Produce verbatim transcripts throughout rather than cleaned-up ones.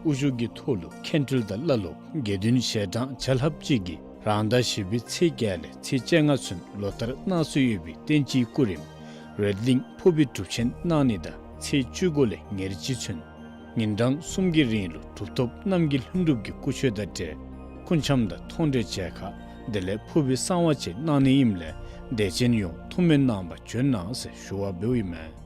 དབུ་བཞུགས་ཀྱི་ཐོག་ལུ་མཁན་སྤྲུལ་དང་བླ་སློབ་དགེ་འདུན་ཞལ་གྲངས་བརྒྱ་ལྷགཔ་ཅིག་གིས་རང་ཟླ་བཞི་པའི་ཚེས་བརྒྱད་ལས་ཚེས་བཅོ་ལྔ་ཚུན་ལོ་ལྟར་གནང་སྲོལ་ཡོད་པའི་བསྟན་སྤྱིའི་སྐུ་རིམ་རེད་གླིང་ཕུར་བུའི་སྒྲུབ་ཆེན་གནང་ནི་དང་ཚེས་བཅུ་དགུ་ལས་ཉེར་གཅིག་ཚུན་ཉིན་གྲངས་གསུམ་གྱི་རིང་ལུ་གྲུབ་ཐོབ་རྣམ་རྒྱལ་ལྷུན་གྲུབ་ཀྱི་སྐུ་མཆོད་དང་འབྲེལ་སྐུ་འཆམ་དང་མཐོང་གྲོལ་མཇལ་ཁ་དེ་ལས་ཕུར་བུའི་གསང་བ་བཅས་གནང་ནི་ཨིནམ་ལས་དད་ཅན་ཡོངས་ཐུགས་སྨོན་གནང་བར་བྱོན་གནང་ཟེར་ཞུ་བ་འབདཝ་ཨིན་མས།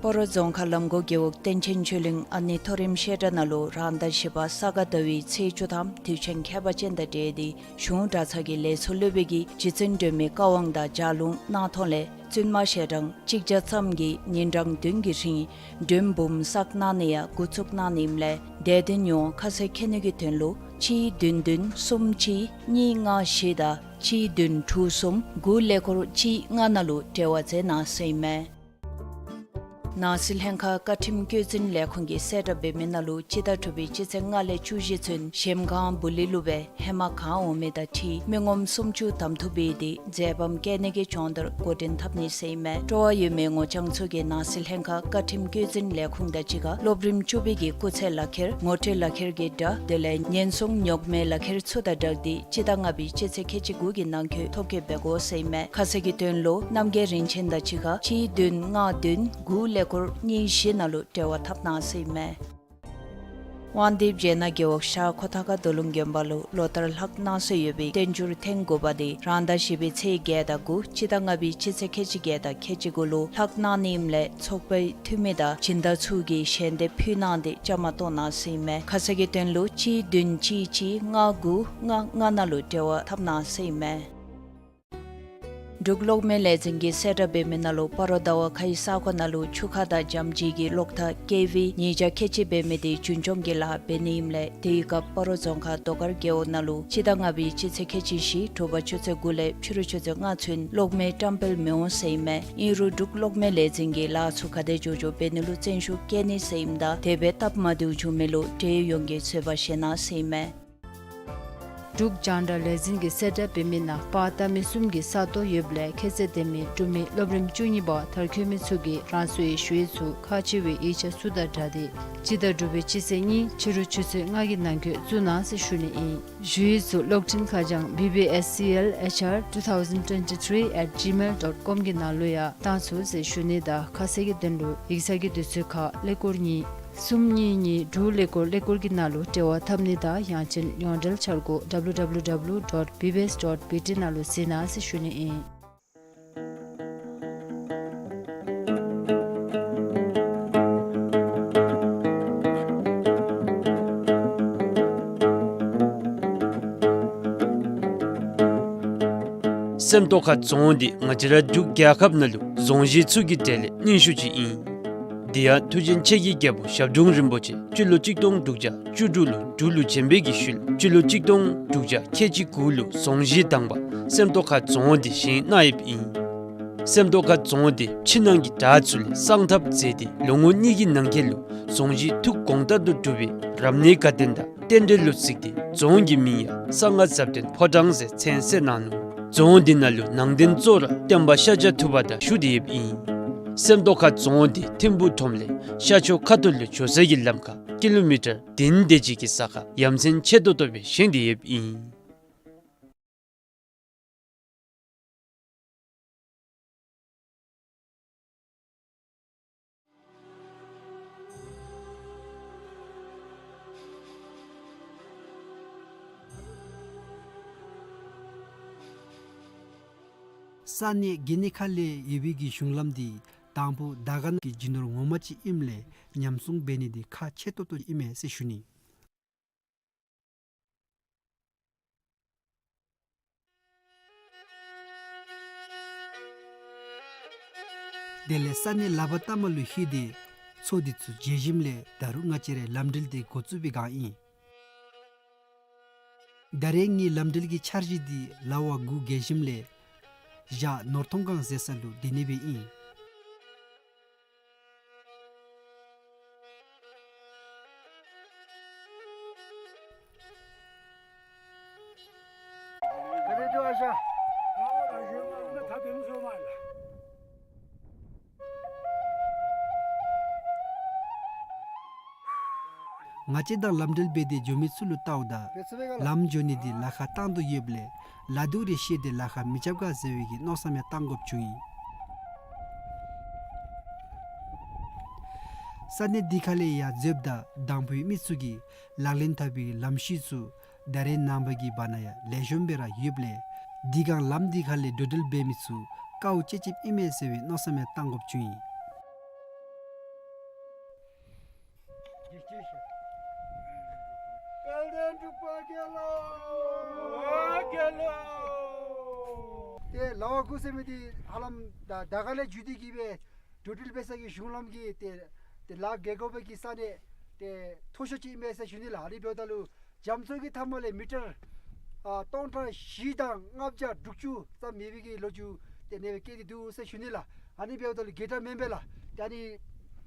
སྤ་རོ་རྫོང་ཁག་ལམ་གོ་རྒེད་འོག་བསྟན་ཆེན་ཆོས་གླིང་ཨ་ནེ་མཐོ་རིམ་བཤད་གྲྭ་ནང་ལུ་རང་ཟླ་བཞི་པ་ས་ག་ཟླ་བའི་ཚེས་བཅུ་ཐམ་དུས་ཆེན་ཁྱད་པར་ཅན་དང་འབྲེལ་ཏེ་གཞུང་གྲྭ་ཚང་གི་ལས་ཚོགས་སློབ་དཔོན་གྱིས་རྗེ་བཙུན་སྒྲོལ་མའི་བཀའ་དབང་དང་ལྗགས་ལུང་གནང་ཐོག་ལས་བཙུན་མ་ཞལ་གྲངས་གཅིག་བརྒྱ་ཙམ་གྱིས་ཉིན་གྲངས་བདུན་གྱི་རིང་མགྲོན་འབུམ་བསགས་གནང་ནི་ཡང་འགོ་བཙུགས་གནང་ནི་ཨིནམ་ལས་དད་ལྡན་ཡོངས་ཁ་གསལ་མཁྱེན་ནི་གི་དོན་ལུ་གཅིག་བདུན་བདུན་གསུམ་གཅིག་གཉིས་ལྔ་བཞི་དང་གཅིག་བདུན་དྲུག་གསུམ་དགུ་ཀླད་ཀོར་གཅིག་ལྔ་ནང་ལུ་འབྲེལ་བ་མཛད་གནང་ཟེར་ཨིན་མས། ནང་སྲིད་ལྷན་ཁག་བཀའ་ཁྲིམས་བཀོད་འཛིན་ལས་ཁུངས་ཀྱིས་གསལ་བསྒྲགས་འབད་མི་ནང་ལུ་སྤྱི་ཟླ་དྲུག་པའི་སྤྱི་ཚེས་ལྔ་ལས་བཅུ་བཞི་ཚུན་གཞལམ་སྒང་སྦུག་ལེགས་ལུ་སྦེ་ཧེ་མ་གང་འོང་མི་དང་འཁྲིལ་མི་ངོམ་སུམ་ཅུ་གདམ་འཐུ་འབད་དེ་མཛད་པ་བཀལ་ནི་གི་སྦྱོང་བརྡར་འགོ་འདྲེན་འཐབ་ནི་ཟེར་ཨིན་མས། སྤྲོ་བ་ཡོད་མི་ངོ་རྐྱང་ཚུ་གིས་ནང་སྲིད་ལྷན་ཁག་བཀའ་ཁྲིམས་བཀོད་འཛིན་ལས་ཁུངས་དང་གཅིག་ཁར་སློབ་རིམ་བཅུ་པའི་གི་སྐུགས་ཚད་ལག་ཁྱེར་ངོ་སྤྲོད་ལག་ཁྱེར་གྱི་སྒྲ་དེ་ལས་ཉེན་སྲུང་ཉོག་མེད་ལག་ཁྱེར་ཚུ་དང་སྦྲགས་ཏེ་སྤྱི་ཟླ་ལྔ་པའི་སྤྱི་ཚེས་ཁལ་གཅིག་དགུ་གི་ནང་འཁོད་ཐོ་བཀོད་འབད་དགོ་ཟེར་ཨིན་མས། ཁ་གསལ་གྱི་དོན་ལུ་རྣམ་རྒྱལ་རིན་ཆེན་དང་གཅིག་ཁར་གཅིག་བདུན་ལྔ་བདུན་དགུ་ཀླད་ཀོར་གཉིས་བཞི་ནང་ལུ་འབྲེལ་བ་འཐབ་གནང་ཟེར་ཨིན་མས། དབང་འདུས་བྱེ་ནག་རྒེད་འོག་ཤར་ཁོ་ཐང་ཁ་རྡོ་ལུང་དགོན་པ་ལུ་ལོ་ལྟར་ལྷག་གནང་སྲོལ་ཡོད་པའི་བསྟན་འགྱུར་ཐེངས་དགུ་པ་དེ་རང་ཟླ་བཞི་པའི་ཚེས་བརྒྱད་དང་དགུ་སྤྱི་ཟླ་ལྔ་པའི་སྤྱི་ཚེས་ཁལ་གཅིག་བརྒྱད་དང་ཁལ་གཅིག་དགུ་ལུ་ལྷག་གནང་ནི་ཨིནམ་ལས་ཚོགས་པའི་འཐུས་མི་དང་སྦྱིན་བདག་ཚུ་གིས་ཞལ་འདེབས་ཕུལ་གནང་སྟེ་བཅའ་མར་གཏོགས་གནང་ཟེར་ཨིན་མས། ཁ་གསལ་གྱི་དོན་ལུ་གཅིག་བདུན་གཅིག་གཅིག་ལྔ་དགུ་ལྔ་ལྔ་ནང་ལུ་འབྲེལ་བ་འཐབ་གནང་ཟེར་ཨིན་མས། འབྲུག་གློག་མེ་ལས་འཛིན་གྱིས་གསལ་བསྒྲགས་འབད་མི་ནང་ལུ་སྤ་རོ་ཟླ་བ་ཁའི་ས་གོ་ནང་ལུ་ཆུ་ཁ་དང་འཇམ་བརྗིད་ཀྱི་གློག་ཐག་ཀེ་ཝི་ཉིས་བརྒྱ་ཁལ་གཅིག་འབད་མི་དེ་རྒྱུན་སྐྱོང་གི་ལཱ་འབད་ནི་ཨིནམ་ལས་དེའི་སྐབས་སྤ་རོ་རྫོང་ཁག་རྡོ་དཀར་རྒེད་འོག་ནང་ལུ་སྤྱི་ཟླ་ལྔ་པའི་སྤྱི་ཚེས་ཁལ་གཅིག་བཞི་དྲོ་པ་ཆུ་ཚོད་དགུ་ལས་ཕྱི་རུ་ཆུ་ཚོད་ལྔ་ཚུན་གློག་མེ་བཀྲམ་སྤེལ་མི་འོང་ཟེར་ཨིན་མས། ཨིན་རུང་འབྲུག་གློག་མེ་ལས་འཛིན་གྱིས་ལཱ་ཚུ་ག་དེ་མགྱོགས་མགྱོགས་འབད་ནི་ལུ་བརྩོན་ཤུགས་བསྐྱེད་ནི་ཟེར་ཨིནམ་ད་དེ་སྦེ་སྟབས་མ་བདེཝ་བྱུང་མི་ལུ་འབྲེལ་ཡོད་ཡོངས་ཀྱིས་བཟོད་པ་བཞེས་གནང་ཟེར་ཨིན་མས། འབྲུག་རྒྱང་བསྒྲགས་ལས་འཛིན་གྱིས་གསལ་བསྒྲགས་འབད་མི་ནང་པར་བཏབ་མི་གསུམ་གྱི་ས་སྟོང་ཡོདཔ་ལས་ཁྱད་ཚད་ལྡན་མི་འབྲུག་མི་སློབ་རིམ་བཅུ་གཉིས་པ་མཐར་འཁྱོལ་མི་ཚུ་གིས་རང་སོའི་ཞུ་ཡིག་ཚུ་ཁག་ཆེ་བའི་ཡིག་ཆ་ཚུ་དང་སྦྲགས་ཏེ་སྤྱི་ཟླ་དྲུག་པའི་སྤྱི་ཚེས་གཉིས་ཕྱི་རུ་ཆུ་ཚོད་ལྔ་གི་ནང་འཁོད་བཙུགས་གནང་ཟེར་ཞུ་ནི་ཨིན། ཞུ་ཡིག་ཚུ་གློག་འཕྲིན་ཁ་བྱང་B B S C L H R two thousand twenty-three at gmail dot com གི་ནང་ལུ་ཡང་བཏང་ཚུགས་ཟེར་ཞུ་ནི་དང་ཁ་གསལ་གྱི་དོན་ལུ་ཡིག་ཚང་གི་དུས་ཚོད་ཁར་ཀླད་ཀོར་གཉིས་གསུམ་གཉིས་གཉིས་དྲུག་ཀླད་ཀོར་ཀླད་ཀོར་གྱི་ནང་ལུ་འབྲེལ་བ་འཐབ་ནི་དང་ཡང་ཅིན་ཡོངས་འབྲེལ་འཆར་སྒོ W W W dot B B S dot B T ནང་ལུ་གཟིགས་གནང་ཟེར་ཞུ་ནི་ཨིན། སེམས་རྟོགས་ཁ་རྫོང་འདི་ང་བཅས་ར་འབྲུག་རྒྱལ་ཁབ་ནང་ལུ་རྫོང་གཞི་ཚུ་གི་གྲས་ལས་རྙིང་ཤོས་ཅིག་ཨིན། དེ་ཡང་མཐུ་ཆེན་ཆེ་གི་རྒྱལ་པོ་ཞབས་དྲུང་རིན་པོ་ཆེ་སྤྱི་ལོ་གཅིག་སྟོང་དྲུག་བརྒྱ་བཅུ་དྲུག་ལུ་འབྲུག་ལུ་བྱོན་པའི་གི་ཤུལ་སྤྱི་ལོ་གཅིག་སྟོང་དྲུག་བརྒྱ་ཁལ་གཅིག་དགུ་ལུ་རྫོང་གཞི་དང་པ་སེམས་རྟོགས་ཁ་རྫོང་འདི་བཞེངས་གནང་ཡོདཔ་ཨིན། སེམས་རྟོགས་ཁ་རྫོང་འདི་ཕྱི་ནང་གི་བྲག་ཚུ་ལས་གསང་ཐབས་མཛད་དེ་ལོ་ངོ་གཉིས་ཀྱི་ནང་འཁོད་ལུ་རྫོང་གཞི་ཐུགས་དགོངས་ལྟར་དུ་གྲུབ་པའི་རབ་གནས་དགའ་སྟོན་དང་རྟེན་འབྲེལ་ལུ་གཟིགས་ཏེ་རྫོང་གི་མིང་ཡང་གསང་སྔགས་ཟབ་དོན་ཕོ་བྲང་ཟེར་མཚན་གསོལ་གནང་ནུག། རྫོང་འདི་ནང་ལུ་ནང་རྟེན་གཙོ་བོར་སྟོན་པ་ཤཱཀྱ་ཐུབ་པ་དང་བཞུགས་ཏེ་ཡོདཔ་ཨིན། སེམས་རྟོགས་ཁ་རྫོང་འདི་ཐིམ་ཕུག་ཁྲོམ་ལས་ཤར་ཕྱོགས་ཁ་ཐུག་ལུ་འགྱོ་སའི་གི་ལམ་ཁར་ཀི་ལོ་མི་ཊར་བདུན་དེ་ཅིག་གི་ས་ཁར་ཡ་མཚན་ཆེ་ཏོག་ཏོ་སྦེ་བཞེངས་ཏེ་ཡོདཔ་ཨིན། ས་གནས་གྷི་ནི་ཁ་ལས་ཡོད་པའི་གི་གཞུང་ལམ་འདི་དང་ཕུ་དར་དཀར་ན་གི་རྒྱུ་ནོར་ངོ་མ་ཅིག་ཨིནམ་ལས་ཉམས་སྲུང་འབད་ནི་འདི་ཁག་ཆེ་ཏོག་ཏོ་ཨིན་མས་ཟེར་ཞུ་ནི། དེ་ལས་ས་གནས་ལ་བ་ཏ་མ་ལུ་ལྷོད་དེ་མཚོ་འདི་ཚུ་མཇལ་ཞིནམ་ལས་ད་རུང་ང་བཅས་རའི་ལམ་འགྲུལ་འདི་འགོ་བཙུགས་པའི་བསྒང་ཨིན། ད་རེས་ངེའི་ལམ་འགྲུལ་གྱི་འཆར་གཞི་འདི་ལ་བ་དགུ་བརྒལ་ཞིནམ་ལས་བཞག་ནོར་ཐོང་སྒང་ཟེར་ས་ལུ་སྡོད་ནི་སྦེ་ཨིན། ང་བཅས་དང་ལམ་འབྲེལ་འབད་དེ་འགྱོ་མི་ཚུ་ལུ་བལྟཝ་ད་ལམ་འགྱོ་ནི་འདི་ལཱ་ཁག་བཏང་དོ་ཡོདཔ་ལས་ལ་དུག་རེ་བཤལ་ཏེ་ལཱ་ཁག་མི་རྐྱབ་ག་ཟེར་བའི་གི་མནོ་བསམ་ཡང་བཏང་དགོཔ་བྱུང་ཡི། ས་གནས་འདི་ཁ་ལས་ཡར་འཛེགཔ་ད་དང་ཕུའི་མི་ཚུ་གིས་ལག་ལེན་འཐབ་པའི་ལམ་ཤུལ་ཚུ་ད་རེས་ནངས་པ་གི་བར་ན་ཡང་ལེགས་ཤོམ་སྦེ་ར་ཡོདཔ་ལས་འདི་སྒང་ལམ་འདི་ཁ་ལས་འགྲོ་འགྲུལ་འབད་མི་ཚུ་དཀའཝ་སྤྱད་སྤྱདཔ་ཨིན་མས་ཟེར་བའི་མནོ་བསམ་ཡང་བཏང་དགོཔ་བྱུང་ཡི། དཔལ་ལྡན་འབྲུག་པ་རྒྱལ་ལོ། ཨོ་རྒྱལ་ལོ། ཏེ་ལ་བ་གུ་ཟེར་མི་འདི་ཧ་ལམ་ད་དར་དཀར་ལས་བརྒྱུད་དེ་གི་སྦེ་འགྲོ་འགྲུལ་འབད་ས་གི་གཞུང་ལམ་གྱི་ཏེ་ཏེ་ལཱ་འགེལ་དགོ་པའི་གི་ས་གནས་ཏེ་མཐོ་ཤོས་ཅིག་ཨིན་མས་ཟེར་ཞུ་ནི་ལགས། ཨ་ནི་འབདཝ་ད་ལུ་རྒྱ་མཚོ་གི་མཐའ་མ་ལས་མི་ཊར་ཨ་སྟོང་ཕྲག་བཞི་དང་ལྔ་བརྒྱ་དྲུག་ཅུ་ཙམ་མེད་པའི་གི་ལོ་རྒྱུས་ཏེ་ཨ་ནི་སྦེ་བཀོད་དེ་འདུག་ཟེར་ཞུ་ནི་ལགས། ཨ་ནི་འབདཝ་ད་ལུ་འགལ་ཟླ་མེན་པས་ལགས། ཏེ་ཨ་ནི་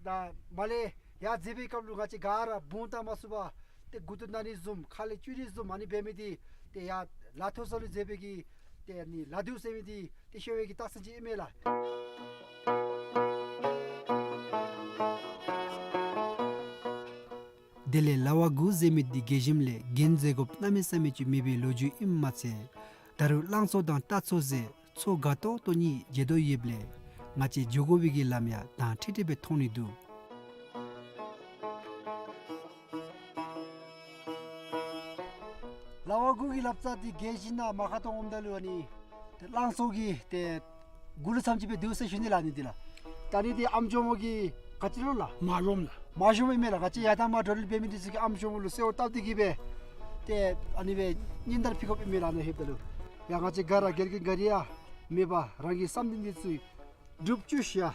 ད་མར་ལས་ཡར་འཛེག་པའི་སྐབས་ལུ་ང་བཅས་ག་ར་བུང་བཏང་མ་ཚུགས་པར་ཏེ་མགུ་ཏོ་ན་ནི་བཟུམ་ཁ་ལས་སྐྱུག་ནི་བཟུམ་ཨ་ནི་འབད་མི་འདི་ཏེ་ཡར་ལ་མཐོ་ས་ལུ་འཛེག་པའི་གི་ཏེ་ཨ་ནི་ལ་དུག་ཟེར་མི་འདི་ཏེ་ཤོར་བའི་གི་རྟགས་མཚན་ཅིག་ཨིན་མས་ལགས། དེ་ལས་ལ་བ་གུ་ཟེར་མི་འདི་རྒྱལ་ཁྱིམ་ལས་འགན་འཛེག་དགོཔ་གནམ་མེད་ས་མེད་ཅིག་མེད་པའི་ལོ་རྒྱུས་ཨིནམ་མ་ཚད་ད་རུང་གླང་མཚོ་དང་རྟ་མཚོ་ཟེར་མཚོ་དགའ་ཏོག་ཏོ་གཉིས་མཇལ་དོ་ཡོདཔ་ལས་ང་བཅས་འགྱོ་དགོ་པའི་གི་ལམ་ཡང་དྭངས་ཁྲིག་ཁྲི་སྦེ་མཐོང་ནི་འདུག། ལ་བ་གུ་གི་ལབ་རྩ་འདི་རྒྱལ་ཁྱིམ་ནང་མར་ཁ་ཐོག་འོངམ་ད་ལུ་ཨ་ནི་ཏེ་གླང་མཚོ་གི་ཏེ་མགུ་ལུ་ཙམ་ཅིག་སྦེ་འདུག་ཟེར་ཞུ་ནི་ལགས། ཨ་ནི་འདི་ལགས། ད་ཨ་ནི་འདི་ཨམ་ཅོག་མོ་གི་ག་ཅི་ལོ་ལགས། མ་ཞོམ་ལགས། མ་ཞོམ་ཨིན་མས་ལགས། ང་བཅས་ཡར་དང་མར་འགྲོ་འགྲུལ་འབད་མི་འདི་ཚུ་གིས་ཨམ་ཅོག་མོ་ལུ་གསོལཝ་བཏབ་སྟེ་གི་སྦེ་ཏེ་ཨ་ནི་སྦེ་ཉིན་ལྟར་ཕུལ་དགོཔ་ཨིན་མས་ལགས། ཨ་ནི་ལྷོདཔ་ད་ལུ་ཡང་ང་བཅས་ག་ར་རྒྱལ་ཁབ་ག་ར་ཡང་མེད་པར་རང་གི་བསམ་འདུན་འདི་ཚུ་སྒྲུབ་བཅུག་ཤིག།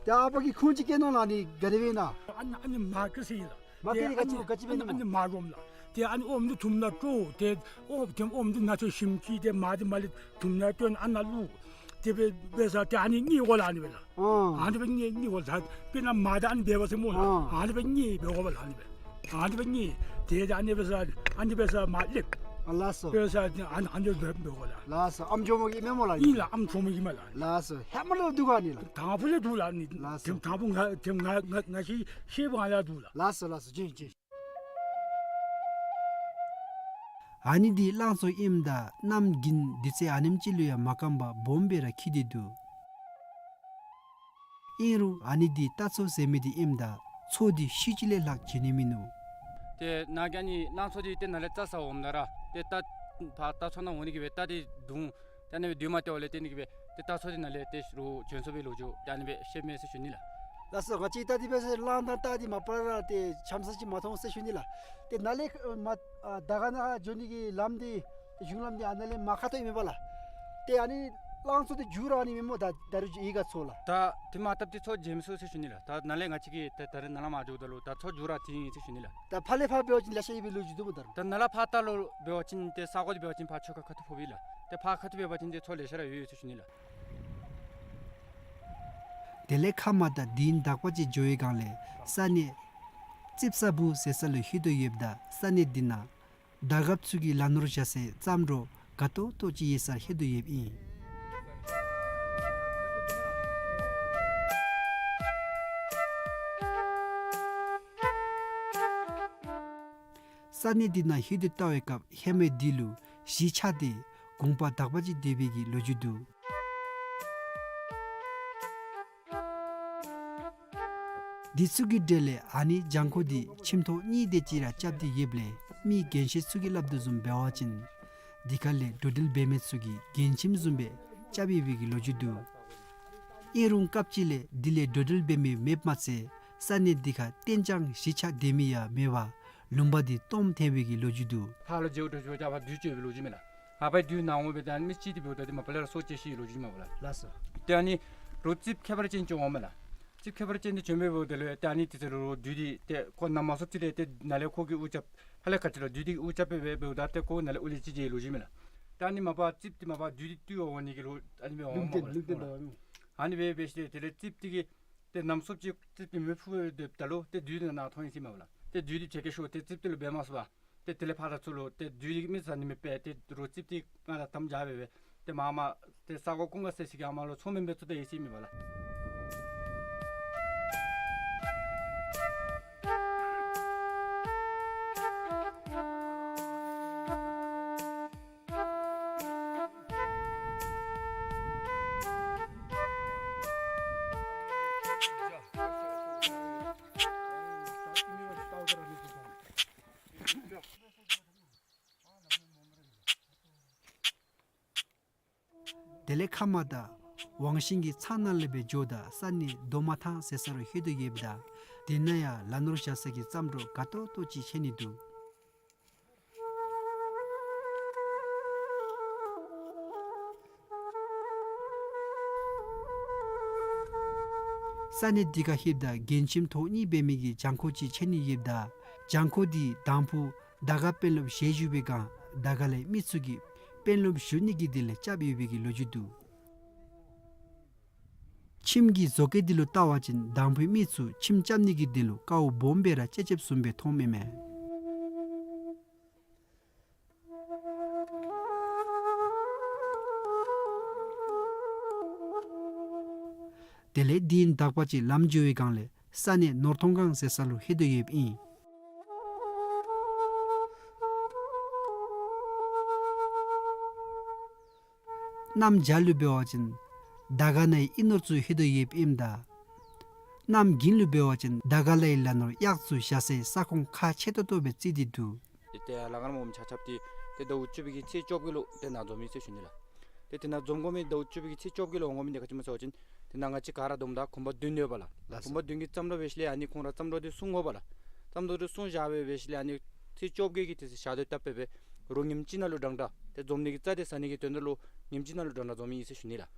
ཏེ་ཨ་པ་གིས་ཁུངས་ཅིག་བཀལ་ནུག་ལགས། ཨ་ནི་ག་དེ་སྦེ་ཨིན་ན། ཨ་ནི་ཨ་ནི་མ་ཀི་ཟེར་ཨིན་ལགས། མ་ཀི་ཏེ་ཨ་ནི་ག་ཅི་སྦེ་ཨ་ནི་ཨ་ནི་མ་རོམ་ལགས། ཏེ་ཨ་ནི་ཨོམ་འདི་ཐུམ་ནང་སྤྲོ། ཏེ་ཨོམ་ཏེ་ཨོམ་འདི་ནང་ཚུད་ཞིམ་ཅིག་ཏེ་མར་འདི་མར་ལས་ཐུམ་ནང་བཏོན་ཨ་ནཱ་བླུགས། ཏེ་འབད་འབད་ས་ཏེ་ཨ་ནི་གཉིད་འོང་ལགས། ཨ་ནི་སྦེ་ལགས། ཨ་ཨ་ནི་སྦེ་གཉིད་གཉིད་འོང་ལགས། དཔེར་ན་མར་ད་ཨ་ནི་འབད་བ་ཟེར་སྨོ་ལགས། ཨ་ཨ་ནི་སྦེ་གཉིད་འབད་དགོ་པས་ལགས། ཨ་ནི་སྦེ་ཨ་ནི་སྦེ་གཉིད་དེ་ཨ་ནི་སྦེ་ས་ཨ་ནི་སྦེ་ས་མར་སླེབས། ཨ་ལགས་སོ། སྦེ་ས་ཨ་ནི་ཨ་ནི་སྦེ་འབད་དགོ་ལགས། ལགས་སོ། ཨམ་ཅོག་མོ་གིས་མེན་སྨོ་ལགས། ཨིན་ལགས། ཨམ་ཅོག་མོ་གིས་མས་ལགས། ལགས་སོ། ཧེ་མ་ལས་འདུག་ག་ཨ་ནི་ལགས། དང་ཕུ་ལས་འདུག་ལགས་ཨ་ནི། ལགས་སོ། དེ་དང་ཕུ་ང་དེ་ང་ང་ང་ཤེས་ཤེས་པ་ལས་འདུག་ལགས། ལགས་སོ་ལགས་སོ། བྱིན་བྱིན། ཨ་ནི་འདི་གླང་མཚོ་ཨིནམ་ད་གནམ་དགུན་དུས་ཚོད་ཨ་ནེམ་ཅིག་ལུ་ཡང་མ་སྐམ་པར་སྦོམ་སྦེ་ར་འཁྱིལ་ཏེ་འདུག། ཨིན་རུང་ཨ་ནི་འདི་རྟ་མཚོ་ཟེར་མི་འདི་ཨིནམ་ད་མཚོ་འདི་ཤུལ་ཅིག་ལས་ལྷག་མཇལ་ནི་མིན་ནུག། ཏེ་ནཱ་གི་ཨ་ནི་གླང་མཚོ་འདི་ཏེ་ནཱ་ལས་རྩྭ་ཟ་འོངམ་ད་ར་ཏེ་རྟ་ཕར་རྟ་མཚོ་ནང་འོང་ནི་གི་སྦེ་རྟ་འདི་བརྡུང་། ཏེ་ཨ་ནི་སྦེ་བརྡུང་མ་སྟེར་བ་ལས་ཏེ་ཨ་ནི་གི་སྦེ་ཏེ་རྟ་མཚོ་འདི་ནཱ་ལས་ཏེ་རོགས་བྱོན་སོང་བའི་ལོ་རྒྱུས་ཏེ་ཨ་ནི་སྦེ་བཤདཔ་མས་ཟེར་ཞུ་ནི་ལགས། ལགས་སོ། ང་བཅས་རྟ་འདི་འབད་ས་གླང་དང་རྟ་འདི་མ་པ་ར་ཏེ་འཆམ་ས་ཅིག་མ་མཐོང་ཟེར་ཞུ་ནི་ལགས། ཏེ་ནཱ་ལས་ཨ་མར་ཨ་དར་དཀར་ནང་འགྱོ་ནི་གི་ལམ་འདི་གཞུང་ལམ་འདི་ཨ་ནཱ་ལས་མར་ཁ་ཐོག་ཨིན་མས་པ་ལགས། ཏེ་ཨ་ནི་གླང་མཚོ་འདི་མཇུག་ར་ཨ་ནི་མེན་སྨོ། ད་ད་རུང་ཡི་ག་ཚོར་ལགས། ད་དེ་མ་བཏབ་སྟེ་མཚོ་མཇལ་མི་ཚུགས་ཟེར་ཞུ་ནི་ལགས། ད་ནཱ་ལས་ང་བཅས་ཀྱིས་ད་ད་རེས་ནཱ་ལས་མར་འགྱོཝ་ད་ལུ་ད་མཚོ་མཇུག་ར་འདི་ཨིན་ཟེར་ཞུ་ནི་ལགས། ད་ཕར་ལས་ཕར་འབད་བ་ཅིན་ལེ་ཤ་ཡོད་པའི་ལོ་རྒྱུས་འདུག་སྨོ། ད་རུང་ད་ནཱ་ལས་ཕར་ལྟ་ལོ་འབད་བ་ཅིན་ཏེ་ས་གོ་འདི་འབད་བ་ཅིན་ཕར་ཆུ་ཁ་ཁ་ཐུག་ཕོགཔ་ཨིན་ལགས། ཏེ་ཕར་ཁ་ཐུག་འབད་བ་ཅིན་ཏེ་མཚོ་ལེ་ཤ་ར་ཡོད་ཡོད་ཟེར་ཞུ་ནི་ལགས། དེ་ལས་ཁ་མར་དང་དིན་དག་པ་ཅིག་འགྱོ་བའི་སྒང་ལས་ས་གནས་རྩིགཔ་ས་བུ་ཟེར་ས་ལུ་ལྷོད་དོ་ཡོདཔ་ད་ས་གནས་འདི་ནང་དར་ཁྱབ་ཚུ་གི་ལ་ནོར་བཞག་སའི་རྩྭ་འབྲོག་དགའ་ཏོག་ཏོ་ཅིག་ཡོད་སར་ལྷོད་དོ་ཡོདཔ་ཨིན། ས་གནས་འདི་ནང་ལྷོད་དེ་ལྟ་བའི་སྐབས་ཧེ་མའི་དུས་ལུ་གཞིས་ཆགས་ཏེ་གུང་པ་དག་པ་ཅིག་སྡོད་པའི་གི་ལོ་རྒྱུས་འདུག། འདི་ཚུ་གི་གྲས་ལས་ཨ་ནི་གྱང་ཁོག་འདི་ཁྱིམ་ཐོག་གཉིས་དེ་ཅིག་ར་རྐྱབ་སྟེ་ཡོདཔ་ལས་མི་རྒན་ཤོས་ཚུ་གིས་སླབ་དོ་བཟུམ་འབད་བ་ཅིན་འདི་ཁ་ལས་འགྲོ་འགྲུལ་འབད་མི་ཚུ་གི་རྒན་ཁྱིམ་བཟུམ་སྦེ་རྐྱབ་ཡོད་པའི་གི་ལོ་རྒྱུས་འདུག། ཨིན་རུང་སྐབས་ཅིག་ལས་འདི་ལས་འགྲོ་འགྲུལ་འབད་མི་མེདཔ་མ་ཚད་ས་གནས་འདི་ཁར་གཏན་འཇགས་གཞིས་ཆགས་སྡོད་མི་ཡང་མེད་པར་ལུང་པ་འདི་སྟོངམ་ཐལ་བའི་གི་ལོ་རྒྱུས་འདུག། ཕར་ལུ་མཇལཝ་འགྱོ་འགྱོཝ་ད་ཕར་བདུད་ཅིག་ཡོད་པའི་ལོ་རྒྱུས་མས་ལགས། ཨ་ཕར་བདུད་ནཱ་འོང་སྦེ་ད་ཨ་ནི་མི་ཅིག་འདི་འབདཝ་ད་འདི་མ་པ་ལས་ར་སྲོག་བཅད་ཤི་ལོ་རྒྱུས་མས་པ་ལགས། ལགས་སོ། ཏེ་ཨ་ནི་རོགས་རྩིགཔ་ཁྱད་པར་ཅན་ཅིག་འོངམ་མས་ལགས། རྩིགཔ་ཁྱད་པར་ཅན་འདི་བྱོན་སྦེ་འབདཝ་ད་ལུ་ཏེ་ཨ་ནི་དེ་ཚེ་རོགས་བདུད་འདི་ཏེ་ཁོ་ནམ་མ་སོངམ་ཅིག་ལས་ཏེ་ནཱ་ལས་ཁོ་གིས་དབུ་རྐྱབ་ཕར་ལས་ག་ཅི་ལོ་བདུད་འདི་གིས་དབུ་རྐྱབ་སྦེ་འབདཝ་ད་ཏེ་ཁོ་ནཱ་ལས་དབུ་ལས་ཅིག་བྱོན་ལོ་རྒྱུས་མས་ལགས། ཏེ་ཨ་ནི་མ་པ་རྩིགཔ་འདི་མ་པ་བདུད་འདི་བཏུལ་བར་འོང་ནི་གི་ལོ་ཨ་ནི་སྦེ་འོངམ་མས་ལགས། ལུང་བསྟན་ལུང་བསྟན་འདུག། ཨ་ནི་སྦེ་འབད་ཞིནམ་ལས་དེ་ལས་རྩིགཔ་འདི་གིས་ཏེ་ནམ་སོངམ་ཅིག་རྩིགཔ་འདི་མེ་ཕུ་སྦེ་སྡོདཔ་ད་ལུ་ཏེ་བདུད་འདི་ནཱ་ཐོན་ཡི་ཟེར་མས་པ་ལགས། ཏེ་བདུད་འདི་ཇེ་སྐད་ཤོར་ཏེ་རྩིགཔ་འདི་ལུ་འབད་མ་ཚུགས་པར་ཏེ་དེ་ལས་ཕར་ད་ཚུར་ལུ་ཏེ་བདུད་འདི་མི་ཟ་ནི་མེད་པས་ཏེ་རོགས་རྩིགཔ་འདི་ང་དང་དམ་བཅའ་སྦེ་སྦེ་ཏེ་མར་མར་ཏེ་ས་གོ་ཀུན་དགའ་ཟེར་ས་གི་ཨ་མར་ལུ་མཚོ་སྨན་འབད་ཚུགས་ད་ཡི་ཟེར་མས་པ་ལགས། དེ་ལས་ཁ་མར་ད་ཝང་ཤིང་གི་ཚང་ནང་ལས་སྦེ་འགྱོཝ་ད་ས་གནས་རྡོ་མ་ཐང་ཟེར་ས་ལུ་ལྷོད་དོ་ཡོདཔ་ད་དེ་ནང་ཡང་ལ་ནོར་བཞག་ས་གི་རྩྭ་འབྲོག་དགའ་ཏོག་ཏོ་ཅིག་ཕྱད་ནི་འདུག། ས་གནས་འདི་ཁར་ལྷོདཔ་ད་རྒན་ཁྱིམ་ཐོག་གཉིས་འབད་མི་གི་གྱང་ཁོག་ཅིག་ཕྱད་ནི་ཡོདཔ་ད་གྱང་ཁོག་འདི་དང་ཕུ་དར་དཀར་དཔོན་སློབ་ཞལ་བཞུགས་པའི་སྒང་དར་དཀར་ལའི་མི་ཚུ་གིས་དཔོན་སློབ་བཞུགས་ནི་གི་དོན་ལས་རྐྱབ་ཡོད་པའི་གི་ལོ་རྒྱུས་འདུག། ཁྱིམ་གྱི་བཟོ་བཀོད་འདི་ལུ་བལྟ་བ་ཅིན་དང་ཕུའི་མི་ཚུ་ཁྱིམ་རྐྱབ་ནི་གི་དོན་ལུ་དཀའཝ་སྦོམ་སྦེ་ར་སྤྱད་སྤྱདཔ་བཟུམ་སྦེ་མཐོངམ་ཨིན་མས། དེ་ལས་དེ་ནི་དག་པ་ཅིག་ལམ་འགྱོ་བའི་སྒང་ལས་ས་གནས་ནོར་ཐོང་སྒང་ཟེར་ས་ལུ་ལྷོད་དོ་ཡོདཔ་ཨིན། གནམ་བྱཱར་ལུ་འབད་བ་ཅིན་དར་དཀར་ནང་གི་ཨིན་ནོར་ཚུ་ལྷོད་དོ་ཡོདཔ་ཨིནམ་ད་གནམ་དགུན་ལུ་འབད་བ་ཅིན་དར་དཀར་ལའི་ལ་ནོར་གཡག་ཚུ་བཞག་སའི་ས་ཁོངས་ཁག་ཆེ་ཏོག་ཏོ་སྦེ་བརྩི་སྟེ་འདུག། ཏེ་ལ་ཁར་མོ་ཆ་ཁྱབ་སྟེ་ཏེ་ཟླཝ་བཅུ་པའི་གི་ཚེས་བཅོ་བརྒྱད་ལུ་ཏེ་ནཱ་འཛོམས་ཡི་ཟེར་ཞུ་ནི་ལགས། ཏེ་ཏེ་ནཱ་འཛོམས་དགོ་མི་ཟླཝ་བཅུ་པའི་གི་ཚེས་བཅོ་བརྒྱད་ལུ་འོང་དགོ་མི་འདི་ག་ཅི་སྨོ་ཟེར་བ་ཅིན་ཏེ་ནཱ་ང་བཅས་ག་ར་བསྡོམས་ད་གུང་པ་བདུན་ཡོད་པ་ལགས། ལགས་སོ། གུང་པ་བདུན་གྱི་རྩྭ་འབྲོག་འབད་ཞིནམ་ལས་ཨ་ནི་ཁོང་ར་རྩྭ་འབྲོག་འདི་སྲུང་དགོ་པ་ལགས། རྩྭ་འབྲོག་འདི་སྲུང་བཞག་སྦེ་འབད་ཞིནམ་ལས་ཨ་ནི་ཚེས་བཅོ་བརྒྱད་ཀྱི་དེ་ཚེ་ཞག་དུས་བཏབ་སྦེ་རུང་ཉིནམ་གཅིག་ནང་ལུ་འགྲངས་ད་ཏེ་འཛོམས་ནི་གི་རྩྭ་དེ་ཟ་ནི་གི་དོན་དག་ལུ་ཉིནམ་གཅིག་ནང་ལུ་འགྲངས་ད་འཛོམས་ཡི་ཟེར་ཞུ་ནི་ལགས།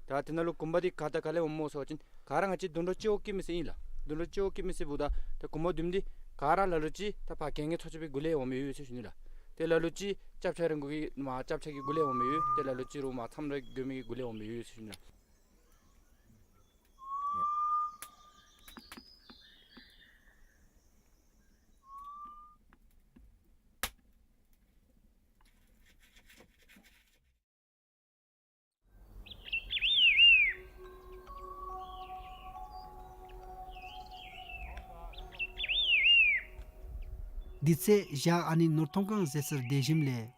ད་དེ་ནང་ལུ་གུང་པ་འདི་ག་དང་ག་ལས་འོངམ་སྨོ་ཟེར་བ་ཅིན་ག་ར་ང་བཅས་དུད་འགྲོ་སྤྱི་བོ་སྐྱེད་མི་སེར་ཨིན་ལགས། དུད་འགྲོ་སྤྱི་བོ་སྐྱེད་མི་སེར་འབདཝ་ད་ད་གུང་པ་བདུན་འདི་ག་ར་ལ་ལུ་ཅིག་ད་ཕར་གྱལ་ངན་ཚོ་ཆུ་པའི་གུ་ལས་འོང་མི་ཡོད་ཟེར་ཞུ་ནི་ལགས། ཏེ་ལ་ལུ་ཅིག་སྐྱབས་ཆ་རིང་པོ་གི་མར་སྐྱབས་ཆ་གི་གུ་ལས་འོང་མི་ཡོད། ཏེ་ལ་ལུ་ཅིག་རུང་མར་མཚམས་ར་དགོ་མི་གི་གུ་ལས་འོང་མི་ཡོད་ཟེར་ཞུ་ནི་ལགས། དེ་ཚེ་ཞག་ཨ་ནི་ནོར་ཐོང་སྒང་ཟེར་སར་སྡོད་ཞིནམ་ལས་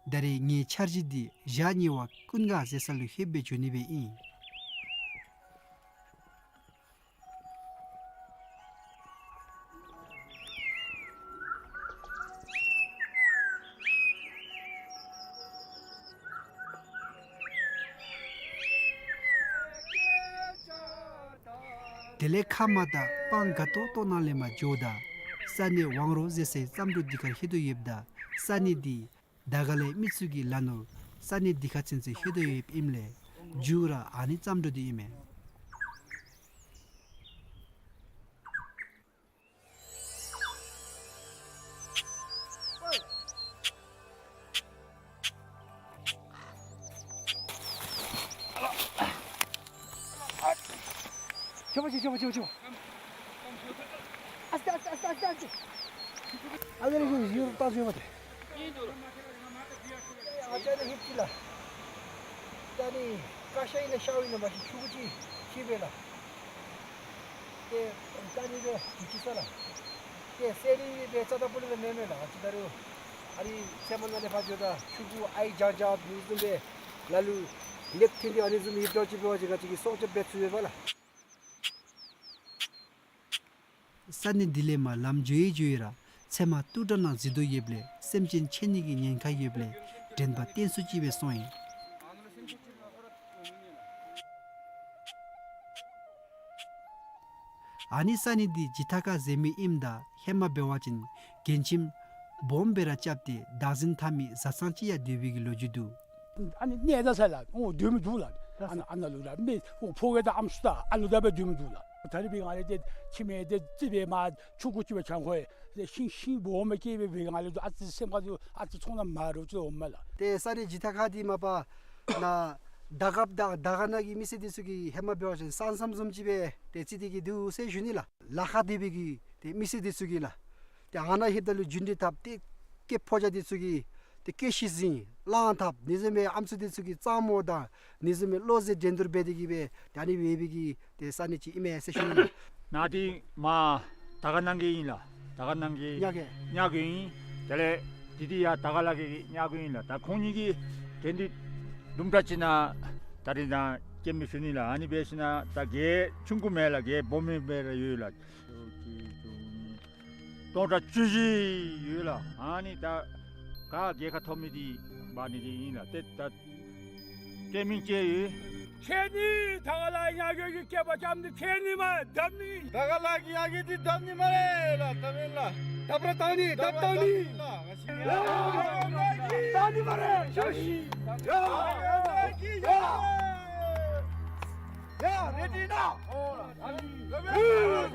ད་རེས་ངེའི་འཆར་གཞི་འདི་ཞག་གཉིས་པ་ཀུན་དགའ་ཟེར་ས་ལུ་ལྷོདཔ་སྦེ་འགྱོ་ནི་སྦེ་ཨིན། དེ་ལས་ཁ་མར་ད་སྤང་དགའ་ཏོག་ཏོ་ནང་ལས་མར་འགྱོཝ་ད་ས་གནས་ཝང་རོ་ཟེར་སའི་རྩྭ་འབྲོག་འདི་ཁར་ལྷོད་དོ་ཡོདཔ་ད་ས་གནས་འདི་དར་དཀར་ལའི་མི་ཚུ་གི་ལ་ནོར་ས་གནས་འདི་ཁར་ཚུན་ཚོད་ལྷོད་དོ་ཡོདཔ་ཨིནམ་ལས་མཇུག་ར་ཨ་ནི་རྩྭ་འབྲོག་འདི་ཨིན་མས། ཆོག་པ་ཆོག་ཆོག་པ་ཆོག་པ་ཆོག་པ། ཨ་སྟེ་ཨ་སྟེ་ཨ་སྟེ་ཨ་སྟེ། ཨ་ནི་རེ་ཡུར་ཏ་ཟེར་བ་ཏེ། ཨ་ཙི་རེ་ཧིབ་ཅི་ལགས། ད་ནི་ཀ་ཤ་ཨིན་ན་ཤཝ་ཨིན་ན་མ་ཤེས་ཆུང་ཀུ་ཅིག་ཤི་བས་ལགས། ཏེ་ད་ནི་རེ་ཧིབ་ཅི་ས་ལགས། ཏེ་སེ་རི་རེ་རྩ་དང་པོ་ལས་མེན་མས་ལགས། ཨ་ཙི་ད་རུང་ཨ་རི་ཚལ་མ་ནང་ལས་ཕར་འགྱོཝ་ད་ཆུང་ཀུ་ཨའི་འཇང་འཇང་འདི་བཟུམ་སྦེ་ལ་ལུ་ལེབ་ཐིང་ཏེ་ཨ་ནི་བཟུམ་ཧིབ་ཏོག་ཅིག་འབད་བ་ཅིན་ང་བཅས་ཀྱིས་སྲོག་སྐྱབས་འབད་ཚུགས་པས་ལགས། ས་གནས་འདི་ལས་མར་ལམ་འགྱོ་ཡི་འགྱོ་ཡི་ར་ཚལ་མ་སྟུག་དྲགས་ནང་འཛུལ་དོ་ཡོདཔ་ལས་སེམས་ཅན་ཆད་ནི་གི་ཉེན་ཁ་ཡོདཔ་ལས་དྲན་པ་བརྟན་སུ་ཅིག་སྦེ་སོང་ཡི། ཨ་ནི་ས་གནས་འདི་ཇི་ཐ་ཁ་ཟེར་མི་ཨིནམ་ད་ཧེ་མ་འབད་བ་ཅིན་རྒན་ཁྱིམ་སྦོམ་སྦེ་ར་རྐྱབ་སྟེ་བདག་འཛིན་འཐབ་མི་བཟའ་ཚང་ཅིག་ཡང་སྡོད་པའི་གི་ལོ་རྒྱུས་འདུག། ཨ་ནི་གནས་ད་ས་ལགས། འོ་སྡོད་མི་འདུག་ལགས། ཨ་ནཱ་ཨ་ནཱ་ལུ་ར་མི་འོ་ཕོ་སྐྱེས་དང་ཨམ་སྲུ་དང་ཨ་ལུ་དང་སྦེ་སྡོད་མི་འདུག་ལགས། ད་རེས་འབད་སྒང་ལས་ཏེ་ཁྱིམ་མི་དེ་རྩིག་པའི་མར་ཆུང་ཀུ་ཅིག་སྦེ་གྱང་ཁོག་ཡི། ཏེ་ཤིང་ཤིང་སྦོམ་སྦེ་སྐྱེས་སྦེ་འབད་སྒང་ལས་ཏེ་ཨ་ཙི་སེམས་ཁར་ལུ་ཨ་ཙི་ཚོར་སྣང་མ་འདྲཝ་ཅིག་འོངམ་མས་ལགས། ཏེ་ས་གནས་ཇི་ཐ་ཁ་འདི་མ་པ་ནཱ་དར་དཀར་དང་དར་དཀར་ནང་གི་མི་སེར་འདི་ཚུ་གིས་ཧེ་མ་འབད་བ་ཅིན་ས་མཚམས་བཟུམ་ཅིག་སྦེ་ཏེ་བརྩི་སྟེ་གི་འདུག་ཟེར་ཞུ་ནི་ལགས། ལ་ཁར་སྡོད་པའི་གི་ཏེ་མི་སེར་འདི་ཚུ་གིས་ལགས། ཏེ་ཨ་ནཱ་ལྷོདཔ་ད་ལུ་རྒྱུན་འདི་འཐབ་སྟེ་སྐྱེས་ཕོ་རྒྱས་འདི་ཚུ་གིས་ཏེ་སྐྱེས་ཤི་ཟིན་གླང་འཐབ་ཨ་ནི་བཟུམ་སྦེ་ཨམ་སྲུ་འདི་ཚུ་གིས་གཙང་མོ་དང་ཨ་ནི་བཟུམ་སྦེ་བློ་གཟེར་འགྲན་བསྡུར་འབད་དེ་གི་སྦེ་ཏེ་ཨ་ནི་སྦེ་འབད་བའི་གི་ཏེ་ས་གནས་ཅིག་ཨིན་མས་ཟེར་ཞུ་ནི་ལགས། ནཱ་འདི་མར་དར་དཀར་ནང་གི་ཨིན་ལགས། དར་དཀར་ནང་གི་ཉ་རྒོད་ཉ་རྒོད་ཨིན། དེ་ལས་འདི་འདི་ཡང་དར་དཀར་ལ་གི་ཉ་རྒོད་ཨིན་ལགས། ད་ཁོང་གཉིས་ཀྱི་འགྲན་བསྡུར་དུམ་གྲ་ཅིག་ནང་ད་རིས་ནཱ་སྐྱེལ་མི་ཞུ་ནི་ལགས། ཨ་ནི་འབད་ཞིནམ་ད་རྒོད་ཆུང་ཀུ་མེན་ལགས། རྒོད་སྦོམ་མི་སྦེ་ར་ཡོད་ལགས། སྟོང་ཕྲག་བཅུ་བཞི་ཡོད་ལགས། ཨ་ནི་ད་ག་རྒོད་ཁ་མཐོ་མི་འདི་འབག་ནི་འདི་ཨིན་ལགས། ཏེ་ད་ ཏེ་མིང་ཅིག་ཡོད། ཁྱེད་ནི་ད་ག་ལ་ཡ་གི་སྐྱེས་པ་ཙམ་ནི་ཁྱེད་ནི་མ་དམ་ནི། ད་ག་ལ་གི་ཡ་གི་འདི་དམ་ནི་མ་རེད་ལ། དམ་ཡིན་ལ། དམ་ར་དམ་ནི་དམ་དམ་ནི། དམ་ནི་མ་རེད། ཤོ་ཤི། ཡ་ཡ་ཡ་ཡ་རེ་ཌི་ན། ཡ་ཡ་ཡ།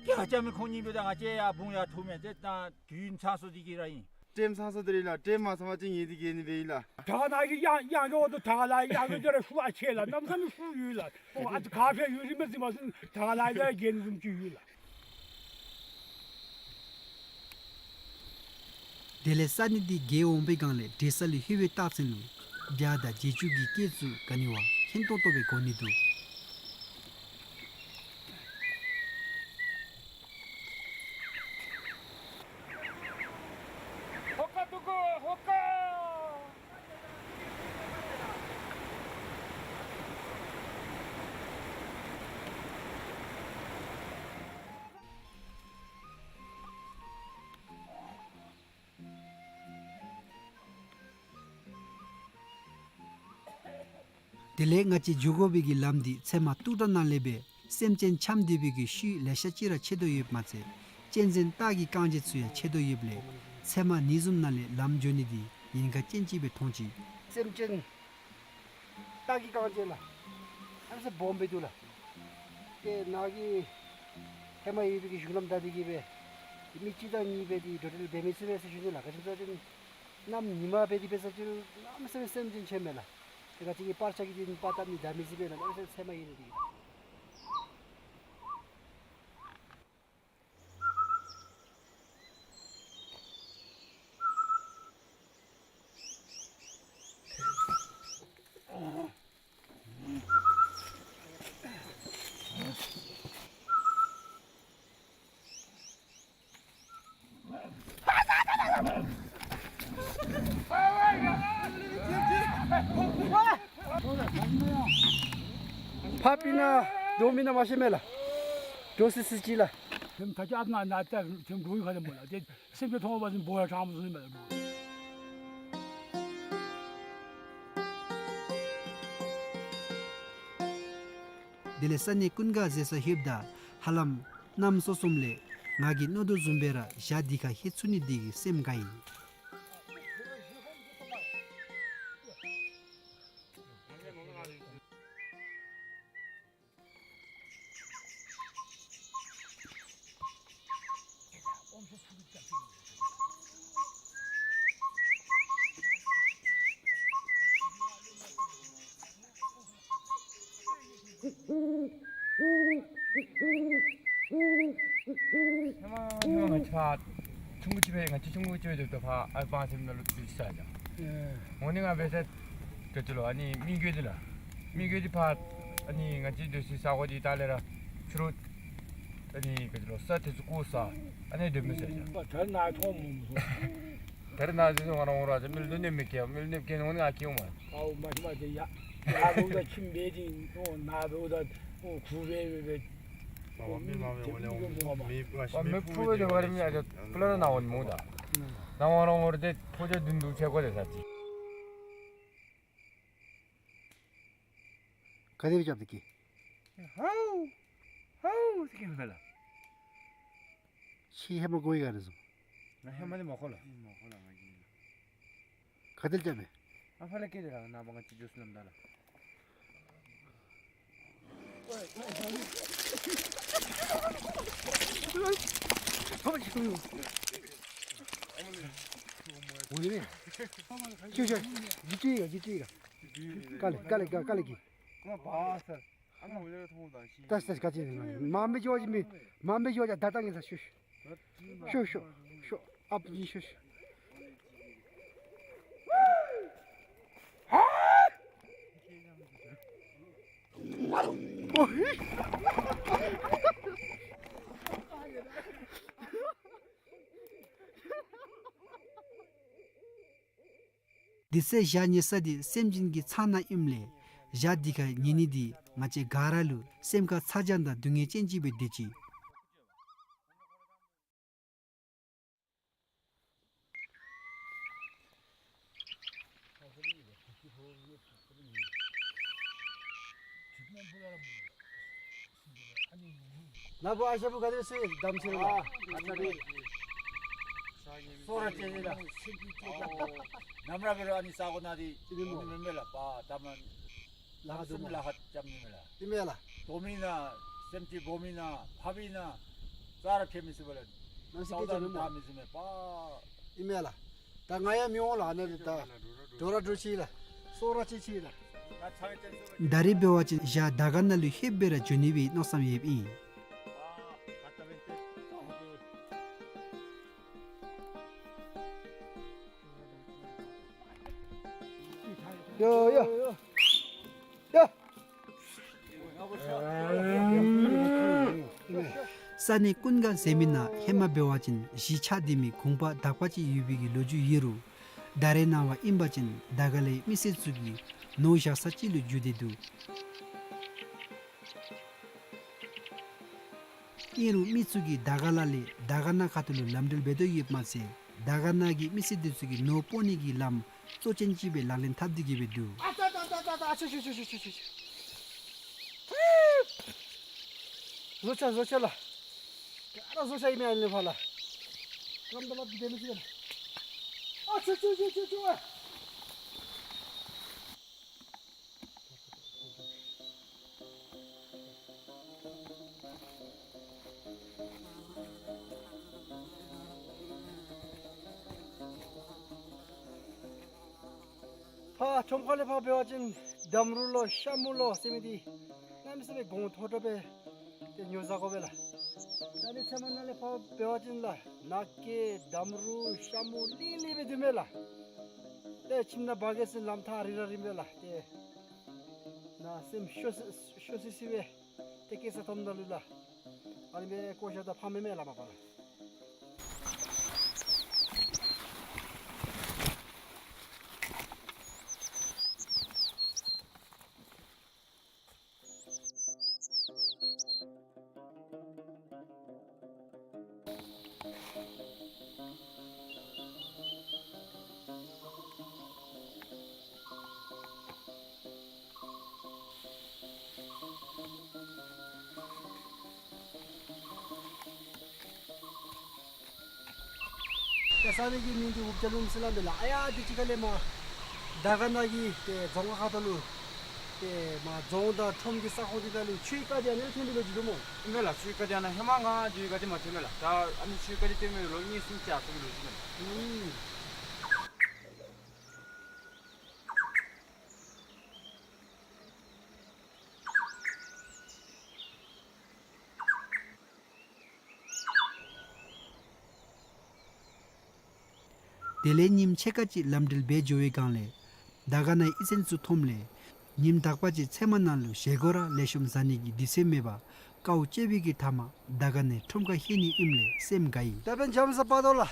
ཁྱེད་རྐྱབ་མི་ཁོང་གཉིས་པོ་དང་ང་བཅས་ཡར་བུང་ཡར་འཐུ་མས། ཏེ་ད་དུས་ཚང་སོ་འདི་གི་ར་ཨིན། ཊེམ་ཚང་སོ་འདི་ར་ཨིན་ལ། ཊེམ་མ་ཚང་བ་ཅིན་ངེ་འདི་གི་ནི་སྦེ་ཨིན་ལ། ད་ནཱ་གི་ཡང་ཡང་གི་འོག་ཏུ་ད་ག་ལ་ཡང་གི་འདི་ར་ཤུགས་ཨ་ཆེ་ལ། གནམ་ས་མེད་ཤུགས་ཡོད་ལ། ཨོ་ཨ་ཏི་ག་ཕེ་ཡོད་རིན་པ་ཟིན་མ་ཟིན་ད་ག་ལ་ཡང་རྒྱན་བཟུམ་ཅིག་ཡོད་ལ། དེ་ལས་ས་གནས་འདི་བརྒལ་འོང་པའི་སྒང་ལས་འབྲས་ས་ལུ་ལྷོད་པའི་རྟགས་མཚན་ལུ་བྱ་དང་བྱི་ཅུང་གི་སྐད་ཚུ་ག་ནི་བ་སྙན་ཏོང་ཏོ་སྦེ་གོ་ནི་འདུག། ཧོ་ཀ་ཏུ་ཀུ་ཧོ་ཀ། དེ་ལས་ང་བཅས་འགྱོ་དགོ་པའི་གི་ལམ་འདི་ཚལ་མ་སྟུག་དྲགས་ནང་ལས་སྦེ་སེམས་ཅན་འཁྱམས་སྡོད་པའི་གི་ཤུལ་ལེ་ཤ་ཅིག་ར་ཆད་དོ་ཡོདཔ་མ་ཚད་གཅན་གཟན་སྟག་གི་རྐང་རྗེས་ཚུ་ཡང་ཆད་དོ་ཡོདཔ་ལས་ཚལ་མ་ནི་བཟུམ་ནང་ལས་ལམ་འགྱོ་ནི་འདི་ཉེན་ཁ་ཅན་ཅིག་སྦེ་མཐོང་ཅི། སེམས་ཅན་སྟག་གི་རྐང་རྗེས་ལགས། ཨ་ནི་ཚུ་སྦོམ་སྦེ་འདུག་ལགས། ཏེ་ནཱ་གི་ཧེ་མ་ཡོད་པའི་གི་གཞུང་ལམ་བདའ་སྟེ་གི་སྦེ་མི་གཅིག་དང་གཉིས་སྦེ་འདི་འགྲོ་འགྲུལ་འབད་མི་ཚུགས་པས་ཟེར་ཞུ་ནི་ལགས། ག་ཅི་སྨོ་ཟེར་བ་ཅིན་གནམ་ཉི་མ་སྦེ་འདི་འབད་ས་ཅིག་རུང་གནམ་མེད་ས་མེད་སེམས་ཅན་ཆེ་མས་ལགས། ཏེ་ག་ཅི་གི་པར་ཆས་ཀྱིས་འདི་པར་བཏབ་ནི་བདའ་མི་ཚུགས་པས་ལགས། གནམ་མེད་ས་མེད་ཚལ་མ་ཡོད་ནི་འདི་གིས། ཕར་སྤིན་ན་འགྲོ་མི་ནང་མ་ཤེས་མས་ལགས། འགྲོ་སི་སི་ཅིག་ལགས། ཐེམ་ད་ཅི་ཨ་ང་ན་ད་ཐེམ་འགྲོ་ཡི་ཁ་ལས་མོ་ལགས། ཏེ་སེམས་ཅན་མཐོང་བ་ཅིན་འབོ་ཡ་གྲང་མོ་བཟུམ་མས་ལགས། དེ་ལས་ས་གནས་ཀུན་དགའ་ཟེར་ས་ལྷོདཔ་ད་ཧ་ལམ་གནམ་སྲོ་གསུམ་ལས་ང་གིས་མནོ་དོ་བཟུམ་སྦེ་ར་ཞག་འདི་ཁར་ལྷོད་ཚུགས་ནི་འདི་གིས་སེམས་དགའ་ཡི། ཧེ་མ་ཧེ་མ་ང་བཅས་ཕར་ཆུང་ཀུ་ཅིག་སྦེ་ང་བཅས་ཆུང་ཀུ་ཅིག་སྦེ་སྡོདཔ་ད་ཕར་ཨའི་པང་སེམས་ནང་ལུ་འདུག་ས་ཡ། ཨེ། འོ་ནི་ང་འབད་ས་ག་ཅི་ལོ་ཨ་ནི་མི་རྒོད་འདི་ལགས། མི་རྒོད་འདི་ཕར་ཨ་ནི་ང་བཅས་སྡོད་སའི་ས་གོ་འདི་ད་ལས་ར་ཕྱི་རུ་ཨ་ནི་ག་ཅི་ལོ་ས་དེ་ཚུ་བརྐོ་ས་ཨ་ནི་སྡོད་མི་ས་ཡ། ད་ནཱ་མཐོང་མི་མཐོང་། ད་རེས་ནཱ་འདི་ཚུ་ང་ར་འོང་ར་ཅིག་མི་ལུ་གནོད་མི་བསྐྱལ། མི་ལུ་གནོད་བསྐྱལ་ནི་འོང་ནི་ང་སྐྱེལཝ་མས། ཨའུ་མ་ཤེས་མ་དེ་ཡ། ཡ་འབདཝ་ད་ཁྱིམ་འབད་དེ་འོང་ནཱ་འབདཝ་ད་འོང་ཁུ་སྦེ་སྦེ་སྦེ། མི་ཕུ་སྦེ་དེ་བར་མི་ཨ་ཅག་ཕུ་ལ་ན་ནཱ་འོང་མོ་ད། ནཱ་འོང་ར་འོང་ར་དེ་ཕོ་རྒྱས་བདུན་དུ་ཆས་གོ་དེ་ས་ཅིག། ག་དེ་སྦེ་རྐྱབ་སྟེ་སྐྱེས། ཧའུ་ཧའུ་ཟེར་སྐྱེས་མས་ལགས། ཁྱོད་ཧེ་མ་གོ་ཡི་ག་རེ་ཟེར། ང་ཧེ་མ་ནི་མ་གོ་ལགས། མ་གོ་ལགས་ང་གིས། ག་དེ་སྦེ་རྐྱབ་མས། ཨ་ཕ་ལས་སྐྱེས་ཏེ་ལགས་ནངས་པ་ང་བཅས་འགྱོ་ས་ལམ་བདའ་ལགས། འོ་ནི་ནི། ཅིག་ཅིག་ཡ་ཅིག་ཅིག་ཡ། དཀའ་ལས་དཀའ་ལས་དཀའ་ལས་ཀྱིས། ད་ས་ག་ཅི་མ་མི་འགྱོ་ཅིག་མི་མ་མི་འགྱོ་ཅིག་ད་ལྟ་ངེ་ས་ཤོག་ཤོག་ཤོག་ཤོག་ཨཔ་ཅིག་ཤོག་ཤོག། ཨོ་ཧི། དེ་ཚེ་ཞག་ཉལ་ས་འདི་སེམས་ཅན་གྱི་ཚང་ནང་ཨིནམ་ལས་ཞག་འདི་ཁར་ཉལ་ནི་འདི་ང་བཅས་ག་ར་ལུ་སེམས་ཁར་ཚ་གྱང་དང་སྡུག་བསྔལ་ཅན་ཅིག་སྦེ་སྡོད་ཅི། ནཱ་བུ་ཨ་ཞང་བུ་ག་དེ་སྦེ་བསྡམས་ཅི་ལགས། ཨ་ཨ་ཙི་རེ། སོ་ར་ཅན་ལགས། ནམ་ར་གི་ར་ཨ་ནི་ས་གོ་ནང་འདི་ཨིན་མོ། མེན་མེན་ལགས། པ་ད་མ་ལ་ཧ་སེམས་ལ་ཧ་ཅམ་ནི་མེན་ལགས། ཨིན་མེན་ལགས། དོ་མི་ན་སེམས་ཅན་སྦོམ་མི་ན་ཕ་བི་ན་ཙ་ར་ཁེ་མི་སི་བ་ལ་ནམ་སི་ཀེ་ཅ་མེན་མོ། ད་མི་སི་མེ་པ། ཨིན་མེན་ལགས། ད་ང་ཡང་མི་འོང་ལགས། ཨ་ནི་ད་འགྲོ་ར་འགྲོ་ཅི་ལགས། སོ་ར་ཅི་ཅི་ལགས། ད་རེས་འབད་བ་ཅིན་ཞག་དར་དཀར་ནང་ལུ་ལྷོདཔ་སྦེ་ར་འགྱོ་ནི་སྦེ་མནོ་བསམ་ཡོདཔ་ཨིན། ཡ་ཡ་ཡ། ས་གནས་ཀུན་དགའ་ཟེར་མི་ནང་ཧེ་མ་འབད་བ་ཅིན་གཞིས་ཆགས་སྡོད་མི་གུང་པ་དག་པ་ཅིག་ཡོད་པའི་གི་ལོ་རྒྱུས་ཡོད་རུང་ད་རེས་ནངས་པ་ཨིན་པ་ཅིན་དར་དཀར་ལས་མི་སེར་ཚུ་གིས་ནོར་བཞག་ས་ཅིག་ལུ་འགྱུར་ཏེ་འདུག། ཨིན་རུང་མི་ཚུ་གིས་དར་དཀར་ལ་ལས་དར་དཀར་ན་ཁ་ཐུག་ལུ་ལམ་འགྲུལ་འབད་དོ་ཡོདཔ་མ་ཚད་དར་དཀར་ན་གི་མི་སེར་འདི་ཚུ་གིས་ནོར་སྤོ་ནི་གི་ལམ་གཙོ་ཅན་ཅིག་སྦེ་ལག་ལེན་འཐབ་སྟེ་གི་སྦེ་འདུག། ཨ་ཙ་ཙ་ཙ་ཙ་ཙ། ཨ་ཆུ་ཆུ་ཆུ། བཟོ་ཆ་བཟོ་ཆ་ལགས། ག་ར་བཟོ་ཆ་ཨིན་མས། ཨ་ནི་ཕར་ལགས། ཀམ་ད་ལབ་ཏེ་མི་ཤེས་ལགས། ཨ་ཆུ་ཆུ་ཆུ་ཆུ་ཆུ། ཨ། ཕར་ཁྲོམ་ཁ་ལས་ཕར་འབད་བ་ཅིན་འདམ་རུ་ལོ་ཤ་མུ་ལོ་ཟེར་མི་འདི་གནམ་མེད་ས་མེད་གོང་མཐོ་དྲགས་སྦེ་ཏེ་ཉོ་ཟ་དགོ་པས་ལགས། ད་ནི་ཚལ་མ་ནང་ལས་ཕར་འབད་བ་ཅིན་ལགས་ནགས་སྐྱེས་འདམ་རུ་ཤ་མུ་ལི་ལི་སྦེ་འདུག་མས་ལགས། ཏེ་ཁྱིམ་ནང་འབག་གེ་ཟེར་ལམ་ཐག་རིང་ར་རིང་པས་ལགས། ཏེ་ནཱ་སེམས་སྐྱོ་སི་སྐྱོ་སི་སི་སྦེ་ཏེ་སྐྱེ་ས་མཐོངམ་ད་ལུ་ལགས། ཨ་ནི་སྦེ་བཀོ་བཞག་ད་ཕངས་མས་མས་ལགས་མ་པ་ལགས། ཏེ་ས་གནས་ཀྱི་མིང་འདི་འུབ་ཇ་ལུང་ཟེར་སླབ་མས་ལགས། ཨ་ཡ་འདི་ཅིག་ཁ་ལས་མར་དར་དཀར་ན་གི་ཏེ་རྫོང་ཁག་ཁ་ཐུག་ལུ་ཏེ་མར་རྫོང་དང་ཁྲོམ་གྱི་ས་ཁོངས་འདི་ནང་ལུ་ཆུའི་རྐ་འདི་ཨ་ནི་ལས་ཐོན་ཏེ་འགྱོ་དོ་སྨོ། ཨིན་མས་ལགས། ཆུའི་རྐ་འདི་ཨ་ནཱ་ཧེ་མ་ང་འགྱོ་བའི་སྒང་འདི་མ་ཐོན་མས་ལགས། ད་ཨ་ནི་ཆུའི་རྐ་འདི་ཐོན་མི་ལོ་གཉིས་གསུམ་ཅིག་ཡར་སོང་གི་ལོ་རྒྱུས་མས་ལགས། ཨུམ། དེ་ལས་ཉིནམ་ཕྱེད་ཀ་ཅིག་ལམ་འགྲུལ་འབད་འགྱོ་བའི་སྒང་ལས་དར་དཀར་ནའི་ཨེ་ཟན་ཚུ་མཐོངམ་ལས་ཉིནམ་དག་པ་ཅིག་ཚལ་མ་ནང་ལུ་བཞེས་སྒོ་ར་ལེགས་ཤོམ་བཟའ་ནི་གི་དུས་ཚོད་མེད་པར་དཀའཝ་སྤྱད་པའི་གི་མཐའ་མར་དར་དཀར་ནའི་ཁྲོམ་ཁར་ལྷོད་ནི་ཨིནམ་ལས་སེམས་དགའ་ཡི། ད་འབདན་འཇམ་ས་པ་དོ་ལགས།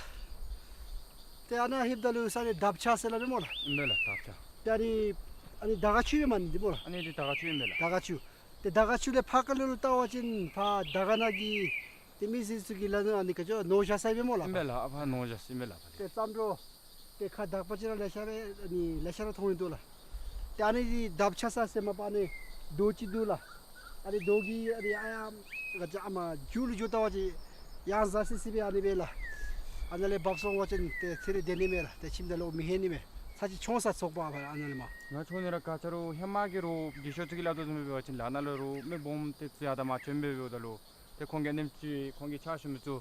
ཏེ་ཨ་ནཱ་ལྷོདཔ་ད་ལུ་ས་གནས་དབ་ཆ་ཟེར་སླབ་མས་སྨོ་ལགས། ཨིན་མས་ལགས། དབ་ཆ། ཏེ་ཨ་ནི་ཨ་ནི་དར་དཀར་ཆུ་ཨིན་མས་ནི་འདི་སྨོ་ལགས། ཨ་ནི་འདི་དར་དཀར་ཆུ་ཨིན་མས་ལགས། དར་དཀར་ཆུ། ཏེ་དར་དཀར་ཆུ་ལས་ཕར་ཁ་ལུ་ལུ་བལྟ་བ་ཅིན་ཕར་དར་དཀར་ན་གི་ཏེ་མི་སེར་ཚུ་གིས་སླབ་ནི་ཨ་ནི་ག་ཅི་ནོར་བཞག་ས་ཨིན་པས་སྨོ་ལགས། ཨིན་པས་ལགས། ཨ་ཕར་ནོར་བཞག་ས་ཨིན་པས་ལགས། ཏེ་བརྩམས་འགྲོ་ཏེ་ཁ་དག་པ་ཅིག་ར་ལེ་ཤ་སྦེ་ཨ་ནི་ལེ་ཤ་ར་མཐོང་ཡི་འདུག་ལགས། ཏེ་ཨ་ནི་འདི་དབ་ཆ་ས་ཟེར་མ་པ་ཨ་ནི་རྡོ་ཅིག་འདུག་ལགས། ཨ་ནི་རྡོ་གི་ཨ་ནི་ཨ་ཡ་ག་ཅི་ཨ་མ་མཇུག་ལུ་འགྱོ་བལྟ་བ་ཅིན་ཡང་གཟར་སི་སི་སྦེ་ཨ་ནི་སྦེ་ལགས། ཨ་ནཱ་ལས་འབབ་སོང་བ་ཅིན་ཏེ་ཚེ་རིང་སྡོད་ནི་མས་ལགས། ཏེ་ཁྱིམ་ནང་ལུ་མི་ལྷོད་ནི་མས། ཚར་གཅིག་མཆོང་ས་ཚོགས་པ་ཨ་ནཱ་ལས་མར། ང་མཆོང་ནི་ར་ག་ཅི་རུང་ཧེ་མ་གི་རུང་རྒས་ཤོས་ཚུ་གིས་སླབ་དོ་བཟུམ་སྦེ་འབད་བ་ཅིན་ལགས་ནཱ་ལུ་རུང་མི་སྦོམ་ཏེ་ཚུ་ཡར་དང་མར་བྱོན་སྦེ་འབདཝ་ད་ལུ་ཏེ་ཁོང་གི་ཨ་ནེམ་ཅིག་ཁོང་གི་ཕྱག་ཞུ་མི་ཚུ་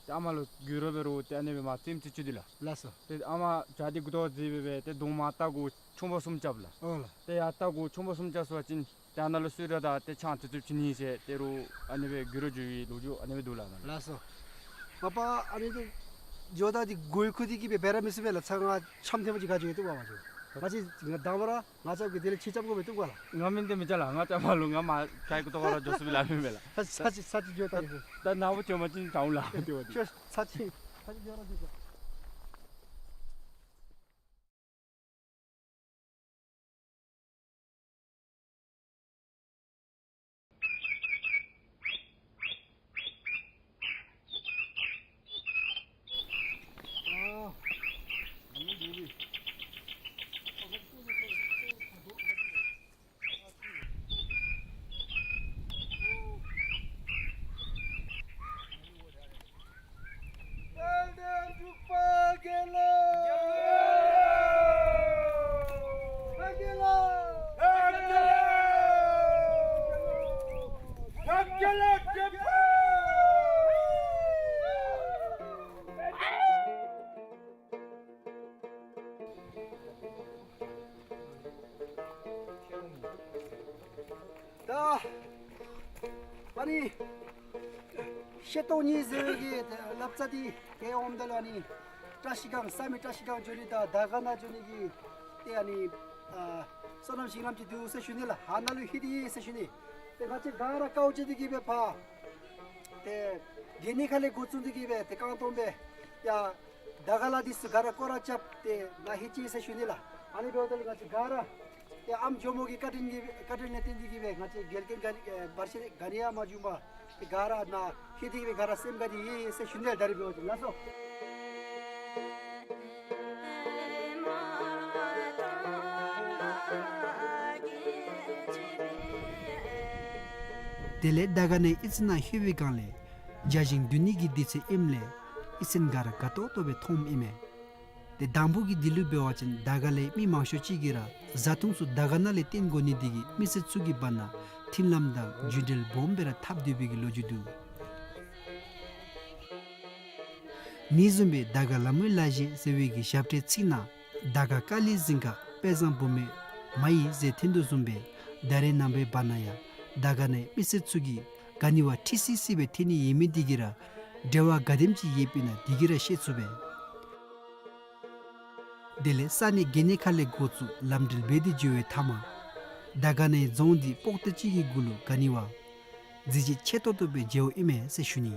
ཏེ་ཨ་མ་ལུ་གུ་རུ་འབད་རུང་ཏེ་ཨ་ནི་སྦེ་མར་རྩེདམོ་རྩེ་བཅུག་དེས་ལགས། ལགས་སོ། ཏེ་ཨ་མ་བྱག་འདི་མགུ་ཏོ་བརྫིས་སྦེ་སྦེ་ཏེ་གདོང་མར་བལྟ་དགོ་ཆུང་ཕོ་གསུམ་རྐྱབ་ལགས། ཨོ་ལགས། ཏེ་ཡར་བལྟ་དགོ་ཆུང་ཕོ་གསུམ་རྐྱབ་སོང་བ་ཅིན་ཏེ་ཨ་ནཱ་ལུ་གསོལ་རས་དང་ཏེ་ཆང་དེ་ཚུ་བྱིན་ནི་ཟེར་ཏེ་རུང་ཨ་ནི་སྦེ་གུ་རུ་བརྗོད་པའི་ལོ་རྒྱུས་ཨ་ནི་སྦེ་འདུག་ལགས་ནཱ་ལུ། ལགས་སོ། མ་པ་ཨ་ནི་འདི་འགྱོ་ད་འདི་གོ་ཡི་ཁུ་འདི་གིས་སྦེ་འབད་ར་མི་ཚུགས་པས་ལགས། ཚར་ང་འཆམ་ཐེངས་མ་ཅིག་ག་འགྱོ་བཏུབ་པས་མ་འགྱོ། མ་གཞི་ང་དང་པ་ར་ང་རྐྱབ་གེ། དེ་ལས་ཁྱོད་རྐྱབ་དགོ་པས་བཏུབ་ག་ལགས། ང་མེན་ཏེ་མི་རྐྱབ་ལགས། ང་རྐྱབ་མ་ལུ་ང་མར་ག་གི་ཐོག་ཁར་ར་འགྱོ་ཚུགས་པས་ལགས། མེན་མས་ལགས། ཚར་གཅིག་ཚར་གཅིག་འགྱོ་ད་ཡི་གུ། ད་ནཱ་བུ་བྱོན་པ་ཅིན་འདྲཝ་ལགས། དེ་བ་དེ། ཁྱོད་ཚར་གཅིག་ཚར་གཅིག་འགྱོ་ར་འགྱོ་ད། ཨ་ནི་ཤེལ་ཏོག་གཉིས་ཟེར་བའི་གི་ལབ་རྩ་འདི་གི་འོངམ་ད་ལུ་ཨ་ནི་བཀྲ་ཤིས་སྒང་བསམ་ཡས་བཀྲ་ཤིས་སྒང་འགྱོ་ནི་དང་དར་དཀར་ནང་འགྱོ་ནི་གི་ཏེ་ཨ་ནི་ཨ་སོ་ནམ་ཞིང་ལམ་ཅིག་འདུག་ཟེར་ཞུ་ནི་ལགས། ཨ་ནཱ་ལུ་ལྷོད་དེ་ཡོད་ཟེར་ཞུ་ནི། ཏེ་ང་བཅས་ག་ར་དཀའཝ་སྤྱད་དེ་གི་སྦེ་ཕར་ཏེ་གན་ནི་ཁ་ལས་འགོ་བཙུགས་ཏེ་གི་སྦེ་ཏེ་རྐང་སྟོང་སྦེ་ཡར་དར་དཀར་ལ་འདི་ཚུ་ག་ར་སྐོར་ར་རྐྱབ་སྟེ་ནཱ་ལྷོད་ཅི་ཟེར་ཞུ་ནི་ལགས། ཨ་ནི་འབདཝ་ད་ལུ་ང་བཅས་ག་ར་ཡ་ཨམ་ཇོ་མོ་གི་བཀའ་དྲིན་གྱི་བཀའ་དྲིན་ལས་བརྟེན་ཏེ་གི་སྦེ་ང་བཅས་འགལ་རྐྱེན་ག་ཨེ་བར་ཆད་ག་ནི་ཡང་མ་བྱུང་པར་ཏེ་ག་ར་ནཱ་ལྷོད་དེ་གི་སྦེ་ག་ར་སེམས་དགའ་སྟེ་ཡོད་ཟེར་ཞུ་ནི་ལགས། ད་རིས་འབདཝ་ད་ལགས་སོ། དེ་ལས་དར་དཀར་ནང་ཨི་ཚིག་ནང་ལྷོད་པའི་སྒང་ལས་བརྒྱ་བྱིན་འདུ་ནི་གི་དུས་ཚོད་ཨིནམ་ལས་ཨི་ཚན་ག་ར་དགའ་ཏོག་ཏོ་སྦེ་མཐོངམ་ཨིན་མས། ཏེ་དང་པོ་གི་འདི་ལུ་འབད་བ་ཅིན་དར་དཀར་ལས་མི་མང་ཤོས་ཅིག་གིས་ར་བཟའ་འཐུང་ཚུ་དར་དཀར་ནང་ལས་བཏོན་དགོ་ནི་འདི་གིས་མི་སེར་ཚུ་གི་བར་ན་མཐུན་ལམ་དང་རྒྱུད་འབྲེལ་སྦོམ་སྦེ་ར་འཐབ་སྡོད་པའི་གི་ལོ་རྒྱུས་འདུག། ནི་བཟུམ་སྦེ་དར་དཀར་ལ་མོའི་ལ་གཞས་ཟེར་བའི་གི་ཞབས་ཁྲའི་ཚིག་ནང་དར་དཀར་དཀའ་ལས་གཟིངས་ཁ་དཔལ་བཟང་བུ་མོའི་མ་ཡིས་ཟེར་ཐོན་དོ་བཟུམ་སྦེ་ད་རེས་ནངས་པའི་བར་ན་ཡང་དར་དཀར་ནང་མི་སེར་ཚུ་གིས་ག་ནི་བ་ཁྲིག་སི་སི་སྦེ་ཐོན་ནི་ཡོད་མི་འདི་གིས་ར་འབྲེལ་བ་ག་དེམ་ཅིག་ཡོདཔ་ཨིན་ན་འདི་གིས་ར་ཤེས་ཚུགས་པས། དེ་ལས་ས་གནས་གན་ནི་ཁ་ལས་འགོ་བཙུགས་ལམ་འགྲུལ་འབད་དེ་འགྱོ་བའི་མཐའ་མ་དར་དཀར་ནང་རྫོང་འདི་པོག་ཏོ་ཅིག་གི་གུ་ལུ་ག་ནི་བ་གཟི་བརྗིད་ཆེ་ཏོག་ཏོ་སྦེ་མཇལཝ་ཨིན་མས་ཟེར་ཞུ་ནི།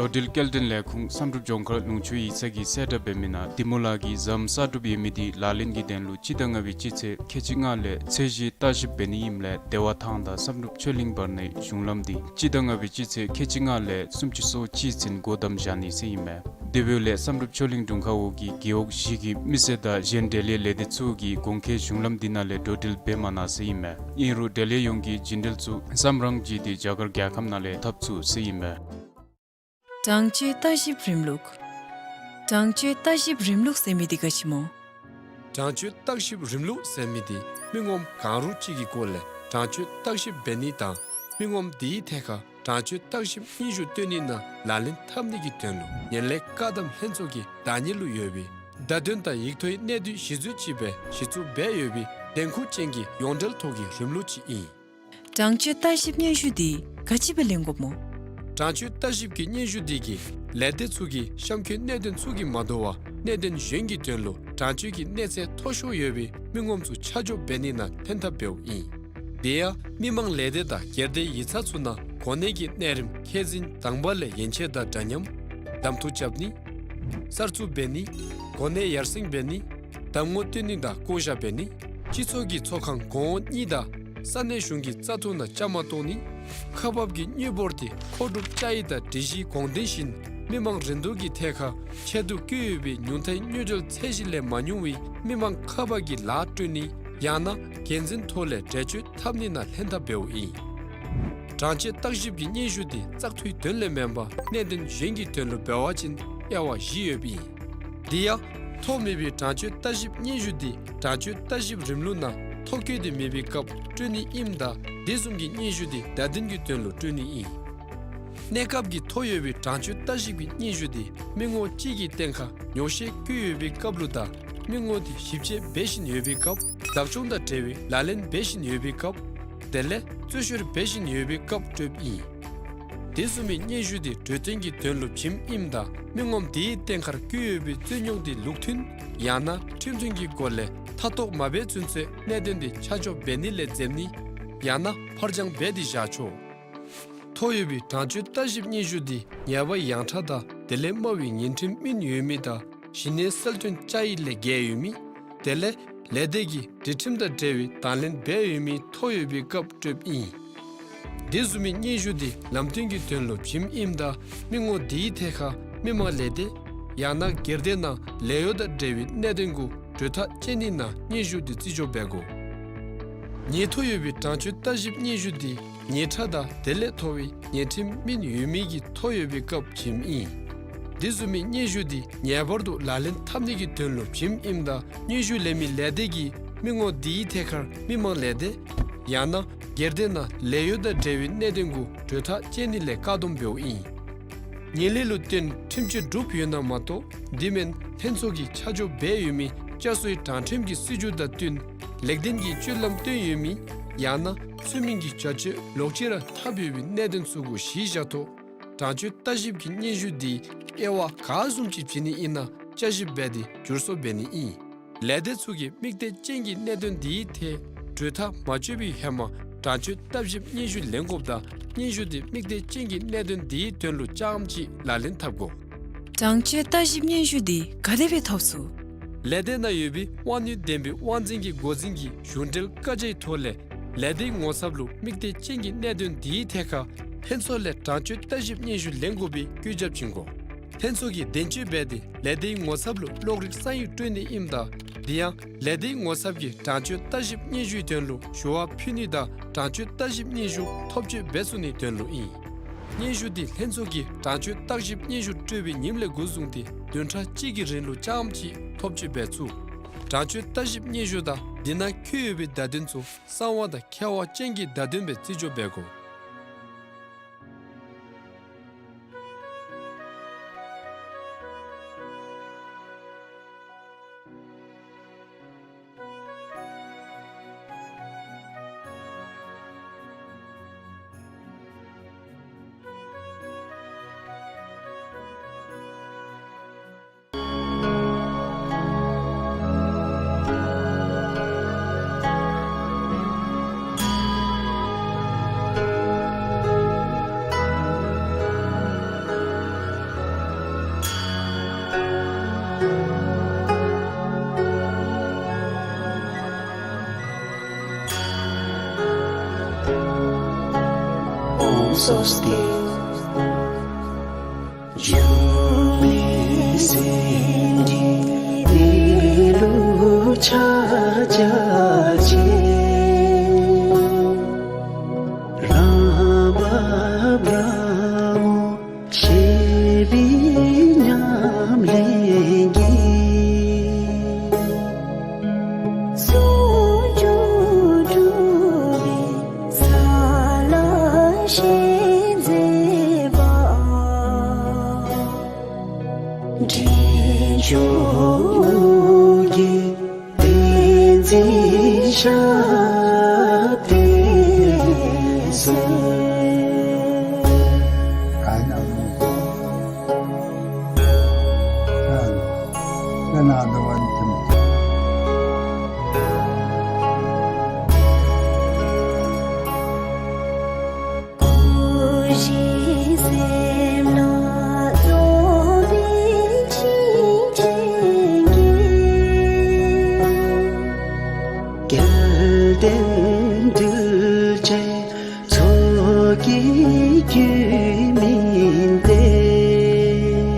འགྲོ་འགྲུལ་སྐྱེལ་འདྲེན་ལས་ཁུངས་བསམ་གྲུབ་ལྗོངས་མཁར་ལུང་ཕྱོགས་ཡིག་ཚང་གིས་གསལ་བསྒྲགས་འབད་མི་ནང་འདི་མོ་ལགས་ཀྱིས་ཟམ་གསར་སྒྲུབ་ཡོད་མི་འདི་ལག་ལེན་གྱི་དོན་ལུ་སྤྱི་ཟླ་ལྔ་པའི་སྤྱི་ཚེས་ཁལ་གཅིག་ལྔ་ལས་ཚད་གཞི་བརྟག་ཞིབ་འབད་ནི་ཨིནམ་ལས་བདེ་བ་ཐང་དང་བསམ་གྲུབ་ཆོས་གླིང་བར་ནའི་གཞུང་ལམ་འདི་སྤྱི་ཟླ་ལྔ་པའི་སྤྱི་ཚེས་ཁལ་གཅིག་ལྔ་ལས་སུམ་ཅུ་སོ་གཅིག་ཚུན་སྒོ་བསྡམ་བཞག་ནི་ཟེར་ཨིན་མས། དེ་འབདཝ་ལས་བསམ་གྲུབ་ཆོས་གླིང་དྲུང་ཁག་འོག་གི་རྒེད་འོག་བཞི་གི་མི་སེར་དང་གཞན་འབྲེལ་ཡོད་ལས་སྡེ་ཚུ་གིས་གོང་འཁོད་གཞུང་ལམ་འདི་ནང་ལས་འགྲོ་འགྲུལ་འབད་མ་གནང་ཟེར་ཨིན་མས། ཨིན་རུང་འབྲེལ་ཡོད་ཡོངས་ཀྱིས་རྒྱུན་འགྲུལ་ཚུ་བསམ་རང་བྱས་ཏེ་རྒྱ་གར་རྒྱལ་ཁབ་ནང་ལས་འཐབ་ཚུགས་ཟེར་ཨིན་མས། དྲང་སྤྱོད་བརྟག་ཞིབ་རིམ་ལུགས། དྲང་སྤྱོད་བརྟག་ཞིབ་རིམ་ལུགས་ཟེར་མི་འདི་ག་ཅི་སྨོ། དྲང་སྤྱོད་བརྟག་ཞིབ་རིམ་ལུགས་ཟེར་མི་འདི་མི་ངོམ་གང་རུང་ཅིག་གི་སྐོར་ལས་དྲང་སྤྱོད་བརྟག་ཞིབ་འབད་ནི་དང་མི་ངོམ་དེའི་ཐད་ཁར་དྲང་སྤྱོད་བརྟག་ཞིབ་སྙན་ཞུ་བཏོན་ནི་ནང་ལག་ལེན་འཐབ་ནི་གི་དོན་ལུ་ངན་ལྷད་བཀག་སྡོམ་ལྷན་ཚོགས་ཀྱི་བདག་གཉེར་ལུ་ཡོད་པའི་བརྡ་དོན་དང་ཡིག་ཐོག་གི་གནད་བསྡུས་གཞི་བཟུང་ཅིག་སྦེ་གཞི་བཙུགས་འབད་ཡོད་པའི་འདེམས་ཁོངས་ཅན་གྱི་ཡོངས་འབྲེལ་ཐོག་གི་རིམ་ལུགས་ཅིག་ཨིན། དྲང་སྤྱོད་བརྟག་ཞིབ་སྙན་ཞུ་འདི་ག་ཅི་སྦེ་ལེན་དགོཔ་སྨོ། དྲང་སྤྱོད་བརྟག་ཞིབ་ཀྱི་སྙན་ཞུ་འདི་གིས་ལས་སྡེ་ཚུ་གི་གཤམ་འཁོད་གནད་དོན་ཚུ་གིས་མ་དོ་བར་གནད་དོན་གཞན་གྱི་དོན་ལུ་དྲང་སྤྱོད་ཀྱི་གནས་ཚད་མཐོ་ཤོས་ཡོད་པའི་མི་ངོམ་ཚུ་ཆ་འཇོག་འབད་ནི་ནང་ཕན་ཐབས་འབདཝ་ཨིན། དེ་ཡང་མི་མང་ལས་སྡེ་དང་སྒེར་སྡེ་ཡིག་ཚང་ཚུ་ནང་གོ་གནས་ཀྱི་གནས་རིམ་ཁས་འཛིན་དང་པ་ལས་ཡན་ཆད་དང་འདྲ་མཉམ་གདམ་འཐུ་རྐྱབ་ནི། གསར་བཙུགས་འབད་ནི། གོ་གནས་ཡར་སེང་འབད་ནི། གདམ་ངོ་སྟོན་ནི་དང་བསྐོ་བཞག་འབད་ནི། སྤྱི་ཚོགས་ཀྱི་ཚོགས་ཁང་གོང་འོག་གཉིས་དང་ས་གནས་གཞུང་གི་བཙག་འཐུ་ནང་བཅའ་མར་གཏོགས་ནི། ཁག་འབག་གི་དངུལ་འབོར་དེ་མཁོ་སྒྲུབ་བཅའ་ཡིག་དང་སྒྲིག་གཞི་དགོངས་དོན་བཞིན་ མི་མང་རིན་བསྡུར་གྱི་ཐད་ཁར་ཆེད་དུ་བསྐྱོད་ཡོད་པའི་ཉུང་མཐའི་དངུལ་འབྲེལ་ཚད་གཞི་ལས་མ་ཉུང་བའི་མི་མང་ཁ་པར་གྱི་ལཱ་སྤྲོད་ནི་ཡང་ན་འགན་འཛིན་ཐོག་ལས་འགྲེལ་བརྗོད་འཐབ་ནི་ནང་ལྷན་ཐབས་འབདཝ་ཨིན། གྲངས་བཅད་བརྟག་ཞིབ་ཀྱི་སྙན་ཞུ་དེ་བཙག་འཐུའི་དོན་ལས་མེན་པར་གནད་དོན་གཞན་གྱི་དོན་ལུ་འབད་བ་ཅིན་དབྱེ་བ་བཞི་ཡོདཔ་ཨིན། དེ་ཡང་ཐོ་མེད་པའི་གྲངས་བཅད་བརྟག་ཞིབ་སྙན་ཞུ་དེ་གྲངས་བཅད་བརྟག་ཞིབ་རིམ་ལུགས་ནང་ཐོ་བཀོད་དེ་མེད་པའི་སྐབས་སྤྲོད་ནི་ཨིནམ་ད་དེ་བཟུམ་གྱི་སྙན་ཞུ་དེ་བརྡ་དོན་གྱི་དོན་ལུ་སྤྲོད་ནི་ཨིན། གནས་སྐབས་ཀྱི་ཐོ་ཡོད་པའི་གྲངས་བཅད་བརྟག་ཞིབ་ཀྱི་སྙན་ཞུ་དེ་མི་ངོ་གཅིག་གི་སྟེང་ཁར་ཉོག་བཤད་བཀོད་ཡོད་པའི་སྐབས་ལུ་དང་མི་ངོ་དེ་ཞིབ་དཔྱད་འབད་བཞིན་ཡོད་པའི་སྐབས། བདག་སྐྱོང་དང་འབྲེལ་བའི་ལག་ལེན་འབད་བཞིན་ཡོད་པའི་སྐབས། དེ་ལས་རྩོད་བཤེར་འབད་བཞིན་ཡོད་པའི་སྐབས་སྤྲོདཔ་ཨིན། དེ་བཟུམ་མའི་སྙན་ཞུ་དེ་གྲོས་བསྟུན་གྱི་དོན་ལུ་བྱིནམ་ཨིནམ་ད་མི་ངོམ་དེའི་སྟེང་ཁར་བཀོད་ཡོད་པའི་རྩོད་རྙོག་དེ་ལུགས་མཐུན་ཡང་ན་ཁྲིམས་མཐུན་གྱི་སྒོ་ལས་མཐའ་གཏོགས་མ་འབད་ཚུན་ཚོད་གནད་དོན་དེ་ཆ་འཇོག་འབད་ནི་ལས་འཛེམ་ནི་ཡང་ན་ཕར་འགྱངས་འབད་དེ་བཞག་ཆོག། ཐོ་ཡོད་པའི་གྲངས་བཅད་བརྟག་ཞིབ་སྙན་ཞུ་དེ་ཉེས་པ་ཡང་ཁྲ་དང་དེ་ལས་དམའ་བའི་ཉེས་ཁྲིམས་སྨིན་ཡོད་མི་དང་གཞི་གནས་གསལ་སྟོན་བཅའ་ཡིག་ལས་འགལ་ཡོད་མི། དེ་ལས་ལས་སྡེ་གིས་སྒྲིག་ཁྲིམས་དང་འབྲེལ་བའི་དང་ལེན་འབད་ཡོད་མི་ཐོ་ཡོད་པའི་སྐབས་སྤྲོདཔ་ཨིན། དེ་བཟུམ་མའི་སྙན་ཞུ་དེ་ལམ་སྟོན་གྱི་དོན་ལུ་བྱིནམ་ཨིནམ་ད་མི་ངོ་དེའི་ཐད་ཁར་མི་མང་ལས་སྡེ་ཡང་ན་སྒེར་སྡེ་ནང་ལས་གཡོག་དང་འབྲེལ་བའི་གནད་དོན་གུ་གྲོས་ཐག་བཅད་ནི་ནང་སྙན་ཞུ་དེ་རྩིས་འཇོག་འབད་དགོ། ཉེས་ཐོ་ཡོད་པའི་གྲངས་བཅད་བརྟག་ཞིབ་སྙན་ཞུ་དེ་ཉེས་ཁྲ་དང་དེ་ལས་མཐོ་བའི་ཉེས་ཁྲིམས་སྨིན་ཡོད་མི་གི་ཐོ་ཡོད་པའི་སྐབས་བྱིནམ་ཨིན། དེ་བཟུམ་མའི་སྙན་ཞུ་དེ་ངེས་པར་དུ་ལག་ལེན་འཐབ་ནི་གི་དོན་ལུ་བྱིནམ་ཨིནམ་ད་སྙན་ཞུ་ལེན་མི་ལས་སྡེ་གིས་མི་ངོ་དེའི་ཐད་ཁར་མི་མང་ལས་སྡེ་ཡང་ན་སྒེར་སྡེ་ནང་ལས་གཡོག་དང་འབྲེལ་བའི་གནད་དོན་གུ་གྲོས་ཐག་བཅད་ནི་ལས་བཀག་སྡོམ་འབདཝ་ཨིན། ངན་ལྷད་ལུ་བརྟེན་ཁྲིམས་གཅོད་གྲུབ་ཡོད་ན་མ་གཏོགས་དེ་མེན་ལྷན་ཚོགས་ཀྱིས་ཆ་འཇོག་འབད་ཡོད་མི་བསྐྱར་གསོའི་དྲང་ཁྲིམས་ཀྱི་སྲིད་བྱུས་དང་བསྟུན་ལེགས་ལྡན་གྱི་སྤྱོད་ལམ་སྟོན་ཡོད་མི་ཡང་ན་ཚུལ་མིན་གྱི་བྱ་སྤྱོད་ལོག་ཅི་ར་འཐབ་ཡོད་པའི་གནད་དོན་ཚུ་གུ་གཞི་བཞག་ཐོག་གྲངས་བཅད་བརྟག་ཞིབ་ཀྱི་སྙན་ཞུ་དེ་དབྱེ་བ་ག་བཟུམ་ཅིག་བྱིན་ནི་ཨིན་ན་བསྐྱར་ཞིབ་འབད་དེ་བསྒྱུར་བཟོ་འབད་ནི་ཨིན། ལས་སྡེ་ཚུ་གིས་དམིགས་གཏད་ཅན་གྱི་གནད་དོན་དེའི་ཐད་གྲོས་ཐག་མ་གཅོད་པའི་ཧེ་མ་གྲངས་བཅད་བརྟག་ཞིབ་སྙན་ཞུ་ལེན་དགོཔ་དང་སྙན་ཞུ་དེ་དམིགས་གཏད་ཅན་གྱི་གནད་དོན་དེའི་དོན་ལུ་རྐྱངམ་གཅིག་ལག་ལེན་འཐབ་དགོ། གྲངས་བཅད་བརྟག་ཞིབ་སྙན་ཞུ་དེ་ག་དེ་སྦེ་ཐོབ་ཚུགས། ལས་སྡེ་ནང་ཡོད་པའི་དབང་ནུས་ལྡན་པའི་དབང་འཛིན་གྱི་འགོ་འཛིན་གྱི་གཞུང་འབྲེལ་བཀའ་རྒྱའི་ཐོག་ལས་ལས་སྡེའི་ངོ་ཚབ་ལུ་དམིགས་གཏད་ཅན་གྱི་གནད་དོན་དེའི་ཐད་ཁར་ལྷན་ཚོགས་ལས་གྲངས་བཅད་བརྟག་ཞིབ་སྙན་ཞུ་ལེན་དགོ་པའི་བཀོད་ཁྱབ་བྱིན་དགོ། ལྷན་ཚོགས་ཀྱིས་བདེན་དཔྱོད་འབད་དེ་ལས་སྡེའི་ངོ་ཚབ་ལུ་གློག་རིག་ས་ཡིག་སྤྲོད་ནི་ཨིནམ་ད་དེ་ཡང་ལས་སྡེའི་ངོ་ཚབ་ཀྱིས་གྲངས་བཅད་བརྟག་ཞིབ་སྙན་ཞུའི་དོན་ལུ་ཞུ་བ་ཕུལ་ནི་དང་གྲངས་བཅད་བརྟག་ཞིབ་སྙན་ཞུ་ཐོབ་སྤྱོད་འབད་ཚུགས་ནིའི་དོན་ལུ་ཨིན། སྙན་ཞུ་དེ་ལྷན་ཚོགས་ཀྱིས་གྲངས་བཅད་བརྟག་ཞིབ་སྙན་ཞུ་སྤྲོད་པའི་ཉིནམ་ལས་འགོ་བཟུང་སྟེ་བདུན་ཕྲག་གཅིག་གི་རིང་ལུ་རྐྱངམ་གཅིག་ཐོབ་སྤྱོད་འབད་ཚུགས། གྲངས་བཅད་བརྟག་ཞིབ་སྙན་ཞུ་དང་དེ་ནང་འཁོད་ཡོད་པའི་བརྡ་དོན་ཚུ་གསང་བ་དང་ཁྱབ་པ་ཅན་གྱི་བརྡ་དོན་སྦེ་རྩིས་འཇོག་འབད་དགོ། ཨོཾ་སྭ་སྟི། འབྱུང་གནས་སེམས་ཀྱི་གནས་ལུགས་ཕྱག་རྒྱ་ཆེ། བླ་མ་བྲག་སྔོན་བཞད་པའི་ཉམས་ལེན་གྱིས། ཟུང་འཇུག་སྒྲུབ་པའི་ས་ལ་ཞལ་མཛད་པ། འབྲས་ལྗོངས་ཀྱི་བསྟན་འཛིན་ཞབས་བརྟན་གསོལ། སྐུ་བཞི་སེམས་ལ་རྫོགས་པའི་ཕྱིར་དྲན་གྱིས། སྐལ་ལྡན་གདུལ་བྱའི་ཚོགས་ཀྱི་རྒྱུད་སྨིན་ཏེ།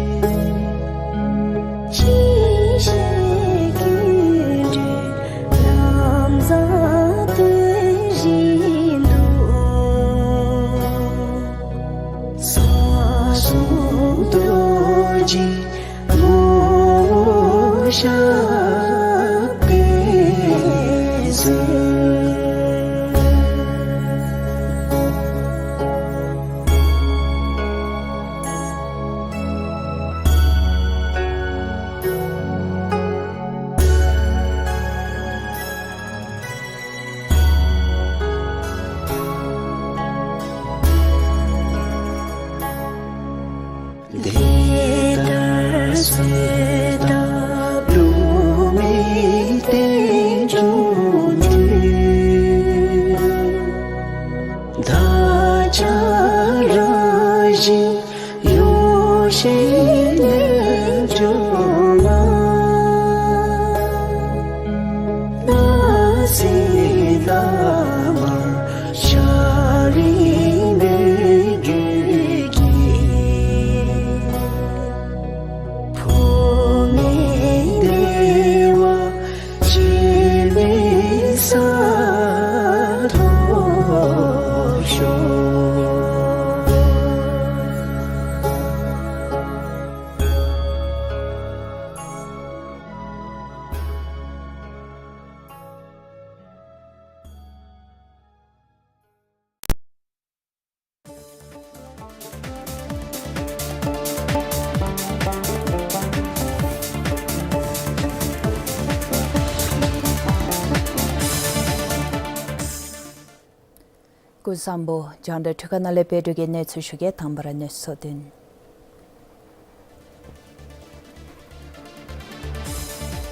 སྐུ་གཟུགས་བཟང་པོ། རྒྱང་བསྒྲགས་འཕྲུལ་ཁང་ནང་ལས་བོད་ཀྱི་གནས་ཚུལ་ཞུ་གེ། དང་པ་ར་གནས་ཚུལ་དོན།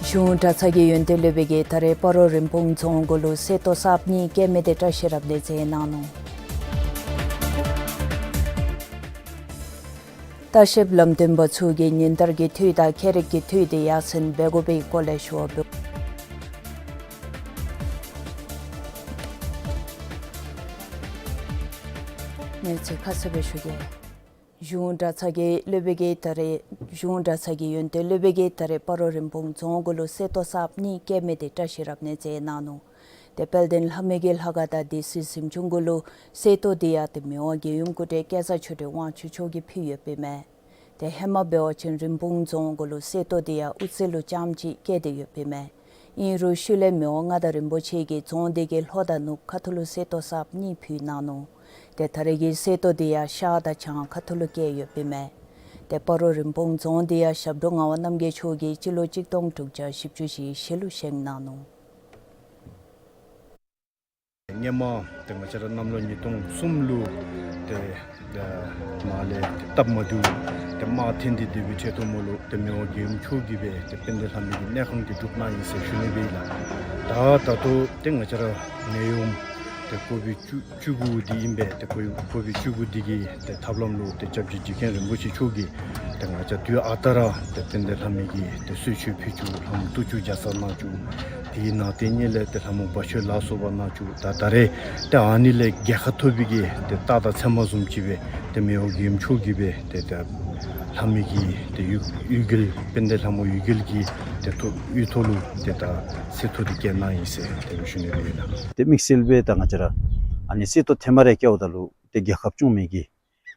གཞུང་གྲྭ་ཚང་གི་ཡོན་ཏན་སློབ་དཔོན་གྱིས་ད་རེས་སྤ་རོ་རིན་སྤུངས་རྫོང་གུ་ལུ་གསེར་ཏོག་གསརཔ་གཉིས་བཀལ་མི་དེ་བཀྲ་ཤིས་རབ་གནས་མཛད་གནང་ནུག། ལྟ་བཤལཔ་ལམ་སྟོན་པ་ཚུ་གིས་ཉིན་ལྟར་གྱི་འཐུས་དང་ཁྱད་རིག་གི་འཐུས་དེ་ཡར་སེང་འབད་དགོ་པའི་སྐོར་ལས་ཞུ་བ་འབདཝ། གནས་ཚུལ་ཁ་གསལ་སྦེ་ཞུ་གེ། གཞུང་གྲྭ་ཚང་གི་སློབ་དཔོན་གྱིས་ད་རེས་གཞུང་གྲྭ་ཚང་གི་ཡོན་ཏན་སློབ་དཔོན་གྱིས་ད་རེས་སྤ་རོ་རིན་སྤུངས་རྫོང་གུ་ལུ་གསེར་ཏོག་གསརཔ་གཉིས་བཀལ་མི་དེ་བཀྲ་ཤིས་རབ་གནས་མཛད་གནང་ནུག། ཏེ་དཔལ་ལྡན་ལྷ་མོའི་གི་ལྷ་ཁང་དང་སྡེ་སྲིད་གཟིམ་ཆུང་གུ་ལུ་གསེར་ཏོག་དེ་ཡང་ཏེ་མི་དབང་རྒྱལ་ཡུམ་སྐུ་བགྲེས་སྐལ་བཟང་ཆོས་སྒྲོན་དབང་ཕྱུག་མཆོག་གིས་ཕུལ་ཡོདཔ་ཨིན་མས། ཏེ་ཧེ་མ་འབད་བ་ཅིན་རིན་སྤུངས་རྫོང་གུ་ལུ་གསེར་ཏོག་དེ་ཡང་དབུ་རྩེ་ལུ་རྐྱངམ་གཅིག་བཀལ་ཏེ་ཡོདཔ་ཨིན་མས། ཨིན་རུང་ཤུལ་ལས་མི་དབང་མངའ་བདག་རིན་པོ་ཆེ་གིས་རྫོང་དེ་གི་ལྷོ་དང་ནུབ་ཁ་ཐུག་ལུ་གསེར་ཏོག་གསརཔ་གཉིས་ཕུལ་གནང་ནུག། ཏེ་ད་རེས་ཀྱི་གསེར་ཏོག་དེ་ཡང་ཤར་དང་བྱང་ཁ་ཐུག་ལུ་བཀལ་ཡོདཔ་ཨིན་མས། ཏེ་སྤ་རོ་རིན་སྤུངས་རྫོང་དེ་ཡང་ཞབས་དྲུང་ངག་དབང་རྣམ་རྒྱལ་མཆོག་གིས་སྤྱི་ལོ་གཅིག་སྟོང་དྲུག་བརྒྱ་བཞི་བཅུ་ཞེ་བཞི་ལུ་བཞེངས་གནང་ནུག། སྔོན་མ་ཏེ་ང་བཅས་ར་གནམ་ལོ་ཉིས་སྟོང་གསུམ་ལུ་ཏེ་ཏེ་མར་ལས་ཏེ་སྟབས་མ་བདེཝ་ཏེ་དམག་འཐེན་ཏེ་སྡོད་པའི་ཆེད་དུ་མོ་ལུ་ཏེ་མི་དབང་རྒྱལ་ཡུམ་མཆོག་གིས་སྦེ་ཏེ་དཔལ་ལྡན་ལྷ་མོའི་གི་གནས་ཁང་དེ་སྒྲུབ་གནང་ཡི་ཟེར་ཞུ་ནི་སྦེ་ཨིན་ལགས། ད་ད་ལྟོ་ཏེ་ང་བཅས་ར་ནད་ཡམས་ཏེ་ཀོ་བིཌ་བཅུ་བཅུ་དགུ་འདི་ཨིན་པས། ཏེ་ཀོ་ཀོ་བིཌ་བཅུ་དགུ་འདི་གི་ཏེ་ཐབས་ལམ་ལུ་ཏེ་སྐྱབས་རྗེ་རྗེ་མཁན་རིན་པོ་ཆེ་མཆོག་གིས་ཏེ་ང་བཅས་དུས་ཨ་རྟག་ར་ཏེ་དཔལ་ལྡན་ལྷ་མོའི་གི་ཏེ་གསོལ་མཆོད་ཕུལ་བཅུག། ལྷ་མོ་གཏོར་བཅུག་བརྒྱ་རྩ་གནང་བཅུག། དེའི་ནང་དེ་ཉིད་ལས་ཏེ་ལྷ་མོ་བ་ཕྱུགས་ལ་སོགས་པ་གནང་བཅུག། ད་ད་རེས་ཏེ་ཨ་ནི་ལས་རྒྱལ་ཁ་ཐོབ་པའི་གི་ཏེ་རྟགས་དང་མཚན་མ་བཟུམ་ཅིག་སྦེ་ཏེ་མི་དབང་རྒྱལ་ཡུམ་མཆོག་གིས་སྦེ་ཏེ་ཏེ་ལྷ་མོའི་གི་ཏེ་གཡུལ་གཡུལ་རྒྱལ་དཔལ་ལྡན་ལྷ་མོ་གཡུལ་རྒྱལ་གྱི་ཏེ་ཐོག་གཡུལ་ཐོག་ལུ་ཏེ་ད་གསེར་ཏོག་དེ་བཀལ་གནང་ཡི་ཟེར་དེ་སྦེ་ཞུ་ནི་སྦེ་ཨིན་ལགས། ཏེ་དམིགས་བསལ་སྦེ་ད་ང་བཅས་ར་ཨ་ནི་གསེར་ཏོག་ཐེངས་མ་རེ་བཀལཝ་ད་ལུ་ཏེ་རྒྱལ་ཁབ་སྐྱོང་མི་གི་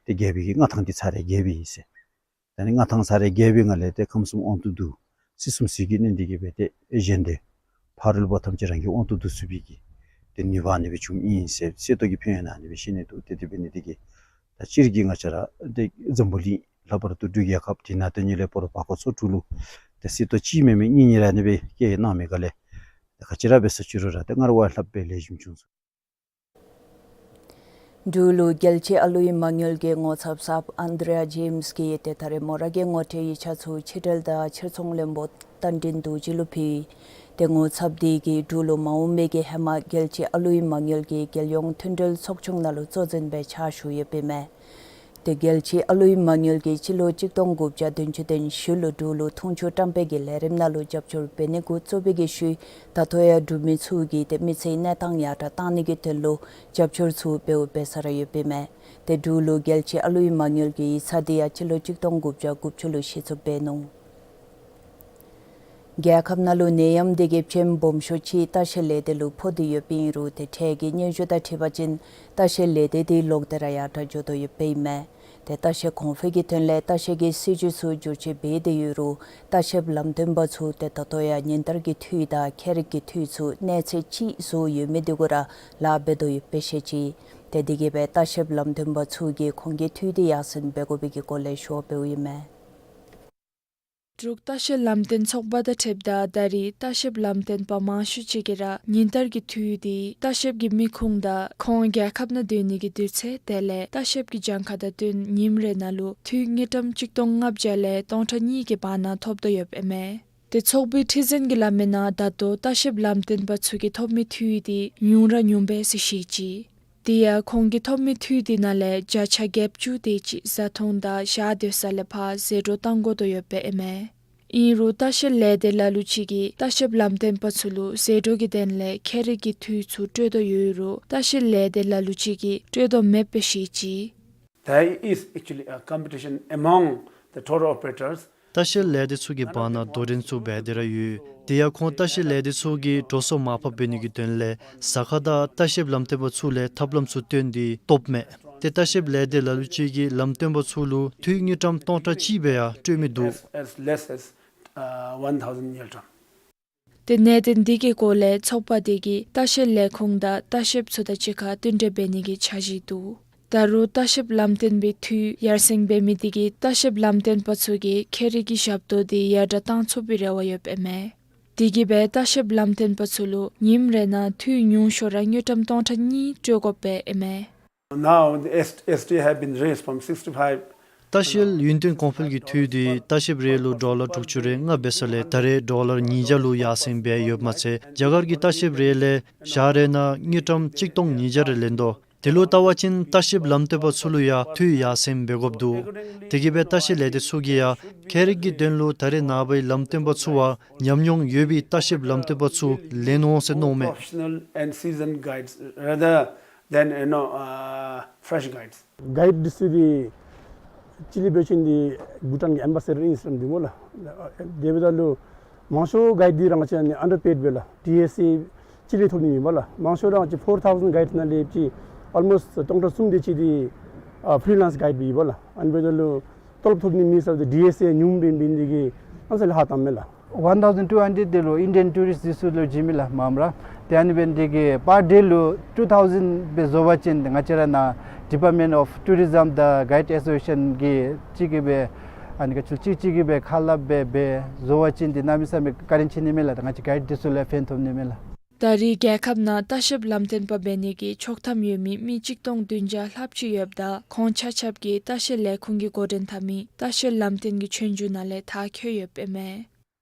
ཏེ་རྒྱལ་པོའི་གི་མངའ་ཐང་འདི་ཚར་རེ་རྒྱས་པའི་ཨིན་ཟེར། ད་ཨ་ནི་མངའ་ཐང་ཚར་རེ་རྒྱས་པའི་ངང་ལས་ཏེ་ཁམས་གསུམ་དབང་དུ་བསྡུ། སྲིད་གསུམ་ཟིལ་གྱིས་གནོན་ཏེ་གི་སྦེ་ཏེ་གཞན་དེ་ཕ་རོལ་པོ་ཐམས་ཅད་རང་གི་དབང་དུ་བསྡུ་ཚུགས་པའི་གི་ཏེ་ནུས་པ་ཨ་ནི་སྦེ་བྱུངམ་ཨིན་ཟེར་གསེར་ཏོག་གི་ཕན་ཡོན་ཨ་ནི་སྦེ་ཤེས་ནི་འདུག། ཏེ་དེ་འབད་ནི་དེ་གིས་ད་སྤྱིར་གྱིས་ང་བཅས་ར་ཏེ་འཛམ་བུ་གླིང་ལྷག་པར་དུ་འབྲུག་རྒྱལ་ཁབ་དེ་ནང་དེ་ཉིད་ལས་སྤ་རོ་བར་སྐོར་ཚོ་དྲུག་ལུ་ཏེ་གསེར་ཏོག་གཅིག་མེན་མེན་གཉིས་གཉིས་ར་ཨ་ནི་སྦེ་བཀལ་གནང་མི་ག་ལས་ཏེ་ག་ཅི་ར་འབད་ས་ཅི་རུང་ར་ཏེ་སྔར་བ་ལྷགཔ་སྦེ་ལེགས་ཤོམ་བྱུང་སོང་། འབྲུག་ལུ་རྒྱལ་སྤྱི་ཨ་ལུའི་མ་དངུལ་གྱི་ངོ་ཚབ་གསརཔ་ཨན་དྲེ་ཡ་ཇེམསི་གིས་ཏེ་ད་རེས་མོ་ར་གི་ངོ་སྤྲོད་ཡིག་ཆ་ཚུ་ཕྱི་འབྲེལ་དང་ཕྱིར་ཚོང་བློན་པོ་རྟ་མགྲིན་རྡོ་རྗེ་ལུ་ཕུལ། ཏེ་ངོ་ཚབ་དེ་གིས་འབྲུག་ལུ་མ་འོངས་པའི་གི་ཧེ་མ་རྒྱལ་སྤྱི་ཨ་ལུའི་མ་དངུལ་གྱི་རྒྱལ་ཡོངས་མཐུན་འབྲེལ་ཚོགས་ཆུང་ནང་ལུ་གཙོ་འཛིན་སྦེ་ཕྱག་ཞུ་ཡོདཔ་ཨིན་མས། ཏེ་རྒྱལ་སྤྱི་ཨ་ལུའི་མ་དངུལ་གྱིས་སྤྱི་ལོ་གཅིག་སྟོང་དགུ་བརྒྱ་བདུན་ཅུ་དོན་བཞི་ལུ་འབྲུག་ལུ་འཐུང་ཆུ་བཀྲམ་སྤེལ་གྱི་ལས་རིམ་ནང་ལུ་རྒྱབ་སྐྱོར་འབད་ནི་འགོ་བཙུགས་པའི་གི་ཤུལ་ད་ལྟོ་ཡང་འབྲུག་མི་ཚུ་གིས་ཏེ་མི་ཚེའི་གནས་སྟངས་ཡར་དྲག་གཏང་ནི་གི་དོན་ལུ་རྒྱབ་སྐྱོར་ཚུ་འབདཝ་འབད་ས་ར་ཡོདཔ་ཨིན་མས། ཏེ་འབྲུག་ལུ་རྒྱལ་སྤྱི་ཨ་ལུའི་མ་དངུལ་གྱི་ཡིག་ཚང་དེ་ཡང་སྤྱི་ལོ་གཅིག་སྟོང་དགུ་བརྒྱ་དགུ་བཅུ་ལུ་གཞི་བཙུགས་འབད་ནུག། རྒྱལ་ཁབ་ནང་ལུ་ནད་ཡམས་དེ་གིས་བཅོམ་སྦོམ་ཤོས་ཅིག་ལྟ་བཤལ་ལས་སྡེ་ལུ་ཕོག་སྟེ་ཡོདཔ་ཨིན་རུང་ཏེ་འཕྲལ་གྱི་སྙན་ཞུ་དང་འཁྲིལ་བ་ཅིན་ལྟ་བཤལ་ལས་སྡེ་དེ་ལོག་སྟེ་ར་ཡར་དྲག་འགྱོ་དོ་ཡོདཔ་ཨིན་མས། ཏེ་ལྟ་བཤལ་གོང་འཕེལ་གྱི་དོན་ལས་ལྟ་བཤལ་གྱི་སྲིད་བྱུས་ཚུ་བསྒྱུར་བཅོས་འབད་དེ་ཡོད་རུང་ལྟ་བཤལ་ལམ་སྟོན་པ་ཚུ་ཏེ་ད་ལྟོ་ཡང་ཉིན་ལྟར་གྱི་འཐུས་དང་ཁྱད་རིག་གི་འཐུས་ཚུ་གནས་ཚད་ཅིག་བཟོ་ཡོད་མི་འདི་གུ་ར་ལཱ་འབད་དོ་ཡོདཔ་སྦེ་བཤད་ཅི། ཏེ་འདི་གིས་སྦེ་ལྟ་བཤལ་ལམ་སྟོན་པ་ཚུ་གིས་ཁོང་གི་འཐུས་འདི་ཡར་སེང་འབད་དགོ་པའི་གི་སྐོར་ལས་ཞུ་བ་འབདཝ་ཨིན་མས། འབྲུག་ལྟ་བཤལ་ལམ་སྟོན་ཚོགས་པ་དང་འཁྲིལཝ་ད་ད་རེས་ལྟ་བཤལ་ལམ་སྟོན་པ་མང་ཤོས་ཅིག་གིས་ར་ཉིན་ལྟར་གྱི་འཐུས་འདི་ལྟ་བཤལ་གྱི་མི་ཁུངས་དང་ཁོང་རྒྱལ་ཁབ་ནང་སྡོད་ནི་གི་དུས་ཚོད་དེ་ལས་ལྟ་བཤལ་གྱི་གྱངས་ཁ་དང་བསྟུན་ཉིནམ་རེ་ནང་ལུ་འཐུས་དངུལ་ཀྲམ་གཅིག་སྟོང་ལྔ་བརྒྱ་ལས་སྟོང་ཕྲག་གཉིས་ཀྱི་བར་ན་ཐོབ་དོ་ཡོདཔ་ཨིན་མས། ཏེ་ཚོགས་པའི་ཁྲི་འཛིན་གྱིས་སླབ་མིའི་ནང་ད་ལྟོ་ལྟ་བཤལ་ལམ་སྟོན་པ་ཚུ་གིས་ཐོབ་མི་འཐུས་འདི་ཉུང་ར་ཉུངམ་སྦེ་ཟེར་བཤད་ཅི། དེ་ཡང་ཁོང་གིས་ཐོབ་མི་འཐུས་འདི་ནང་ལས་བརྒྱ་ཆ་བརྒྱད་ཅུ་དེ་ཅིག་བཟའ་འཐུང་དང་ཞག་སྡོད་ས་ལས་ཕར་ཟད་འགྲོ་བཏང་དགོ་དོ་ཡོདཔ་ཨིན་མས། ཨིན་རུང་ལྟ་བཤལ་ལས་སྡེ་ལ་ལུ་ཅིག་གིས་ལྟ་བཤལ་ལམ་སྟོན་པ་ཚུ་ལུ་ཟད་འགྲོ་གི་དོན་ལས་ཁྱད་རིག་གི་འཐུས་ཚུ་སྤྲོད་དོ་ཡོད་རུང་ལྟ་བཤལ་ལས་སྡེ་ལ་ལུ་ཅིག་གིས་སྤྲོད་དོ་མེདཔ་སྦེ་བཤད་ཅི། There is actually a competition among the tour operators. ལྟ་བཤལ་ལས་སྡེ་ཚུ་གི་བར་ན་དོ་འགྲན་ཚུ་འབད་དེ་ར་ཡོད། དེ་ཡང་ཁོང་ལྟ་བཤལ་ལས་སྡེ་ཚུ་གིས་འགྲོ་སོང་མར་ཕབ་འབད་ནི་གི་དོན་ལས་ཟ་ཁང་དང་ལྟ་བཤལ་ལམ་སྟོན་པ་ཚུ་ལས་ཐབས་ལམ་ཚུ་བཏོན་ཏེ་བཏོགཔ་མས། ཏེ་ལྟ་བཤལ་ལས་སྡེ་ལ་ལུ་ཅིག་གིས་ལམ་སྟོན་པ་ཚུ་ལུ་འཐུས་དངུལ་ཀྲམ་སྟོང་ཕྲག་གཅིག་སྦེ་ཡང་སྤྲོད་མི་འདུག། As, as less as, uh, one thousand ngultrum. ཏེ་གནད་དོན་འདི་གི་སྐོར་ལས་ཚོགས་པ་འདི་གིས་ལྟ་བཤལ་ལས་ཁུངས་དང་ལྟ་བཤལཔ་ཚུ་དང་གཅིག་ཁར་བསྟུན་གྲོས་འབད་ནི་གི་འཆར་གཞི་འདུག། ད་རུང་ལྟ་བཤལ་ལམ་སྟོན་པའི་འཐུས་ཡར་སེང་འབད་མི་འདི་གིས་ལྟ་བཤལ་ལམ་སྟོན་པ་ཚུ་གི་ཁྱད་རིག་གི་ཞབས་ཏོག་འདི་ཡར་དྲག་བཏང་ཚུགས་པའི་རེ་བ་ཡོདཔ་ཨིན་མས། དེ་གིས་སྦེ་ལྟ་བཤལ་ལམ་སྟོན་པ་ཚུ་ལུ་ཉིནམ་རེ་ནང་འཐུས་ཉུང་ཤོས་ར་དངུལ་ཀྲམ་སྟོང་ཕྲག་གཉིས་སྤྲོད་དགོཔ་ཨིན་མས། Now the S-, S T have been raised from sixty-five. ལྟ་བཤལ་ཡུན་བརྟན་གོང་འཕེལ་གྱི་འཐུས་འདི་ལྟ་བཤལཔ་རེ་ལུ་ཌོ་ལར་དྲུག་ཅུ་རེ་ལྔ་འབད་ས་ལས་ད་རེས་ཌོ་ལར་ཉིས་བརྒྱ་ལུ་ཡར་སེང་འབད་ཡོདཔ་མ་ཚད་རྒྱ་གར་གྱི་ལྟ་བཤལཔ་རེ་ལས་ཞག་རེ་ནང་དངུལ་ཀྲམ་གཅིག་སྟོང་ཉིས་བརྒྱ་རེ་ལེན་དོ། དེ་ལུ་བལྟ་བ་ཅིན་ལྟ་བཤལ་ལམ་སྟོན་པ་ཚུ་ལུ་ཡང་འཐུས་ཡར་སེང་འབད་དགོཔ་འདུག། དེ་གིས་སྦེ་ལྟ་བཤལ་ལས་སྡེ་ཚུ་གིས་ཡང་ཁྱད་རིག་གི་དོན་ལུ་ད་རེས་ནངས་པའི་ལམ་སྟོན་པ་ཚུ་བ་ཉམས་མྱོང་ཡོད་པའི་ལྟ་བཤལ་ལམ་སྟོན་པ་ཚུ་ལེན་འོང་ཟེར་མནོཝ་མས། Professional and seasoned guides rather than, you know, uh, fresh guides. གའིཌ་འདི་ཚུ་འདི་གཅིག་ལས་འབད་བ་ཅིན་འདི་བྷུ་ཊཱན་གྱི་ཨེམ་བྷ་སེ་ཌར་ཨིན་ཟེར་སླབ་འདུག་སྨོ་ལགས། དེ་འབདཝ་ད་ལུ་མང་ཤོས་གའིཌ་འདི་ར་ང་བཅས་ཨན་ཌར་པེཌ་སྦེ་ལགས། ཊི་ཨེསི་ཨེ་གཅིག་ལས་ཐོབ་ནི་ཨིན་པས་ལགས། མང་ཤོས་ར་ང་བཅས་ཕོར་ཐའུ་ཟེན་གའིཌ་ནང་ལས་ཅིག་ཨོལ་མོསཊ་སྟོང་ཕྲག་གསུམ་དེ་ཅིག་འདི་ཨ་ཕི་རི་ལེནསི་གའིཌ་སྦེ་ཨིན་པས་ལགས། ཨ་ནི་འབདཝ་ད་ལུ་ཏོ་ལོབ་ཐོབ་ནི་མི་ཟེརཝ་ད་ཊི་ཨེསི་ཨེ་ཉུངམ་འབད་འབད་ནི་དེ་གིས་ཨ་ནི་ས་ལས་ཧ་བཏངམ་མས་ལགས། One thousand two hundred དེ་ལུ་ཨིན་ཌི་ཡན་ཊུ་རིསཊ་འདི་ཚུ་ལུ་བྱིན་མས་ལགས་མངམ་ར། ཏེ་ཨ་ནི་འབད་ནི་དེ་གིས་པར་ཌེ་ལུ་ཊུ་ཐའུ་ཟེན་སྦེ་བཟོ་བ་ཅིན་ང་བཅས་ར་ནཱ་ཌི་པཱརཊ་མེནཊ་ཨོཕ་ཊུ་རི་ཛམ་དང་གའིཌ་ཨེ་སོ་སི་ཨེ་ཤཱན་གྱིས་གཅིག་གིས་སྦེ་ཨ་ནི་ག་ཅི་ལོ་གཅིག་གཅིག་གིས་སྦེ་ཁ་སླབ་སྦེ་སྦེ་བཟོ་བ་ཅིན་འདི་གནམ་མེད་ས་མེད་བཀའ་དྲིན་ཆེ་ནི་མས་ལགས། ད་ང་བཅས་གའིཌ་འདི་ཚུ་ལུ་ཕན་ཐོགས་ནི་མས་ལགས། ད་རེས་རྒྱལ་ཁབ་ནང་ལྟ་བཤལ་ལམ་སྟོན་པ་འབད་ནི་གི་ཆོག་ཐམ་ཡོད་མི་མི་གཅིག་སྟོང་བདུན་བརྒྱ་ལྷགཔ་ཅིག་ཡོདཔ་ད་ཁོང་ཆ་ཁྱབ་ཀྱིས་ལྟ་བཤལ་ལས་ཁུངས་ཀྱིས་འགོ་འདྲེན་འཐབ་མི་ལྟ་བཤལ་ལམ་སྟོན་གྱི་ཆོས་རྒྱུགས་ནང་ལས་མཐར་འཁྱོལ་ཡོདཔ་ཨིན་མས།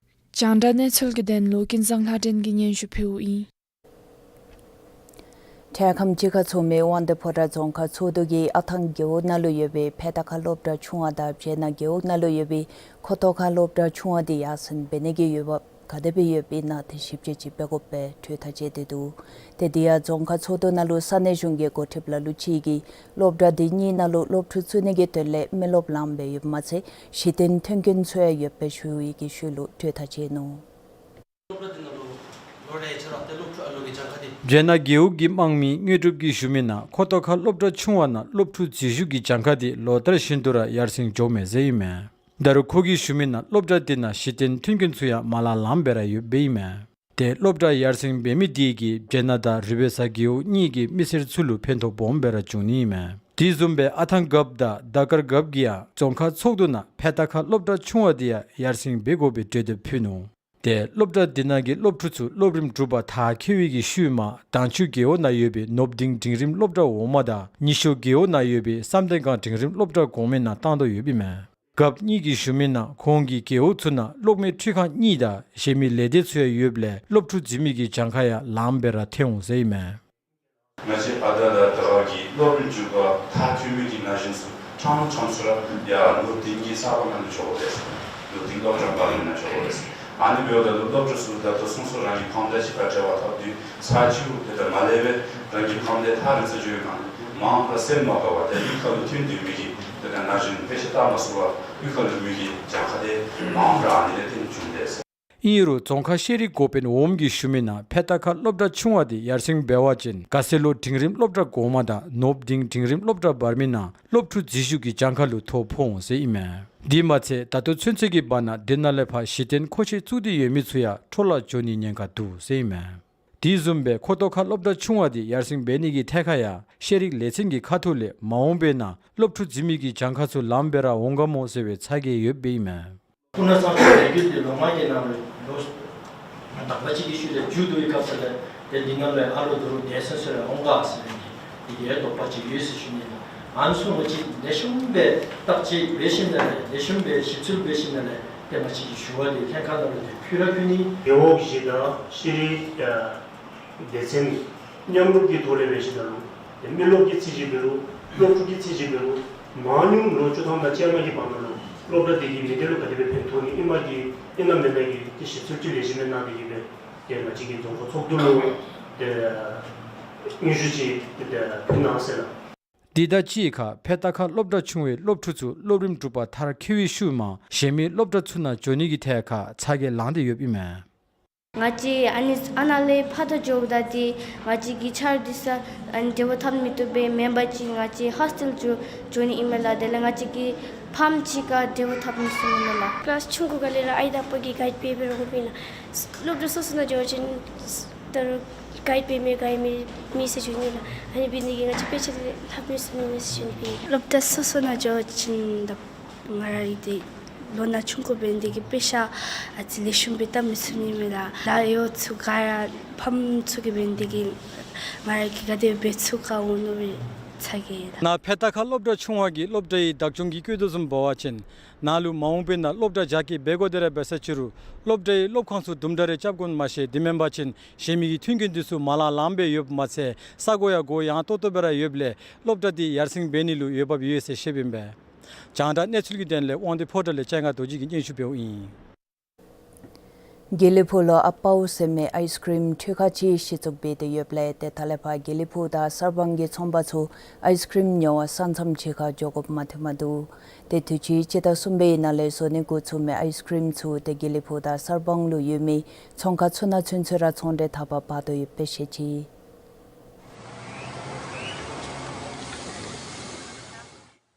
རྒྱང་བསྒྲགས་གནས་ཚུལ་གྱི་དོན་ལུ་ཀུན་བཟང་ལྷ་སྒྲོན་གྱིས་སྙན་ཞུ་ཕུལཝ་ཨིན། འཕྲལ་ཁམས་ཅིག་ཁར་ཚོགས་མི་དབང་འདུས་ཕོ་བྲང་རྫོང་ཁག་ཚོགས་འདུ་གིས་ཨ་ཐང་རྒེད་འོག་ནང་ལུ་ཡོད་པའི་ཕེ་ཏ་ཁ་སློབ་གྲྭ་ཆུང་བ་དང་སྦྱེད་ནག་རྒེད་འོག་ནང་ལུ་ཡོད་པའི་ཁོ་ཐོག་ཁ་སློབ་གྲྭ་ཆུང་བ་འདི་ཡར་སེང་འབད་ནི་གི་འོས་འབབ་ག་དེ་སྦེ་ཡོདཔ་ཨིན་ན་ཏེ་ཞིབ་དཔྱད་ཅིག་འབད་དགོཔ་སྦེ་གྲོས་ཐག་བཅད་དེ་འདུག། ཏེ་དེ་ཡང་རྫོང་ཁག་ཚོགས་འདུ་ནང་ལུ་ས་གནས་གཞུང་གི་འགོ་ཁྲིདཔ་ལ་ལུ་ཅིག་གིས་སློབ་གྲྭ་འདི་གཉིས་ནང་ལུ་སློབ་ཕྲུག་བཙུགས་ནི་གི་དོན་ལས་མི་རློབས་ལངམ་སྦེ་ཡོདཔ་མ་ཚད་གཞི་རྟེན་མཐུན་རྐྱེན་ཚུ་ཡང་ཡོདཔ་སྦེ་ཞུ་ཡི་གི་ཤུལ་ལུ་གྲོས་ཐག་བཅད་ནུག། སྦྱེད་ནག་རྒེད་འོག་གི་དམངས་མི་དངོས་གྲུབ་ཀྱིས་ཞུ་མི་ནང་ཁོ་ཐོག་ཁ་སློབ་གྲྭ་ཆུང་བ་ནང་སློབ་ཕྲུག་འཛུལ་ཞུགས་ཀྱི་གྱངས་ཁ་འདི་ལོ་ལྟར་བཞིན་དུ་ར་ཡར་སེང་འགྱོཝ་མས་ཟེར་ཨིན་མས། ད་རུང་ཁོ་གིས་ཞུ་མི་ནང་སློབ་གྲྭ་འདི་ནང་གཞི་རྟེན་མཐུན་རྐྱེན་ཚུ་ཡང་མ་ལང་ལངམ་སྦེ་ར་ཡོདཔ་ཨིན་མས། ཏེ་སློབ་གྲྭ་ཡར་སེང་འབད་མི་འདི་གིས་སྦྱེད་ནག་དང་རུ་སྦལ་ས་རྒེད་འོག་གཉིས་ཀྱི་མི་སེར་ཚུ་ལུ་ཕན་ཐོགས་སྦོམ་སྦེ་ར་འབྱུང་ནི་ཨིན་མས། དེ་བཟུམ་སྦེ་ཨ་ཐང་རྒཔོ་དང་དར་དཀར་རྒཔོ་གིས་ཡང་རྫོང་ཁག་ཚོགས་འདུ་ནང་ཕེ་ཏ་ཁ་སློབ་གྲྭ་ཆུང་བ་འདི་ཡང་ཡར་སེང་འབད་དགོ་པའི་གྲོས་འདེབས་ཕུལ་ནུག། ཏེ་སློབ་གྲྭ་འདི་ནང་གི་སློབ་ཕྲུག་ཚུ་སློབ་རིམ་དྲུག་པ་མཐར་འཁྱོལ་བའི་གི་ཤུལ་མ་དྭངས་ཆུ་རྒེད་འོག་ནང་ཡོད་པའི་ནོར་བུ་ལྡིང་འབྲིང་རིམ་སློབ་གྲྭ་འོག་མ་དང་ཉི་ཤོ་རྒེད་འོག་ནང་ཡོད་པའི་བསམ་གཏན་སྒང་འབྲིང་རིམ་སློབ་གྲྭ་གོང་མའི་ནང་བཏང་དོ་ཡོདཔ་ཨིན་མས། རྒཔོ་གཉིས་ཀྱིས་ཞུ་མི་ནང་ཁོང་གི་རྒེད་འོག་ཚུ་ནང་གློག་མེ་འཕྲུལ་ཁང་གཉིས་དང་གཞན་མི་ལས་སྡེ་ཚུ་ཡང་ཡོདཔ་ལས་སློབ་ཕྲུག་འཛུལ་མི་གི་གྱངས་ཁ་ཡང་ལངམ་སྦེ་ར་ཐོན་འོང་ཟེར་ཨིན་མས། ང་བཅས་ཨ་ད་དང་ད་ག་གི་སློབ་རིམ་དྲུག་པ་མཐར་འཁྱོལ་མི་གི་ན་གཞོན་ཚུ་ཕྲང་ཕྲང་ཚུ་ར་ཡར་ནོར་བུ་ལྡིང་གི་ས་གོ་ནང་ལུ་འགྱོ་དགོ་པས། ནོར་བུ་ལྡིང་སློབ་གྲྭ་འབག་ལེན་ནང་འགྱོ་དགོ་པས། ཨ་ནི་འབདཝ་ད་ལུ་སློབ་ཕྲུག་ཚུ་ད་ལྟོ་སོ་སོ་རང་གི་ཕམ་དང་གཅིག་ཁར་འབྲེལ་བ་འཐབ་སྟེ་ཚར་གཅིག་ལུ་དེ་ལྟར་མ་ལས་པར་རང་གི་ཕམ་དེ་ཐག་རིང་སར་འགྱོ་བའི་ངང་ནས་མ་འོངས་པར་སེམས་མ་དགའ་བར་ཏེ་གཡུས་ཁ་ལུ་ཐོན་སྡོད་མི་གི་དེ་ལྟར་ན་གཞོན་དཔེ་ཆ་ལྟ་མ་ཚུགས་པར་གཡུས་ཁ་ལུ་མི་གི་གྱངས་ཁ་དེ་མ་འོངས་པར་ཨ་ནི་ལས་བརྟེན་འབྱུང་དེས། ཨིན་རུང་རྫོང་ཁག་ཤེས་རིག་འགོ་དཔོན་འོགམ་གྱིས་ཞུ་མི་ནང་ཕེ་ཏ་ཁ་སློབ་གྲྭ་ཆུང་བ་དེ་ཡར་སེང་འབད་བ་ཅིན་ག་སེ་ལོ་འབྲིང་རིམ་སློབ་གྲྭ་འགོ་མ་དང་ནོར་བུ་གླིང་འབྲིང་རིམ་སློབ་གྲྭ་བར་མའི་ནང་སློབ་ཕྲུག་འཛུལ་ཞུགས་ཀྱི་གྱངས་ཁ་ལུ་ཐོ་ཕོག་འོང་ཟེར་ཨིན་མས། དེ་མ་ཚད་ད་ལྟོ་ཚུན་ཚོད་ཀྱི་བར་ན་དེ་ནང་ལས་ཕར་གཞི་རྟེན་མཁོ་ཆས་བཙུགས་ཏེ་ཡོད་མི་ཚུ་ཡང་འཕྲོ་བརླག་འགྱོ་ནིའི་ཉེན་ཁ་འདུག་ཟེར་ཨིན་མས། དེ་བཟུམ་སྦེ་ཁོ་ཐོག་ཁ་སློབ་གྲྭ་ཆུང་བ་དེ་ཡར་སེང་འབད་ནིའི་ཐད་ཁར་ཡང་ཤེས་རིག་ལས་ཚན་གྱི་ཁ་ཐུག་ལས་མ་འོངས་པའི་ནང་སློབ་ཕྲུག་འཛུལ་མིའི་གྱངས་ཁ་ཚུ་ལངམ་སྦེ་ར་འོང་ག་མོ་ཟེར་བའི་ཚ་གྱང་ཡོདཔ་ཨིན་མས། སྤུ་ན་གཙང་ཆུ་ལས་འགུལ་འདི་ལོ་མང་གི་ནང་ལུ་ལོ་དག་པ་ཅིག་གི་ཤུལ་ལས་མཇུག་བསྡུ་བའི་སྐབས་སུ་ལས་ཏེ་འདི་ནང་ལུ་ཨ་ལོ་དོ་རུང་སྡེ་ཚན་ཚུ་ལས་འོང་ག་ཟེར་ནི་འདི་གི་དོགས་པ་ཅིག་ཡོད་ཟེར་ཞུ་ནི་ལགས། ཨ་ནི་ཚུ་ང་བཅས་ལེགས་ཤོམ་སྦེ་བརྟག་དཔྱད་འབད་ཞིནམ་ལས་ལེགས་ཤོམ་སྦེ་ཞིབ་འཚོལ་འབད་ཞིནམ་ལས་ཏེ་ང་བཅས་ཀྱི་ཞུ་བ་འདི་ལྷན་ཁག་ནང་ལུ་ཏེ་ཕུལ་ར་ཕུལ་ནི། རྒེད་འོག་བཞི་དང་ཤེས་རིག་ཨ་སྡེ་ཚན་མཉམ་རུབ་ཀྱི་ཐོག་ལས་འབད་ཞིནམ་ལས་ཏེ་མི་རློབས་ཀྱི་རྩིས་ཅིག་འབད་རུང་སློབ་ཕྲུག་གི་རྩིས་ཅིག་འབད་རུང་མང་ཉུང་ལོ་བཅུ་ཐམ་དང་བཅོ་ལྔ་གི་བར་ན་ལུ་སློབ་གྲྭ་འདི་གིས་མི་སྡེ་ལུ་ག་དེ་སྦེ་ཕན་ཐོགས་ནི་ཨིན་མས་ཀྱི་ཨིན་ན་མེན་ན་གི་ཏེ་ཞིབ་འཚོལ་ཅིག་ལེགས་ཤོམ་སྦེ་གནང་སྟེ་གིས་སྦེ་ཏེ་ང་བཅས་ཀྱི་རྫོང་ཁག་ཚོགས་འདུ་ལུ་ཏེ་སྙན་ཞུ་ཅིག་ཏེ་ཕུལ་གནང་ཟེར་ལགས། དེ་དང་གཅིག་ཁར་ཕེ་ཏ་ཁ་སློབ་གྲྭ་ཆུང་བའི་སློབ་ཕྲུག་ཚུ་སློབ་རིམ་དྲུག་པ་མཐར་འཁྱོལ་བའི་ཤུལ་མ་གཞན་མི་སློབ་གྲྭ་ཚུ་ནང་འགྱོ་ནིའི་ཐད་ཁར་ཚ་གྱང་ལངས་ཏེ་ཡོདཔ་ཨིན་མས། ང་བཅས་ཨ་ནི་ཨ་ནཱ་ལས་ཕར་ད་འགྱོཝ་ད་འདི་ང་བཅས་ཀྱི་ཆ་རོགས་འདི་ཚུ་ཨ་ནི་འབྲེལ་བ་འཐབ་མི་བཏུབ་པས། མེན་པ་ཅིན་ང་བཅས་ཧོས་ཊེལ་ཚུ་འགྱོ་ནི་ཨིན་མས་ལགས། དེ་ལས་ང་བཅས་ཀྱི་ཕམ་ཅིག་ག་འབྲེལ་བ་འཐབ་མི་ཚུགས་ནི་མས་ལགས། ཀི་ལཱསི་ཆུང་ཀུ་ག་ལས་ར་ཨའི་དང་ཨ་པ་གིས་གའིཌ་འབད་འབད་རོགས་འབད་ལགས། སློབ་གྲྭ་སོ་སོ་ནང་འགྱོ་བ་ཅིན་ད་རུང་གའིཌ་འབད་མི་ག་ཡང་མེད་མེད་ཟེར་ཞུ་ནི་ལགས། ཨ་ནི་འབད་ནི་དེ་གིས་ང་བཅས་དཔེ་ཆ་འདི་ལྷབ་མི་ཚུགས་ནི་མས་ཟེར་ཞུ་ནི་སྦེ། སློབ་གྲྭ་སོ་སོ་ནང་འགྱོ་བ་ཅིན་ད་ང་ར་གིས་ཏེ་ལོ་ན་ཆུང་ཀུ་འབད་ནི་དེ་གིས་དཔེ་ཆ་ཨ་ཙི་ལེགས་ཤོམ་སྦེ་བལྟ་མི་ཚུགས་ནི་མས་ལགས། ད་ཡོད་ཚུ་ག་ར་ཕམ་ཚུ་གིས་འབད་ནི་དེ་གིས་ང་ར་གིས་ག་དེ་འབད་ཚུགས་ག་འོང་མནོ་བའི་ཚ་གྱང་ཡོད་ལགས། ནཱ་ཕེ་ཏ་ཁ་སློབ་གྲྭ་ཆུང་བ་གི་སློབ་གྲྭའི་བདག་སྐྱོང་གིས་བཀོད་དོ་བཟུམ་འབད་བ་ཅིན་ནཱ་ལུ་མ་འོངས་པའི་ནང་སློབ་གྲྭ་རྒྱ་སྐྱེད་འབད་དགོ་དེ་ར་འབད་ས་ཅིག་རུང་སློབ་གྲྭའི་སློབ་ཁང་ཚུ་དུམ་གྲ་རེ་རྐྱབ་དགོ་མ་ཤེས། དེ་མེན་པ་ཅིན་གཞན་མི་གི་མཐུན་རྐྱེན་འདི་ཚུ་མ་ལང་ལངམ་སྦེ་ཡོདཔ་མ་ཚད་ས་གོ་ཡང་སྒོ་ཡངས་ཏོག་ཏོ་སྦེ་ར་ཡོདཔ་ལས་སློབ་གྲྭ་འདི་ཡར་སེང་འབད་ནི་ལུ་འོས་འབབ་ཡོད་ཟེར་བཤདཔ་ཨིན་པས། རྒྱང་བསྒྲགས་གནས་ཚུལ་གྱི་དོན་ལས་དབང་འདུས་ཕོ་བྲང་ལས་ལྕང་སྒང་རྡོ་རྗེ་གིས་སྙན་ཞུ་འབདཝ་ཨིན། དགེ་ལེགས་ཕུག་ལུ་ཨཔ་པའུ་ཟེར་མི་ཨའིས་ཀྲིམ་འཐུ་ཁང་ཅིག་གཞི་བཙུགས་འབད་དེ་ཡོདཔ་ལས་ཏེ་ད་ལས་ཕར་དགེ་ལེགས་ཕུག་དང་གསར་སྤང་གི་ཚོང་པ་ཚུ་ཨའིས་ཀྲིམ་ཉོ་བར་ས་མཚམས་ཕྱེད་ཀ་འགྱོ་དགོཔ་མ་ཐོནམ་འདུག། ཏེ་དུས་ཅི་སྤྱི་ཟླ་གསུམ་པའི་ནང་ལས་བཟོ་ནི་འགོ་བཙུགས་མི་ཨའིས་ཀྲིམ་ཚུ་ཏེ་དགེ་ལེགས་ཕུག་དང་གསར་སྤང་ལུ་ཡོད་མི་ཚོང་ཁང་ཚུ་ནང་ཚུན་ཚོད་ར་ཚོང་འབྲེལ་འཐབ་པར་འབད་དོ་ཡོདཔ་སྦེ་བཤད་ཅི།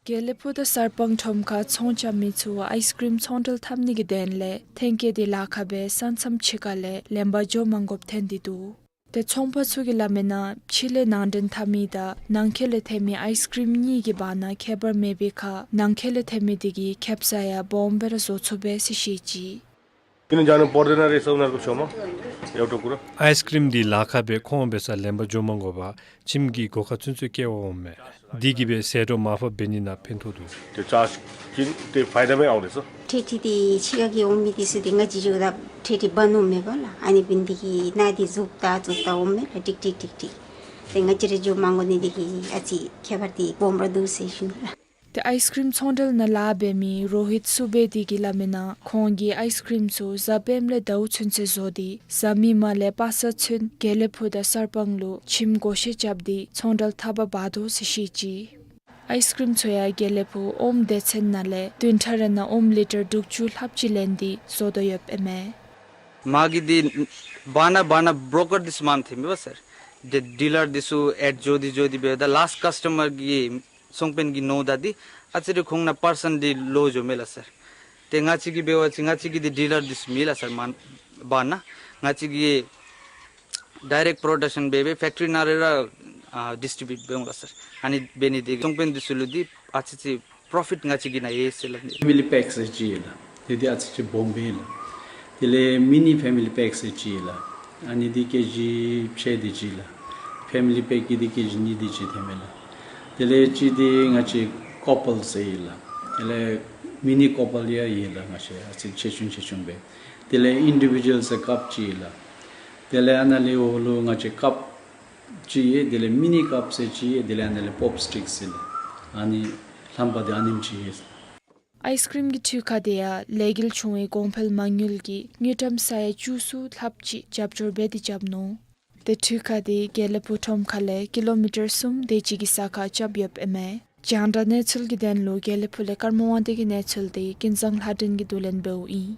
དགེ་ལེགས་ཕུག་དང་གསར་སྤང་ཁྲོམ་ཁར་ཚོང་རྐྱབ་མི་ཚུ་ཨའིས་ཀྲིམ་ཚོང་འབྲེལ་འཐབ་ནི་གི་དོན་ལས་ཐོན་སྐྱེད་འདི་ལཱ་ཁག་སྦེ་ས་མཚམས་ཕྱེད་ཀ་ལས་ལེན་པར་འགྱོ་མ་དགོཔ་ཐོན་ཏེ་འདུག། ཏེ་ཚོང་པ་ཚུ་གིས་སླབ་མིའི་ནང་ཕྱི་ལས་ནང་འདྲེན་འཐབ་མི་དང་ནང་འཁོད་ལས་ཐོན་མི་ཨའིས་ཀྲིམ་གཉིས་ཀྱི་བར་ན་ཁྱད་པར་མེད་པའི་ཁར་ནང་འཁོད་ལས་ཐོན་མི་དེ་གིས་ཁེབ་ས་ཡང་སྦོམ་སྦེ་ར་བཟོ་ཚུགས་པས་ཟེར་བཤད་ཅི། किन जानु पर्दैन रहेछ उनीहरूको छेउमा, एउटा कुरा। ཨའིས་ཀྲིམ་འདི་ལཱ་ཁག་སྦེ་ཁོང་འབད་སར་ལེན་པར་འགྱོ་མ་དགོ་པར་ཁྱིམ་གྱི་སྒོ་ཁར་ཚུན་ཚོད་སྐྱེལ་བར་འོངམ་མས། དེ་གིས་སྦེ་ཟད་འགྲོ་མར་ཕབ་འབད་ནི་ནང་ཕན་ཐོགས་འདུག། त्यो चार्ज किन त्यो फाइदामै आउँदैछ। ठेठी ती छिका की ओमी ती सुदी ङची जो दा ठेठी बनु मे बला। अनि बिन्दी की नादी जुक्ता जुक्ता ओमे ला टिक टिक टिक टिक। ते ङची रे जो मांगो निदी की अची खेबर ती बोमरा दूसे शुनला। ཏེ་ཨའིས་ཀྲིམ་ཚོང་འབྲེལ་ནང་ལཱ་འབད་མི་རོ་ཧིད་སུ་བེ་དི་གིས་སླབ་མིའི་ནང་ཁོང་གིས་ཨའིས་ཀྲིམ་ཚུ་གཟའ་སྤེནམ་ལས་ཟླཝ་ཚུན་ཚོད་བཟོ་སྟེ་གཟའ་མིག་དམར་ལས་པ་སངས་ཚུན་དགེ་ལེགས་ཕུག་དང་གསར་སྤང་ལུ་ཁྱིམ་བགོ་བཤའ་རྐྱབ་སྟེ་ཚོང་འབྲེལ་འཐབ་པར་འབད་དོ་ཟེར་བཤད་ཅི། ཨའིས་ཀྲིམ་ཚུ་ཡང་དགེ་ལེགས་ཕུག་ཨོམ་སྡེ་ཚན་ནང་ལས་བདུན་ཕྲག་རེ་ནང་ཨོམ་ལི་ཊར་དྲུག་ཅུ་ལྷགཔ་ཅིག་ལེན་ཏེ་བཟོ་དོ་ཡོདཔ་ཨིན་མས། མ་གི་འདི་བར་ན་བར་ན་བྲོ་ཀར་འདི་ཚུ་མངམ་ཐོནམ་མས་པ་སར། འདི་ཌི་ལར་འདི་ཚུ་ཨེཌ་འགྱོ་སྟེ་འགྱོ་སྟེ་འབདཝ་ད་ལཱསཊ་ཀཱསི་ཊ་མར་གྱིས་སོང་པེན་གྱིས་ནོར་ད་འདི་ཨ་ཙི་རེ་ཁོང་ནང་པར་སེནཊ་འདི་ལོ་འགྱོཝ་མས་ལགས་སར། ཏེ་ང་བཅས་ཀྱིས་འབད་བ་ཅིན་ང་བཅས་ཀྱི་འདི་ཌི་ལར་འདི་ཚུ་མེད་ལགས་སར་མ་བར་ན། ང་བཅས་ཀྱིས་ཌའི་རེཀཊ་པྲོ་ཌག་ཤཱན་འབད་སྦེ་ཕེཀ་ཊི་རི་ནང་ར་ར་ཨ་ཌིསི་ཊི་བིའུཊ་འབད་འོང་ལགས་སར། ཨ་ནི་འབད་ནི་དེ་གིས་སོང་པེན་འདི་ཚུ་ལུ་འདི་ཨ་ཙི་ཅིག་པྲོ་ཕིཊ་ང་བཅས་ཀྱི་ནང་ཡོད་ཟེར་སླབ་ནི། ཕེ་མི་ལི་པེཀ་ཟེར་ཅིག་ཡོད་ལགས། ཏེ་འདི་ཨ་ཙི་ཅིག་སྦོམ་སྦེ་ལགས། དེ་ལས་མི་ནི་ཕེ་མི་ལི་པེཀ་ཟེར་ཅིག་ཡོད་ལགས། ཨ་ནི་འདི་ཀེ་ཇི་ཕྱེད་དེ་ཅིག་ལགས། ཕེ་མི་ལི་པེཀ་གི་འདི་ཀེ་ཇི་གཉིས་དེ་ཅིག་ཐོནམ་མས་ལགས། དེ་ལས་གཅིག་འདི་ང་བཅས་ཀོ་པལ་ཟེར་ཡོད་ལགས། དེ་ལས་མི་ནི་ཀོ་པལ་ཡང་ཡོད་ལགས། ང་བཅས་ཨ་ཙི་ཆེ་ཆུང་ཆེ་ཆུང་སྦེ། དེ་ལས་ཨིན་ཌི་བི་ཇུ་ཝལ་ཟེར་ཀབ་ཅིག་ཡོད་ལགས། དེ་ལས་ཨ་ནཱ་ལས་འོག་ལུ་ང་བཅས་ཀབ་ཅིག་ཡོད། དེ་ལས་མི་ནི་ཀབ་ཟེར་ཅིག་ཡོད། དེ་ལས་ཨ་ནཱ་ལས་པོབ་སི་ཊིཀ་ཟེར་ལགས། ཨ་ནི་ལྷམ་པ་འདི་ཨ་ནེམ་ཅིག་ཡོད། ཨའིས་ཀྲིམ་གྱི་འཐུས་ཁང་དེ་ཡང་ལས་འགུལ་ཆུང་བའི་གོང་འཕེལ་མ་དངུལ་གྱིས་དངུལ་ཀྲམ་ས་ཡ་བཅུ་གསུམ་ལྷགཔ་ཅིག་རྒྱབ་སྐྱོར་འབད་དེ་རྐྱབ་ནུག། ཏེ་འཐུས་ཁང་དེ་དགེ་ལེགས་ཕུག་ཁྲོམ་ཁ་ལས་ཀི་ལོ་མི་ཊར་གསུམ་དེ་ཅིག་གི་ས་ཁར་རྐྱབ་ཡོདཔ་ཨིན་མས། རྒྱང་བསྒྲགས་གནས་ཚུལ་གྱི་དོན་ལུ་དགེ་ལེགས་ཕུག་ལས་ཀརྨ་དབང་འདུས་ཀྱི་གནས་ཚུལ་དེ་ཀུན་བཟང་ལྷ་སྒྲོན་གྱིས་བསྡུ་ལེན་འབདཝ་ཨིན།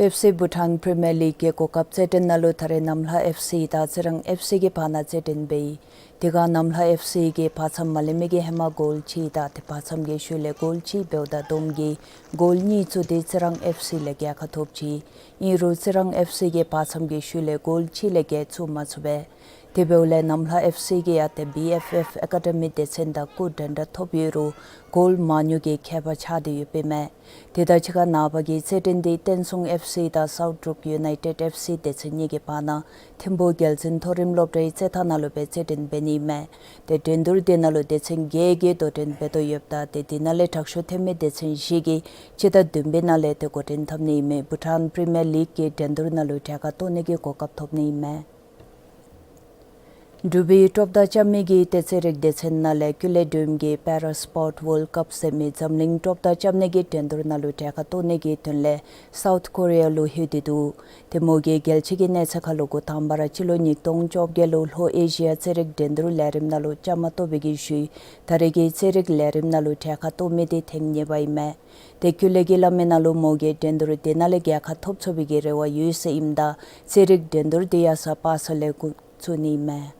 པེབ་སི་བྷུ་ཊཱན་པི་རི་མི་ཡར་ལིག་གི་གོ་སྐབས་རྩེད་འགྲན་ནང་ལུ་ད་རེས་ནམ་ལྷ་ཨེཕ་སི་དང་རྩི་རང་ཨེཕ་སི་གི་བར་ན་རྩེད་འགྲན་འབད་ཡི། དེ་ཁར་ནམ་ལྷ་ཨེཕ་སི་གིས་བར་མཚམས་མ་ལེན་མི་གི་ཧེ་མ་གོལ་གཅིག་དང་དེ་བར་མཚམས་ཀྱི་ཤུལ་ལས་གོལ་གཅིག་འབདཝ་ད་བསྡོམས་ཀྱིས་གོལ་གཉིས་བཙུགས་ཏེ་རྩི་རང་ཨེཕ་སི་ལས་རྒྱལ་ཁ་ཐོབ་ཅི། ཨིན་རུང་རྩི་རང་ཨེཕ་སི་གིས་བར་མཚམས་ཀྱི་ཤུལ་ལས་གོལ་གཅིག་ལས་བརྒལ་བཙུགས་མ་ཚུགས་པས། དེ་འབདཝ་ལས་ནམ་ལྷ་ཨེཕ་སི་གིས་ཡང་ཏེ་བི་ཨེཕ་ཨེཕ་ཨེ་ཀ་ཌི་མི་སྡེ་ཚན་དང་སྐུ་འདྲ་འདྲ་ཐོབ་ཡོད་རུང་གོལ་མང་ཉུང་གི་ཁྱད་པར་ཆགས་ཏེ་ཡོདཔ་ཨིན་མས། དེ་དང་གཅིག་ཁར་ནངས་པ་གི་རྩེད་འགྲན་འདི་བསྟན་སྲུང་ཨེཕ་སི་དང་སའུཐ་འབྲུག་ཡུ་ནའི་ཊེཌ་ཨེཕ་སི་སྡེ་ཚན་གཉིས་ཀྱི་བར་ན་ཐིམ་ཕུག་རྒྱལ་འཛིན་མཐོ་རིམ་སློབ་གྲྭའི་རྩེད་ཐང་ནང་ལུ་སྦེ་རྩེད་འགྲན་འབད་ནི་ཨིན་མས། ཏེ་འགྲན་བསྡུར་འདི་ནང་ལུ་སྡེ་ཚན་བརྒྱད་ཀྱིས་དོ་འགྲན་འབད་དོ་ཡོདཔ་ད་ཏེ་འདི་ནང་ལས་དྲག་ཤོས་ཐོན་མི་སྡེ་ཚན་བཞི་གིས་སྤྱི་ཟླ་བདུན་པའི་ནང་ལས་ཏེ་འགོ་འདྲེན་འཐབ་ནི་ཨིན་མས། བྷུ་ཊཱན་པི་རི་མི་ཡར་ལིག་གི་འགྲན་བསྡུར་ནང་ལུ་གྲལ་ཁར་གཏོགས་ནི་གི་གོ་སྐབས་ཐོབ་ནི་ཨིན་མས། འབྲུག་པའི་ཀྲོབ་མདའ་རྐྱབ་མི་གི་ཏེ་རྩེད་རིགས་སྡེ་ཚན་ནང་ལས་ཀུན་ལེགས་སྒྲོལམ་གྱིས་པེ་ར་སི་པོརཊ་ཝཱལཌ་ཀཔ་ཟེར་མི་འཛམ་གླིང་ཀྲོབ་མདའ་རྐྱབ་ནི་གི་འགྲན་བསྡུར་ནང་ལུ་གྲལ་ཁར་གཏོགས་ནི་གི་དོན་ལས་སའུཐ་ཀོ་རི་ཡ་ལུ་ལྷོད་དེ་འདུག། ཏེ་མོ་གིས་རྒྱལ་སྤྱི་གི་གནས་ཚད་ཁར་ལུ་འགོ་དང་པ་ར་སྤྱི་ལོ་ཉིས་སྟོང་བཅོ་བརྒྱད་ལུ་ལྷོ་ཨེ་ཤི་ཡ་རྩེད་རིགས་འགྲན་བསྡུར་ལས་རིམ་ནང་ལུ་བཅའ་མར་གཏོགས་པའི་གི་ཤུལ་ད་རེས་ཀྱི་རྩེད་རིགས་ལས་རིམ་ནང་ལུ་གྲལ་ཁར་གཏོགས་མི་འདི་ཐེངས་གཉིས་པ་ཨིན་མས། ཏེ་ཀུན་ལེགས་ཀྱིས་སླབ་མིའི་ནང་ལུ་མོ་གིས་འགྲན་བསྡུར་འདི་ནང་ལས་རྒྱལ་ཁ་ཐོབ་ཚུགས་པའི་གི་རེ་བ་ཡོད་ཟེར་ཨིནམ་ད་རྩེད་རིགས་འགྲན་བསྡུར་འདི་ཡང་ས་པ་ས་ལས་འགོ་བཙུགས་ནི་ཨིན་མས།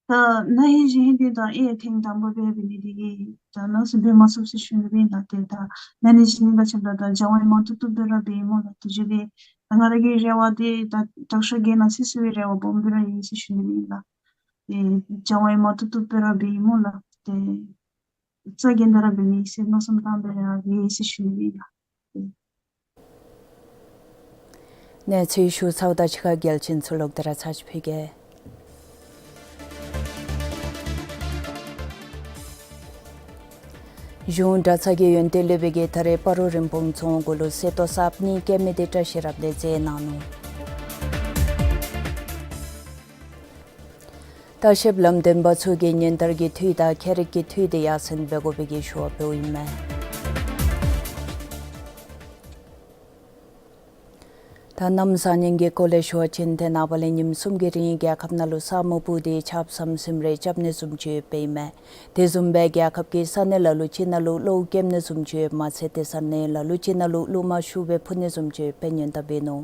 ད་ན་ཧིང་གཞེས་ཧིང་འདི་ད་ཨེ་ཐེངས་དང་པ་འབད་འབད་ནི་འདི་གིས་ད་ནང་སུ་འབད་མ་ཚུགས་ཟེར་ཞུ་ནི་ཨིན་ལགས། ཏེ་ད་ན་ནིང་གཞེས་ནིང་དང་འཁྲིལཝ་ད་ད་སྦྱང་བ་ཡང་མང་ཏོག་ཏོ་སྦེ་ར་འབད་ཡི་སྨོ་ལགས། དེ་བཟུམ་སྦེ་ད་ང་ར་གི་རེ་བ་འདི་ད་དྲག་ཤོས་གྱངས་ཁ་ཚ་ཚ་བའི་རེ་བ་སྦོམ་སྦེ་ར་ཨིན་ཟེར་ཞུ་ནི་ཨིན་ལགས། ཏེ་སྦྱང་བ་ཡང་མང་ཏོག་ཏོ་སྦེ་ར་འབད་ཡི་སྨོ་ལགས། ཏེ་རྩ་འགེངས་ཏེ་ར་འབད་ནི་ཟེར་མནོ་བསམ་བཏང་སྦེ་ར་ཡོད་ཟེར་ཞུ་ནི་ཨིན་ལགས། གནས་ཚུལ་ཞུ་ཚརཝ་དང་གཅིག་ཁར་རྒྱལ་ཆེན་ཚུ་ལོག་སྟེ་ར་ཚར་ཅིག་ཕུལ་གེ། གཞུང་གྲྭ་ཚང་གི་ཡོན་ཏན་སློབ་དཔོན་གྱིས་ད་རེས་སྤ་རོ་རིན་སྤུངས་རྫོང་གུ་ལུ་གསེར་ཏོག་གསརཔ་གཉིས་བཀལ་མི་འདི་བཀྲ་ཤིས་རབ་གནས་མཛད་གནང་ནུག། ལྟ་བཤལཔ་ལམ་སྟོན་པ་ཚུ་གིས་ཉིན་ལྟར་གྱི་འཐུས་དང་ཁྱད་རིག་གི་འཐུས་འདི་ཡར་སེང་འབད་དགོ་པའི་གི་ཞུ་བ་འབདཝ་ཨིན་མས། ད་གནམ་བཟང་ངན་གྱི་སྐོར་ལས་ཞུ་བ་ཅིན་ཏེ་ནངས་པ་ལས་ཉིནམ་གསུམ་གྱི་རིང་རྒྱལ་ཁབ་ནང་ལུ་ས་སྨུག་སྤུབས་ཏེ་ཆརཔ་ཟམ་ཟིམ་རེ་རྐྱབ་ནི་བཟུམ་ཅིག་ཡོདཔ་ཨིན་མས། དེ་བཟུམ་སྦེ་རྒྱལ་ཁབ་ཀྱི་ས་གནས་ལ་ལུ་ཅིག་ནང་ལུ་གློཝ་རྐྱབ་ནི་བཟུམ་ཅིག་ཡོདཔ་མ་ཚད་ཏེ་ས་གནས་ལ་ལུ་ཅིག་ནང་ལུ་རླུང་མ་ཤུགས་སྦེ་འཕུ་ནི་བཟུམ་ཅིག་ཡོདཔ་སྦེ་ཉེན་བརྡ་འབད་ནུག།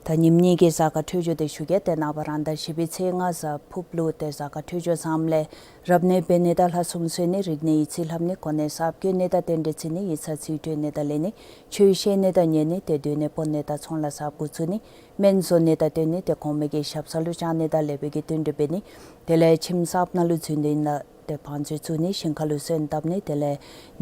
ད་ཉིནམ་གཉིས་ཀྱི་གཟའ་སྐར་འཕྲོད་སྦྱོར་འདི་ཞུ་གེ། ཏེ་ནངས་པ་རང་ཟླ་བཞི་པའི་ཚེས་ལྔ་གཟའ་ཕུརཔ་ལུ་ཏེ་གཟའ་སྐར་འཕྲོད་སྦྱོར་བཟངམ་ལས་རབ་གནས་འབད་ནི་དང་ལྷ་སྲུང་གསོལ་ནི། རིག་གནས་ཡིག་རྩིས་ལྷབ་ནི། གོ་གནས་གསརཔ་བསྐོ་ནི་དང་རྟེན་འབྲེལ་བརྩི་ནི། ཡིག་ཚང་རྩིས་སྤྲོད་ནི་དང་ལེན་ནི། ཆོས་བཤད་ནི་དང་ཉན་ནི། ཏེ་སྡོད་གནས་སྤོ་ནི་དང་ཚོང་ལཱ་གསརཔ་འགོ་བཙུགས་ནི། སྨན་བཟོ་ནི་དང་སྟོན་ནི། ཏེ་གོང་མའི་གི་ཞབས་ས་ལུ་བཅར་ནི་དང་ལེགས་པའི་གི་བསྟུན་གྲོས་འབད་ནི། དེ་ལས་ཁྱིམ་གསརཔ་ནང་ལུ་འཛུལ་ནི་ཨིན་ན་ཏེ་བང་མཛོད་བཙུགས་ནི། ཞིང་ཁ་ལུ་སོན་བཏབ་ནི། དེ་ལས་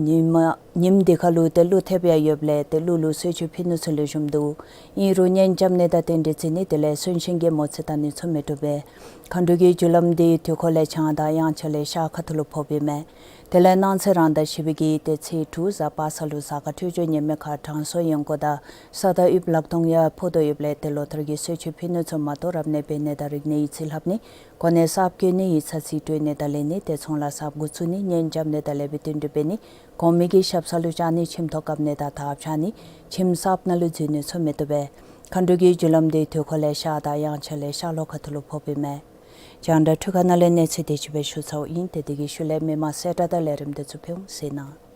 ཉིནམ་ཉིནམ་འདི་ཁར་ལུ་ཏེ་ཀླུ་ཐེབས་ཡང་ཡོདཔ་ལས་ཏེ་ཀླུ་ལུ་གསོལ་མཆོད་ཕུལ་ནི་ཚུ་ལེགས་ཤོམ་འདུག། ཨིན་རུང་གཉེན་རྐྱབ་ནི་དང་རྟེན་འབྲེལ་བརྩི་ནི། དེ་ལས་གསོན་གཤིན་གྱི་མོ་རྩིས་བལྟ་ནི་ཚུ་མི་བཏུབ་པས། མཁའ་འགྲོ་གི་རྒྱུ་ལམ་འདི་དུས་འཁོར་ལས་བྱང་དང་དབྱངས་འཆར་ལས་ཤར་ཁ་ཐུག་ལུ་ཕོགཔ་ཨིན་མས། དེ་ལས་གནངས་ཚེ་རང་ཟླ་བཞི་པའི་གི་ཏེ་ཚེས་དྲུག་གཟའ་པ་སངས་ལུ་གཟའ་སྐར་འཕྲོད་སྦྱོར་ངན་མེད་ཁར་དྲང་སྲོང་གཡོན་སྐོར་དང་ས་དང་དབུས་ལག་སྟོང་ཡང་ཕོག་དོ་ཡོདཔ་ལས་ཏེ་ལོ་ལྟར་གྱི་གསོལ་མཆོད་ཕུལ་ནི་ཚུ་མ་གཏོགས་རབ་གནས་འབད་ནི་དང་རིག་གནས་ཡིག་རྩིས་ལྷབ་ནི། གོ་གནས་གསརཔ་བསྐོ་ནི། ཡིག་ཚང་རྩིས་སྤྲོད་ནི་དང་ལེན་ནི། ཏེ་ཚོང་ལཱ་གསརཔ་འགོ་བཙུགས་ནི། གཉེན་རྐྱབ་ནི་དང་ལེགས་པའི་བསྟུན་གྲོས་འབད་ནི། གོང་མའི་གི་ཞབས་ས་ལུ་བཅར་ནི། ཁྱིམ་ཐོག་བཀབ་ནི་དང་ཐགཔ་ཆག་ནི། ཁྱིམ་གསརཔ་ནང་ལུ་འཛུལ་ནི་ཚུ་མི་བཏུབ་པས། མཁའ་འགྲོ་གི་རྒྱུ་ལམ་འདི་དུས་འཁོར་ལས་ཤར་དང་དབྱངས་འཆར་ལས་ཤར་ལྷོ་ཁ་ཐུག་ལུ་ཕོགཔ་ཨིན་མས། རྒྱང་བསྒྲགས་འཕྲུལ་ཁང་ནང་ལས་གནས་ཚུལ་དེ་ཅིག་སྦེ་ཞུ་ཚརཝ་ཨིན། ཏེ་དེ་གི་ཤུལ་ལས་མི་མང་གསལ་བསྒྲགས་དང་ལས་རིམ་དེ་ཚུ་ཕུལ་འོང་། གཟིགས་གནང་།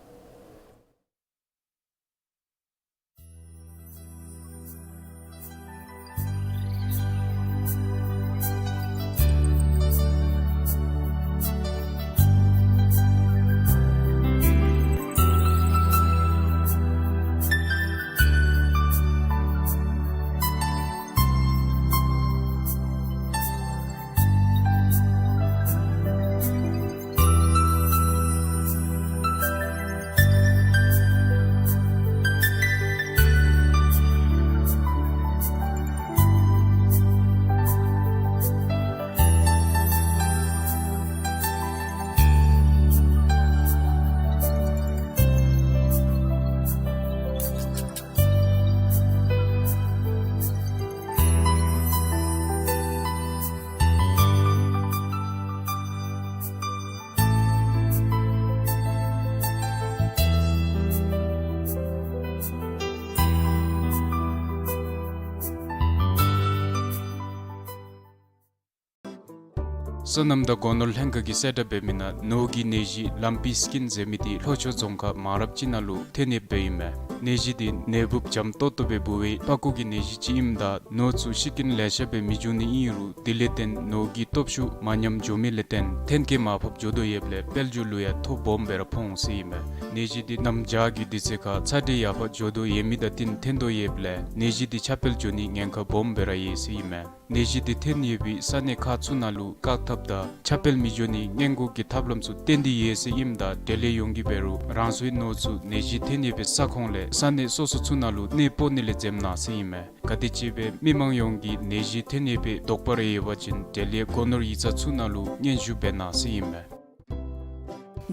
སོ་ནམ་དང་སྒོ་ནོར་ལྷན་ཁག་གིས་གསལ་བསྒྲགས་འབད་མི་ནང་ནོར་གྱི་ནད་གཞི་ལམ་པི་སི་ཀིན་ཟེར་མི་འདི་ལྷོ་ཕྱོགས་རྫོང་ཁག་མང་རབས་ཅིག་ནང་ལུ་ཐོན་ཡོདཔ་སྦེ་ཨིན་མས། ནད་གཞི་འདི་ནད་འབུཔ་འཇམ་ཏོག་ཏོ་སྦེ་འབུ་བའི་པགས་ཀོ་གི་ནད་གཞི་ཅིག་ཨིནམ་ད་ནོར་ཚུ་ཤི་རྐྱེན་ལེ་ཤ་སྦེ་མི་འབྱུང་ནི་ཨིན་རུང་དེ་ལས་བརྟེན་ནོར་གྱི་སྟོབས་ཤུགས་མ་ཉམས་འགྱོ་མི་ལས་བརྟེན་ཐོན་སྐྱེད་མར་ཕབ་འགྱོ་དོ་ཡོདཔ་ལས་དཔལ་འབྱོར་ལུ་ཡང་ཐོ་སྦོམ་སྦེ་ར་ཕོག་འོང་ཟེར་ཨིན་མས། ནད་གཞི་འདི་གནམ་བྱཱར་གྱི་དུས་ཚོད་ཁར་ཚ་དྲོད་ཡར་འཕར་འགྱོ་དོ་ཡོད་མི་དང་བསྟུན་ཐོན་དོ་ཡོདཔ་ལས་ནད་གཞི་འདི་ཁྱབ་སྤེལ་འགྱོ་ནི་ཉེན་ཁ་སྦོམ་སྦེ་ར་ཡོད་ཟེར་ཨིན་མས། ནད་གཞི་འདི་ཐོན་ཡོད་པའི་ས་གནས་ཁག་ཚུ་ནང་ལུ་བཀག་ཐབས་དང་ཁྱབ་སྤེལ་མི་འགྱོ་ནི་སྔོན་འགོག་གི་ཐབས་ལམ་ཚུ་བཏོན་ཏེ་ཡོད་ཟེར་ཨིནམ་ད་འབྲེལ་ཡོད་ཡོངས་ཀྱིས་འབད་རུང་རང་སོའི་ནོར་ཚུ་ནད་གཞི་ཐོན་ཡོད་པའི་ས་ཁོངས་ལས་ས་གནས་སོ་སོ་ཚུ་ནང་ལུ་གནས་སྤོ་ནི་ལས་འཛེམ་གནང་ཟེར་ཨིན་མས། ག་དེམ་ཅིག་སྦེ་མི་མང་ཡོངས་ཀྱིས་ནད་གཞི་ཐོན་ཡོད་པའི་དོགས་པ་རེ་ཡོད་པ་ཅིན་འབྲེལ་ཡོད་སྒོ་ནོར་ཡིག་ཚང་ཚུ་ནང་ལུ་སྙན་ཞུ་འབད་གནང་ཟེར་ཨིན་མས།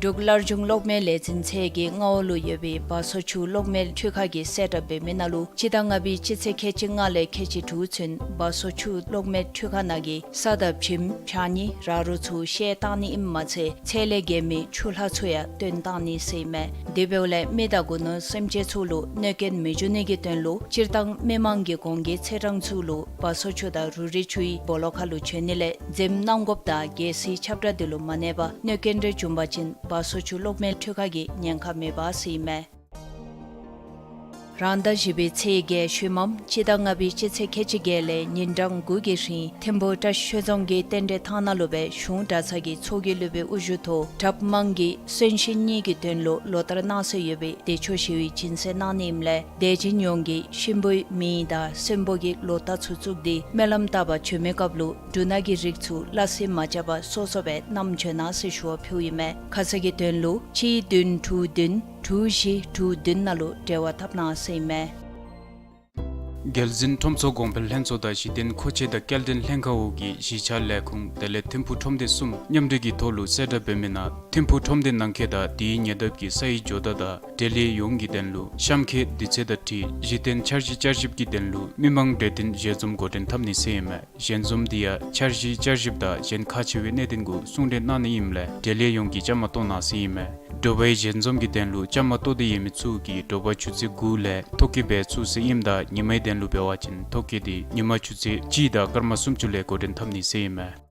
འབྲུག་སླར་འབྱུང་གློག་མེའི་ལས་འཛིན་ཚད་ཀྱི་མངའ་འོག་ལུ་ཡོད་པའི་བ་སོ་ཆུ་གློག་མེ་འཕྲུལ་ཁང་གིས་གསལ་བསྒྲགས་འབད་མི་ནང་ལུ་སྤྱི་ཟླ་ལྔ་པའི་སྤྱི་ཚེས་ཁལ་གཅིག་ལྔ་ལས་ཁལ་གཅིག་དྲུག་ཚུན་བ་སོ་ཆུ་གློག་མེ་འཕྲུལ་ཁང་ནང་གི་ས་དང་བྱེམ་ཕྱགས་སྙིགས་ར་རོ་ཚུ་བཤལ་བཏང་ནི་ཨིནམ་མ་ཚད་ཚད་ལས་བརྒལ་མི་ཆུ་ལྷག་ཚུ་ཡང་བཏོན་བཏང་ནི་ཟེར་ཨིན་མས། དེ་འབདཝ་ལས་མི་དང་སྒོ་ནོར་སེམས་ཅན་ཚུ་ལུ་གནོད་སྐྱོན་མི་འབྱུང་ནི་གི་དོན་ལུ་སྤྱིར་བཏང་མི་མང་གི་གོང་གི་ཚེས་གྲངས་ཚུ་ལུ་བ་སོ་ཆུ་དང་རུ་རི་ཆུའི་སྦོ་ལོགས་ཁར་ལུ་བྱོན་ནི་ལས་འཛེམ་གནང་དགོཔ་དང་གལ་སྲིད་ཁྱབ་བསྒྲགས་འདི་ལུ་མ་གནས་པར་གནོད་སྐྱོན་རེ་བྱུང་པ་ཅིན་བ་སོ་ཆུ་གློག་མེ་འཕྲུལ་ཁང་གིས་ཉེན་ཁ་མེད་པ་ཟེར་ཨིན་མས། རང་ཟླ་བཞི་པའི་ཚེས་བརྒྱད་ཤུལ་མམ་སྤྱི་ཟླ་ལྔ་པའི་སྤྱི་ཚེས་ཁལ་གཅིག་བརྒྱད་ལས་ཉིན་གྲངས་དགུ་གི་རིང་ཐིམ་ཕུ་བཀྲ་ཤིས་ཆོས་རྫོང་གི་རྟེན་འབྲེལ་ཐང་ནང་ལུ་སྦེ་གཞུང་གྲྭ་ཚང་གི་ཚོགས་ཀྱི་སློབ་དཔོན་དབུ་བཞུགས་ཐོག་གྲྭ་པ་དམངས་ཀྱི་གསོན་གཤིན་གཉིས་ཀྱི་དོན་ལུ་ལོ་ལྟར་གནང་སྲོལ་ཡོད་པའི་བདེ་མཆོག་ཞི་བའི་སྦྱིན་སྲེག་གནང་ནི་ཨིནམ་ལས་དད་ཅན་ཡོངས་ཀྱིས་གཤིན་པོའི་མེ་དང་གསོན་པོ་གི་ལོ་རྟགས་ཚུ་བཙུགས་ཏེ་སྨོན་ལམ་བཏབ་པར་བྱོན་མི་སྐབས་ལུ་འབྲུ་སྣ་གི་རིགས་ཚུ་སླ་བསྲེ་མ་རྐྱབ་པར་སོ་སོ་སྦེ་བསྣམས་བྱོན་གནང་ཟེར་ཞུ་བ་ཕུལཝ་ཨིན་མས། ཁ་གསལ་གྱི་དོན་ལུ་གཅིག་བདུན་དྲུག་བདུན་དྲུག་བཞི་དྲུག་བདུན་ནང་ལུ་འབྲེལ་བ་འཐབ་གནང་ཟེར་ཨིན་མས། རྒྱལ་འཛིན་ཁྲོམ་ཚོགས་གོང་འཕེལ་ལྷན་ཚོགས་དང་གཞི་རྟེན་མཁོ་ཆས་དང་སྐྱེལ་འདྲེན་ལྷན་ཁག་འོག་གི་གཞིས་ཆགས་ལས་ཁུངས་དེ་ལས་ཐིམ་ཕུ་ཁྲོམ་སྡེ་གསུམ་མཉམ་འབྲེལ་གྱི་ཐོག་ལུ་གསལ་བསྒྲགས་འབད་མི་ནང་ཐིམ་ཕུ་ཁྲོམ་སྡེ་ནང་འཁོད་དང་དེའི་ཉེ་འདབས་ཀྱི་ས་ཡི་ཇོ་བདག་དང་འབྲེལ་ཡོད་ཡོངས་ཀྱི་དོན་ལུ་གཤམ་འཁོད་དུས་ཚོད་དང་འཁྲིལ་གཞི་རྟེན་འཆར་གཞི་བསྐྱར་ཞིབ་ཀྱི་དོན་ལུ་མི་མང་གྲོས་བསྟུན་ཞལ་འཛོམས་འགོ་འདྲེན་འཐབ་ནི་ཟེར་ཨིན་མས། ཞལ་འཛོམས་འདི་ཡང་འཆར་གཞི་བསྐྱར་ཞིབ་དང་གཞན་ཁག་ཆེ་བའི་གནད་དོན་གུ་གསུང་གྲོས་གནང་ནི་ཨིནམ་ལས་འབྲེལ་ཡོད་ཡོངས་ཀྱིས་བཅའ་མར་གཏོགས་གནང་ཟེར་ཨིན་མས། དྲོ་པའི་ཞལ་འཛོམས་ཀྱི་དོན་ལུ་བཅའ་མར་གཏོགས་ཏེ་ཡོད་མི་ཚུ་གིས་དྲོ་པ་ཆུ་ཚོད་དགུ་ལས་ཐོ་བཀོད་འབད་ཚུགས་ཟེར་ཨིནམ་ད་ཉི་མའི་དོན་ལུ་འབད་བ་ཅིན་ཐོ་བཀོད་འདི་ཉི་མ་ཆུ་ཚོད་གཅིག་དང་སྐར་མ་སུམ་ཅུ་ལས་འགོ་འདྲེན་འཐབ་ནི་ཟེར་ཨིན་མས།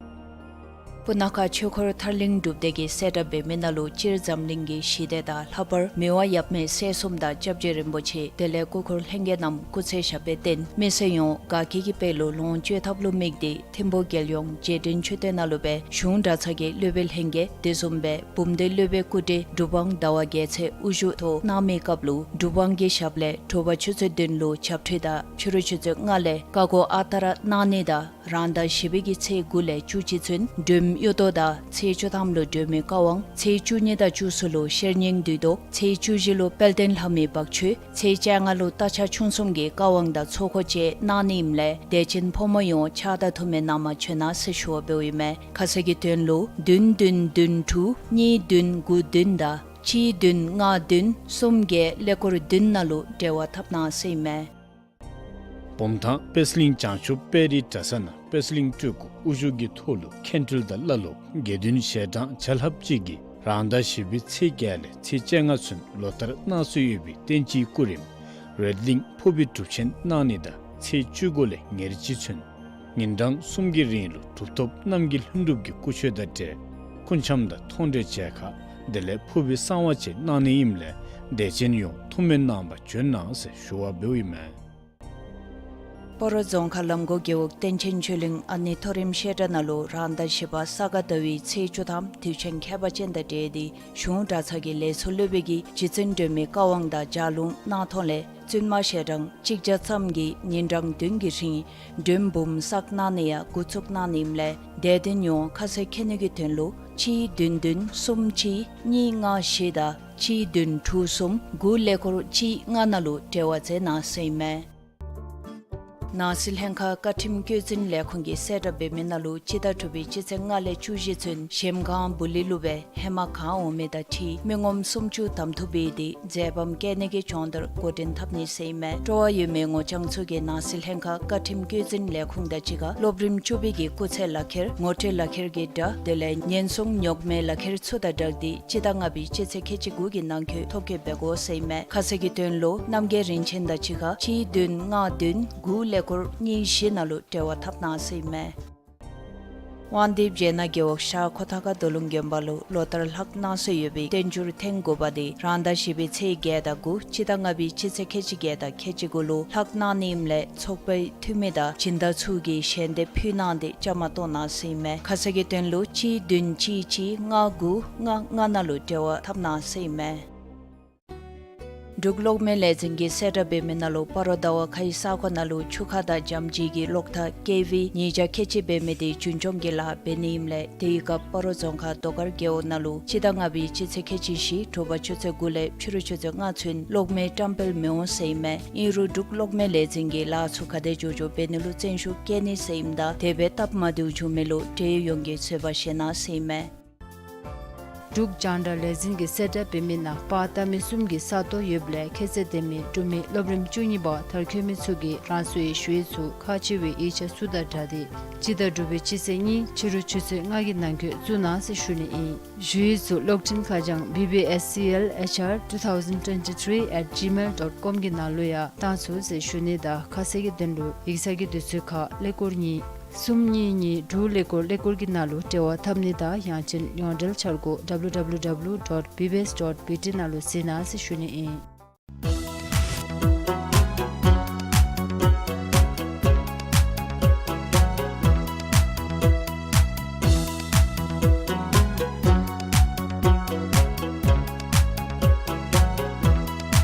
སྤུ་ན་ཁ་ཆོས་འཁོར་ཐར་གླིང་སྒྲུབ་སྡེ་གིས་གསལ་བསྒྲགས་འབད་མི་ནང་ལུ་སྤྱིར་འཛམ་གླིང་གི་ཞི་བདེ་དང་ལྷག་པར་མི་དབང་ཡབ་མེས་སྲས་གསུམ་དང་སྐྱབས་རྗེ་རིན་པོ་ཆེ་དེ་ལས་སྐུ་འཁོར་ལྷན་རྒྱས་རྣམས་སྐུ་ཚེ་ཞབས་པད་བརྟན་མི་སེར་ཡོངས་དགའ་སྐྱིད་ཀྱི་དཔལ་ལུ་ལོངས་སྤྱོད་ཐབས་ལུ་དམིགས་ཏེ་ཐིམ་ཕུ་རྒྱལ་ཡོངས་རྗེས་དྲན་མཆོད་རྟེན་ནང་ལུ་སྦེ་གཞུང་གྲྭ་ཚང་གི་སློབ་དཔོན་ལྷན་རྒྱས་དེ་བཟུམ་སྦེ་བུམ་སྡེ་སློབ་དཔོན་སྐུ་བགྲེས་གྲུབ་དབང་ཟླ་བ་རྒྱལ་མཚན་དབུ་བཞུགས་ཐོག་གནང་མི་སྐབས་ལུ་གྲུབ་དབང་གི་ཞབས་ལས་དྲོ་པ་ཆུ་ཚོད་བདུན་ལུ་ཇབ་ཁྲུས་དང་ཕྱི་རུ་ཆུ་ཚོད་ལྔ་ལས་བཀའ་བསྒོ་ཨ་རྟག་ར་གནང་ནི་དང་རང་ཟླ་བཞི་པའི་གི་ཚེས་དགུ་ལས་བཅུ་གཅིག་ཚུན་སྒྲོལམ་གཡུ་ཐོག་དང་ཚེས་བཅུ་ཐམ་ལུ་སྒྲོལ་མའི་བཀའ་དབང་ཚེས་བཅུ་གཉིས་དང་བཅུ་གསུམ་ལུ་ཤེར་སྙིང་བསྡུས་གཏོར་ཚེས་བཅུ་བཞི་ལུ་དཔལ་ལྡན་ལྷ་མོའི་བག་མཆོད་ཚེས་བཅོ་ལྔ་ལུ་རྟ་ཕྱག་མཆོང་གསུམ་གྱི་བཀའ་དབང་དང་ཚོགས་འཁོར་བཅས་གནང་ནི་ཨིནམ་ལས་དད་ཅན་ཕོ་མོ་ཡོངས་ཕྱག་དང་ཐུགས་སྨོན་གནང་མར་བྱོན་གནང་ཟེར་ཞུ་བ་འབདཝ་ཨིན་མས། ཁ་གསལ་གྱི་དོན་ལུ་བདུན་བདུན་བདུན་དྲུག་གཉིས་བདུན་དགུ་བདུན་དང་གཅིག་བདུན་ལྔ་བདུན་གསུམ་བརྒྱད་ཀླད་ཀོར་བདུན་ནང་ལུ་འབྲེལ་བ་འཐབ་གནང་ཟེར་ཨིན་མས། བུམ་ཐང་པད་གླིང་བྱང་ཆུབ་དཔལ་རིའི་གྲྭ་ས་ནང་པད་གླིང་སྤྲུལ་སྐུ་དབུ་བཞུགས་ཀྱི་ཐོག་ལུ་མཁན་སྤྲུལ་དང་བླ་སློབ་དགེ་འདུན་ཞལ་གྲངས་བརྒྱ་ལྷགཔ་ཅིག་གིས་རང་ཟླ་བཞི་པའི་ཚེས་བརྒྱད་ལས་ཚེས་བཅོ་ལྔ་ཚུན་ལོ་ལྟར་གནང་སྲོལ་ཡོད་པའི་བསྟན་སྤྱིའི་སྐུ་རིམ་རོལ་གླིང་ཕུར་བུའི་སྒྲུབ་ཆེན་གནང་ནི་དང་ཚེས་བཅུ་དགུ་ལས་ཉེར་གཅིག་ཚུན་ཉིན་གྲངས་གསུམ་གྱི་རིང་ལུ་གྲུབ་ཐོབ་རྣམ་རྒྱལ་ལྷུན་གྲུབ་ཀྱི་སྐུ་མཆོད་དང་འབྲེལ་སྐུ་འཆམ་དང་མཐོང་གྲོལ་མཇལ་ཁ་དེ་ལས་ཕུར་བུའི་གསང་བ་བཅས་གནང་ནི་ཨིནམ་ལས་དད་ཅན་ཡོངས་ཐུགས་སྨོན་གནང་བར་བྱོན་གནང་ཟེར་ཞུ་བ་འབདཝ་ཨིན་མས། སྤ་རོ་རྫོང་ཁག་ལམ་གོང་རྒེད་འོག་བསྟན་ཆེན་ཆོས་གླིང་ཨ་ནེ་མཐོ་རིམ་བཤད་གྲྭ་ནང་ལུ་རང་ཟླ་བཞི་པ་ས་ག་ཟླ་བའི་ཚེས་བཅུ་ཐམ་དུས་ཆེན་ཁྱད་པར་ཅན་དང་འབྲེལ་ཏེ་གཞུང་གྲྭ་ཚང་གི་ལས་ཚོགས་སློབ་དཔོན་གྱིས་རྗེ་བཙུན་སྒྲོལ་མའི་བཀའ་དབང་དང་ལྗགས་ལུང་གནང་ཐོག་ལས་བཙུན་མ་ཞལ་གྲངས་གཅིག་བརྒྱ་ཙམ་གྱིས་ཉིན་གྲངས་བདུན་གྱི་རིང་སྒྲོལ་འབུམ་བསགས་གནང་ནི་ཡང་འགོ་བཙུགས་གནང་ནི་ཨིནམ་ལས་དད་ལྡན་ཡོངས་ཁ་གསལ་མཁྱེན་ནི་གི་དོན་ལུ་གཅིག་བདུན་བདུན་གསུམ་གཅིག་གཉིས་ལྔ་བཞི་དང་གཅིག་བདུན་དྲུག་གསུམ་དགུ་ཀླད་ཀོར་གཅིག་ལྔ་ནང་ལུ་འབྲེལ་བ་མཛད་གནང་ཟེར་ཨིན་མས། ནང་སྲིད་ལྷན་ཁག་བཀའ་ཁྲིམས་བཀོད་འཛིན་ལས་ཁུངས་ཀྱིས་གསལ་བསྒྲགས་འབད་མི་ནང་ལུ་སྤྱི་ཟླ་དྲུག་པའི་སྤྱི་ཚེས་ལྔ་ལས་བཅུ་བཞི་ཚུན་གཞལམ་སྒང་བུ་ལི་ལུ་སྦེ་ཧེ་མ་གང་འོང་མི་དང་འཁྲིལ་མི་ངོམ་སུམ་ཅུ་དམ་འཐུ་འབད་དེ་མཛད་པ་བཀལ་ནི་གི་སྦྱོང་བརྡར་འགོ་འདྲེན་འཐབ་ནི་ཟེར་ཨིན་མས། སྤྲོ་བ་ཡོད་མི་ངོ་རྐྱང་ཚུ་གིས་ནང་སྲིད་ལྷན་ཁག་བཀའ་ཁྲིམས་བཀོད་འཛིན་ལས་ཁུངས་དང་གཅིག་ཁར་སློབ་རིམ་བཅུ་པའི་གི་སྐུགས་ཚད་ལག་ཁྱེར་ངོ་སྤྲོད་ལག་ཁྱེར་གྱི་སྒྲ་དེ་ལས་ཉེན་སྲུང་ཉོག་མེད་ལག་ཁྱེར་ཚུ་དང་སྦྲགས་ཏེ་སྤྱི་ཟླ་ལྔ་པའི་སྤྱི་ཚེས་ཁལ་གཅིག་དགུ་གི་ནང་འཁོད་ཐོ་བཀོད་འབད་དགོ་ཟེར་ཨིན་མས། ཁ་གསལ་གྱི་དོན་ལུ་རྣམ་རྒྱལ་རིན་ཆེན་དང་གཅིག་ཁར་གཅིག་བདུན་ལྔ་བདུན་དགུ་ཀླད་ཀོར་གཉིས་བཞི་ནང་ལུ་འབྲེལ་བ་འཐབ་གནང་ཟེར་ཨིན་མས། དབང་འདུས་རྗེ་ནག་རྒེད་འོག་ཤར་ཁོ་ཐང་ཁ་རྡོ་ལུང་དགོན་པ་ལུ་ལོ་ལྟར་ལྷག་གནང་སྲོལ་ཡོད་པའི་བསྟན་འགྱུར་ཐེངས་དགུ་པ་དེ་རང་ཟླ་བཞི་པའི་ཚེས་བརྒྱད་དང་དགུ་སྤྱི་ཟླ་ལྔ་པའི་སྤྱི་ཚེས་ཁལ་གཅིག་བརྒྱད་དང་ཁལ་གཅིག་དགུ་ལུ་ལྷག་གནང་ནི་ཨིནམ་ལས་ཚོགས་པའི་འཐུས་མི་དང་སྦྱིན་བདག་ཚུ་གིས་ཞལ་འདེབས་ཕུལ་གནང་སྟེ་བཅའ་མར་གཏོགས་གནང་ཟེར་ཨིན་མས། ཁ་གསལ་གྱི་དོན་ལུ་གཅིག་བདུན་གཅིག་གཅིག་ལྔ་དགུ་ལྔ་ལྔ་ནང་ལུ་འབྲེལ་བ་འཐབ་གནང་ཟེར་ཨིན་མས། འབྲུག་གློག་མེ་ལས་འཛིན་གྱིས་གསལ་བསྒྲགས་འབད་མི་ནང་ལུ་སྤ་རོ་ཟླ་བ་ཁའི་ས་གོ་ནང་ལུ་ཆུ་ཁ་དང་འཇམ་ལྗིད་ཀྱི་གློག་ཐག་ཀེ་ཝི་ཉིས་བརྒྱ་ཁལ་གཅིག་འབད་མི་དེ་རྒྱུན་སྐྱོང་གི་ལཱ་འབད་ནི་ཨིནམ་ལས་དེའི་སྐབས་སྤ་རོ་རྫོང་ཁག་རྡོ་དཀར་རྒེད་འོག་ནང་ལུ་སྤྱི་ཟླ་ལྔ་པའི་སྤྱི་ཚེས་ཁལ་གཅིག་བཞི་དྲོ་པ་ཆུ་ཚོད་དགུ་ལས་ཕྱི་རུ་ཆུ་ཚོད་ལྔ་ཚུན་གློག་མེ་བཀྲམ་སྤེལ་མི་འོང་ཟེར་ཨིན་མས། ཨིན་རུང་འབྲུག་གློག་མེ་ལས་འཛིན་གྱིས་ལཱ་ཚུ་ག་དེ་མགྱོགས་མགྱོགས་འབད་ནི་ལུ་བརྩོན་ཤུགས་བསྐྱེད་ནི་ཟེར་ཨིནམ་ད་དེ་སྦེ་སྟབས་མ་བདེཝ་བྱུང་མི་ལུ་འབྲེལ་ཡོད་ཡོངས་ཀྱིས་བཟོད་པ་བཞེས་གནང་ཟེར་ཨིན་མས། འབྲུག་རྒྱང་བསྒྲགས་ལས་འཛིན་གྱིས་གསལ་བསྒྲགས་འབད་མི་ནང་པར་བཏབ་མི་གསུམ་གྱི་ས་སྟོང་ཡོདཔ་ལས་ཁྱད་ཚད་ལྡན་མི་འབྲུག་མི་སློབ་རིམ་བཅུ་གཉིས་པ་མཐར་འཁྱོལ་མི་ཚུ་གིས་རང་སོའི་ཞུ་ཡིག་ཚུ་ཁག་ཆེ་བའི་ཡིག་ཆ་ཚུ་དང་སྦྲགས་ཏེ་སྤྱི་ཟླ་དྲུག་པའི་སྤྱི་ཚེས་གཉིས་ཕྱི་རུ་ཆུ་ཚོད་ལྔ་གི་ནང་འཁོད་བཙུགས་གནང་ཟེར་ཞུ་ནི་ཨིན། ཞུ་ཡིག་ཚུ་གློག་འཕྲིན་ཁ་བྱང་B B S C L H R two thousand twenty-three at gmail dot com གི་ནང་ལུ་ཡང་བཏང་ཚུགས་ཟེར་ཞུ་ནི་དང་ཁ་གསལ་གྱི་དོན་ལུ་ཡིག་ཚང་གི་དུས་ཚོད་ཁར་ཀླད་ཀོར་གཉིས་གསུམ་གཉིས་གཉིས་དྲུག་ཀླད་ཀོར་ཀླད་ཀོར་གྱི་ནང་ལུ་འབྲེལ་བ་འཐབ་ནི་དང་ཡང་ཅིན་ཡོངས་འབྲེལ་འཆར་སྒོ W W W dot B B S dot B T ནང་ལུ་གཟིགས་གནང་ཟེར་ཞུ་ནི་ཨིན།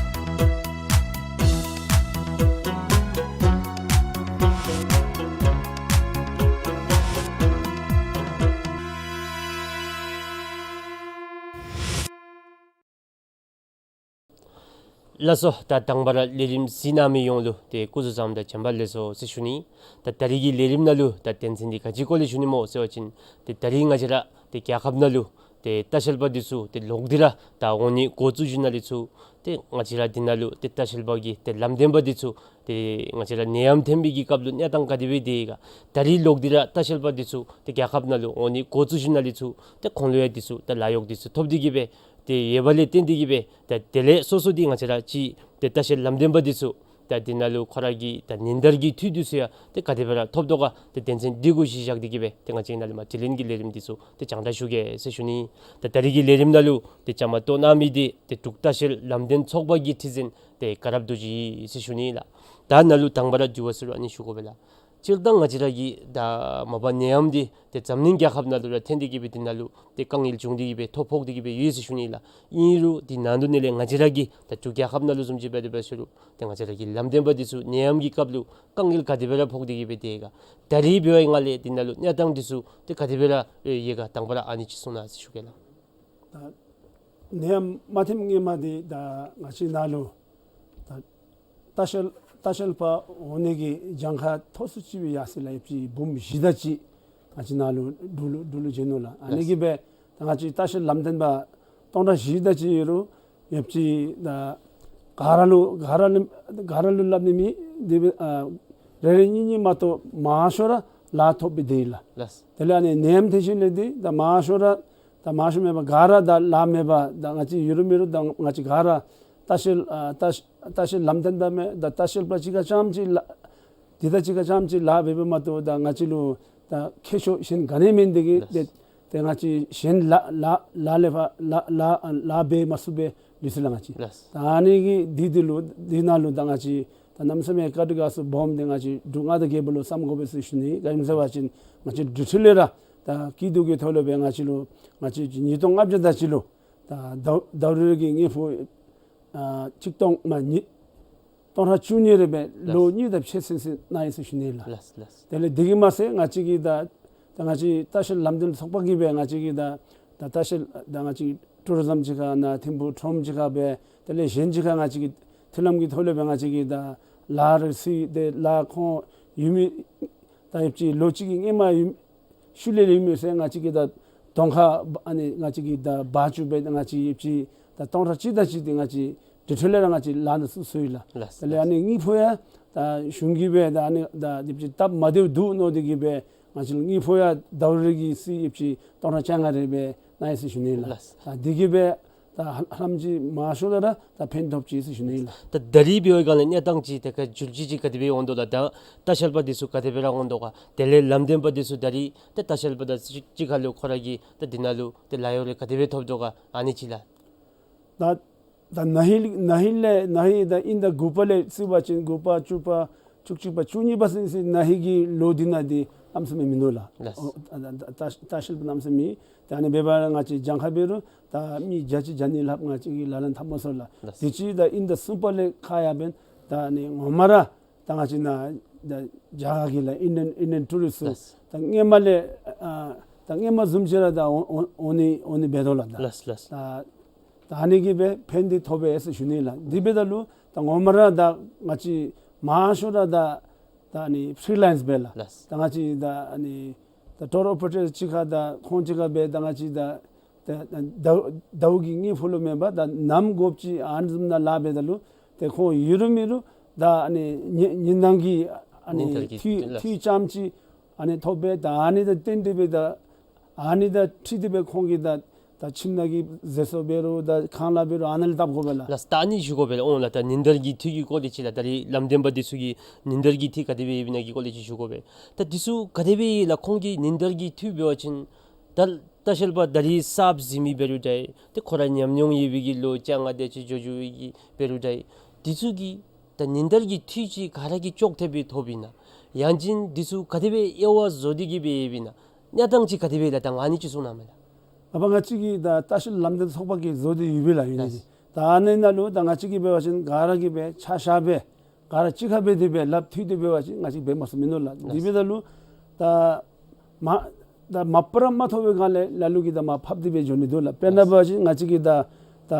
ལགས་སོ། ད་དང་པ་ར་ལས་རིམ་གཟིགས་གནང་མི་ཡོངས་ལུ་ཏེ་སྐུ་གཟུགས་བཟང་དང་བྱོན་པ་ལེགས་སོ་ཟེར་ཞུ་ནི། ད་ད་རིས་ཀྱི་ལས་རིམ་ནང་ལུ་ད་དོན་ཚན་འདི་ག་ཅི་སྐོར་ལས་ཞུ་ནི་སྨོ་ཟེར་བ་ཅིན་ཏེ་ད་རིས་ང་བཅས་ར་ཏེ་རྒྱལ་ཁབ་ནང་ལུ་ཏེ་ལྟ་བཤལ་པ་འདི་ཚུ་ཏེ་ལོག་སྟེ་ར་ད་འོང་ནི་འགོ་བཙུགས་ཞིནམ་ལས་ཚུར་ཏེ་ང་བཅས་ར་འདི་ནང་ལུ་ཏེ་ལྟ་བཤལ་པ་གི་ཏེ་ལམ་སྟོན་པ་འདི་ཚུ་ཏེ་ང་བཅས་ར་ནད་ཡམས་ཐོན་པའི་གི་སྐབས་ལུ་གནས་སྟངས་ག་དེ་སྦེ་དེ་ག་ད་རིས་ལོག་སྟེ་ར་ལྟ་བཤལ་པ་འདི་ཚུ་ཏེ་རྒྱལ་ཁབ་ནང་ལུ་འོང་ནི་འགོ་བཙུགས་ཞིནམ་ལས་ཚུར་ཏེ་ཁོང་ལུ་ཡང་འདི་ཚུ་ད་ལཱ་གཡོག་འདི་ཚུ་ཐོབ་སྟེ་གི་སྦེ་ཏེ་ཡོད་པ་ལས་བརྟེན་ཏེ་གི་སྦེ་ད་དེ་ལས་སོ་སོ་འདི་ང་བཅས་ར་ཅིག་ཏེ་ལྟ་བཤལ་ལམ་སྟོན་པ་འདི་ཚུ་ད་འདི་ནང་ལུ་ཁོ་ར་གི་ད་ཉིན་ལྟར་གྱི་འཐུས་འདི་ཚུ་ཡང་ཏེ་ག་དེ་སྦེ་ར་ཐོབ་དོ་ག་ཏེ་དོན་ཚན་འདི་གུ་གཞི་བཞག་སྟེ་གི་སྦེ་ཏེ་ང་བཅས་ནཱ་ལས་མར་དྲི་ལན་གྱི་ལས་རིམ་འདི་ཚུ་ཏེ་སྤྱན་འདྲེན་ཞུ་གེ་ཟེར་ཞུ་ནི། ད་ད་རིས་ཀྱི་ལས་རིམ་ནང་ལུ་ཏེ་བཅའ་མར་གཏོགས་གནང་མི་འདི་ཏེ་འབྲུག་ལྟ་བཤལ་ལམ་སྟོན་ཚོགས་པ་གི་ཁྲི་འཛིན་ཏེ་དགའ་རབ་རྡོ་རྗེ་ཨིན་ཟེར་ཞུ་ནི་ལགས། ད་ནཱ་ལུ་དང་པ་ར་དྲི་བ་ཟེར་རུང་ཨ་ནི་ཞུ་དགོ་པས་ལགས། སྤྱིར་བཏང་ང་བཅས་ར་གི་ད་མ་པ་ནད་ཡམས་འདི་ཏེ་འཛམ་གླིང་རྒྱལ་ཁབ་ནང་ལུ་ར་ཐོན་ཏེ་གི་སྦེ་འདི་ནང་ལུ་ཏེ་དཀའ་ངལ་བྱུང་སྟེ་གི་སྦེ་ཐོ་ཕོག་སྟེ་གི་སྦེ་ཡོད་ཟེར་ཞུ་ནི་ལགས། ཨིན་རུང་འདི་ནང་དོག་ནང་ལས་ང་བཅས་ར་གི་ད་འབྲུག་རྒྱལ་ཁབ་ནང་ལུ་བཟུམ་ཅིག་འབད་དེ་འབད་ཟེར་རུང་ཏེ་ང་བཅས་ར་གི་ལམ་སྟོན་པ་འདི་ཚུ་ནད་ཡམས་ཀྱི་སྐབས་ལུ་དཀའ་ངལ་ག་དེ་སྦེ་ར་ཕོག་སྟེ་གི་སྦེ་དེ་ག་ད་རིས་འབད་བའི་ངང་ལས་འདི་ནང་ལུ་གནས་སྟངས་འདི་ཚུ་ཏེ་ག་དེ་སྦེ་ར་ཡོད་ག་དང་པ་ར་ཨ་ནི་ཅིག་གསུང་གནང་ཟེར་ཞུ་གེ་ལགས། ད་ནད་ཡམས་མ་ཐོནམ་སྔོན་མ་འདི་ད་ང་བཅས་ནཱ་ལུ་ད་ལྟ་བཤལ་ལྟ་བཤལ་པ་འོང་ནི་གི་གྱངས་ཁ་ཐོག་སུ་ཅིག་སྦེ་ཡར་སོང་ཡི་ལགས། ཡོདཔ་ཅིག་འབུམ་བཞི་དེ་ཅིག་ང་བཅས་ནཱ་ལུ་འབྲུག་ལུ་འབྲུག་ལུ་བྱོན་ནུག་ལགས། ཨ་ནི་གིས་སྦེ་ད་ང་བཅས་ལྟ་བཤལ་ལམ་སྟོན་པ་སྟོང་ཕྲག་བཞི་དེ་ཅིག་ཡོད་རུང་ཡོདཔ་ཅིག་ད་ག་ར་ལུ་ག་ར་ལུ་ག་ར་ལུ་སླབ་ནི་མེད། དེ་སྦེ་ཨ་རེ་རེ་གཉིས་གཉིས་མ་གཏོགས་མང་ཤོས་ར་ལཱ་ཐོབ་སྦེ་སྡོད་ཡི་ལགས། ལགས། དེ་ལས་ཨ་ནི་ནད་ཡམས་ཐོན་ཞིནམ་ལས་འདི་ད་མང་ཤོས་ར་ད་མང་ཤོས་མེན་པར་ག་ར་ད་ལཱ་མེད་པར་ད་ང་བཅས་ཡོད་རུང་མེད་རུང་ད་ང་བཅས་ག་ར་ལྟ་བཤལ་ཨ་ལྟ་ལྟ་བཤལ་ལམ་སྟོན་པ་མེན་ད་ལྟ་བཤལ་པ་གཅིག་ཁར་རྐྱངམ་ཅིག་ལཱ་འདི་དང་གཅིག་ཁར་རྐྱངམ་ཅིག་ལཱ་འབད་འབདཝ་མ་གཏོགས་ད་ང་བཅས་ལུ་ད་ཁྱད་ཆོས་གཞན་ག་ནི་མེད། དེ་གིས་ལགས། ཏེ་ཏེ་ང་བཅས་གཞན་ལཱ་ལཱ་ལཱ་ལས་ཕར་ལཱ་ལཱ་ལཱ་འབད་མ་ཚུགས་པར་ལུས་སོ་ཡི་ལགས་ང་བཅས། ལགས། ད་ཨ་ནི་གི་འདི་འདི་ལུ་འདི་ནང་ལུ་ད་ང་བཅས་ད་གནམ་མེད་ས་མེད་བཀའ་དྲིན་དགའ་ཚོར་སྦོམ་འདི་ང་བཅས་འབྲུག་མངའ་བདག་རྒྱལ་པོ་ལུ་བསམ་དགོ་པས་ཟེར་ཞུ་ནི། ག་ཅི་སྨོ་ཟེར་བ་ཅིན་ང་བཅས་འབྲུག་འཕྲུལ་ལས་ར་ད་སྐྱིད་སྡུག་གི་ཐོག་ལུ་སྦེ་ང་བཅས་ལུ་ང་བཅས་ཉིས་སྟོང་ལྔ་བརྒྱ་དེ་ཅིག་ལུ་ད་ཟླཝ་ཟླཝ་རེ་གི་དངུལ་ཕོགས་ཨ་གཅིག་སྟོང་མ་ཉིས་སྟོང་ཕྲག་བཅུ་གཉིས་རེ་སྦེ་ལོ་གཉིས་དང་ཕྱེད་ཚུན་ཚོད་གནང་ཡི་ཟེར་ཞུ་ནི་ལགས། ལགས་ལགས། དེ་ལས་དེ་གིས་མ་ཚད་ང་བཅས་ཀྱི་ད་ད་ང་བཅས་ལྟ་བཤལ་ལམ་སྟོན་ཚོགས་པ་གིས་སྦེ་ང་བཅས་ཀྱི་ད་ད་ལྟ་བཤལ་ད་ང་བཅས་ཊུ་རི་ཛིམ་གཅིག་ཁར་ནཱ་ཐིམ་ཕུག་ཁྲོམ་གཅིག་ཁར་སྦེ་དེ་ལས་གཞན་གཅིག་ཁར་ང་བཅས་ཀྱི་མཐུན་ལམ་གྱི་ཐོག་ལས་སྦེ་ང་བཅས་ཀྱི་ད་ལཱ་རེ་ཚུ་ཏེ་ལཱ་ཁོང་ཡོད་མི་ད་ཡོདཔ་ཅིག་ལོ་གཅིག་གི་སྔོན་མ་ཡོད་ཤུལ་ལས་ལས་མི་ཟེར་ང་བཅས་ཀྱིས་ད་གདོང་ཁར་ཨ་ནི་ང་བཅས་ཀྱིས་ད་འབག་བཅུག་སྦེ་ང་བཅས་ཡོདཔ་ཅིག་ད་སྟོང་ཕྲག་གཅིག་དེ་ཅིག་འདི་ང་བཅས་འབྲུག་འཕྲུལ་ལས་ར་ང་བཅས་ལཱ་ནང་བཙུགས་སོ་ཡི་ལགས། ལགས། དེ་ལས་ཨ་ནི་དངུལ་ཕོགས་ཡང་ད་གཞུང་གིས་སྦེ་ད་ཨ་ནི་ད་ཡོདཔ་ཅིག་སྟབས་མ་བདེཝ་འདུག་མནོ་སྟེ་གིས་སྦེ་ང་བཅས་ལུ་དངུལ་ཕོགས་ཡང་ཟླཝ་རེ་གི་ཚུ་ཡོདཔ་ཅིག་སྟོང་ཕྲག་བཅོ་ལྔ་རེ་སྦེ་གནང་ཡི་ཟེར་ཞུ་ནི་ལགས། ལགས། ད་འདི་གིས་སྦེ་ ད་ཧ་ལམ་ཅིག་མང་ཤོས་ར་ད་ཕན་ཐོགས་ཅི་ཟེར་ཞུ་ནི་ལགས། ད་ད་རིས་འབད་བའི་སྒང་ལས་གནས་སྟངས་ཅིག་ཏེ་ག་འགྱུར་བཅོས་ཅིག་ག་དེ་སྦེ་འོང་དོ་ལགས། ད་ལྟ་བཤལ་པ་འདི་ཚུ་ག་དེ་སྦེ་ར་འོང་དོ་ག། དེ་ལས་ལམ་སྟོན་པ་འདི་ཚུ་ད་རིས་ཏེ་ལྟ་བཤལ་པ་དང་གཅིག་གཅིག་ཁར་ལུ་ཁོ་ར་གི་ད་འདི་ནང་ལུ་ཏེ་ལཱ་གཡོག་རེ་ག་དེ་སྦེ་ཐོབ་དོ་ག་ཨ་ནི་ཅིག་ལགས། ད་ད་ན་ཧིང་ན་ཧིང་ལས་ན་ཧིང་ད་དབྱིན་ཟླ་དགུ་པ་ལས་བརྩི་བ་ཅིན་དགུ་པ་བཅུ་པ་བཅུ་གཅིག་པ་བཅུ་གཉིས་པ་ཟེར་ཟེར་ན་ཧིང་གི་ལོ་འདི་ནང་འདི་གནམ་མེད་ས་མེད་མིན་འདུག་ལགས། ལགས། ཨོ་ད་ད་ད་ལྟ་བཤལ་པ་གནམ་མེད་ས་མེད། ད་ཨ་ནི་འབདཝ་ད་ང་བཅས་གྱངས་ཁ་འབད་རུང་ད་མི་བརྒྱ་ཅིག་བརྒྱ་གཉིས་ལྷགཔ་ང་བཅས་ཀྱིས་ལག་ལེན་འཐབ་མ་ཚུགས་ལགས། ལགས། དེ་ཅིག་ད་དབྱིན་ཟླ་གསུམ་པ་ལས་ཁ་ཡར་འབདན་ད་ཨ་ནི་ངོ་མ་ར་ད་ང་བཅས་ནཱ་ད་རྒྱ་གར་གྱི་ལགས་ཨིན་ཌི་ཡན་ཨིན་ཌི་ཡན་ཊུ་རིསཊ་ཚུ་ལགས། ད་སྔོན་མ་ལས་ཨ་ད་སྔོན་མ་བཟུམ་ཅིག་ར་ད་འོང་འོང་འོང་ནི་འོང་ནི་འབད་དོ་ལགས། ད་ལགས་ལགས། ད་ད་ཨ་ནི་གིས་སྦེ་ཕན་བདེ་ཐོབ་པས་ཟེར་ཞུ་ནི་ལགས། དེ་འབདཝ་ད་ལུ་ད་ངོ་མ་ར་ད་ང་བཅས་མང་ཤོས་ར་ད་ད་ཨ་ནི་ཕི་རི་ལེནསི་སྦེ་ལགས། ལགས། ད་ང་བཅས་ད་ཨ་ནི་ད་ཊུར་ཨོ་པ་རེ་ཊར་གཅིག་ཁར་ད་ཁོང་གཅིག་ཁར་སྦེ་ད་ང་བཅས་ད་ད་ད་ཟླཝ་གི་དངུལ་ཕོགས་ལུ་མེན་པར་ད་ནམ་དགོཔ་ཅིག་ཨ་ནི་བཟུམ་ནང་ལཱ་འབདཝ་ད་ལུ་ཏེ་ཁོང་ཡོད་རུང་མེད་རུང་ད་ཨ་ནི་ཉི་ཉིན་གྲངས་ཀྱི་ཨ་ནི་ཉིན་ལྟར་གྱི་འཐུས་ལགས། འཐུས་ཙམ་ཅིག་ཨ་ནི་ཐོབ་པས། ད་ཨ་ནི་དང་བསྟུན་ཏེ་སྦེ་ད་ཨ་ནི་དང་འཁྲིལ་ཏེ་སྦེ་ཁོང་གིས་ད་ད་ཁྱིམ་ནང་གི་ཟས་གསོ་འབད་རུང་ད་ཁང་གླ་འབད་རུང་ཨ་ནཱ་ལས་བཏབ་དགོ་པས་ལགས། ལགས། ད་ཨ་ནི་ཞུ་དགོ་པས་ལགས། འོང་ལགས། ད་ཉིན་ལྟར་གྱི་འཐུས་ཀྱི་སྐོར་འདི་ཅིག་ལགས། ད་རིས་ལམ་སྟོན་པ་འདི་ཚུ་གི་ཉིན་ལྟར་གྱི་འཐུས་ག་དེ་སྦེ་ཡོདཔ་ཨིན་ན་གི་སྐོར་འདི་ཅིག་ཞུ་དགོ་པས། ད་འདི་ཚུ་ག་དེ་སྦེ་ཡོད་ལགས། ཁོང་གི་ཉིན་ལྟར་གྱི་འཐུས་འབད་བ་ཅིན་ད་ལྟ་བཤལ་པ་ད་རིས་གསརཔ་འཛུལ་མི་འབད་རུང་འདྲ། ཏེ་ཁོ་ར་ཉམས་མྱོང་ཡོད་པའི་གི་ལོ་བཅོ་ལྔ་དེ་ཅིག་འགྱོ་འགྱོ་བའི་གི་འབད་རུང་འདྲ། འདི་ཚུ་གིས་ད་ཉིན་ལྟར་གྱི་འཐུས་ཅིག་ག་ར་གིས་ཅོག་འཐདཔ་སྦེ་ཐོབ་ཨིན་ན། ཡང་ཅིན་འདི་ཚུ་ག་དེ་སྦེ་དབྱེ་བ་བཟོ་སྟེ་གི་སྦེ་ཡོདཔ་ཨིན་ན། གནས་སྟངས་ཅིག་ག་དེ་སྦེ་ལགས། ད་ཨ་ནི་ཅིག་གསུང་གནང་མས་ལགས། ཨ་པ་ང་བཅས་ཀྱི་ད་ལྟ་བཤལ་ལམ་སྟོན་ཚོགས་པ་གིས་བཟོ་སྟེ་ཡོད་པས་ལགས། ཨིན་ལགས། ཏེ་ད་ཨ་ནི་ནང་ལུ་ད་ང་བཅས་ཀྱིས་འབད་བ་ཅིན་ག་ར་གིས་སྦེ་ཆ་བཞག་སྦེ་ག་ར་གཅིག་ཁར་འབད་དེ་སྦེ་ལགཔ་མཐུད་དེ་འབད་བ་ཅིན་ང་བཅས་འབད་མ་ཚུགས་མིན་འདུག་ལགས། དེ་འབདཝ་ད་ལུ་ད་མ་ད་མ་པ་ར་མ་ཐོབ་པའི་སྒང་ལས་ལ་ལུ་གིས་ད་མར་ཕབ་སྟེ་སྦེ་འགྱོ་ནི་འདུག་ལགས། དཔེར་ན་འབད་བ་ཅིན་ང་བཅས་ཀྱིས་ད་ད་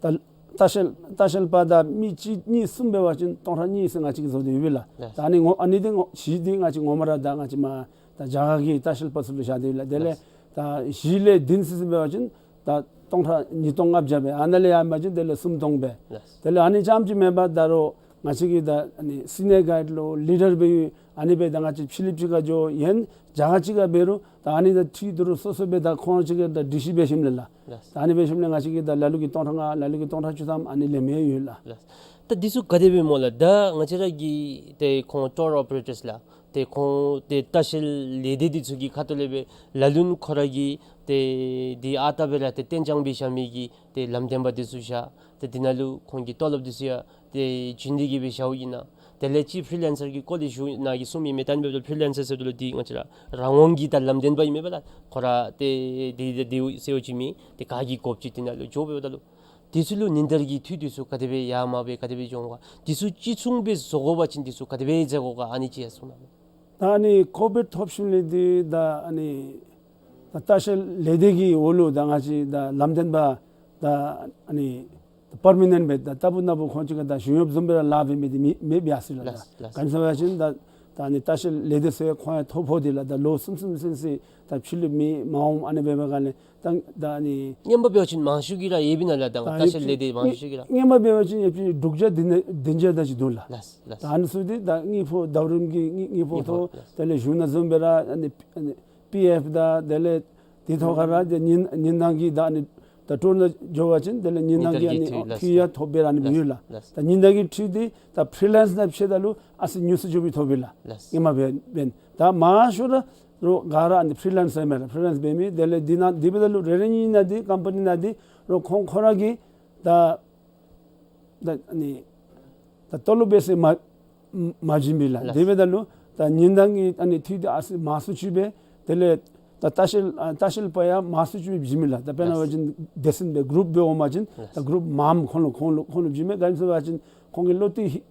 ད་ལྟ་བཤལ་ལྟ་བཤལ་པ་ད་མི་གཅིག་གཉིས་གསུམ་འབད་བ་ཅིན་སྟོང་ཕྲག་གཉིས་ཟེར་ང་བཅས་ཀྱིས་བཟོ་སྟེ་ཡོད་པས་ལགས། ད་ཨ་ནི་ངོ་ཨ་ནི་འདི་ངོ་གཞི་འདི་ང་བཅས་ངོ་མ་ར་ད་ང་བཅས་མར་ད་རྒྱ་གར་གྱི་ལྟ་བཤལ་པ་ཚུ་ལུ་བཞག་སྟེ་ཡོད་ལགས། དེ་ལས་ད་གཞི་ལས་བདུན་ཟེར་འབད་བ་ཅིན་ད་སྟོང་ཕྲག་ཉིས་སྟོང་ལྔ་བརྒྱ་སྦེ། ཨ་ནཱ་ལས་ཡར་འབད་བ་ཅིན་དེ་ལས་སུམ་སྟོང་སྦེ། ལགས། དེ་ལས་ཨ་ནི་ཙམ་ཅིག་མེན་པར་ད་རུང་ང་བཅས་ཀྱིས་ད་ཨ་ནི་སི་ནི་ཡར་གའིཌ་ལོ་ལི་ཌར་སྦེ་ཡོད། ཨ་ནི་སྦེ་ད་ང་བཅས་ཕྱི་གླིངཔ་ཅིག་ཁར་འགྱོ་ཡང་རྒྱ་གར་ཅིག་ཁར་འབད་རུང་ད་ཨ་ནི་ད་འཐུས་དོ་རུང་སོ་སོ་སྦེ་ད་ཁོང་ཅིག་ཁར་ད་སྒྲིག་གཞི་འབད་ཞིནམ་ལས་ལགས། ལགས། ད་ཨ་ནི་འབད་ཞིནམ་ལས་ང་བཅས་ཀྱིས་ད་ལ་ལུ་གིས་སྟོང་ཕྲག་ལྔ་ལ་ལུ་གིས་སྟོང་ཕྲག་བཅུ་ཐམ་ཨ་ནི་ལེན་མི་ཡོད་ལགས། ལགས། ད་འདི་ཚུ་ག་དེ་སྦེ་སྨོ་ལགས། ད་ང་བཅས་ར་གི་ཏེ་ཁོང་ཊུར་ཨོ་པ་རེ་ཊརསི་ལགས། ཏེ་ཁོང་ཏེ་ལྟ་བཤལ་ལས་སྡེ་འདི་ཚུ་གི་ཁ་ཐུག་ལས་སྦེ་ལ་ལུ་ཁོ་ར་གིས་ཏེ་འདི་ཨ་རྟག་སྦེ་ར་ཏེ་གཏན་འཇགས་སྦེ་བཞག་མི་གི་ཏེ་ལམ་སྟོན་པ་འདི་ཚུ་བཞག། ཏེ་འདི་ནང་ལུ་ཁོང་གི་ཏོ་ལོབ་འདི་ཚུ་ཡང་ཏེ་བྱིན་ཏེ་གི་སྦེ་བཞགཔ་ཨིན་ན། དེ་ལས་ཅིག་ཕི་རི་ལེན་སར་གྱི་སྐོར་ལས་ཞུ་ནཱ་གིས་གསུངམ་ཨིན་མས། ད་ཨ་ནི་འབདཝ་ད་ཕི་རི་ལེན་སར་ཟེརཝ་ད་ལུ་འདི་ང་བཅས་ར་རང་དབང་གི་ད་ལམ་སྟོན་པ་ཨིན་མས་པ་ལགས། ཁོ་ར་ཏེ་འདི་འདི་འདི་ཟེརཝ་ཅིག་མེད། ཏེ་ག་གིས་དགོཔ་ཅིག་འདི་ནང་ལུ་འགྱོ་འབདཝ་ད་ལུ་འདི་ཚུ་ལུ་ཉིན་ལྟར་གྱི་འཐུས་འདི་ཚུ་ག་དེ་སྦེ་ཡར་མར་སྦེ་ག་དེ་སྦེ་འགྱོ་འོང་ག། འདི་ཚུ་གཅིག་མཚུངས་སྦེ་བཟོ་དགོ་པ་ཅིན་འདི་ཚུ་ག་དེ་སྦེ་མཛད་དགོ་ག། ཨ་ནི་ཅིག་ཡང་གསུང་གནང་མས། ད་ཨ་ནི་ཀོ་བིཌ་ཐོབ་ཞིནམ་ལས་འདི་ད་ཨ་ནི་ད་ལྟ་བཤལ་ལས་སྡེ་གི་འོག་ལུ་ད་ང་བཅས་ད་ལམ་སྟོན་པ་ད་ཨ་ནི་པར་མ་ནེནཊ་སྦེ་ད་ལྟ་བུ་ན་བུ་ཁོང་ཅིག་ཁར་ད་ཞུ་ཡོདཔ་བཟུམ་སྦེ་ར་ལཱ་འབད་མི་འདི་མེད་མེདཔ་ཡར་སོ་ཡི་ལགས། ལགས། ལགས། ག་ཅི་སྨོ་ཟེར་བ་ཅིན་ད་ད་ཨ་ནི་ལྟ་བཤལ་ལས་སྡེ་ཟེར་ཁོང་ཡང་ཐོ་ཕོག་སྟེ་ལགས། ད་ལོ་གསུམ་གསུམ་ཚུན་ཚོད་ད་ཕྱི་གླིངཔ་མི་མ་འོངམ་ཨ་ནི་འབད་བའི་སྒང་ལས་ད་ད་ཨ་ནི་སྔོན་མ་འབད་བ་ཅིན་མང་ཤོས་ཀྱིས་ར་ཡོདཔ་ཨིན་ན་ལགས། ད་ད་ལྟ་བཤལ་ལས་སྡེ་མང་ཤོས་ཀྱིས་ར། སྔོན་མ་འབད་བ་ཅིན་ཡོདཔ་ཅིག་དྲུག་བརྒྱ་བདུན་བརྒྱ་དེ་ཅིག་འདུག་ལགས། ལགས། ལགས། ད་ཨ་ནི་ཚུ་འདི་ད་དངུལ་ཕོགས་ཟླ་རིམ་གྱི་དངུལ་དངུལ་ཕོགས་དངུལ་ཕོགས་ཐོབ། ལགས། དེ་ལས་གཞུང་ནང་བཟུམ་སྦེ་ར་ཨ་ནི་ཨ་ནི་པི་ཨེཕ་དང་དེ་ལས་དེ་ཐོག་ཁར་ར་ཏེ་ཉིན་ཉིན་གྲངས་ཀྱི་ད་ཨ་ནི་ད་ཊུར་ནང་འགྱོ་བ་ཅིན་དེ་ལས་ཉིན་གྲངས་ཀྱི་ཨ་ནི་ཉིན་གྲངས་ཀྱི་འཐུས་ཡང་ཐོབ་སྦེ་ར་ཨ་ནི་ཡོད་ལགས། ལགས། ད་ཉིན་གྲངས་ཀྱི་འཐུས་འདི་ད་ཕི་རི་ལེནསི་ནང་ཕྱདཔ་ད་ལུ་ཨ་ཙི་ཉུང་སུ་ཅིག་སྦེ་ཐོབ་པས་ལགས། ལགས། ཨིན་མས་པ་འབདན། ད་མང་ཤོས་ར་རོགས་ག་ར་ཨ་ནི་ཕི་རི་ལེནསི་ཨིན་མས་ལགས། ཕི་རི་ལེནསི་འབད་མི་དེ་ལས་འདི་ནང་འདི་འབདཝ་ད་ལུ་རེ་རེ་གཉིས་གཉིས་ནང་འདི་ཀམ་པ་ནི་ནང་འདི་རོགས་ཁོང་ཁོང་ར་གིས་ད་ད་ཨ་ནི་ད་ཏོ་ལོབ་སྦེ་ཟེར་མ་མ་བྱིན་པས་ལགས། ལགས། དེ་འབདཝ་ད་ལུ་ད་ཉིན་གྲངས་ཀྱི་ཨ་ནི་འཐུས་འདི་ཨ་ཙི་མང་སུ་ཅིག་སྦེ་དེ་ལས་ད་ལྟ་བཤལ་ཨ་ལྟ་བཤལ་པ་ཡང་མང་སུ་ཅིག་སྦེ་བྱིན་མས་ལགས། ད་དཔེར་ན་ལགས། འབད་བ་ཅིན་སྡེ་ཚན་སྦེ་གུ་རུབ་སྦེ་འོང་པ་ཅིན་ད་ལགས། གུ་རུབ་མངམ་ཁོང་ལུ་ཁོང་ལུ་ཁོང་ལུ་བྱིན་མས། ག་ཅི་སྨོ་ཟེར་བ་ཅིན་ཁོང་གི་བློ་གཏད་ཧིང་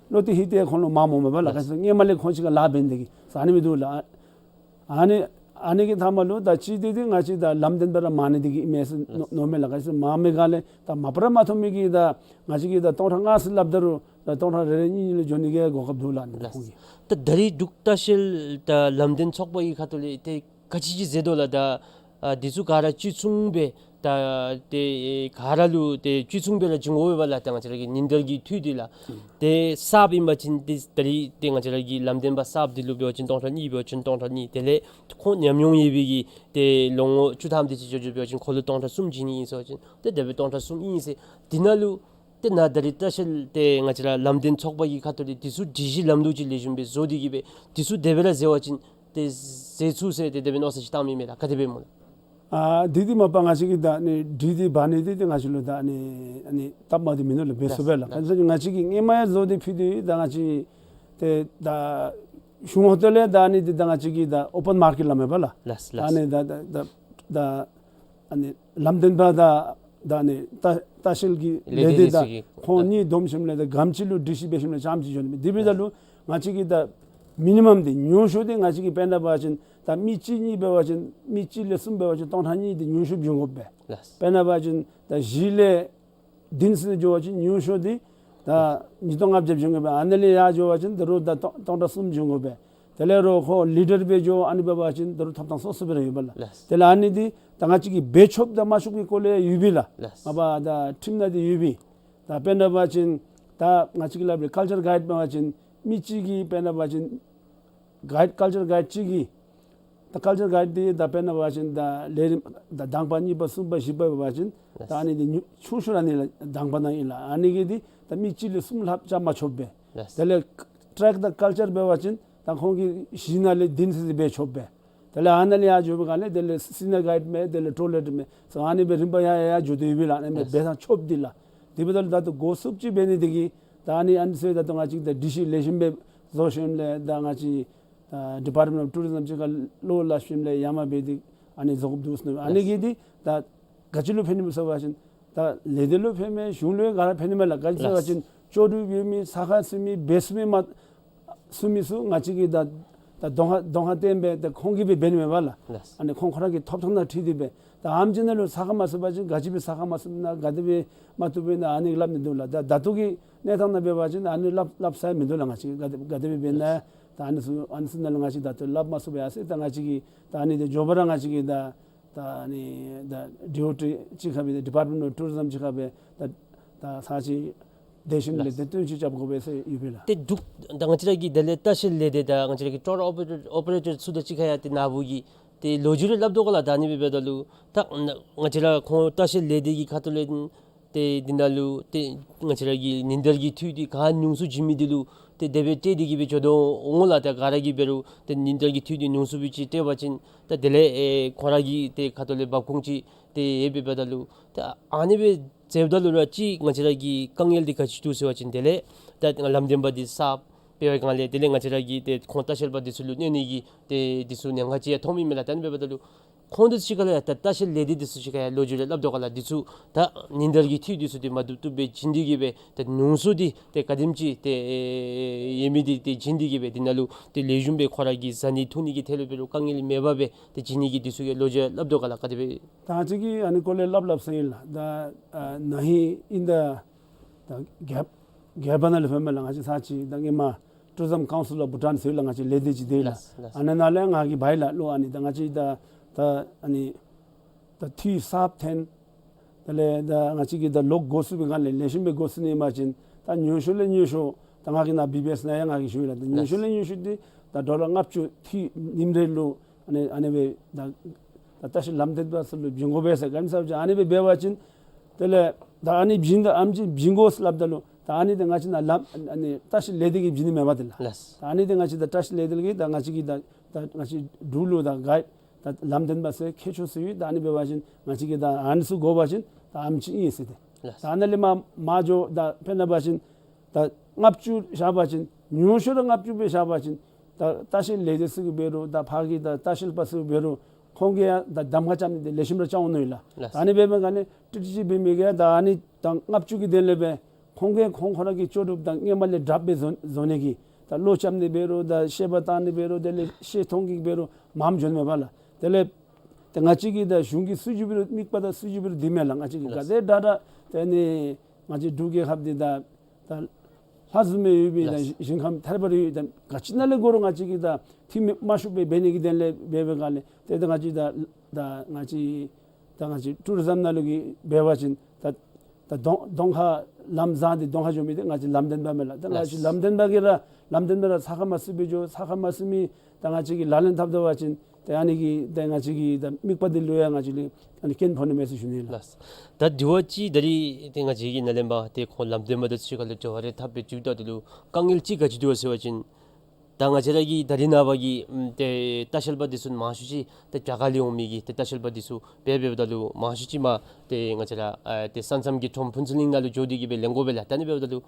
བློ་གཏད་ཧིང་གཏད་ཁོང་ལུ་མངམ་འོང་མས་པ་ལགས། ལགས། ག་ཅི་སྔོན་མ་ལས་ཁོང་ཅིག་ཁར་ལཱ་འབད་ནི་དེ་གིས་ཟེར་ཨ་ནི་སྦེ་འདུག་ལགས། ཨ་ནི་ཨ་ནི་གི་མཐའ་མ་ལུ་ད་ཅི་དེ་དེ་ང་བཅས་ད་ལམ་སྟོན་པ་ར་མང་ནི་དེ་གིས་ཨིན་མས་ཟེར་མནོ་མནོཝ་མས་ལགས། ག་ཅི་ཟེར་མང་མི་སྒང་ལས་ད་མ་པ་ར་མ་ཐོབ་མི་གིས་ད་ང་བཅས་ཀྱིས་ད་སྟོང་ཕྲག་ལྔ་ཟེར་སླབ་ད་རུང་ད་སྟོང་ཕྲག་རེ་རེ་གཉིས་གཉིས་ལུ་འགྱོ་ནི་གི་གོ་སྐབས་འདུག་ལགས། ཨ་ནི་ལགས། ཁོང་གིས་ད་ད་རིས་འབྲུག་ལྟ་བཤལ་ད་ལམ་སྟོན་ཚོགས་པ་གི་ཁ་ཐུག་ལས་ཏེ་ག་ཅི་ཅིག་མཛད་དོ་ལགས། ད་ཨ་འདི་ཚུ་ག་ར་གཅིག་མཚུངས་སྦེ་ ད་ཏེ་ག་ར་ལུ་ཏེ་བཅུད་མཚུངས་སྦེ་ར་བྱིན་དགོ་པས་ལགས། ད་ང་བཅས་ར་གི་ཉིན་ལྟར་གྱི་འཐུས་འདི་ལགས། ཨུམ། ཏེ་གསརཔ་ཨིན་པ་ཅིན་ཏེ་ད་རིས་ཏེ་ང་བཅས་ར་གི་ལམ་སྟོན་པ་གསརཔ་འདི་ལུ་འབད་བ་ཅིན་སྟོང་ཕྲག་གཉིས་འབད་བ་ཅིན་སྟོང་ཕྲག་གཉིས། དེ་ལས་ཁོང་ཉམས་མྱོང་ཡོད་པའི་གི་ཏེ་ལོ་ངོ་བཅུ་ཐམ་དེ་ཅིག་འགྱོ་འགྱོ་འབད་བ་ཅིན་ཁོ་ལུ་སྟོང་ཕྲག་གསུམ་བྱིན་ནི་ཨིན་ཟེར་བ་ཅིན་ཏེ་དེ་སྦེ་སྟོང་ཕྲག་གསུམ་ཨིན་ཟེར། འདི་ནང་ལུ་ཏེ་ནཱ་ད་རིས་ལྟ་བཤལ་ཏེ་ང་བཅས་ར་ལམ་སྟོན་ཚོགས་པ་གི་ཁ་ཐུག་ལས་འདི་ཚུ་སྒྲིག་གཞི་ལམ་ལུགས་ཅིག་ལེགས་ཤོམ་སྦེ་བཟོ་སྟེ་གི་སྦེ་འདི་ཚུ་དེ་སྦེ་ར་མཛད་པ་ཅིན་ཏེ་མཛད་ཚུགས་ཟེར་ཏེ་དེ་སྦེ་མནོ་བསམ་ཅིག་བཏངམ་ཨིན་མས་ལགས། ག་དེ་སྦེ་སྨོ་ལགས། ཨ་འདི་འདི་མ་པ་ང་བཅས་ཀྱིས་ད་ཨ་ནི་སྒྲིག་སྟེ་འབག་ནི་འདི་ཏེ་ང་བཅས་ལུ་ད་ཨ་ནི་ཨ་ནི་སྟབས་མ་བདེཝ་མིན་ནུག་ལགས། འབད་ཚུགས་པས་ལགས། ལགས། ག་ཅི་ང་བཅས་ཀྱིས་སྔོན་མ་ཡང་བཟོ་སྟེ་ཕུལ་ཏེ་ད་ང་བཅས་ཏེ་ད་གཞུང་ཧོངས་ལས་ད་ཨ་ནི་འདི་ད་ང་བཅས་ཀྱིས་ད་ཨོ་པཱན་མར་ཀེཊ་ལགས་མེན་པ་ལགས། ལགས། ད་ཨ་ནི་ད་ད་ད་ད་ཨ་ནི་ལམ་སྟོན་པ་དང་ད་ཨ་ནི་ལྟ་ལྟ་བཤལ་གྱི་ལས་ལས་སྡེ་སྡེ་དང་ཚུ་གི་ཁོང་གཉིས་བསྡོམས་ཞིནམ་ལས་ད་ག་དེམ་ཅིག་ལུ་སྒྲིག་གཞི་འབད་ཞིནམ་ལས་ཙམ་ཅིག་འགྱོ་ནི་མས། དེ་འབདཝ་ད་ལུ་ང་བཅས་ཀྱིས་ད་མི་ནི་མམ་འདི་ཉུང་ཤོས་འདི་ང་བཅས་ཀྱིས་དཔེར་ན་འབད་བ་ཅིན་ད་མི་གཅིག་གཉིས་འབད་བ་ཅིན་མི་གཅིག་ལས་གསུམ་འབད་བ་ཅིན་སྟོང་ཕྲག་གཉིས་འདི་ཉུང་ཤོས་བྱིན་དགོ་པས། ལགས། དཔེར་ན་འབད་བ་ཅིན་ད་བཞི་ལས་བདུན་ཟེར་འགྱོ་བ་ཅིན་ཉུང་ཤོས་འདི་ད་ཉིས་སྟོང་ལྔ་བརྒྱ་བྱིན་དགོ་པས། ཨ་ནི་ལས་ཡར་འགྱོ་བ་ཅིན་ད་རུང་ད་སྟོང་སྟོང་ཕྲག་གསུམ་བྱིན་དགོ་པས། དེ་ལས་རོགས་ཁོ་ལི་ཌར་སྦེ་འགྱོ་ཨ་ནི་འབད་བ་ཅིན་ད་རུང་ཐོབ་ཐངས་སོ་སོ་སྦེ་ར་ཡོད་པས་ལགས། ལགས། དེ་ལས་ཨ་ནི་འདི་ད་ང་བཅས་ཀྱིས་འབད་ཆོགཔ་དང་མ་ཆོགཔ་གི་སྐོར་ལས་ཡོད་པས་ལགས། ལགས། མ་པ་ད་ཁྲིམས་ནང་འདི་ཡོད་པས། ད་དཔེར་ན་འབད་བ་ཅིན་ད་ང་བཅས་ཀྱིས་སླབ་པའི་ཀལ་ཅར་གའིཌ་འབད་བ་ཅིན་མི་གཅིག་གིས་དཔེར་ན་འབད་བ་ཅིན་གའིཌ་ཀལ་ཅར་གའིཌ་གཅིག་གིས་ད་ཀལ་ཅར་གའིཌ་འདི་ད་དཔེར་ན་འབད་བ་ཅིན་ད་ལས་རིམ་ད་དང་པ་གཉིས་པ་གསུམ་པ་བཞི་པ་འབད་བ་ཅིན་ད་ཨ་ནི་འདི་ཉུ་ཆུང་ཤོས་ར་ཨ་ནི་ལགས། དང་པ་ནང་ཨིན་ལགས། ཨ་ནི་གི་འདི་ད་མི་གཅིག་ལས་གསུམ་ལྷགཔ་བྱིན་མ་ཆོག་པས། ལགས། དེ་ལས་ཊེག་དང་ཀལ་ཅར་འབད་བ་ཅིན་ད་ཁོང་གི་གཞི་ནང་ལས་བདུན་ཟེར་འབད་ཆོག་པས། དེ་ལས་ཨ་ནཱ་ལས་ཡར་འགྱོ་བའི་སྒང་ལས་དེ་ལས་སི་ནི་ཡར་གའིཌ་མས། དེ་ལས་ཊོ་ལེཊ་མས། སོ་ཨ་ནི་སྦེ་རིམ་པ་ཡར་ཡར་ཡར་འགྱོ་དོ་ཡོད་པས་ལགས། ཨ་ནི་སྦེ་ལགས། འབད་ཐངས་ཆོགཔ་འདི་ལགས། དེ་འབདཝ་ད་ལུ་ད་ལྟོ་འགོ་བཙུགསཔ་ཅིག་འབད་ནི་འདི་གིས་ད་ཨ་ནི་ཨ་ནི་ཚུ་ད་ལྟོ་ང་བཅས་ད་སྒྲིག་གཞི་ལེགས་ཤོམ་སྦེ་བཟོ་ཞིནམ་ལས་ད་ང་བཅས་ཨ་ཌི་པཱརཊ་མེནཊ་ཨོཕ་ཊུ་རི་ཛིམ་ཅིག་ཁར་བློ་སླབ་ཞིནམ་ལས་ཡར་མར་འབད་དེ་ཨ་ནི་བཟོ་དགོཔ་འདུག་ཟེར་ཨ་ནི་གིས་འདི་ད་ག་ཅི་ལུ་ཕན་ནི་སྨོ་ཟེར་བ་ཅིན་ད་ལས་སྡེ་ལུ་ཕན་མས། གཞུང་ལུ་ཡང་ག་ར་ཕན་ནི་མས་ལགས། ག་ཅི་ཟེར་བ་ཅིན་ལྕོགས་གྲུབ་ཡོད་མི་ས་ཁ་ཚུད་མི་འབད་ཚུགས་མི་མ་ཚུགས་མི་ཚུ་ང་བཅས་ཀྱིས་ད་ད་གདོང་ཁར་གདོང་ཁར་བསྟན་སྦེ་ད་ཁོང་གིས་སྦེ་འབད་ནི་མེན་པ་ལགས། ལགས། ཨ་ནི་ཁོང་ཁོ་ར་གི་ཐོབ་ཐངས་དང་འཁྲིལ་ཏེ་སྦེ་ད་ཨེམ་ཆི་ནང་ལུ་ས་ཁ་མ་ཚུད་པ་ཅིན་ག་ཅི་སྦེ་ས་ཁ་མ་ཚུདཔ་ཨིན་ན་ག་དེ་སྦེ་མ་བཏུབ་པས་ན་ཨ་ནི་སླབ་ནི་འདུག་ལགས། ད་ད་ལྟོ་གི་གནས་སྟངས་ནང་འབད་བ་ཅིན་ཨ་ནི་སླབ་སླབ་ས་མིན་འདུག་ལགས། ང་བཅས་ག་དེ་ག་དེ་སྦེ་འབད་ན་ད་ཨ་ནི་ཚུ་ཨ་ནི་ཚུ་ནང་ལུ་ང་བཅས་ད་ལྟོ་སླབ་མ་ཚུགས་པས་ཟེར། ད་ང་བཅས་ཀྱིས་ད་ཨ་ནི་འདི་མགྱོགས་པ་ར་ང་བཅས་ཀྱིས་ད་ད་ཨ་ནི་ད་ཌི་ཨོ་ཊི་ཅིག་ཁར་སྦེ་ཌི་པཱརཊ་མེནཊ་ཨོཕ་ཊུ་རི་ཛིམ་ཅིག་ཁར་སྦེ་ད་ད་ས་ཅིག་དེ་བཞིན་ལས་ལགས། དེ་བསྟུན་ཅིག་རྐྱབ་དགོ་པས་ཟེར་ཡོད་པས་ལགས། ཏེ་འབྲུག་ད་ང་བཅས་ར་གི་དེ་ལས་ལྟ་བཤལ་ལས་སྡེ་དང་ང་བཅས་ར་གི་ཊུར་ཨོ་པ་རེ་ཊར་ཨོ་པ་རེ་ཊར་ཚུ་དང་གཅིག་ཁར་ཡང་ཏེ་ནཱ་བུ་གིས་ཏེ་ལོ་རྒྱུས་རེ་སླབ་དོ་ག་ལགས། ད་ཨ་ནི་སྦེ་འབདཝ་ད་ལུ་ད་ང་བཅས་ར་ཁོང་ལྟ་བཤལ་ལས་སྡེ་གི་ཁ་ཐུག་ལས་ཏེ་འདི་ནང་ལུ་ཏེ་ང་བཅས་ར་གི་ཉིན་ལྟར་གྱི་འཐུས་འདི་ག་ཉུང་སུ་བྱིན་མི་འདི་ལུ་ཏེ་དེ་སྦེ་སྤྲོད་དེ་གི་སྦེ་འགྱོ་དོ་འོང་ལགས། ཏེ་ག་ར་གིས་འབད་རུང་ཏེ་ཉིན་ལྟར་གྱི་འཐུས་འདི་ཉུང་སུ་སྦེ་ཅིག་སྤྲོད་པ་ཅིན་ད་དེ་ལས་ཨེ་ཁོང་ར་གི་ཏེ་ཁ་ཐུག་ལས་འབབ་ཁུངས་ཅིག་ཏེ་ཡོད་པས། འབདཝ་ད་ལུ་ད་ཨ་ནི་སྦེ་མཛདཔ་ད་ལུ་ར་ཅིག་ང་བཅས་ར་གི་དཀའ་ངལ་འདི་ག་ཅི་འདུག་ཟེར་བ་ཅིན་དེ་ལས་ད་ལམ་སྟོན་པ་འདི་གསརཔ་འབད་བའི་སྒང་ལས་དེ་ལས་ང་བཅས་ར་གི་ཏེ་ཁོང་ལྟ་བཤལ་པ་འདི་ཚུ་ལུ་གནོད་ནི་གི་ཏེ་འདི་ཚུ་ཉེན་ཁ་ཅིག་ཡང་མཐོངམ་ཨིན་མས་ལགས། ད་ཨ་ནི་སྦེ་འབདཝ་ད་ལུ་ཁོང་འདི་ཚུ་གཅིག་ཁར་ལུ་ཡང་ད་ལྟ་བཤལ་ལས་སྡེ་འདི་ཚུ་གཅིག་ཁར་ཡང་ལོ་རྒྱུས་རེ་སླབ་དོ་ག་ལགས། འདི་ཚུ་ད་ཉིན་ལྟར་གྱི་འཐུས་འདི་ཚུ་འདི་མ་བཏུབ་བཏུབ་སྦེ་བྱིན་ཏེ་གི་སྦེ་ད་ཉུང་སུ་འདི་ཏེ་ག་དེམ་ཅིག་ཏེ་ཡོད་མི་འདི་ཏེ་བྱིན་ཏེ་གི་སྦེ་འདི་ནང་ལུ་ཏེ་ལེགས་ཤོམ་སྦེ་ཁོང་ར་གིས་བཟའ་ནི་འཐུང་ནི་གི་ཐད་ལུ་འབད་རུང་དཀའ་ངལ་མེད་པར་སྦེ་ཏེ་བྱིན་ནི་གི་འདི་ཚུ་གི་ལོ་རྒྱུས་སླབ་དོ་ག་ལགས། ག་དེ་སྦེ། ད་ང་བཅས་ཀྱིས་ཨ་ནི་སྐོར་ལས་སླབ་སླབ་ས་ཨིན་ལགས། ད་ཨ་ན་ཧིང་ཨིན་ད་ད་རྒྱལ་རྒྱལ་ཕམ་ནང་ལས་ཕམ་ལགས། ང་བཅས་ས་ཅིག་ད་ཧེ་མ་ཊུ་རི་ཛིམ་ཀའུན་སིལ་ཨོཕ་བྷུ་ཊཱན་ཟེར་ལགས། ང་བཅས་ལས་སྡེ་ཅིག་འདུག་ལགས། ལགས་ལགས། ཨ་ནི་ནང་ལས་ང་གིས་འབག་ཡི་ལགས་ལོ། ཨ་ནི་ད་ང་བཅས་ད་ད་ཨ་ནི་ད་འཐུས་གསརཔ་ཐོན། དེ་ལས་ད་ང་བཅས་ཀྱིས་ད་ལོག་འགོ་བཙུགས་པའི་སྒང་ལས་ལེགས་ཤོམ་སྦེ་འགོ་བཙུགས་ནི་ཨིན་པ་ཅིན་ད་ཉུང་ཤོས་ལས་ཉུང་ཤོས་ད་ང་གིས་ནཱ་བི་བི་ཨེསི་ནང་ཡང་ང་གིས་ཞུ་ཡི་ལགས། ད་ཉུང་ཤོས་ལས་ཉུང་ཤོས་འདི་ད་ཌོ་ལར་ལྔ་བཅུ་འཐུས་ཉིནམ་རེ་ལུ་ཨ་ནི་ཨ་ནི་སྦེ་ད་ད་ལྟ་བཤལ་ལམ་སྟོན་པ་ཚུ་ལུ་བྱིན་དགོ་པས་ཟེར་ག་ནི་ཟེར་བ་ཅིན་ཨ་ནི་སྦེ་འབད་བ་ཅིན་དེ་ལས་ད་ཨ་ནི་བྱིན་ད་ཨེམ་ཆི་བྱིན་དགོ་ཟེར་སླབ་ད་ལུ་ད་ཨ་ནི་འདི་ང་བཅས་ནཱ་ལམ་ཨ་ནི་ལྟ་བཤལ་ལས་སྡེ་གིས་བྱིན་ནི་མེན་པ་དེ་ལགས། ལགས། ད་ཨ་ནི་འདི་ང་བཅས་ད་ལྟ་བཤལ་ལས་སྡེ་གིས་ད་ང་བཅས་ཀྱིས་ད་ད་ང་བཅས་འབྲུག་ལུ་ད་གའིཌ་ད་ལམ་སྟོན་པ་ཚུ་མཁས་མཆོག་ཚུ་ཡོད། ད་ཨ་ནི་འབད་བ་ཅིན་ང་བཅས་ཀྱིས་ད་ཨ་ནི་ཚུ་དགོ་པ་ཅིན་ད་ཨེམ་ཆི་ཨིན་ཟེར་ཏེ། ལགས། ད་ཨ་ནཱ་ལས་མར་མར་འགྱོ་ད་དཔེར་ན་འབད་བ་ཅིན་ད་ལྔ་བཅུ་བཞག་པ་ཅིན་ཉུང་ཤོས་ར་ལྔ་བཅུ་སྦེ་བཞག་པ་ཅིན་ད་ལྟ་བཤལ་ལས་སྡེ་ཚུ་གིས་འབད་རུང་ད་ཕར་གྱི་ད་ལྟ་བཤལ་པ་ཚུ་འབད་རུང་ཁོང་གིས་ཡང་ད་གདམ་ཁ་རྐྱབ་ནི་འདི་ལེགས་ཤོམ་ར་རྐྱབ་འོང་ནི་ལགས། ལགས། ད་ཨ་ནི་འབད་བའི་སྒང་ལས་ཊི་ཊི་ཇི་འབད་མི་གིས་ད་ཨ་ནི་ད་ལྔ་བཅུ་གི་དོན་ལས་སྦེ་ཁོང་གིས་ཁོང་ཁོ་ར་གི་ལྕོགས་གྲུབ་དང་སྔོན་མ་ལས་དྲགཔ་སྦེ་བཟོ་བཟོ་ནི་གི་ད་བློ་རྐྱབ་ནི་འབད་རུང་ད་བཤད་པ་བཏང་ནི་འབད་རུང་དེ་ལས་བཤད་གཏང་གི་འབད་རུང་མངམ་འགྱོ་ནི་མས་པ་ལགས། དེ་ལས་ད་ང་བཅས་ཀྱིས་ད་གཞུང་གི་སྲིད་བྱུས་འབད་རུང་དམིགས་པ་ད་སྲིད་བྱུས་འབད་རུང་འདི་མས་ལགས། ང་བཅས་ཀྱིས་ག་དེ་དྲག་དྲག་དེ་ནི་ང་བཅས་འབྲུག་རྒྱལ་ཁབ་འདི་ད་ད་ལྷ་བཟུམ་སྦེ་ཡོད་པའི་ད་ལགས། ཞིང་ཁམས་ཐར་པ་རེ་ཡོད། ད་ག་ཅི་ནང་ལས་འགོ་རུང་ང་བཅས་ཀྱིས་ད་འཐུས་མི་མང་ཤོས་སྦེ་འབད་ནི་གི་དོན་ལས་འབད་བའི་སྒང་ལས་ཏེ་ད་ང་བཅས་ད་ད་ང་བཅས་ ད་ང་བཅས་ཊུ་རི་ཛམ་ནང་ལུ་གི་འབད་བ་ཅིན་ད་ད་གདོང་གདོང་ཁར་ལམ་བཟང་སྟེ་གདོང་ཁར་འགྱོ་མི་འདི་ང་བཅས་ལམ་བདེན་པ་མས་ལགས། ད་ང་བཅས་ལགས། ལམ་བདེན་པ་གིས་ར་ལམ་བདེན་པ་ར་ས་ཁར་མ་ཚུད་པར་འགྱོ། ས་ཁར་མ་ཚུད་མི་ད་ང་བཅས་ཀྱིས་ལག་ལེན་འཐབ་ད་པ་ཅིན་ཏེ་ཨ་ནི་གིས་ཏེ་ང་བཅས་ཀྱི་ད་དམིགས་པ་འདི་ལུ་ཡང་ང་བཅས་ལུ་ཨ་ནི་རྐྱེན་ཕོག་ནི་མས་ཟེར་ཞུ་ནི་ལགས། ལགས། ད་དེ་བ་ཅིན་ད་རིས་ཏེ་ང་བཅས་ཀྱི་ནཱ་ལས་མར་ཏེ་ཁོང་ལམ་བདེན་པ་དང་གཅིག་ཁར་ལུ་འབྲེལ་བ་རེ་འཐབ་སྦེ་འགྱོཝ་ད་ལུ་དཀའ་ངལ་ཅིག་ག་ཅི་འདུག་ཟེར་བ་ཅིན་ད་ང་བཅས་ར་གི་ད་རིས་ནངས་པ་གི་ཨམ་ཏེ་ལྟ་བཤལ་པ་འདི་ཚུ་མང་ཤོས་ཅིག་ཏེ་རྒྱ་གར་ལས་འོང་མི་གི་ཏེ་ལྟ་བཤལ་པ་འདི་ཚུ་འབད་འབདཝ་ད་ལུ་མང་ཤོས་ཅིག་མར་ཏེ་ང་བཅས་ར་ཨ་ཏེ་ས་མཚམས་ཀྱི་ཁྲོམ་ཕུན་ཚོགས་གླིང་ནང་ལུ་འགྱོ་སྟེ་གི་སྦེ་ལེན་དགོ་པས་ལགས། ད་ཨ་ནི་འབདཝ་ད་ལུ་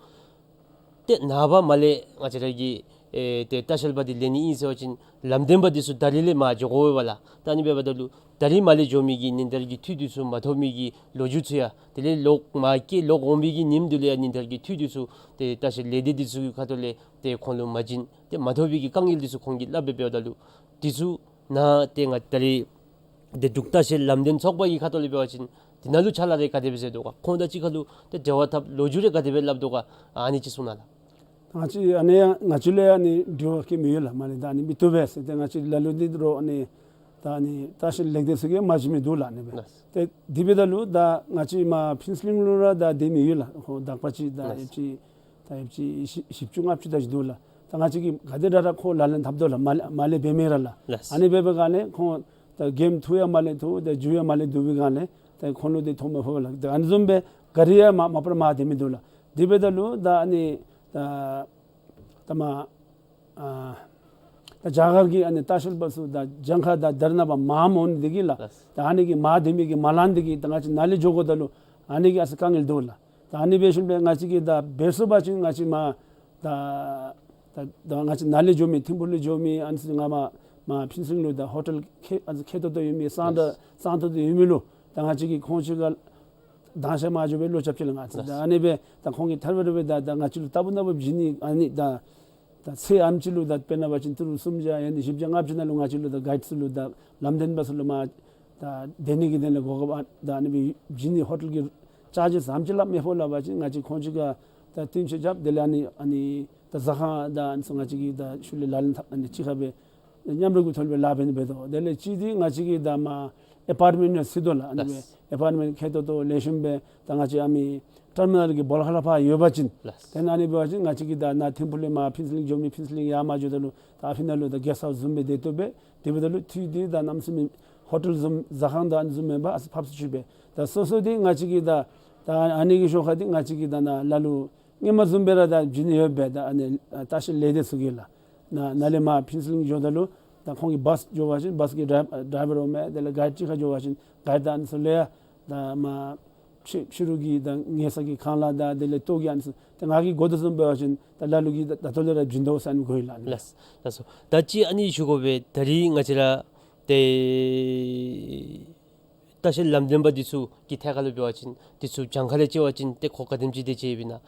ཏེ་ནངས་པ་མར་ལས་ང་བཅས་ར་གི་ཨེ་ཏེ་ལྟ་བཤལ་པ་འདི་ལེན་ནི་ཨིན་ཟེར་བ་ཅིན་ལམ་བདེན་པ་འདི་ཚུ་ད་རིས་ལས་མར་འགྱོ་དགོ་པས་ལགས། ད་ཨ་ནི་འབདཝ་ད་ལུ་ད་རིས་མར་ལས་འགྱོ་མི་གི་ཉིན་ལྟར་གྱི་འཐུས་འདི་ཚུ་མ་ཐོབ་མི་གི་ལོ་རྒྱུས་ཚུ་ཡང་དེ་ལས་ལོག་མར་སྐྱེལ་ལོག་འོང་མི་གི་ཉིནམ་འདི་ལུ་ཡང་ཉིན་ལྟར་གྱི་འཐུས་འདི་ཚུ་ཏེ་ལྟ་བཤལ་ལས་སྡེ་འདི་ཚུ་གི་ཁ་ཐུག་ལས་ཏེ་ཁོང་ལུ་མ་བྱིན། ཏེ་མ་ཐོབ་པའི་གི་དཀའ་ངལ་འདི་ཚུ་ཁོང་གིས་སླབ་སྦེ་འབདཝ་ད་ལུ་འདི་ཚུ་ནཱ་ཏེ་ང་ད་རིས་ཏེ་འབྲུག་ལྟ་བཤལ་ལམ་བདེན་ཚོགས་པ་གི་ཁ་ཐུག་ལས་འབད་བ་ཅིན་འདི་ནང་ལུ་ཕྱག་ལཱ་རེ་ག་དེ་སྦེ་མཛད་དོ་ག། ཁོང་དང་གཅིག་ཁར་ལུ་ཏེ་འབྲེལ་བ་འཐབ་ལོ་རྒྱུས་རེ་ག་དེ་སྦེ་སླབ་དོ་ག། ཨ་ནི་ཅིག་གསུང་གནང་ལགས། ང་བཅས་ཨ་ནི་ཡང་ང་བཅས་ལུ་ཡང་ཨ་ནི་འབྲེལ་བ་ག་ནི་མེད་ཡོད་ལགས། མར་ལས་ད་ཨ་ནི་མི་བཏུབ་པས་ཟེར་ཏེ་ང་བཅས་ལ་ལུ་འདི་རུང་ཨ་ནི་ད་ཨ་ནི་ལྟ་བཤལ་ལས་སྡེ་ཚུ་གིས་མ་བྱིན་མི་འདུག་ལགས། ཨ་ནི་སྦེ། ལགས། ཏེ་དེ་འབདཝ་ད་ལུ་ད་ང་བཅས་མར་ཕུན་ཚོགས་གླིང་ལུ་ར་ད་སྡོད་མི་ཡོད་ལགས། ཁོང་དག་པ་ཅིག་ད་ལགས། ཡོད་ཅིག་ད་ཡོད་ཅིག་བཞི་བཞི་བཅུ་ལྔ་བཅུ་ད་ཅིག་འདུག་ལགས། ད་ང་བཅས་ཀྱིས་ག་དེ་དྲག་དྲག་ཁོང་ལག་ལེན་འཐབ་དོ་ལགས། མར་ལས་མར་ལས་འབད་མི་ར་ལགས། ལགས། ཨ་ནི་འབད་བའི་སྒང་ལས་ཁོང་ད་གེམ་ཐུག་ཡང་མར་ལས་ཐུག། ད་རྒྱུ་ཡང་མར་ལས་བསྡུ་བའི་སྒང་ལས་ད་ཁོང་ལུ་ཏེ་ཐོ་མ་ཕོག་ལགས། ད་ཨ་ནི་བཟུམ་སྦེ་ག་ར་ཡང་མ་མ་པ་ར་མར་སྡོད་མི་འདུག་ལགས། དེ་འབདཝ་ད་ལུ་ད་ཨ་ནི་ད་ད་མར་ཨ་ད་རྒྱ་གར་གྱི་ཨ་ནི་ལྟ་བཤལ་པ་ཚུ་ད་གྱངས་ཁ་ད་དེ་ནང་པ་མངམ་འོང་ནི་འདི་གིས་ལགས། ལགས། ད་ཨ་ནི་གིས་མར་སྡོད་མི་གིས་མ་ལང་ནི་འདི་གིས་ད་ང་བཅས་ནཱ་ལས་འགྱོ་དགོཔ་ད་ལུ་ཨ་ནི་གིས་ཨ་ཙི་དཀའ་ངལ་འདུག་ལགས། ད་ཨ་ནི་འབད་ཞིནམ་ལས་ང་བཅས་ཀྱིས་ད་འབད་ཚུགས་པ་ཅིན་ང་བཅས་མར་ད་ད་ད་ང་བཅས་ནཱ་ལས་འགྱོ་མི་ཐིམ་ཕུག་ལས་འགྱོ་མི་ཨ་ནི་ཚུ་ང་མར་མར་ཕུན་ཚོགས་གླིང་ལུ་ད་ཧོ་ཊེལ་ཁེ་ཨ་ནི་ཁེ་ཏོག་ཏོ་ཡོད་མི་གསང་ད་གསང་ཏོག་ཏོ་ཡོད་མི་ལུ་ད་ང་བཅས་ཀྱིས་ཁོང་ཅིག་ཁར་དང་ཤ་མ་འགྱོ་བའི་བློ་རྐྱབ་ཅི་ལགས་ང་བཅས། ད་ཨ་ནི་སྦེ་ད་ཁོང་གིས་ཐད་རི་བ་རི་སྦེ་ད་ད་ང་བཅས་ལུ་ལྟ་བུ་ནང་པ་བྱིན་ནི་ཨ་ནི་ད་ད་ཚེ་ཨ་ནེམ་ཅིག་ལུ་ད་དཔེར་ན་འབད་བ་ཅིན་ཏི་རུ་སུམ་བརྒྱ་ཡང་ན་བཞི་བརྒྱ་ལྔ་བརྒྱ་ནང་ལུ་ང་བཅས་ལུ་ད་གའིཌ་ཚུ་ལུ་ད་ལམ་བདེན་པ་ཚུ་ལུ་མར་ད་སྡོད་ནི་གི་དོན་ལས་གོ་སྐབས་ཨ་ད་ཨ་ནི་སྦེ་བྱིན་ནི་ཧོ་ཊེལ་གྱི་ཅཱར་ཇིསི་ཙམ་ཅིག་ལགས་མི་ཕོག་ལགས། འབད་བ་ཅིན་ང་བཅས་ཁོང་ཅིག་ཁར་ད་བསྟུན་ཆེ་རྐྱབ། དེ་ལས་ཨ་ནི་ཨ་ནི་ད་ཟ་ཁང་ད་ཨ་ནི་ཚུ་ང་བཅས་ཀྱིས་ད་ཤུལ་ལས་ལག་ལེན་འཐབ་ཨ་ནི་གཅིག་ཁར་སྦེ་མཉམ་རོགས་ཀྱི་ཐོག་ལས་སྦེ་ལཱ་འབད་ནི་འབད་དོ། དེ་ལས་གཅིག་འདི་ང་བཅས་ཀྱིས་ད་མར་ཨེ་པཱརཊ་མེནཊ་ཡང་བཟོ་དོ་ལགས། ཨ་ནི་སྦེ་ལགས། ཨེ་པཱརཊ་མེནཊ་ཁེ་ཏོག་ཏོ་ལེགས་ཤོམ་སྦེ་ད་ང་བཅས་ཨ་མི་ཊར་མི་ནཱལ་གྱི་སྦོ་ལོགས་ཁ་ལས་ཕར་ཡོད་པ་ཅིན་ལགས། དེ་ནང་ཨ་ནི་འབད་བ་ཅིན་ང་བཅས་ཀྱིས་ད་ནཱ་ཐིམ་ཕུག་ལས་མར་ཕུན་ཚོགས་གླིང་འགྱོ་མི་ཕུན་ཚོགས་གླིང་ཡར་མར་འགྱོཝ་ད་ལུ་ད་ཨ་ཕི་ནཱ་ལུ་ད་གེསཊ་ཧའུསི་བཟུམ་སྦེ་སྡོད་བཏུབ་པས། དེ་འབདཝ་ད་ལུ་འཐུས་འདི་ད་གནམ་མེད་ས་མེད་ཧོ་ཊེལ་བཟུམ་ཟ་ཁང་ད་ཨ་ནི་བཟུམ་མེན་པར་ཨ་ཙི་ཕབ་ཚུགས་ཅིག་སྦེ། ད་སོ་སོ་འདི་ང་བཅས་ཀྱིས་ད་ད་ཨ་ནི་གི་ཤུལ་ཁར་འདི་ང་བཅས་ཀྱིས་ད་ནཱ་ལ་ལུ་སྔོན་མ་བཟུམ་སྦེ་ར་ད་བྱིན་ནི་ཡོད་པས། ད་ཨ་ནི་ལྟ་བཤལ་ལས་སྡེ་ཚུ་གིས་ལགས། ནཱ་ནཱ་ལས་མར་ཕུན་ཚོགས་གླིང་འགྱོཝ་ད་ལུ་ད་ཁོང་གི་བཱསི་འགྱོ་བ་ཅིན་བཱསི་གི་ཌའི་ཌའི་བར་འོང་མས། དེ་ལས་གའིཌ་ཅིག་ཁར་འགྱོ་བ་ཅིན་གའིཌ་ད་ཨ་ནི་ཚུ་ལུ་ཡང་ད་མར་ཕྱི་ཕྱི་རུ་གི་ད་ཉལ་ས་གི་ཁང་གླ་དང་དེ་ལས་ལྟོ་གོས་ཨ་ནི་ཚུ་ད་ང་གིས་དགོ་དོ་བཟུམ་འབད་བ་ཅིན་ད་ལ་ལུ་གིས་ད་ད་ལྟོ་ལས་ར་བྱིན་དོ་ཟེར་ཨ་ནི་གོ་ཡི་ལགས། ཨ་ནི་ལགས་སོ། ད་ཅི་ཨ་ནི་ཞུ་དགོ་པས། ད་རིས་ང་བཅས་ར་ཏེ་ལྟ་བཤལ་ལམ་བདེན་པ་འདི་ཚུ་གི་ཐད་ཁར་ལུ་འབད་བ་ཅིན་འདི་ཚུ་གྱངས་ཁ་ལས་ཕྱེ་བ་ཅིན་ཏེ་ཁོ་ག་དེམ་ཅིག་དེ་ཅིག་ཡོདཔ་ཨིན་ན།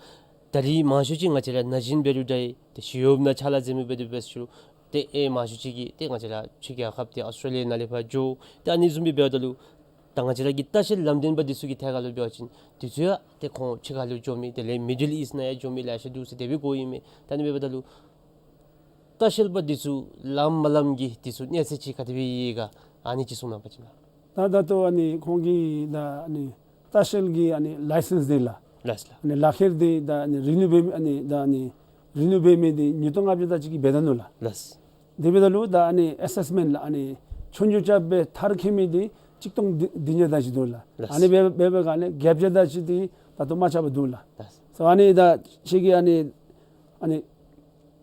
ད་རིས་མང་ཤོས་ཅིག་ང་བཅས་ར་ན་གཞོན་འབད་རུང་འདྲ་ཏེ་ཞི་གཡོགཔ་ནང་ཕྱག་ལཱ་མཛད་མི་འབད་དེ་འབད་ཞུ། ཏེ་ཨེ་མང་ཤོས་ཅིག་གིས་ཏེ་ང་བཅས་ར་ཕྱི་རྒྱལ་ཁབ་ཏེ་ཨཱོས་ཊྲེ་ལི་ཡ་ནང་ལས་ཕར་འགྱོ། ཏེ་ཨ་ནི་བཟུམ་སྦེ་འབདཝ་ད་ལུ་ད་ང་བཅས་ར་གི་ལྟ་བཤལ་ལམ་བདེན་པ་འདི་ཚུ་གི་ཐད་ཁར་ལུ་འབད་བ་ཅིན་འདི་ཚུ་ཡང་ཏེ་ཁོང་ཕྱི་ཁར་ལུ་འགྱོ་མི་དེ་ལས་མི་ཌལ་ཨིསཊ་ནང་ཡང་འགྱོ་མི་ལེ་ཤ་འདུག་ཟེར་དེ་སྦེ་གོ་ཡི་མས། ད་ཨ་ནི་འབདཝ་ད་ལུ་ལྟ་བཤལ་པ་འདི་ཚུ་ལངམ་མ་ལངམ་གྱི་འདི་ཚུ་གནས་ཚད་ཅིག་ག་དེ་སྦེ་ཡོད་ག་ཨ་ནི་ཅིག་གསུང་གནང་བ་ཅིན་ལགས། ད་ད་ལྟོ་ཨ་ནི་ཁོང་གི་ད་ཨ་ནི་ལྟ་བཤལ་གྱི་ཨ་ནི་ལའི་སེནསི་འདི་ལགས། ལགས་ལགས། ཨ་ནི་ལག་ཁྱེར་འདི་ད་ཨ་ནི་རི་ནིའུ་འབད་མི་ཨ་ནི་ད་ཨ་ནི་རི་ནིའུ་འབད་མི་འདི་ཉིས་སྟོང་ལྔ་བརྒྱ་དེ་ཅིག་གི་འབད་ད་ནུག་ལགས། ལགས། དེ་འབདཝ་ད་ལུ་ད་ཨ་ནི་ཨེ་སེསི་མེནཊ་ལགས། ཨ་ནི་ཆོས་རྒྱུགས་རྐྱབ་སྦེ་མཐར་འཁྱོལ་མི་འདི་གཅིག་སྟོང་བདུན་བདུན་བརྒྱ་དེ་ཅིག་འདུག་ལགས། ལགས། ཨ་ནི་འབད་འབད་བའི་སྒང་ལས་བརྒྱད་བརྒྱ་དེ་ཅིག་འདི་ད་ལྟོ་མ་རྐྱབ་པར་འདུག་ལགས། ལགས། སོ་ཨ་ནི་ད་ཁྱེད་ཀྱིས་ཨ་ནི་ཨ་ནི་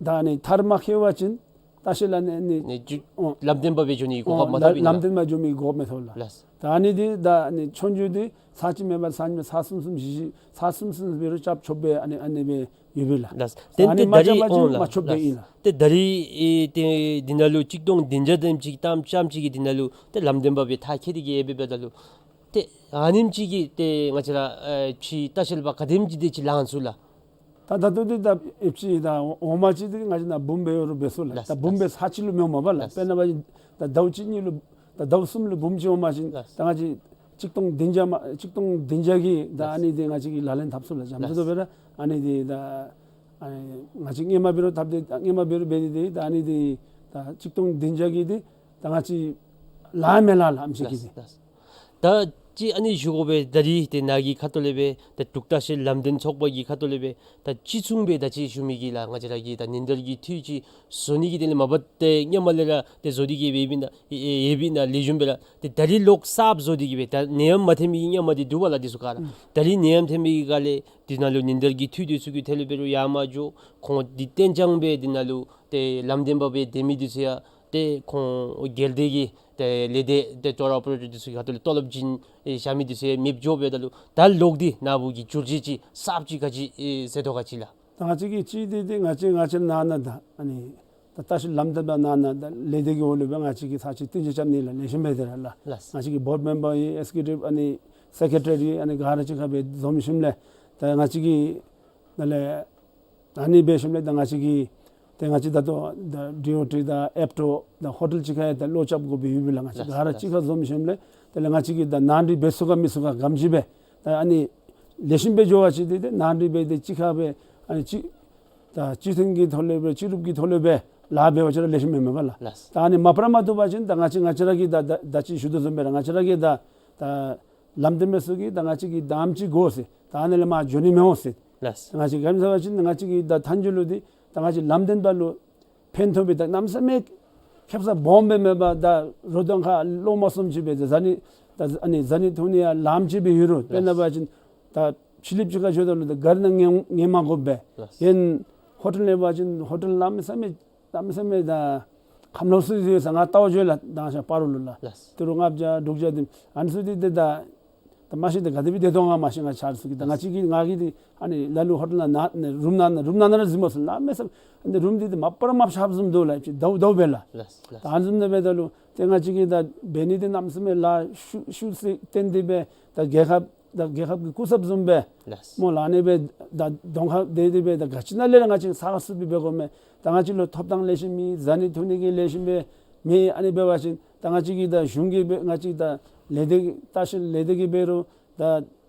ད་ཨ་ནི་མཐར་མ་འཁྱོལ་བ་ཅིན་ལྟ་བཤལ་ཨ་ནི་ཨ་ནི་ནི་ཅིག་ཨོ་ལམ་བདེན་པ་སྦེ་འགྱོ་ནི་གོ་སྐབས་མ་ཐོབ་ཨིན་ལགས། ལམ་བདེན་པ་འགྱོ་མི་གོ་སྐབས་མ་ཐོབ་ལགས། ལགས། ད་ཨ་ནི་འདི་ད་ཨ་ནི་ཆོས་རྒྱུགས་འདི་ཚར་གཅིག་མེན་པར་ཚར་གཉིས་མེན་ཚར་གསུམ་གསུམ་བཞི་བཞི་ཚར་གསུམ་གསུམ་སྦེ་ར་རྐྱབ་ཆོག་པས། ཨ་ནི་ཨ་ནི་སྦེ་ཡོད་པས་ལགས། ལགས། ད་ཨ་ནི་མ་རྐྱབ་པ་ཅིན་མ་ཆོགཔ་སྦེ་ཨིན་ལགས། ཏེ་ད་རིས་ཨེ་ཏེ་འདི་ནང་ལུ་གཅིག་སྟོང་བདུན་བརྒྱ་དེམ་ཅིག་ཏམ་ཙམ་ཅིག་གིས་འདི་ནང་ལུ་ཏེ་ལམ་བདེན་པ་སྦེ་མཐར་འཁྱོལ་ཏེ་གི་ཡོད་པས། འབདཝ་ད་ལུ་ཏེ་ཨ་ནེམ་ཅིག་གིས་ཏེ་ང་བཅས་ར་ཨེ་ཕྱི་ལྟ་བཤལ་པ་ག་དེམ་ཅིག་དེ་ཅིག་ལང་ཚུགས་ལགས། ད་ད་ལྟོ་འདི་ད་ཨེ་ཕྱི་ད་འོ་མ་ཅིག་འདི་ང་བཅས་ནཱ་འབུམ་སྦེ་ཡོད་རུང་འབད་ཚུགས་ལགས། ལགས། ད་འབུམ་སྦེ་ལགས། ཚར་གཅིག་ལུ་མི་འོང་པས་ལགས། ལགས། དཔེར་ན་འབད་བ་ཅིན་ད་ཟླཝ་གཅིག་གཉིས་ལུ་ད་ཟླཝ་གསུམ་ལུ་འབུམ་གཅིག་འོང་པ་ཅིན་ལགས། ད་ང་བཅས་གཅིག་སྟོང་བདུན་བརྒྱ་མ་གཅིག་སྟོང་བདུན་བརྒྱ་གི་ད་ལགས། ཨ་ནི་འདི་ང་བཅས་ཀྱིས་ལག་ལེན་འཐབ་ཚུགས་ལགས། ལགས། འབདཝ་ད་ལུ་ཨ་ནི་འདི་ད་ཨ་ནི་ང་བཅས་སྔོན་མ་འབད་རུང་འཐབ་སྟེ་སྔོན་མ་འབད་རུང་འབད་ནི་འདི་ད་ཨ་ནི་འདི་ད་གཅིག་སྟོང་བདུན་བརྒྱ་གི་འདི་ད་ང་བཅས་ལང་མི་ལང་ལགས། ཨེམ་ཆི་གི་འདི། ལགས། ད་ ཅིག་ཨ་ནི་ཞུ་དགོ་པས། ད་རིས་ཏེ་ནཱ་གི་ཁ་ཐུག་ལས་སྦེ་ཏེ་འབྲུག་ལྟ་བཤལ་ལམ་སྟོན་ཚོགས་པ་གི་ཁ་ཐུག་ལས་སྦེ་ད་ཅི་གསུངས་པས་ད་ཅི་ཞུ་མི་གི་ལགས། ང་བཅས་ར་གི་ད་ཉིན་ལྟར་གྱི་འཐུས་ཅིག་བཟོ་ནི་གི་དོན་ལས་མ་པ་ཏེ་སྔོན་མ་ལས་ར་ཏེ་བཟོ་སྟེ་གི་སྦེ་ཡོདཔ་ཨིན་ན་ཡོདཔ་ཨིན་ན་ལེགས་ཤོམ་སྦེ་ར་ཏེ་ད་རིས་ལོག་གསརཔ་བཟོ་སྟེ་གི་སྦེ་ད་ནད་ཡམས་མ་ཐོན་མི་གི་སྔོན་མ་འདི་འདུག་པ་ལགས། འདི་ཚུ་ག་ར་ད་རིས་ནད་ཡམས་ཐོན་མི་གི་སྒང་ལས་འདི་ནང་ལུ་ཉིན་ལྟར་གྱི་འཐུས་འདི་ཚུ་གི་ཐད་ལུ་འབད་རུང་ཡར་མར་འགྱོ་ཁོང་འདི་གཏན་འཇགས་སྦེ་འདི་ནང་ལུ་ཏེ་ལམ་སྟོན་པ་སྦེ་སྡོད་མི་འདི་ཚུ་ཡང་ཏེ་ཁོང་སྒེར་སྡེ་གི་ཏེ་ལས་སྡེ་ཏེ་ཊུར་ཨོ་པ་རེ་ཊར་འདི་ཚུ་གི་ཁ་ཐུག་ལས་ཏོ་ལོབ་བྱིན་ཨེ་བཞག་མི་འདི་ཚུ་ཡང་མེདཔ་འགྱོ་སྦེ་ད་ལུ་ད་ལོག་སྟེ་ནཱ་བུ་གི་བསྒྱུར་བཅོས་ཅིག་གསརཔ་ཅིག་ག་ཅི་ཨེ་ཟེར་དོ་ག་ཅི་ལགས། ད་ང་བཅས་ཀྱི་ཅིག་འདི་ཏེ་ང་བཅས་ང་བཅས་ནང་ན་ད་ཨ་ནི་ད་ལྟ་ཤུལ་ལམ་སྟོན་པ་ནང་ན་ད་ལས་སྡེ་གི་འོག་ལུ་སྦེ་ང་བཅས་ཀྱིས་ཚར་ཅིག་བསྟུན་གྲོས་རྐྱབ་ནི་ལགས། ལེགས་ཤོམ་སྦེ་དེ་ར་ལགས། ལགས། ང་བཅས་ཀྱི་བོརཌ་མེམ་བར་ཨིན་ཨེག་ཛི་ཀིའུ་ཊིབ་ཨ་ནི་སེཀ་རེ་ཊ་རི་ཨ་ནི་ག་ར་གཅིག་ཁར་སྦེ་འཛོམས་ཞིནམ་ལས་ད་ང་བཅས་ཀྱིས་ད་ལས་ཨ་ནི་འབད་ཞིནམ་ལས་ད་ང་བཅས་ཀྱིས་ཏེ་ང་བཅས་ད་ལྟོ་ད་ཌི་ཨོ་ཊི་ད་ཨེབ་ཊོ་ད་ཧོ་ཊེལ་གཅིག་ཁར་ཡང་ད་བློ་རྐྱབ་དགོཔ་སྦེ་ཡོདཔ་ལགས། ང་བཅས་ལགས་ག་ར་ལགས། གཅིག་ཁར་འཛོམས་ཞིནམ་ལས་དེ་ལས་ང་བཅས་ཀྱིས་ད་ནང་འགྲིག་འབད་ཚུགས་ག་མི་ཚུགས་ག་ག་དེམ་ཅིག་སྦེ་ད་ཨ་ནི་ལེགས་ཤོམ་སྦེ་འགྱོ་བ་ཅིན་ཏེ་ཏེ་ནང་འགྲིག་འབད་དེ་གཅིག་ཁར་སྦེ་ཨ་ནི་གཅིག་ད་གཅིག་མཐུན་གྱི་ཐོག་ལས་སྦེ་གཅིག་གྲུབ་ཀྱི་ཐོག་ལས་སྦེ་ལཱ་འབད་བ་ཅིན་ར་ལེགས་ཤོམ་མེན་མས་པ་ལགས། ལགས། ད་ཨ་ནི་མ་པ་ར་མ་བཏུབ་པ་ཅིན་ད་ང་བཅས་ང་བཅས་ར་གིས་ད་ད་ད་ཅི་ཞུ་དོ་བཟུམ་སྦེ་ར་ང་བཅས་ར་གིས་ད་ད་ལམ་སྟོན་པ་ཚུ་གིས་ད་ང་བཅས་ཀྱིས་ད་ཨ་ནེམ་ཅིག་དགོ་ཟེར་ད་ཨ་ནི་ལས་མར་འགྱོ་ནི་མི་འོང་ཟེར། ལགས། ང་བཅས་ག་ཅི་ཟེར་བ་ཅིན་ང་བཅས་ཀྱིས་ད་མཐའ་མཇུག་ལུ་འདི་ད་ང་བཅས་ལམ་སྟོན་པ་ལུ་ཕན་ཐོགས་པའི་ད་གནམ་མེད་ས་མེད་ཁེབ་ས་སྦོམ་སྦེ་མེད་པར་ད་རོགས་དང་ཁ་ལོག་མ་སོང་ཅིག་སྦེ་ད་བཟའ་ནི་ད་ཨ་ནི་བཟའ་ནི་འཐུང་ནི་ཡང་ལངམ་ཅིག་སྦེ་ཡོད་རུང་དཔེར་ན་འབད་བ་ཅིན་ད་ཕྱི་གླིངཔ་ཅིག་ཁར་འགྱོཝ་ད་ལུ་ད་གཱ་རི་ནང་ཉལ་ཉལ་མ་དགོཔ་སྦེ། ལགས། ཡང་ཧོ་ཊེལ་ལས་འབད་བ་ཅིན་ཧོ་ཊེལ་གནམ་མེད་ས་མེད་གནམ་མེད་ས་མེད་ད་ཁམས་ལོག་སུ་ཡོད་ས་ང་བལྟཝ་ལས་ད་ང་བཅས་སྤ་རོ་ལུ་ལགས། ལགས། ཏི་རུ་ལྔ་བརྒྱ་དྲུག་བརྒྱ་དེམ་ཨ་ནི་ཚུ་འདི་ཏེ་ད་ད་མ་ཤེས་ཏེ་ག་དེ་སྦེ་སྡོད་དོ་ང་མ་ཤེས། ང་ཆ་ར་ཚུ་གིས་ད་ང་བཅས་ཀྱིས་ང་གིས་འདི་ཨ་ནི་ལ་ལུ་ཧོ་ཊེལ་ནང་ན་ཨ་ནི་རུམ་ནང་ན་རུམ་ནང་ན་ར་གཟིགས་མ་ཚུགས། གནམ་མེད་ས་མེད་ཨ་ནི་རུམ་འདི་ཏེ་མ་པ་ར་མ་པ་ཆགསཔ་བཟུམ་འདུག་ལགས། ཅིག་ཟླཝ་ཟླཝ་སྦེ་ལགས། ལགས། ལགས། ད་ཨ་ནི་བཟུམ་སྦེ་འབདཝ་ད་ལུ་ཏེ་ང་བཅས་ཀྱིས་ད་འབད་ནི་འདི་གནམ་མེད་ས་མེད་ལཱ་ཤུགས་ཤུགས་ཟེར་བཏོན་ཏེ་སྦེ་ད་རྒྱལ་ཁབ་ད་རྒྱལ་ཁབ་ཀྱི་སྐུ་ཚབ་བཟུམ་སྦེ་ལགས། སྨོ་ལགས། ཨ་ནི་སྦེ་ད་གདོང་ཁར་བསྡད་དེ་སྦེ་ད་ག་ཅི་ནང་ལས་ར་ང་བཅས་ཚགས་ཚུད་སྦེ་འབད་དགོ་མས། ད་ང་བཅས་ལུ་ཐོབ་ཐང་ལེགས་ཤོམ་ཨིན། བཟའ་ནི་འཐུང་ནི་གི་ལེགས་ཤོམ་སྦེ་མེད། ཨ་ནི་འབད་བ་ཅིན་ད་ང་བཅས་ཀྱིས་ད་གཞུང་གིས་འབད་ང་བཅས་ད་ལས་སྡེ་གི་ལྟ་བཤལ་ལས་སྡེ་གིས་འབད་རུང་ད་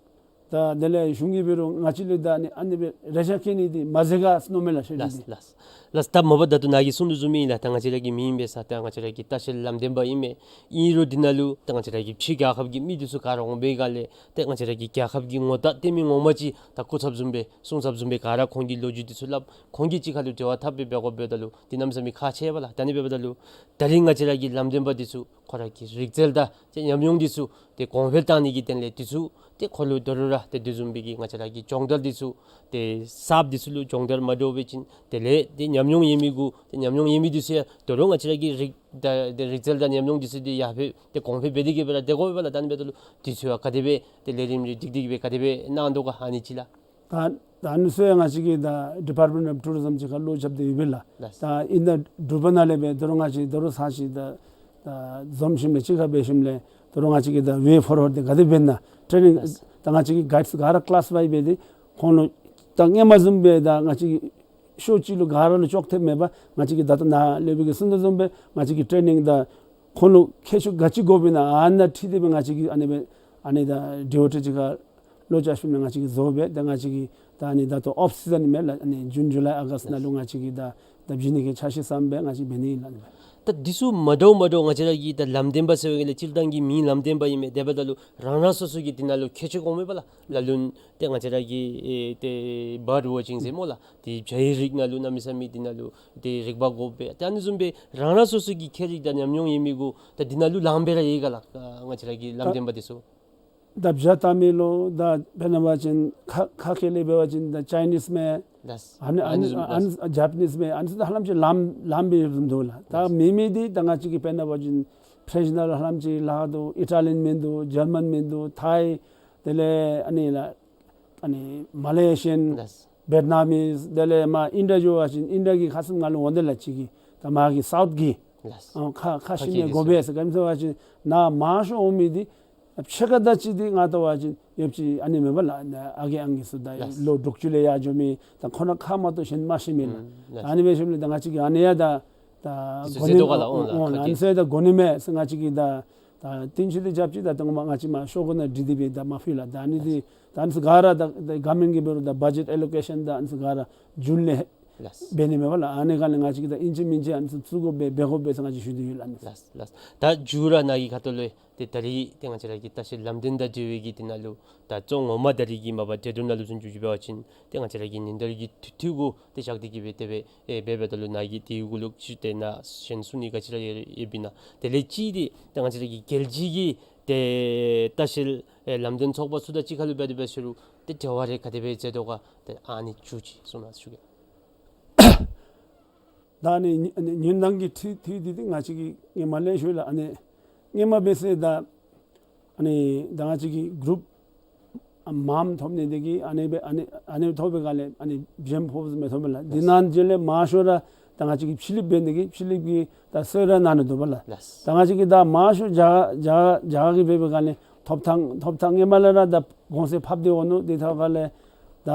ད་དེ་ལས་གཞུང་གིས་འབད་རུང་ང་བཅས་ལུ་ད་ཨ་ནི་ཨ་ནི་སྦེ་རེ་ཆ་བཀལ་ནི་འདི་མ་མཛད་ག་ཟེར་མནོཝ་མས་ལགས། ཤེས་ལགས། ལགས། ལགས། ད་མ་པ་ད་ལྟོ་ནཱ་གིས་གསུངས་དོ་བཟུམ་ཨིན་ལགས། ད་ང་བཅས་ར་གི་མི་ཨིན་པས་ས་ད་ང་བཅས་ར་གི་ལྟ་བཤལ་ལམ་སྟོན་པ་ཨིན་མས། ཨིན་རུང་འདི་ནང་ལུ་ད་ང་བཅས་ར་གི་ཕྱི་རྒྱལ་ཁབ་ཀྱི་མི་འདི་ཚུ་ག་ར་འོང་པའི་སྒང་ལས་ཏེ་ང་བཅས་ར་གི་རྒྱལ་ཁབ་ཀྱི་ངོ་རྟགས་སྟོན་མི་ངོ་མ་ཅིག་ད་སྐུ་ཚབ་བཟུམ་སྦེ་གསུང་ཚབ་བཟུམ་སྦེ་ག་ར་ཁོང་གི་ལོ་རྒྱུས་འདི་ཚུ་སླབ། ཁོང་གིས་གཅིག་ཁར་ལུ་འབྲེལ་བ་འཐབ་སྦེ་འབད་དགོཔ་འབདཝ་ད་ལུ་འདི་གནམ་མེད་ས་མེད་ཁག་ཆེ་བས་ལགས། ད་ཨ་ནི་འབདཝ་ད་ལུ་ད་རིས་ང་བཅས་ར་གི་ལམ་སྟོན་པ་འདི་ཚུ་ཁོ་ར་གི་རིག་རྩལ་དང་ཏེ་ཉམས་མྱོང་འདི་ཚུ་ཏེ་གོང་འཕེལ་བཏང་ནི་གི་དོན་ལས་འདི་ཚུ་ཏེ་ཁོ་ལུ་ད་རུང་ར་ཏེ་དེ་བཟུམ་སྦེ་གི་ང་བཅས་ར་གི་སྦྱོང་བརྡར་འདི་ཚུ་ཏེ་གསརཔ་འདི་ཚུ་ལུ་སྦྱོང་བརྡར་མ་འདྲཝ་འབད་བ་ཅིན་དེ་ལས་ཏེ་ཉམས་མྱོང་ཡོད་མི་གུ་ཏེ་ཉམས་མྱོང་ཡོད་མི་འདི་ཚུ་ཡང་ད་རུང་ང་བཅས་ར་གི་རིག་ད་ཏེ་རིག་རྩལ་དང་ཉམས་མྱོང་འདི་ཚུ་འདི་ཡར་འཕེལ་ཏེ་གོང་འཕེལ་འབད་དེ་གི་སྦེ་ར་སྡོད་དགོ་པས་ལགས། ད་ཨ་ནི་འབདཝ་ད་ལུ་འདི་ཚུ་ཡང་ག་དེ་སྦེ་ཏེ་ལས་རིམ་རེ་སྒྲིག་སྟེ་གི་སྦེ་ག་དེ་སྦེ་གནང་དོ་ག་ཨ་ནི་ཅིག་ལགས། ད་ད་ཨ་ནི་ཚུ་ཡང་ང་བཅས་ཀྱིས་ད་ཌི་པཱརཊ་མེནཊ་ཨོཕ་ཊུ་རི་ཛིམ་ཅིག་ཁར་བློ་རྐྱབ་སྟེ་ཡོད་པས་ལགས། ལགས། ད་ཨིན་ད་འབྲུག་པ་ནང་ལས་སྦེ་ད་རུང་ང་བཅས་ད་རུང་ཚར་ཅིག་ད་ད་འཛོམས་ཞིནམ་ལས་གཅིག་ཁར་འབད་ཞིནམ་ལས་ད་རུང་ང་བཅས་ཀྱིས་ད་ཝེ་ཕོར་ཝརཌ་འདི་ག་དེ་འབད་ན་ཊེ་ནིང་ལགས། ད་ང་བཅས་ཀྱི་གཱའིཌསི་ག་ར་ཀི་ལཱསི་ཕའི་འབད་དེ་ཁོང་ལུ་ད་སྔོན་མ་བཟུམ་སྦེ་ད་ང་བཅས་ཀྱི་ཤོ་གཅིག་ལུ་ག་ར་ལུ་ལྕོགས་ཐེབས་མེད་པར་ང་བཅས་ཀྱིས་ད་ལྟོ་ནཱ་སློབ་དཔོན་གྱིས་གསུངས་དོ་བཟུམ་སྦེ་ང་བཅས་ཀྱིས་ཊེ་ནིང་ད་ཁོང་ལུ་ཁྱད་ཆོས་ག་ཅི་དགོཔ་ཨིན་ན་ཨ་ནཱ་འཁྲིལ་ཏེ་སྦེ་ང་བཅས་ཀྱིས་ཨ་ནི་སྦེ་ཨ་ནི་ད་ཌི་ཨོ་ཊི་ཅིག་ཁར་བློ་རྐྱབ་ཞིནམ་ལས་ང་བཅས་ཀྱིས་བཟོ་སྦེ་ད་ང་བཅས་ཀྱིས་ད་ཨ་ནི་ད་ལྟོ་ཨོཕ་སི་ཛཱན་ཨིན་མས་ལགས། ཨ་ནི་ཇུན་ཇུ་ལའི་ཨོ་གསཊ་ནང་ལུ་ང་བཅས་ཀྱིས་ད་ད་བྱིན་ནི་གི་འཆར་གཞི་བརྩམས་སྦེ་ང་བཅས་འབད་ནི་ཨིན་ལགས། ད་འདི་ཚུ་མ་འདྲཝ་མ་འདྲཝ་ང་བཅས་ར་གི་ད་ལམ་སྟོན་པ་ཟེར་བའི་གི་ལས་སྤྱིར་བཏང་གི་མིང་ལམ་སྟོན་པ་ཨིན་མས། དེ་འབདཝ་ད་ལུ་རང་རང་སོ་སོ་གི་འདི་ནང་ལུ་ཁྱད་ཆོས་དགོ་མས་པ་ལགས། ལ་ལུ་ཏེ་ང་བཅས་ར་གི་ཨེ་ཏེ་བཱརཌ་ཝོ་ཅིང་ཟེར་སྨོ་ལགས། ཏེ་བྱའི་རིགས་ནང་ལུ་གནམ་མེད་ས་མེད་འདི་ནང་ལུ་ཏེ་རིག་པ་དགོ་པས། ཏེ་ཨ་ནི་བཟུམ་སྦེ་རང་རང་སོ་སོ་གི་ཁྱད་རིག་དང་ཉམས་མྱོང་ཡོད་མི་གུ་ད་འདི་ནང་ལུ་ལངམ་སྦེ་ར་ཡོད་ག་ལགས་ང་བཅས་ར་གི་ལམ་སྟོན་པ་འདི་ཚུ། ད་བྱ་བལྟ་མི་ལུ་ད་དཔེར་ན་འབད་བ་ཅིན་ཁ་ཁ་སྐད་ལས་འབད་བ་ཅིན་ད་ཅའི་ནིས་མས། ལགས། ཨ་ནི་ཨ་ནི་ཨ་ནི་ཇ་པ་ནིས་མས། ཨ་ནི་ཚུ་ད་ཧ་ལམ་ཅིག་ལངམ་ལངམ་སྦེ་ཡོདཔ་འདུག་ལགས། ད་མེད་མི་འདི་ད་ང་བཅས་ཀྱི་དཔེར་ན་འབད་བ་ཅིན་ཕེརེནཆ་ནང་ལུ་ཧ་ལམ་ཅིག་ལཱ་འདུག། ཨི་ཊ་ལི་ཡན་མི་འདུག། ཇར་མན་མི་འདུག། ཐའི་དེ་ལས་ཨ་ནི་ལགས་ཨ་ནི་མ་ལེ་ཤི་ཡན་ལགས། བེཊ་ནམ་མིས། དེ་ལས་མར་ཨིན་ཌི་ཡ་འགྱོ་བ་ཅིན་ཨིན་ཌི་ཡ་གི་ཁ་ཙ་ང་ལུ་འོང་དེས་ལགས། ཅིག་གི་ད་མར་གི་སའུཐ་གི་ལགས། ཨ་ཁ་ཁ་ཤི་ནི་གོ་བས་ཟེར་ག་ཨིན་ཟེར་བ་ཅིན་ནཱ་མར་ཤོར་འོང་མི་འདི་ཕྱེད་ཀ་དང་གཅིག་འདི་ང་བལྟ་བ་ཅིན་ཡོདཔ་ཅིག་ཨ་ནི་མེན་པ་ལགས། ཨ་རྒས་ཨང་རྒས་ཚུ་ད་ལགས། ལོ་དྲུག་ཅུ་ལས་ཡར་འགྱོ་མི་ད་ཁོང་ར་ཁ་མ་གཏོགས་གཞན་མ་ཤེས་མི་ལགས། ཨུམ་ལགས། ཨ་ནི་འབད་ཞིནམ་ལས་ད་ང་བཅས་ཀྱིས་ཨ་ནི་ཡང་ད་ད་འདི་ཚུ་གོ་ནི་ཟེར་དོ་ག་ལགས། འོང་ལགས། ཨོ་ལགས། ཨ་ནི་ཚུ་ཡང་ད་གོ་ནི་མས་ཟེར་ང་བཅས་ཀྱིས་ད་ད་བསྟུན་ཅིག་ཏེ་རྐྱབ་ཅི། ད་ད་ངོ་མ་ང་བཅས་མར་ཤོར་གོ་ནི་འདི་འདི་སྦེ་ད་མ་ཕུལ་ལགས། ད་ཨ་ནི་འདི་ད་ཨ་ནི་ཚུ་ག་ར་ད་ད་གོ་ཝརནམེནཊ་གིས་འབད་རུང་ད་བ་ཇེཊ་ཨེ་ལོ་ཀེ་ཤཱན་ད་ཨ་ནི་ཚུ་ག་ར་ཇུན་ལས་ ལགས། འབད་ནི་མས་པ་ལགས། ཨ་ནི་ག་ལས་ང་བཅས་ཀྱིས་ད་ཨིན་ཅི་མིན་ཅི་ཨ་ནི་ཚུ་བཙུགས་དགོ་པས་འབད་དགོ་པས་ཟེར་ང་བཅས་ཞུ་དོ་ཡོད་ལགས། ཨ་ནི། ལགས་ལགས། ད་མཇུག་ར་ནཱ་གི་ཁ་ཐུག་ལུ་ཏེ་ད་རིས་ཏེ་ང་བཅས་ར་གི་ལྟ་བཤལ་ལམ་སྟོན་དང་འབྲེལ་བའི་གི་དེ་ནང་ལུ་ད་གཙོ་ངོ་མ་ད་རིས་ཀྱི་མ་པ་གྲོས་བསྡུར་ནང་ལུ་བཟུམ་ཅིག་འབད་བ་ཅིན་ཏེ་ང་བཅས་ར་གི་ཉིན་ལྟར་གྱི་འཐུས་འཐུས་གུ་ཏེ་བཞག་སྟེ་གི་སྦེ་དེ་སྦེ་ཨེ་འབད་འབདཝ་ད་ལུ་ནཱ་གིས་དེ་གུ་ལུ་ཅིག་ཏེ་ནཱ་གཞན་གསུང་ནི་ག་ཅི་ར་ཡོད་ཡོདཔ་ཨིན་ན། དེ་ལས་ཅིག་ཏེ་ཏེ་ང་བཅས་ར་གི་རྒྱལ་སྤྱི་གི་ཏེ་ལྟ་བཤལ་ཨེ་ལམ་སྟོན་ཚོགས་པ་ཚུ་དང་གཅིག་ཁར་ལུ་འབད་དེ་འབད་ཟེར་རུང་ཏེ་འབྲེལ་བ་རེ་ག་དེ་སྦེ་མཛད་དོ་ག། ཏེ་ཨ་ནི་ཅིག་ཅིག་གསུང་གནང་ཞུ་གེ། ད་ཨ་ནི་ཉིན་ཉིན་དང་གི་འཐུས་འཐུས་འདི་ཏེ་ང་བཅས་ཀྱིས་སྔོན་མ་ལས་ཞུ་ལགས། ཨ་ནི་སྔོན་མ་འབད་ཟེར་ད་ཨ་ནི་ད་ང་བཅས་ཀྱི་གུ་རུབ་མངམ་ཐོབ་ནི་དེ་གིས་ཨ་ནི་སྦེ་ཨ་ནི་ཨ་ནི་ཐོབ་པའི་སྒང་ལས་ཨ་ནི་བྱེམ་ཕོགཔ་མི་ཐོབ་པས་ལགས། དེ་ནང་འཇལ་ལས་མང་ཤོས་ར་ད་ང་བཅས་ཀྱིས་ཕྱི་གླིངཔ་འབད་ནི་དེ་གིས་ཕྱི་གླིངཔ་གི་ད་གསོལ་རས་གནང་ནི་འདུག་པ་ལགས། ལགས། ད་ང་བཅས་ཀྱིས་ད་མང་ཤོས་རྒྱ་རྒྱ་རྒྱ་གར་གྱི་འབད་བའི་སྒང་ལས་ཐོབ་ཐང་ཐོབ་ཐང་སྔོན་མ་ལས་ར་ད་གོང་ཚད་ཕབ་སྟེ་འོང་ནུག། དེ་ཐོག་ཁ་ལས་ད་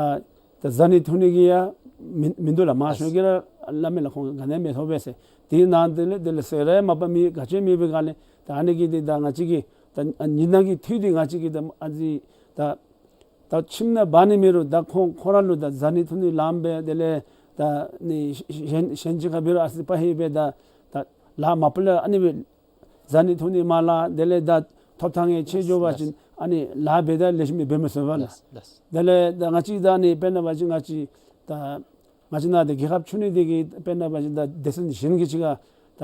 ད་བཟའ་ནི་འཐུང་ནི་གི་ཡང་མིན་མིན་འདུག་ལགས། མང་ཤོས་ཀྱིས་ར་སླབ་མས་ལགས། ཁོང་ག་ནི་མི་ཐོབ་པས་ཟེར། དེ་ནང་དེ་ལས་དེ་ལས་གསོལ་རས་མ་པ་མེད་ག་ཅི་མེད་པའི་སྒང་ལས་ད་ཨ་ནི་གི་དེ་ད་ང་བཅས་ཀྱིས་ད་ཨ་ཉིན་དང་གི་འཐུས་འདི་ང་བཅས་ཀྱིས་ད་ཨ་ཙི་ད་ད་ཁྱིམ་ནང་འབག་ནི་མེད་རུང་ད་ཁོང་ཁོ་ར་ལུ་ད་བཟའ་ནི་འཐུང་ནི་ལངམ་སྦེ་དེ་ལས་ད་ནི་གཞན་གཞན་ཅིག་ཁར་འབད་རུང་ཨ་ཙི་པ་ཧེ་སྦེ་ད་ད་ལཱ་མ་པ་ལས་ཨ་ནི་སྦེ་བཟའ་ནི་འཐུང་ནི་མ་ལང་། དེ་ལས་ད་ཐོབ་ཐང་ཡང་ཆེ་འགྱོ་བ་ཅིན་ཨ་ནི་ལཱ་འབད་ད་ལེགས་ཤོམ་སྦེ་འབད་མི་ཚུགས་པས་ལགས། ལགས་ལགས། དེ་ལས་ད་ང་བཅས་ད་ཨ་ནི་དཔེར་ན་འབད་བ་ཅིན་ང་བཅས་ད་ང་བཅས་ནཱ་ད་རྒྱལ་ཁབ་ཆུང་ནི་དེ་གིས་དཔེར་ན་འབད་བ་ཅིན་ད་སྡེ་ཚན་གཞན་གྱི་ཅིག་ཁར་ད་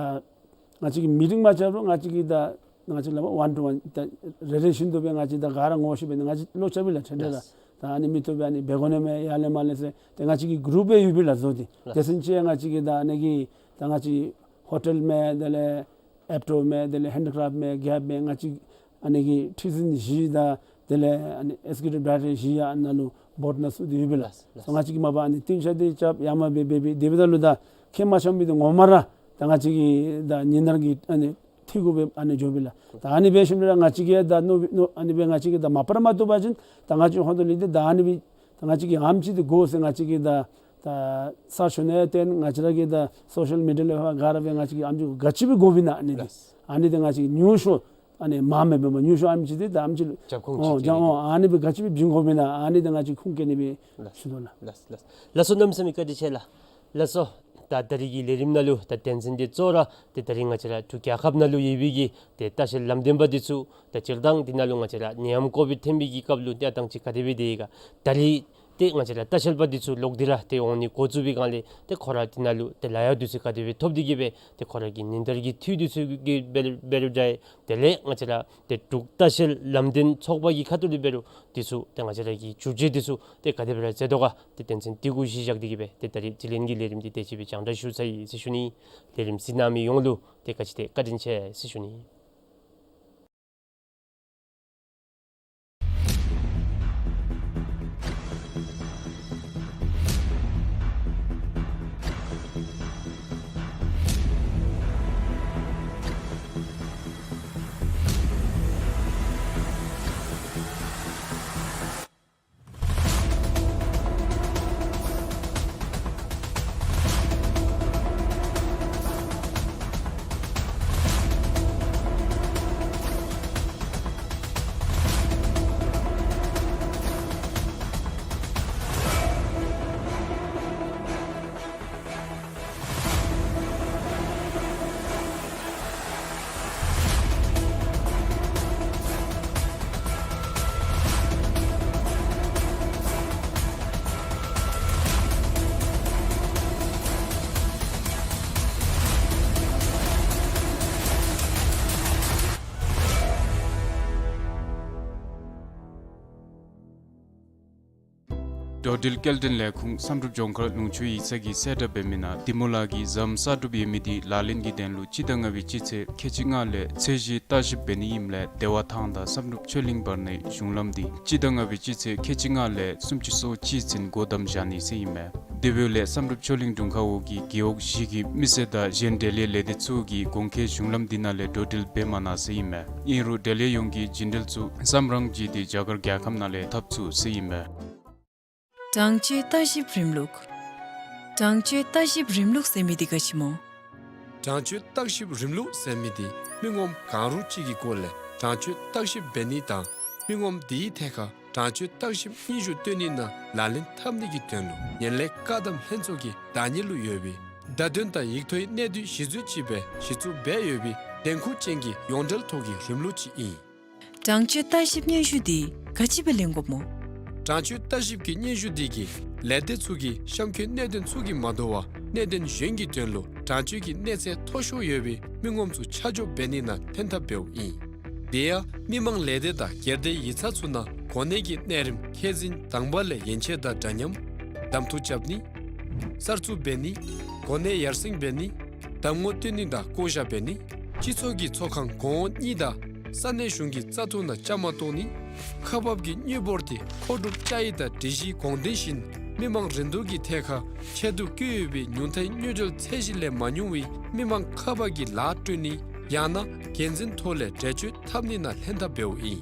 ང་བཅས་ཀྱིས་མི་ཊིང་མ་རྐྱབ་རུང་ང་བཅས་ཀྱིས་ད་ང་བཅས་ལགས་ཝན་ཊུ་ཝན་ད་རེ་རེ་བཞིན་དུ་སྦེ་ང་བཅས་ད་ག་ར་ངོ་ཤེས་སྦེ་ང་བཅས་བློ་རྐྱབ་པས་ལགས། ཁྲེ་འདྲ་ར། ལགས། ད་ཨ་ནི་མི་བཏུབ་པས་ཨ་ནི་འབད་དགོ་ནི་མས་ཡར་ལས་མར་ལས་ཟེར་ཏེ་ང་བཅས་ཀྱི་གུ་རུབ་སྦེ་ཡོད་པས་ལགས་བཟོ་སྟེ། ལགས། སྡེ་ཚན་ཅིག་ང་བཅས་ཀྱིས་ད་ཨ་ནི་གི་ད་ང་བཅས་ཧོ་ཊེལ་མས། དེ་ལས་ཨེབ་ཊོ་མས། དེ་ལས་ཧེན་ཌི་ཀེ་རེཕཊ་མས། གེབ་མས། ང་བཅས་ཨ་ནི་གི་ཁྲི་འཛིན་བཞི་དང་དེ་ལས་ཨ་ནི་ཨེག་ཛི་ཀིའུ་ཊིབ་ཌའི་རེཀ་ཊར་བཞི་ཡང་ནཱ་ལུ་བོརཌ་ནང་བཙུགས་ཏེ་ཡོད་པས་ལགས། ལགས། ང་བཅས་ཀྱིས་མ་པ་ཨ་ནི་བསྟུན་བྱ་འདི་རྐྱབ་ཡར་མར་སྦེ་འབད་འབད་དེ་འབདཝ་ད་ལུ་ད་ཁྱད་མ་ཆགས་མི་འདི་ངོ་མ་ར་ད་ང་བཅས་ཀྱི་ད་ཉིན་ལྟར་གྱི་ཨ་ནི་འཐུས་གུ་སྦེ་ཨ་ནི་འགྱོ་བས་ལགས། ད་ཨ་ནི་འབད་ཞིནམ་ལས་ང་བཅས་ཀྱིས་ད་མནོ་མནོ་ཨ་ནི་སྦེ་ང་བཅས་ཀྱིས་ད་མ་པ་ར་མ་བཏུབ་པ་ཅིན་ད་ང་བཅས་ཧོན་དུ་ལི་འདི་ད་ཨ་ནི་སྦེ་ད་ང་བཅས་ཀྱིས་ཨེམ་ཆི་འདི་དགོ་ཟེར་ང་བཅས་ཀྱིས་ད་ད་སར་ཆུ་ནང་ཡང་བཏོན། ང་བཅས་ར་གིས་ད་སོ་ཤལ་མི་ཌི་ཡ་ལས་ཕར་ག་ར་སྦེ་ང་བཅས་ཀྱིས་ཨེམ་ཆི་ག་ཅི་སྦེ་དགོ་པས་ན་ཨ་ནི་འདི། ལགས། ཨ་ནི་འདི་ང་བཅས་ཀྱིས་ཉུང་ཤོས་ཨ་ནི་མངམ་སྦེ་འབད་མ་ཉུང་ཤོས་ཨེམ་ཆི་འདི་ད་ཨེམ་ཆི་ལུ་རྒྱབ་ཁུངས་ཅིག་ཨོ་ཅིག་རྒྱབ་ཨོ་ཨ་ནི་སྦེ་ག་ཅི་སྦེ་བྱིན་དགོ་པས་ན་ཨ་ནི་འདི་ང་བཅས་ཁུངས་བཀལ་ནི་སྦེ་ཞུ་དོ་ལགས། ལགས་ལགས། ལགས་སོ། གནམ་མེད་ས་མེད་བཀའ་དྲིན་ཆེ་ལགས། ལགས་སོ། ད་ད་རིས་ཀྱི་ལས་རིམ་ནང་ལུ་ད་དོན་ཚན་འདི་གཙོ་བོ་ར་ཏེ་ད་རིས་ང་བཅས་ར་འབྲུག་རྒྱལ་ཁབ་ནང་ལུ་ཡོད་པའི་གི་ཏེ་ལྟ་བཤལ་ལམ་སྟོན་པ་འདི་ཚུ་ད་སྤྱིར་བཏང་འདི་ནང་ལུ་ང་བཅས་ར་ནད་ཡམས་ཀོ་བིཌ་ཐོན་པའི་གི་སྐབས་ལུ་ཏེ་ཨ་ཐང་ཅིག་ག་དེ་སྦེ་དེ་ག་ད་རིས་ཏེ་ང་བཅས་ར་ལྟ་བཤལ་པ་འདི་ཚུ་ལོག་སྟེ་ར་ཏེ་འོང་ནི་འགོ་བཙུགས་པའི་སྒང་ལས་ཏེ་ཁོང་ར་འདི་ནང་ལུ་ཏེ་ལཱ་གཡོག་འདི་ཚུ་ག་དེ་སྦེ་ཐོབ་སྟེ་གི་སྦེ་ཏེ་ཁོང་ར་གི་ཉིན་ལྟར་གྱི་འཐུས་འདི་ཚུ་གི་འབད་རུང་འབད་རུང་འདྲ། དེ་ལས་ང་བཅས་ར་ཏེ་འབྲུག་ལྟ་བཤལ་ལམ་སྟོན་ཚོགས་པ་གི་ཁ་ཐུག་ལས་འབད་རུང་འདི་ཚུ་ཏེ་ང་བཅས་ར་གི་བསྒྱུར་བཅོས་འདི་ཚུ་ཏེ་ག་དེ་སྦེ་ར་མཛད་དོ་ག། ཏེ་དོན་ཚན་འདི་གུ་གཞི་བཞག་སྟེ་གི་སྦེ་ཏེ་ད་རིས་དྲི་ལན་གྱི་ལས་རིམ་འདི་དེ་ཅིག་སྦེ་སྦྱང་བརྡར་ཞུ་ཚར་ཡི་ཟེར་ཞུ་ནི། ལས་རིམ་གཟིགས་གནང་མི་ཡོངས་ལུ་ཏེ་ག་ཅི་ཏེ་བཀའ་དྲིན་ཆེ་ཟེར་ཞུ་ནི། འགྲོ་འགྲུལ་སྐྱེལ་འདྲེན་ལས་ཁུངས་བསམ་གྲུབ་ལྗོངས་མཁར་ལུང་ཕྱོགས་ཡིག་ཚང་གིས་གསལ་བསྒྲགས་འབད་མི་ནང་འདི་མོ་ལགས་ཀྱིས་ཟམ་གསར་སྒྲུབ་ཡོད་མི་འདི་ལག་ལེན་གྱི་དོན་ལུ་སྤྱི་ཟླ་ལྔ་པའི་སྤྱི་ཚེས་ཁལ་གཅིག་ལྔ་ལས་ཚད་གཞི་བརྟག་ཞིབ་འབད་ནི་ཨིནམ་ལས་བདེ་བ་ཐང་དང་བསམ་གྲུབ་ཆོས་གླིང་བར་ནའི་གཞུང་ལམ་འདི་སྤྱི་ཟླ་ལྔ་པའི་སྤྱི་ཚེས་ཁལ་གཅིག་ལྔ་ལས་སུམ་ཅུ་སོ་གཅིག་ཚུན་སྒོ་བསྡམ་བཞག་ནི་ཟེར་ཨིན་མས། དེ་འབདཝ་ལས་བསམ་གྲུབ་ཆོས་གླིང་དྲུང་ཁག་འོག་གི་རྒེད་འོག་བཞི་གི་མི་སེར་དང་གཞན་འབྲེལ་ཡོད་ལས་སྡེ་ཚུ་གིས་གོང་འཁོད་གཞུང་ལམ་འདི་ནང་ལས་འགྲོ་འགྲུལ་འབད་མ་གནང་ཟེར་ཨིན་མས། ཨིན་རུང་འབྲེལ་ཡོད་ཡོངས་ཀྱིས་རྒྱུན་འགྲུལ་ཚུ་བསམ་རང་བྱས་ཏེ་རྒྱ་གར་རྒྱལ་ཁབ་ནང་ལས་འཐབ་ཚུགས་ཟེར་ཨིན་མས། དྲང་སྤྱོད་བརྟག་ཞིབ་རིམ་ལུགས། དྲང་སྤྱོད་བརྟག་ཞིབ་རིམ་ལུགས་ཟེར་མི་འདི་ག་ཅི་སྨོ། དྲང་སྤྱོད་བརྟག་ཞིབ་རིམ་ལུགས་ཟེར་མི་འདི་མི་ངོམ་གང་རུང་ཅིག་གི་སྐོར་ལས་དྲང་སྤྱོད་བརྟག་ཞིབ་འབད་ནི་དང་མི་ངོམ་དེའི་ཐད་ཁར་ དྲང་སྤྱོད་བརྟག་ཞིབ་སྙན་ཞུ་བཏོན་ནི་ནང་ལག་ལེན་འཐབ་ནི་གི་དོན་ལུ་ངན་ལྷད་བཀག་སྡོམ་ལྷན་ཚོགས་ཀྱིས་བདག་གཉེར་ལུ་ཡོད་པའི་བརྡ་དོན་དང་ཡིག་ཐོག་གི་གནད་བསྡུས་གཞི་བཟུང་ཅིག་སྦེ་གཞི་བཙུགས་འབད་ཡོད་པའི་འདེམས་ཁོངས་ཅན་གྱི་ཡོངས་འབྲེལ་ཐོག་གི་རིམ་ལུགས་ཅིག་ཨིན། དྲང་སྤྱོད་བརྟག་ཞིབ་སྙན་ཞུ་འདི་ག་ཅི་སྦེ་ལེན་དགོཔ་སྨོ། དྲང་སྤྱོད་བརྟག་ཞིབ་ཀྱི་སྙན་ཞུ་འདི་གིས་ལས་སྡེ་ཚུ་གི་གཤམ་འཁོད་གནད་དོན་ཚུ་གིས་མ་དོ་བར་གནད་དོན་གཞན་གྱི་དོན་ལུ་དྲང་སྤྱོད་ཀྱི་གནས་ཚད་མཐོ་ཤོས་ཡོད་པའི་མི་ངོམ་ཚུ་ཆ་འཇོག་འབད་ནི་ནང་ལྷན་ཐབས་འབདཝ་ཨིན། དེ་ཡང་མི་མང་ལས་སྡེ་དང་སྒེར་སྡེ་ཡིག་ཚང་ཚུ་ནང་གོ་གནས་ཀྱི་གནས་རིམ་ཁས་འཛིན་དང་པ་ལས་ཡན་ཆད་དང་འདྲ་མཉམ་གདམ་འཐུ་རྐྱབ་ནི། གསར་བཙུགས་འབད་ནི། གོ་གནས་ཡར་སེང་འབད་ནི། གདམ་ངོ་སྟོན་ནི་དང་བསྐོ་བཞག་འབད་ནི། སྤྱི་ཚོགས་ཀྱི་ཚོགས་ཁང་གོང་འོག་གཉིས་དང་ས་གནས་གཞུང་གི་བཙག་འཐུ་ནང་བཅའ་མར་གཏོགས་ནི། ཁག་འབག་གི་དངུལ་འབོར་དེ་མཁོ་སྒྲུབ་བཅའ་ཡིག་དང་སྒྲིག་གཞིའི་དགོངས་དོན་བཞིན་མི་མང་རིན་བསྡུར་གྱི་ཐད་ཁར་ཆེད་དུ་བཀོད་ཡོད་པའི་ཉུང་མཐའི་དངུལ་འབྲེལ་ཚད་གཞི་ལས་མ་ཉུང་བའི་མི་མང་ཁག་འབག་གི་ལཱ་སྤྲོད་ནི། ཡང་ན་འགན་འཛིན་ཐོག་ལས་འགྲེལ་བརྗོད་འཐབ་ནི་ནང་ལྷན་ཐབས་འབདཝ་ཨིན།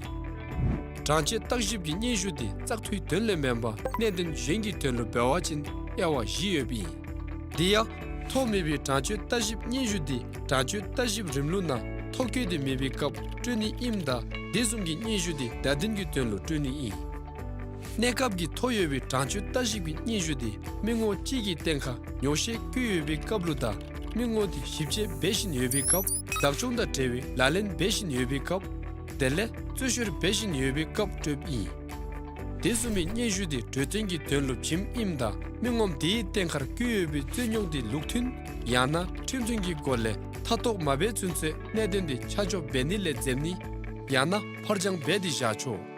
དྲང་སྤྱོད་བརྟག་ཞིབ་ཀྱི་སྙན་ཞུ་དེ་བཙག་འཐུའི་དོན་ལས་མེན་པར་གནད་དོན་གཞན་གྱི་དོན་ལུ་འབད་བ་ཅིན་དབྱེ་བ་བཞི་ཡོདཔ་ཨིན། དེ་ཡང་ཐོ་མེད་པའི་དྲང་སྤྱོད་བརྟག་ཞིབ་སྙན་ཞུ་དེ་དྲང་སྤྱོད་བརྟག་ཞིབ་རིམ་ལུགས་ནང་ཐོ་བཀོད་དེ་མེད་པའི་སྐབས་སྤྲོད་ནི་ཨིནམ་ད་དེ་བཟུམ་གྱི་སྙན་ཞུ་དེ་བརྡ་དོན་གྱི་དོན་ལུ་སྤྲོད་ནི་ཨིན། གནས་སྐབས་ཀྱི་ཐོ་ཡོད་པའི་དྲང་སྤྱོད་བརྟག་ཞིབ་ཀྱི་སྙན་ཞུ་དེ་མི་ངོམ་གཅིག་གི་སྟེང་ཁར་ཉོགས་བཤད་བཀོད་ཡོད་པའི་སྐབས་ལུ་དང་མི་ངོམ་དེ་ཞིབ་དཔྱད་འབད་བཞིན་ཡོད་པའི་སྐབས། བདག་སྐྱོང་དང་འབྲེལ་བའི་ལག་ལེན་འབད་བཞིན་ཡོད་པའི་སྐབས། དེ་ལས་རྩོད་བཤེར་འབད་བཞིན་ཡོད་པའི་སྐབས་སྤྲོདཔ་ཨིན། དེ་བཟུམ་མའི་སྙན་ཞུ་དེ་གྲོས་བསྟུན་གྱི་དོན་ལུ་བྱིནམ་ཨིནམ་ད་མི་ངོམ་དེའི་སྟེང་ཁར་བཀོད་ཡོད་པའི་རྩོད་རྙོག་དེ་ལུགས་མཐུན་ཡང་ན་ཁྲིམས་མཐུན་གྱི་སྒོ་ལས་མཐའ་གཏོགས་མ་འབད་ཚུན་ཚོད་གནད་དོན་དེ་ཆ་འཇོག་འབད་ནི་ལས་འཛེམ་ནི་ཡང་ན་ཕར་འགྱངས་འབད་དེ་བཞག་ཆོག།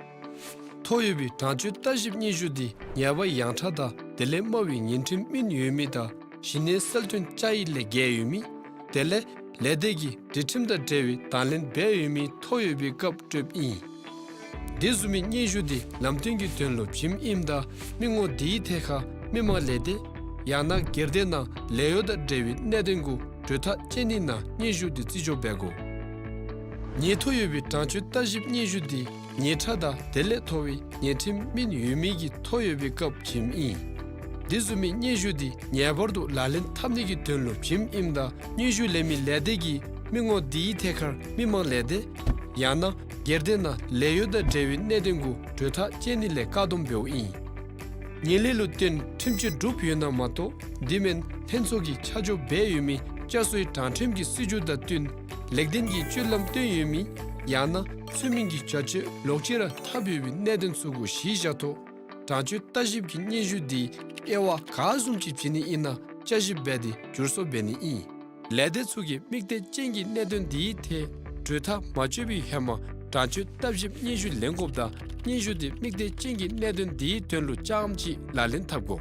ཐོ་ཡོད་པའི་དྲང་སྤྱོད་བརྟག་ཞིབ་སྙན་ཞུ་དེ་ཉེས་པ་ཡང་ཕྲ་དང་དེ་ལས་དམའ་བའི་ཉེས་ཁྲིམས་སྨན་ཡོད་མི་དང་གཞི་གནས་གསལ་སྟོན་བཅའ་ཡིག་ལས་འགལ་ཡོད་མི། དེ་ལས་ལས་སྡེ་གིས་སྒྲིག་ཁྲིམས་དང་འབྲེལ་བའི་དང་ལེན་འབད་ཡོད་མི་ཐོ་ཡོད་པའི་སྐབས་སྤྲོདཔ་ཨིན། དེ་བཟུམ་མའི་སྙན་ཞུ་དེ་ལམ་སྟོན་གྱི་དོན་ལུ་བྱིནམ་ཨིནམ་ད་མི་ངོམ་དེའི་ཐད་ཁར་མི་མང་ལས་སྡེ་ཡང་ན་སྒེར་སྡེ་ནང་ལས་གཡོག་དང་འབྲེལ་བའི་གནད་དོན་གུ་གྲོས་ཐག་བཅད་ནི་ནང་སྙན་ཞུ་དེ་བརྩི་འཇོག་འབད་དགོ། ཉེས་ཐོ་ཡོད་པའི་དྲང་སྤྱོད་བརྟག་ཞིབ་སྙན་ཞུ་དེ་ཉེས་ཕྲ་དང་དེ་ལས་མཐོ་བའི་ཉེས་ཁྲིམས་སྨན་ཡོད་མི་གི་ཐོ་ཡོད་པའི་སྐབས་བྱིནམ་ཨིན། དེ་བཟུམ་མའི་སྙན་ཞུ་དེ་ངེས་པར་དུ་ལག་ལེན་འཐབ་ནི་གི་དོན་ལུ་བྱིནམ་ཨིནམ་ད་སྙན་ཞུ་ལེན་མི་ལས་སྡེ་གིས་མི་ངོམ་དེའི་ཐད་ཁར་མི་མང་ལས་སྡེ་ཡང་ན་སྒེར་སྡེ་ནང་ལས་གཡོག་དང་འབྲེལ་བའི་གནད་དོན་གུ་གྲོས་ཐག་བཅད་ནི་ལས་བཀག་སྡོམ་འབདཝ་ཨིན། ངན་ལྷད་ལུ་བརྟེན་ཁྲིམས་གཅོད་གྲུབ་ཡོད་ན་མ་གཏོགས་དེ་མེན་ལྷན་ཚོགས་ཀྱིས་ཆ་འཇོག་འབད་ཡོད་མི་བསྐྱར་གསོའི་དྲང་ཁྲིམས་ཀྱི་སྲིད་བྱུས་དང་བསྟུན་ལེགས་ལྡན་གྱི་སྤྱོད་ལམ་སྟོན་ཡོད་མི་ཡང་ན་ཚུལ་མིན་གྱི་བྱ་སྤྱོད་ལོག་སྤྱོད་ར་འཐབ་ཡོད་པའི་གནད་དོན་ཚུ་གུ་གཞི་བཞག་ཐོག་དྲང་སྤྱོད་བརྟག་ཞིབ་ཀྱི་སྙན་ཞུ་དེ་དབྱེ་བ་ག་བཟུམ་ཅིག་བྱིན་ནི་ཨིན་ན་དཔྱད་ཞིབ་འབད་དེ་བསྒྱུར་གསོ་འབད་ནི་ཨིན། ལས་སྡེ་ཚུ་གིས་དམིགས་གཏད་ཅན་གྱི་གནད་དོན་དེའི་ཐད་གྲོས་ཐག་མ་གཅོད་པའི་ཧེ་མ་དྲང་སྤྱོད་བརྟག་ཞིབ་སྙན་ཞུ་ལེན་དགོཔ་དང་སྙན་ཞུ་དེ་དམིགས་གཏད་ཅན་གྱི་གནད་དོན་དེའི་དོན་ལུ་རྐྱངམ་གཅིག་ལག་ལེན་འཐབ་དགོ།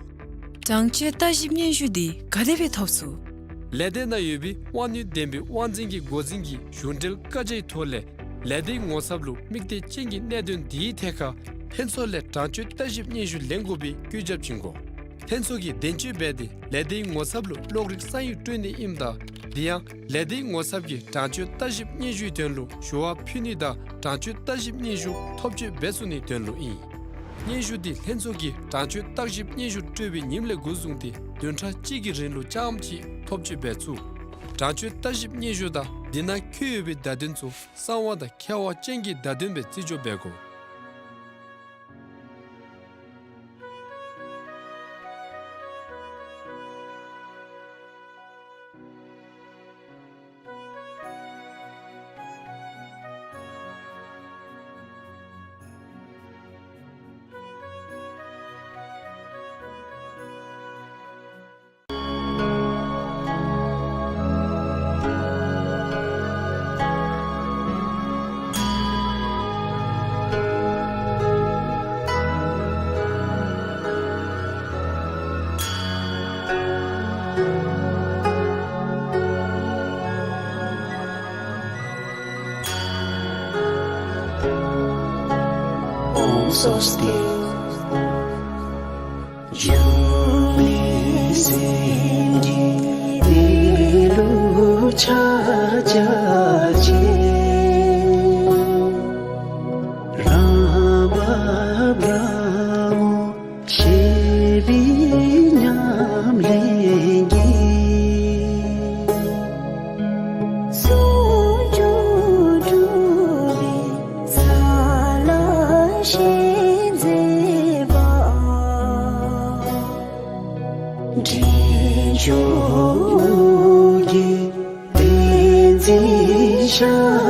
དྲང་སྤྱོད་བརྟག་ཞིབ་སྙན་ཞུ་དེ་ག་དེ་སྦེ་ཐོབ་ཚུགས། ལས་སྡེ་ནང་ཡོད་པའི་དབང་ནུས་ལྡན་པའི་དབང་འཛིན་གྱི་འགོ་འཛིན་གྱིས་གཞུང་འབྲེལ་བཀའ་རྒྱའི་ཐོག་ལས་ལས་སྡེའི་ངོ་ཚབ་ལུ་དམིགས་གཏད་ཅན་གྱི་གནད་དོན་དེའི་ཐད་ཁར་ལྷན་ཚོགས་ལས་དྲང་སྤྱོད་བརྟག་ཞིབ་སྙན་ཞུ་ལེན་དགོ་པའི་བཀོད་ཁྱབ་བྱིན་དགོ། ལྷན་ཚོགས་ཀྱིས་གདེང་ཚོད་འབད་དེ་ལས་སྡེའི་ངོ་ཚབ་ལུ་གློག་རིག་གསང་ཡིག་སྤྲོད་ནི་ཨིནམ་ད་དེ་ཡང་ལས་སྡེའི་ངོ་ཚབ་ཀྱིས་དྲང་སྤྱོད་བརྟག་ཞིབ་སྙན་ཞུའི་དོན་ལུ་ཞུ་བ་ཕུལ་ནི་དང་དྲང་སྤྱོད་བརྟག་ཞིབ་སྙན་ཞུ་ཐོབ་སྤྱོད་འབད་ཚུགས་ནིའི་དོན་ལུ་ཨིན། སྙན་ཞུ་དེ་ལྷན་ཚོགས་ཀྱིས་དྲང་སྤྱོད་བརྟག་ཞིབ་སྙན་ཞུ་སྤྲོད་པའི་ཉིནམ་ལས་འགོ་བཟུང་སྟེ་བདུན་ཕྲག་གཅིག་གི་རིང་ལུ་རྐྱངམ་གཅིག་ཐོབ་སྤྱོད་འབད་ཚུགས། དྲང་སྤྱོད་བརྟག་ཞིབ་སྙན་ཞུ་དང་དེ་ནང་འཁོད་ཡོད་པའི་བརྡ་དོན་ཚུ་གསང་བ་དང་ཁྱབ་པ་ཅན་གྱི་བརྡ་དོན་སྦེ་བརྩི་འཇོག་འབད་དགོ། ཨོཾ་སྭ་སྟི། འབྱུང་གནས་སེམས་ཀྱི་གནས་ལུགས་ཕྱག་རྒྱ་ཆེ། རང་བབས་རང་ངོ་ཤེས་པའི་ཉམས་ལེན་གྱིས། ཟུང་འཇུག་གྲུབ་པའི་ས་ལ་ཞེན་མཛད། མཆོག་གི་བསྟན་འཛིན་ཞབས་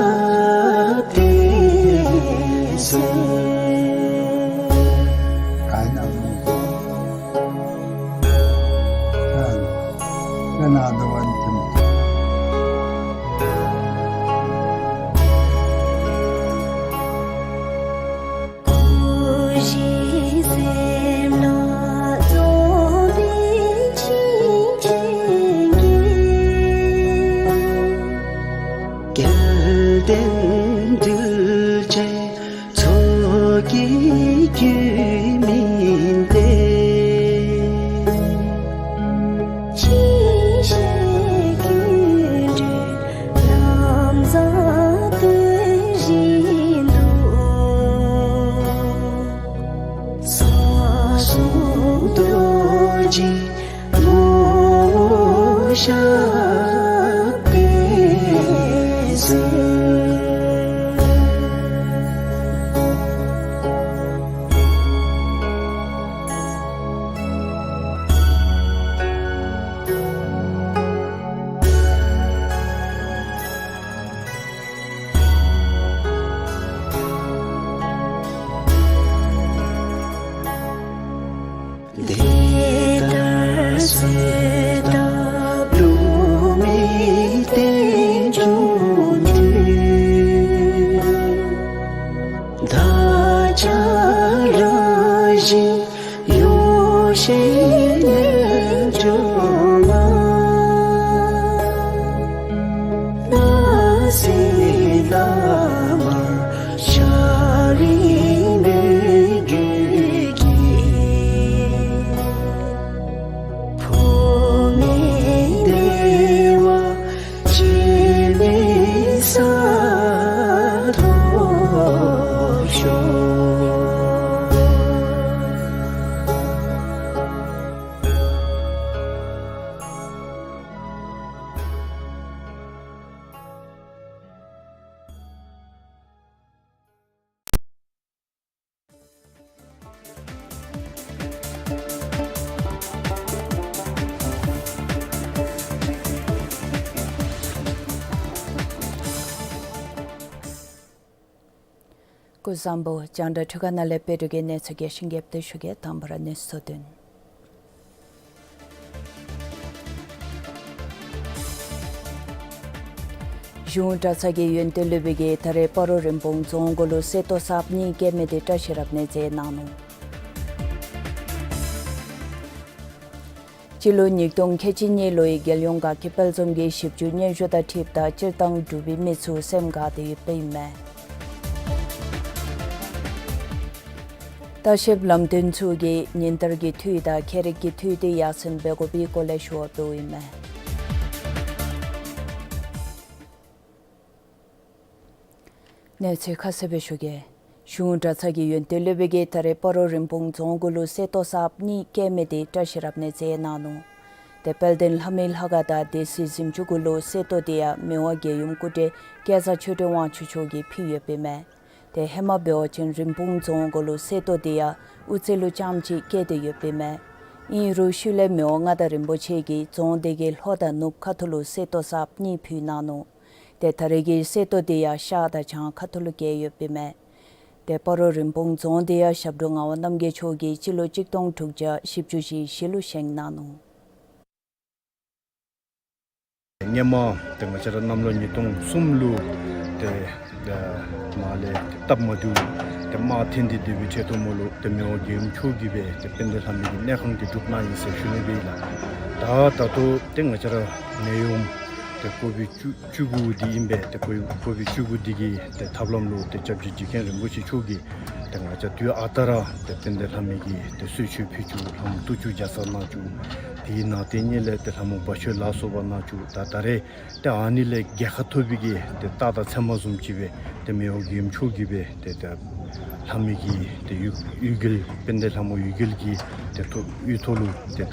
བརྟན་གཟིགས། སྐུ་གཟུགས་བཟང་པོ། རྒྱང་བསྒྲགས་འཕྲུལ་ཁང་ནང་ལས་དཔལ་འབྱོར་གྱི་གནས་ཚུལ་རྒྱས་ཤིང་རྒྱས་པ་ཞུ་གེ། དང་པ་ར་གནས་ཚུལ་བསྡུས་དོན། གཞུང་གྲྭ་ཚང་གི་ཡོན་ཏན་སློབ་དཔོན་གྱིས་ད་རེས་སྤ་རོ་རིན་སྤུངས་རྫོང་གུ་ལུ་གསེར་ཏོག་གསརཔ་གཉིས་བཀལ་མི་དེ་བཀྲ་ཤིས་རབ་གནས་མཛད་གནང་ནུག། སྤྱི་ལོ་ཉིས་སྟོང་ཁལ་གཅིག་གཉིས་ལོའི་རྒྱལ་ཡོངས་དགའ་སྐྱིད་དཔལ་འཛོམས་ཀྱི་ཞིབ་འཇུག་སྙན་ཞུ་དང་འཁྲིལཝ་ད་སྤྱིར་བཏང་འབྲུག་པའི་མི་ཚུ་སེམས་དགའ་སྟེ་ཡོདཔ་ཨིན་མས། ལྟ་བཤལཔ་ལམ་སྟོན་ཚུ་གིས་ཉིན་ལྟར་གྱི་འཐུས་དང་ཁྱད་རིག་གི་འཐུས་དེ་ཡར་སེང་འབད་དགོ་པའི་སྐོར་ལས་ཞུ་བ་འབདཝ་ཨིན་མས། གནས་ཚུལ་ཁ་གསལ་སྦེ་ཞུ་གེ། གཞུང་གྲྭ་ཚང་གི་ཡོན་ཏན་སློབ་དཔོན་གྱིས་ད་རེས་སྤ་རོ་རིན་སྤུངས་རྫོང་གུ་ལུ་གསེར་ཏོག་གསརཔ་གཉིས་བཀལ་མི་དེ་བཀྲ་ཤིས་རབ་གནས་མཛད་གནང་ནུག། དེ་དཔལ་ལྡན་ལྷ་མོའི་ལྷ་ཁང་དང་སྡེ་སྲིད་གཟིམ་ཅུང་གུ་ལུ་གསེར་ཏོག་དེ་ཡང་མི་དབང་རྒྱལ་ཡུམ་སྐུ་བགྲེས་སྐལ་བཟང་ཆོས་སྒྲོན་དབང་ཕྱུག་མཆོག་གིས་ཕུལ་ཡོདཔ་ཨིན་མས། དེ་ཧེ་མ་འབད་བ་ཅིན་རིན་སྤུངས་རྫོང་གུ་ལུ་གསེར་ཏོག་དེ་ཡང་དབུ་རྩེ་ལུ་རྐྱངམ་གཅིག་བཀལ་ཏེ་ཡོདཔ་ཨིན་མས། ཨིན་རུང་ཤུལ་ལས་མི་དབང་མངའ་བདག་རིན་པོ་ཆེ་གིས་རྫོང་དེ་གི་ལྷོ་དང་ནུབ་ཁ་ཐུག་ལུ་གསེར་ཏོག་གསརཔ་གཉིས་ཕུལ་གནང་ནུག། དེ་ད་རེས་ཀྱི་གསེར་ཏོག་དེ་ཡང་ཤར་དང་བྱང་ཁ་ཐུག་ལུ་བཀལ་ཡོདཔ་ཨིན་མས། དེ་སྤ་རོ་རིན་སྤུངས་རྫོང་དེ་ཡང་ཞབས་དྲུང་ངག་དབང་རྣམ་རྒྱལ་མཆོག་གིས་སྤྱི་ལོ་གཅིག་སྟོང་དྲུག་བརྒྱ་བཞི་བཅུ་ཞེ་བཞི་ལུ་བཞེངས་གནང་ནུག། སྔོན་མ་དེ་ང་བཅས་ར་གནམ་ལོ་ཉིས་སྟོང་གསུམ་ལུ་དེ་དེ་མར་ལས་དེ་སྟབས་མ་བདེཝ་དེ་དམག་འཐེན་ཏེ་སྡོད་པའི་འཕྲལ་ཐོག་མ་ལུ་དེ་མི་དབང་རྒྱལ་ཡུམ་མཆོག་གིས་སྦེ་དེ་དཔལ་ལྡན་ལྷ་མོའི་གི་གནས་ཁང་དེ་སྒྲུབ་གནང་ཡི་ཟེར་ཞུ་ནི་སྦེ་ཨིན་ལགས། ད་ད་ལྟོ་དེ་ང་བཅས་ར་ནད་ཡམས་དེ་ཀོ་བིཌ་བཅུ་བཅུ་དགུ་འདི་ཨིན་པས། དེ་ཀོ་ཀོ་བིཌ་བཅུ་དགུ་འདི་གི་དེ་ཐབས་ལམ་ལུ་དེ་སྐྱབས་རྗེ་རྗེ་མཁན་རིན་པོ་ཆེ་མཆོག་གིས་དེ་ང་བཅས་དུས་ཨ་རྟག་ར་དེ་དཔལ་ལྡན་ལྷ་མོའི་གི་དེ་གསོལ་མཆོད་ཕུལ་བཅུག། ལྷ་མོ་གཏོར་བཅུག་བརྒྱ་རྩ་གནང་བཅུག། དེའི་ནང་དེ་ཉིད་ལས་དེ་ལྷ་མོ་བ་ཕྱུགས་ལ་སོགས་པ་གནང་བཅུག། ད་ད་རེས་དེ་ཨ་ནི་ལས་རྒྱལ་ཁ་ཐོབ་པའི་གི་དེ་རྟགས་དང་མཚན་མ་བཟུམ་ཅིག་སྦེ་དེ་མི་དབང་རྒྱལ་ཡུམ་མཆོག་གིས་སྦེ་དེ་དེ་ལྷ་མོའི་གི་དེ་གཡུ་གཡུ་འགུལ་དཔལ་ལྡན་ལྷ་མོ་གཡུ་འགུལ་གྱི་དེ་ཐོག་གཡུ་ཐོག་ལུ་དེ་ད་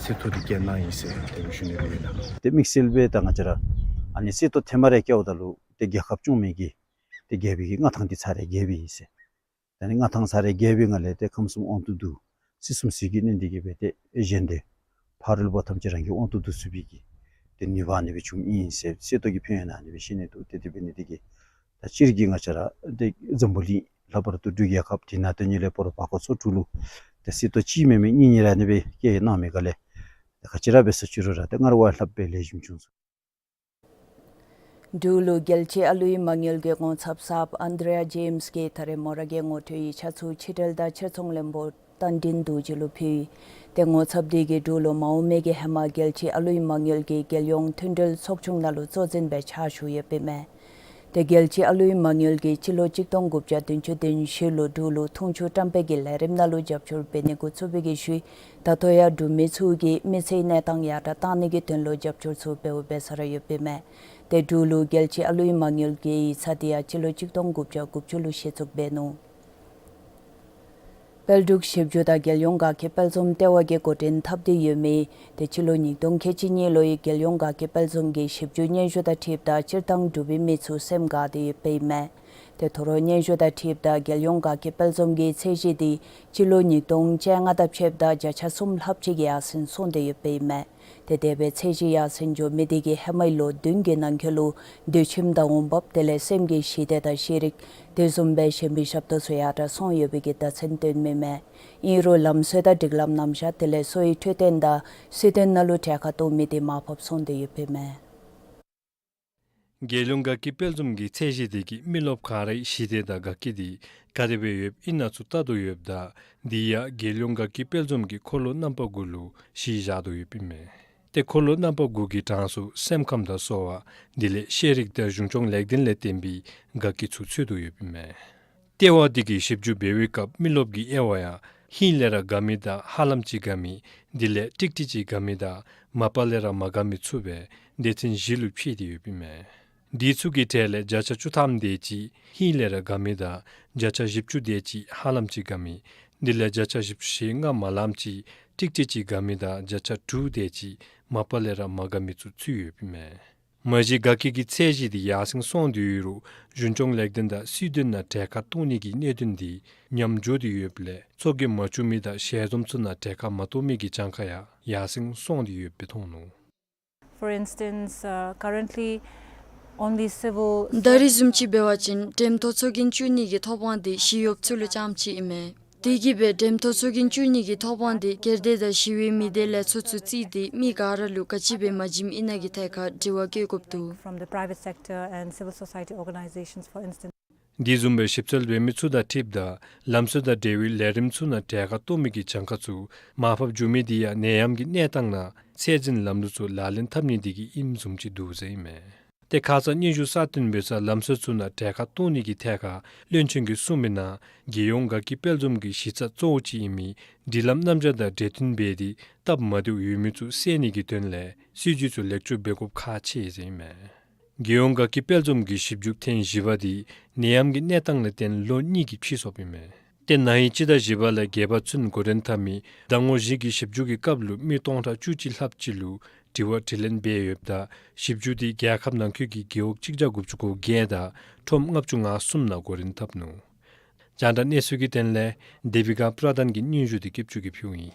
གསེར་ཏོག་དེ་བཀལ་གནང་ཡི་ཟེར་དེ་སྦེ་ཞུ་ནི་སྦེ་ཨིན་ལགས། དེ་དམིགས་བསལ་སྦེ་ད་ང་བཅས་ར་ཨ་ནི་གསེར་ཏོག་ཐེངས་མ་རེ་བཀལཝ་ད་ལུ་དེ་རྒྱལ་ཁབ་སྐྱོང་མི་གི་དེ་རྒྱལ་པོའི་གི་མངའ་ཐང་དེ་ཚར་རེ་རྒྱས་པའི་ཨིན་ཟེར། ད་ནི་མངའ་ཐང་ཚར་རེ་རྒྱས་པའི་ངང་ལས་ཏེ་ཁམས་གསུམ་དབང་དུ་བསྡུ། སྲིད་གསུམ་ཟིལ་གྱིས་གནོན་ཏེ་གི་སྦེ་ཏེ་བཞེངས་ཏེ་ ཕ་རོལ་པོ་ཐམས་ཅད་རང་གི་དབང་དུ་བསྡུ་ཚུགས་པའི་གི་ཏེ་ནུས་པ་ཨ་ནི་སྦེ་བྱུངམ་ཨིན་ཟེར་གསོལ་ཏོག་གི་ཕན་ཡོན་ཨ་ནི་སྦེ་བཤད་ནི་འདུག། ཏེ་དེ་འབད་ནི་དེ་གིས་ད་སྤྱིར་གྱིས་ང་བཅས་ར་ཏེ་འཛམ་བུ་གླིང་ལྷག་པར་དུ་འབྲུག་རྒྱལ་ཁབ་འདི་ནང་དོན་ཉིད་ལས་སྤ་རོ་བར་སྐོར་ཚོ་དྲུག་ལུ་ཏེ་གསོལ་ཏོག་གཅིག་མེན་མེན་གཉིས་གཉིས་ར་ཨ་ནི་སྦེ་བཀལ་གནང་མི་ག་ལས་ཏེ་ག་ཅི་ར་འབད་ས་ཅི་རུང་ར་ཏེ་སྔར་བ་ལྷག་སྦེ་ལེགས་ཤོམ་བྱུང་སོང་། འབྲུག་ལུ་རྒྱལ་སྤྱི་ཨ་ལུའི་མ་དངུལ་གྱི་ངོ་ཚབ་གསརཔ་ཨན་དྲེ་ཡ་ཇེམསི་གིས་ད་རེས་མོ་ར་གི་ངོ་སྤྲོད་ཡིག་ཆ་ཚུ་ཕྱི་འབྲེལ་དང་ཕྱིར་ཚོང་བློན་པོ་རྟ་མགྲིན་རྡོ་རྗེ་ལུ་ཕུལ་ཡི། ཏེ་ངོ་ཚབ་དེ་གིས་འབྲུག་ལུ་མ་འོངས་མི་གི་ཧེ་མ་རྒྱལ་སྤྱི་ཨ་ལུའི་མ་དངུལ་གྱི་རྒྱལ་ཡོངས་མཐུན་འབྲེལ་ཚོགས་ཆུང་ནང་ལུ་གཙོ་འཛིན་སྦེ་ཕྱག་ཞུ་ཡོདཔ་ཨིན་མས། ཏེ་རྒྱལ་སྤྱི་ཨ་ལུའི་མ་དངུལ་གྱིས་སྤྱི་ལོ་གཅིག་སྟོང་དགུ་བརྒྱ་བདུན་ཅུ་དོན་བཞི་ལུ་འབྲུག་ལུ་འཐུང་ཆུ་བཀྲམ་སྤེལ་གྱི་ལས་རིམ་ནང་ལུ་རྒྱབ་སྐྱོར་འབད་ནི་འགོ་བཙུགས་པའི་གི་ཤུལ་ད་ལྟོ་ཡང་འབྲུག་མི་ཚུ་གིས་མི་ཚེའི་གནས་སྟངས་ཡར་དྲག་གཏང་ནི་གི་དོན་ལུ་རྒྱབ་སྐྱོར་ཚུ་འབདཝ་འབད་ས་ར་ཡོདཔ་ཨིན་མས། ཏེ་འབྲུག་ལུ་རྒྱལ་སྤྱི་ཨ་ལུའི་མ་དངུལ་གྱི་ཡིག་ཚང་དེ་ཡང་སྤྱི་ལོ་གཅིག་སྟོང་དགུ་བརྒྱ་དགུ་བཅུ་ལུ་གཞི་བཙུགས་འབད་ནུག། དཔལ་འབྲུག་ཞིབ་འཇུག་དང་རྒྱལ་ཡོངས་དགའ་སྐྱིད་དཔལ་འཛོམས་ལྟེ་བ་གིས་འགོ་འདྲེན་འཐབ་སྟེ་ཡོད་མི་ཏེ་སྤྱི་ལོ་ཉིས་སྟོང་ཁལ་གཅིག་གཉིས་ལོའི་རྒྱལ་ཡོངས་དགའ་སྐྱིད་དཔལ་འཛོམས་ཀྱི་ཞིབ་འཇུག་སྙན་ཞུ་དང་འཁྲིལཝ་ད་སྤྱིར་བཏང་འབྲུག་པའི་མི་ཚུ་སེམས་དགའ་སྟེ་ཡོདཔ་ཨིན་མས། ཏེ་ད་རུང་སྙན་ཞུ་དང་འཁྲིལཝ་ད་རྒྱལ་ཡོངས་དགའ་སྐྱིད་དཔལ་འཛོམས་ཀྱི་ཚད་གཞི་དེ་སྤྱི་ལོ་ཉིས་སྟོང་བཅོ་ལྔ་དང་ཕྱདཔ་ད་བརྒྱ་ཆ་གསུམ་ལྷགཔ་ཅིག་ཡར་སེང་སོང་སྟེ་ཡོདཔ་ཨིན་མས། ཏེ་དེ་སྦེ་ཚད་གཞི་ཡར་སེང་འགྱོ་མི་དེ་གིས་ཧེ་མའི་ལོ་བདུན་གྱི་ནང་འཁོད་ལུ་སྡོད་ཁྱིམ་དང་འོང་འབབ་དེ་ལས་སེམས་ཀྱི་ཞི་བདེ་དང་ཤེས་རིག་དེ་བཟུམ་སྦེ་གཞན་མི་ཞབས་ཏོག་ཚུ་ཡར་དྲག་སོང་ཡོད་པའི་གི་བརྡ་མཚོན་སྟོནམ་ཨིན་མས། ཨིན་རུང་ལམ་སྲོལ་དང་སྒྲིག་ལམ་རྣམ་གཞག་དེ་ལས་གསོ་བའི་འཕྲོད་བསྟེན་དང་སྲོལ་རྒྱུན་ནང་ལུ་གྲལ་ཁར་གཏོགས་མི་དེ་མར་ཕབ་སོང་སྟེ་ཡོདཔ་ཨིན་མས། རྒྱལ་ཡོངས་དགའ་སྐྱིད་དཔལ་འཛོམས་ཀྱི་ཚད་གཞི་དེ་གིས་མི་རློབས་ག་རའི་ཞི་བདེ་དང་དགའ་སྐྱིད་དེ་ག་དེ་སྦེ་ཡོདཔ་ཨིན་ན་ཚུ་བལྟ་དོ་ཡོདཔ་ད་དེ་ཡང་རྒྱལ་ཡོངས་དགའ་སྐྱིད་དཔལ་འཛོམས་ཀྱི་འཁོར་ལོ་རྣམ་པ་དགུ་ལུ་གཞི་བཞག་དོ་ཡོདཔ་ཨིན་མས། ཏེ་འཁོར་ལོ་རྣམ་པ་དགུ་གི་གྲངས་སུ་སེམས་ཁམས་དང་གསོ་བ་དེ་ལས་ཤེས་རིག་དང་གཞུང་སྐྱོང་ལེགས་ལྡན་ལས་བརྟེན་པའི་དགའ་སྐྱིད་ཚུ་ཚུད་དོ་ཡོདཔ་ཨིན་མས། ལྟེ་བ་དེ་གིས་ཞིབ་འཇུག་འབད་བའི་སྐབས་མི་རློབས་ཀྱི་དབྱེ་བ་ཡང་ཧིང་ལས་ར་དགའ་མི་དང་ཧ་ལམ་ཅིག་དགའ་མི་དེ་ལས་ཀྲིག་ཀྲི་ཅིག་དགའ་མི་དང་མ་པ་ལས་ར་མ་དགའ་མི་ཚུ་སྦེ་སྡེ་ཚན་བཞི་ལུ་ཕྱེ་སྟེ་ཡོདཔ་ཨིན་མས། དེ་ཚུ་གི་གྲས་ལས་བརྒྱ་ཆ་བཅུ་ཐམ་དེ་ཅིག་ཧིང་ལས་ར་དགའ་མི་དང་བརྒྱ་ཆ་བཞི་བཅུ་དེ་ཅིག་ཧ་ལམ་ཅིག་དགའ་མི་དེ་ལས་བརྒྱ་ཆ་བཞི་བཅུ་ཞེ་ལྔ་མ་ལངམ་ཅིག་ཀྲིག་ཀྲི་ཅིག་དགའ་མི་དང་བརྒྱ་ཆ་དྲུག་དེ་ཅིག་མ་པ་ལས་ར་མ་དགའ་མི་ཚུ་ཚུད་ཡོདཔ་ཨིན་མས། མ་གཞི་དགའ་སྐྱིད་ཀྱི་ཚད་གཞི་དེ་ཡར་སེང་སོང་སྟེ་ཡོད་རུང་གཞུང་སྐྱོང་ལེགས་ལྡན་དང་སྲིད་དོན་ནང་གྲལ་ཁར་གཏོགས་ནི་གི་གནད་དོན་དེ་ཉམས་འགྱོ་སྟེ་ཡོདཔ་ལས་ཚོགས་རྒྱན་མ་བཙུགས་མི་དང་ཞལ་འཛོམས་ཚུ་ནང་གྲལ་ཁར་མ་གཏོགས་མི་གི་གྱངས་ཁ་ཡང་ཡར་སེང་སོང་སྟེ་ཡོདཔ་སྦེ་མཐོང་ནུག། For instance, uh, currently only civil ད་རིས་བཟུམ་ཅིག་འབད་བ་ཅིན་འགྲེམ་ཐོག་ཚོགས་རྒྱན་བཙུགས་ནི་གི་ཐོབ་དབང་དེ་ཞི་གཡོགཔ་ཚུ་ལུ་རྐྱངམ་ཅིག་ཨིན་མས། དེ་གིས་སྦེ་འགྲེམ་ཐོག་ཚོགས་རྒྱན་བཙུགས་ནི་གི་ཐོབ་དབང་དེ་སྒེར་སྡེ་དང་ཞི་བའི་མི་སྡེ་ལས་ཚོགས་ཚུ་བརྩིས་ཏེ་མི་ག་ར་ལུ་ག་ཅི་སྦེ་མ་བྱིནམ་ཨིན་ན་གི་ཐད་ཁར་དྲི་བ་བཀོད་དགོཔ་འདུག། From the private sector and civil society organizations, for instance. དེ་བཟུམ་སྦེ་ཞིབ་འཚོལ་འབད་མི་ཚུ་དང་འཁྲིལཝ་ད་ལམ་སྲོལ་དང་འབྲེལ་བའི་ལས་རིམ་ཚུ་ནང་གྲལ་ཁར་གཏོགས་མི་གི་གྱངས་ཁ་ཚུ་མར་ཕབ་འགྱོ་མི་དེ་ཡང་ནད་ཡམས་ཀྱི་གནས་སྟངས་ནང་ཚད་འཛིན་ལམ་ལུགས་ཚུ་ལག་ལེན་འཐབ་ནི་དེ་གིས་ཨིནམ་བཟུམ་ཅིག་འདུག་ཟེར་ཨིན་མས། ཏེ་ཁ་ཙ་སྙན་ཞུ་གསར་བཏོན་འབད་ས་ལམ་སྲོལ་ཚུ་ནང་གྲལ་ཁར་གཏོགས་ནི་གི་ཐད་ཁར་བློན་ཆེན་གྱིས་གསུངས་མི་ནང་རྒྱལ་ཡོངས་དགའ་སྐྱིད་དཔལ་འཛོམས་ཀྱི་གཞི་རྩ་གཙོ་བོ་ཅིག་ཨིན་མི་སྒྲིག་ལམ་རྣམ་གཞག་དང་གྲོས་མཐུན་འབད་དེ་སྟབས་མ་བདེཝ་ཡོད་མི་ཚུ་བསལ་ནི་གི་དོན་ལས་སྲིད་བྱུས་ཚུ་ལེགས་བཅོས་འབད་དགོཔ་ཁག་ཆེ་ཟེར་ཨིན་མས། རྒྱལ་ཡོངས་དགའ་སྐྱིད་དཔལ་འཛོམས་ཀྱི་ཞིབ་འཇུག་ཐེངས་བཞི་པ་དེ་ནད་ཡམས་ཀྱི་གནས་སྟངས་ལས་བརྟེན་ལོ་གཉིས་ཀྱི་ཕྱིས་སོཔ་ཨིན་མས། ཏེ་ན་ཧིང་སྤྱི་ཟླ་བཞི་པ་ལས་བརྒྱད་པ་ཚུན་འགོ་འདྲེན་འཐབ་མི་ཟླ་ངོ་བཞི་གི་ཞིབ་འཇུག་གི་སྐབས་ལུ་མི་སྟོང་ཕྲག་བཅུ་གཅིག་ལྷགཔ་ཅིག་ལུ་དྲི་བ་དྲིས་ལན་འབད་ཡོདཔ་ད་ཞིབ་འཇུག་དེ་རྒྱལ་ཁབ་ནང་འཁོད་ཀྱི་རྒེད་འོག་གཅིག་བརྒྱ་དགུ་བཅུ་གོ་བརྒྱད་དང་ཁྲོམ་ལྔ་བཅུ་ང་གསུམ་ནང་འགོ་འདྲེན་འཐབ་ནུག། རྒྱང་བསྒྲགས་གནས་ཚུལ་གྱི་དོན་ལས་དེ་བི་ཀ་པྲ་དཱན་གྱི་སྙན་ཞུ་དེ་སྐྱིད་ཆུ་གིས་ཕུལཝ་ཨིན།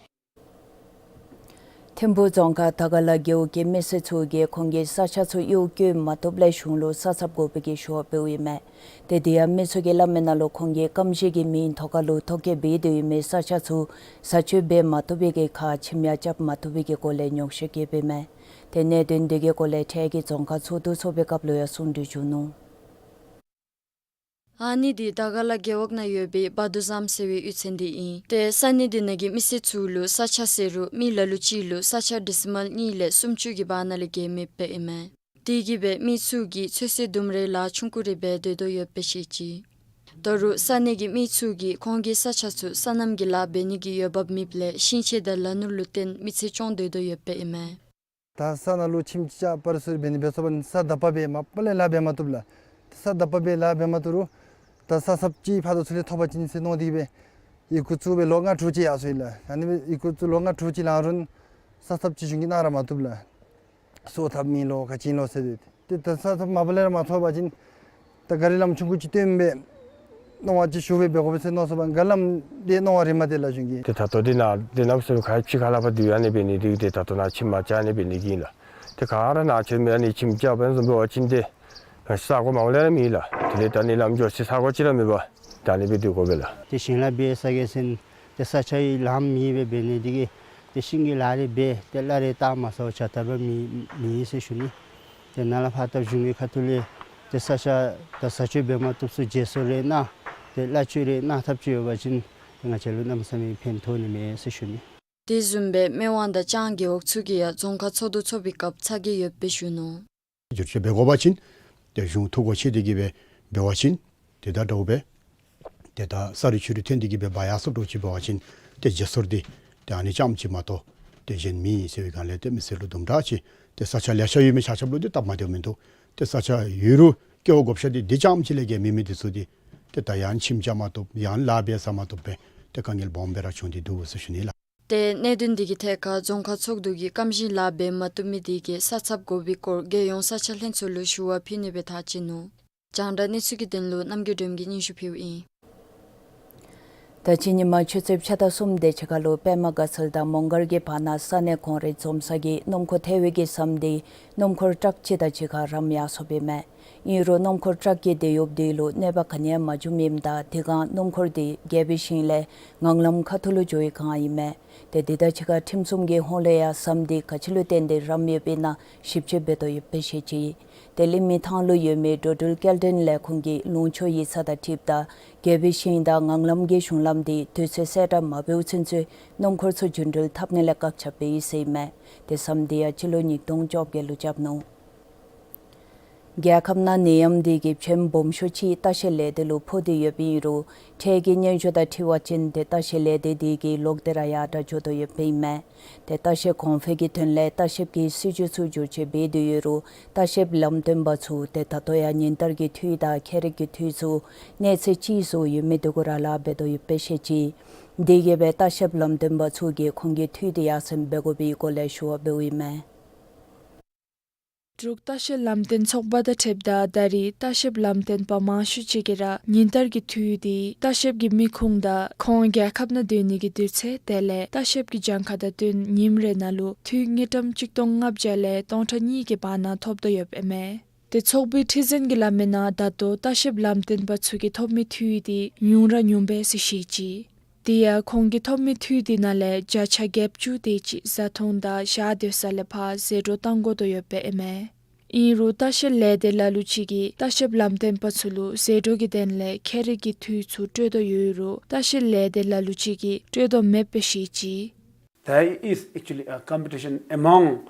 ཐིམ་ཕུ་རྫོང་ཁག་དར་དཀར་ལ་རྒེད་འོག་གི་མི་སེར་ཚུ་གིས་ཁོང་གི་ས་ཆ་ཚུ་གཡོག་བཀོལ་མ་བཏུབ་ལས་གཞུང་ལུ་ས་ཚབ་དགོ་པའི་གི་ཞུ་བ་འབདཝ་ཨིན་མས། ཏེ་དེ་ཡང་མི་ཚུ་གིས་སླབ་མི་ནང་ལུ་ཁོང་གི་རྐངམ་བཞི་གི་མིང་ཐོག་ཁར་ལུ་ཐོ་བཀོད་འབད་དེ་ཡོད་མི་ས་ཆ་ཚུ་བཟའ་སྤྱོད་འབད་མ་བཏུབ་པའི་གི་ཁར་ཁྱིམ་ཡང་རྐྱབ་མ་བཏུབ་པའི་གི་སྐོར་ལས་ཉོགས་བཤད་བཀོདཔ་ཨིན་མས། ཏེ་གནད་དོན་དེ་གི་སྐོར་ལས་འཕྲལ་གྱི་རྫོང་ཁག་ཚོགས་འདུ་ཚོགས་པའི་སྐབས་ལུ་ཡང་གསུང་གྲོས་བྱུང་ནུག། ཨ་ནི་དེ་དར་དཀར་ལ་རྒེད་འོག་ནང་ཡོད་པའི་བ་དུ་ཟམ་ཟེར་བའི་གཡུས་ཚན་དེ་ཨིན། ཏེ་ས་གནས་དེ་ནང་གི་མི་སེར་ཚུ་ལུ་ས་ཆ་ཟེར་རུང་མི་ལ་ལུ་ཅིག་ལུ་ས་ཆ་ཌེ་སི་མཱལ་གཉིས་ལས་སུམ་ཅུ་གི་བར་ན་ལས་བརྒལ་མེདཔ་ཨིན་མས། དེ་གིས་སྦེ་མི་ཚུ་གིས་ཚོད་བསྲེ་ལྡུམ་རའི་ལཱ་ཆུང་ཀུ་རེ་འབད་སྡོད་དོ་ཡོདཔ་སྦེ་བཤད་ཅི། ད་རུང་ས་གནས་ཀྱི་མི་ཚུ་གིས་ཁོང་གི་ས་ཆ་ཚུ་སོ་ནམ་གྱི་ལཱ་འབད་ནི་གི་འོས་འབབ་མེདཔ་ལས་ཤིང་ཆས་དང་ལ་ནོར་ལུ་བརྟེན་མི་ཚེ་སྐྱོང་སྡོད་དོ་ཡོདཔ་ཨིན་མས། ད་ས་ནང་ལུ་ཁྱིམ་ཅིག་ཅ་པར་སུ་རི་འབད་ནི་འབད་སོ་བ་ནི་ས་དག་པ་སྦེ་མ་པ་ལས་ལཱ་འབད་མ་བཏུབ་ལགས། ད་ས་དག་པ་སྦེ་ལཱ་འབད་མ་བཏུབ་རུང་ད་ས་ཚབ་ཅིག་ཕར་དང་ཚུར་ལས་ཐོབ་པ་ཅིན་ཟེར་མནོ་སྟེ་སྦེ་ཡི་གུ་བཙུགས་སྦེ་ལོ་ལྔ་དྲུག་ཅིག་ཡར་སོ་ཡི་ལགས། ཨ་ནི་སྦེ་ཡི་གུ་བཙུགས་ལོ་ལྔ་དྲུག་ཅིག་ལང་རུང་ས་ཚབ་ཅིག་གཞུང་གིས་གནང་ར་མ་བཏུབ་ལགས། སོ་ཐབས་མེད་ལོ་ག་ཅི་ལོ་ཟེར་ཏེ་ཏེ་ད་ས་ཚབ་མ་པ་ལས་ར་མ་ཐོབ་པ་ཅིན་ད་གཱ་རི་ལམ་ཆུང་ཀུ་ཅིག་བཏོན་སྦེ་ མནོ་བ་ཅིག་ཞུ་སྦེ་འབད་དགོ་པས་ཟེར་མནོ་སོང་པ། ག་ལམ་འདི་མནོ་བ་རེ་མ་དེ་ལགས་གཞུང་གིས། ཏེ་ད་ལྟོ་འདི་ནང་འདི་ནང་སུ་ག་ཕྱི་ཁ་ལས་ཕར་འདི་ཨ་ནི་འབད་ནི་འདི་ཏེ་ད་ལྟོ་ནཱ་ཁྱིམ་མ་ཅིག་ཨ་ནི་འབད་ནི་གི་ཨིན་ལགས། ཏེ་ག་ར་ནཱ་ཁྱིམ་ཨ་ནི་ཁྱིམ་ཅིག་འབད་བཟུམ་འབད་བ་ཅིན་ཏེ་ས་གོ་མང་ལས་ར་མེད་ལགས། དེ་ལས་ད་ནི་ལམ་འགྱོ་ས་ས་གོ་ཅིག་ར་མེད་པར་ད་ཨ་ནི་སྦེ་སྡོད་དགོ་པས་ལགས། ཏེ་ཞིང་ལཱ་འབད་ས་གི་ཟེར་ཏེ་ས་ཆ་ཡི་ལམ་མེད་པར་འབད་ནི་འདི་གིས་ཏེ་ཤིང་གི་ལཱ་རེ་འབད་ཏེ་གླ་རེ་བཏབ་མ་ཚུགས་པར་ཆ་ཐབས་ར་མེད་མེད་ཟེར་ཞུ་ནི། ཏེ་ནཱ་ལས་ཕར་ད་གཞུང་གི་ཁ་ཐུག་ལས་ཏེ་ས་ཆ་དང་ས་ཆ་འབད་མ་བཏུབ་ཚུ་བརྗེ་སོར་རེ་གནང་ཏེ་གླ་བཅོལ་རེ་གནང་ཐབས་ཅིག་ཡོད་པ་ཅིན་ང་བཅས་ལུ་གནམ་མེད་ས་མེད་ཕན་ཐོགས་ནི་མས་ཟེར་ཞུ་ནི། དེ་བཟུམ་སྦེ་སྨད་ཝང་དང་ལྕང་རྒེད་འོག་ཚུ་གི་ཡང་རྫོང་ཁག་ཚོགས་འདུ་ཚོགས་པའི་སྐབས་ཚ་གྱང་ཡོདཔ་སྦེ་ཞུ་ནུག། བསྒྱུར་བཅོས་འབད་དགོ་པ་ཅིན་ཏེ་གཞུང་ཐུགས་ཁར་ཆེ་སྟེ་གི་སྦེ་འབད་བ་ཅིན་ཏེ་ད་འདྲཝ་སྦེ་ཏེ་ད་ས་རུད་ཆུ་རུད་ཐོན་ཏེ་གི་སྦེ་འབག་ཡར་སོངམ་འདྲཝ་ཅིག་འབད་བ་ཅིན་ཏེ་བརྗེ་སོར་འདི་ཏེ་ཨ་ནི་རྐྱངམ་ཅིག་མ་གཏོགས་ཏེ་གཞན་མེད་ཟེར་བའི་སྒང་ལས་ཏེ་མི་སེར་ལུ་དུམ་གྲ་ཅིག་ཏེ་ས་ཆ་ལེ་ཤ་ཡོད་མི་ཆ་ཁྱབ་ལུ་འདི་སྟབས་མ་བདེཝ་མིན་འདུག། ཏེ་ས་ཆ་ཡོད་རུང་སྐྱེ་བ་བགོ་བཤའ་འདི་འདི་རྐྱངམ་ཅིག་ལས་བརྒལ་མེད་མི་འདི་ཚུ་འདི་ཏེ་ད་ཡང་ཁྱིམ་རྐྱབ་མ་བཏུབ་ཡང་ལཱ་འབད་ས་མ་བཏུབ་སྦེ་ཏེ་དཀའ་ངལ་སྦོམ་སྦེ་ར་བྱུང་སྟེ་འདུག་ཟེར་ཞུ་ནི་ལགས། ཏེ་གནད་དོན་འདི་གི་ཐད་ཁར་རྫོང་ཁག་ཚོགས་འདུ་གིས་སྐམ་ཞིང་ལཱ་འབད་མ་བཏུབ་མི་འདི་གི་ས་ཚབ་དགོ་པའི་སྐོར་རྒྱལ་ཡོངས་ས་ཆ་ལྷན་ཚོགས་ལུ་ཞུ་བ་ཕུལ་ནི་སྦེ་ཐག་བཅད་ནུག། རྒྱང་བསྒྲགས་གནས་ཚུལ་གྱི་དོན་ལུ་རྣམ་རྒྱལ་སྒྲོལམ་གྱིས་སྙན་ཞུ་ཕུལཝ་ཨིན། ད་ཅི་ཉིན་མ་ཆུ་ཚོད་ཕྱེད་དང་གསུམ་དེ་ཅིག་ཁར་ལུ་པདྨ་དགའ་ཚལ་དང་མོང་སྒར་གྱི་བར་ན་ས་གནས་ཁོང་རའི་འཛོམས་ས་གི་སྣུམ་འཁོར་ཐལ་བའི་གི་ཟམ་འདི་སྣུམ་འཁོར་ཊཱག་ཅིག་དང་གཅིག་ཁར་རམ་ཡར་སོངམ་ཨིན་མས། ཨིན་རུང་སྣུམ་འཁོར་ཊཱག་གི་དེད་གཡོགཔ་འདི་ལུ་གནོད་པ་ག་ནི་ཡང་མ་བྱུངམ་ཨིནམ་ད་དེ་སྒང་སྣུམ་འཁོར་འདི་རྒྱལ་པོའི་ཞིང་ལས་ངང་ལམ་ཁ་ཐུག་ལུ་འགྱོ་བའི་སྒང་ཨིན་མས། ཏེ་དེ་དང་གཅིག་ཁར་ཁྲིམས་སྲུང་གི་ཧོངས་ལས་ཡང་ཟམ་འདི་ག་ཅི་ལུ་བརྟེན་ཏེ་རམ་ཡོདཔ་ཨིན་ན་ཞིབ་དཔྱད་འབད་དོ་ཡོདཔ་སྦེ་བཤད་ཅི། དེ་ལས་མི་ཐང་ལུ་ཡོད་མི་འགྲོ་འགྲུལ་སྐྱེལ་འདྲེན་ལས་ཁུངས་ཀྱིས་ལུང་ཕྱོགས་ཡིག་ཚང་དང་འཁྲིལཝ་ད་རྒྱལ་པོའི་ཞིང་དང་ངང་ལམ་གྱི་གཞུང་ལམ་འདི་དུས་ཚོད་གསལ་བསྒྲགས་མ་འབདཝ་ཚུན་ཚོད་སྣུམ་འཁོར་ཚུ་རྒྱུན་འགྲུལ་འཐབ་ནི་ལས་བཀག་ཆ་འབད་ཡི་ཟེར་ཨིན་མས། ཏེ་ཟམ་འདི་ཡང་སྤྱི་ལོ་ཉིས་སྟོང་བཅོ་བརྒྱད་ལུ་རྐྱབ་ནུག། རྒྱལ་ཁབ་ནང་ནད་ཡམས་འདི་གིས་ཕྱེམ་སྦོམ་ཤོས་ཅིག་ལྟ་བཤལ་ལས་སྡེ་ལུ་ཕོག་སྟེ་ཡོདཔ་ཨིན་རུང་འཕྲལ་གྱི་སྙན་ཞུ་དང་འཁྲིལ་བ་ཅིན་ཏེ་ལྟ་བཤལ་ལས་སྡེ་འདི་གི་ལོག་སྟེ་ར་ཡར་དྲག་འགྱོ་དོ་ཡོདཔ་ཨིན་མས། ཏེ་ལྟ་བཤལ་གོང་འཕེལ་གྱི་དོན་ལས་ལྟ་བཤལཔ་གི་སྲིད་བྱུས་ཚུ་བསྒྱུར་བཅོས་འབད་དེ་ཡོད་རུང་ལྟ་བཤལཔ་ལམ་སྟོན་པ་ཚུ་ཏེ་ད་ལྟོ་ཡང་ཉིན་ལྟར་གྱི་འཐུས་དང་ཁྱད་རིག་གི་འཐུས་ཚུ་གནས་ཚད་ཅིག་སོར་ཡོད་མི་འདི་གུ་ར་ལཱ་འབད་དོ་ཡོདཔ་སྦེ་བཤད་ཅི། དེ་གིས་སྦེ་ལྟ་བཤལཔ་ལམ་སྟོན་པ་ཚུ་གིས་ཁོང་གི་འཐུས་འདི་ཡར་སེང་འབད་དགོ་པའི་སྐོར་ལས་ཞུ་བ་འབདཝ་ཨིན་མས། འབྲུག་ལྟ་བཤལ་ལམ་སྟོན་ཚོགས་པ་དང་འཁྲིལཝ་ད་ད་རེས་ལྟ་བཤལཔ་ལམ་སྟོན་པ་མང་ཤོས་ཅིག་གིས་ར་ཉིན་ལྟར་གྱི་འཐུས་འདི་ལྟ་བཤལཔ་གི་མི་ཁུངས་དང་ཁོང་རྒྱལ་ཁབ་ནང་སྡོད་ནི་གི་དུས་ཚོད་དེ་ལས་ལྟ་བཤལཔ་གི་གྱངས་ཁ་དང་བསྟུན་ཉིནམ་རེ་ནང་ལུ་འཐུས་དངུལ་ཀྲམ་གཅིག་སྟོང་ལྔ་བརྒྱ་ལས་སྟོང་ཕྲག་གཉིས་ཀྱི་བར་ན་ཐོབ་དོ་ཡོདཔ་ཨིན་མས། ཏེ་ཚོགས་པའི་ཁྲི་འཛིན་གྱིས་སླབ་མིའི་ནང་ད་ལྟོ་ལྟ་བཤལཔ་ལམ་སྟོན་པ་ཚུ་གིས་ཐོབ་མི་འཐུས་འདི་ཉུང་ར་ཉུངམ་སྦེ་ཟེར་བཤད་ཅི། དེ་ཡང་ཁོང་གིས་ཐོབ་མི་འཐུས་འདི་ནང་ལས་བརྒྱ་ཆ་བརྒྱད་ཅུ་དེ་ཅིག་བཟའ་འཐུང་དང་ཞག་སྡོད་ས་ལས་ཕར་ཟད་འགྲོ་བཏང་དགོ་དོ་ཡོདཔ་ཨིན་མས། ཨིན་རུང་ལྟ་བཤལ་ལས་སྡེ་ལ་ལུ་ཅིག་གིས་ལྟ་བཤལཔ་ལམ་སྟོན་པ་ཚུ་ལུ་ཟད་འགྲོ་གི་དོན་ལས་ཁྱད་རིག་གི་འཐུས་ཚུ་སྤྲོད་དོ་ཡོད་རུང་ལྟ་བཤལ་ལས་སྡེ་ལ་ལུ་ཅིག་གིས་སྤྲོད་དོ་མེདཔ་སྦེ་བཤད་ཅི། There is actually a competition among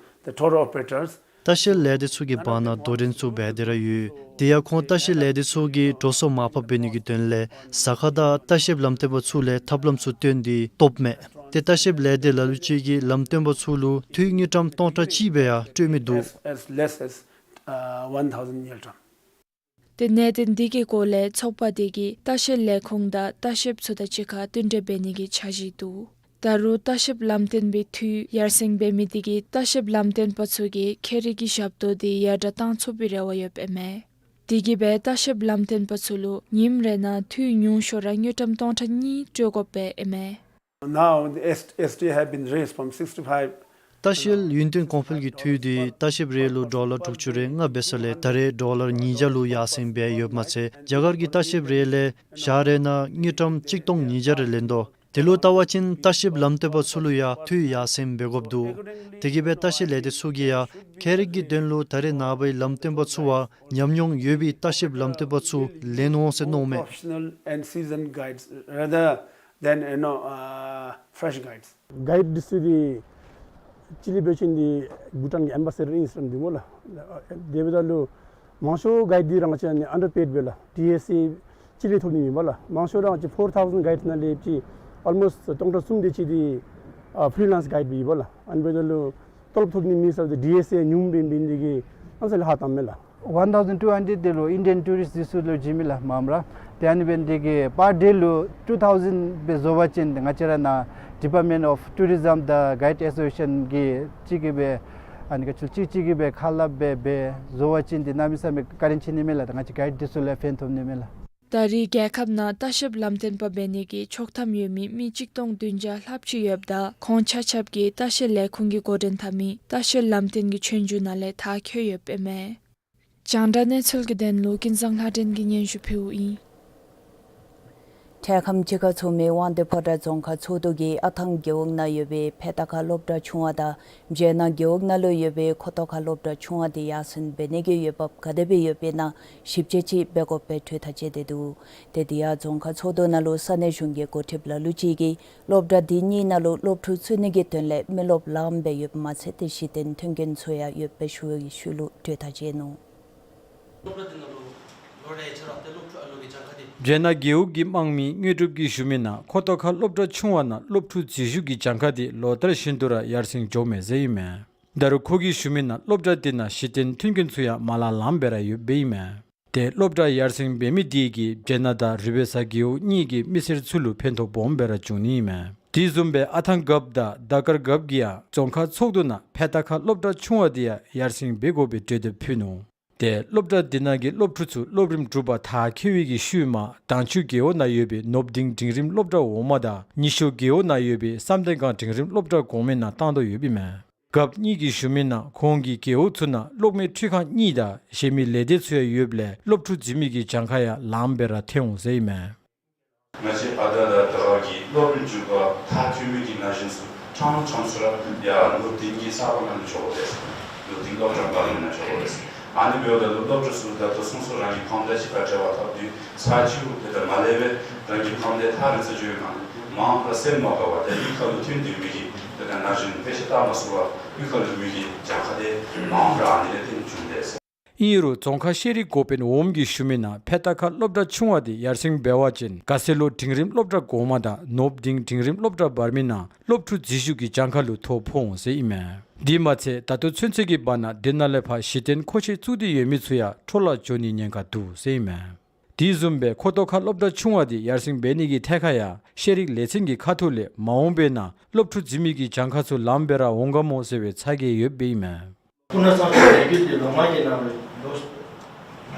the tour operators. ལྟ་བཤལ་ལས་སྡེ་ཚུ་གི་བར་ན་དོ་འགྲན་ཚུ་འབད་དེ་ར་ཡོད། དེ་ཡང་ཁོང་ལྟ་བཤལ་ལས་སྡེ་ཚུ་གིས་འགྲོ་སོང་མར་ཕབ་འབད་ནི་གི་དོན་ལས་ཟ་ཁང་དང་ལྟ་བཤལཔ་ལམ་སྟོན་པ་ཚུ་ལས་ཐབས་ལམ་ཚུ་བཏོན་ཏེ་བཏོགཔ་མས། ཏེ་ལྟ་བཤལ་ལས་སྡེ་ལ་ལུ་ཅིག་གིས་ལམ་སྟོན་པ་ཚུ་ལུ་འཐུས་དངུལ་ཀྲམ་སྟོང་ཕྲག་གཅིག་སྦེ་ཡང་སྤྲོད་མི་འདུག། As, as less as, uh, one thousand ngultrum. ཏེ་གནད་དོན་འདི་གི་སྐོར་ལས་ཚོགས་པ་དེ་གིས་ལྟ་བཤལ་ལས་ཁུངས་དང་ལྟ་བཤལཔ་ཚུ་དང་གཅིག་ཁར་བསྟུན་གྲོས་འབད་ནི་གི་འཆར་གཞི་འདུག། ད་རུང་ལྟ་བཤལཔ་ལམ་སྟོན་པའི་འཐུས་ཡར་སེང་འབད་མི་དེ་གིས་ལྟ་བཤལཔ་ལམ་སྟོན་པ་ཚུ་གི་ཁྱད་རིག་གི་ཞབས་ཏོག་དེ་ཡར་དྲག་བཏང་ཚུགས་པའི་རེ་བ་ཡོདཔ་ཨིན་མས། དེ་གིས་སྦེ་ལྟ་བཤལཔ་ལམ་སྟོན་པ་ཚུ་ལུ་ཉིནམ་རེ་ནང་འཐུས་ཉུང་ཤོས་ར་དངུལ་ཀྲམ་སྟོང་ཕྲག་གཉིས་སྤྲོད་དགོཔ་ཨིན་མས། Now the S-, S T have been raised from sixty-five. ལྟ་བཤལ་ཡུན་བརྟན་གོང་འཕེལ་གྱི་འཐུས་འདི་ལྟ་བཤལཔ་རེ་ལུ་ཌོ་ལར་དྲུག་ཅུ་རེ་ལྔ་འབད་ས་ལས་ད་རེས་ཌོ་ལར་ཉིས་བརྒྱ་ལུ་ཡར་སེང་འབད་ཡོདཔ་མ་ཚད་རྒྱ་གར་གྱི་ལྟ་བཤལཔ་རེ་ལས་ཞག་རེ་ནང་དངུལ་ཀྲམ་གཅིག་སྟོང་ཉིས་བརྒྱ་རེ་ལེན་དོ། དེ་ལུ་བལྟ་བ་ཅིན་ལྟ་བཤལཔ་ལམ་སྟོན་པ་ཚུ་ལུ་ཡང་འཐུས་ཡར་སེང་འབད་དགོཔ་འདུག། དེ་གིས་སྦེ་ལྟ་བཤལ་ལས་སྡེ་ཚུ་གིས་ཡང་ཁྱད་རིག་གི་དོན་ལུ་ད་རེས་ནངས་པའི་ལམ་སྟོན་པ་ཚུ་བ་ཉམས་མྱོང་ཡོད་པའི་ལྟ་བཤལཔ་ལམ་སྟོན་པ་ཚུ་ལེན་འོང་ཟེར་མནོཝ་མས། Professional and seasoned guides rather than, you know, uh, fresh guides. གའིཌ་འདི་ཚུ་འདི་ཅི་ལས་འབད་བ་ཅིན་འདི་བྷུ་ཊཱན་གྱི་ཨེམ་བ་སེ་ཌར་ཨིན་ཟེར་འདུག་སྨོ་ལགས། དེ་འབདཝ་ད་ལུ་མང་ཤོས་གའིཌ་འདི་ར་ང་བཅས་ཨ་ནི་ཨན་ཌར་པེཌ་སྦེ་ལགས། ཊི་ཨེ་སི་ཨེ་ཅི་ལས་ཐོབ་ནི་མེད་པ་ལགས། མང་ཤོས་ར་ང་བཅས་ཕོར་ཐའུ་ཟེན་གའིཌ་ནང་ལས་ཅིག་ཨོལ་མོསཊ་སྟོང་ཕྲག་གསུམ་དེ་ཅིག་འདི་ཨ་ཕི་རི་ལེནསི་གའིཌ་སྦེ་ཡོད་པ་ལགས། ཨ་ནི་འབདཝ་ད་ལུ་ཏོ་ལོབ་ཐོབ་ནི་མེད་ས་འདི་ཊི་ཨེ་སི་ཨེ་ཉུངམ་འབད་འབད་ནི་དེ་གིས་གནམ་ས་ལས་ལྷག་བཏངམ་མས་ལགས། ཝན་ཐའུ་ཟེན་ཊུ་ཧན་ཌེཌ་དེ་ལུ་ཨིན་ཌི་ཡན་ཊུ་རིསཊ་འདི་ཚུ་ལུ་བྱིན་མས་ལགས་མངམ་ར། ཏེ་ཨ་ནི་འབད་ནི་དེ་གིས་པར་ཌེ་ལུ་ཊུ་ཐའུ་ཟེན་སྦེ་བཟོ་བ་ཅིན་ང་བཅས་ར་ནཱ་ཌི་པཱརཊ་མེནཊ་ཨོཕ་ཊུ་རིཛམ་དང་གའིཌ་ཨེ་སོ་སི་ཨེ་ཤན་གྱིས་གཅིག་གིས་སྦེ་ཨ་ནི་ག་ཅི་ལོ་གཅིག་གཅིག་གིས་སྦེ་ཁ་སླབ་སྦེ་སྦེ་བཟོ་བ་ཅིན་འདི་གནམ་མེད་ས་མེད་བཀའ་དྲིན་ཆེ་ནི་མས་ལགས། ད་ང་བཅས་གའིཌ་འདི་ཚུ་ལུ་ཕན་ཐོགས་ནི་མས་ལགས། ད་རེས་རྒྱལ་ཁབ་ནང་ལྟ་བཤལཔ་ལམ་སྟོན་པ་འབད་ནི་གི་ཆོག་ཐམ་ཡོད་མི་མི་གཅིག་སྟོང་བདུན་བརྒྱ་ལྷགཔ་ཅིག་ཡོདཔ་ད་ཁོང་ཆ་ཁྱབ་ཀྱིས་ལྟ་བཤལ་ལས་ཁུངས་ཀྱིས་འགོ་འདྲེན་འཐབ་མི་ལྟ་བཤལ་ལམ་སྟོན་གྱི་ཆོས་རྒྱུགས་ནང་ལས་མཐར་འཁྱོལ་ཡོདཔ་ཨིན་མས། རྒྱང་བསྒྲགས་གནས་ཚུལ་གྱི་དོན་ལུ་ཀུན་བཟང་ལྷ་སྒྲོན་གྱིས་སྙན་ཞུ་ཕུལཝ་ཨིན། འཕྲལ་ཁམས་ཕྱི་ཁར་ཚོགས་མི་དབང་འདུས་ཕོ་བྲང་རྫོང་ཁག་ཚོགས་འདུ་གིས་ཨ་ཐང་རྒེད་འོག་ནང་ཡོད་པའི་ཕེ་ཏ་ཁ་སློབ་གྲྭ་ཆུང་བ་དང་སྦྱེད་ནག་རྒེད་འོག་ནང་ལུ་ཡོད་པའི་ཁོ་ཏོ་ཁ་སློབ་གྲྭ་ཆུང་བ་དེ་ཡར་སེང་འབད་ནི་གི་འོས་འབབ་ག་དེ་སྦེ་ཡོདཔ་ཨིན་ན་ཞིབ་དཔྱད་ཅིག་འབད་དགོཔ་སྦེ་གྲོས་ཐག་བཅད་དེ་འདུག། ཏེ་དེ་ཡང་རྫོང་ཁག་ཚོགས་འདུ་ནང་ལུ་ས་གནས་གཞུང་གི་འགོ་ཁྲིདཔ་ལ་ལུ་ཅིག་གིས་སློབ་གྲྭ་དེ་གཉིས་ནང་ལུ་སློབ་ཕྲུག་ཚུད་ནི་གི་དོན་ལས་མི་རློབས་ལངམ་སྦེ་ཡོདཔ་མ་ཚད་ཏེ་གཞི་རྟེན་མཐུན་རྐྱེན་ཚུ་ཡང་ཡོདཔ་སྦེ་ཞུ་བའི་ཤུལ་ལུ་གྲོས་ཐག་བཅད་ནུག། སྦྱེད་ནག་རྒེད་འོག་གི་དམངས་མི་དངོས་གྲུབ་ཀྱིས་ཞུ་མི་ནང་ཁོ་ཏོ་ཁ་སློབ་གྲྭ་ཆུང་བ་ནང་སློབ་ཕྲུག་འཛུལ་ཞུགས་ཀྱི་གྱངས་ཁ་དེ་ལོ་ལྟར་བཞིན་དུ་ར་ཡར་སེང་འགྱོཝ་མས་ཟེར་ཨིན་མས། ད་རུང་ཁོ་གིས་ཞུ་མི་ནང་སློབ་གྲྭ་དེ་ནང་གཞི་རྟེན་མཐུན་རྐྱེན་ཚུ་ཡང་མ་ལང་ལངམ་སྦེ་ར་ཡོདཔ་ཨིན་མས། ཏེ་སློབ་གྲྭ་ཡར་སེང་འབད་མི་དེ་གིས་སྦྱེད་ནག་དང་རུས་པའི་གཟར་རྒེད་འོག་གཉིས་ཀྱི་མི་སེར་ཚུ་ལུ་ཕན་ཐོགས་སྦོམ་སྦེ་ར་འབྱུང་ནི་ཨིན་མས། དེ་བཟུམ་སྦེ་ཨ་ཐང་རྒཔོ་དང་ཟླ་དཀར་རྒཔོ་གིས་ཡང་རྫོང་ཁག་ཚོགས་འདུ་ནང་ཕེ་ཏ་ཁ་སློབ་གྲྭ་ཆུང་བ་དེ་ཡང་ཡར་སེང་འབད་དགོ་པའི་གྲོས་འདེབས་ཕུལ་ནུག། ཏེ་སློབ་གྲྭ་དེ་ནང་གི་སློབ་ཕྲུག་ཚུ་སློབ་རིམ་དྲུག་པ་མཐར་འཁྱོལ་བའི་གི་ཤུལ་མ་དྭངས་ཆུ་རྒེད་འོག་ནང་ཡོད་པའི་ནོར་བུ་ལྡིང་འབྲིང་རིམ་སློབ་གྲྭ་འོག་མ་དང་ཉི་ཤོ་རྒེད་འོག་ནང་ཡོད་པའི་བསམ་གཏན་སྒང་འབྲིང་རིམ་སློབ་གྲྭ་གོང་མའི་ནང་བཏང་དོ་ཡོདཔ་ཨིན་མས། རྒཔོ་གཉིས་ཀྱིས་ཞུ་མི་ནང་ཁོང་གི་རྒེད་འོག་ཚུ་ནང་གློག་མེ་འཕྲུལ་ཁང་གཉིས་དང་གཞན་མི་ལས་སྡེ་ཚུ་ཡང་ཡོདཔ་ལས་སློབ་ཕྲུག་འཛུལ་མི་གི་གྱངས་ཁ་ཡང་ལངམ་སྦེ་ར་ཐོན་འོང་ཟེར་ཨིན་མས། ང་བཅས་ཨ་ད་དང་ད་ག་གི་སློབ་རིམ་དྲུག་པ་མཐར་འཁྱོལ་མི་གི་ན་གཞོན་ཚུ་ཕྲང་ཕྲང་ཚུ་ར་ཡར་ནོར་བུ་ལྡིང་གི་ས་གོ་ནང་ལུ་འགྱོ་དགོ་པས། ནོར་བུ་ལྡིང་སློབ་གྲྭ་འབར་མའི་ནང་འགྱོ་དགོ་པས། ཨ་ནི་འབདཝ་ད་ལུ་སློབ་ཕྲུག་ཚུ་ད་ལྟོ་སོ་སོ་རང་གི་ཕམ་དང་གཅིག་ཁར་འབྲེལ་བ་འཐབ་དུས་ཚར་གཅིག་ལུ་དེ་ལྟར་མ་ལས་པར་རང་གི་ཕམ་དེ་ཐག་རིང་ས་འགྱོ་བའི་སྒང་ལས་མ་འོངས་པར་སེམས་མ་དགའ་བར་ཏེ་གཡུས་ཁ་ལུ་ཐོན་ཏེ་མི་གི་དེ་ལྟར་ན་གཞོན་དཔེ་ཆ་ལྟ་མ་ཚུགས་པར་གཡུས་ཁ་ལུ་མི་གི་གྱངས་ཁ་དེ་མ་འོངས་པར་ཨ་ནི་ལས་བརྟེན་འབྱུང་དེས། ཨིན་རུང་རྫོང་ཁག་ཤེས་རིག་འགོ་དཔོན་འོགམ་གིས་ཞུ་མི་ནང་ཕེ་ཏ་ཁ་སློབ་གྲྭ་ཆུང་བ་དེ་ཡར་སེང་འབད་བ་ཅིན་ག་སེ་ལོ་འབྲིང་རིམ་སློབ་གྲྭ་གོང་མ་དང་ནོར་བུ་ལྡིང་འབྲིང་རིམ་སློབ་གྲྭ་འབར་མའི་ནང་སློབ་ཕྲུག་འཛུལ་ཞུགས་ཀྱི་གྱངས་ཁ་ལུ་ཐོ་ཕོག་འོང་ཟེར་ཨིན་མས། དེ་མ་ཚད་ད་ལྟོ་ཚུན་ཚོད་ཀྱི་བར་ན་དེ་ནང་ལས་ཕར་གཞི་རྟེན་མཁོ་ཆས་བཙུགས་ཏེ་ཡོད་མི་ཚུ་ཡང་འཕྲོ་བརླག་འགྱོ་ནིའི་ཉེན་ཁ་འདུག་ཟེར་ཨིན་མས། དེ་བཟུམ་སྦེ་ཁོ་ཏོ་ཁ་སློབ་གྲྭ་ཆུང་བ་དེ་ཡར་སེང་འབད་ནི་གི་ཐད་ཁར་ཡང་ཤེས་རིག་ལས་ཚན་གྱི་ཁ་ཐུག་ལས་མ་འོངས་པའི་ནང་སློབ་ཕྲུག་འཛུལ་མི་གི་གྱངས་ཁ་ཚུ་ལངམ་སྦེ་ར་འོང་ག་མོ་ཟེར་བའི་ཚ་གྱང་ཡོདཔ་ཨིན་མས། སྤུ་ན་གཙང་ཆུ་ལས་འགུལ་འདི་ལོ་ལྔ་གི་ནང་ལུ་ལོ་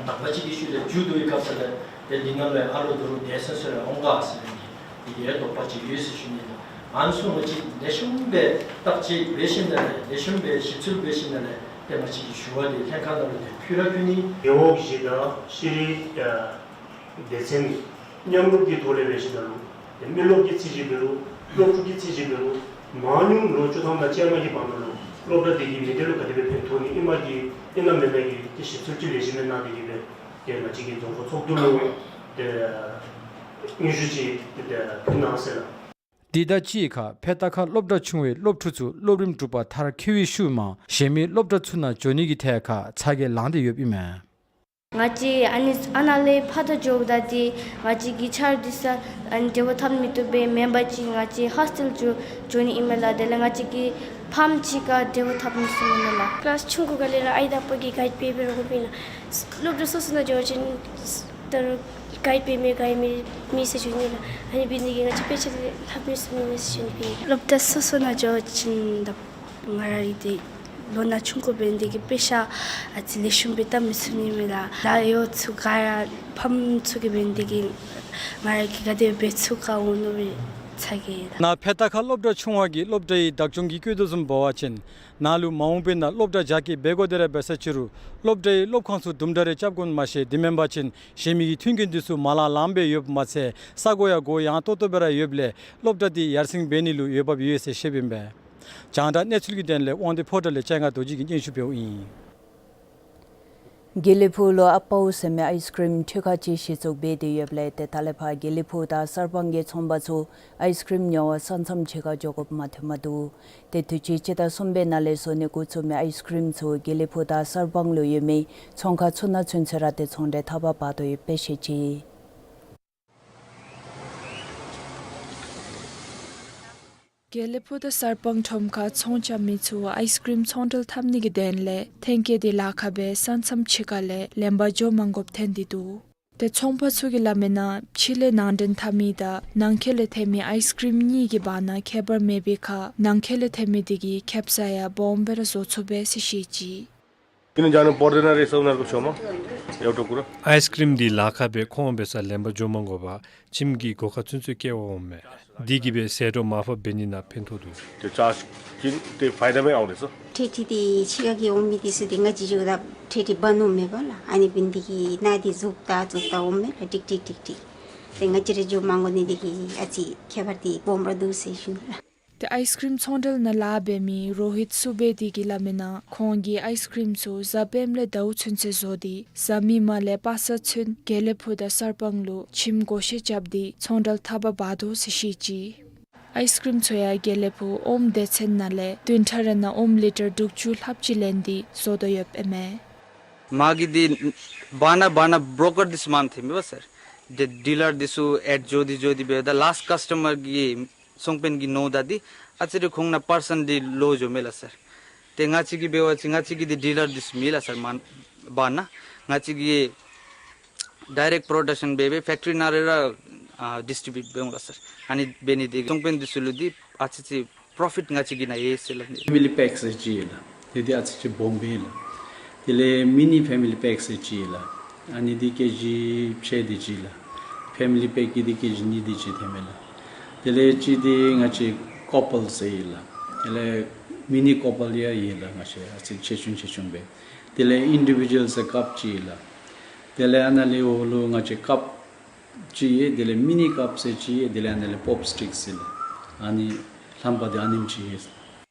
དག་པ་ཅིག་གི་ཤུལ་ལས་མཇུག་བསྡུ་བའི་སྐབས་སུ་ལས་ཏེ་འདི་ནང་ལུ་ཨ་ལོ་དོ་རུང་དེ་ཚུན་ཚོད་ལས་འོང་ག་ཟེར་བའི་འདི་གི་དོགས་པ་ཅིག་ཡོད་ཟེར་ཞུ་ནི་ལགས། ཨ་ནི་ཚུ་ང་བཅས་ལེགས་ཤོམ་སྦེ་བརྟག་དཔྱད་འབད་ཞིནམ་ལས་ལེགས་ཤོམ་སྦེ་ཞིབ་འཚོལ་འབད་ཞིནམ་ལས་ཏེ་ང་བཅས་ཀྱིས་ཞུ་བ་འདི་ལྷན་ཁག་ནང་ལུ་ཏེ་ཕུལ་ར་ཕུལ་ནི། རྒེད་འོག་བཞི་དང་ཤེས་རིག་ཨ་སྡེ་ཚན་མཉམ་རུབ་ཀྱི་ཐོག་ལས་འབད་ཞིནམ་ལས་ཏེ་མི་རློབས་ཀྱི་རྩོད་གཞི་འབད་རུང་སློབ་ཕྲུག་གི་རྩོད་གཞི་འབད་རུང་མང་ཉུང་ལོ་བཅུ་ཐམ་དང་བཅོ་ལྔ་གི་བར་ན་ལུ་སློབ་གྲྭ་དེ་གིས་མི་སྡེ་ལུ་ག་དེ་སྦེ་ཕན་ཐོགས་ནི་ཨིན་མས་ཀྱི་ཨིན་ན་མེན་ན་གི་ཏེ་ཞིབ་འཚོལ་ཅིག་ལེགས་ཤོམ་སྦེ་གནང་སྟེ་གིས་སྦེ་ཏེ་ང་བཅས་ཀྱི་རྫོང་ཁག་ཚོགས་འདུ་ལུ་ཏེ་སྙན་ཞུ་ཅིག་ཏེ་ཕུལ་གནང་ཟེར་ལགས། དེ་དང་གཅིག་ཁར་ཕེ་ཏ་ཁ་སློབ་གྲྭ་ཆུང་བའི་སློབ་ཕྲུག་ཚུ་སློབ་རིམ་དྲུག་པ་མཐར་འཁྱོལ་བའི་ཤུལ་མ་གཞན་མི་སློབ་གྲྭ་ཚུ་ནང་འགྱོ་ནི་གི་ཐད་ཁར་ཚ་གྱང་ལངས་ཏེ་ཡོདཔ་ཨིན་མས། ང་བཅས་ཨ་ནི་ཨ་ནཱ་ལས་ཕར་ད་འགྱོཝ་ད་འདི་ང་བཅས་ཀྱི་ཆ་རོགས་འདི་ཚུ་ཨ་ནི་འབྲེལ་བ་འཐབ་མི་བཏུབ་པས། མེན་པ་ཅིན་ང་བཅས་ཧོས་ཊེལ་འགྱོ་འགྱོ་ནི་ཨིན་མས་ལགས། དེ་ལས་ང་བཅས་ཀྱི་ཕམ་གཅིག་ཁར་འབྲེལ་བ་འཐབ་མི་ཚུགས་མེན་ན་ལགས། ཀི་ལཱསི་ཆུང་ཀུ་ག་ལས་ར་ཨའི་དང་ཨཔ་གིས་གའིཌ་འབད་འབད་ར་འོང་པས་ལགས། སློབ་གྲྭ་སོ་སོ་ནང་འགྱོ་བ་ཅིན་ད་རུང་གའིཌ་འབད་མི་ག་ཡང་མེད་མེད་ཟེར་ཞུ་ནི་ལགས། ཨ་ནི་འབད་ནི་དེ་གིས་ང་བཅས་དཔེ་ཆ་འདི་ལྷབ་མི་ཚུགས་མས་ཟེར་ཞུ་ནི་སྦེ། སློབ་གྲྭ་སོ་སོ་ནང་འགྱོ་བ་ཅིན་ད་ང་ར་གིས་ཏེ་ལོ་ན་ཆུང་ཀུ་འབད་ནི་དེ་གིས་དཔེ་ཆ་ཨ་ཙི་ལེགས་ཤོམ་སྦེ་བལྟ་མི་ཚུགས་ནི་མས་ལགས། ད་ཡོད་ཚུ་ག་ར་ཕམ་ཚུ་གིས་འབད་ནི་དེ་གིས་ང་ར་གིས་ག་དེ་འབད་ཚུགས་ག་འོང་མནོ་བའི་ཚ་གྱང་ཡོད་ལགས། ནཱ་ཕེ་ཏ་ཁ་སློབ་གྲྭ་ཆུང་བ་གི་སློབ་གྲྭའི་བདག་སྐྱོང་གིས་བཀོད་དོ་བཟུམ་འབད་བ་ཅིན་ནཱ་ལུ་མ་འོངས་པའི་ནང་སློབ་གྲྭ་རྒྱ་སྐྱེད་འབད་དགོ་དེ་ར་འབད་ས་ཅི་རུང་སློབ་གྲྭའི་སློབ་ཁང་ཚུ་དུམ་གྲ་རེ་རྐྱབ་དགོ་མ་ཤེས། དེ་མེན་པ་ཅིན་གཞན་མི་གི་མཐུན་རྐྱེན་འདི་ཚུ་མ་ལང་ལངམ་སྦེ་ཡོདཔ་མ་ཚད་ས་གོ་ཡང་སྒོ་ཡངས་ཏོག་ཏོ་སྦེ་ར་ཡོདཔ་ལས་སློབ་གྲྭ་འདི་ཡར་སེང་འབད་ནི་ལུ་འོས་འབབ་ཡོད་ཟེར་བཤདཔ་ཨིན་པས། རྒྱང་བསྒྲགས་གནས་ཚུལ་གྱི་དོན་ལས་དབང་འདུས་ཕོ་བྲང་ལས་ལྕང་སྒང་རྡོ་རྗེ་གིས་སྙན་ཞུ་འབདཝ་ཨིན། དགེ་ལེགས་ཕུག་ལུ་ཨ་པའུ་ཟེར་མི་ཨའིསི་ཀྲིམ་འཐུ་ཁང་ཅིག་གཞི་བཙུགས་འབད་དེ་ཡོདཔ་ལས་ཏེ་ད་ལས་ཕར་དགེ་ལེགས་ཕུག་དང་གསར་སྤང་གི་ཚོང་པ་ཚུ་ཨའིསི་ཀྲིམ་ཉོ་བར་ས་མཚམས་ཕྱི་ཁར་འགྱོ་དགོཔ་མ་ཐོནམ་འདུག། ཏེ་དུས་ཅི་སྤྱི་ཟླ་གསུམ་པའི་ནང་ལས་བཟོ་ནི་འགོ་བཙུགས་མི་ཨའིསི་ཀྲིམ་ཚུ་དགེ་ལེགས་ཕུག་དང་གསར་སྤང་ལུ་ཡོད་མི་ཚོང་ཁང་ཚུ་ནང་ཚུན་ཚོད་ར་ཏེ་ཚོང་འབྲེལ་འཐབ་པར་འབག་དོ་ཡོདཔ་སྦེ་བཤད་ཅི། དགེ་ལེགས་ཕུག་དང་གསར་སྤང་ཁྲོམ་ཁར་ཚོང་རྐྱབ་མི་ཚུ་ཨའིསི་ཀྲིམ་ཚོང་འབྲེལ་འཐབ་ནི་གི་དོན་ལས་ཐོན་སྐྱེད་འདི་ལཱ་ཁག་སྦེ་ས་མཚམས་ཕྱི་ཁ་ལས་ལེན་པར་འགྱོ་མ་དགོཔ་ཐོན་ཏེ་འདུག། ཏེ་ཚོང་པ་ཚུ་གིས་སླབ་མིའི་ནང་ཕྱི་ལས་ནང་འདྲེན་འཐབ་མི་དང་ནང་འཁོད་ལས་ཐོན་མི་ཨའིསི་ཀྲིམ་གཉིས་ཀྱི་བར་ན་ཁྱད་པར་མེད་པའི་ཁར་ནང་འཁོད་ལས་ཐོན་མི་དེ་གིས་ཁེབ་ས་ཡང་སྦོམ་སྦེ་ར་བཟོ་ཚུགས་པས་ཟེར་བཤད་ཅི། किन जानु पर्दैन रहेछ उनीहरूको छेउमा, एउटा कुरा। आइसक्रिम འདི་ལག་ཁར་སྦེ་ཁོང་འབད་སར་ལེན་པར་འགྱོ་མ་དགོ་པར་ཁྱིམ་གྱི་སྒོ་ཁར་ཚུན་ཚོད་བསྐྱལ་བར་འོངམ་མས། འདི་གིས་སྦེ་ཟད་འགྲོ་མར་ཕབ་འབད་ནི་ནང་ཕན་ཐོགས་འདུག། त्यो चार्ज किन त्यो फाइदामै आउँदैछ। ठेठी ती छिका की ओमी ती सुदी ङा जिजु दा ठेठी बनो मे बला। अनि बिन ती की ना ती जुक्ता जुक्ता ओमे ला टिक टिक टिक टिक। ते ङा जिरे जो मांगो ने ती की अची खेबर ती बोमरा दु से शुनला। ཏེ་ཨའི་སི་ཀྲིམ་ཚོང་འབྲེལ་ནང་ལཱ་འབད་མི་རོ་ཧིད་སུ་བེ་དི་གིས་སླབ་མིའི་ནང་ཁོང་གིས་ཨའི་སི་ཀྲིམ་ཚུ་གཟའ་སྤེནམ་ལས་ཟླཝ་ཚུན་ཚོད་བཟོ་སྟེ་གཟའ་མིག་དམར་ལས་པ་སངས་ཚུན་དགེ་ལེགས་ཕུག་དང་གསར་སྤང་ལུ་ཁྱིམ་བགོ་བཤའ་རྐྱབ་སྟེ་ཚོང་འབྲེལ་འཐབ་པར་འབད་དོ་ཟེར་བཤད་ཅི། ཨའི་སི་ཀྲིམ་ཚུ་ཡང་དགེ་ལེགས་ཕུག་ཨོམ་སྡེ་ཚན་ནང་ལས་བདུན་ཕྲག་རེ་ནང་ཨོམ་ལི་ཊར་དྲུག་ཅུ་ལྷགཔ་ཅིག་ལེན་ཏེ་བཟོ་དོ་ཡོདཔ་ཨིན་མས། མ་གི་འདི་བར་ན་བར་ན་བྲོ་ཀར་འདི་ཚུ་མང་ཐོན་མས་པ་སར། འདི་ཌི་ལར་འདི་ཚུ་ཨེཌ་འགྱོ་སྟེ་འགྱོ་སྟེ་འབདཝ་ད་ལཱསཊ་ཀཱསི་ཊ་མར་གྱི་སོང་པེན་གྱི་ནོར་ད་འདི་ཨ་ཙི་རེ་ཁོང་ནང་པར་སེནཊ་འདི་ལོ་འགྱོཝ་མས་ལགས་སར། ཏེ་ང་བཅས་ཀྱིས་འབད་བ་ཅིན་ང་བཅས་ཀྱི་འདི་ཌི་ལར་འདི་ཚུ་མེད་ལགས་སར་མ་བར་ན། ང་བཅས་ཀྱིས་ཌའི་རེཀཊ་པྲོ་ཌག་ཤཱན་འབད་སྦེ་ཕེཀ་ཊི་རི་ནང་ར་ར་ཨ་ཌིསི་ཊི་བིའུཊ་འབདཝ་ལགས་སར། ཨ་ནི་འབད་ནི་འདི་སོང་པེན་འདི་ཚུ་ལུ་འདི་ཨ་ཙི་ཅིག་པྲོ་ཕིཊ་ང་བཅས་ཀྱི་ནང་ཡོད་ཟེར་སླབ་ནི། ཕེ་མི་ལི་པེཀ་ཟེར་ཅིག་ཡོད་ལགས། ཏེ་འདི་ཨ་ཙི་ཅིག་སྦོམ་སྦེ་ལགས། དེ་ལས་མི་ནི་ཕེ་མི་ལི་པེཀ་ཟེར་ཅིག་ཡོད་ལགས། ཨ་ནི་འདི་ཀེ་ཇི་ཕྱེད་དེ་ཅིག་ལགས། ཕེ་མི་ལི་པེཀ་གི་འདི་ཀེ་ཇི་གཉིས་དེ་ཅིག་ཐོན་མས་ལགས། དེ་ལས་གཅིག་འདི་ང་བཅས་ཀོ་པལ་ཟེར་ཡོད་ལགས། དེ་ལས་མི་ནི་ཀོ་པལ་ཡང་ཡོད་ལགས། ང་བཅས་ཨ་ཙི་ཆེ་ཆུང་ཆེ་ཆུང་སྦེ། དེ་ལས་ཨིན་ཌི་བི་ཇུ་ཝལ་ཟེར་ཀཔ་ཅིག་ཡོད་ལགས། དེ་ལས་ཨ་ནཱ་ལས་འོག་ལུ་ང་བཅས་ཀཔ་ཅིག་ཡོད། དེ་ལས་མི་ནི་ཀཔ་ཟེར་ཅིག་ཡོད། དེ་ལས་ཨ་ནཱ་ལས་པོབ་སི་ཊིཀ་ཟེར་ལགས། ཨ་ནི་ལྷམ་པ་འདི་ཨ་ནེམ་ཅིག་ཡོད།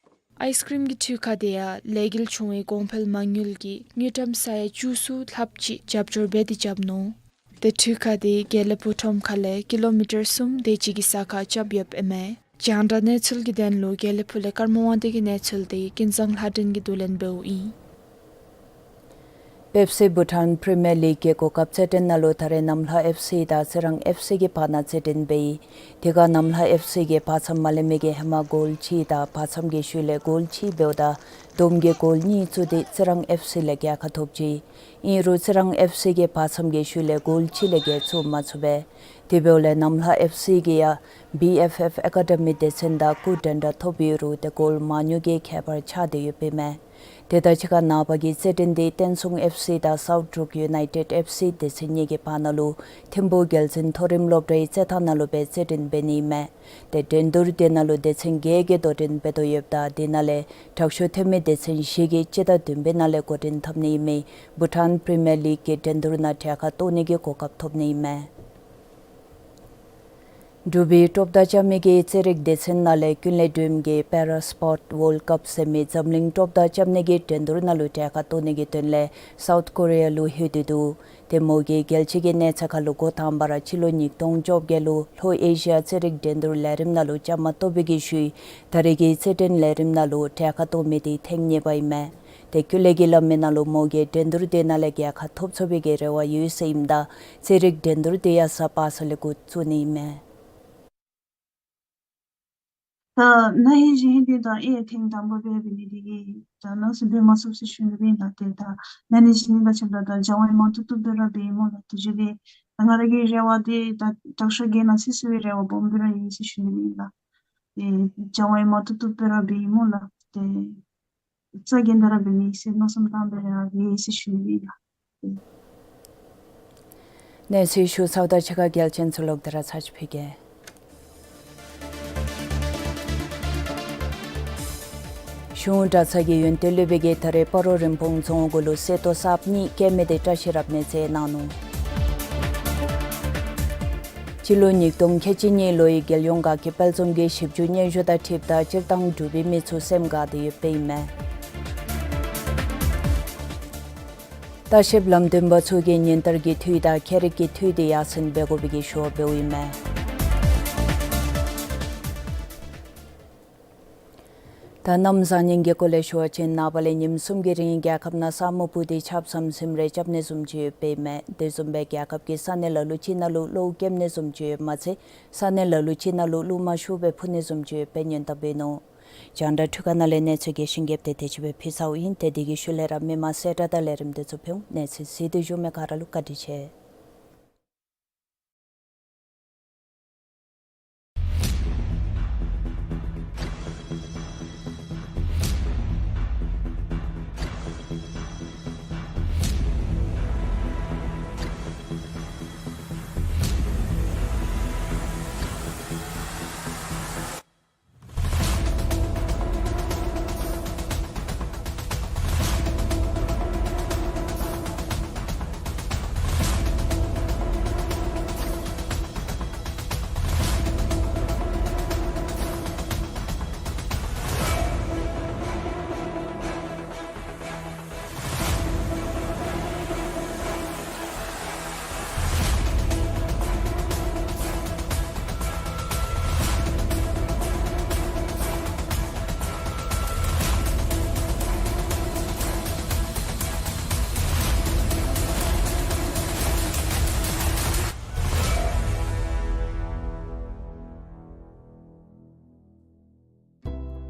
ཨའི་སི་ཀྲིམ་གྱི་འཕྲུལ་ཁང་འདི་ཡང་ལས་འགུལ་ཆུང་བའི་གོང་འཕེལ་མ་དངུལ་གྱི་དངུལ་ཀྲམ་ས་ཡ་བཅུ་གསུམ་ལྷགཔ་ཅིག་རྒྱབ་སྐྱོར་འབད་དེ་རྐྱབ་ནུག། ཏེ་འཕྲུལ་ཁང་འདི་དགེ་ལེགས་ཕུག་ཁྲོམ་ཁ་ལས་ཀི་ལོ་མི་ཊར་གསུམ་དེ་ཅིག་གི་ས་ཁར་རྐྱབ་ཡོདཔ་ཨིན་མས། རྒྱང་བསྒྲགས་གནས་ཚུལ་གྱི་དོན་ལུ་དགེ་ལེགས་ཕུག་ལས་ཀརྨ་དབང་འདུས་ཀྱི་གནས་ཚུལ་འདི་ཀུན་བཟང་ལྷ་སྒྲོན་གྱིས་བསྡུ་ལེན་འབདཝ་ཨིན། པེབ་སི་བྷུ་ཊཱན་པི་རི་མི་ཡར་ལིག་གི་གོ་སྐབས་རྩེད་འགྲན་ནང་ལུ་ད་རེས་གནམ་ལྷ་ཨེཕ་སི་དང་རྩི་རང་ཨེཕ་སི་གི་བར་ན་རྩེད་འགྲན་འབད་ཡི། དེ་ཁར་གནམ་ལྷ་ཨེཕ་སི་གིས་བར་མཚམས་མ་ལེན་མི་གི་ཧེ་མ་གོལ་གཅིག་དང་བར་མཚམས་ཀྱི་ཤུལ་ལས་གོལ་གཅིག་འབདཝ་ད་བསྡོམས་ཀྱིས་གོལ་གཉིས་བཙུགས་ཏེ་རྩི་རང་ཨེཕ་སི་ལས་རྒྱལ་ཁ་ཐོབ་ཅི། ཨིན་རུང་རྩི་རང་ཨེཕ་སི་གིས་བར་མཚམས་ཀྱི་ཤུལ་ལས་གོལ་གཅིག་ལས་བརྒལ་བཙུགས་མ་ཚུགས་པས། དེ་འབདཝ་ལས་གནམ་ལྷ་ཨེཕ་སི་གིས་ཡང་བི་ཨེཕ་ཨེཕ་ཨེ་ཀ་ཌི་མི་སྡེ་ཚན་དང་སྐུ་འགྲན་ཟླ་ཐོབ་ཡོད་རུང་ཏེ་གོལ་མང་ཉུང་གི་ཁྱད་པར་ཆགས་ཏེ་ཡོདཔ་ཨིན་མས། དེ་དང་གཅིག་ཁར་ནངས་པ་གི་རྩེད་འགྲན་འདི་བསྟན་སྲུང་ཨེཕ་སི་དང་སའུཐ་འབྲུག་ཡུ་ནའི་ཊེཌ་ཨེཕ་སི་སྡེ་ཚན་གཉིས་ཀྱི་བར་ན་ལུ་ཐིམ་ཕུག་རྒྱལ་འཛིན་མཐོ་རིམ་སློབ་གྲྭའི་རྩེད་ཐང་ནང་ལུ་སྦེ་རྩེད་འགྲན་འབད་ནི་ཨིན་མས། ཏེ་འགྲན་བསྡུར་དེ་ནང་ལུ་སྡེ་ཚན་བརྒྱད་ཀྱིས་དོ་འགྲན་འབད་དོ་ཡོདཔ་ད་དེ་ནང་ལས་དྲག་ཤོས་ཐོན་མི་སྡེ་ཚན་བཞི་གིས་སྤྱི་ཟླ་བདུན་པའི་ནང་ལས་འགོ་འདྲེན་འཐབ་ནི་ཨིན་མི་བྷུ་ཊཱན་པི་རི་མི་ཡར་ལིག་གི་འགྲན་བསྡུར་ནང་གྲལ་ཁར་གཏོགས་ནི་གི་གོ་སྐབས་ཐོབ་ནི་ཨིན་མས། འབྲུག་པའི་ཀྲོབ་མདའ་རྐྱབ་མི་གི་རྩེད་རིགས་སྡེ་ཚན་ནང་ལས་ཀུན་ལེགས་སྒྲོལམ་གྱིས་པེ་ར་སི་པོརཊ་ཝཱལཌ་ཀཔ་ཟེར་མི་འཛམ་གླིང་ཀྲོབ་མདའ་རྐྱབ་ནི་གི་འགྲན་བསྡུར་ནང་ལུ་གྲལ་ཁར་གཏོགས་ནི་གི་དོན་ལས་སའུཐ་ཀོ་རི་ཡ་ལུ་ལྷོད་དེ་འདུག། ཏེ་མོ་གིས་རྒྱལ་སྤྱི་གི་གནས་ཚད་ཁར་ལུ་འགོ་དང་པ་ར་སྤྱི་ལོ་ཉིས་སྟོང་བཅོ་བརྒྱད་ལུ་ལྷོ་ཨེ་ཤི་ཡ་རྩེད་རིགས་འགྲན་བསྡུར་ལས་རིམ་ནང་ལུ་བཅའ་མར་གཏོགས་པའི་གི་ཤུལ་ད་རེས་ཀྱི་རྩེད་འགྲན་ལས་རིམ་ནང་ལུ་གྲལ་ཁར་གཏོགས་མི་འདི་ཐེངས་གཉིས་པ་ཨིན་མས། ཏེ་ཀུན་ལེགས་ཀྱིས་སླབ་མིའི་ནང་ལུ་མོ་གིས་འགྲན་བསྡུར་དེ་ནང་ལས་རྒྱལ་ཁ་ཐོབ་ཚུགས་པའི་གི་རེ་བ་ཡོད་ཟེར་ཨིནམ་ད་རྩེད་རིགས་འགྲན་བསྡུར་དེ་ཡང་གཟའ་པ་སངས་ལས་འགོ་བཙུགས་ནི་ཨིན་མས། ད་ན་ཧིང་གཞེས་ཧིང་འདི་ད་ཨེ་ཐེངས་དང་པ་འབད་འབད་ནི་འདི་གིས་ད་ནང་སེམས་འབད་མ་ཚུགས་ཟེར་ཞུ་ནི་སྦེ་ཨིན་ལགས། ཏེ་ད་ན་ནིང་གཞེས་ནིང་དང་ཆབས་ད་ད་སྦྱང་བ་ཡང་མང་ཏོག་ཏོ་སྦེ་ར་འབད་ཡི་སྨོ་ལགས། དེ་བཞིན་དེ་ད་ང་ར་གི་རེ་བ་འདི་ད་དྲག་ཤོས་བརྒྱད་ནང་ཚུད་ཚུགས་པའི་རེ་བ་སྦོམ་སྦེ་ར་ཡོད་ཟེར་ཞུ་ནི་སྦེ་ཨིན་ལགས། ཏེ་སྦྱང་བ་ཡང་མང་ཏོག་ཏོ་སྦེ་ར་འབད་ཡི་སྨོ་ལགས། ཏེ་རྩ་འགེངས་ཏེ་ར་འབད་ནི་ཟེར་མནོ་བསམ་བཏང་སྦེ་ར་ཡོད་ཟེར་ཞུ་ནི་སྦེ་ཨིན་ལགས། གནས་ཚུལ་ཞུ་ཚརཝ་དང་གཅིག་ཁར་གལ་ཆེན་ཚུ་ལོག་སྟེ་ར་ཚར་ཅིག་ཕུལ་གེ། གཞུང་གྲྭ་ཚང་གི་ཡོན་ཏན་སློབ་དཔོན་གྱིས་ད་རེས་སྤ་རོ་རིན་སྤུངས་རྫོང་གུ་ལུ་གསེར་ཏོག་གསརཔ་གཉིས་བཀལ་མི་འདི་བཀྲ་ཤིས་རབ་གནས་མཛད་གནང་ནུག། སྤྱི་ལོ་ཉིས་སྟོང་ཁལ་གཅིག་གཉིས་ལོའི་རྒྱལ་ཡོངས་དགའ་སྐྱིད་དཔལ་འཛོམས་ཀྱི་ཞིབ་འཇུག་སྙན་ཞུ་དང་འཁྲིལཝ་ད་སྤྱིར་བཏང་འབྲུག་པའི་མི་ཚུ་སེམས་དགའ་སྟེ་ཡོདཔ་ཨིན་མས། ལྟ་བཤལཔ་ལམ་སྟོན་པ་ཚུ་གིས་ཉིན་ལྟར་གྱི་འཐུས་དང་ཁྱད་རིག་གི་འཐུས་འདི་ཡར་སེང་འབད་དགོ་པའི་གི་ཞུ་བ་འབདཝ་ཨིན་མས། ད་གནམ་བཟང་ངན་གྱི་སྐོར་ལས་ཞུ་བ་ཅིན་ནངས་པ་ལས་ཉིནམ་གསུམ་གྱི་རིང་རྒྱལ་ཁབ་ནང་ས་སྨུག་སྤུབས་ཏེ་ཆརཔ་ཟམ་ཟིམ་རེ་རྐྱབ་ནི་བཟུམ་ཅིག་ཡོདཔ་ཨིན་མས། དེ་བཟུམ་སྦེ་རྒྱལ་ཁབ་ཀྱི་ས་གནས་ལ་ལུ་ཅིག་ནང་ལུ་གློཝ་རྐྱབ་ནི་བཟུམ་ཅིག་ཡོདཔ་མ་ཚད་ས་གནས་ལ་ལུ་ཅིག་ནང་ལུ་རླུང་མ་ཤུགས་སྦེ་འཕུ་ནི་བཟུམ་ཅིག་ཡོདཔ་སྦེ་སྔོན་བརྡ་འབད་ནུག། རྒྱང་བསྒྲགས་འཕྲུལ་ཁང་ནང་ལས་གནས་ཚུལ་རྒྱས་ཤིང་རྒྱསཔ་དེ་དེ་ཅིག་སྦེ་ཕུལ་ཚརཝ་ཨིན། ཏེ་དེ་གི་ཤུལ་ལས་ར་མི་མང་གསལ་བསྒྲགས་དང་ལས་རིམ་དེ་ཚུ་ཕུལ་འོང་། གནས་ཚུལ་གཟིགས་ཏེ་བཞུགས་མི་ག་ར་ལུ་བཀའ་དྲིན་ཆེ།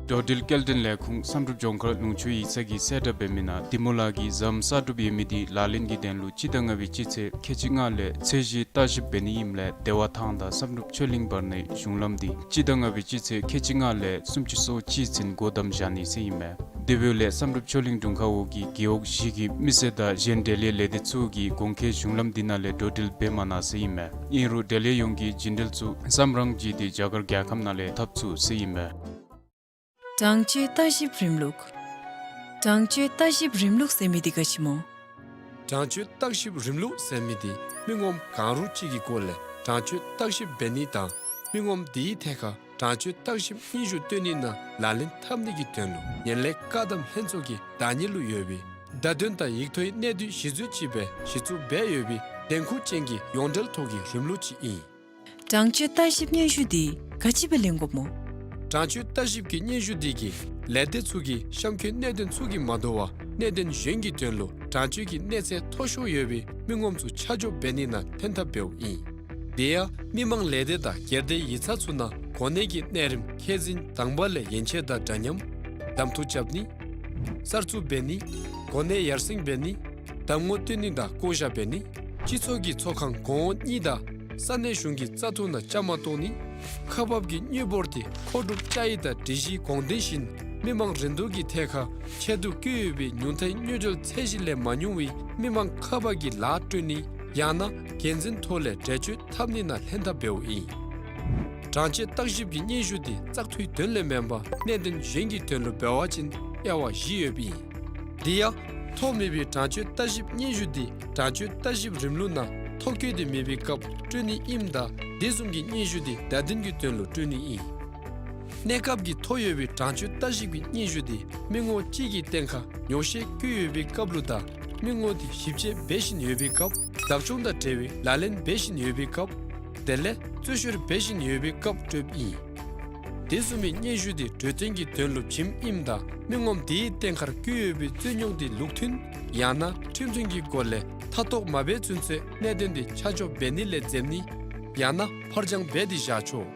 འགྲོ་འགྲུལ་སྐྱེལ་འདྲེན་ལས་ཁུངས་བསམ་གྲུབ་ལྗོངས་མཁར་ལུང་ཕྱོགས་ཡིག་ཚང་གིས་གསལ་བསྒྲགས་འབད་མི་ནང་འདི་མོ་ལགས་ཀྱིས་ཟམ་གསར་སྒྲུབ་ཡོད་མི་འདི་ལག་ལེན་གྱི་དོན་ལུ་སྤྱི་ཟླ་ལྔ་པའི་སྤྱི་ཚེས་ཁལ་གཅིག་ལྔ་ལས་ཚད་གཞི་བརྟག་ཞིབ་འབད་ནི་ཨིནམ་ལས་བདེ་བ་ཐང་དང་བསམ་གྲུབ་ཆོས་གླིང་བར་ནའི་གཞུང་ལམ་འདི་སྤྱི་ཟླ་ལྔ་པའི་སྤྱི་ཚེས་ཁལ་གཅིག་ལྔ་ལས་སུམ་ཅུ་སོ་གཅིག་ཚུན་སྒོ་བསྡམ་བཞག་ནི་ཟེར་ཨིན་མས། དེ་འབདཝ་ལས་བསམ་གྲུབ་ཆོས་གླིང་དྲུང་ཁག་འོག་གི་རྒེད་འོག་བཞི་གི་མི་སེར་དང་གཞན་འབྲེལ་ཡོད་ལས་སྡེ་ཚུ་གིས་གོང་འཁོད་གཞུང་ལམ་འདི་ནང་ལས་འགྲོ་འགྲུལ་འབད་མ་གནང་ཟེར་ཨིན་མས། ཨིན་རུང་འབྲེལ་ཡོད་ཡོངས་ཀྱིས་རྒྱུན་འགྲུལ་ཚུ་བསམ་རང་བྱས་ཏེ་རྒྱ་གར་རྒྱལ་ཁབ་ནང་ལས་འཐབ་ཚུགས་ཟེར་ཨིན་མས། གྲངས་ཆོད་བརྟག་ཞིབ་རིམ་ལུགས། གྲངས་ཆོད་བརྟག་ཞིབ་རིམ་ལུགས་ཟེར་མི་འདི་ག་ཅི་སྨོ། གྲངས་ཆོད་བརྟག་ཞིབ་རིམ་ལུགས་ཟེར་མི་འདི་མི་ངོམ་གང་རུང་ཅིག་གི་སྐོར་ལས་གྲངས་ཆོད་བརྟག་ཞིབ་འབད་ནི་དང་མི་ངོམ་དེའི་ཐད་ཁར་གྲངས་ཆོད་བརྟག་ཞིབ་སྙན་ཞུ་སྟོན་ནི་ནང་ལག་ལེན་འཐབ་ནི་གི་དོན་ལུ་ངན་ལྷད་བཀག་སྡོམ་ལྷན་ཚོགས་ཀྱི་བདག་གཉེར་ལུ་ཡོད་པའི་བརྡ་དོན་དང་ཡིག་ཐོག་གི་གནད་དོན་གཞི་འཛུགས་ཅིག་སྦེ་གཞི་བཙུགས་འབད་ཡོད་པའི་འགན་ཁུར་ཅན་གྱི་ཡོངས་འབྲེལ་ཐོག་གི་རིམ་ལུགས་ཅིག་ཨིན། གྲངས་ཆོད་བརྟག་ཞིབ་སྙན་ཞུ་འདི་ག་ཅི་སྦེ་ལེན་དགོཔ་སྨོ། གྲངས་ཆོད་བརྟག་ཞིབ་ཀྱི་སྙན་ཞུ་འདི་གིས་ལས་སྡེ་ཚུ་གི་གཤམ་འཁོད་གནད་དོན་ཚུ་གིས་མ་དོ་བར་གནད་དོན་གཞན་གྱི་དོན་ལུ་གྲངས་ཆོད་ཀྱི་གནས་ཚད་མཐོ་ཤོས་ཡོད་པའི་མི་ངོམ་ཚུ་ཆ་འཇོག་འབད་ནི་ནང་ལྷན་ཐབས་འབདཝ་ཨིན། དེ་ཡང་མི་མང་ལས་སྡེ་དང་སྒེར་སྡེ་ཡིག་ཚང་ཚུ་ནང་གོ་གནས་ཀྱི་གནས་རིམ་མཁས་འཛིན་དང་པ་ལས་ཡན་ཆད་དང་འདྲ་མཉམ། གདམ་འཐུ་རྐྱབ་ནི། གསར་བཙུགས་འབད་ནི། གོ་གནས་ཡར་སེང་འབད་ནི། གདམ་ངོ་སྟོན་ནི་དང་བསྐོ་བཞག་འབད་ནི། སྤྱི་ཚོགས་ཀྱི་ཚོགས་ཁང་གོང་འོག་གཉིས་དང་ས་གནས་གཞུང་གི་བཙག་འཐུ་ནང་བཅའ་མར་གཏོགས་ནི། ཁག་འབག་གི་དངུལ་འབོར་དེ་མཁོ་སྒྲུབ་བཅའ་ཡིག་དང་སྒྲིག་གཞི་གོང་དོན་བཞིན་མི་མང་རིན་བསྡུར་གྱི་ཐད་ཁར་ཆེད་དུ་བསྐྱོད་ཡོད་པའི་ཉུང་མཐའི་དངུལ་འབྲེལ་ཚད་གཞི་ལས་མ་ཉུང་བའི་མི་མང་ཁག་འབག་གི་ལཱ་སྤྲོད་ནི་ཡང་ན་འགན་འཛིན་ཐོག་ལས་འགྲེལ་བརྗོད་འཐབ་ནི་ནང་ལྷན་ཐབས་འབདཝ་ཨིན། གྲངས་ཆོད་བརྟག་ཞིབ་ཀྱི་སྙན་ཞུ་དེ་བཙག་འཐུའི་དོན་ལས་མེན་པར་གནད་དོན་གཞན་གྱི་དོན་ལུ་འབད་བ་ཅིན་དབྱེ་བ་བཞི་ཡོདཔ་ཨིན། དེ་ཡང་ཐོ་མེད་པའི་གྲངས་ཆོད་བརྟག་ཞིབ་སྙན་ཞུ་དེ་གྲངས་ཆོད་བརྟག་ཞིབ་རིམ་ལུགས་ནང་ཐོ་བཀོད་དེ་མེད་པའི་སྐབས་སྤྲོད་ནི་ཨིནམ་ད་དེ་བཟུམ་གྱི་སྙན་ཞུ་དེ་བརྡ་དོན་གྱི་དོན་ལུ་སྤྲོད་ནི་ཨིན། གནས་སྐབས་ཀྱི་ཐོ་ཡོད་པའི་གྲངས་ཆོད་བརྟག་ཞིབ་ཀྱི་སྙན་ཞུ་དེ་མི་ངོ་གཅིག་གི་སྟེང་ཁར་ཉོག་བཤད་བཀོད་ཡོད་པའི་སྐབས་ལུ་དང་མི་ངོ་དེ་ཞིབ་དཔྱད་འབད་བཞིན་ཡོད་པའི་སྐབས། བདག་སྐྱོང་དང་འབྲེལ་བའི་ལག་ལེན་འབད་བཞིན་ཡོད་པའི་སྐབས། དེ་ལས་རྩོད་བཤེར་འབད་བཞིན་ཡོད་པའི་སྐབས་སྤྲོདཔ་ཨིན། དེ་བཟུམ་མའི་སྙན་ཞུ་དེ་གྲོས་བསྟུན་གྱི་དོན་ལུ་བྱིནམ་ཨིནམ་ད་མི་ངོམ་དེའི་སྟེང་ཁར་བཀོད་ཡོད་པའི་རྩོད་རྙོགས་དེ་ལུགས་མཐུན་ཡང་ན་ཁྲིམས་མཐུན་གྱི་སྒོ་ལས་མཐའ་གཏོགས་མ་འབད་ཚུན་ཚོད་གནད་དོན་དེ་ཆ་འཇོག་འབད་ནི་ལས་འཛེམ་ནི་ཡང་ན་ཕར་འགྱངས་འབད་དེ་བཞག་ཆོག།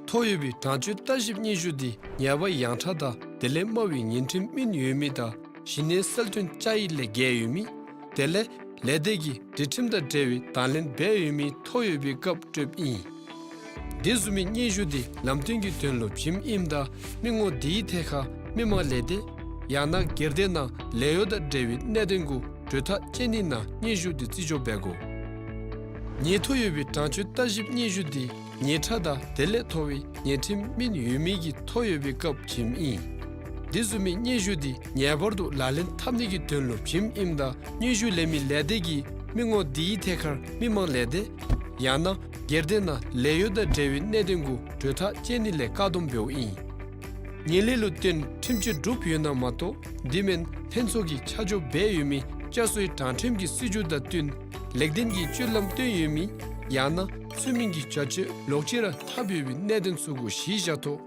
ཐོ་ཡོད་པའི་གྲངས་ཆོད་བརྟག་ཞིབ་སྙན་ཞུ་དེ་ཉེས་པ་ཡངས་དྲགས་དང་དེ་ལས་དམའ་བའི་ཉེས་ཁྲིམས་སྨིན་ཡོད་མི་དང་གཞི་གནས་གསལ་སྟོན་བཅའ་ཡིག་ལས་འགལ་ཡོད་མི། དེ་ལས་ལས་སྡེ་གི་སྒྲིག་ཁྲིམས་དང་འབྲེལ་བའི་དང་ལེན་འབད་ཡོད་མི་ཐོ་ཡོད་པའི་སྐབས་སྤྲོདཔ་ཨིན། དེ་བཟུམ་མའི་སྙན་ཞུ་དེ་ལམ་སྟོན་གྱི་དོན་ལུ་བྱིནམ་ཨིནམ་ད་མི་ངོ་དེའི་ཐད་ཁར་མི་མང་ལས་སྡེ་ཡང་ན་སྒེར་སྡེ་ནང་ལས་གཡོག་དང་འབྲེལ་བའི་གནད་དོན་གུ་གྲོས་ཐག་བཅད་ནི་ནང་སྙན་ཞུ་དེ་རྩིས་འཇོག་འབད་དགོ། ཉེས་ཐོ་ཡོད་པའི་གྲངས་ཆོད་བརྟག་ཞིབ་སྙན་ཞུ་དེ་ཉེས་ཁྲ་དང་དེ་ལས་མཐོ་བའི་ཉེས་ཁྲིམས་སྨིན་ཡོད་མི་གི་ཐོ་ཡོད་པའི་སྐབས་བྱིནམ་ཨིན། དེ་བཟུམ་མའི་སྙན་ཞུ་དེ་ངེས་པར་དུ་ལག་ལེན་འཐབ་ནི་གི་དོན་ལུ་བྱིནམ་ཨིནམ་ད་སྙན་ཞུ་ལེན་མི་ལས་སྡེ་གིས་མི་ངོ་དེའི་ཐད་ཁར་མི་མང་ལས་སྡེ་ཡང་ན་སྒེར་སྡེ་ནང་ལས་གཡོག་དང་འབྲེལ་བའི་གནད་དོན་གུ་གྲོས་ཐག་བཅད་ནི་ལས་བཀག་སྡོམ་འབདཝ་ཨིན། ངན་ལྷད་ལུ་བརྟེན་ཁྲིམས་གཅོད་གྲུབ་ཡོད་ན་མ་གཏོགས་དེ་མེན་ལྷན་ཚོགས་ཀྱིས་ཆ་འཇོག་འབད་ཡོད་མི་བསྐྱར་གསོའི་དྲང་ཁྲིམས་ཀྱི་སྲིད་བྱུས་དང་བསྟུན་ལེགས་ལྡན་གྱི་སྤྱོད་ལམ་སྟོན་ཡོད་མི་ཡང་ན་ཚུལ་མིན་གྱི་བྱ་སྤྱོད་ལོག་ཅི་ར་འཐབ་ཡོད་པའི་གནད་དོན་ཚུ་གུ་གཞི་བཞག་ཐོག་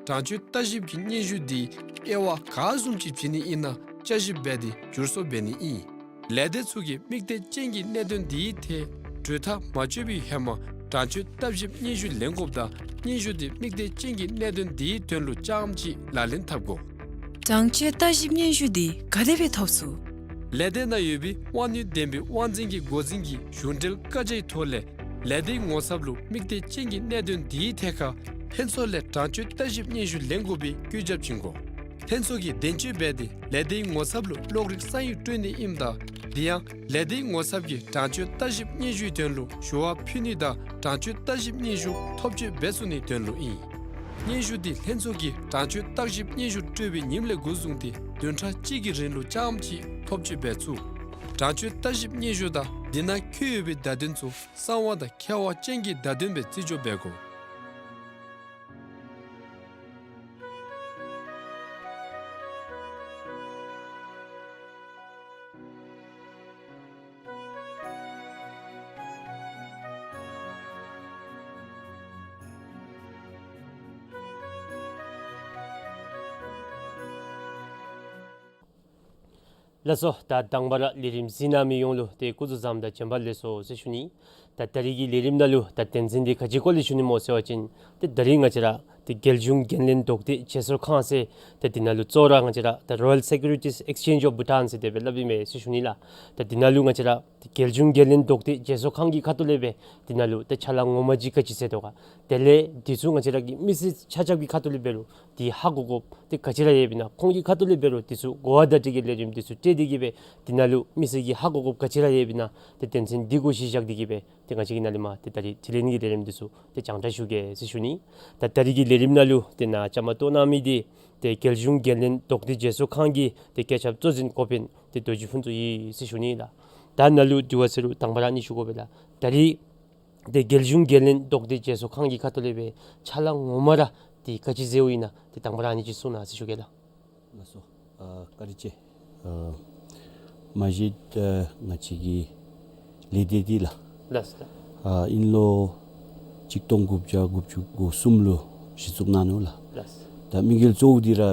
གྲངས་ཆོད་བརྟག་ཞིབ་ཀྱི་སྙན་ཞུ་དེ་དབྱེ་བ་ག་བཟུམ་ཅིག་བྱིན་ནི་ཨིན་ན་བསྐྱར་ཞིབ་འབད་དེ་བསྒྱུར་བཟོ་འབད་ནི་ཨིན། ལས་སྡེ་ཚུ་གིས་དམིགས་གཏད་ཅན་གྱི་གནད་དོན་དེའི་ཐད་གྲོས་ཐག་མ་གཅོད་པའི་ཧེ་མ་གྲངས་ཆོད་བརྟག་ཞིབ་སྙན་ཞུ་ལེན་དགོཔ་དང་སྙན་ཞུ་དེ་དམིགས་གཏད་ཅན་གྱི་གནད་དོན་དེའི་དོན་ལུ་རྐྱངམ་གཅིག་ལག་ལེན་འཐབ་དགོ། གྲངས་ཆོད་བརྟག་ཞིབ་སྙན་ཞུ་དེ་ག་དེ་སྦེ་ཐོབ་ཚུགས། ལས་སྡེ་ནང་ཡོད་པའི་དབང་ནུས་ལྡན་པའི་དབང་འཛིན་གྱི་འགོ་འཛིན་གྱིས་གཞུང་འབྲེལ་བཀའ་རྒྱའི་ཐོག་ལས་ལས་སྡེའི་ངོ་ཚབ་ལུ་དམིགས་གཏད་ཅན་གྱི་གནད་དོན་དེའི་ཐད་ཁར་ལྷན་ཚོགས་ལས་གྲངས་ཆོད་བརྟག་ཞིབ་སྙན་ཞུ་ལེན་དགོ་པའི་བཀོད་ཁྱབ་བྱིན་དགོ། ལྷན་ཚོགས་ཀྱིས་བདེན་དཔྱོད་འབད་དེ་ལས་སྡེའི་ངོ་ཚབ་ལུ་གློག་རིག་ས་ཡིག་སྤྲོད་ནི་ཨིནམ་ད་དེ་ཡང་ལས་སྡེའི་ངོ་ཚབ་ཀྱིས་གྲངས་ཆོད་བརྟག་ཞིབ་སྙན་ཞུའི་དོན་ལུ་ཞུ་བ་ཕུལ་ནི་དང་གྲངས་ཆོད་བརྟག་ཞིབ་སྙན་ཞུ་ཐོབ་སྤྱོད་འབད་ཚུགས་ནིའི་དོན་ལུ་ཨིན། སྙན་ཞུ་དེ་ལྷན་ཚོགས་ཀྱིས་གྲངས་ཆོད་བརྟག་ཞིབ་སྙན་ཞུ་སྤྲོད་པའི་ཉིནམ་ལས་འགོ་བཟུང་སྟེ་བདུན་ཕྲག་གཅིག་གི་རིང་ལུ་རྐྱངམ་གཅིག་ཐོབ་སྤྱོད་འབད་ཚུགས། གྲངས་ཆོད་བརྟག་ཞིབ་སྙན་ཞུ་དང་དེ་ནང་འཁོད་ཡོད་པའི་བརྡ་དོན་ཚུ་གསང་བ་དང་ཁྱབ་པ་ཅན་གྱི་བརྡ་དོན་སྦེ་རྩིས་འཇོག་འབད་དགོ། ལགས་སོ། ད་དང་པ་ར་ལས་རིམ་གཟིགས་གནང་མི་ཡོངས་ལུ་ཏེ་སྐུ་གཟུགས་བཟང་དང་བྱོན་པ་ལེགས་སོ་ཟེར་ཞུ་ནི། ད་ད་རིས་ཀྱི་ལས་རིམ་ནང་ལུ་ད་དོན་ཚན་འདི་ག་ཅི་སྐོར་ལས་ཞུ་ནི་སྨོ་ཟེར་བ་ཅིན་ཏེ་ད་རིས་ང་བཅས་ར་ཏེ་རྒྱལ་གཞུང་འགན་ལེན་རྡོག་རྡེག་བརྗེ་སོར་ཁང་ཟེར་ཏེ་འདི་ནང་ལུ་གཙོ་བོ་ར་ང་བཅས་ར་ད་Royal Securities Exchange of Bhutan ཟེར་དེ་སྦེ་སླབ་ཨིན་མས་ཟེར་ཞུ་ནི་ལགས། ད་འདི་ནང་ལུ་ང་བཅས་ར་ཏེ་རྒྱལ་གཞུང་འགན་ལེན་རྡོག་རྡེག་བརྗེ་སོར་ཁང་གི་ཁ་ཐུག་ལས་སྦེ་འདི་ནང་ལུ་ཏེ་ཕྱག་ལཱ་ངོ་མ་ཅིག་ག་ཅི་མཛད་དོ་ག། དེ་ལས་འདི་ཚུ་ང་བཅས་ར་གི་མི་སེར་ཆ་ཁྱབ་ཀྱི་ཁ་ཐུག་ལས་འབད་རུང་འདི་ཧ་གོ་དགོཔ་འདི་ག་ཅི་ར་ཡོདཔ་ཨིན་ན། ཁོང་གི་ཁ་ཐུག་ལས་འབད་རུང་འདི་ཚུ་གོ་བ་བརྡ་སྤྲོད་ཀྱི་ལས་རིམ་འདི་ཚུ་སྤྲོད་དེ་གིས་སྦེ་འདི་ནང་ལུ་མི་སེར་གྱིས་ཧ་གོ་དགོཔ་ག་ཅི་ར་ཡོདཔ་ཨིན་ན། ཏེ་དོན་ཚན་འདི་གུ་གཞི་བཞག་སྟེ་གིས་སྦེ་ཏེ་ང་བཅས་ཀྱིས་ནཱ་ལས་མར་ཏེ་ད་རིས་དྲི་ལན་གྱི་ལས་རིམ་འདི་ཚུ་ཏེ་སྤྱན་འབུལ་ཞུ་གེ་ཟེར་ཞུ་ནི། ད་ད་རིས་ཀྱི་ལས་རིམ་ནང་ལུ་ཏེ་ནཱ་བཅའ་མར་གཏོགས་གནང་མི་འདི་ཏེ་རྒྱལ་གཞུང་འགན་ལེན་རྡོག་རྡེག་བརྗེ་སོར་ཁང་གི་ཏེ་བཀོད་ཁྱབ་གཙོ་འཛིན་འགོ་དཔོན་ཏེ་རྡོ་རྗེ་ཕུན་ཚོགས་ཨིན་ཟེར་ཞུ་ནི་ལགས། ད་ནཱ་ལུ་དྲི་བ་ཟེར་རུང་དང་པ་ར་ཨ་ནི་ཞུ་དགོ་པས་ལགས། ད་རིས་ཏེ་རྒྱལ་གཞུང་འགན་ལེན་རྡོག་རྡེག་བརྗེ་སོར་ཁང་གི་ཁ་ཐུག་ལས་སྦེ་ཕྱག་ལཱ་ངོ་མ་ར་ཏེ་ག་ཅི་མཛདཔ་ཨིན་ན་ཏེ་དང་པ་ར་ཨ་ནི་ཅིག་གསུང་གནང་ཟེར་ཞུ་གེ་ལགས། ལགས་སོ། ཨ་བཀའ་དྲིན་ཆེ། ཨ་མ་གཞི་ཨ་ང་བཅས་ཀྱི་ལས་སྡེ་འདི་ལགས། ལགས་སོ། ཨ་དབྱིན་ལོ་གཅིག་སྟོང་དགུ་བརྒྱ་དགུ་བཅུ་གོ་གསུམ་ལུ་གཞི་བཙུགས་གནང་ནུག་ལགས། ལགས་སོ། ད་དམིགས་ཡུལ་གཙོ་བོ་འདི་ར་ཨ་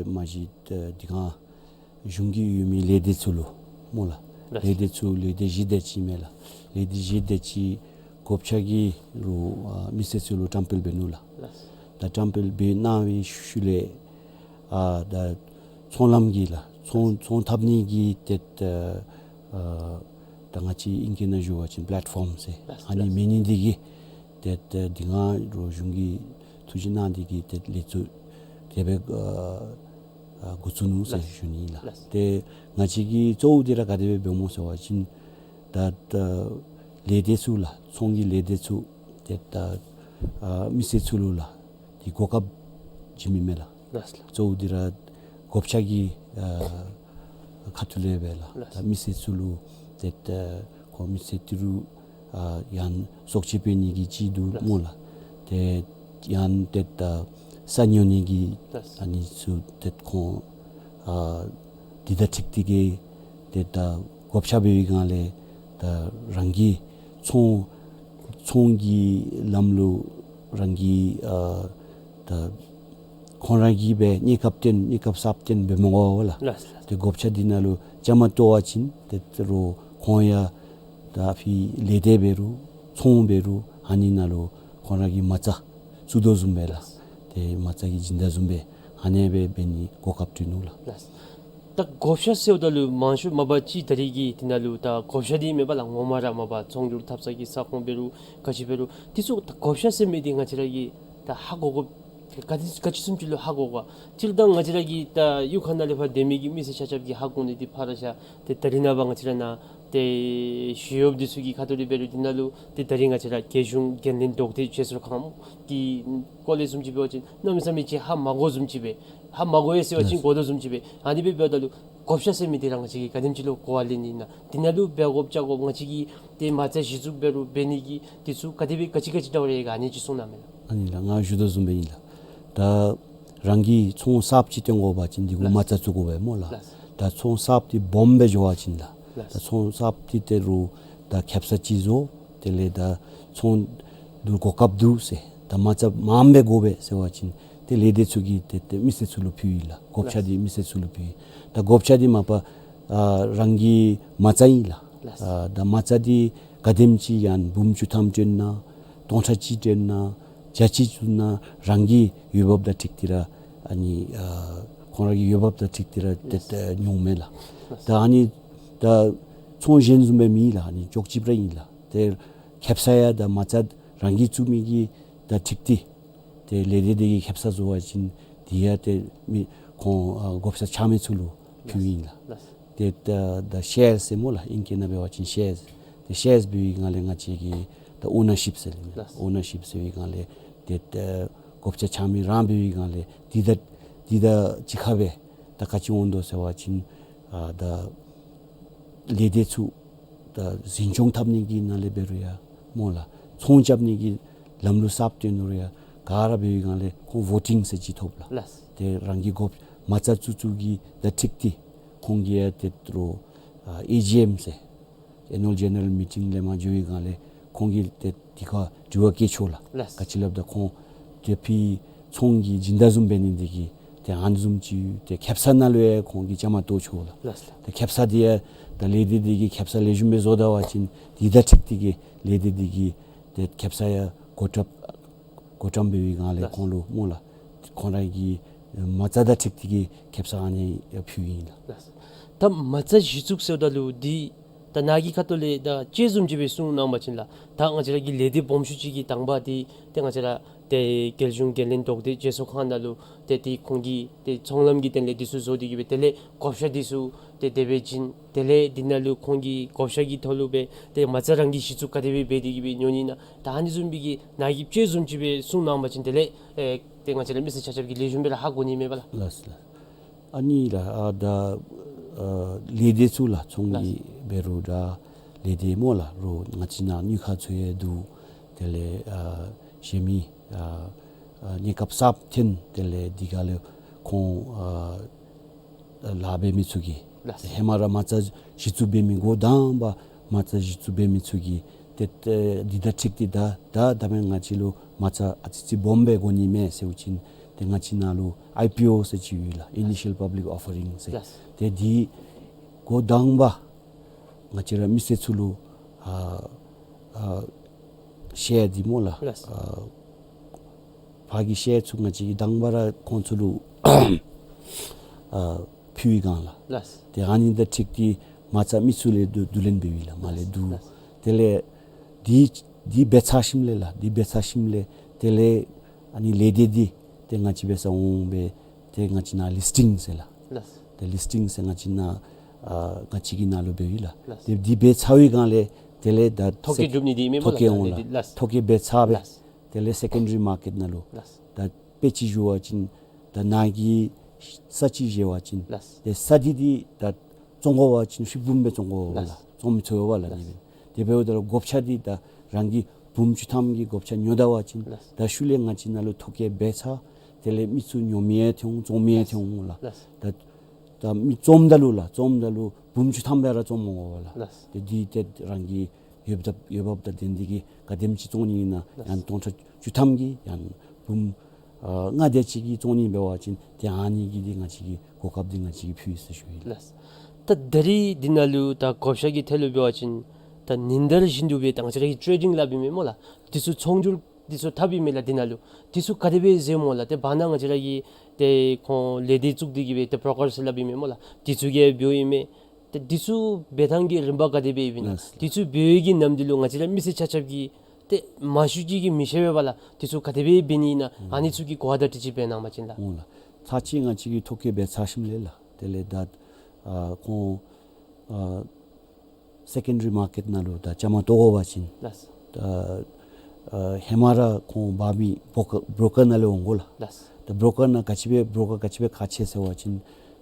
མ་གཞི་ཨ་འདི་ག་གཞུང་གི་ཡོད་མི་ལས་སྡེ་ཚུ་ལུ་སྨོ་ལགས། ལགས། ལས་སྡེ་ཚུ་ལས་སྡེ་བཞི་དེ་ཅིག་མས་ལགས། ལས་སྡེ་བཞི་དེ་ཅིག་བགོ་བཤའ་གི་རུང་ཨ་མི་སེར་ཚུ་ལུ་བཀྲམ་སྤེལ་འབད་ནུག་ལགས། ལགས། ད་བཀྲམ་སྤེལ་འབད་གནང་བའི་ཤུལ་ལས་ཨ་ད་ཚོང་ལམ་གྱི་ལགས་ཚོང་ཚོང་འཐབ་ནི་གི་ཏེ་ཨ་ད་ང་བཅས་ཨིང་སྐད་ནང་ཞུ་བ་ཅིན་པེ་ལེཊ་ཕོམ་ཟེར་ལགས། ཨ་ནི་ལགས། མེད་ནི་འདི་གིས་ཏེ་ཨ་འདི་ག་རུང་གཞུང་གིས་ཐུགས་བཞེད་གནང་འདི་གིས་ཏེ་ལས་ཚུ་དེ་སྦེ་ཨ་ཨ་འགོ་བཙུགས་ནུག་ཟེར་ལགས། ཞུ་ནི་ལགས། ལགས། ཏེ་ང་བཅས་ཀྱི་གཙོ་བོ་འདི་ར་ག་དེ་སྦེ་འབདཝ་སྨོ་ཟེར་བ་ཅིན་ད་ད་ལས་སྡེ་ཚུ་ལགས་ཚོང་གི་ལས་སྡེ་ཚུ་ཏེ་ད་ཨ་མི་སེར་ཚུ་ལུ་ལགས་འདི་གོ་སྐབས་བྱིན་མི་མས་ལགས། ལགས་ལགས། གཙོ་བོ་འདི་ར་བགོ་བཤའ་གི་ཨ་ཁ་ཐུག་ལས་སྦེ་ལགས། ལགས། ད་མི་སེར་ཚུ་ལུ་ཏེ་ད་ཁོང་མི་སེར་ཏི་རུ་ཨ་ཡང་གསོག་སྐྱེལ་འབད་ནི་གི་ཅིག་འདུག་ལགས། སྨོ་ལགས། ཏེ་ཡང་ཏེ་ད་ས་ཉོ་ནི་གི་ལགས། ཨ་ནི་ཚུ་ཏེ་ཁོང་ཨ་འདི་དང་འཁྲིལ་ཏེ་གིས་ཏེ་ད་བགོ་བཤའ་འབད་བའི་སྒང་ལས་ད་རང་གི་ཚོང་ཚོང་གི་ལམ་ལུ་རང་གི་ཨ་ད་ཁོང་ར་གིས་སྦེ་གནས་སྐབས་བརྟན་གནས་སྐབས་གསརཔ་བརྟན་འབད་མི་དགོ་པས་ལགས། ལགས་ལགས། ཏེ་བགོ་བཤའ་འདི་ནང་ལུ་བཅའ་མར་གཏོགས་པ་ཅིན་ཏེ་ད་རུང་ཁོང་ཡང་ད་ཕི་ལས་སྡེ་འབད་རུང་ཚོང་འབད་རུང་ཨ་ནི་ནང་ལུ་ཁོང་ར་གིས་མ་རྩ་བཙུགས་དོ་བཟུམ་སྦེ་ལགས། ཏེ་མ་རྩ་གི་སྦྱིན་བདག་བཟུམ་སྦེ་ཨ་ནེ་སྦེ་འབད་ནི་གོ་སྐབས་སྤྲོད་ནུག་ལགས། ལགས། ད་བགོ་བཤའ་ཟེརཝ་ད་ལུ་མང་ཤོས་མ་པ་ཅིག་ད་རིས་ཀྱི་འདི་ནང་ལུ་ད་བགོ་བཤའ་འདི་མེན་པ་ལགས། ངོ་མ་ར་མ་པ་ཚོང་སྒྱུར་འཐབ་ས་གི་ས་ཁོངས་འབད་རུང་ག་ཅི་འབད་རུང་འདི་ཚུ་ད་བགོ་བཤའ་ཟེར་མི་འདི་ང་བཅས་ར་གིས་ད་ཧ་གོ་དགོཔ་ག་ཅི་ག་ཅི་བཟུམ་ཅིག་ལུ་ཧ་གོ་དགོ། སྤྱིར་བཏང་ང་བཅས་ར་གི་ད་གཡུས་ཁ་ནང་ལས་ཕར་སྡོད་མི་གི་མི་སེར་ཆ་ཁྱབ་ཀྱིས་ཧ་གོ་ནི་འདི་ཕར་ར་བཞག། ཏེ་ད་རིས་ནངས་པ་ང་བཅས་ར་ནང་ཏེ་ཞི་གཡོགཔ་འདི་ཚུ་གི་ཁ་ཐུག་ལས་འབད་རུང་འདི་ནང་ལུ་ཏེ་ད་རིས་ང་བཅས་ར་རྒྱལ་གཞུང་འགན་ལེན་རྡོག་རྡེག་བརྗེ་སོར་ཁང་གི་སྐོར་ལས་བཟུམ་ཅིག་འབད་བ་ཅིན་གནམ་མེད་ས་མེད་ཅིག་ཧ་མ་གོཝ་བཟུམ་ཅིག་སྦེ་ཧ་མ་གོ་ཡི་ཟེར་བ་ཅིན་ལགས། གོ་དོ་བཟུམ་ཅིག་སྦེ་ཨ་ནི་སྦེ་འབདཝ་ད་ལུ་བགོ་བཤའ་ཟེར་མི་འདི་ར་ང་བཅས་ཀྱིས་ག་དེམ་ཅིག་ལུ་གོ་བ་ལེན་ནི་ཨིན་ན། འདི་ནང་ལུ་འབད་དགོཔ་བྱ་དགོཔ་ང་བཅས་ཀྱིས་ཏེ་མ་རྩ་གཞི་བཙུགས་འབད་རུང་འབད་ནི་གི་འདི་ཚུ་ག་དེ་སྦེ་ག་ཅི་ག་ཅི་འདྲཝ་རེ་ག་ཨ་ནི་ཅིག་གསུང་གནང་མས་ལགས། ཨ་ནི་ལགས་ང་ཞུ་དོ་བཟུམ་སྦེ་ཨིན་ལགས། ད་རང་གིས་ཚོང་གསརཔ་ཅིག་བཏོན་དགོ་པ་ཅིན་འདི་གུ་ལགས། མ་རྩ་བཙུགས་དགོ་པས་སྨོ་ལགས། ལགས། ད་ཚོང་གསརཔ་འདི་སྦོམ་སྦེ་འགྱོ་བ་ཅིན་ལགས། ལགས། ད་ཚོང་གསརཔ་འདི་ཏེ་རུང་ད་ཁེབ་ས་ཅིག་བཟོ། དེ་ལས་ད་ཚོང་འདི་གོ་སྐབས་འདུག་ཟེར་ད་མ་རྩ་མངམ་སྦེ་དགོ་པས་ཟེར་བ་ཅིན་ཏེ་ལས་སྡེ་ཚུ་གིས་ཏེ་ཏེ་མི་སེར་ཚུ་ལུ་ཕུལ་ཡི་ལགས། བགོ་བཤའ་འདི་མི་སེར་ཚུ་ལུ་ཕུལ་ཡི། ད་བགོ་བཤའ་འདི་མ་པ་ཨ་རང་གི་མ་རྩ་ཨིན་ལགས། ལགས། ཨ་ད་མ་རྩ་འདི་ག་དེམ་ཅིག་ཡང་འབུམ་བཅུ་ཐམ་སྤྲོད་ན་སྟོང་ཕྲག་གཅིག་སྤྲོད་ན་བརྒྱ་གཅིག་བཙུགས་ན་རང་གི་འོས་འབབ་དང་འཁྲིལ་ཏེ་ར་ཨ་ནི་ཨ་ཁོང་ར་གི་འོས་འབབ་དང་འཁྲིལ་ཏེ་ར་ཏེ་ལགས། ཏེ་ཉོཝ་མས་ལགས། ལགས། ད་ཨ་ནི་ད་ཚོང་གཞན་བཟུམ་སྦེ་མེན་ལགས། ཨ་ནི་ཅོག་གཅིག་ར་ཨིན་ལགས། ཏེ་ཁེབ་ས་ཡང་ད་མ་རྩ་རང་གིས་བཙུགས་མི་གི་དང་འཁྲིལ་ཏེ་ཏེ་ལས་སྡེ་དེ་གིས་ཁེབ་ས་བཟོ་བ་ཅིན་དེ་ཡང་ཏེ་མི་ཁོང་ཨ་བགོ་བཤའ་རྐྱབ་མི་ཚུ་ལུ་ཕུལཝ་ཨིན་ལགས། ལགས། ཏེ་ད་ད་ཤེར་ཟེར་སྨོ་ལགས། ཨིང་སྐད་ནང་འབད་བ་ཅིན་ཤེར། ཏེ་ཤེར་འབད་བའི་སྒང་ལས་ང་བཅས་ཀྱིས་ད་ཨོ་ནར་ཤིབ་ཟེར་ལགས། ལགས། ཨོ་ནར་ཤིབ་ཟེར་བའི་སྒང་ལས་ཏེ་ད་བགོ་བཤའ་རྐྱབ་མི་རང་འབད་བའི་སྒང་ལས་འདི་ད་འདི་ད་གཅིག་ཁར་སྦེ་ད་ག་ཅི་འོང་དོ་ཟེར་བ་ཅིན་ཨ་ད་ལས་སྡེ་ཚུ་ད་འཛིན་སྐྱོང་འཐབ་ནི་གི་ནང་ལས་འབད་རུང་ཡང་སྨོ་ལགས། ཚོང་རྐྱབ་ནི་གི་ལམ་ལུགས་གསརཔ་བཏོན་རུང་ཡང་ག་ར་འབད་བའི་སྒང་ལས་ཁོང་ཝོ་ཊིང་ཟེར་ཅིག་ཐོབ་ལགས། ལགས། ཏེ་རང་གི་བགོ་མ་རྩ་བཙུགས་བཙུགས་ཀྱི་དང་འཁྲིལ་ཏེ་ཁོང་གིས་ཡང་ཏེ་རུང་ཨ་ཨེ་ཇི་ཨེམ་ཟེར་ཨེ་ནུ་ཝལ་ཇེ་ནེ་རལ་མི་ཊིང་ལས་མར་འགྱོ་བའི་སྒང་ལས་ཁོང་གིས་ཏེ་དེ་ཁར་དྲི་བ་བཀོད་ཆོག་ལགས། ལགས། ག་ཅི་སླབ་ད་ཁོང་ཏེ་ཕི་ཚོང་གི་སྦྱིན་བདག་བཟུམ་འབད་ནི་འདི་གིས་ ཏེ་ཨ་ནི་བཟུམ་ཅིག་ཏེ་ཁེབ་ས་ནང་ལུ་ཡང་ཁོང་གིས་བཅའ་མར་གཏོགས་ཆོག་ལགས། ལགས་ལགས། ཏེ་ཁེབ་ས་འདི་ཡང་ད་ལས་སྡེ་འདི་གིས་ཁེབ་ས་ལེགས་ཤོམ་སྦེ་བཟོ་ད་པ་ཅིན་འདི་དང་འཁྲིལ་ཏེ་གིས་ལས་སྡེ་འདི་གིས་ཏེ་ཁེབ་ས་ཡང་བགོ་བཀྲམ་བགོ་བཀྲམ་འབད་བའི་སྒང་ལས་ལགས། ཁོང་ལུ་སྨོ་ལགས། ཁོང་ར་གི་མ་རྩ་དང་འཁྲིལ་ཏེ་གིས་ཁེབ་ས་ཨ་ནི་ཡང་ཕུལཝ་ཨིན་ལགས། ལགས། ད་མ་རྩ་གཞི་བཙུགས་ཟེརཝ་ད་ལུ་འདི་ད་ནཱ་གི་ཁ་ཐུག་ལས་ད་དཔྱེ་བཟུམ་ཅིག་སྦེ་གསུངས་གནང་བ་ཅིན་ལགས། ད་ང་བཅས་ར་གི་ལས་སྡེ་སྦོམ་ཤོས་ཅིག་གི་དང་པ་འདི་ཏེ་ང་བཅས་ར་ཏེ་རྒྱལ་གཞུང་འགན་ལེན་དོགས་འདྲི་བརྗེ་སོར་ཁང་ནང་ལུ་ཏེ་ཏེ་ཁོང་གིས་ཏེ་ཚོང་ལམ་གྱི་དོན་ལས་འདི་ཚུ་བཟོ་སྟེ་གིས་སྦེ་དེ་ལས་བགོ་བཤའ་འདི་ཚུ་ཏེ་དེ་སྦེ་བྱིན། དེ་ལས་འདི་ནང་ལུ་ཁོང་གིས་བགོ་བཤའ་གི་ཐོག་ལུ་སྦེ་ཏེ་མ་རྩ་རང་གིས་གཞི་བཙུགས་ག་དེ་སྦེ་འབད་དེ་གིས་སྦེ་ཉོ་ནི་ཨིན་ན། ད་ཨ་ནི་བཟུམ་སྦེ་གི་ནཱ་གིས་དཔྱེ་བཟུམ་ཅིག་སྦེ་གསུངས་གནང་བ་ཅིན་དེ་ལས་ཨེ་ཏེ་ང་བཅས་ར་མི་སེར་ཆ་ཁྱབ་ཀྱིས་ལེགས་ཤོམ་སྦེ་ར་ཧ་གོ་ནི་མས་པ་ལགས། ལགས་ལགས། ཨ་ནི་ལགས། ཨ་ད་ཨ་ལས་སྡེ་ཚུ་ལགས་ཚོང་ལགས། གི་འབད་རུང་འདྲ་ལས་སྡེ་སྨོ་ལགས། རོགས་ང་བཅས་ནཱ་དངུལ་ཁང་ཚུ་ཡང་འདུག། དེ་ལས་ཨ་གཞན་མི་ཨ་ཨ་གནས་སྐབས་གསརཔ་ཐོན་དེ་ལས་འདི་ག་ལས་ཁོང་ཨ་ལཱ་འབད་མི་ཚུ་གིས། ལགས། ཧེ་མ་ར་མ་རྩ་གཞི་བཙུགས་འབད་མི་འགོ་དང་པ་མ་རྩ་གཞི་བཙུགས་འབད་མི་ཚུ་གིས་ཏེ་ཏེ་འདི་དང་འཁྲིལ་ཏེ་ད་ད་ད་མེན་ང་བཅས་ལུ་མ་རྩ་ཨ་ཙི་ཙི་སྦོམ་སྦེ་དགོ་ནི་མས་ཟེར་བ་ཅིན་ཏེ་ང་བཅས་ནཱ་ལུ་ཨའི་པི་ཨོ་ཟེར་ཅིག་ཡོད་ལགས། Initial Public Offering ཟེར། ལགས། ཏེ་འདི་འགོ་དང་པ་ང་བཅས་ར་མི་སེར་ཚུ་ལུ་ཨ་ཨ་ཤེར་འདི་སྨོ་ལགས། ལགས། ཨ་ཕར་གྱི་ཤེར་ཚུ་ང་བཅས་ཀྱིས་དང་པ་ར་ཁོང་ཚུ་ལུ་ཨ་ཕུལ་བའི་སྒང་ལགས། ལགས། ཏེ་ཨ་ནི་དང་འཁྲིལ་ཏེ་མ་རྩ་མི་ཚུ་ལས་བསྡུ་བསྡུ་ལེན་འབད་བའི་ལགས། མར་ལས་བསྡུ། ལགས། དེ་ལས་འདི་འདི་འབད་ཚར་ཞིནམ་ལས་ལགས། འདི་འབད་ཚར་ཞིནམ་ལས་དེ་ལས་ཨ་ནི་ལས་སྡེ་འདི་ཏེ་ང་བཅས་འབད་སར་འོང་སྦེ་ཏེ་ང་བཅས་ནཱ་ལིསི་ཊིང་ཟེར་ལགས། ལགས། ཏེ་ལིསི་ཊིང་ཟེར་ང་བཅས་ནཱ་ཨ་ང་བཅས་ཀྱི་ནང་ལུ་འབད་བའི་ལགས། ལགས། ཏེ་འདི་འབད་ཚར་བའི་སྒང་ལས་དེ་ལས་ད་ཐོ་བཀོད་སྒྲུབ་ནི་འདི་མེན་པ་ལགས། ཐོ་བཀོད་འོང་ལགས། ལགས། ཐོ་བཀོད་འབད་ཚར་སྦེ། ལགས། དེ་ལས་སེ་ཀེན་ཌ་རི་མར་ཀེཊ་ནང་ལུ། ལགས། ད་དཔེ་ཅིག་ཞུ་བ་ཅིན་ད་ནཱ་གི་ས་ཅིག་བཞེས་པ་ཅིན། ལགས། ཏེ་ས་འདི་འདི་ད་བཙོང་དགོ་པ་ཅིན་ཧྲིལ་བུམ་སྦེ་བཙོང་དགོ་པས་ལགས། ལགས། བཙོང་མི་ཚུགས་པས་ལགས། ལགས། ཨ་ནི་སྦེ་དེ་འབདཝ་ད་ལུ་བགོ་བཤའ་འདི་ད་རང་གི་འབུམ་བཅུ་ཐམ་གྱི་བགོ་བཤའ་ཉོ་ད་པ་ཅིན། ལགས། ད་ཤུལ་ལས་ང་བཅས་ནཱ་ལུ་ཐོ་བཀོད་འབད་ཚར། དེ་ལས་མི་ཚུ་ཉོ་མི་ཡང་ཐོན་འོང་བཙོང་མི་ཡང་ཐོན་འོང་ལགས། ལགས། ད་ད་མི་བཙོངམ་ད་ལུ་ལགས། བཙོངམ་ད་ལུ་འབུམ་བཅུ་ཐམ་སྦེ་ར་བཙོང་མི་དགོ་པས་ལགས། ལགས། ཏེ་འདི་ཏེ་རང་གི་འོས་འབབ་འོས་འབབ་དང་ལྡན་ཏེ་གིས་ག་དེམ་ཅིག་བཙོང་ནི་ཨིན་ན། ལགས། ཡང་སྟོང་ཕྲག་བཅུ་ཐམ་གྱི་ཡང་འབུམ་ཨ་ལྔ་དེ་ཅིག་གི་བཙོང་ནི་འབད་བ་ཅིན་ཏེ་ཨ་ནི་གི་འདི་ང་བཅས་ཀྱིས་གོ་སྐབས་འདི་ང་བཅས་ཀྱིས་ཕུལ་ཡི་ཟེར་ཞུ་ཡི། ལགས། ད་ད་རིས་འདི་ནང་ལུ་ད་བགོ་བཤའ་གི་ཐད་ལུ་འབད་བ་ཅིན་ད་ཉིན་ལྟར་བཞིན་དུ་སྦེ་ད་ང་བཅས་ར་གི་ཊེ་ཌིང་སླབ་ཨིན་མས་སྨོ་ལགས། འདི་ཚུ་ཚོང་སྒྱུར་འདི་ཚུ་འཐབ་ཨིན་མས་ལགས། འདི་ནང་ལུ་འདི་ཚུ་ག་དེ་སྦེ་མཛད་སྨོ་ལགས། ཏེ་བར་ན་ང་བཅས་ར་གི་ཏེ་ཁོང་ལས་སྡེ་བཙུགས་ཏེ་གིས་སྦེ་ཏེ་བྲོ་ཀར་ཟེར་སླབ་ཨིན་མས་སྨོ་ལགས། འདི་ཚུ་གིས་འབདཝ་ཨིན་མས། ཏེ་འདི་ཚུ་འབད་ཐངས་ཀྱི་རིམ་པ་ག་དེ་སྦེ་ཨིན་ན། ལགས། འདི་ཚུ་འབད་བའི་གི་ནམ་དུས་ལུ་ང་བཅས་ར་མི་སེར་ཆ་ཁྱབ་ཀྱིས་ཏེ་མང་ཤོས་ཅིག་གིས་མི་ཤེས་པས་པ་ལགས། འདི་ཚུ་ག་དེ་སྦེ་འབད་ནི་ཨིན་ན། ཨ་ནི་ཚུ་གི་གོ་བརྡ་ཅིག་སྦེ་གནང་བ་ཅིན་ལགས། འོང་ལགས། ཚར་གཅིག་ང་བཅས་ཀྱིས་ཐོ་བཀོད་འབད་ཚར་ཞིནམ་ལས་ལགས། དེ་ལས་ད་ཨ་ཁོང་ཨ་སེ་ཀེན་ཌ་རི་མར་ཀེཊ་ནང་ལུ་ད་བཅའ་མར་གཏོགས་དགོ་པ་ཅིན། ལགས། ད་ཨ་ཧེ་མ་ར་ཁོང་འབག་མི་བྲོ་ཀར་བྲོ་ཀར་ནང་ལས་འོང་དགོ་ལགས། ལགས། ད་བྲོ་ཀར་ནང་ག་ཅི་སྦེ་བྲོ་ཀར་ག་ཅི་སྦེ་ཁག་ཆེ་ཟེར་བ་ཅིན་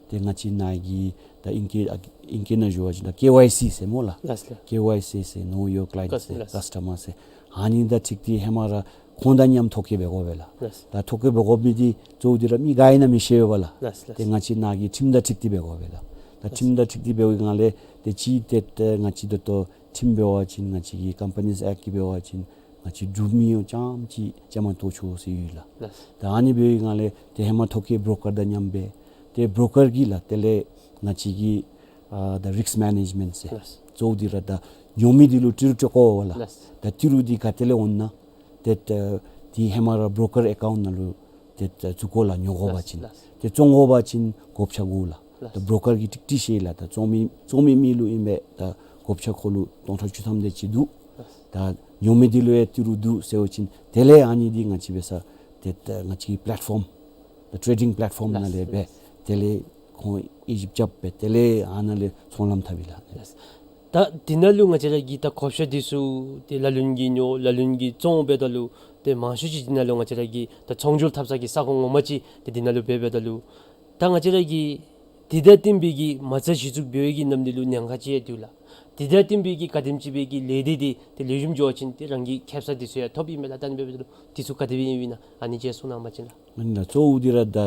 ཏེ་ང་བཅས་ནཱ་གི་ད་ཨིང་སྐད་ཨ་ཨིང་སྐད་ནང་ཞུ་བ་ཅིན་ད་ཀེ་ཝའི་སི་ཟེར་སྨོ་ལགས། ལགས་ལགས། ཀེ་ཝའི་སི་ཟེར་Know Your Client ཟེར། ལགས། ཀསི་ཊ་མར་ཟེར། ཨ་ནི་དང་འཁྲིལ་ཏེ་ཧེ་མ་ར་ཁོང་དང་མཉམ་ཐོ་བཀོད་འབད་དགོ་པས་ལགས། ལགས། ད་ཐོ་བཀོད་འབད་དགོ་མི་འདི་གཙོ་བོ་འདི་ར་མི་ག་ཨིན་ན་མི་ཤེས་པས་ལགས། ལགས་ལགས། ཏེ་ང་བཅས་ནཱ་གི་ཁྲིམས་དང་འཁྲིལ་ཏེ་འབད་དགོ་པས་ལགས། ད་ལགས། ཁྲིམས་དང་འཁྲིལ་ཏེ་འབད་བའི་སྒང་ལས་ཏེ་ཅིག་ཏེ་ཏེ་ང་བཅས་ད་ལྟོ་ཁྲིམས་འབད་བ་ཅིན་ང་བཅས་ཀྱི་ཀམ་པ་ནིས་ཨེཀཊ་གི་འབད་བ་ཅིན་ང་བཅས་འབྲུག་མི་ཡང་རྐྱངམ་ཅིག་བཅའ་མར་གཏོགས་ཆོག་ཟེར་ཡོད་ལགས། ལགས། ད་ཨ་ནི་འབད་བའི་སྒང་ལས་ཏེ་ཧེ་མ་ཐོ་བཀོད་བྲོ་ཀར་དང་མཉམ་སྦེ་ཏེ་བྲོ་ཀར་གྱིས་ལགས། དེ་ལས་ང་བཅས་ཀྱི་ཨ་ད་རིསཀ་མེ་ནེ་ཇི་མེནཊ་ཟེར། ལགས། གཙོ་བོ་འདི་ར་ད་ཉོ་མི་འདི་ལུ་ཏི་རུ་སྤྲོད་དགོ་པས་ལགས། ལགས། ད་ཏི་རུ་འདི་ག་ཏེ་ལས་འོང་ན་ཏེ་ད་འདི་ཧེ་མ་ར་བྲོ་ཀར་ཨེ་ཀའུནཊ་ནང་ལུ་ཏེ་ད་བཙུགས་དགོ་ལགས། ཉོ་དགོ་པ་ཅིན། ལགས། ལགས། ཏེ་བཙོང་དགོ་པ་ཅིན་བགོ་བཤའ་དགོ་ལགས། ལགས། ད་བྲོ་ཀར་གྱིས་ཀྲིག་ཀྲི་ཤེས་ལགས། ད་བཙོང་མི་བཙོང་མི་མི་ལུ་ཨིན་པས། ད་བགོ་བཤའ་ཁོ་ལུ་སྟོང་ཕྲག་བཅུ་ཐམ་དེ་ཅིག་འདུག། ལགས། ད་ཉོ་མི་འདི་ལུ་ཡང་ཏི་རུ་འདུག་ཟེར་བ་ཅིན་དེ་ལས་ཨ་ནི་འདི་ང་བཅས་འབད་ས་ཏེ་ད་ང་བཅས་ཀྱི་པི་ལེཊ་ཕོམ་ད་ཊེ་ཌིང་པི་ལེཊ་ཕོམ་ནང་ལས་སྦེ། ལགས། དེ་ལས་ཁོང་ཨེ་ཇེནཊ་རྐྱབ་སྦེ་དེ་ལས་ཨ་ནཱ་ལས་ཚོང་ལམ་འཐབ་ཨིན་ལགས། ལགས། ད་འདི་ནང་ལུ་ང་བཅས་ར་གི་ད་བགོ་བཤའ་འདི་ཚུ་ཏེ་ལ་ལུ་གིས་ཉོ་ལ་ལུ་གིས་བཙོང་འབདཝ་ད་ལུ་ཏེ་མང་ཤོས་ཅིག་འདི་ནང་ལུ་ང་བཅས་ར་གི་ད་ཚོང་སྒྱུར་འཐབ་ས་གི་ས་ཁོངས་ངོ་མ་ཅིག་ཏེ་འདི་ནང་ལུ་འབད་འབདཝ་ད་ལུ་ད་ང་བཅས་ར་གི་འདི་དང་བསྟུན་པའི་གི་མ་རྩ་གཞི་བཙུགས་འབད་བའི་གི་ནམ་དུས་ལུ་ཉེན་ཁ་ཅིག་ཡང་འདུག་ལགས། འདི་དང་བསྟུན་པའི་གི་ག་དེམ་ཅིག་སྦེ་གི་ལས་སྡེ་འདི་ཏེ་ལེགས་ཤོམ་འགྱོ་བ་ཅིན་ཏེ་རང་གི་ཁེབ་ས་འདི་ཚུ་ཡང་ཐོབ་ཨིན་མས་ལགས། ད་ཨ་ནི་འབདཝ་ད་ལུ་འདི་ཚུ་ག་དེ་སྦེ་ཨིན་ན་ཨ་ནི་ཅིག་གསུང་གནང་བ་ཅིན་ལགས། ཨིན་ལགས། གཙོ་བོ་འདི་ར་ད་ཨ་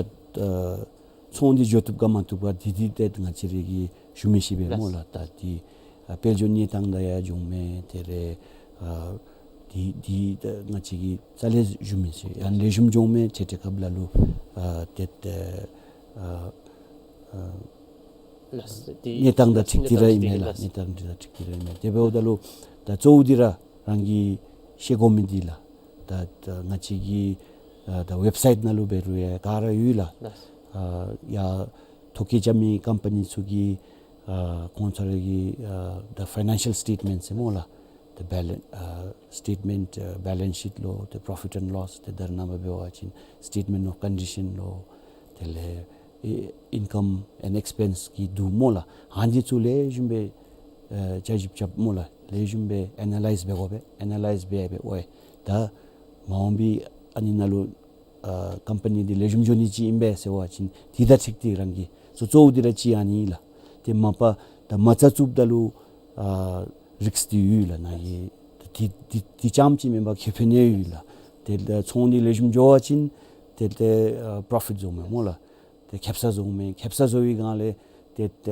ཚོང་འདི་འགྱོ་བཏུབ་ག་མ་བཏུབ་ག་འདི་འདི་ཏེ་ང་བཅས་ར་གིས་ཞུ་མི་ཤེས་པས་སྨོ་ལགས། ལགས། ད་འདི་ཨ་དཔལ་འབྱོར་གནས་སྟངས་དང་ཡང་འབྱུང་མས། དེ་ལས་ཨ་འདི་འདི་ད་ང་བཅས་ཀྱིས་རྩ་ལས་ཞུ་མི་ཤེས། ཡང་ལེགས་ཤོམ་འགྱོ་མི་ཆེ་དྲགས་སྐབས་ལ་ལུ་ཨ་ཏེ་ད་ ཨ་ཨ་ལགས། གནས་སྟངས་དང་འཁྲིལ་ཏེ་ར་ཨིན་མས་ལགས། གནས་སྟངས་དང་འཁྲིལ་ཏེ་ར་ཨིན་མས། དེ་འབདཝ་ད་ལུ་ད་གཙོ་བོ་འདི་ར་རང་གིས་ཤེས་དགོ་མི་འདི་ལགས། ད་ད་ང་བཅས་ཀྱི་ཨ་ད་ཝེབ་སའིཊ་ནང་ལུ་འབད་རུང་ཡང་ག་ར་ཡོད་ལགས། ལགས། ཨ་ཡར་ཐོ་བཀོད་རྐྱབ་མི་ཀམ་པ་ནི་ཚུ་གི་ཨ་ཁོང་ཚུ་ར་གི་ཨ་ད་ཕའི་ནཱན་ཤཱལ་སི་ཊེཊ་མེནཊ་ཟེར་སྨོ་ལགས། ཏེ་བེ་ལེནསི་ཨ་སི་ཊེཊ་མེནཊ་ཨ་བེ་ལེནསི་ཤིཊ་ལོ། ཏེ་པོརོ་ཕིཊ་ཨེནཌ་ལོསི། ཏེ་ད་རེས་ནངས་པ་འབད་བ་ཅིན་སི་ཊེཊ་མེནཊ་ཨོཕ་ཀོན་ཌི་ཤཱན་ལོ། དེ་ལས་ཨི་ཨིན་ཀམ་ཨེནཌ་ཨེགསི་པེནསི་གི་འདུག་སྨོ་ལགས། ཨ་ནི་ཚུ་ལེགས་ཤོམ་སྦེ་ཨ་བསྐྱར་ཞིབ་རྐྱབ་སྨོ་ལགས། ལེགས་ཤོམ་སྦེ་ཨེ་ན་ལའིཛ་འབད་དགོ་པས། ཨེ་ན་ལའིཛ་འབད་འབད་འོ་ད་མ་འོངས་པའི་ཨ་ནི་ནང་ལུ་ཨ་ཀམ་པ་ནི་འདི་ལེགས་ཤོམ་འགྱོ་ནི་ཅིག་ཨིན་པས་ཟེར་བ་ཅིན་དེ་དང་འཁྲིལ་ཏེ་རང་གིས་གཙོ་གཙོ་བོ་འདི་ར་ཅིག་ཨ་ནི་ལགས། ཏེ་མ་པ་ད་མ་རྩ་བཙུགསཔ་ད་ལུ་ཨ་རིསཀ་འདི་ཡོད་ལགས། ནཱ་གི་འདི་འདི་འདི་རྐྱངམ་ཅིག་མེན་པར་ཁེ་ཕན་ཡང་ཡོད་ལགས། ཏེ་ད་ཚོང་འདི་ལེགས་ཤོམ་འགྱོ་བ་ཅིན་ཏེ་ཏེ་ཨ་པོརོ་ཕིཊ་བཟོཝ་མས་སྨོ་ལགས། ཏེ་ཁེབ་ས་བཟོཝ་མས། ཁེབ་ས་བཟོ་བའི་སྒང་ལས་ཏེ་ད་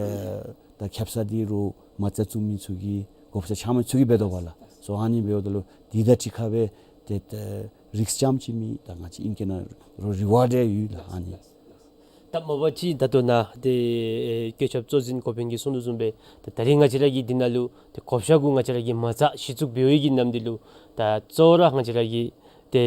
ད་ཁེབ་ས་འདི་རུང་མ་རྩ་བཙུགས་མི་ཚུ་གིས་བགོ་བཤའ་རྐྱབ་མི་ཚུ་གིས་འབད་དོ་བ་ལགས། སོ་ཨ་ནི་འབདཝ་ད་ལུ་འདི་དང་འཁྲིལ་ཁ་སྦེ་ཏེ་ད་རིསཀ་རྐྱངམ་ཅིག་མེད། ད་ང་བཅས་ཨིན་སྐད་ནང་རུང་རི་ཝརཌ་ཡང་ཡོད་ལགས། ཨ་ནི་ད་མ་པ་ཅིག་ད་ལྟོ་ནཱ་ཏེ་ཨེ་བཀོད་ཁྱབ་གཙོ་འཛིན་འགོ་དཔོན་གྱིས་གསུངས་དོ་བཟུམ་སྦེ་ད་ད་རིས་ང་བཅས་ར་གིས་འདི་ནང་ལུ་ཏེ་བགོ་བཤའ་གུ་ང་བཅས་ར་གིས་མ་རྩ་གཞི་བཙུགས་འབད་བའི་གི་ནམ་འདི་ལུ་ད་གཙོ་བོ་ར་ང་བཅས་ར་གིས་ཏེ་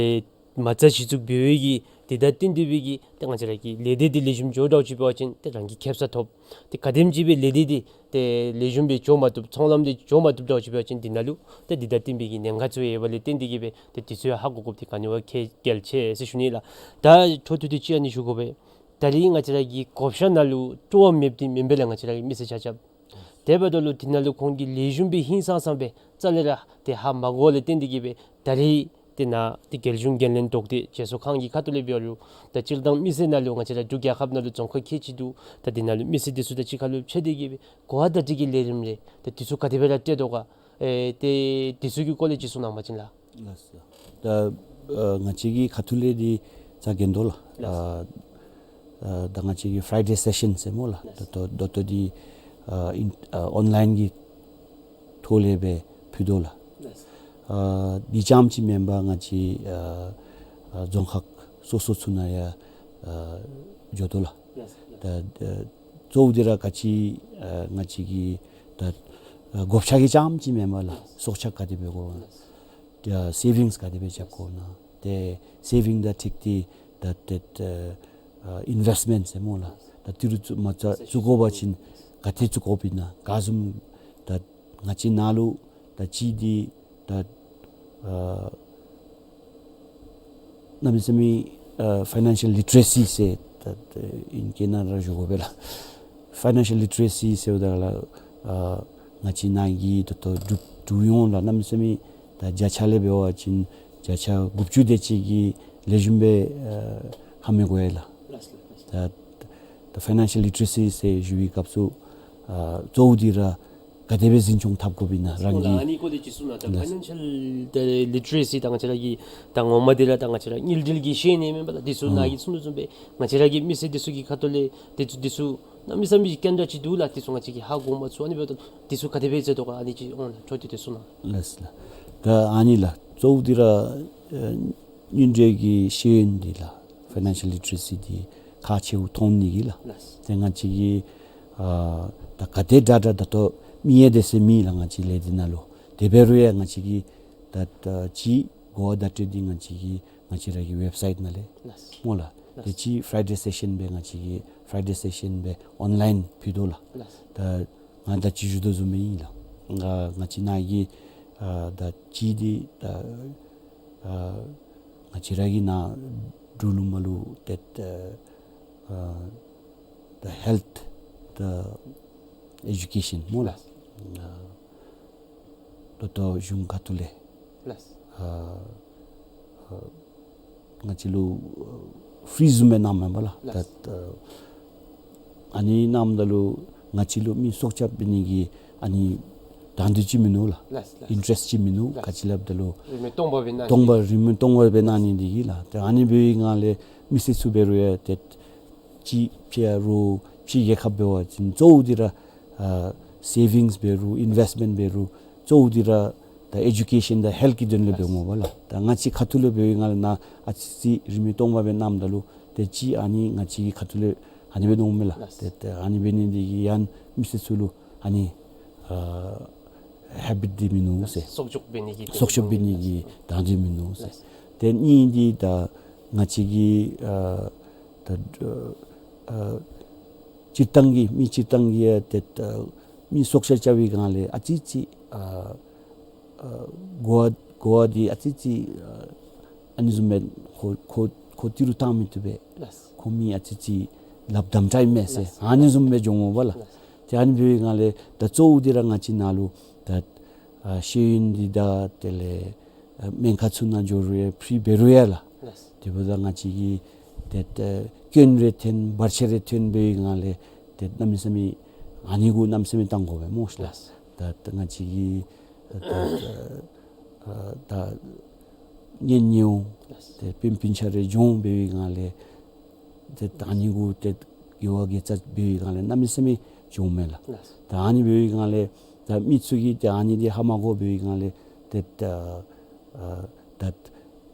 མ་རྩ་གཞི་བཙུགས་འབད་བའི་གི་འདི་དང་བསྟུན་ཏེ་སྦེ་གི་ཏེ་ང་བཅས་ར་གི་ལས་སྡེ་འདི་ལེགས་ཤོམ་འགྱོ་འདྲཝ་ཅིག་འབད་བ་ཅིན་ཏེ་རང་གིས་ཁེབ་ས་ཐོབ། ཏེ་ག་དེམ་ཅིག་སྦེ་ལས་སྡེ་འདི་ཏེ་ལེགས་ཤོམ་སྦེ་འགྱོ་མ་བཏུབ། ཚོང་ལམ་འདི་འགྱོ་མ་བཏུབ་འདྲཝ་ཅིག་འབད་བ་ཅིན་འདི་ནང་ལུ་ཏེ་འདི་དང་བསྟུན་པའི་གི་ཉེན་ཁ་ཚུ་ཡོད་པ་ལས་བརྟེན་ཏེ་གི་སྦེ་ཏེ་འདི་ཚུ་ཡང་ཧ་གོ་དགོཔ་འདི་ག་ནི་བ་གལ་གལ་ཆེ་ཟེར་ཞུ་ནི་ལགས། ད་འཕྲོ་མཐུད་དེ་ཅིག་ཨ་ནི་ཞུ་དགོ་པས། ད་རིས་ང་བཅས་ར་གི་བགོ་བཤའ་ནང་ལུ་སྤྲོ་བ་མེདཔ་འདི་མེན་པས་ལགས། ང་བཅས་ར་གི་མི་སེར་ཆ་ཁྱབ། དེ་འབདཝ་ད་ལུ་འདི་ནང་ལུ་ཁོང་གིས་ལེགས་ཤོམ་སྦེ་ཧིང་སངས་སངས་སྦེ་རྩ་ལས་ར་ཏེ་ཧ་མ་གོ་བ་ལས་བརྟེན་ཏེ་གི་སྦེ་ད་རིས་ཏེ་ནཱ་ཏེ་རྒྱལ་གཞུང་འགན་ལེན་དོགས་ཏེ་བྱེས་སོ་ཁང་གི་ཁ་ཐུག་ལས་འབད་རུང་ད་སྤྱིར་བཏང་མི་སེར་ནང་ལུ་ང་བཅས་ར་འབྲུག་རྒྱལ་ཁབ་ནང་ལུ་རྫོང་ཁག་ཁལ་གཅིག་འདུག། ད་འདི་ནང་ལུ་མི་སེར་འདི་ཚུ་དང་གཅིག་ཁར་ལུ་ཕྱད་དེ་གི་སྦེ་གོ་བ་བརྡ་སྤྲོད་ཀྱི་ལས་རིམ་རེ་ད་འདི་ཚུ་ག་དེ་སྦེ་ར་སྤྲོད་དོ་ག། ཨེ་ཏེ་འདི་ཚུ་གི་སྐོར་ལས་ཅིག་གསུང་གནང་བ་ཅིན་ལགས། ལགས་སོ། ད་ཨ་ང་བཅས་ཀྱི་ཁ་ཐུག་ལས་འདི་རྩ་འགེངས་དོ་ལགས། ལགས་སོ། ཨ་ཨ་ད་ང་བཅས་ཀྱི་ཕ་རའི་ཌེ་སེ་ཤཱན་ཟེར་སྨོ་ལགས། ལགས་སོ། ད་ལྟོ་ད་ལྟོ་འདི་ཨ་ཨིན་ཨ་ཨོན་ལའིན་གྱི་ཐོག་ལས་སྦེ་ཕུལ་དོ་ལགས། ལགས་སོ། ཨ་འདི་རྐྱངམ་ཅིག་མེན་པར་ང་བཅས་ཨ་ཨ་རྫོང་ཁག་སོ་སོ་ཚུ་ནང་ཡང་ཨ་འགྱོ་དོ་ལགས། ལགས་སོ། ད་ཨ་གཙོ་བོ་འདི་ར་ག་ཅི་ཨ་ང་བཅས་ཀྱི་ད་ཨ་བགོ་བཤའ་གི་རྐྱངམ་ཅིག་མེན་པར་ལགས། ལགས་སོ། སྲོག་ཆགས་ག་དེ་སྦེ་དགོ། ལགས་སོ། ཨ་སེ་ཝིངསི་ག་དེ་སྦེ་རྐྱབ་དགོ་ན། ཏེ་སེ་ཝིང་དང་འཁྲིལ་ཏེ་ད་ཏེ་ཨ་ཨ་ཨིན་ཝེསཊ་མེནཊ་ཟེར་སྨོ་ལགས། ད་ཏི་རུ་བཙུགས་མ་རྩ་བཙུགས་དགོ་པ་ཅིན་ག་ཏེ་བཙུགས་དགོཔ་ཨིན་ན། ག་བཟུམ་ད་ང་བཅས་ནཱ་ལུ་ད་ཅི་འདི་ད་ཨ་གནམ་མེད་ས་མེད་ཨ་ཕའི་ནཱན་ཤཱལ་ལི་ཊི་རེ་སི་ཟེར་ད་ད་ཨིང་སྐད་ནང་ར་ཞུ་དགོ་པས་ལགས། ཕའི་ནཱན་ཤཱལ་ལི་ཊི་རེ་སི་ཟེརཝ་ད་ལགས་ཨ་ང་བཅས་ནཱ་གི་ད་ལྟོ་འབྲུག་འབྲུག་ཡོངས་ལགས་གནམ་མེད་ས་མེད་ད་བརྒྱ་ཆ་ལས་འབད་བ་ཅིན་བརྒྱ་ཆ་དགུ་བཅུ་དེ་ཅིག་གིས་ལེགས་ཤོམ་སྦེ་ཨ་ཧ་མི་གོ་ཡི་ལགས། ལགས་སོ་ལགས་སོ། ད་ད་ཕའི་ནཱན་ཤཱལ་ལི་ཊི་རེ་སི་ཟེར་ཞུ་བའི་སྐབས་སུ་ཨ་གཙོ་བོ་འདི་ར་ག་དེ་སྦེ་འཛིན་སྐྱོང་འཐབ་དགོཔ་ཨིན་ན་རང་གིས། ཨ་ནི་སྐོར་ལས་ཅིག་གསུང་གནང་། ད་ལགས། ཕའི་ནཱན་ཤཱལ་ད་ལི་ཊི་རེ་སི་ད་ང་བཅས་ར་གི་ད་ངོ་མ་འདི་ར་ད་ང་བཅས་ར་དངུལ་འབྲེལ་གྱི་ཤེས་ཡོན་མེན་པ་ལགས། འདི་ཚུ་ནཱ་གིས་གསུང་དོ་བཟུམ་སྦེ་ང་བཅས་ར་གི་མི་སེར་འདི་ཚུ་གི་ཁ་ཐུག་ལས་འདི་ཚུ་འདི་ཚུ་གནམ་མེད་ས་མེད་ཀྱི་རྐྱང་དྲགས་ཅིག་འདུག་ལགས། འདི་ཚུ་ང་བཅས་ཀྱིས་ཧ་གོ་མ་ཚུགས། ཨ་ནི་འབདཝ་ད་འདི་ཚུ་ག་དེ་སྦེ་མཛད་དོ་ག། ཨ་ནི་ཅིག་འོང་ལགས། འཕྲོ་མཐུད་དེ་གསུང་གནང་། ལགས་སོ་ལགས། ད་ཨ་ནི་ལགས་གཙོ་བོ་འདི་ར་ཨ་དངུལ་འབྲེལ་གྱི་ཤེས་ཡོན་འདི་ལགས། ཕའི་ནཱན་ཤཱལ་ལི་ཊི་རེ་སི་འདི་ཁག་ཆེཝ་མཐོང་ནི་གི་ལགས། ལགས། ཏེ་ང་བཅས་ཀྱིས་ཨ་ད་ག་དེ་དྲག་དྲག་ད་ལྟོ་མི་ཡང་དེ་ཟེར་མེད་ལགས་ང་བཅས་ལས་འདི་ནང་ལུ། དེ་འབད་རུང་ཡང་ང་བཅས་ཀྱིས་ད་ད་ཅིག་གོ་བ་བརྡ་སྤྲོད་འདི་ང་བཅས་ཀྱིས་ང་བཅས་ར་གི་ཝེབ་སའིཊ་ནང་ལས་ལགས། སྨོ་ལགས། ལགས། ཏེ་ཅིག་ཕ་རའི་ཌེ་སེ་ཤཱན་སྦེ་ང་བཅས་ཀྱིས་ཕ་རའི་ཌེ་སེ་ཤཱན་སྦེ་ཨོན་ལའིན་ཕུལ་དོ་ལགས། ལགས། ད་ང་ད་ཅི་ཞུ་དོ་བཟུམ་སྦེ་ཨིན་ལགས། ང་ང་བཅས་ནཱ་གི་ཨ་ད་ཅི་འདི་ད་ཨ་ང་བཅས་ར་གི་ནཱ་འབྲུག་ལུ་མར་ལུ་ཏེ་ཨ་ད་ཧེལཐ་ད་ཨེ་ཌུ་ཀེ་ཤཱན་སྨོ་ལགས། ཨ་ད་ལྟོ་གཞུང་ཁ་ཐུག་ལས་ལགས། ཨ་ཨ་ང་བཅས་ལུ་ཨ་ཕི་རི་བཟུམ་སྦེ་གནངམ་མས་པ་ལགས། ལགས། ད་ཨ་ཨ་ནི་གནངམ་ད་ལུ་ང་བཅས་ལུ་མི་སྲོག་སྐྱབས་འབད་ནི་གི་ཨ་ནི་དང་འདོད་ཅིག་མིན་འདུག་ལགས། ལགས་ལགས། ཨིན་ཊ་རེསཊ་ཅིག་མིན་འདུག། ལགས། ག་ཅི་སླབ་ད་ལུ་རིན་མེད་སྟོང་པ་སྦེ་གནང་སྟོང་པ་རིན་མེད་སྟོང་པ་སྦེ་གནང་ནི་འདི་གིས་ལགས། ཏེ་ཨ་ནི་འབད་བའི་སྒང་ལས་མི་སེར་ཚུ་འབད་རུང་ཡང་ཏེ་ཕྱི་ཕྱི་རུ་ཕྱི་རྒྱལ་ཁབ་འབད་བ་ཅིན་གཙོ་བོ་འདི་ར་ཨ་སེ་ཝིངསི་འབད་རུང་ཨིན་ཝེསཊ་མེནཊ་འབད་རུང་གཙོ་བོ་འདི་ར་ད་ཨེ་ཌུ་ཀེ་ཤཱན་དང་ཧེལཐ་གི་དོན་ལས་འབདཝ་མས་པ་ལགས། ད་ང་བཅས་ཁ་ཐུག་ལས་འབད་བའི་སྒང་ལས་ནཱ་ཨ་ཙི་ཅིག་རིན་མེད་སྟོང་པ་སྦེ་གནངམ་ད་ལུ་ཏེ་ཅིག་ཨ་ནི་ང་བཅས་ཀྱི་ཁ་ཐུག་ལས་ ཨ་ནི་སྦེ་མནོཝ་མས་ལགས། ལགས། ཏེ་ཏེ་ཨ་ནི་འབད་ནི་འདི་གིས་ཡང་མི་སེར་ཚུ་ལུ་ཨ་ནི་ཨ་ཧེ་བིཊ་འདི་མིན་ནུག་ཟེར། གསོག་འཇོག་འབད་ནི་གི་གསོག་འཇོག་འབད་ནི་གི་དང་འདོད་མིན་ནུག་ཟེར། ལགས། ཏེ་གཉིས་འདི་ད་ང་བཅས་ཀྱི་ཨ་ད་ཨ་སྤྱིར་བཏང་གི་མི་སྤྱིར་བཏང་གི་ཨ་ཏེ་ད་མི་གསོག་བཤའ་རྐྱབ་པའི་སྒང་ལས་ཨ་ཙི་ཙི་ཨ་ཨ་གོ་བ་གོ་བ་འདི་ཨ་ཙི་ཙི་ཨ་ཨ་ནི་བཟུམ་སྦེ་ཁོ་ཁོ་ཁོ་ཏི་རུ་བཏང་མི་བཏུབ་པས། ལགས། ཁོ་མི་ཨ་ཙི་ཙི་ལགཔ་དམ་དྲགས་ཨིན་མས་ཟེར། ལགས། ཨ་ནི་བཟུམ་སྦེ་འགྱོཝ་མས་པ་ལགས། ལགས། ཏེ་ཨ་ནི་འབད་བའི་སྒང་ལས་ད་གཙོ་བོ་འདི་ར་ང་བཅས་ནཱ་ལུ་ད་ཨ་ཤེས་ཡོན་འདི་དང་དེ་ལས་ཨ་སྨན་ཁང་ཚུ་ནང་འགྱོ་རུང་ཡང་ཕི་རི་འབད་རུང་ཡང་ལགས། ལགས། དེ་འབདཝ་ད་ང་བཅས་ཀྱི་ཏེ་ཏེ་སྐྱོན་རེ་ཐོན་བར་ཆད་རེ་ཐོན་འབད་བའི་སྒང་ལས་ཏེ་གནམ་མེད་ས་མེད་ཨ་ནི་གུ་གནམ་མེད་ས་མེད་བཏང་དགོ་པས་སྨོ་ཤ་ལགས། ལགས། ད་ད་ང་བཅས་ཀྱི་ད་ད་ཨ་ད་གཉེན་ཉེཝ་ལགས། ཏེ་སྤུན་སྤུན་ཆ་རེ་འགྱོ་འབད་བའི་སྒང་ལས་ཏེ་ད་ཨ་ནི་གུ་ཏེ་དགེ་བ་དགེ་རྩ་འབད་བའི་སྒང་ལས་གནམ་མེད་ས་མེད་འགྱོཝ་མས་ལགས། ལགས། ད་ཨ་ནི་འབད་བའི་སྒང་ལས་ད་མི་ཚུ་གིས་ཏེ་ཨ་ནི་འདི་ཧ་མ་གོ་བའི་སྒང་ལས་ཏེ་ད་ཨ་ད་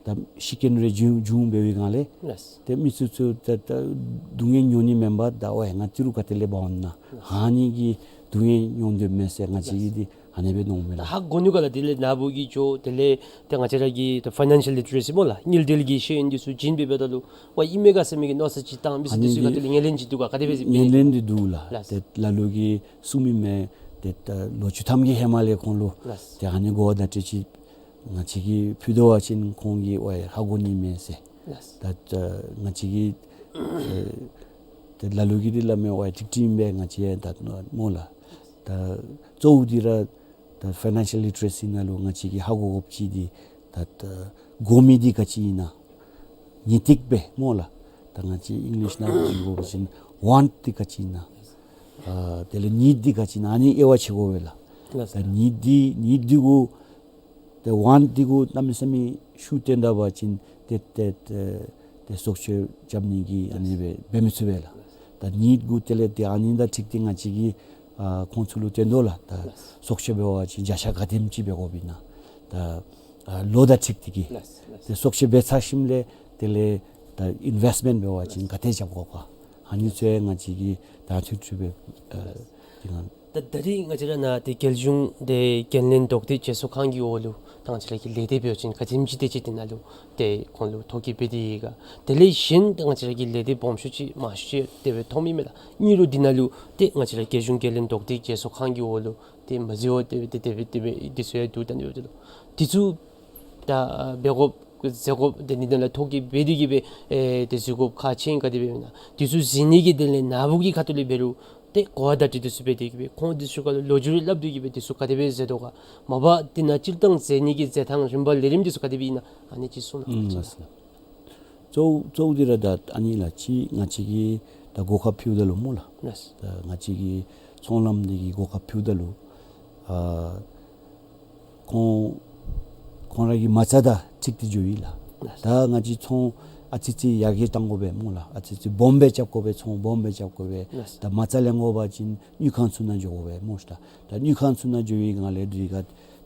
ད་ཤི་རྐྱེན་རེ་བྱུང་བྱུང་འབད་བའི་སྒང་ལས་ལགས། ཏེ་མི་ཚུ་ཚུ་ད་ད་སྡུག་བསྔལ་མྱོང་ནི་མེན་པར་ད་ཨོ་ཡ་ང་ཏི་རུ་ག་ཏེ་ལས་འབག་འོང་ན། ལགས། ཨ་ནི་གི་སྡུག་བསྔལ་མྱོང་དོ་མས་ཟེར་ང་བཅས་ཀྱིས་འདི་ཨ་ནི་སྦེ་མནོཝ་མས་ལགས། ཧ་གོ་ནི་ག་ལགས། དེ་ལས་ནཱ་བུ་གིས་ཅོག་དེ་ལས་ཏེ་ང་བཅས་ར་གི་ད་ཕའི་ནན་ཤཱལ་ལི་ཊ་རེ་སི་སྨོ་ལགས། དངུལ་འབྲེལ་གྱི་ཤེས་ཡོན་འདི་ཚུ་བྱིན་འབད་འབདཝ་ད་ལུ་ཝའི་ཨིན་མས་ག་ཟེར་མི་གི་མནོ་བསམ་ཅིག་བཏང་མི་ཚུ་འདི་ཚུ་ག་ཏེ་ལས་ངོས་ལེན་ཅིག་འདུག་ག། ག་དེ་སྦེ་ཟེར་ངོས་ལེན་འདི་འདུག་ལགས། ལགས། ཏེ་ལ་ལུ་གིས་གསུངས་མི་མས། ཏེ་ད་ལོ་བཅུ་ཐམ་གྱི་ཧེ་མ་ལས་ཁོང་ལུ་ལགས། ཏེ་ཨ་ནི་གོ་བརྡ་སྤྲོད་ཅིག་ང་བཅས་ཀྱིས་ཕུལ་དོ་བ་ཅིན་ཁོང་གིས་ཝའི་ཧ་གོ་ནི་མས་ཟེར། ལགས། ད་ད་ང་བཅས་ཀྱིས་ཨེ་ཏེ་ལ་ལུ་གིས་འདི་སླབ་མས། ཝའི་ཀྲིག་ཀྲི་ཨིན་པས་ང་བཅས་ད་སྨོ་ལགས། ད་གཙོ་བོ་འདི་ར་ད་ཕའི་ནན་ཤཱལ་ལི་ཊ་རེ་སི་ནང་ལུ་ང་བཅས་ཀྱིས་ཧ་གོ་དགོཔ་ཅིག་འདི་ད་ད་དགོ་མི་འདི་ག་ཅི་ཨིན་ན་ནི་ཏིག་སྦེ་སྨོ་ལགས། ད་ང་བཅས་ཨིང་ལིཤ་ནང་ཞུ་དགོ་པ་ཅིན་ཝཱནཊ་འདི་ག་ཅི་ཨིན་ན། ཨ་དེ་ལས་ནིཌ་འདི་ག་ཅི་ཨིན་ན་ཨ་ནི་དབྱེ་བ་ཕྱེ་དགོ་པས་ལགས། ལགས། ད་ནིཌ་འདི་ནིཌ་འདི་གུ་ཏེ་ཝཱནཊ་འདི་གུ་གནམ་མེད་ས་མེད་ཤུགས་བཏོན་ད་པ་ཅིན་ཏེ་ཏེ་ཏེ་ཏེ་གསོག་བཅོས་རྐྱབ་ནི་གི་ཨ་ནི་སྦེ་འབད་མི་ཚུགས་པས་ལགས། ད་ནིཌ་གུ་དེ་ལས་ཏེ་ཨ་ནི་དང་འཁྲིལ་ཏེ་ང་བཅས་ཀྱིས་ཨ་ཁོང་ཚུ་ལུ་སྟོན་དོ་ལགས། ད་གསོག་བཅོས་འབད་བ་ཅིན་བརྒྱ་ཆ་ག་དེམ་ཅིག་འབད་དགོཔ་ཨིན་ན། ད་ཨ་ལོ་དང་འཁྲིལ་ཏེ་གིས། ལགས། ལགས། ཏེ་གསོག་བཅོས་འབད་ཚར་ཞིནམ་ལས་དེ་ལས་ད་ཨིན་ཝེསཊ་མེནཊ་འབད་བ་ཅིན་ག་དེ་རྐྱབ་དགོ་ག། ཨ་ནི་ཚུ་ཡང་ང་བཅས་ཀྱིས་ད་ཚུལ་ཚུལ་སྦེ་ཨ་དེ་ང་ད་ད་རིས་ང་བཅས་ར་ནཱ་ཏེ་རྒྱལ་གཞུང་ཏེ་འགན་ལེན་ལྡོག་སྟེ་བརྗེ་སོར་ཁང་གི་འོག་ལུ་ད་ང་བཅས་ར་གི་ལས་སྡེ་འབད་བ་ཅིན་ག་དེམ་ཅིག་དེ་ཅིག་དེ་ནང་ལུ་ཏེ་ཁོང་ལུ་ཐོ་བཀོད་འབད་དེ་ཡོད་ག། དེ་ལས་གཞན་ད་ང་བཅས་ར་གི་ལས་སྡེ་སྦོམ་ཤོས་ཅིག་མང་ཤོས་ཅིག་དེ་སྦེ་མཐོང་མི་མས་ལགས། ཨིན་རུང་འདི་ནང་ལུ་ཏེ་ང་བཅས་ར་རྒྱལ་གཞུང་འགན་ལེན་ལྡོག་སྟེ་བརྗེ་སོར་ཁང་གི་འོག་ལུ་ཏེ་མ་གཟིགས་པར་དེ་སྦེ་དེ་སྦེ་དེ་སྦེ་དེ་ཚུ་ཡང་འདུག། ད་ནི་འདི་ཚུ་ད་འབད་དགོཔ་མཛད་དགོཔ་དེ་ནི་དེ་ལས་ཐོ་བཀོད་འབད་དེ་གིས་སྦེ་ཨེ་དེ་གཟིགས་དགོཔ་ཁག་ཆེ་ཨིན་ག་དེ་སྦེ་ཨིན་ན། དེ་ཚུ་གཟིགས་ནི་གི་དེ་ལས་ནཱ་བུ་གི་ཁ་ཐུག་ལས་འབད་རུང་ཏེ་གོ་བ་བརྡ་སྤྲོད་དེ་ཚུ་འབད་དེ་གིས་སྦེ་ཁོང་དེ་ཚུ་ག་ལུ་ལོ་རྒྱུས་རེ་སླབ་སྟེ་གིས་སྦེ་དེ་ཚུ་ག་དེ་སྦེ་མཛད་དོ་ག། མ་པ་དེ་ནང་སྤྱིར་བཏང་མཛད་ནི་གི་མཛད་ཐངས་རིམ་པ་ལས་རིམ་དེ་ཚུ་ག་དེ་སྦེ་ཨིན་ན་ཨ་ནི་ཅིག་གསུང་གནང་། ཨུམ་ལགས། གཙོ་བོ་གཙོ་བོ་འདི་ར་ད་ཨ་ནི་ལགས། ཅིག་ང་བཅས་ཀྱིས་ད་གོ་སྐབས་ཕུལཝ་ད་ལུ་སྨོ་ལགས། ལགས། ད་ང་བཅས་ཀྱི་ཚོང་ལམ་འདི་གི་གོ་སྐབས་ཕུལཝ་ད་ལུ་ཨ་ཁོང་ཁོང་ར་གི་མ་རྩ་དང་འཁྲིལ་ཏེ་འགྱོ་ཡི་ལགས། ལགས། ད་ང་བཅས་ཚོང་ཨ་ཙི་ཙི་ཡར་རྒྱས་གཏང་དགོ་པས་སྨོ་ལགས། ཨ་ཙི་ཙི་སྦོམ་སྦེ་རྐྱབ་དགོ་པས། ཚོང་སྦོམ་སྦེ་རྐྱབ་དགོ་པས། ལགས། ད་མ་རྩ་ལེན་དགོ་པ་ཅིན་དངུལ་ཁང་ཚུ་ནང་འགྱོ་དགོ་པས་སྨོ་ཤ་ལགས། ད་དངུལ་ཁང་ཚུ་ནང་འགྱོ་བའི་སྒང་ལས་དེ་ག་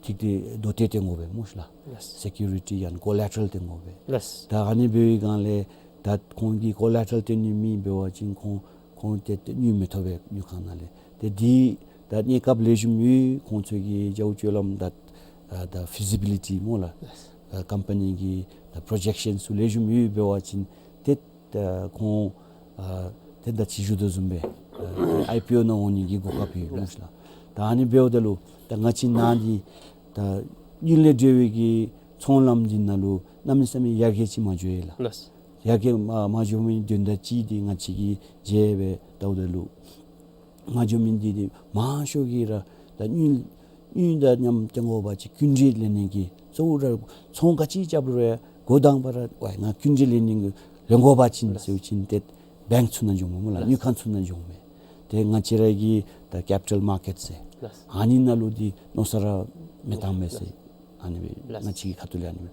ཐིག་དེ་དོ་ཏེ་སྟོན་དགོ་པས་སྨོ་ཤ་ལགས། ལགས། སེ་ཀུ་རི་ཊི་ཡང་ཀོ་ལེ་ཊ་རལ་སྟོན་དགོ་པས། ལགས། ད་ཨ་ནི་འབད་བའི་སྒང་ལས་ད་ཁོང་གིས་ཀོ་ལེ་ཊ་རལ་སྟོན་ནི་མེད་པ་ཅིན་ཁོང་ཁོང་ཏེ་ཏེ་དངུལ་མི་ཐོབ་པས་དངུལ་ཁང་ནང་ལས། ཏེ་འདི་ད་གནས་སྐབས་ལེགས་ཤོམ་ཡོད། ཁོང་ཚུ་གི་རྒྱབ་སྤྱོད་ལམ་ད་ཨ་ད་ཕི་ཟི་བི་ལི་ཊི་སྨོ་ལགས། ལགས། ཨ་ཀམ་པ་ནི་གི་ད་པྲོ་ཇེཀ་ཤཱན་ཚུ་ལེགས་ཤོམ་ཡོད་འབད་བ་ཅིན་ཏེ་ད་ཁོང་ཨ་ཏེ་ད་ཅི་ཞུ་དོ་བཟུམ་སྦེ་ཨ་ཨའི་པི་ཨོ་ནང་འོང་ནི་གི་གོ་སྐབས་ཡོད་སྨོ་ཤ་ལགས། ད་ཨ་ནི་འབདཝ་ད་ལུ་ད་ང་བཅས་ནཱ་འདི་ད་དངུལ་ལས་འབྲེལ་བའི་གི་ཚོང་ལམ་འདི་ནང་ལུ་གནམ་མེད་ས་མེད་ཡར་རྒྱས་ཅིག་མ་འགྱོ་ཡི་ལགས། ལགས། ཡར་རྒྱས་མ་མ་འགྱོ་མི་དོན་དག་ཅིག་འདི་ང་བཅས་ཀྱིས་མཇལ་སྦེ་བལྟཝ་ད་ལུ་མ་འགྱོ་མི་འདི་འདི་མང་ཤོས་ཀྱིས་ར་ད་དངུལ་དངུལ་དང་མཉམ་སྟོན་དགོ་པ་ཅིན་སྐྱིན་འགྲུལ་ལེན་ནི་གི་གཙོ་བོ་ར་ཚོང་ག་ཅི་རྐྱབ་རུང་འགོ་དང་པ་ར་ཝའི་ང་སྐྱིན་འགྲུལ་ལེན་ནི་གི་ལེན་དགོ་པ་ཅིན་ཟེར་བ་ཅིན་ཏེ་བེངཀ་ཚུ་ནང་འགྱོཝ་མས་སྨོ་ལགས། ལགས། དངུལ་ཁང་ཚུ་ནང་འགྱོཝ་མས། ཏེ་ང་བཅས་ར་གི་ད་ཀེ་པི་ཊལ་མར་ཀེཊ་ཟེར་ལགས། ཨ་ནི་ནང་ལུ་འདི་མནོ་བསམ་ར་མི་བཏང་མས་ཟེར། ལགས། ཨ་ནི་སྦེ་ལགས། ང་བཅས་ཀྱི་ཁ་ཐུག་ལས་ཨ་ནི་སྦེ་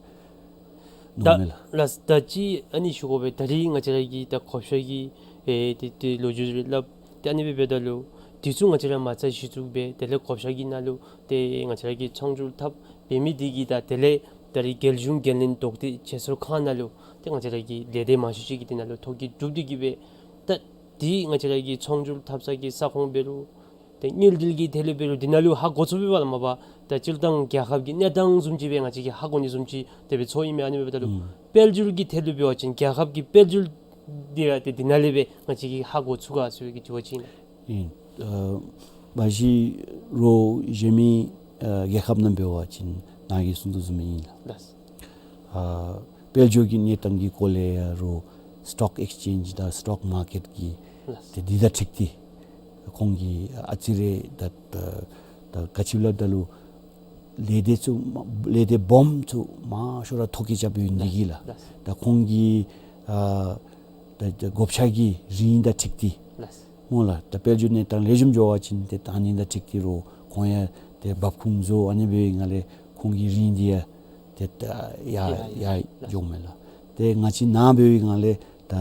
མནོཝ་མས་ལགས། ལགས། ད་ཅི་ཨ་ནི་ཞུ་དགོ་པས། ད་རིས་ང་བཅས་ར་གི་ད་བགོ་བཤའ་གི་ཨེ་ཏེ་ཏེ་ལོ་རྒྱུས་རེ་སླབ། ཏེ་ཨ་ནི་སྦེ་འབདཝ་ད་ལུ་དེ་ཚུ་ང་བཅས་ར་མ་རྩ་གཞི་བཙུགས་འབད་དེ་ལས་བགོ་བཤའ་གི་ནང་ལུ་ཏེ་ང་བཅས་ར་གི་ཚོང་འབྲེལ་འཐབ་འབད་མི་འདི་གིས་ད་དེ་ལས་ད་རིས་རྒྱལ་གཞུང་འགན་ལེན་ལྡོག་སྟེ་བརྗེ་སོར་ཁང་ནང་ལུ་ཏེ་ང་བཅས་ར་གི་ལས་སྡེ་མང་ཤོས་ཅིག་གིས་དེ་ནང་ལུ་ཐོ་བཀོད་གྲུབ་སྟེ་གིས་སྦེ་ད་ འདི་ང་བཅས་ར་གི་ཚོང་སྒྱུར་འཐབ་ས་གི་ས་ཁོངས་འབད་རུང་ཏེ་དངུལ་འབྲེལ་གྱི་ཐད་ལུ་འབད་རུང་འདི་ནང་ལུ་ཧ་གོ་ཚུགས་པས་པ་ལགས། མ་པ་ད་སྤྱིར་བཏང་རྒྱལ་ཁབ་ཀྱི་གནས་སྟངས་བཟུམ་ཅིག་སྦེ་ང་བཅས་ཀྱིས་ཧ་གོ་ནི་བཟུམ་ཅིག་དེ་སྦེ་ཚོར་ཨིན་མས། ཨ་ནི་འབདཝ་ད་ལུ་ཨུམ་དཔལ་འབྱོར་གྱི་ཐད་ལུ་འབད་བ་ཅིན་རྒྱལ་ཁབ་ཀྱི་དཔལ་འབྱོར་འདི་ར་ཏེ་འདི་ནང་ལས་སྦེ་ང་བཅས་ཀྱིས་ཧ་གོ་ཚུགས་ག་ཟེར་བའི་གི་དྲི་བ་ཅིག་ཨིན་ལགས། ཨིན། ཨ་མ་གཞི་རོགས་གཞན་མི་ཨ་རྒྱལ་ཁབ་ནང་འབད་བ་ཅིན་ནཱ་གིས་གསུང་དོ་བཟུམ་སྦེ་ཨིན་ལགས། ལགས། ཨ་དཔལ་འབྱོར་གྱི་གནས་སྟངས་ཀྱི་སྐོར་ལས་ཡང་རོགས་སི་ཊོག་ཨེགསི་ཅེནཇ་དང་སི་ཊོག་མར་ཀེཊ་ཀྱི་ལགས། ཏེ་འདི་དང་འཁྲིལ་ཏེ་ཁོང་གིས་ཨ་ཙི་རེ་ད་ད་ད་ག་ཅི་སླབ་ད་ལུ་ལས་སྡེ་ཚུ་མ་ལས་སྡེ་སྦོམ་ཚུ་མང་ཤོས་ར་ཐོ་བཀོད་རྐྱབ་ཡོད་ནི་འདི་གིས་ལགས། ལགས། ད་ཁོང་གི་ཨ་ད་ད་བགོ་བཤའ་གི་རིན་དང་འཁྲིལ་ཏེ་ལགས། སྨོ་ལགས། ད་དཔལ་འབྱོར་གནས་སྟངས་ལེགས་ཤོམ་འགྱོ་བ་ཅིན་ཏེ་ད་ཨ་ནི་དང་འཁྲིལ་ཏེ་རོགས་ཁོང་ཡང་ཏེ་འབབ་ཁུངས་བཟོ། ཨ་ནི་འབད་བའི་སྒང་ལས་ཁོང་གི་རིན་འདི་ཡང་ཏེ་ད་ཡར་ཡར་ཡར་ཡར་ལགས། འགྱོཝ་མས་ལགས། ཏེ་ང་བཅས་ནཱ་འབད་བའི་སྒང་ལས་ད་ཨ་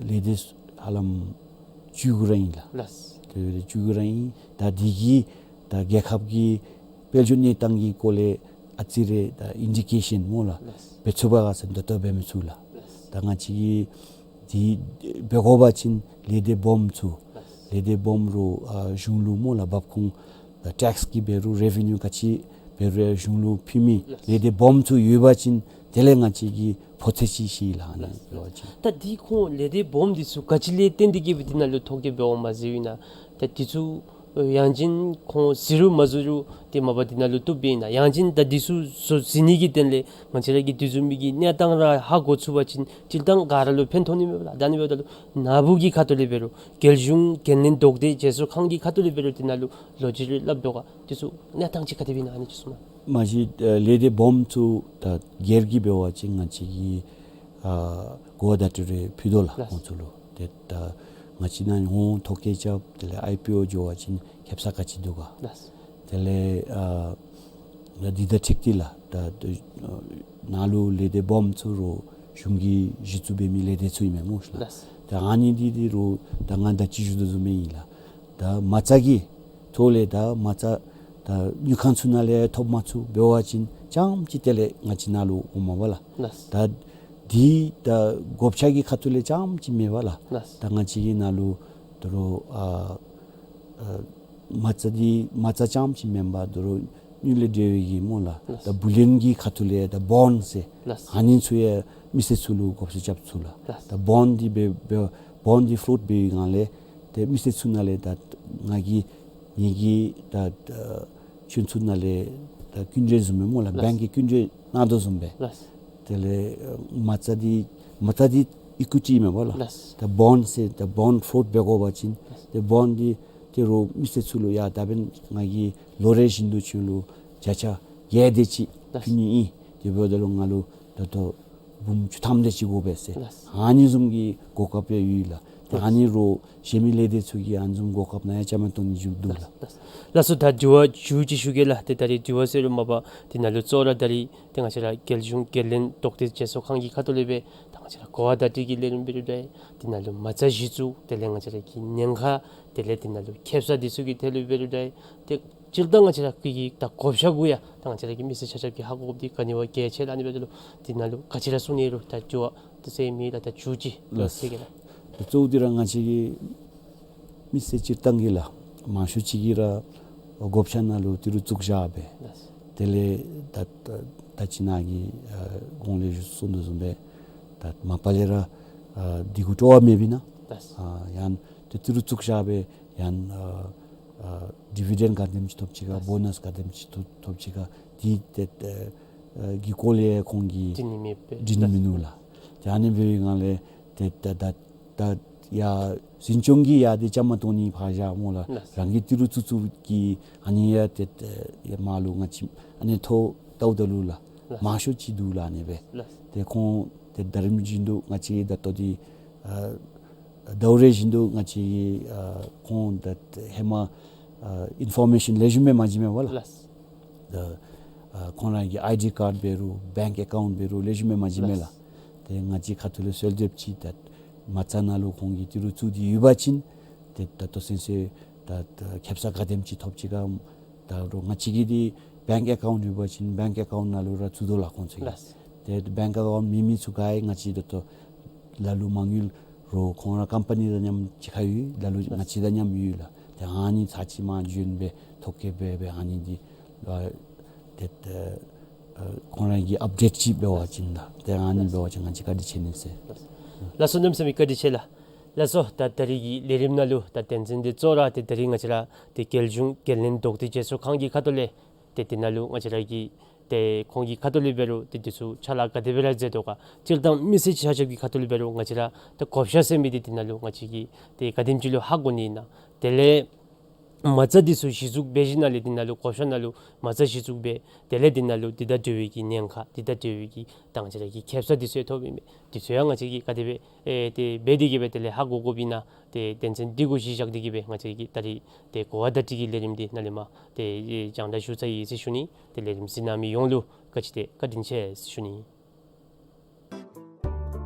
ལས་སྡེ་ཧ་ལམ་བཅུ་དགུ་ར་ཨིན་ལགས། ལགས། ཏེ་བཅུ་དགུ་ར་ཨིན། ད་འདི་གིས་ད་རྒྱལ་ཁབ་ཀྱི་དཔལ་འབྱོར་གནས་སྟངས་ཀྱི་སྐོར་ལས་ཨ་ཙི་རེ་ད་ཨིན་ཌི་ཀེ་ཤཱན་སྨོ་ལགས། ལགས། འབད་ཚུགས་པས་ག་ཟེར་ད་ལྟོ་འབད་མི་ཚུགས་ལགས། ལགས། ད་ང་བཅས་ཀྱིས་འདི་འབད་དགོ་པ་ཅིན་ལས་སྡེ་སྦོམ་ཚུ་ལགས། ལས་སྡེ་སྦོམ་རོགས་ཨ་གཞུང་ལུ་སྨོ་ལགས་འབབ་ཁུངས་ཨ་ཊེགསི་གི་འབད་རུང་རེ་ཝི་ནིའུ་ག་ཅི་འབད་རུང་ཡང་གཞུང་ལུ་ཕུལ་མི་ལགས། ལས་སྡེ་སྦོམ་ཚུ་ཡོད་པ་ཅིན་དེ་ལས་ང་བཅས་ཀྱིས་ཕོག་ཚོད་ཅིག་ཤེས་ལགས། ཨ་ནི་ལགས། འབད་བ་ཅིན། ད་འདི་ཁོང་ལས་སྡེ་སྦོམ་འདི་ཚུ་ག་ཅི་ལས་བརྟེན་ཏེ་གིས་སྦེ་འདི་ནང་ལུ་ཐོ་བཀོད་འབདཝ་མས་ཟེར་བ་ཅིན་ད་འདི་ཚུ་ཡང་ཅིན་ཁོང་གཟིགས་རུང་མ་གཟིགས་རུང་ཏེ་མ་པ་འདི་ནང་ལུ་བཏུབ་པས་ན། ཡང་ཅིན་ད་འདི་ཚུ་བཟོ་གཟིགས་ནི་གི་དོན་ལས་ང་བཅས་ར་གིས་འདི་བཟུམ་མའི་གི་གནས་སྟངས་ར་ཧ་གོ་ཚུགས་པ་ཅིན་སྤྱིར་བཏང་ག་ར་ལུ་ཕན་ཐོགས་ནི་མས་པ་ལགས། ད་ཨ་ནི་འབདཝ་ད་ལུ་ནཱ་བུ་གི་ཁ་ཐུག་ལས་འབད་རུང་རྒྱལ་གཞུང་འགན་ལེན་དོགས་འདྲི་བརྗེ་སོར་ཁང་གི་ཁ་ཐུག་ལས་འབད་རུང་འདི་ནང་ལུ་ལོ་རྒྱུས་རེ་སླབ་དོ་ག། འདི་ཚུ་གནས་སྟངས་ཅིག་ག་དེ་སྦེ་ཨིན་ན་ཨ་ནི་ཅིག་གསུངས་གནང་། མ་གཞི་ཨ་ལས་སྡེ་སྦོམ་ཚུ་ད་སྒེར་གྱི་འབད་བ་ཅིན་ང་བཅས་ཀྱིས་ཨ་གོ་བ་བརྡ་སྤྲོད་རེ་ཕུལ་དོ་ལགས། ལགས། ཁོང་ཚུ་ལུ། ཏེ་ད་ང་བཅས་ནཱ་འོང་ཐོ་བཀོད་རྐྱབ། དེ་ལས་ཨའི་པི་ཨོ་འགྱོ་བ་ཅིན་ཁེབ་ས་ག་ཅི་འདུག་ག། ལགས། དེ་ལས་ཨ་འདི་དང་འཁྲིལ་ཏེ་ལགས། ད་ཨ་ནཱ་ལུ་ལས་སྡེ་སྦོམ་ཚུ་རོགས་གཞུང་གིས་གཞི་བཙུགས་འབད་མི་ལས་སྡེ་ཚུ་ཨིན་མས་སྨོ་ལགས། ལགས། ད་ཨ་ནི་འདི་འདི་རོགས་ད་ང་ད་ཅི་ཞུ་དོ་བཟུམ་སྦེ་ཨིན་ལགས། ད་མ་རྩ་གི་ཐོག་ལས་ད་མ་རྩ་ད་དངུལ་ཁང་ཚུ་ནང་ལས་ཐོབ་མ་ཚུགས་འབད་བ་ཅིན་རྐྱངམ་ཅིག་དེ་ལས་ང་བཅས་ནཱ་ལུ་འོངམ་མས་པ་ལགས། ལགས། ད་འདི་ད་བགོ་བཤའ་གི་ཁ་ཐུག་ལས་རྐྱངམ་ཅིག་མེན་པ་ལགས། ལགས། ད་ང་བཅས་ཀྱིས་ནཱ་ལུ་དོ་རུང་ཨ་ཨ་མ་རྩ་འདི་མ་རྩ་རྐྱངམ་ཅིག་མེན་པར་དོ་རུང་དངུལ་ལས་འབྲེལ་བའི་གི་སྨོ་ལགས། ལགས། ད་བུ་ལོན་གྱི་ཁ་ཐུག་ལས་ད་བོནཌ་ཟེར། ལགས། ཨ་ནི་ཚུ་ཡང་མི་སེར་ཚུ་ལུ་བགོ་བཤའ་རྐྱབ་ཚུགས་ལགས། ལགས། ད་བོནཌ་འདི་འབད་འབད་བོནཌ་འདི་ཕློཊ་འབད་བའི་སྒང་ལས་ཏེ་མི་སེར་ཚུ་ནང་ལས་ད་ང་གིས་ངེ་གི་ད་ཨ་ཁྱོད་ཚུ་ནང་ལས་ད་སྐྱིན་འགྲུལ་བཟུམ་སྦེ་སྨོ་ལགས། ལགས། བེངཀ་གི་སྐྱིན་འགྲུལ་གནང་དོ་བཟུམ་སྦེ། ལགས། དེ་ལས་ཨ་མ་རྩ་འདི་མ་རྩ་འདི་ཨི་ཀུའི་ཊི་མེན་པ་ལགས། ལགས། ད་བོནཌ་ཟེར་ད་བོནཌ་ཕློཊ་འབད་དགོ་པ་ཅིན། ལགས། ཏེ་བོནཌ་འདི་དོ་རུང་མི་སེར་ཚུ་ལུ་ཡ་ད་འབདན་ང་གིས་ལོ་རེ་བཞིན་དུ་ཁྱོད་ལུ་བརྒྱ་ཆ་བརྒྱད་དེ་ཅིག། ལགས། ཕུལ་ནི་ཨིན། དེ་འབདཝ་ད་ལུ་ང་ལུ་ད་ལྟོ་འབུམ་བཅུ་ཐམ་དེ་ཅིག་དགོ་པས་ཟེར། ལགས། ཨ་ནི་བཟུམ་གྱི་གོ་སྐབས་ཡང་ཡོད་ལགས། ཏེ་ལགས། ཨ་ནི་རོགས་གཞན་མི་ལས་སྡེ་ཚུ་གིས་ཨ་ནི་བཟུམ་གོ་སྐབས་ནང་ཡང་བཅའ་མར་གཏོགས་ནི་ཅིག་འདུག་ལགས། ལགས། ལགས་སོ། ད་དྲི་བ་མཇུག་ཅིག་ཞུ་གེ་ལགས། ཏེ་ད་རིས་དྲི་བ་ཟེར་རུང་མ་པ་འདི་ནང་ལུ་གཙོ་བོ་ར་ད་རིས་ཏེ་ང་བཅས་ར་རྒྱལ་གཞུང་འགན་ལེན་དོགས་འདྲི་བརྗེ་སོར་ཁང་གི་ཁ་ཐུག་ལས་སྦེ་ད་ང་བཅས་ར་གོ་བ་བརྡ་སྤྲོད་ཀྱི་ལས་རིམ་འབད་རུང་འདྲ། འདི་ནང་ལུ་མ་རྩ་གཞི་བཙུགས་དེ་ལས་ང་བཅས་ར་གི་ཉེན་ཁ་དེ་ལས་འདི་ནང་ལུ་ཁེབ་ས་འདི་ཚུ་གི་ཐད་ལུ་འབད་རུང་འདྲ། ཏེ་སྤྱིར་བཏང་ང་བཅས་ར་གི་གི་ད་བགོ་བཤའ་གུ་ཡང་ད་ང་བཅས་ར་གི་མི་སེར་ཆ་ཁྱབ་ཀྱིས་ཧ་གོ་དགོཔ་འདི་ག་ནི་བ་གལ་ཆེ་ལགས། ཨ་ནི་འབདཝ་ད་ལུ་འདི་ནང་ལུ་ག་ཅི་ར་གསུང་ནི་རུང་ད་དྲི་བ་ཏེ་ཟེར་མི་ལགས། ད་མཇུག་ཅིག་ལགས། ཟེར་གེ་ལགས། ད་གཙོ་བོ་འདི་ར་ང་བཅས་ཀྱི་མི་སེར་སྤྱིར་བཏང་གིས་ལགས་མང་ཤོས་ཅིག་གིས་ར་བགོ་བཤའ་ནང་ལུ་ཏི་རུ་བཙུགས་བཞག་སྦེ། ལགས། དེ་ལས་ད་ད་ད་ཅི་ནཱ་གིས་ཨ་གོང་ལས་ཞུ་གསུང་དོ་བཟུམ་སྦེ་ད་མ་པ་ལས་ར་ཨ་འདི་གུ་སྤྲོ་བ་མེད་པས་ན། ལགས། ཨ་ཡང་ཏེ་ཏི་རུ་བཙུགས་བཞག་སྦེ་ཡང་ཨ་ཨ་ཌི་བི་ཌེནཌ་ག་དེམ་ཅིག་ཐོབ་ཅི་ག། ལགས། བོ་ནསི་ག་དེམ་ཅིག་ཐོབ་ཐོབ་ཅི་ག། འདི་ཏེ་ཨ་གི་སྐོར་ལས་ཁོང་གིས་འདྲི་ནི་མེད་པས། འདྲི་ནི་མིན་ནུག་ལགས། ཏེ་ཨ་ནི་འབད་བའི་སྒང་ལས་ཏེ་ད་ད་ད་ཡ་འཛིན་སྐྱོང་གིས་ཡ་འདི་བཅའ་མར་གཏོགས་ནི་ཕར་བཞག་སྨོ་ལགས། ལགས། རང་གིས་ཏི་རུ་བཙུགས་བཙུགསཔ་གི་ཨ་ནི་ཡ་ཏེ་ཏེ་ཡ་མར་ལུ་ང་བཅས་ཨ་ནི་ཐོ་བལྟཝ་ད་ལུ་ལགས། ལགས། མང་ཤོས་ཅིག་འདུག་ལགས་ཨ་ནི་སྦེ། ལགས། ཏེ་ཁོང་ཏེ་ད་རིམ་བཞིན་དུ་ང་བཅས་ད་ལྟོ་འདི་ཨ་ཟླཝ་རེ་བཞིན་དུ་ང་བཅས་ཨ་ཁོང་ད་ཧེ་མ་ཨ་ཨིན་ཕོར་མེ་ཤཱན་ལེགས་ཤོམ་སྦེ་མ་བྱིན་མས་པ་ལགས། ལགས། ད་ཨ་ཁོང་ར་གི་ཨའི་ཌི་ཀཱཌ་འབད་རུང་བེངཀ་ཨེ་ཀའུནཊ་འབད་རུང་ལེགས་ཤོམ་སྦེ་མ་བྱིན་མས་ལགས། ལགས། ཏེ་ང་བཅས་ཁ་ཐུག་ལས་གསོལ་འདེབས་ཅིག་ད་མ་རྩ་ནང་ལུ་ཁོང་གིས་ཏི་རུ་བཙུགས་ཏེ་ཡོད་པ་ཅིན་ཏེ་ད་ལྟོ་སེང་ཟེར་ད་ད་ཁེབ་ས་ག་དེམ་ཅིག་ཐོབ་ཅི་ག། ད་རུང་ང་བཅས་ཀྱི་འདི་བེངཀ་ཨེ་ཀའུནཊ་ཡོད་པ་ཅིན་བེངཀ་ཨེ་ཀའུནཊ་ནང་ལུ་ར་བཙུགས་དོ་ལགས་ཁོང་ཚུ་གིས། ལགས། ཏེ་བེངཀ་ཨེ་ཀའུནཊ་མེད་མི་ཚུ་ག་ཡང་ང་བཅས་ད་ལྟོ་ལ་ལུ་མ་དངུལ་ རོགས་ཁོང་ར་ཀམ་པ་ནི་དང་མཉམ་གཅིག་ཁར་ཡོད་ད་ལུ་ང་བཅས་དང་མཉམ་ཡོད་ལགས། ཏེ་ཨ་ནི་ཚར་གཅིག་མར་བྱོན་སྦེ་ཐོ་བཀོད་འབད་སྦེ་ཨ་ནི་འདི་ལུ་ཏེ་ཏེ་ཨ་ཁོང་ར་གི་ཨཔ་ཌེཊ་ཅིག་འབད་བ་ཅིན་ད་ཏེ་ཨ་ནི་འབད་བ་ཅིན་ང་བཅས་བཀའ་དྲིན་ཆེ་ནི་ཟེར། ལགས་སོ། གནམ་མེད་ས་མེད་བཀའ་དྲིན་ཆེ་ལགས། ལགས་སོ། ད་ད་རིས་ཀྱི་ལས་རིམ་ནང་ལུ་ད་དོན་ཚན་འདི་གཙོ་བོ་ར་ཏེ་ད་རིས་ང་བཅས་ར་ཏེ་རྒྱལ་གཞུང་རྒྱལ་བློན་དོགས་འདྲི་དཔྱད་ཞིབ་ཁང་གི་ཁ་ཐུག་ལས་ཏེ་དེ་ནང་ལུ་ང་བཅས་ར་གི་ཏེ་ཁོང་གི་ཁ་ཐུག་ལས་འབད་རུང་ཏེ་འདི་ཚུ་ཕྱག་ལཱ་ག་དེ་སྦེ་ར་མཛད་དོ་ག། སྤྱིར་བཏང་མི་སེར་ཆ་ཁྱབ་ཀྱི་ཁ་ཐུག་ལས་འབད་རུང་ང་བཅས་ར་ད་བགོ་བཤའ་ཟེར་མི་འདི་དེ་ནང་ལུ་ང་བཅས་ཀྱིས་ཏེ་ག་དེམ་ཅིག་ལུ་ཧ་གོ་ནི་ཨིན་ན། དེ་ལས་མ་རྩ་འདི་ཚུ་གཞི་བཙུགས་འབད་ཞིནམ་ལས་དེ་ནང་ལུ་བགོ་བཤའ་ནང་ལུ་མ་རྩ་གཞི་བཙུགས་འབད། དེ་ལས་དེ་ནང་ལུ་འདི་དང་འབྲེལ་བའི་གི་ཉེན་ཁ་འདི་དང་འབྲེལ་བའི་གི་ད་ང་བཅས་ར་གི་ཁེ་སང་འདི་ཚུ་ཡང་ཐོབ་ཨིན་མས། འདི་ཚུ་ཡང་ང་བཅས་ཀྱིས་ག་དེ་སྦེ་ཨེ་ཏེ་འབད་དེ་གི་སྦེ་དེ་ལས་ཧ་གོ་དགོཔ་ཨིན་ན། ཏེ་དོན་ཚན་འདི་གུ་གཞི་བཞག་སྟེ་གི་སྦེ་ང་བཅས་ཀྱིས་ད་རིས་ཏེ་གོ་བ་བརྡ་སྤྲོད་ཀྱི་ལས་རིམ་འདི་ནཱ་ལས་མར་ཏེ་ཨེ་སྦྱང་བརྡར་ཞུ་ཚར་ཡི་ཟེར་ཞུ་ནི། ཏེ་ལས་རིམ་གཟིགས་གནང་མི་ཡོངས་ལུ་བཀའ་དྲིན་ཆེ་ཟེར་ཞུ་ནི།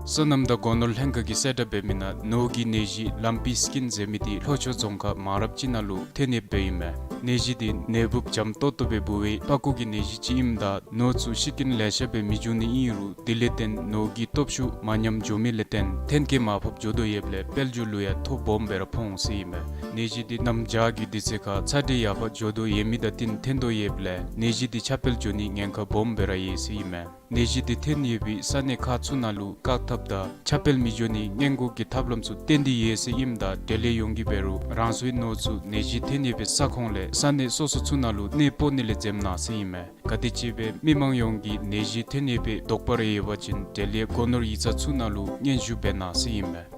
སོ་ནམ་དང་སྒོ་ནོར་ལྷན་ཁག་གིས་གསལ་བསྒྲགས་འབད་མི་ནང་ནོར་གྱི་ནད་གཞི་ལམ་པི་སི་ཀིན་ཟེར་མི་འདི་ལྷོ་ཕྱོགས་རྫོང་ཁག་མང་རབས་ཅིག་ནང་ལུ་ཐོན་ཡོདཔ་ཨིན་མས། ནད་གཞི་འདི་ནད་འབུཔ་འཇམ་ཏོག་ཏོ་སྦེ་འབུ་བའི་པགས་ཀོ་གི་ནད་གཞི་ཅིག་ཨིནམ་ད་ནོར་ཚུ་ཤི་རྐྱེན་ལེ་ཤ་སྦེ་མི་འབྱུང་ནི་ཨིན་རུང་དེ་ལས་བརྟེན་ནོར་གྱི་སྟོབས་ཤུགས་མ་ཉམས་འགྱོ་མི་ལས་བརྟེན་ཐོན་སྐྱེད་མར་ཕབ་འགྱོ་དོ་ཡོདཔ་ལས་དཔལ་འབྱོར་ལུ་ཡང་ཐོ་སྦོམ་སྦེ་ར་ཕོག་འོང་ཟེར་ཨིན་མས། ནད་གཞི་འདི་གནམ་བྱཱར་གྱི་དུས་ཚོད་ཁར་ཚ་དྲོད་ཡར་འཕར་འགྱོ་དོ་ཡོད་མི་དང་བསྟུན་ཐོན་དོ་ཡོདཔ་ལས་ནད་གཞི་འདི་ཁྱབ་སྤེལ་འགྱོ་ནི་ཉེན་ཁ་སྦོམ་སྦེ་ར་ཡོད་ཟེར་ཨིན་མས། ནད་གཞི་འདི་ཐོན་ཡོད་པའི་ས་གནས་ཁག་ཚུ་ནང་ལུ་བཀག་ཐབས་དང་ཁྱབ་སྤེལ་མི་འགྱོ་ནི་སྔོན་འགོག་གི་ཐབས་ལམ་ཚུ་བཏོན་ཏེ་ཡོད་ཟེར་ཨིནམ་ད་འབྲེལ་ཡོད་ཡོངས་ཀྱིས་འབད་རུང་རང་སོའི་ནོར་ཚུ་ནད་གཞི་ཐོན་ཡོད་པའི་ས་ཁོངས་ལས་ས་གནས་སོ་སོ་ཚུ་ནང་ལུ་གནས་སྤོ་ནི་ལས་འཛེམ་གནང་ཟེར་ཨིན་མས། ག་དེ་ཅིག་སྦེ་མི་མང་ཡོངས་ཀྱིས་ནད་གཞི་ཐོན་ཡོད་པའི་དོགས་པ་རེ་ཡོད་པ་ཅིན་འབྲེལ་ཡོད་སྒོ་ནོར་ཡིག་ཚང་ཚུ་ནང་ལུ་སྙན་ཞུ་འབད་གནང་ཟེར་ཨིན་མས།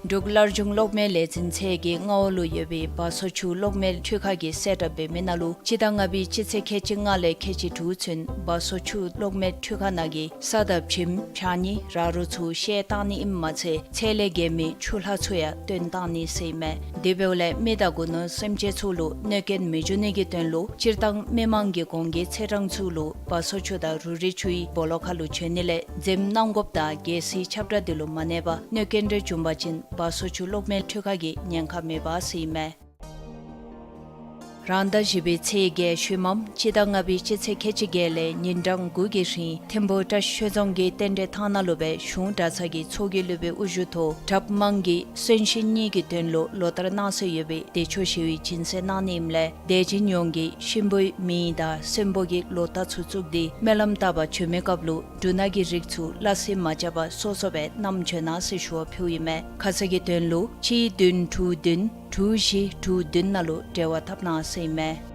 འབྲུག་སླར་འབྱུང་གློག་མེ་ལས་འཛིན་ཚད་ཀྱི་མངའ་འོག་ལུ་ཡོད་པའི་བ་སོ་ཆུ་གློག་མེ་འཕྲུལ་ཁང་གིས་གསལ་བསྒྲགས་འབད་མི་ནང་ལུ་སྤྱི་ཟླ་ལྔ་པའི་སྤྱི་ཚེས་ཁལ་གཅིག་ལྔ་ལས་ཁལ་གཅིག་དྲུག་ཚུན་བ་སོ་ཆུ་གློག་མེ་འཕྲུལ་ཁང་ནང་གི་ས་དང་བྱེམ་ཕྱགས་སྙིགས་ར་རོ་ཚུ་བཤལ་བཏང་ནི་ཨིནམ་མ་ཚད་ཚད་ལས་བརྒལ་མི་ཆུ་ལྷག་ཚུ་ཡང་བཏོན་བཏང་ནི་ཟེར་ཨིན་མས། དེ་འབདཝ་ལས་མི་དང་རྒུ་ནོར་སེམས་ཅན་ཚུ་ལུ་གནོད་སྐྱོན་མི་འབྱུང་ནི་གི་དོན་ལུ་སྤྱིར་བཏང་མི་མང་གི་གོང་གི་ཚེས་གྲངས་ཚུ་ལུ་བ་སོ་ཆུ་དང་རུ་རི་ཆུའི་སྦོ་ལོགས་ཁར་ལུ་བྱོན་ནི་ལས་འཛེམ་གནང་དགོཔ་དང་གལ་སྲིད་ཁྱབ་བསྒྲགས་འདི་ལུ་མ་གནས་པར་གནོད་སྐྱོན་རེ་བྱུང་པ་ཅིན་བ་སོ་ཆུ་གློག་མེ་འཕྲུལ་ཁང་གིས་ཉེན་ཁ་མེད་པ་ཟེར་ཨིན་མས། རང་ཟླ་བཞི་པའི་ཚེས་བརྒྱད་ཤུལ་མམ་སྤྱི་ཟླ་ལྔ་པའི་སྤྱི་ཚེས་ཁལ་གཅིག་བརྒྱད་ལས་ཉིན་གྲངས་དགུ་གི་རིང་ཐིམ་ཕུག་བཀྲ་ཤིས་ཆོས་རྫོང་གི་རྟེན་འབྲེལ་ཐང་ནང་ལུ་སྦེ་གཞུང་གྲྭ་ཚང་གི་ཚོགས་ཀྱི་སློབ་དཔོན་དབུ་བཞུགས་ཐོག་གྲབས་དམངས་ཀྱི་གསོན་གཤིན་གཉིས་ཀྱི་དོན་ལུ་ལོ་ལྟར་གནང་སྲོལ་ཡོད་པའི་བདེ་མཆོག་ཞི་བའི་སྦྱིན་སྲེག་གནང་ནི་ཨིནམ་ལས་དད་ཅན་ཡོངས་ཀྱིས་གཤིན་པོའི་མིང་དང་གསོན་པོ་གི་ལོ་རྟགས་ཚུ་བཙུགས་ཏེ་སྨོན་ལམ་བཏབ་པར་བྱོན་མི་སྐབས་ལུ་འབྲུ་སྣ་གི་རིགས་ཚུ་སླ་བསྲེ་མ་རྐྱབ་པར་སོ་སོ་སྦེ་བསྣམས་བྱོན་གནང་ཟེར་ཞུ་བ་ཕུལཝ་ཨིན་མས། ཁ་གསལ་གྱི་དོན་ལུ་གཅིག་བདུན་དྲུག་བདུན་དྲུག་བཞི་དྲུག་བདུན་ནང་ལུ་འབྲེལ་བ་འཐབ་གནང་ཟེར་ཨིན་མས།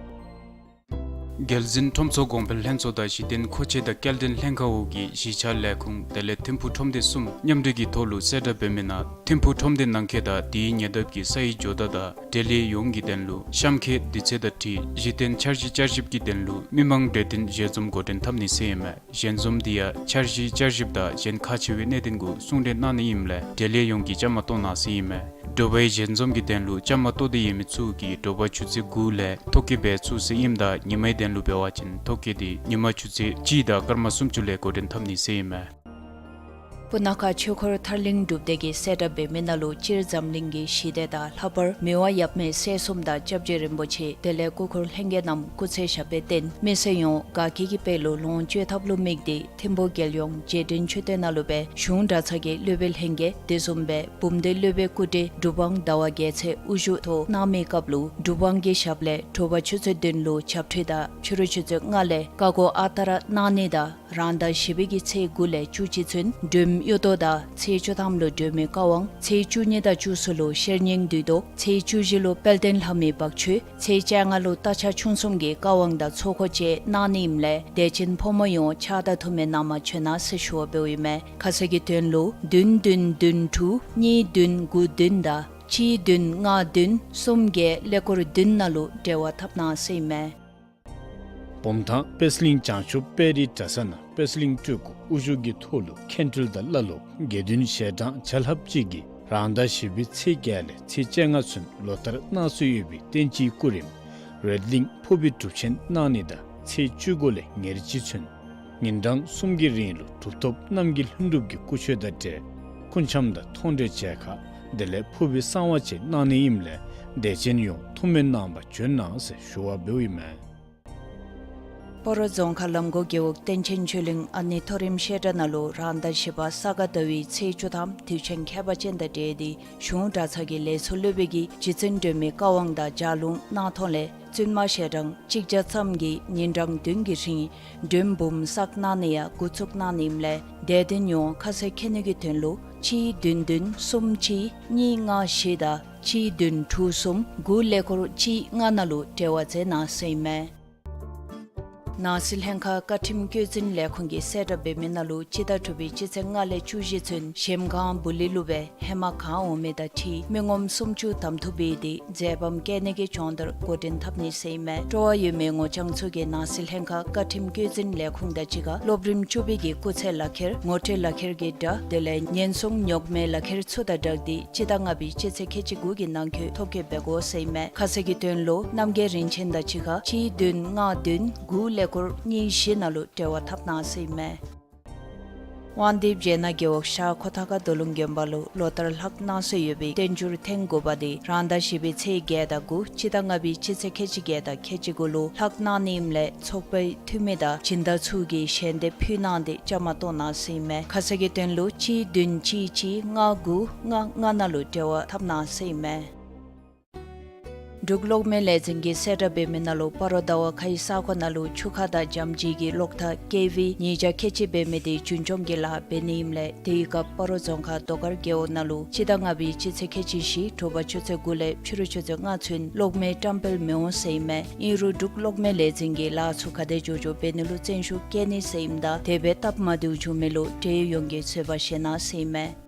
རྒྱལ་འཛིན་ཁྲོམ་ཚོགས་གོང་འཕེལ་ལྷན་ཚོགས་དང་གཞི་རྟེན་མཁོ་ཆས་དང་སྐྱེལ་འདྲེན་ལྷན་ཁག་འོག་གི་གཞིས་ཆགས་ལས་ཁུངས་དེ་ལས་ཐིམ་ཕུག་ཁྲོམ་སྡེ་གསུམ་མཉམ་འབྲེལ་གྱི་ཐོག་ལུ་གསལ་བསྒྲགས་འབད་མི་ནང་ཐིམ་ཕུག་ཁྲོམ་སྡེ་ནང་འཁོད་དང་དེའི་ཉེ་འདབས་ཀྱི་ས་ཡི་ཇོ་བདག་དང་འབྲེལ་ཡོད་ཡོངས་ཀྱི་དོན་ལུ་གཤམ་འཁོད་དུས་ཚོད་དང་འཁྲིལ་གཞི་རྟེན་འཆར་གཞི་བསྐྱར་ཞིབ་ཀྱི་དོན་ལུ་མི་མང་གྲོས་བསྟུན་གཞལ་འཛོམས་འགོ་འདྲེན་འཐབ་ནི་ཟེར་ཨིན་མས། གཞལ་འཛོམས་འདི་ཡང་འཆར་གཞི་བསྐྱར་ཞིབ་དང་གཞན་ཁག་ཆེ་བའི་གནད་དོན་གུ་གསུང་གྲོས་གནང་ནི་ཨིནམ་ལས་འབྲེལ་ཡོད་ཡོངས་ཀྱིས་བཅའ་མར་གཏོགས་གནང་ཟེར་ཨིན་མས། དྲོ་པའི་གཞལ་འཛོམས་ཀྱི་དོན་ལུ་བཅའ་མར་གཏོགས་ཏེ་ཡོད་མི་ཚུ་གིས་དྲོ་པ་ཆུ་ཚོད་དགུ་ལས་ཐོ་བཀོད་འབད་ཚུགས་ཟེར་ཨིནམ་ད་ཉི་མའི་དོན་ལུ་འབད་བ་ཅིན་ཐོ་བཀོད་འདི་ཉི་མ་ཆུ་ཚོད་གཅིག་དང་སྐར་མ་སུམ་ཅུ་ལས་འགོ་འདྲེན་འཐབ་ནི་ཟེར་ཨིན་མས། སྤུ་ན་ཁ་ཆོས་འཁོར་ཐར་གླིང་སྒྲུབ་སྡེ་གིས་གསལ་བསྒྲགས་འབད་མི་ནང་ལུ་སྤྱིར་འཛམ་གླིང་གི་ཞི་བདེ་དང་ལྷག་པར་མི་དབང་ཡབ་མེས་སྲས་གསུམ་དང་སྐྱབས་རྗེ་རིན་པོ་ཆེ་དེ་ལས་སྐུ་འཁོར་ལྷན་རྒྱས་རྣམས་སྐུ་ཚེ་ཞབས་པད་བརྟན་མི་སེར་ཡོངས་དགའ་སྐྱིད་ཀྱི་དཔལ་ལུ་ལོངས་སྤྱོད་ཐབས་ལུ་དམིགས་ཏེ་ཐིམ་ཕུག་རྒྱལ་ཡོངས་རྗེས་དྲན་མཆོད་རྟེན་ནང་ལུ་སྦེ་གཞུང་གྲྭ་ཚང་གི་སློབ་དཔོན་ལྷན་རྒྱས་དེ་བཟུམ་སྦེ་བུམ་སྡེ་སློབ་དཔོན་སྐུ་བགྲེས་གྲུབ་དབང་ཟླ་བ་རྒྱལ་མཚན་དབུ་བཞུགས་ཐོག་གནང་མི་སྐབས་ལུ་གྲུབ་དབང་གི་ཞབས་ལས་དྲོ་པ་ཆུ་ཚོད་བདུན་ལུ་ཆབ་ཁྲུས་དང་ཕྱི་རུ་ཆུ་ཚོད་ལྔ་ལས་བཀའ་བསྒོ་ཨ་རྟག་ར་གནང་ནི་དང་རང་ཟླ་བཞི་པའི་གི་ཚེས་དགུ་ལས་བཅུ་གཅིག་ཚུན་སྒྲོལམ་གཡུ་ཐོག་དང་ཚེས་བཅུ་ཐམ་ལུ་སྒྲོལ་མའི་བཀའ་དབང་ཚེས་བཅུ་གཉིས་དང་བཅུ་གསུམ་ལུ་ཤེར་སྙིང་བསྡུས་གཏོར་ཚེས་བཅུ་བཞི་ལུ་དཔལ་ལྡན་ལྷ་མོའི་བག་མཆོད་ཚེས་བཅོ་ལྔ་ལུ་རྟ་ཕྱག་ཆུང་གསུམ་གྱི་བཀའ་དབང་དང་ཚོགས་འཁོར་བཅས་གནང་ནི་ཨིནམ་ལས་དད་ཅན་ཕོ་མོ་ཡོངས་ཕྱག་དང་འཐུས་མི་གནང་མ་བྱོན་གནང་ཟེར་ཞུ་བ་འབདཝ་ཨིན་མས། ཁ་གསལ་གྱི་དོན་ལུ་བདུན་བདུན་བདུན་དྲུག་གཉིས་བདུན་དགུ་བདུན་དང་གཅིག་བདུན་ལྔ་བདུན་གསུམ་བརྒྱད་ཀླད་ཀོར་བདུན་ནང་ལུ་འབྲེལ་བ་འཐབ་གནང་ཟེར་ཨིན་མས། བུམ་ཐང་པད་གླིང་བྱང་ཆུབ་དཔལ་རིའི་གྲྭ་ས་ནང་པད་གླིང་སྤྲུལ་སྐུ་དབུ་བཞུགས་ཀྱི་ཐོག་ལུ་མཁན་སྤྲུལ་དང་བླ་སློབ་དགེ་འདུན་ཞལ་གྲངས་བརྒྱ་ལྷགཔ་ཅིག་གིས་རང་ཟླ་བཞི་པའི་ཚེས་བརྒྱད་ལས་ཚེས་བཅོ་ལྔ་ཚུན་ལོ་ལྟར་གནང་སྲོལ་ཡོད་པའི་བསྟན་སྤྱིའི་སྐུ་རིམ་རོལ་གླིང་ཕུར་བུའི་སྒྲུབ་ཆེན་གནང་ནི་དང་ཚེས་བཅུ་དགུ་ལས་ཉེར་གཅིག་ཚུན་ཉིན་གྲངས་གསུམ་གྱི་རིང་ལུ་གྲུབ་ཐོབ་རྣམ་རྒྱལ་ལྷུན་གྲུབ་ཀྱི་སྐུ་མཆོད་དང་འབྲེལ་སྐུ་འཆམ་དང་མཐོང་གྲོལ་མཇལ་ཁ་དེ་ལས་ཕུར་བུའི་གསང་བ་བཅས་གནང་ནི་ཨིནམ་ལས་དད་ཅན་ཡོངས་ཐུགས་སྨོན་གནང་བར་བྱོན་གནང་ཟེར་ཞུ་བ་འབདཝ་ཨིན་མས། སྤ་རོ་རྫོང་ཁག་ལམ་གོང་རྒེད་འོག་བསྟན་ཆེན་ཆོས་གླིང་ཨ་ནེ་མཐོ་རིམ་བཤད་གྲྭ་ནང་ལུ་རང་ཟླ་བཞི་པ་ས་ག་ཟླ་བའི་ཚེས་བཅུ་ཐམ་དུས་ཆེན་ཁྱད་པར་ཅན་དང་འབྲེལ་ཏེ་གཞུང་གྲྭ་ཚང་གི་ལས་ཚོགས་སློབ་དཔོན་གྱིས་རྗེ་བཙུན་སྒྲོལ་མའི་བཀའ་དབང་དང་ལྗགས་ལུང་གནང་ཐོག་ལས་བཙུན་མ་ཞལ་གྲངས་གཅིག་བརྒྱ་ཙམ་གྱིས་ཉིན་གྲངས་བདུན་གྱི་རིང་མགྲོན་འབུམ་བསགས་གནང་ནི་ཡང་འགོ་བཙུགས་གནང་ནི་ཨིནམ་ལས་དད་ལྡན་ཡོངས་ཁ་གསལ་མཁྱེན་ནི་གི་དོན་ལུ་གཅིག་བདུན་བདུན་གསུམ་གཅིག་གཉིས་ལྔ་བཞི་དང་གཅིག་བདུན་དྲུག་གསུམ་དགུ་ཀླད་ཀོར་གཅིག་ལྔ་ནང་ལུ་འབྲེལ་བ་མཛད་གནང་ཟེར་ཨིན་མས། ནང་སྲིད་ལྷན་ཁག་བཀའ་ཁྲིམས་བཀོད་འཛིན་ལས་ཁུངས་ཀྱིས་གསལ་བསྒྲགས་འབད་མི་ནང་ལུ་སྤྱི་ཟླ་དྲུག་པའི་སྤྱི་ཚེས་ལྔ་ལས་བཅུ་བཞི་ཚུན་གཞལམ་སྒང་སྦུག་ལེགས་ལུ་སྦེ་ཧེ་མ་གང་འོང་མི་དང་འཁྲིལ་མི་ངོམ་སུམ་ཅུ་གདམ་འཐུ་འབད་དེ་མཛད་པ་བཀལ་ནི་གི་སྦྱོང་བརྡར་འགོ་འདྲེན་འཐབ་ནི་ཟེར་ཨིན་མས། སྤྲོ་བ་ཡོད་མི་ངོ་རྐྱང་ཚུ་གིས་ནང་སྲིད་ལྷན་ཁག་བཀའ་ཁྲིམས་བཀོད་འཛིན་ལས་ཁུངས་དང་གཅིག་ཁར་སློབ་རིམ་བཅུ་པའི་གི་སྐུགས་ཚད་ལག་ཁྱེར་ངོ་སྤྲོད་ལག་ཁྱེར་གྱི་སྒྲ་དེ་ལས་ཉེན་སྲུང་རྙོག་མེད་ལག་ཁྱེར་ཚུ་དང་སྦྲགས་ཏེ་སྤྱི་ཟླ་ལྔ་པའི་སྤྱི་ཚེས་ཁལ་གཅིག་དགུ་གི་ནང་འཁོད་ཐོ་བཀོད་འབད་དགོ་ཟེར་ཨིན་མས། ཁ་གསལ་གྱི་དོན་ལུ་རྣམ་རྒྱལ་རིན་ཆེན་དང་གཅིག་ཁར་གཅིག་བདུན་ལྔ་བདུན་དགུ་ཀླད་ཀོར་གཉིས་བཞི་ནང་ལུ་འབྲེལ་བ་འཐབ་གནང་ཟེར་ཨིན་མས། དབང་འདུས་བྱེ་ནག་རྒེད་འོག་ཤར་ཁོ་ཐང་ཁ་རྡོ་ལུང་དགོན་པ་ལུ་ལོ་ལྟར་ལྷག་གནང་སྲོལ་ཡོད་པའི་བསྟན་འགྱུར་ཐེངས་དགུ་པ་དེ་རང་ཟླ་བཞི་པའི་ཚེས་བརྒྱད་དང་དགུ་སྤྱི་ཟླ་ལྔ་པའི་སྤྱི་ཚེས་ཁལ་གཅིག་བརྒྱད་དང་ཁལ་གཅིག་དགུ་ལུ་ལྷག་གནང་ནི་ཨིནམ་ལས་ཚོགས་པའི་འཐུས་མི་དང་སྦྱིན་བདག་ཚུ་གིས་ཞལ་འདེབས་ཕུལ་གནང་སྟེ་བཅའ་མར་གཏོགས་གནང་ཟེར་ཨིན་མས། ཁ་གསལ་གྱི་དོན་ལུ་གཅིག་བདུན་གཅིག་གཅིག་ལྔ་དགུ་ལྔ་ལྔ་ནང་ལུ་འབྲེལ་བ་འཐབ་གནང་ཟེར་ཨིན་མས། འབྲུག་གློག་མེ་ལས་འཛིན་གྱིས་གསལ་བསྒྲགས་འབད་མི་ནང་ལུ་སྤ་རོ་ཟླ་བ་ཁ་ཡི་ས་གོ་ནང་ལུ་ཆུ་ཁ་དང་འཇམ་ལྗིད་ཀྱི་གློག་ཐག་ཀེ་ཝི་ཉིས་བརྒྱ་ཁལ་གཅིག་འབད་མི་དེ་རྒྱུན་སྐྱོང་གི་ལཱ་འབད་ནི་ཨིནམ་ལས་དེའི་སྐབས་སྤ་རོ་རྫོང་ཁག་རྡོ་དཀར་རྒེད་འོག་ནང་ལུ་སྤྱི་ཟླ་ལྔ་པའི་སྤྱི་ཚེས་ཁལ་གཅིག་བཞི་དྲོ་པ་ཆུ་ཚོད་དགུ་ལས་ཕྱི་རུ་ཆུ་ཚོད་ལྔ་ཚུན་གློག་མེ་བཀྲམ་སྤེལ་མི་འོང་ཟེར་ཨིན་མས། ཨིན་རུང་འབྲུག་གློག་མེ་ལས་འཛིན་གྱིས་ལཱ་ཚུ་ག་དེ་མགྱོགས་མགྱོགས་འབད་ནི་ལུ་བརྩོན་ཤུགས་བསྐྱེད་ནི་ཟེར་ཨིནམ་ད་དེ་སྦེ་སྟབས་མ་བདེཝ་བྱུང་མི་ལུ་འབྲེལ་ཡོད་ཡོངས་ཀྱིས་བཟོད་པ་བཞེས་གནང་ཟེར་ཨིན་མས།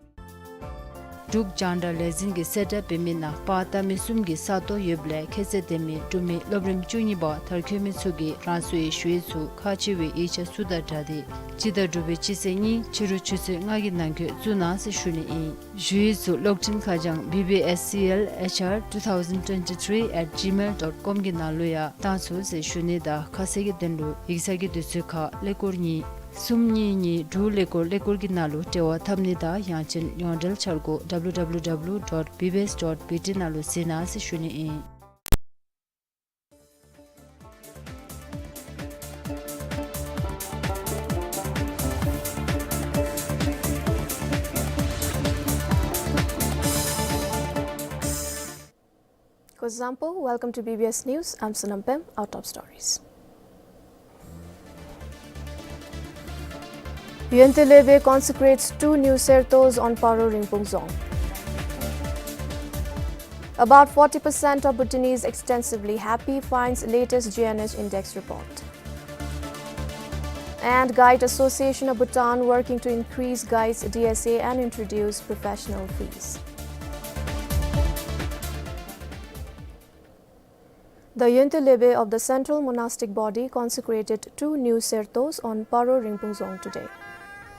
འབྲུག་རྒྱང་བསྒྲགས་ལས་འཛིན་གྱིས་གསལ་བསྒྲགས་འབད་མི་ནང་པར་བཏབ་མི་གསུམ་གྱི་ས་སྟོང་ཡོདཔ་ལས་ཁྱད་ཚད་ལྡན་མི་འབྲུག་མི་སློབ་རིམ་བཅུ་གཉིས་པ་མཐར་འཁྱོལ་མི་ཚུ་གིས་རང་སོའི་ཞུ་ཡིག་ཚུ་ཁག་ཆེ་བའི་ཡིག་ཆ་ཚུ་དང་སྦྲགས་ཏེ་སྤྱི་ཟླ་དྲུག་པའི་སྤྱི་ཚེས་གཉིས་ཕྱི་རུ་ཆུ་ཚོད་ལྔ་གི་ནང་འཁོད་བཙུགས་གནང་ཟེར་ཞུ་ནི་ཨིན། ཞུ་ཡིག་ཚུ་གློག་འཕྲིན་ཁ་བྱང་B B S C L H R two thousand twenty-three at gmail dot com གི་ནང་ལུ་ཡང་བཏང་ཚུགས་ཟེར་ཞུ་ནི་དང་ཁ་གསལ་གྱི་དོན་ལུ་ཡིག་ཚང་གི་དུས་ཚོད་ཁར་ཀླད་ཀོར་གཉིས་གསུམ་གཉིས་གཉིས་དྲུག་ཀླད་ཀོར་ཀླད་ཀོར་གྱི་ནང་ལུ་འབྲེལ་བ་འཐབ་ནི་དང་ཡང་ཅིན་ཡོངས་འབྲེལ་འཆར་སྒོ་W W W dot B B S dot B T ནང་ལུ་གཟིགས་གནང་ཟེར་ཞུ་ནི་ཨིན། Kuzuzangpo, welcome to B B S News. I'm Sonam Pem. Our top stories. Yonte Lebe consecrates two new sertos on Paro Ringphung Dzong. About forty percent of Bhutanese extensively happy, finds latest G N S Index report. And Guide Association of Bhutan working to increase guides D S A and introduce professional fees. The Yonte Lebe of the Central Monastic Body consecrated two new sertos on Paro Ringphung Dzong today.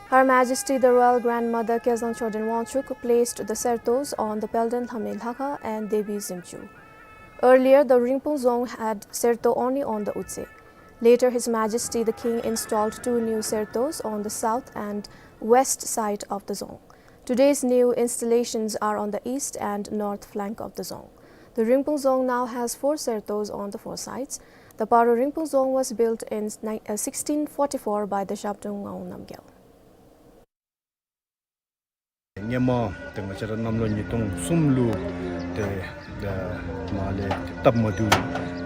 Her Majesty the Royal Grandmother Kezang Chodron Wangchuck placed the sertos on the Pelden Lhame Lhakha and Devi Zimchu. Earlier, the Ringphung Dzong had serto only on the Utse. Later, His Majesty the King installed two new sertos on the south and west side of the Dzong. Today's new installations are on the east and north flank of the Dzong. The Ringphung Dzong now has four sertos on the four sides. The Paro Ringphung Dzong was built in ni-, uh, sixteen forty-four by the Zhabdrung Ngawang Namgyal. སྔོན་མ་ཏེ་ང་བཅས་ར་གནམ་ལོ་ཉིས་སྟོང་གསུམ་ལུ་ཏེ་ཏེ་མར་ལས་ཏེ་སྟབས་མ་བདེཝ་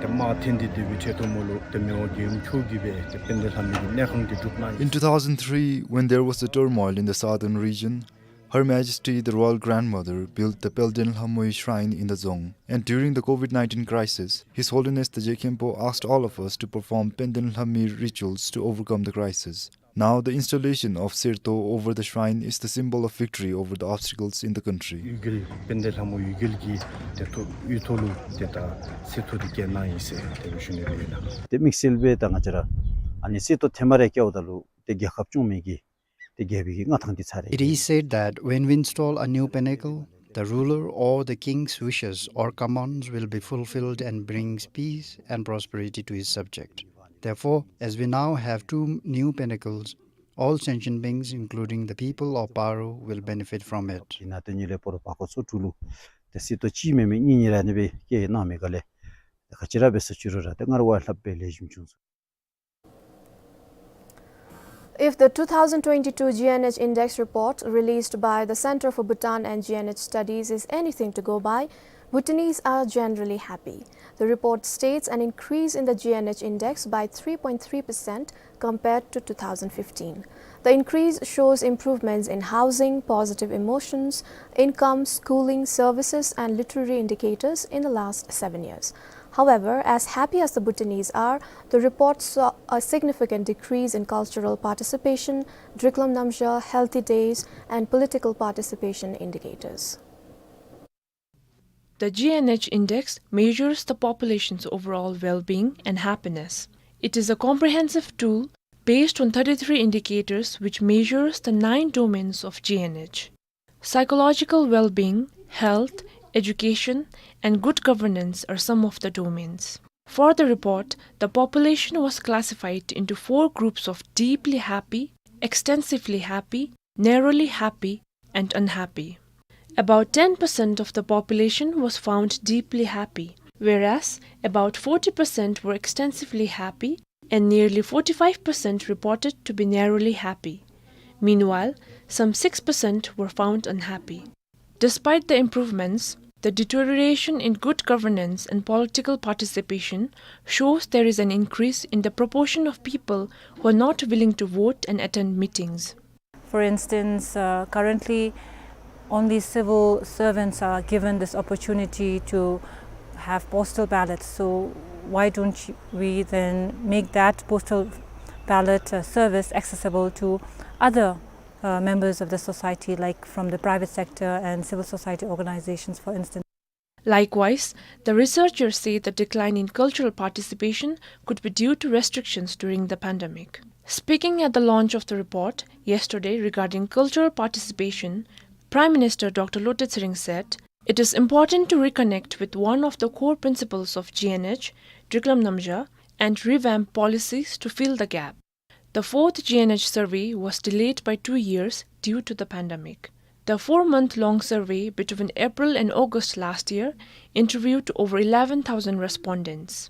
ཏེ་དམག་འཐེན་ཏེ་སྡོད་པའི་ཆེད་དུ་མོ་ལུ་ཏེ་མི་དབང་རྒྱལ་ཡུམ་མཆོག་གིས་སྦེ་ཏེ་དཔལ་ལྡན་ལྷ་མོའི་གནས་ཁང་འདི་སྒྲུབ་གནང་ཡི། In two thousand three, when there was a turmoil in the southern region, Her Majesty the Royal Grandmother built the Pelden Lhamoyie Shrine in the Dzong, and during the COVID nineteen crisis, His Holiness the Je Khenpo asked all of us to perform Pelden Lhamoyie rituals to overcome the crisis. Now, the installation of serto over the shrine is the symbol of victory over the obstacles in the country. དབུས་རྒྱལ་དཔལ་ལྡན་ལྷ་མོ་དབུས་རྒྱལ་གྱི་ཏེ་ཐོག་དབུས་ཐོག་ལུ་ཏེ་ད་སེར་ཐོ་འདི་བཀལ་གནང་ཡི་ཟེར་ཏེ་ཞུ་ནི་ཨིན་ལགས། ཏེ་དམིགས་བསལ་སྦེ་ད་ང་བཅས་ར་ཨ་ནི་སེར་ཐོ་ཐེངས་མ་རེ་བཀལཝ་ད་ལུ་ཏེ་རྒྱལ་ཁབ་སྐྱོང་མི་གི་ཏེ་རྒྱལ་པོའི་གི་མངའ་ཐང་འདི་ཚར་རེ། It is said that when we install a new pinnacle, the ruler or the king's wishes or commands will be fulfilled and brings peace and prosperity to his subject. Therefore, as we now have two new pinnacles, all sentient beings, including the people of Paro, will benefit from it. ཨིན་ན་ཏེ་ཉིནམ་ལས་སྤོ་རོ་བར་སྐོར་ཚོ་དྲུག་ལུ་ཏེ་སེར་ཐོ་གཅིག་མེན་མེན་གཉིས་གཉིས་ར་ཨ་ནི་སྦེ་བཀལ་གནང་མི་ག་ལས་ཏེ་ག་ཅི་ར་འབད་ས་ཅི་རུང་ར་ཏེ་སྔར་བ་ལྷགཔ་སྦེ་ལེགས་ཤོམ་བྱུང་སོང་། If the two thousand twenty-two G N H Index report released by the Center for Bhutan and G N H Studies is anything to go by, Bhutanese are generally happy. The report states an increase in the G N H index by three point three percent compared to two thousand fifteen. The increase shows improvements in housing, positive emotions, income, schooling, services, and literary indicators in the last seven years. However, as happy as the Bhutanese are, the report saw a significant decrease in cultural participation, Driklam Namgya, healthy days, and political participation indicators. The G N H index measures the population's overall well-being and happiness. It is a comprehensive tool based on thirty-three indicators which measures the nine domains of G N H. Psychological well-being, health, education, and good governance are some of the domains. For the report, the population was classified into four groups of deeply happy, extensively happy, narrowly happy, and unhappy. About ten percent of the population was found deeply happy, whereas about forty percent were extensively happy and nearly forty-five percent reported to be narrowly happy. Meanwhile, some six percent were found unhappy. Despite the improvements, the deterioration in good governance and political participation shows there is an increase in the proportion of people who are not willing to vote and attend meetings. For instance, uh, currently only civil servants are given this opportunity to have postal ballots. So why don't you- we then make that postal ballot, uh, service accessible to other, uh, members of the society, like from the private sector and civil society organizations, for instance? Likewise, the researchers say the decline in cultural participation could be due to restrictions during the pandemic. Speaking at the launch of the report yesterday regarding cultural participation, Prime Minister Doctor Lotay Tshering said, "It is important to reconnect with one of the core principles of G N H, Driklam Namgya, and revamp policies to fill the gap." The fourth G N H survey was delayed by two years due to the pandemic. The four-month-long survey between April and August last year interviewed over eleven thousand respondents.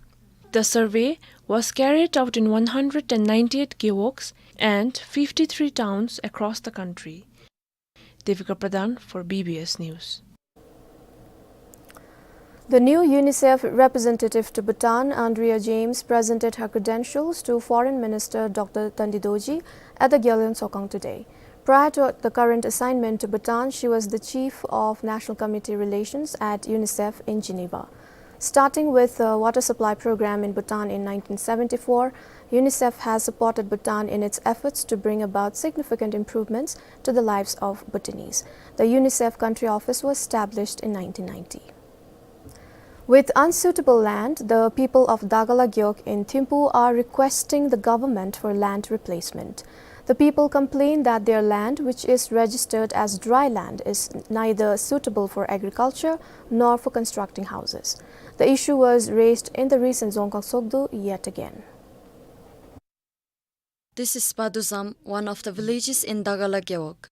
The survey was carried out in one hundred and ninety-eight gewogs and fifty-three towns across the country. Devika Pradhan for B B S News. The new UNICEF representative to Bhutan, Andrea James, presented her credentials to Foreign Minister Doctor Tandi Dorji at the Gyaltsuen Tsokang today. Prior to the current assignment to Bhutan, she was the chief of National Committee Relations at UNICEF in Geneva. Starting with a water supply program in Bhutan in nineteen seventy-four, UNICEF has supported Bhutan in its efforts to bring about significant improvements to the lives of Bhutanese. The UNICEF country office was established in nineteen ninety. With unsuitable land, the people of Dagala Gewog in Thimphu are requesting the government for land replacement. The people complain that their land, which is registered as dry land, is neither suitable for agriculture nor for constructing houses. The issue was raised in the recent Dzongkhag Tshogdu yet again. This is Pado Dzam, one of the villages in Dagala Gewog.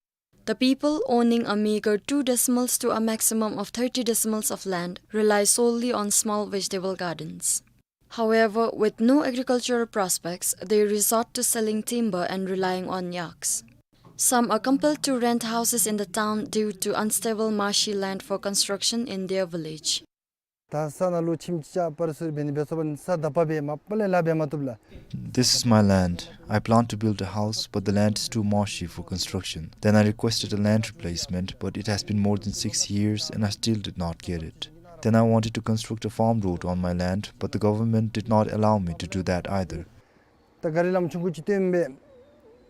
The people owning a meager two decimals to a maximum of thirty decimals of land rely solely on small vegetable gardens. However, with no agricultural prospects, they resort to selling timber and relying on yaks. Some are compelled to rent houses in the town due to unstable marshy land for construction in their village. ད་ས་ནང་ལུ་ཁྱིམ་ཅིག་ཅ་པར་སུ་རི་འབད་ནི་འབད་སོ་བ་ནི་ས་དག་པ་སྦེ་མ་པ་ལས་ལཱ་འབད་མ་བཏུབ་ལགས། This is my land. I plan to build a house, but the land is too marshy for construction. Then I requested a land replacement, but it has been more than six years and I still did not get it. Then I wanted to construct a farm road on my land, but the government did not allow me to do that either. ད་ག་རི་ལམ་ཆུང་ཀུ་ཅིག་བཏོན་སྦེ་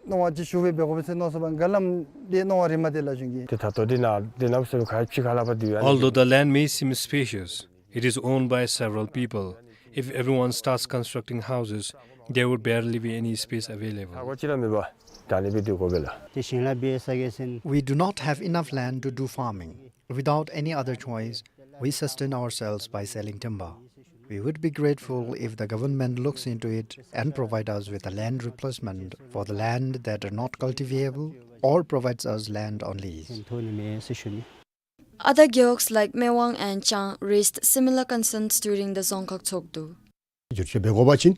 མནོ་བ་ཅིག་ཞུ་སྦེ་འབད་དགོ་པས་ཟེར་མནོ་སོ་བ་ག་རི་ལམ་འདི་མནོ་བ་རེ་མ་དེ་ལགས་གཞུང་གིས། ཏེ་ད་ལྟོ་འདི་ནང་འདི་ནང་སུ་ཁ་ཕྱི་ཁ་ལ་པ་འདི་ཡོད། Although the land may seem spacious, it is owned by several people. If everyone starts constructing houses, there would barely be any space available. ཧ་གོ་ཅི་ར་མེད་པ། ད་ནི་སྦེ་འདི་དགོ་པས་ལགས། ཏེ་ཞིང་ལཱ་འབད་ས་གི་ཟེར་ན། We do not have enough land to do farming. Without any other choice, we sustain ourselves by selling timber. We would be grateful if the government looks into it and provide us with a land replacement for the land that are not cultivable or provides us land on lease. Other gewogs like Mewang and Chang raised similar concerns during the Dzongkhag Tshogdu. བསྒྱུར་བཅོས་འབད་དགོ་པ་ཅིན་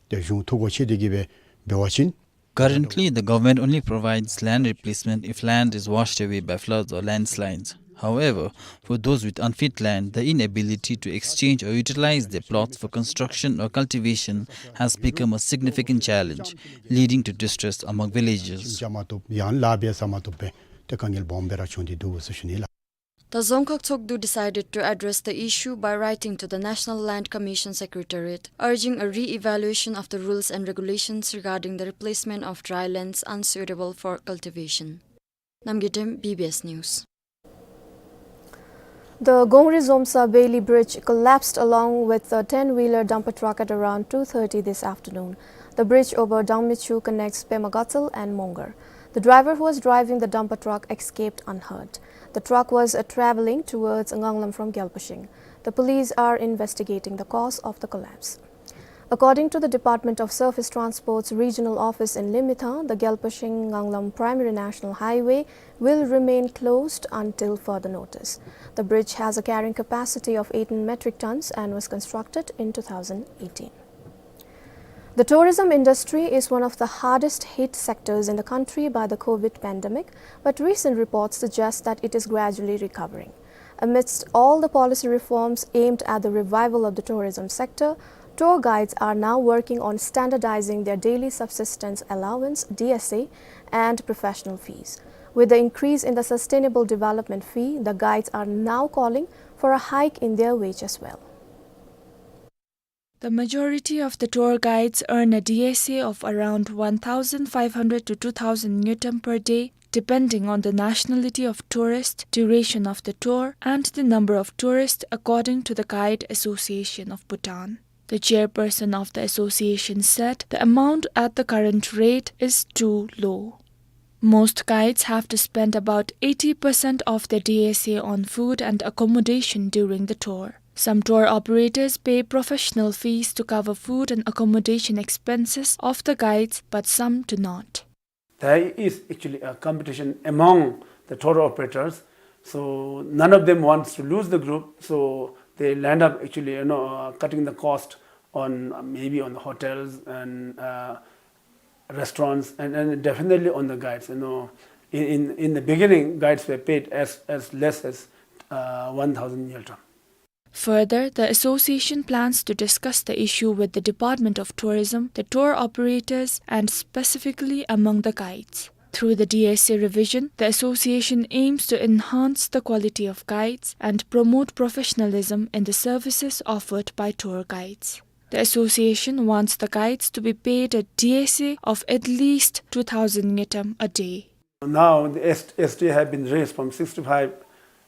ཏེ་གཞུང་ཐུགས་དགོངས་ཆེ་དེ་གིས་འབད་འབད་བ་ཅིན་ Currently, the government only provides land replacement if land is washed away by floods or landslides. However, for those with unfit land, the inability to exchange or utilize their plots for construction or cultivation has become a significant challenge, leading to distress among villagers. འཇལ་མ་བཏུབ་ཡང་ལཱ་འབད་ས་མ་བཏུབ་པས་ཏེ་དཀའ་ངལ་སྦོམ་སྦེ་ར་བྱུང་སྟེ་འདུག་ཟེར་ཞུ་ནི་ལགས། The Dzongkhag Tshogdu decided to address the issue by writing to the National Land Commission Secretariat, urging a re-evaluation of the rules and regulations regarding the replacement of dry lands unsuitable for cultivation. Namgay Dem, B B S News. The Gongri-Zomsa Bailey Bridge collapsed along with a ten-wheeler dumper truck at around two thirty this afternoon. The bridge over Dangmichu connects Pema Gatshel and Mongar. The driver who was driving the dumper truck escaped unhurt. The truck was, uh, traveling towards Nganglam from Gyalpashing. The police are investigating the cause of the collapse. According to the Department of Surface Transport's regional office in Limethang, the Gyalpashing-Nganglam Primary National Highway will remain closed until further notice. The bridge has a carrying capacity of eighteen metric tons and was constructed in two thousand eighteen. The tourism industry is one of the hardest hit sectors in the country by the COVID pandemic, but recent reports suggest that it is gradually recovering. Amidst all the policy reforms aimed at the revival of the tourism sector, tour guides are now working on standardizing their daily subsistence allowance, D S A, and professional fees. With the increase in the sustainable development fee, the guides are now calling for a hike in their wage as well. The majority of the tour guides earn a D S A of around one thousand five hundred to two thousand ngultrum per day, depending on the nationality of tourist, duration of the tour, and the number of tourists, according to the Guide Association of Bhutan. The chairperson of the association said the amount at the current rate is too low. Most guides have to spend about eighty percent of their D S A on food and accommodation during the tour. Some tour operators pay professional fees to cover food and accommodation expenses of the guides, but some do not. There is actually a competition among the tour operators. So none of them wants to lose the group. So they land up actually, you know, uh, cutting the cost on, uh, maybe on the hotels and, uh, restaurants and, and definitely on the guides. You know, in, in, in the beginning, guides were paid as, as less as, uh, one thousand ngultrum. Further, the association plans to discuss the issue with the Department of Tourism, the tour operators, and specifically among the guides. Through the D S A revision, the association aims to enhance the quality of guides and promote professionalism in the services offered by tour guides. The association wants the guides to be paid a D S A of at least two thousand ngultrum a day. Now the S-, S T have been raised from sixty-five,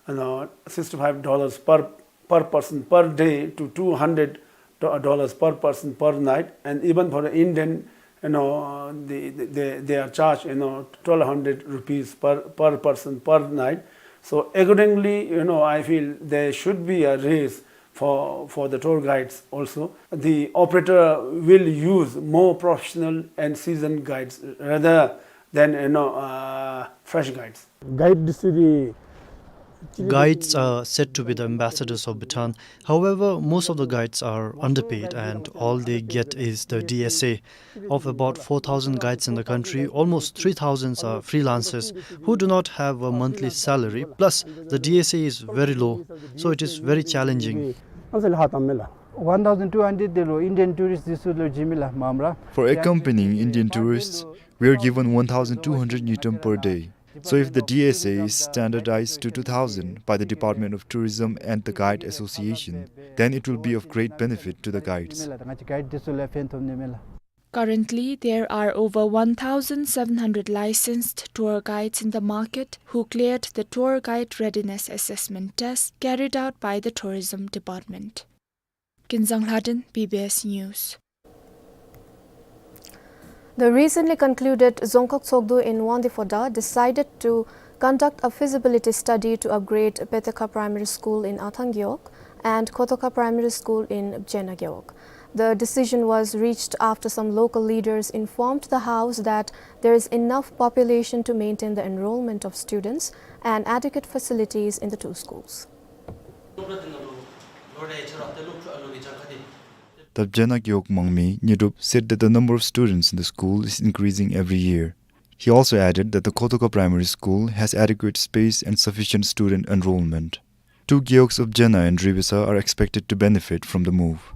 you know, sixty-five dollars per, per person per day to two hundred do-, dollars per person per night, and even for the Indian, you know, the, the, they, they are charged, you know, twelve hundred rupees per, per person per night. So accordingly, you know, I feel there should be a raise for, for the tour guides also. The operator will use more professional and seasoned guides rather than, you know, uh, fresh guides. Guide disi di Guides are said to be the ambassadors of Bhutan. However, most of the guides are underpaid and all they get is the D S A. Of about four thousand guides in the country, almost three thousand are freelancers who do not have a monthly salary, plus the D S A is very low, so it is very challenging. One thousand two hundred de lo Indian tourist disi lo jimi la mamra. For accompanying Indian tourists, we are given one thousand two hundred ngultrum per day. So if the D S A is standardized to two thousand by the Department of Tourism and the Guide Association, then it will be of great benefit to the guides. Currently, there are over one thousand seven hundred licensed tour guides in the market who cleared the tour guide readiness assessment test carried out by the Tourism Department. Kinzang Lhaden, B B S News. The recently concluded Dzongkhag Tshogdu in Wangdue Phodrang decided to conduct a feasibility study to upgrade Petokha Primary School in Athang Gewog and Khotokha Primary School in Bjena Gewog. The decision was reached after some local leaders informed the House that there is enough population to maintain the enrollment of students and adequate facilities in the two schools. Tabjena Gewog Mangmi Nyidup said that the number of students in the school is increasing every year. He also added that the Khotoka Primary School has adequate space and sufficient student enrollment. Two gewogs of Jena and Ribesa are expected to benefit from the move.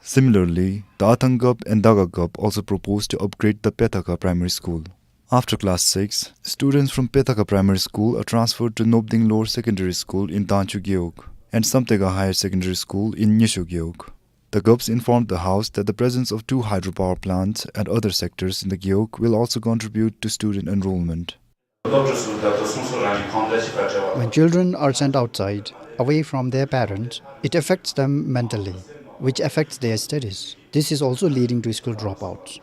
Similarly, the Athang Gap and Daga Gap also propose to upgrade the Pethaka Primary School. After class six, students from Pethaka Primary School are transferred to Nobding Lower Secondary School in Danchu Gewog and Samtega Higher Secondary School in Nyisho Gewog. The Gaps informed the House that the presence of two hydropower plants and other sectors in the Gewog will also contribute to student enrollment. When children are sent outside, away from their parents, it affects them mentally, which affects their studies. This is also leading to school dropouts.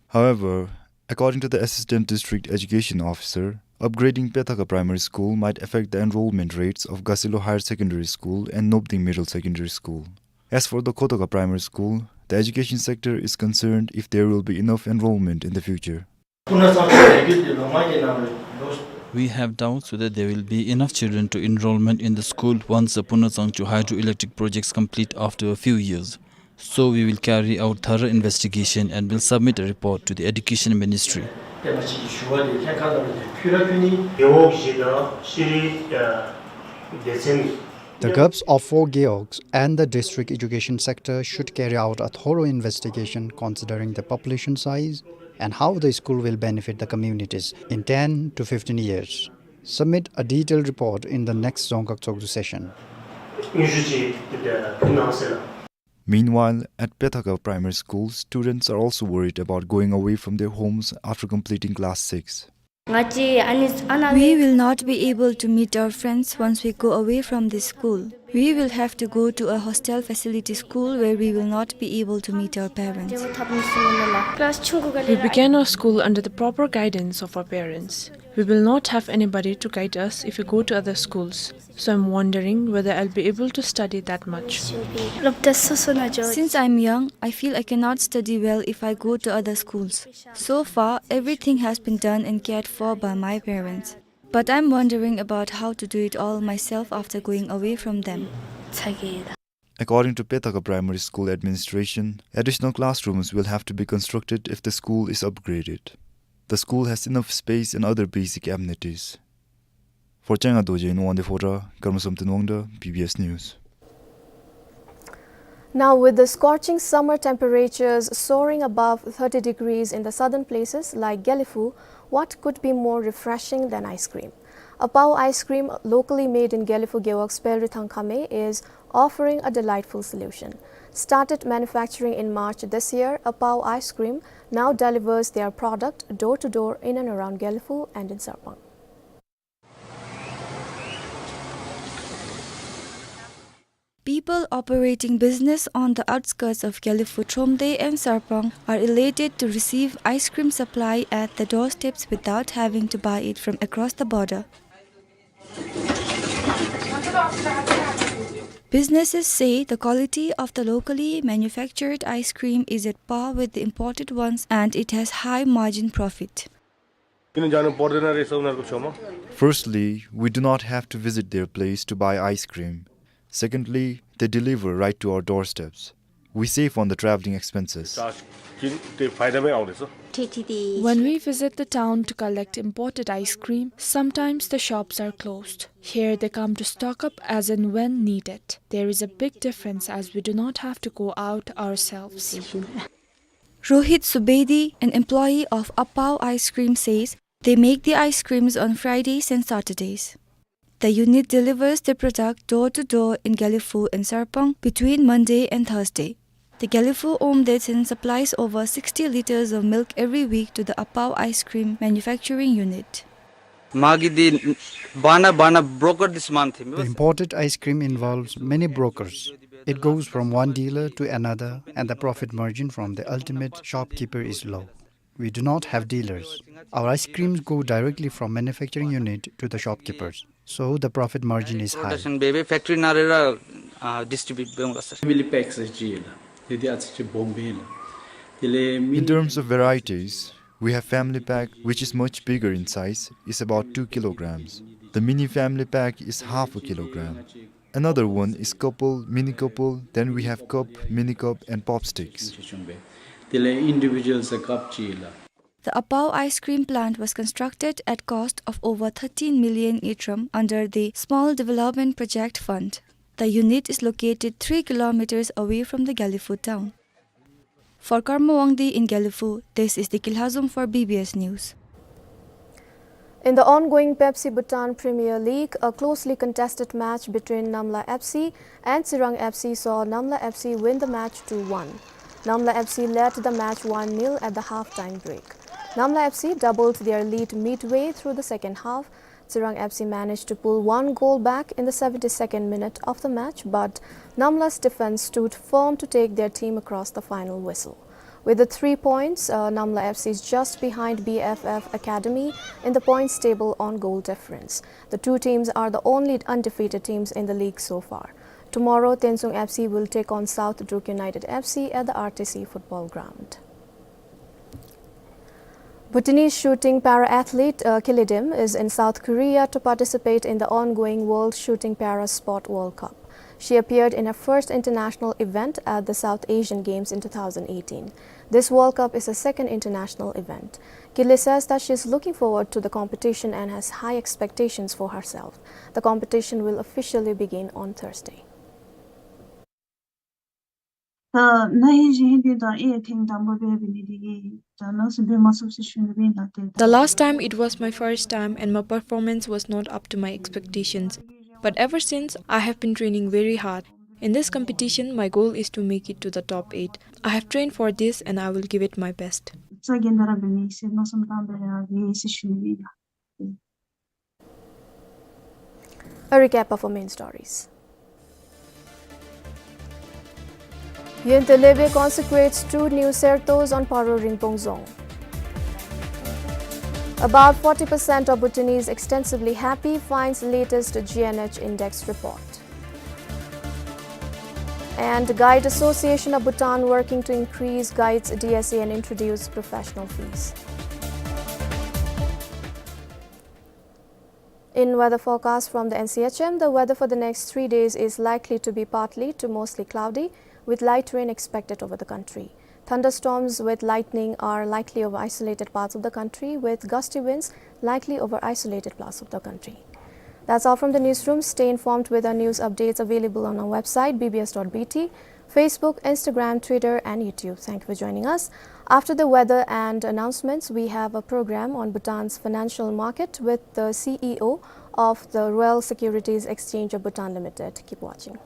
However, according to the Assistant District Education Officer, upgrading Pethaka Primary School might affect the enrollment rates of Gasilo Higher Secondary School and Nobding Middle Secondary School. As for the Khotoka Primary School, the education sector is concerned if there will be enough enrollment in the future. We have doubts whether there will be enough children to enrollment in the school once the Punasangchu hydroelectric projects complete after a few years. So we will carry out thorough investigation and will submit a report to the Education Ministry. The Gaps of four gewogs and the district education sector should carry out a thorough investigation considering the population size and how the school will benefit the communities in ten to fifteen years. Submit a detailed report in the next Dzongkhag Tshogdu session. Meanwhile, at Pethaka Primary School, students are also worried about going away from their homes after completing class six. We will not be able to meet our friends once we go away from this school. We will have to go to a hostel facility school where we will not be able to meet our parents. We began our school under the proper guidance of our parents. We will not have anybody to guide us if we go to other schools. So I'm wondering whether I'll be able to study that much. Since I'm young, I feel I cannot study well if I go to other schools. So far, everything has been done and cared for by my parents. But I'm wondering about how to do it all myself after going away from them. According to Pethaka Primary School administration, additional classrooms will have to be constructed if the school is upgraded. The school has enough space and other basic amenities. For Changa Dorji in Wangdue Phodrang, Karmasomten Wangdue, B B S News. Now, with the scorching summer temperatures soaring above thirty degrees in the southern places like Gelephu, what could be more refreshing than ice cream? Apao ice cream, locally made in Gelephu Gewog's Pelrithang Khame, is offering a delightful solution. Started manufacturing in March this year, Apao Ice Cream now delivers their product door to door in and around Gelephu and in Sarpang. People operating business on the outskirts of Gelephu, Thromde and Sarpang are elated to receive ice cream supply at the doorsteps without having to buy it from across the border. Businesses say the quality of the locally manufactured ice cream is at par with the imported ones and it has high margin profit. Firstly, we do not have to visit their place to buy ice cream. Secondly, they deliver right to our doorsteps. We save on the traveling expenses. When we visit the town to collect imported ice cream, sometimes the shops are closed. Here they come to stock up as and when needed. There is a big difference as we do not have to go out ourselves. Rohit Subedi, an employee of Apao Ice Cream, says they make the ice creams on Fridays and Saturdays. The unit delivers the product door to door in Gelephu and Sarpang between Monday and Thursday. The Gelephu Omdetsen supplies over sixty liters of milk every week to the Apao Ice Cream manufacturing unit. The imported ice cream involves many brokers. It goes from one dealer to another, and the profit margin from the ultimate shopkeeper is low. We do not have dealers. Our ice creams go directly from manufacturing unit to the shopkeepers, so the profit margin is high. In terms of varieties, we have family pack, which is much bigger in size, is about two kilograms. The mini family pack is half a kilogram. Another one is couple, mini couple, then we have cup, mini cup, and pop sticks. དེ་ལས་ཨིན་ཌི་བི་ཇུ་ཨལ་ས་ཀབ་ཅིག་ལགས། The Apao ice cream plant was constructed at cost of over thirteen million ngultrum under the Small Development Project Fund. The unit is located three kilometers away from the Gelephu town. For Karma Wangdi in Gelephu, this is Deki Lhazom for B B S News. In the ongoing Pepsi Bhutan Premier League, a closely contested match between Namla F C and Tsirang F C saw Namla F C win the match two one. Namla F C led the match one nil at the half-time break. Namla F C doubled their lead midway through the second half. Tsirang F C managed to pull one goal back in the seventy-second minute of the match, but Namla's defense stood firm to take their team across the final whistle. With the three points, uh, Namla F C is just behind B F F Academy in the points table on goal difference. The two teams are the only undefeated teams in the league so far. Tomorrow, Tensung F C will take on South Druk United F C at the R T C football ground. Bhutanese shooting para-athlete, uh, Kili Dim is in South Korea to participate in the ongoing World Shooting Para Sport World Cup. She appeared in her first international event at the South Asian Games in two thousand eighteen. This World Cup is her second international event. Kili says that she is looking forward to the competition and has high expectations for herself. The competition will officially begin on Thursday. ད་ན་ཧིང་གཞེས་ཧིང་འདི་དང་ཨེ་ཐེངས་དང་པོ་འབད་འབད་ནི་འདི་གིས་ད་ནང་སུ་འབད་མ་ཚུགས་ཟེར་ཞུ་ནི་སྦེ་ཨིན་ལགས། ཏེ་The last time it was my first time and my performance was not up to my expectations. But ever since, I have been training very hard. In this competition, my goal is to make it to the top eight. I have trained for this and I will give it my best. རྩ་འགེངས་ད་ར་འབད་ནི་ཟེར་མནོ་བསམ་བཏང་སྦེ་ཡར་འགྱོ་ཡི་ཟེར་ཞུ་ནི་སྦེ་ཨིན་ལགས། A recap of our main stories. Yuen Tele Be consecrates two new certos on Paro Ringpong Dzong. About forty percent of Bhutanese extensively happy, finds latest G N H index report. And Guide Association of Bhutan working to increase guides D S A and introduce professional fees. In weather forecast from the N C H M, the weather for the next three days is likely to be partly to mostly cloudy, with light rain expected over the country. Thunderstorms with lightning are likely over isolated parts of the country, with gusty winds likely over isolated parts of the country. That's all from the newsroom. Stay informed with our news updates available on our website, B B S dot B T, Facebook, Instagram, Twitter, and YouTube. Thank you for joining us. After the weather and announcements, we have a program on Bhutan's financial market with the C E O of the Royal Securities Exchange of Bhutan Limited. Keep watching.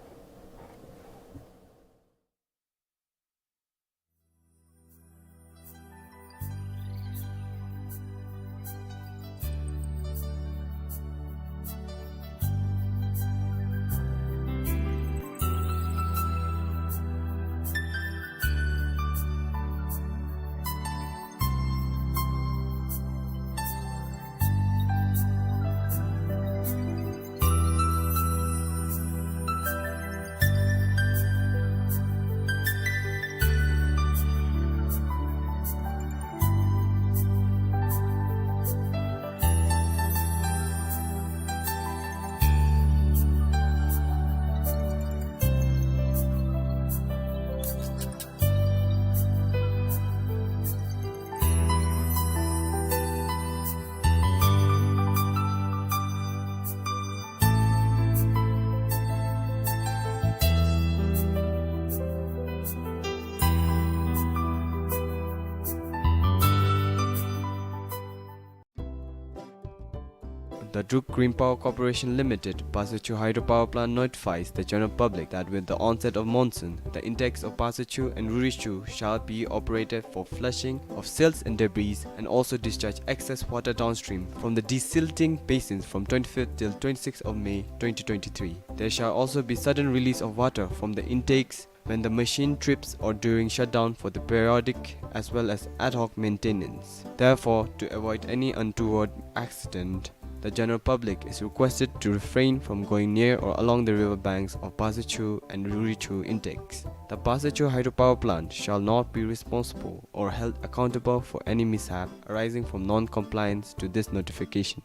The Druk Green Power Corporation Limited, Pasachu Hydropower Plant notifies the general public that with the onset of monsoon, the intakes of Pasachu and Rurichu shall be operated for flushing of silts and debris and also discharge excess water downstream from the desilting basins from twenty-fifth till twenty-sixth of May twenty twenty-three. There shall also be sudden release of water from the intakes when the machine trips or during shutdown for the periodic as well as ad hoc maintenance. Therefore, to avoid any untoward accident, the general public is requested to refrain from going near or along the river banks of Pasachu and Rurichu intakes. The Pasachu hydropower plant shall not be responsible or held accountable for any mishap arising from non-compliance to this notification.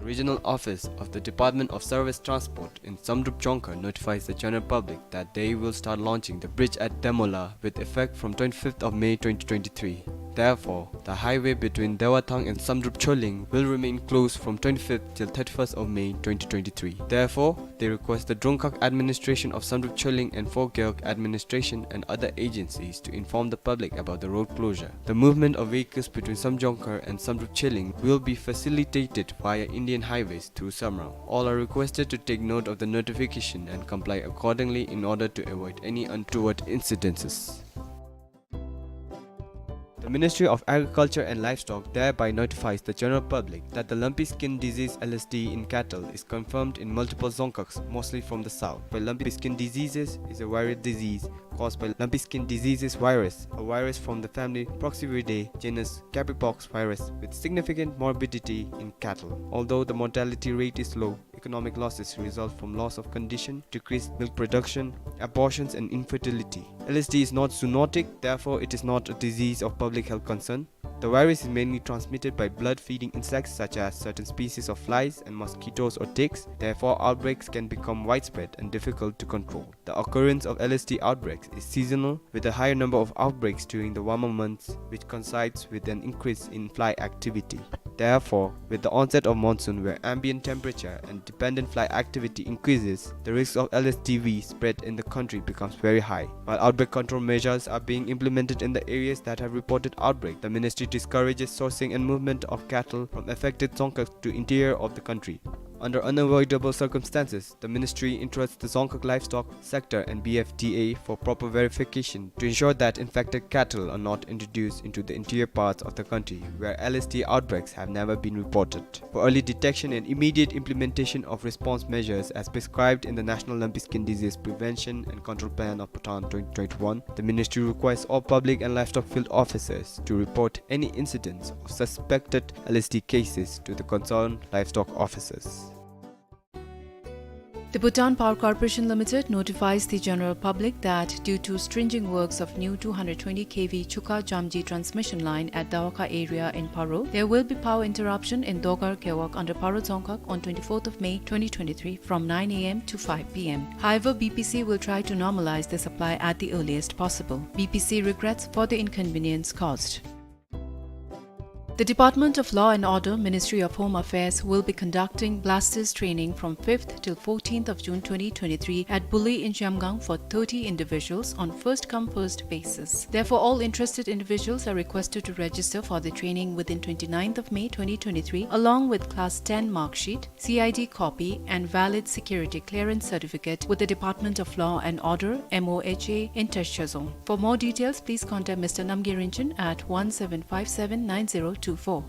Regional Office of the Department of Service Transport in Samdrup Jongkhar notifies the general public that they will start launching the bridge at Demola with effect from twenty-fifth of May twenty twenty-three. Therefore, the highway between Dewathang and Samdrup Choling will remain closed from twenty-fifth till thirty-first of May twenty twenty-three. Therefore, they request the Drongkhak administration of Samdrup Choling and Fogeok administration and other agencies to inform the public about the road closure. The movement of vehicles between Samjongkhar and Samdrup Choling will be facilitated via Indian Highways through Samrao. All are requested to take note of the notification and comply accordingly in order to avoid any untoward incidences. The Ministry of Agriculture and Livestock thereby notifies the general public that the lumpy skin disease, L S D, in cattle is confirmed in multiple Dzongkhags, mostly from the south, where lumpy skin diseases is a viral disease caused by lumpy skin diseases virus, a virus from the family Proxiviridae, genus Capripox virus, with significant morbidity in cattle. Although the mortality rate is low, economic losses result from loss of condition, decreased milk production, abortions, and infertility. L S D is not zoonotic, therefore it is not a disease of public health concern. The virus is mainly transmitted by blood-feeding insects such as certain species of flies and mosquitoes or ticks. Therefore, outbreaks can become widespread and difficult to control. The occurrence of L S D outbreaks is seasonal, with a higher number of outbreaks during the warmer months, which coincides with an increase in fly activity. Therefore, with the onset of monsoon, where ambient temperature and dependent fly activity increases, the risk of L S D V spread in the country becomes very high. While outbreak control measures are being implemented in the areas that have reported outbreak, the ministry discourages sourcing and movement of cattle from affected Dzongkhag to interior of the country. Under unavoidable circumstances, the ministry entrusts the Dzongkhag livestock sector and B F D A for proper verification to ensure that infected cattle are not introduced into the interior parts of the country where L S D outbreaks have never been reported. For early detection and immediate implementation of response measures as prescribed in the National Lumpy Skin Disease Prevention and Control Plan of Bhutan twenty twenty-one, the ministry requires all public and livestock field officers to report any incidents of suspected L S D cases to the concerned livestock officers. The Bhutan Power Corporation Limited notifies the general public that due to stringing works of new two hundred twenty K V Chuka Jamji transmission line at Dawaka area in Paro, there will be power interruption in Dogar Gewog under Paro Dzongkhag on twenty-fourth of May twenty twenty-three from nine A M to five P M. However, B P C will try to normalize the supply at the earliest possible. B P C regrets for the inconvenience caused. The Department of Law and Order, Ministry of Home Affairs, will be conducting blasters training from fifth till fourteenth of June twenty twenty-three at Buli in Zhemgang for thirty individuals on first come, first basis. Therefore, all interested individuals are requested to register for the training within twenty-ninth of May twenty twenty-three, along with Class ten mark sheet, C I D copy and valid security clearance certificate with the Department of Law and Order, M O H A, in Teshozong. For more details, please contact Mister Namgay Rinchen at one seven five seven nine zero two four.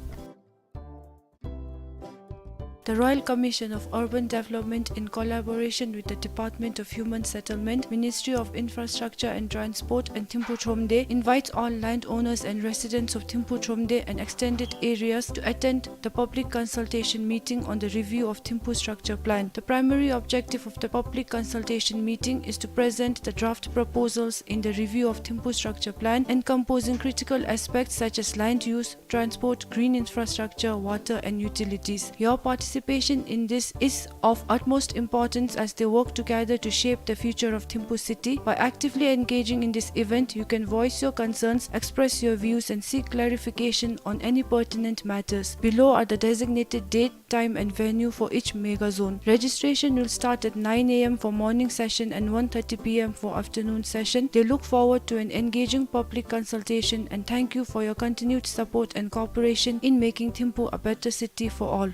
The Royal Commission of Urban Development, in collaboration with the Department of Human Settlement, Ministry of Infrastructure and Transport, and Thimphu Thromde, invites all landowners and residents of Thimphu Thromde and extended areas to attend the public consultation meeting on the review of Thimphu Structure Plan. The primary objective of the public consultation meeting is to present the draft proposals in the review of Thimphu Structure Plan, encompassing critical aspects such as land use, transport, green infrastructure, water, and utilities. Your participation in this is of utmost importance as they work together to shape the future of Thimphu city. By actively engaging in this event, you can voice your concerns, express your views, and seek clarification on any pertinent matters. Below are the designated date, time, and venue for each mega zone. Registration will start at nine A M for morning session and one thirty P M for afternoon session. They look forward to an engaging public consultation and thank you for your continued support and cooperation in making Thimphu a better city for all.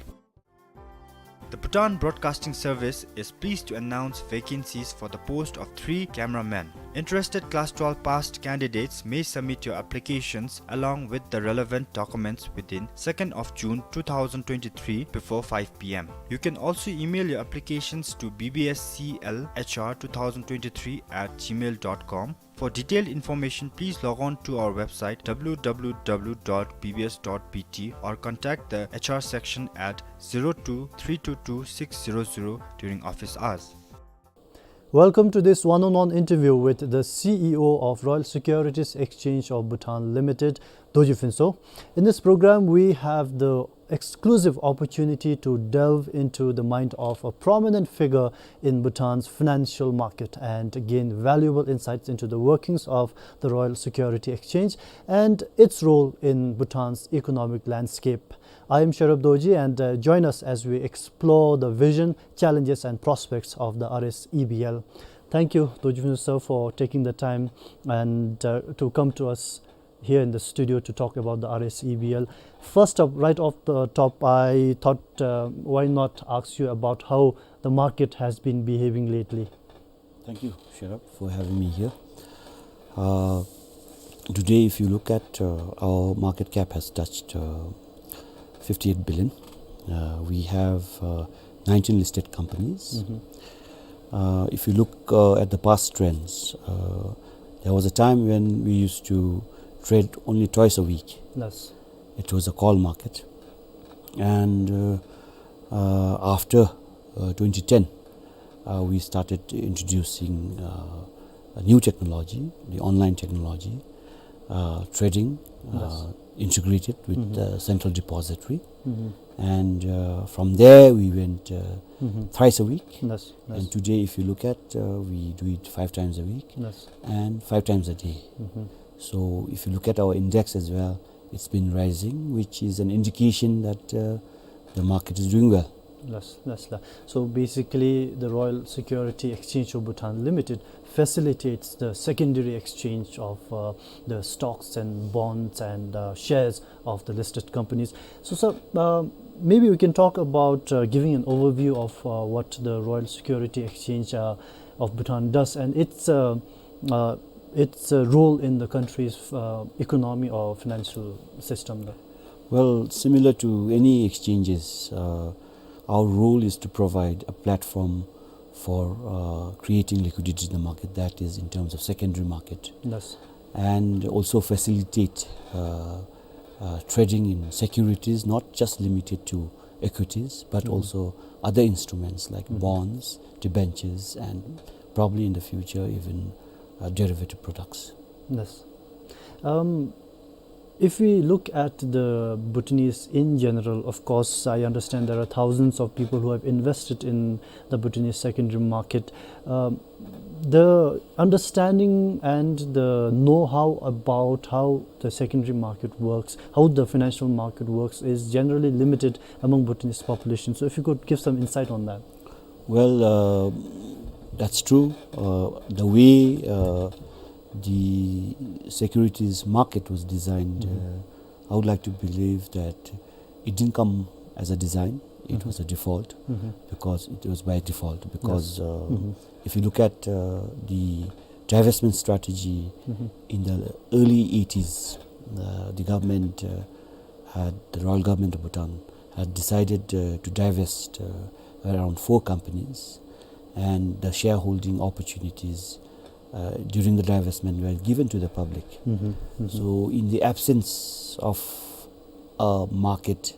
The Bhutan Broadcasting Service is pleased to announce vacancies for the post of three cameramen. Interested class twelve passed candidates may submit your applications along with the relevant documents within second of June two thousand twenty-three before five P M. You can also email your applications to B B S C L H R two thousand twenty-three at gmail dot com. For detailed information, please log on to our website W W W dot B B S dot B T or contact the H R section at zero two three two two six zero zero during office hours. Welcome to this one-on-one interview with the C E O of Royal Securities Exchange of Bhutan Limited, Dorji Phuntsho. In this program, we have the exclusive opportunity to delve into the mind of a prominent figure in Bhutan's financial market and gain valuable insights into the workings of the Royal Security Exchange and its role in Bhutan's economic landscape. I am Sherab Dorji, and, uh, join us as we explore the vision, challenges, and prospects of the R S E B L. Thank you, Dorji Phuntsho sir, for taking the time and, uh, to come to us here in the studio to talk about the R S E B L. First up, right off the top, I thought, uh, why not ask you about how the market has been behaving lately? Thank you, Sherab, for having me here. Uh, today, if you look at, uh, our market cap has touched, uh, fifty-eight billion. Uh, we have, uh, nineteen listed companies. Uh, if you look, uh, at the past trends, uh, there was a time when we used to trade only twice a week. Yes. It was a call market. And, uh, uh, after, uh, twenty ten, uh, we started introducing, uh, a new technology, the online technology, uh, trading, Yes. uh, integrated with Mm-hmm. the central depository. Mm-hmm. And, uh, from there, we went, uh, Mm-hmm. thrice a week. Yes, yes. And today, if you look at, uh, we do it five times a week Yes. and five times a day. Mm-hmm. So if you look at our index as well, it's been rising, which is an indication that, uh, the market is doing well. Yes, yes, la. So basically, the Royal Security Exchange of Bhutan Limited facilitates the secondary exchange of, uh, the stocks and bonds and, uh, shares of the listed companies. So, sir, uh, maybe we can talk about, uh, giving an overview of, uh, what the Royal Security Exchange, uh, of Bhutan does and its, uh, uh, its, uh, role in the country's, uh, economy or financial system, la. Well, similar to any exchanges, uh, our role is to provide a platform for, uh, creating liquidity in the market, that is in terms of secondary market. Yes. And also facilitate, uh, uh, trading in securities, not just limited to equities, but Mm-hmm. also other instruments like Mm-hmm. bonds, debentures, and probably in the future even, uh, derivative products. Yes. Um, if we look at the Bhutanese in general, of course, I understand there are thousands of people who have invested in the Bhutanese secondary market. Um, the understanding and the know-how about how the secondary market works, how the financial market works, is generally limited among Bhutanese population. So if you could give some insight on that. Well, uh, that's true. Uh, the way, uh, the securities market was designed, Mm-hmm. uh, I would like to believe that it didn't come as a design. It Mm-hmm. was a default Mm-hmm. because it was by default. Because, Yes. uh, Mm-hmm. if you look at, uh, the divestment strategy Mm-hmm. in the early eighties, uh, the government, uh, had, the royal government of Bhutan had decided, uh, to divest, uh, around four companies, and the shareholding opportunities, uh, during the divestment were given to the public. Mm-hmm. Mm-hmm. So, in the absence of a market,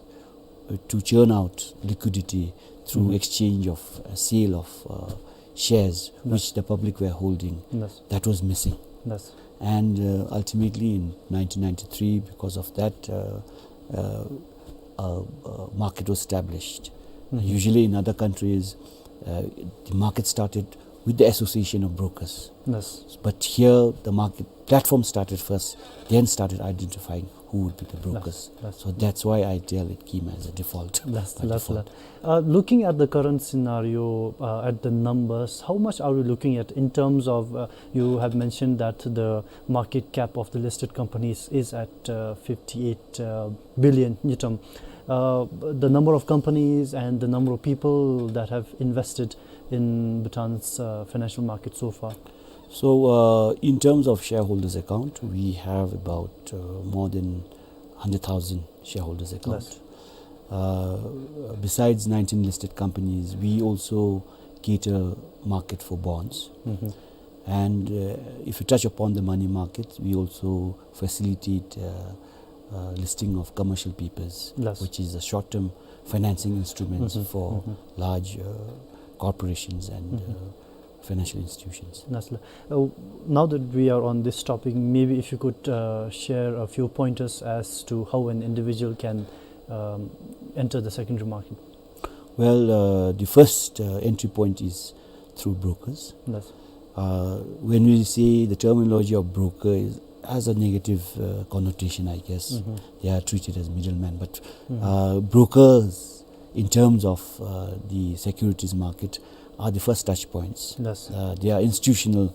uh, to churn out liquidity through Mm-hmm. exchange of, uh, sale of, uh, shares Yes. which the public were holding, Yes. that was missing. Yes. And, uh, ultimately in nineteen ninety-three, because of that, uh, uh, uh, uh, market was established. Mm-hmm. Usually in other countries, uh, the market started with the association of brokers. Yes. But here the market platform started first, then started identifying who would be the brokers. Yes, yes. So that's why I tell it came as a default, Yes, by yes, default. yes. Uh, looking at the current scenario, uh, at the numbers, how much are we looking at in terms of, uh, you have mentioned that the market cap of the listed companies is at, uh, fifty-eight, uh, billion ngultrum. Uh, the number of companies and the number of people that have invested in Bhutan's, uh, financial market so far. So, uh, in terms of shareholders account, we have about, uh, more than hundred thousand shareholders account. Yes. Uh, besides nineteen listed companies, we also cater market for bonds. Mm-hmm. And, uh, if you touch upon the money markets, we also facilitate, uh, uh, listing of commercial papers, Yes. which is a short-term financing instruments Mm-hmm. for Mm-hmm. large, uh, corporations and, Mm-hmm. uh, financial institutions. Yes, la. Uh, now that we are on this topic, maybe if you could, uh, share a few pointers as to how an individual can um, enter the secondary market? Well, uh, the first uh, entry point is through brokers. Yes. Uh, when we say the terminology of broker is, has a negative uh, connotation, I guess. Mm-hmm. They are treated as middlemen, but mm-hmm. uh, brokers, in terms of uh, the securities market, are the first touch points. Yes. Uh, they are institutional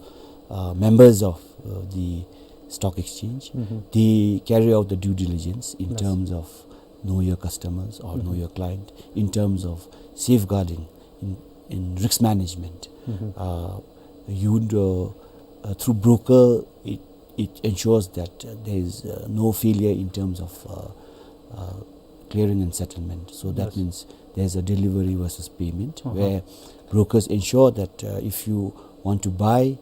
uh, members of uh, the stock exchange. Mm-hmm. They carry out the due diligence in yes. terms of know your customers or mm-hmm. know your client, in terms of safeguarding, in, in risk management. Mm-hmm. Uh, you would, uh, uh, through broker, it, it ensures that uh, there is uh, no failure in terms of uh, uh, clearing and settlement. So that yes. means there's a delivery versus payment uh-huh. where brokers ensure that uh, if you want to buy,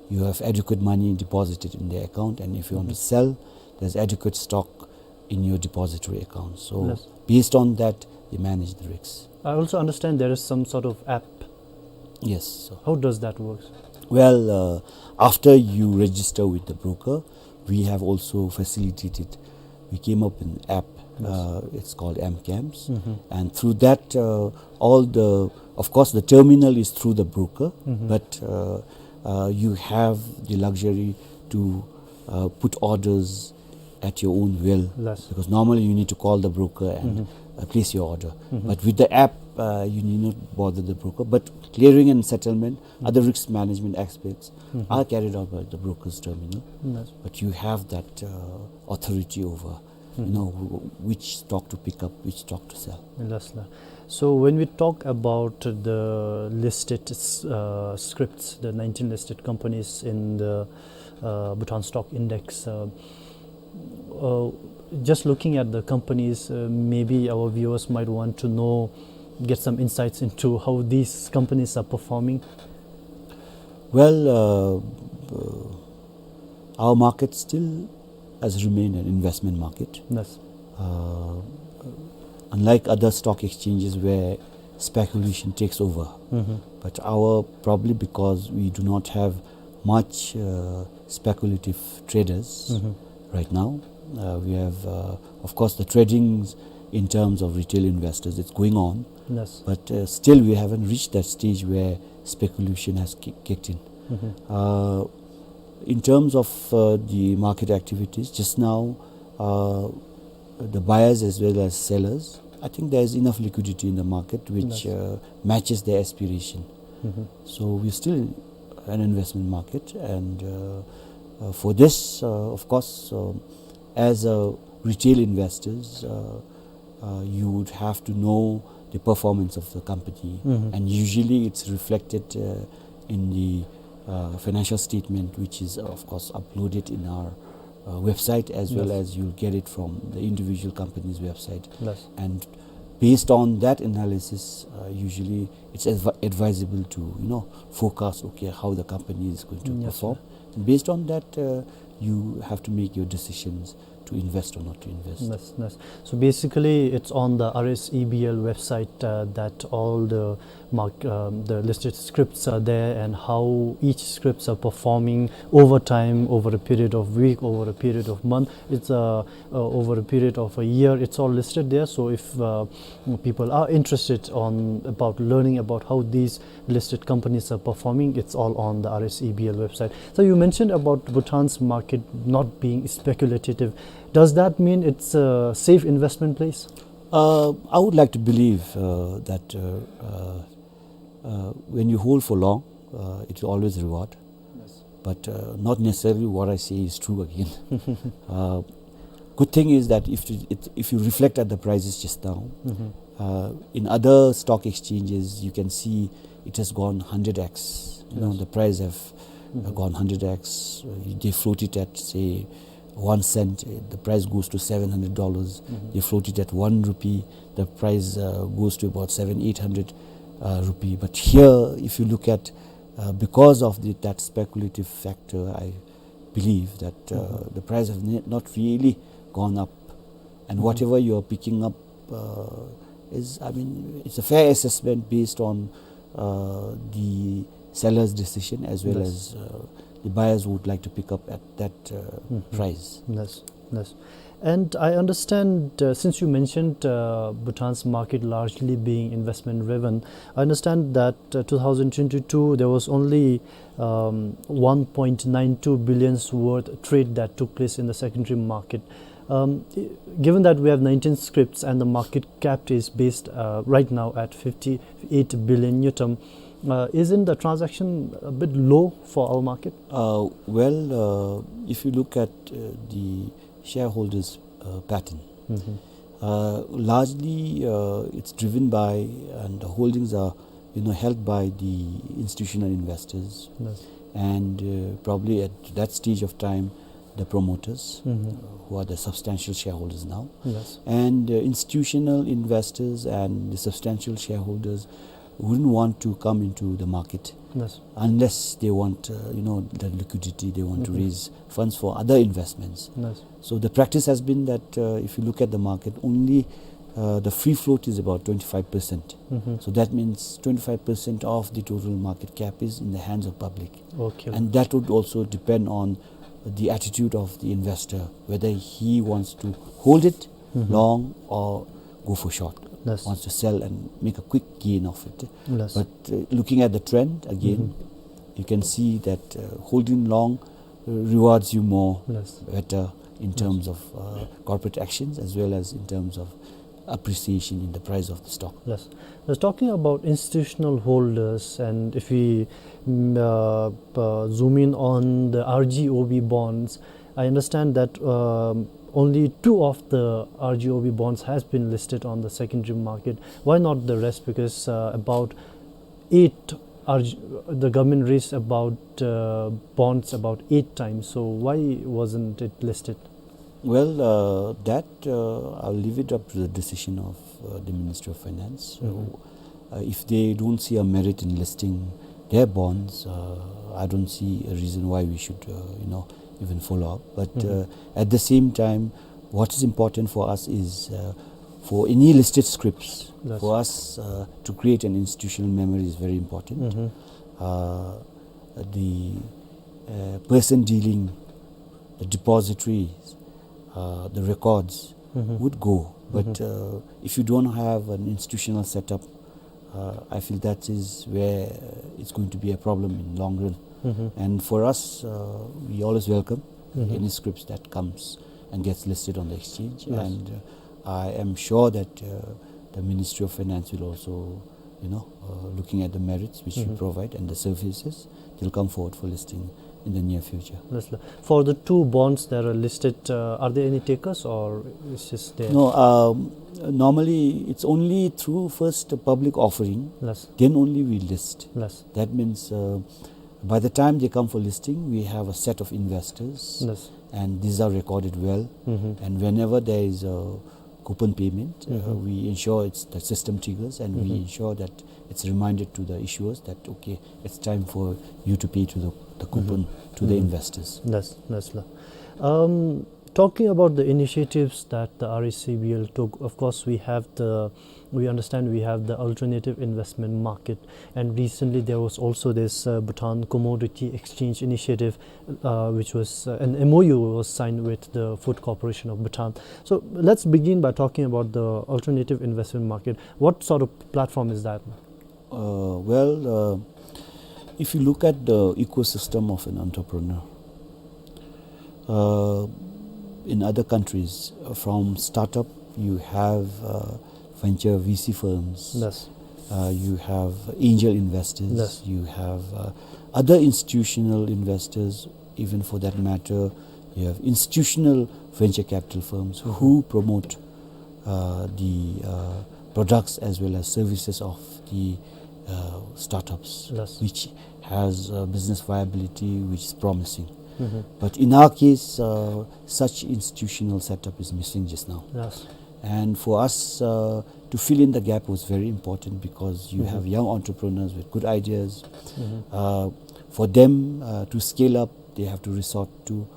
you have adequate money deposited in the account, and if you mm-hmm. want to sell, there's adequate stock in your depository account. So yes. based on that, they manage the risks. I also understand there is some sort of app. Yes. So. How does that work? Well, uh, after you register with the broker, we have also facilitated, we came up with an app, yes. uh, it's called AmCams. Mm-hmm. And through that, uh, all the, of course, the terminal is through the broker, mm-hmm. but uh, uh, you have the luxury to uh, put orders at your own will. Yes. Because normally you need to call the broker and mm-hmm. uh, place your order. Mm-hmm. But with the app, uh, you need not bother the broker. But clearing and settlement, mm-hmm. other risk management aspects mm-hmm. are carried out by the broker's terminal. Yes. But you have that uh, authority over, mm-hmm. you know, wh- which stock to pick up, which stock to sell. Yes, sir. So when we talk about the listed uh, scripts, the nineteen listed companies in the uh, Bhutan Stock Index, uh, uh, just looking at the companies, uh, maybe our viewers might want to know, get some insights into how these companies are performing. Well, uh, uh, our market still has remained an investment market. Yes. Uh, unlike other stock exchanges where speculation takes over, mm-hmm. but our, probably because we do not have much uh, speculative traders mm-hmm. right now. Uh, we have, uh, of course, the trading in terms of retail investors, it's going on. Yes. But uh, still, we haven't reached that stage where speculation has ki- kicked in. Mm-hmm. Uh, in terms of uh, the market activities, just now, uh, the buyers as well as sellers, I think there is enough liquidity in the market which yes. uh, matches their aspiration. Mm-hmm. So we're still an investment market, and uh, uh, for this, uh, of course, uh, as a retail investors, uh, uh, you would have to know the performance of the company, mm-hmm. and usually it's reflected uh, in the uh, financial statement, which is, of course, uploaded in our uh, website, as well yes. as you'll get it from the individual company's website. Yes. And based on that analysis, uh, usually it's advi- advisable to, you know, forecast, okay, how the company is going to yes, perform. Sir. And based on that, uh, you have to make your decisions to invest or not to invest. Yes, yes. So basically, it's on the R S E B L website uh, that all the mark, um, the listed scripts are there and how each scripts are performing over time, over a period of week, over a period of month. It's uh, uh, over a period of a year. It's all listed there. So if uh, people are interested on about learning about how these listed companies are performing, it's all on the R S E B L website. So you mentioned about Bhutan's market not being speculative. Does that mean it's a safe investment place? Uh, I would like to believe uh, that uh, uh, uh, when you hold for long, uh, it will always reward. Yes. But uh, not necessarily what I say is true again. Uh, good thing is that if you, it, if you reflect at the prices just now, mm-hmm. uh, in other stock exchanges, you can see it has gone hundred x. You know, yes. the price have uh, mm-hmm. gone hundred x. Uh, they float it at, say, one cent, uh, the price goes to seven hundred dollars. Mm-hmm. They float it at one rupee, the price uh, goes to about seven, eight hundred uh, rupee. But here, if you look at, uh, because of the, that speculative factor, I believe that uh, mm-hmm. the price have ne- not really gone up, and mm-hmm. whatever you are picking up uh, is, I mean, it's a fair assessment based on uh, the seller's decision as well yes. as uh, the buyers would like to pick up at that uh, mm-hmm. price. Yes, yes. And I understand, uh, since you mentioned, uh, Bhutan's market largely being investment driven, I understand that, uh, two thousand twenty-two there was only, um, one point nine two billions worth trade that took place in the secondary market. Um, i- given that we have nineteen scripts and the market cap is based, uh, right now at fifty-eight billion ngultrum, uh, isn't the transaction a bit low for our market? Uh, well, uh, if you look at, uh, the shareholders, uh, pattern, uh, largely, uh, it's driven by, and the holdings are, you know, held by the institutional investors. Yes. And, uh, probably at that stage of time, the promoters, uh, who are the substantial shareholders now. Yes. And, uh, institutional investors and the substantial shareholders wouldn't want to come into the market, yes, unless they want, uh, you know, the liquidity, they want to raise funds for other investments. Yes. So the practice has been that, uh, if you look at the market, only, uh, the free float is about twenty-five percent. So that means twenty-five percent of the total market cap is in the hands of public. Okay. And that would also depend on the attitude of the investor, whether he wants to hold it long or go for short, yes, wants to sell and make a quick gain of it. Yes. But, uh, looking at the trend again, you can see that, uh, holding long, uh, rewards you more, yes, better in terms of, uh, corporate actions as well as in terms of appreciation in the price of the stock. Yes. Now, talking about institutional holders, and if we, mm, uh, uh, zoom in on the R G O B bonds, I understand that, um, only two of the R G O B bonds has been listed on the secondary market. Why not the rest? Because, uh, about eight R G, the government raised about, uh, bonds about eight times. So why wasn't it listed? Well, uh, that, uh, I'll leave it up to the decision of, uh, the Ministry of Finance. So, uh, if they don't see a merit in listing their bonds, uh, I don't see a reason why we should, uh, you know, even follow up. But, uh, at the same time, what is important for us is, uh, for any listed scripts, yes, for us, uh, to create an institutional memory is very important. Uh, the, uh, person dealing, the depositories, uh, the records would go. But, uh, if you don't have an institutional setup, uh, I feel that is where, uh, it's going to be a problem in long run. And for us, uh, we always welcome any scripts that comes and gets listed on the exchange. Yes. And, uh, I am sure that, uh, the Ministry of Finance will also, you know, uh, looking at the merits which you provide and the services, they'll come forward for listing in the near future. Yes, sir. For the two bonds that are listed, uh, are there any takers or it's just there? No, um, normally it's only through first public offering, yes, then only we list. Yes. That means, uh, by the time they come for listing, we have a set of investors, yes, and these are recorded well. And whenever there is a coupon payment, uh, we ensure it's the system triggers, and we ensure that it's reminded to the issuers that, okay, it's time for you to pay to the, the coupon to the investors. Yes, yes, sir. Um, talking about the initiatives that the R A C B L took, of course, we have the, we understand we have the alternative investment market, and recently there was also this, uh, Bhutan Commodity Exchange Initiative, uh, which was, uh, an M O U was signed with the Food Corporation of Bhutan. So let's begin by talking about the alternative investment market. What sort of platform is that? Uh, well, uh, if you look at the ecosystem of an entrepreneur, uh, in other countries, uh, from startup, you have, uh, venture V C firms, yes, uh, you have angel investors, yes, you have, uh, other institutional investors, even for that matter, you have institutional venture capital firms who promote, uh, the, uh, products as well as services of the, uh, startups, yes, which has, uh, business viability which is promising. But in our case, uh, such institutional setup is missing just now. Yes. And for us, uh, to fill in the gap was very important because you have young entrepreneurs with good ideas. Uh, for them, uh, to scale up, they have to resort to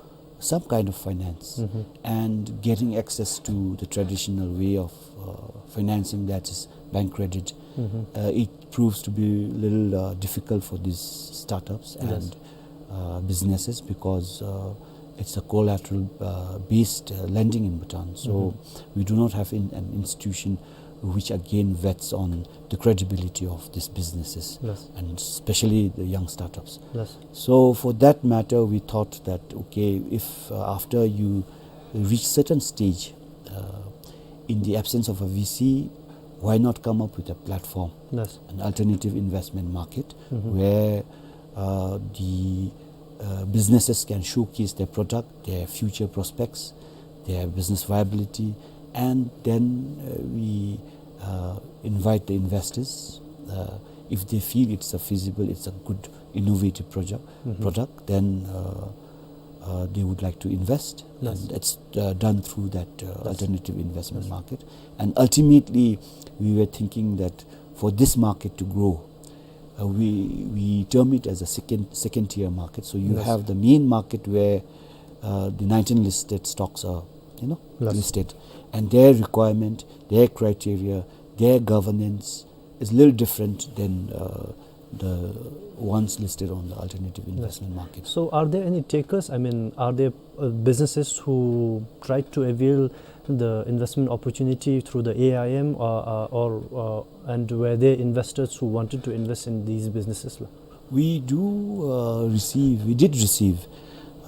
some kind of finance. And getting access to the traditional way of, uh, financing, that is bank credit, uh, it proves to be a little, uh, difficult for these startups, yes, and, uh, businesses because, uh, It's a collateral uh, based uh, lending in Bhutan. So we do not have in, an institution which again vets on the credibility of these businesses, and especially the young startups. So for that matter, we thought that, okay, if uh, after you reach certain stage uh, in the absence of a V C, why not come up with a platform, an alternative investment market where uh, the uh, businesses can showcase their product, their future prospects, their business viability, and then uh, we uh, invite the investors. Uh, if they feel it's a feasible, it's a good innovative project, product, then uh, uh, they would like to invest. And it's uh, done through that uh, alternative investment market. And ultimately, we were thinking that for this market to grow, uh, we, we term it as a second, second tier market. So you have the main market where uh, the nineteen listed stocks are, you know, listed. And their requirement, their criteria, their governance is a little different than uh, the ones listed on the alternative investment market. So are there any takers? I mean, are there uh, businesses who try to avail the investment opportunity through the A I M, uh, uh, or uh, and were there investors who wanted to invest in these businesses? We do uh, receive, we did receive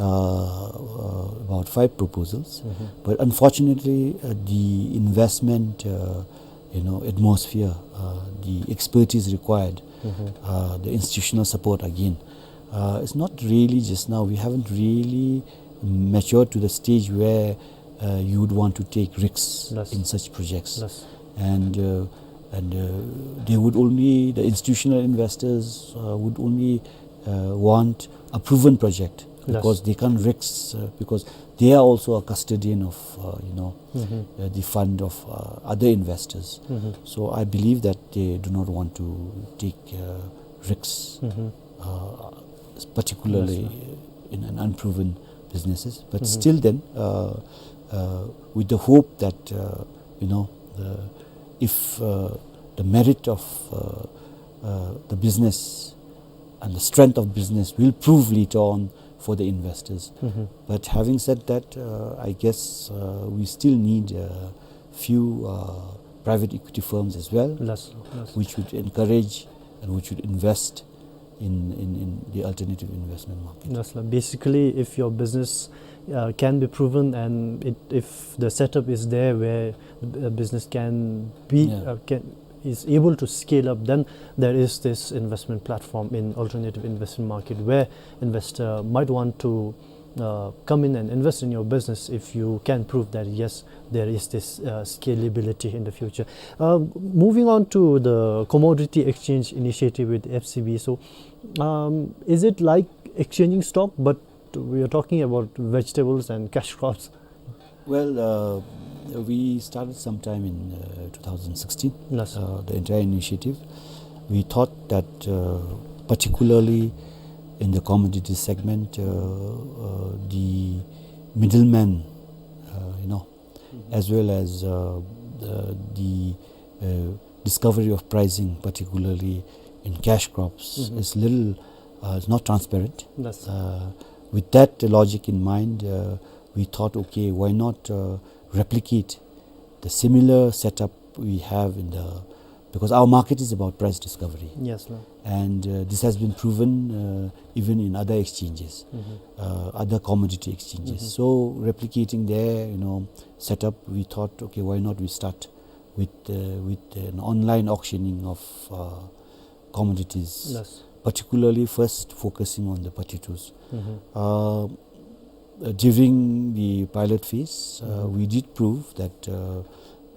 uh, uh, about five proposals, but unfortunately, uh, the investment uh, you know, atmosphere, uh, the expertise required, uh, the institutional support again. Uh, it's not really just now, we haven't really matured to the stage where uh, you would want to take risks in such projects. And, uh, and uh, they would only, the institutional investors uh, would only uh, want a proven project because they can't risk, uh, because they are also a custodian of, uh, you know, uh, the fund of uh, other investors. So I believe that they do not want to take uh, risks, uh, particularly in an unproven businesses. But still then, uh, uh, with the hope that, uh, you know, uh, if uh, the merit of uh, uh, the business and the strength of business will prove later on for the investors. But having said that, uh, I guess uh, we still need a few uh, private equity firms as well, which would encourage and which would invest in, in, in the alternative investment market. That's like, basically, if your business uh, can be proven and it, if the setup is there where the business can be uh, can is able to scale up, then there is this investment platform in alternative investment market where investor might want to uh, come in and invest in your business if you can prove that yes, there is this uh, scalability in the future. Uh, moving on to the commodity exchange initiative with F C B. So, um, is it like exchanging stock, but we are talking about vegetables and cash crops? Well, uh, we started sometime in uh, two thousand sixteen, uh, the entire initiative. We thought that uh, particularly in the commodity segment, uh, uh, the middleman, uh, you know, as well as uh, the, the uh, discovery of pricing, particularly in cash crops, is little, uh, is not transparent. Uh, with that logic in mind, uh, we thought, okay, why not uh, replicate the similar setup we have in the, because our market is about price discovery. And uh, this has been proven uh, even in other exchanges, uh, other commodity exchanges. So replicating their, you know, setup, we thought, okay, why not we start with uh, with an online auctioning of uh, commodities, particularly first focusing on the potatoes. Uh, uh, during the pilot phase, uh, we did prove that uh,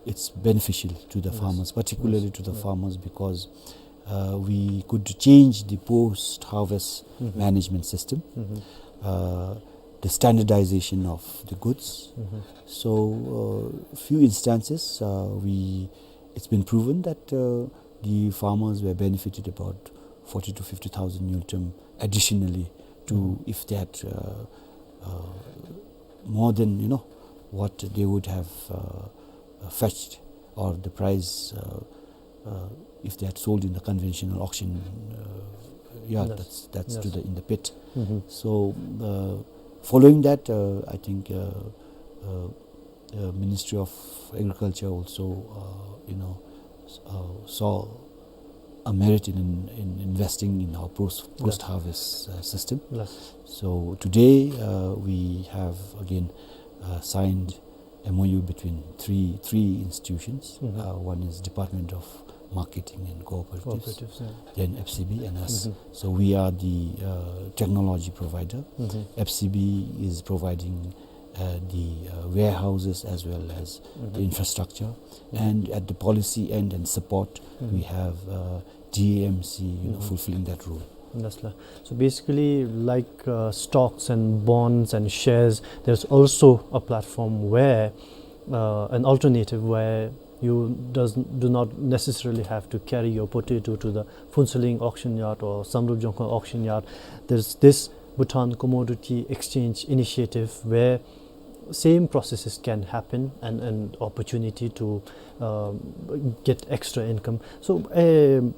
it's beneficial to the farmers, particularly to the farmers, because uh, we could change the post-harvest management system, uh, the standardization of the goods. So, uh, few instances, uh, we it's been proven that uh, the farmers were benefited about forty to fifty thousand ngultrum additionally to if they had uh, uh, more than, you know, what they would have uh, uh, fetched, or the price uh, uh, if they had sold in the conventional auction uh, yard. That's that's to the in the pit. So uh, Following that, uh, I think, uh, uh, uh, Ministry of Agriculture also, uh, you know, s-, uh, saw a merit in, in, in investing in our post, Yes. post-harvest, uh, system. Yes. So today, uh, we have again, uh, signed M O U between three, three institutions. Mm-hmm. Uh, one is Department of Marketing and Cooperatives, Cooperatives, yeah. then F C B and us. Mm-hmm. So we are the, uh, technology provider. Mm-hmm. F C B is providing, uh, the, uh, warehouses as well as the Mm-hmm. infrastructure. Mm-hmm. And at the policy end and support, Mm-hmm. we have, uh, D A M C, you know, Mm-hmm. fulfilling that role. That's la-, so basically, like, uh, stocks and bonds and shares, there's also a platform where, uh, an alternative where you does, do not necessarily have to carry your potato to the Phuentsholing auction yard or Samdrup Jongkhon auction yard. There's this Bhutan Commodity Exchange Initiative where same processes can happen and an opportunity to, um, get extra income. So, um,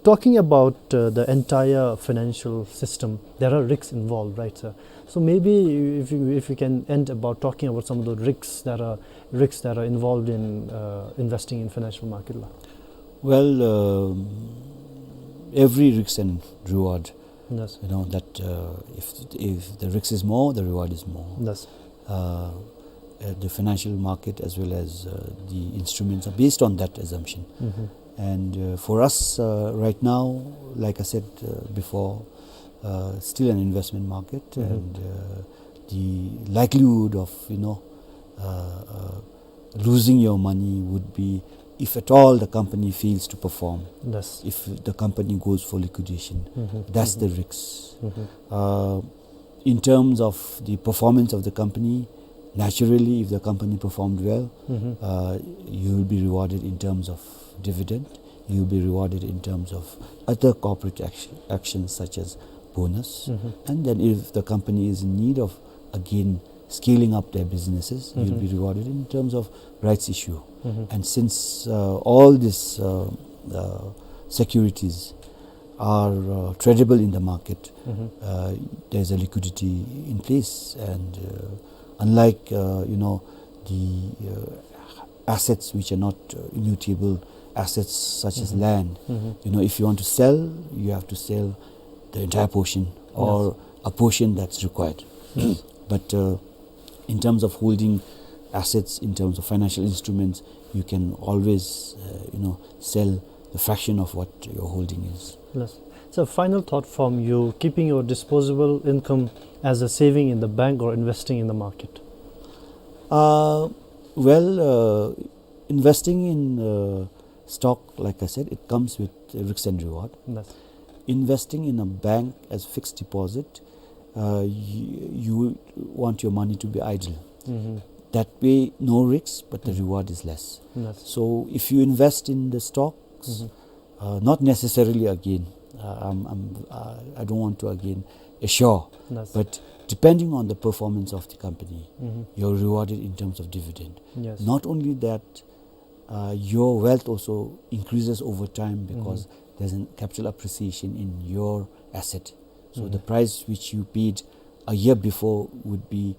talking about, uh, the entire financial system, there are risks involved, right, sir? So maybe if you, if you can end about talking about some of the risks that are, risks that are involved in, uh, investing in financial market la. Well, um, every risk and reward, Yes. you know, that, uh, if, if the risk is more, the reward is more. Yes. Uh, uh, the financial market as well as, uh, the instruments are based on that assumption. Mm-hmm. And, uh, for us, uh, right now, like I said, uh, before, uh, still an investment market, Mm-hmm. and, uh, the likelihood of, you know, uh, uh, losing your money would be if at all the company fails to perform, Yes. if the company goes for liquidation. Mm-hmm. That's the Mm-hmm. risks. Mm-hmm. Uh, in terms of the performance of the company, naturally, if the company performed well, Mm-hmm. uh, you will be rewarded in terms of dividend. You will be rewarded in terms of other corporate action, actions such as bonus. Mm-hmm. And then if the company is in need of, again, scaling up their businesses, you'll Mm-hmm. be rewarded in terms of rights issue. Mm-hmm. And since, uh, all these, uh, uh, securities are, uh, tradable in the market, Mm-hmm. uh, there's a liquidity in place. And, uh, unlike, uh, you know, the, uh, assets which are not, uh, immutable assets such as Mm-hmm. land, Mm-hmm. you know, if you want to sell, you have to sell the entire portion Yes. or a portion that's required. Yes. But, uh, in terms of holding assets, in terms of financial instruments, you can always, uh, you know, sell the fraction of what your holding is. Yes. So final thought from you, keeping your disposable income as a saving in the bank or investing in the market? Uh, well, uh, investing in, uh, stock, like I said, it comes with risk and reward. Yes. Investing in a bank as fixed deposit, uh, you, you would want your money to be idle. Mm-hmm. That way, no risks, but the Mm. reward is less. Yes. So if you invest in the stocks, Mm-hmm. uh, not necessarily again, uh, I'm, I'm, uh, I don't want to again assure, Yes. but depending on the performance of the company, Mm-hmm. you're rewarded in terms of dividend. Yes. Not only that, uh, your wealth also increases over time because Mm-hmm. there's a capital appreciation in your asset. So the Mm-hmm. price which you paid a year before would be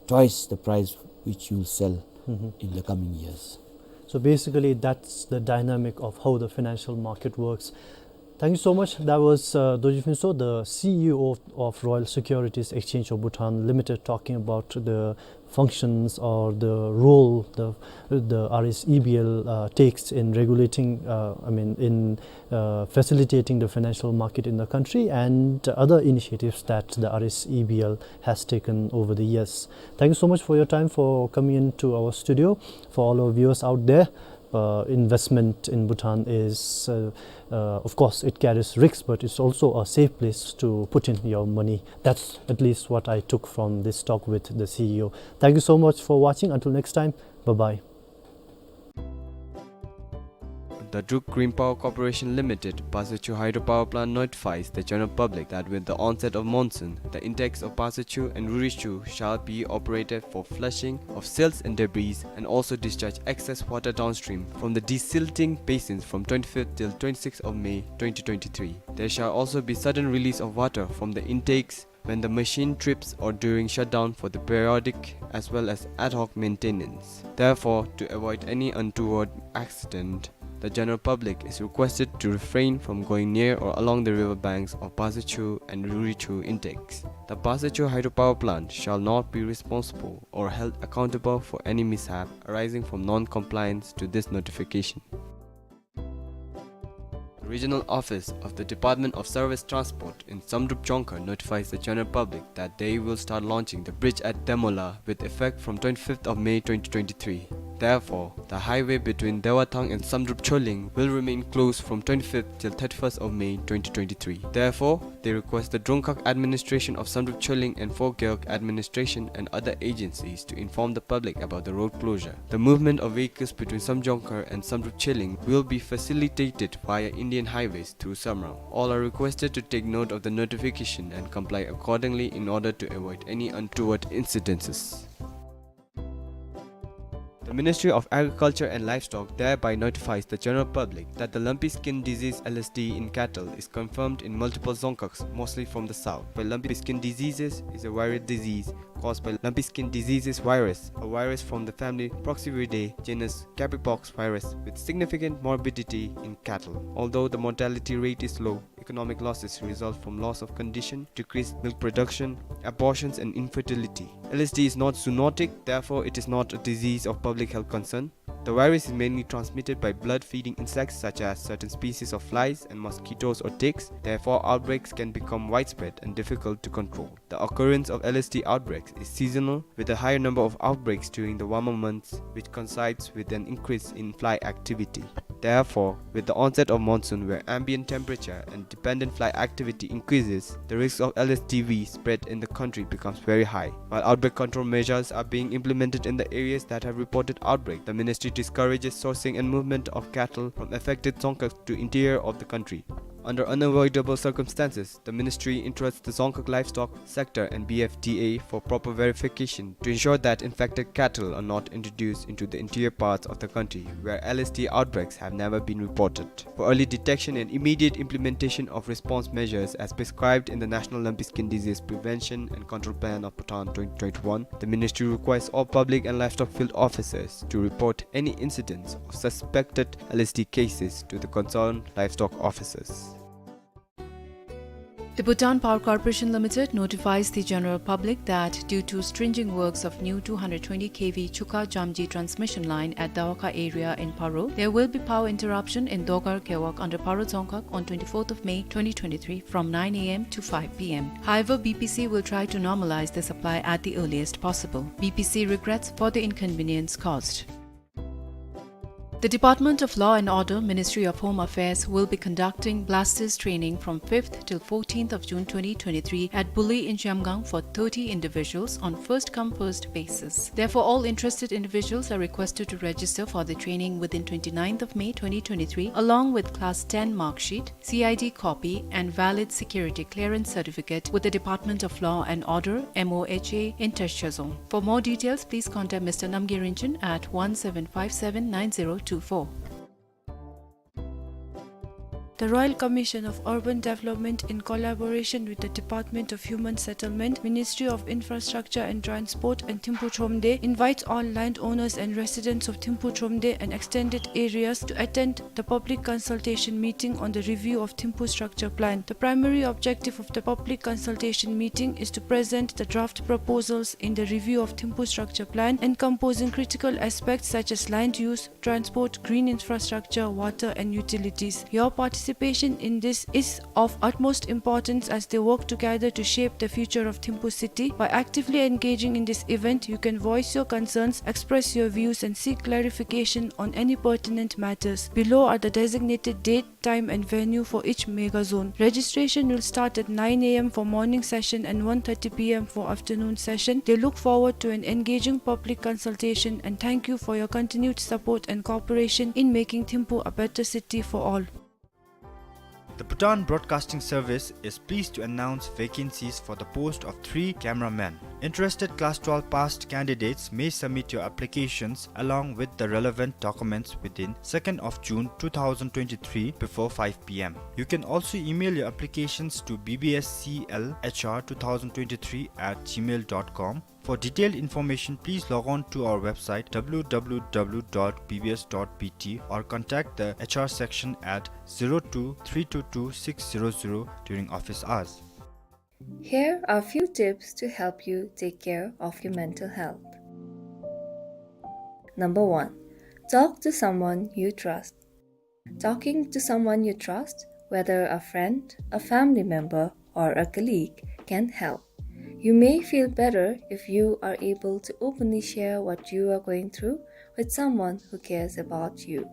twice the price which you'll sell Mm-hmm. in the coming years. So basically, that's the dynamic of how the financial market works. Thank you so much. That was, uh, Dorji Phuntsho, the C E O of, of Royal Securities Exchange of Bhutan Limited, talking about the functions or the role the, the R S E B L, uh, takes in regulating, uh, I mean, in, uh, facilitating the financial market in the country and other initiatives that the R S E B L has taken over the years. Thank you so much for your time, for coming into our studio. For all our viewers out there, uh, investment in Bhutan is, uh, uh, of course, it carries risks, but it's also a safe place to put in your money. That's at least what I took from this talk with the C E O. Thank you so much for watching. Until next time, bye-bye. The Druk Green Power Corporation Limited, Pasachu Hydropower Plant, notifies the general public that with the onset of monsoon, the intakes of Pasachu and Rurichu shall be operated for flushing of silts and debris and also discharge excess water downstream from the desilting basins from twenty-fifth till twenty-sixth of May twenty twenty-three. There shall also be sudden release of water from the intakes when the machine trips or during shutdown for the periodic as well as ad hoc maintenance. Therefore, to avoid any untoward accident, the general public is requested to refrain from going near or along the river banks of Basacho and Ruricho intakes. The Basacho hydropower plant shall not be responsible or held accountable for any mishap arising from non-compliance to this notification. The regional office of the Department of Service Transport in Samdrup Jongkhar notifies the general public that they will start launching the bridge at Demola with effect from twenty-fifth of May twenty twenty-three. Therefore, the highway between Dewathang and Samdrup Choling will remain closed from twenty-fifth till thirty-first of May twenty twenty-three. Therefore, they request the Drongkhag administration of Samdrup Choling and Phogyeok administration and other agencies to inform the public about the road closure. The movement of vehicles between Samjongkhar and Samdrup Choling will be facilitated via Indian highways through Samrang. All are requested to take note of the notification and comply accordingly in order to avoid any untoward incidences. The Ministry of Agriculture and Livestock thereby notifies the general public that the lumpy skin disease, L S D, in cattle is confirmed in multiple Dzongkhags, mostly from the south. But lumpy skin diseases is a viral disease caused by lumpy skin diseases virus, a virus from the family Proxiviridae, genus Capripox virus, with significant morbidity in cattle. Although the mortality rate is low, economic losses result from loss of condition, decreased milk production, abortions, and infertility. L S D is not zoonotic, therefore it is not a disease of public health concern. The virus is mainly transmitted by blood-feeding insects such as certain species of flies and mosquitoes or ticks. Therefore, outbreaks can become widespread and difficult to control. The occurrence of L S D outbreaks is seasonal, with a higher number of outbreaks during the warmer months, which coincides with an increase in fly activity. Therefore, with the onset of monsoon, where ambient temperature and dependent fly activity increases, the risk of L S D V spread in the country becomes very high. While outbreak control measures are being implemented in the areas that have reported outbreak, the ministry discourages sourcing and movement of cattle from affected Dzongkhags to interior of the country. Under unavoidable circumstances, the ministry entrusts the Dzongkhag livestock sector and B F D A for proper verification to ensure that infected cattle are not introduced into the interior parts of the country where L S D outbreaks have never been reported. For early detection and immediate implementation of response measures as prescribed in the National Lumpy Skin Disease Prevention and Control Plan of Bhutan twenty twenty-one, the ministry requires all public and livestock field officers to report any incidents of suspected L S D cases to the concerned livestock officers. The Bhutan Power Corporation Limited notifies the general public that due to stringing works of new two hundred twenty K V Chuka Jamji transmission line at Dawaka area in Paro, there will be power interruption in Dogar Gewog under Paro Dzongkhag on twenty-fourth of May twenty twenty-three from nine A M to five P M. However, B P C will try to normalize the supply at the earliest possible. B P C regrets for the inconvenience caused. The Department of Law and Order, Ministry of Home Affairs, will be conducting blasters training from fifth till fourteenth of June twenty twenty-three at Buli in Zhemgang for thirty individuals on first come, first basis. Therefore, all interested individuals are requested to register for the training within twenty-ninth of May twenty twenty-three, along with Class ten mark sheet, C I D copy, and valid security clearance certificate with the Department of Law and Order, M O H A, in Teshozong. For more details, please contact Mister Namgay Rinchen at one seven five seven nine zero two four. The Royal Commission of Urban Development, in collaboration with the Department of Human Settlement, Ministry of Infrastructure and Transport, and Thimphu Thromde, invites all landowners and residents of Thimphu Thromde and extended areas to attend the public consultation meeting on the review of Thimphu structure plan. The primary objective of the public consultation meeting is to present the draft proposals in the review of Thimphu structure plan, encompassing critical aspects such as land use, transport, green infrastructure, water, and utilities. Your participation in this is of utmost importance as they work together to shape the future of Thimphu city. By actively engaging in this event, you can voice your concerns, express your views, and seek clarification on any pertinent matters. Below are the designated date, time, and venue for each mega zone. Registration will start at nine A M for morning session and one thirty P M for afternoon session. They look forward to an engaging public consultation and thank you for your continued support and cooperation in making Thimphu a better city for all. The Bhutan Broadcasting Service is pleased to announce vacancies for the post of three cameramen. Interested class twelve passed candidates may submit your applications along with the relevant documents within second of June two thousand twenty-three before five p m. You can also email your applications to B B S C L H R two thousand twenty-three at gmail dot com. For detailed information, please log on to our website, w w w dot b b s dot b t, or contact the H R section at zero two three two two six zero zero during office hours. Here are few tips to help you take care of your mental health. Number one, talk to someone you trust. Talking to someone you trust, whether a friend, a family member, or a colleague, can help. You may feel better if you are able to openly share what you are going through with someone who cares about you.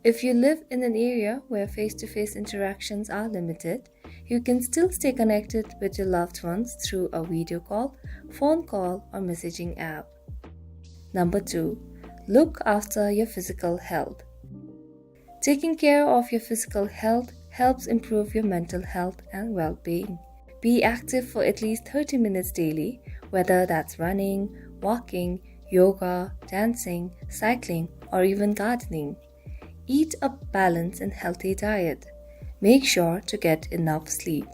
If you live in an area where face-to-face interactions are limited, you can still stay connected with your loved ones through a video call, phone call, or messaging app. Number two, look after your physical health. Taking care of your physical health helps improve your mental health and well-being. Be active for at least thirty minutes daily, whether that's running, walking, yoga, dancing, cycling, or even gardening. Eat a balanced and healthy diet. Make sure to get enough sleep.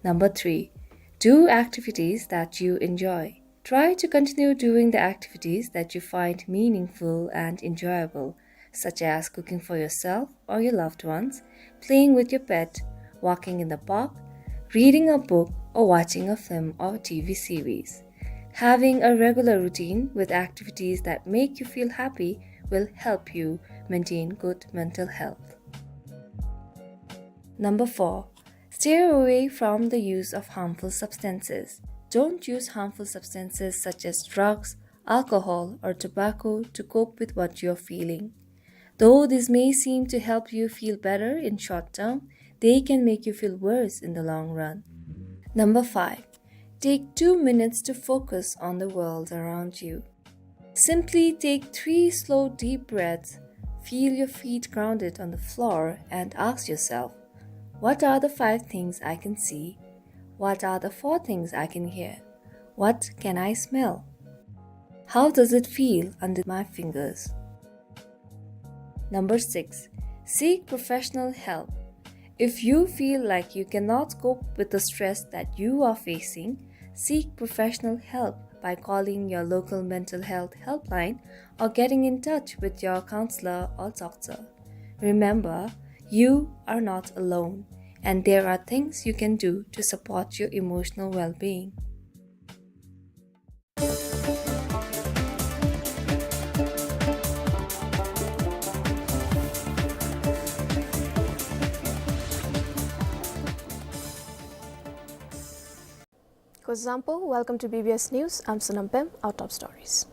Number three, do activities that you enjoy. Try to continue doing the activities that you find meaningful and enjoyable, such as cooking for yourself or your loved ones, playing with your pet, walking in the park, reading a book, or watching a film or T V series. Having a regular routine with activities that make you feel happy will help you maintain good mental health. Number four, stay away from the use of harmful substances. Don't use harmful substances such as drugs, alcohol, or tobacco to cope with what you're feeling. Though this may seem to help you feel better in short term, they can make you feel worse in the long run. Number five, take two minutes to focus on the world around you. Simply take three slow, deep breaths, feel your feet grounded on the floor, and ask yourself, "What are the five things I can see? What are the four things I can hear? What can I smell? How does it feel under my fingers?" Number six, seek professional help. If you feel like you cannot cope with the stress that you are facing, seek professional help by calling your local mental health helpline or getting in touch with your counselor or doctor. Remember, you are not alone, and there are things you can do to support your emotional well-being. Kuzuzangpo, welcome to B B S News. I'm Sonam Pem. Our top stories.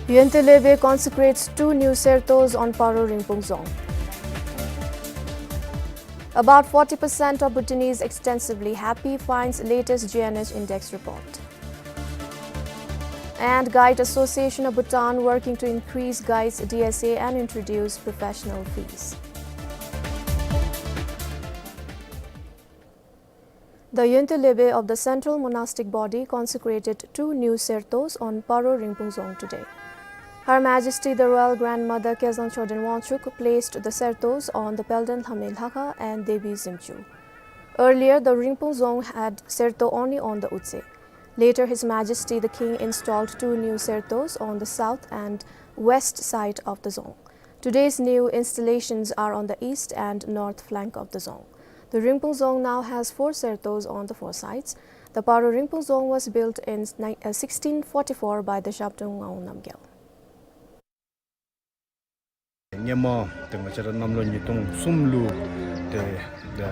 Yonte Lebe consecrates two new sertos on Paro Ringphung Dzong. About forty percent of Bhutanese extensively happy, finds latest G N H index report. And Guide Association of Bhutan working to increase guides D S A and introduce professional fees. The Yonte Lebe of the Central Monastic Body consecrated two new sertos on Paro Ringphung Dzong today. Her Majesty the Royal Grandmother Kezang Choden Wangchuk placed the sertos on the Pelden Lhame Lhakha and Devi Zimchu. Earlier, the Ringphung Dzong had serto only on the Utse. Later, His Majesty the King installed two new sertos on the south and west side of the dzong. Today's new installations are on the east and north flank of the dzong. The Ringphung Dzong now has four sertos on the four sides. The Paro Ringphung Dzong was built in ni-, uh, sixteen forty-four by the Zhabdrung Ngawang Namgyal. ཉེ་མ་ཏེ་ང་བཅས་ར་གནམ་ལོ་ཉིས་སྟོང་གསུམ་ལུ་ཏེ་ཏེ་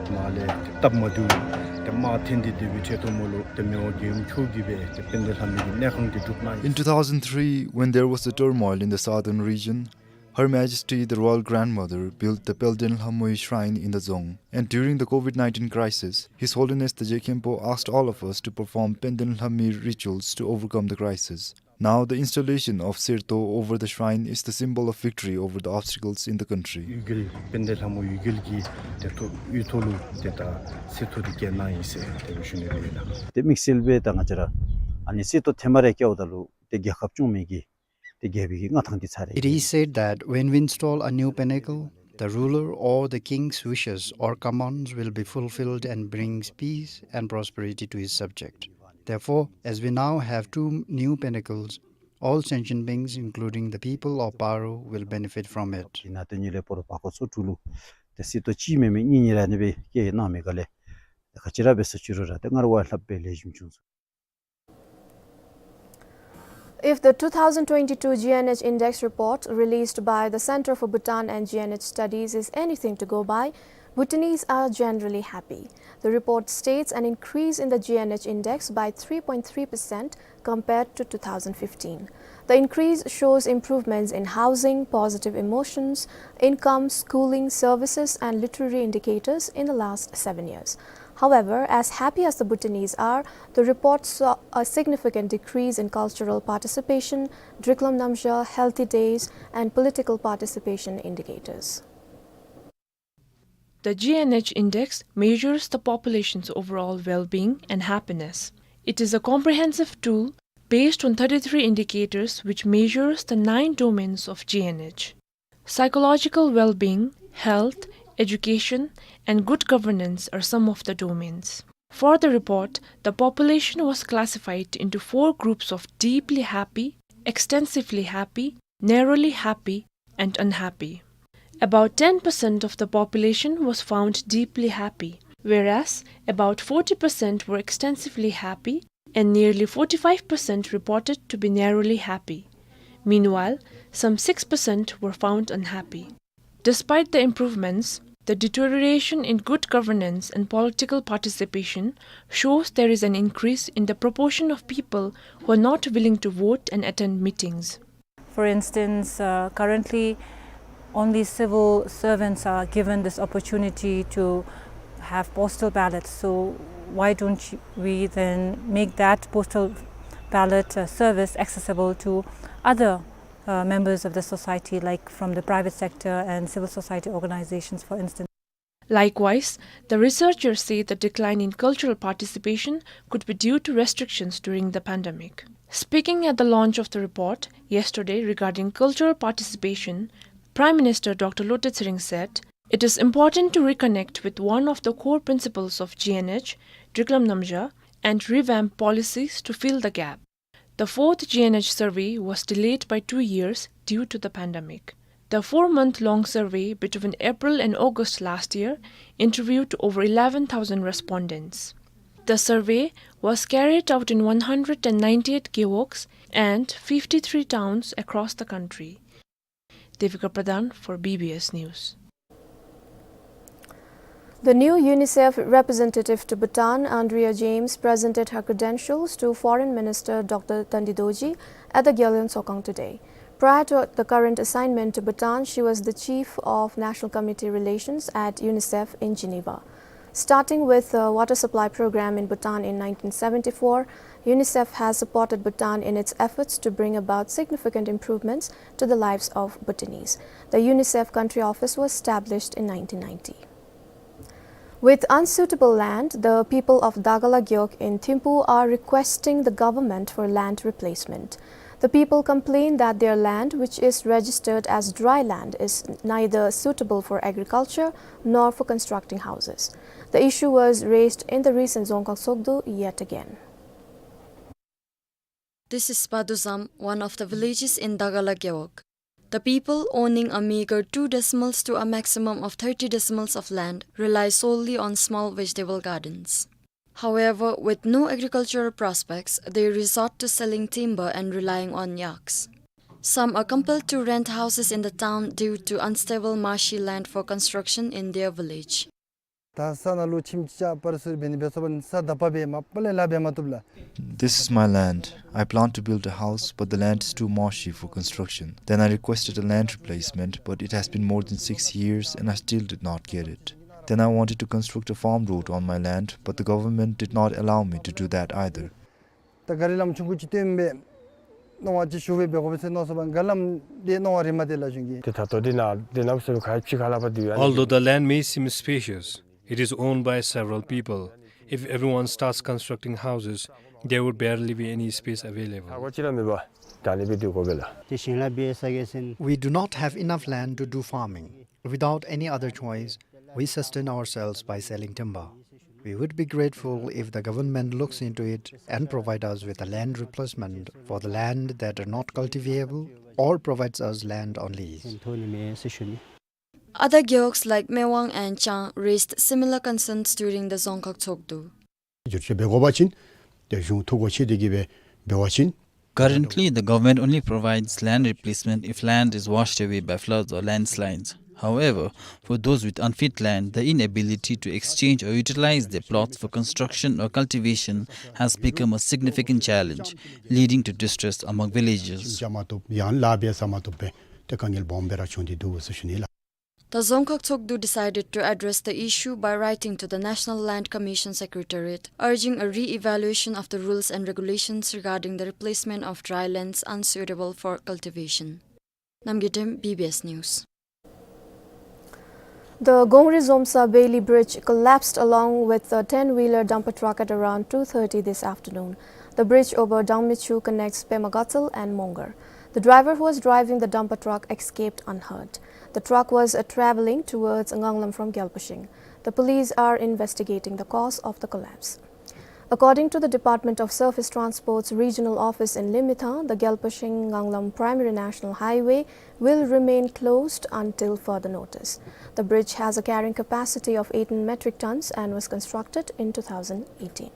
མར་ལས་ཏེ་སྟབས་མ་བདེཝ་ཏེ་དམག་འཐེན་ཏེ་སྡོད་པའི་ཆེད་དུ་མོ་ལུ་ཏེ་མི་དབང་རྒྱལ་ཡུམ་མཆོག་གིས་སྦེ་ཏེ་དཔལ་ལྡན་ལྷ་མོའི་གནས་ཁང་འདི་སྒྲུབ་གནང་ཡི། In two thousand three, when there was a turmoil in the southern region, Her Majesty the Royal Grandmother built the Pelden Lhamui Shrine in the dzong, and during the COVID nineteen crisis, His Holiness the Je Khenpo asked all of us to perform Pelden Lhamui rituals to overcome the crisis. Now the installation of གསེར་ཏོག over the shrine is the symbol of victory over the obstacles in the country. གཡུལ་རྒྱལ་དཔལ་ལྡན་ལྷ་མོ་གཡུལ་རྒྱལ་གྱི་ཏེ་ཐོག་གཡུལ་ཐོག་ལུ་ཏེ་ད་གསེར་ཏོག་འདི་བཀལ་གནང་ཡི་ཟེར་དེ་སྦེ་ཞུ་ནི་ཨིན་ལགས། ཏེ་དམིགས་བསལ་སྦེ་ད་ང་བཅས་ར་ཨ་ནི་གསེར་ཏོག་ཐེངས་མ་རེ་བཀལཝ་ད་ལུ་ཏེ་རྒྱལ་ཁབ་སྐྱོང་མི་གི་ཏེ་རྒྱལ་པོའི་གི་མངའ་ཐང་འདི་ཚར་རེ། It is said that when we install a new pinnacle, the ruler or the king's wishes or commands will be fulfilled and brings peace and prosperity to his subject. Therefore, as we now have two new pinnacles, all sentient beings, including the people of Paro, will benefit from it. ཨིན་ན་ཏེ་ཉིནམ་ལས་སྤོ་རོ་བར་སྐོར་ཚོ་དྲུག་ལུ་ཏེ་གསེར་ཏོག་གཅིག་མེན་མེན་གཉིས་གཉིས་ར་ཨ་ནི་སྦེ་བཀལ་གནང་མི་ག་ལས་ཏེ་ག་ཅི་ར་འབད་ས་ཅི་རུང་ར་ཏེ་སྔར་བ་ལྷགཔ་སྦེ་ལེགས་ཤོམ་བྱུང་སོང་། If the two thousand twenty-two G N H Index report released by the Center for Bhutan and G N H Studies is anything to go by, Bhutanese are generally happy. The report states an increase in the G N H index by three point three percent compared to two thousand fifteen. The increase shows improvements in housing, positive emotions, income, schooling, services, and literary indicators in the last seven years. However, as happy as the Bhutanese are, the report saw a significant decrease in cultural participation, Driklam Namzha, healthy days, and political participation indicators. The G N H index measures the population's overall well-being and happiness. It is a comprehensive tool based on thirty-three indicators which measures the nine domains of G N H. Psychological well-being, health, education, and good governance are some of the domains. For the report, the population was classified into four groups of deeply happy, extensively happy, narrowly happy, and unhappy. About ten percent of the population was found deeply happy, whereas about forty percent were extensively happy and nearly forty-five percent reported to be narrowly happy. Meanwhile, some six percent were found unhappy. Despite the improvements, the deterioration in good governance and political participation shows there is an increase in the proportion of people who are not willing to vote and attend meetings. For instance, uh, currently only civil servants are given this opportunity to have postal ballots. So why don't you, we then make that postal ballot, uh, service accessible to other, uh, members of the society, like from the private sector and civil society organizations, for instance? Likewise, the researchers say the decline in cultural participation could be due to restrictions during the pandemic. Speaking at the launch of the report yesterday regarding cultural participation, Prime Minister Doctor Lotay Tshering said, "It is important to reconnect with one of the core principles of G N H, Driklam Namzha, and revamp policies to fill the gap." The fourth G N H survey was delayed by two years due to the pandemic. The four-month-long survey between April and August last year interviewed over eleven thousand respondents. The survey was carried out in one hundred and ninety-eight gewogs and fifty-three towns across the country. Devika Pradhan for B B S News. The new UNICEF representative to Bhutan, Andrea James, presented her credentials to Foreign Minister Doctor Tandi Dorji at the Galen Tsokang today. Prior to the current assignment to Bhutan, she was the chief of National Committee Relations at UNICEF in Geneva. Starting with the water supply program in Bhutan in nineteen seventy-four, UNICEF has supported Bhutan in its efforts to bring about significant improvements to the lives of Bhutanese. The UNICEF country office was established in nineteen ninety. With unsuitable land, the people of Dagala Gewog in Thimphu are requesting the government for land replacement. The people complain that their land, which is registered as dry land, is neither suitable for agriculture nor for constructing houses. The issue was raised in the recent Dzongkhag Sogdo yet again. This is Paduzam, one of the villages in Dagala Gewog. The people owning a meager two decimals to a maximum of thirty decimals of land rely solely on small vegetable gardens. However, with no agricultural prospects, they resort to selling timber and relying on yaks. Some are compelled to rent houses in the town due to unstable marshy land for construction in their village. ད་ས་ནང་ལུ་ཁྱིམ་ཅིག་སྤར་སོང་འབད་ནི་འབད་སོང་པ་ནི་ས་དག་པ་སྦེ་མ་པ་ལས་ལཱ་འབད་མ་བཏུབ་ལགས། This is my land. I plan to build a house, but the land is too marshy for construction. Then I requested a land replacement, but it has been more than six years and I still did not get it. Then I wanted to construct a farm road on my land, but the government did not allow me to do that either. ད་ག་རི་ལམ་ཆུང་ཀུ་ཅིག་བཏོནམ་སྦེ་ མནོ་བ་ཅིག་ཞུ་སྦེ་འབད་དགོ་པས་ཟེར་མནོ་སོང་པ། ག་ལམ་དེ་མནོ་བ་རེ་མ་དེ་ལགས་གཞུང་གིས། ཏེ་ད་ལྟོ་འདི་ནང་འདི་ནང་སོ་ཁ་ཕྱི་ཁ་ལས་ཕར་འདི་ཡང་། Although the land may seem spacious, it is owned by several people. If everyone starts constructing houses, there would barely be any space available. ཧ་གོ་ཅི་ར་མེད་པར་ད་ནི་སྦེ་སྡོད་དགོ་པས་ལགས། དེ་བཞིན་ལགས་བི་ཨེ་ས་གེ་སིན། We do not have enough land to do farming. Without any other choice, we sustain ourselves by selling timber. We would be grateful if the government looks into it and provide us with a land replacement for the land that are not cultivable or provides us land on lease. Other gewogs like Mewang and Chang raised similar concerns during the Dzongkhag Tshogdu. བསྒྱུར་བཅོས་འབད་དགོ་པ་ཅིན་ཏེ་གཞུང་ཐུགས་དགོངས་ཆེ་དེ་གིས་འབད་འབད་བ་ཅིན། Currently, the government only provides land replacement if land is washed away by floods or landslides. However, for those with unfit land, the inability to exchange or utilize their plots for construction or cultivation has become a significant challenge, leading to distress among villagers. འཇལ་མ་བཏུབ་ཡང་ལཱ་འབད་ཟ་མ་བཏུབ་པའི་ཏེ་དཀའ་ངལ་སྦོམ་སྦེ་ར་བྱུང་སྟེ་འདུག་ཟེར་ཞུ་ནི་ལགས། The Dzongkhag Tshogdu decided to address the issue by writing to the National Land Commission Secretariat, urging a re-evaluation of the rules and regulations regarding the replacement of dry lands unsuitable for cultivation. Namgay Dem, B B S News. The Gongri-Zomsa Bailey Bridge collapsed along with a ten-wheeler dumper truck at around two thirty this afternoon. The bridge over Dangmichu connects Pemagatshel and Mongar. The driver who was driving the dumper truck escaped unhurt. The truck was, uh, traveling towards Nganglam from Gyalpashing. The police are investigating the cause of the collapse. According to the Department of Surface Transport's regional office in Limethang, the Gyalpashing-Nganglam Primary National Highway will remain closed until further notice. The bridge has a carrying capacity of eighteen metric tons and was constructed in two thousand eighteen.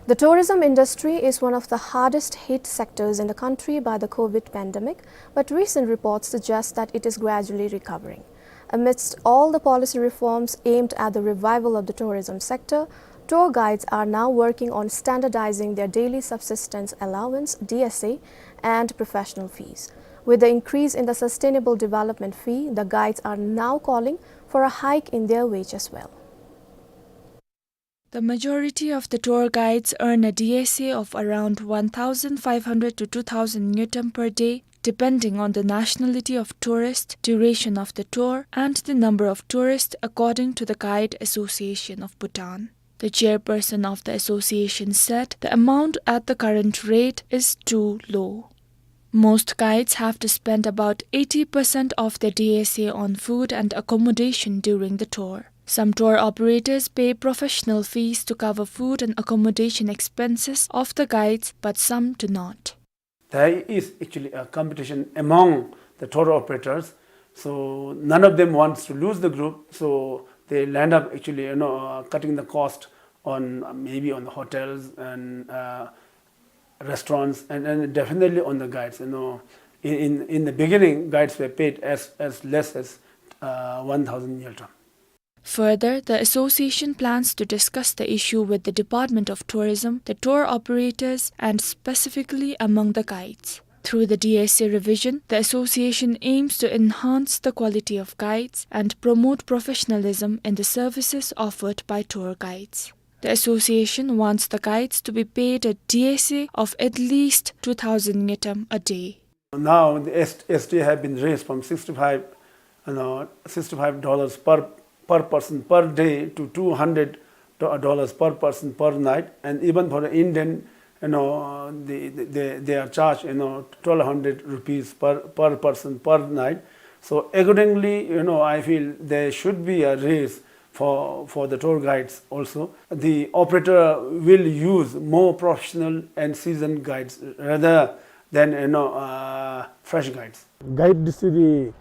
The tourism industry is one of the hardest hit sectors in the country by the COVID pandemic, but recent reports suggest that it is gradually recovering. Amidst all the policy reforms aimed at the revival of the tourism sector, tour guides are now working on standardizing their daily subsistence allowance, D S A, and professional fees. With the increase in the sustainable development fee, the guides are now calling for a hike in their wage as well. The majority of the tour guides earn a D S A of around one thousand five hundred to two thousand ngultrum per day, depending on the nationality of tourist, duration of the tour, and the number of tourists, according to the Guide Association of Bhutan. The chairperson of the association said the amount at the current rate is too low. Most guides have to spend about eighty percent of their D S A on food and accommodation during the tour. Some tour operators pay professional fees to cover food and accommodation expenses of the guides, but some do not. There is actually a competition among the tour operators. So none of them wants to lose the group. So they land up actually, you know, uh, cutting the cost on, uh, maybe on the hotels and, uh, restaurants and, and definitely on the guides. You know, in, in, in the beginning, guides were paid as, as less as, uh, one thousand ngultrum. Further, the association plans to discuss the issue with the Department of Tourism, the tour operators, and specifically among the guides. Through the D S A revision, the association aims to enhance the quality of guides and promote professionalism in the services offered by tour guides. The association wants the guides to be paid a D S A of at least two thousand ngultrum a day. Now the S-, S D have been raised from sixty-five, you know, sixty-five dollars per, per person per day to two hundred do-, dollars per person per night, and even for the Indian, you know, the, the, they, they are charged, you know, twelve hundred rupees per, per person per night. So accordingly, you know, I feel there should be a raise for, for the tour guides also. The operator will use more professional and seasoned guides rather than, you know, uh, fresh guides. Guide to the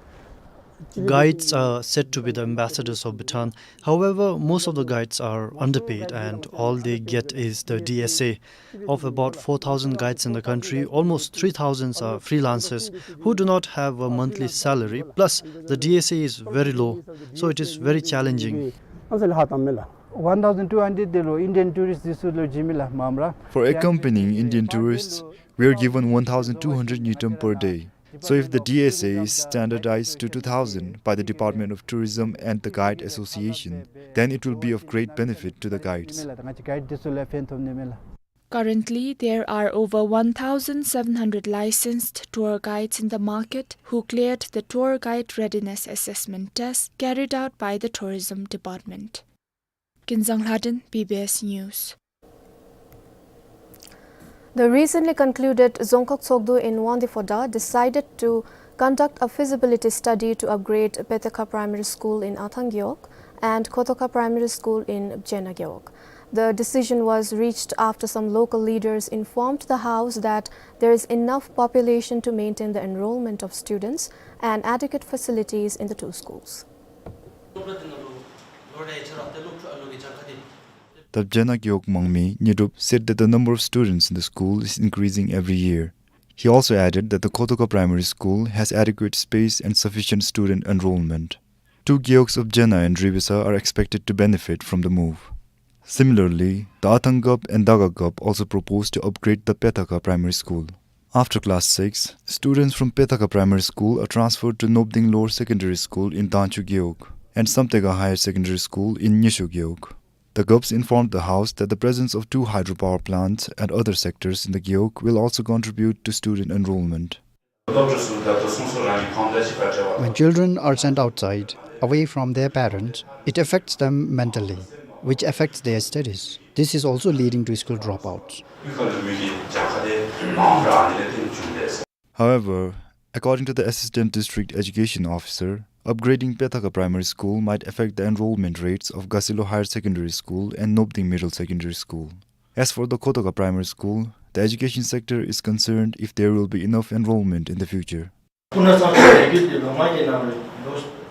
Guides are said to be the ambassadors of Bhutan. However, most of the guides are underpaid and all they get is the D S A. Of about four thousand guides in the country, almost three thousand are freelancers who do not have a monthly salary, plus the D S A is very low, so it is very challenging. One thousand two hundred de lo Indian tourist this lo jimila mamra. For accompanying Indian tourists, we are given one thousand two hundred ngultrum per day. So if the D S A is standardized to two thousand by the Department of Tourism and the Guide Association, then it will be of great benefit to the guides. Guide this lo phantom ne mela. Currently, there are over one thousand seven hundred licensed tour guides in the market who cleared the tour guide readiness assessment test carried out by the Tourism Department. Kinzang Lhaden, B B S News. The recently concluded Dzongkhag Tshogdu in Wangdue Phodrang decided to conduct a feasibility study to upgrade Petaka Primary School in Athang Gewog and Khotoka Primary School in Bjena Gewog. The decision was reached after some local leaders informed the House that there is enough population to maintain the enrollment of students and adequate facilities in the two schools. The Bjena Gewog Mangmi Nyidup said that the number of students in the school is increasing every year. He also added that the Khotoka Primary School has adequate space and sufficient student enrollment. Two gewogs of Bjena and Ribesa are expected to benefit from the move. Similarly, the Athang Gap and Daga Gap also proposed to upgrade the Petaka Primary School. After class six, students from Petaka Primary School are transferred to Nobding Lower Secondary School in Dangchu Gewog and Samtega Higher Secondary School in Nyisho Gewog. The Gaps informed the House that the presence of two hydropower plants and other sectors in the Gewog will also contribute to student enrollment. When children are sent outside, away from their parents, it affects them mentally, which affects their studies. This is also leading to school dropouts. However, according to the Assistant District Education Officer, upgrading Petaka Primary School might affect the enrollment rates of Gasilo Higher Secondary School and Nobding Middle Secondary School. As for the Khotoka Primary School, the education sector is concerned if there will be enough enrollment in the future.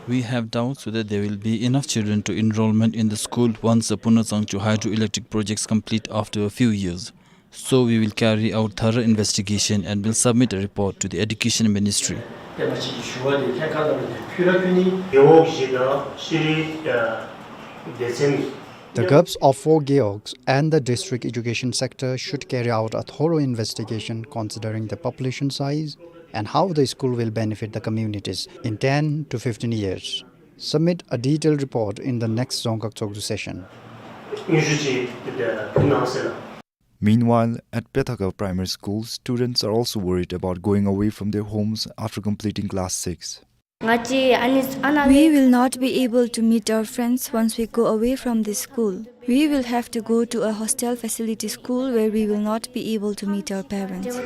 We have doubts whether there will be enough children to enrollment in the school once the Puna Tsangchu hydroelectric projects complete after a few years. So we will carry out thorough investigation and will submit a report to the Education Ministry. The Gaps of four gewogs and the district education sector should carry out a thorough investigation considering the population size and how the school will benefit the communities in ten to fifteen years. Submit a detailed report in the next Dzongkhag Tshogdu session. Meanwhile, at Petaka Primary School, students are also worried about going away from their homes after completing class six. We will not be able to meet our friends once we go away from this school. We will have to go to a hostel facility school where we will not be able to meet our parents.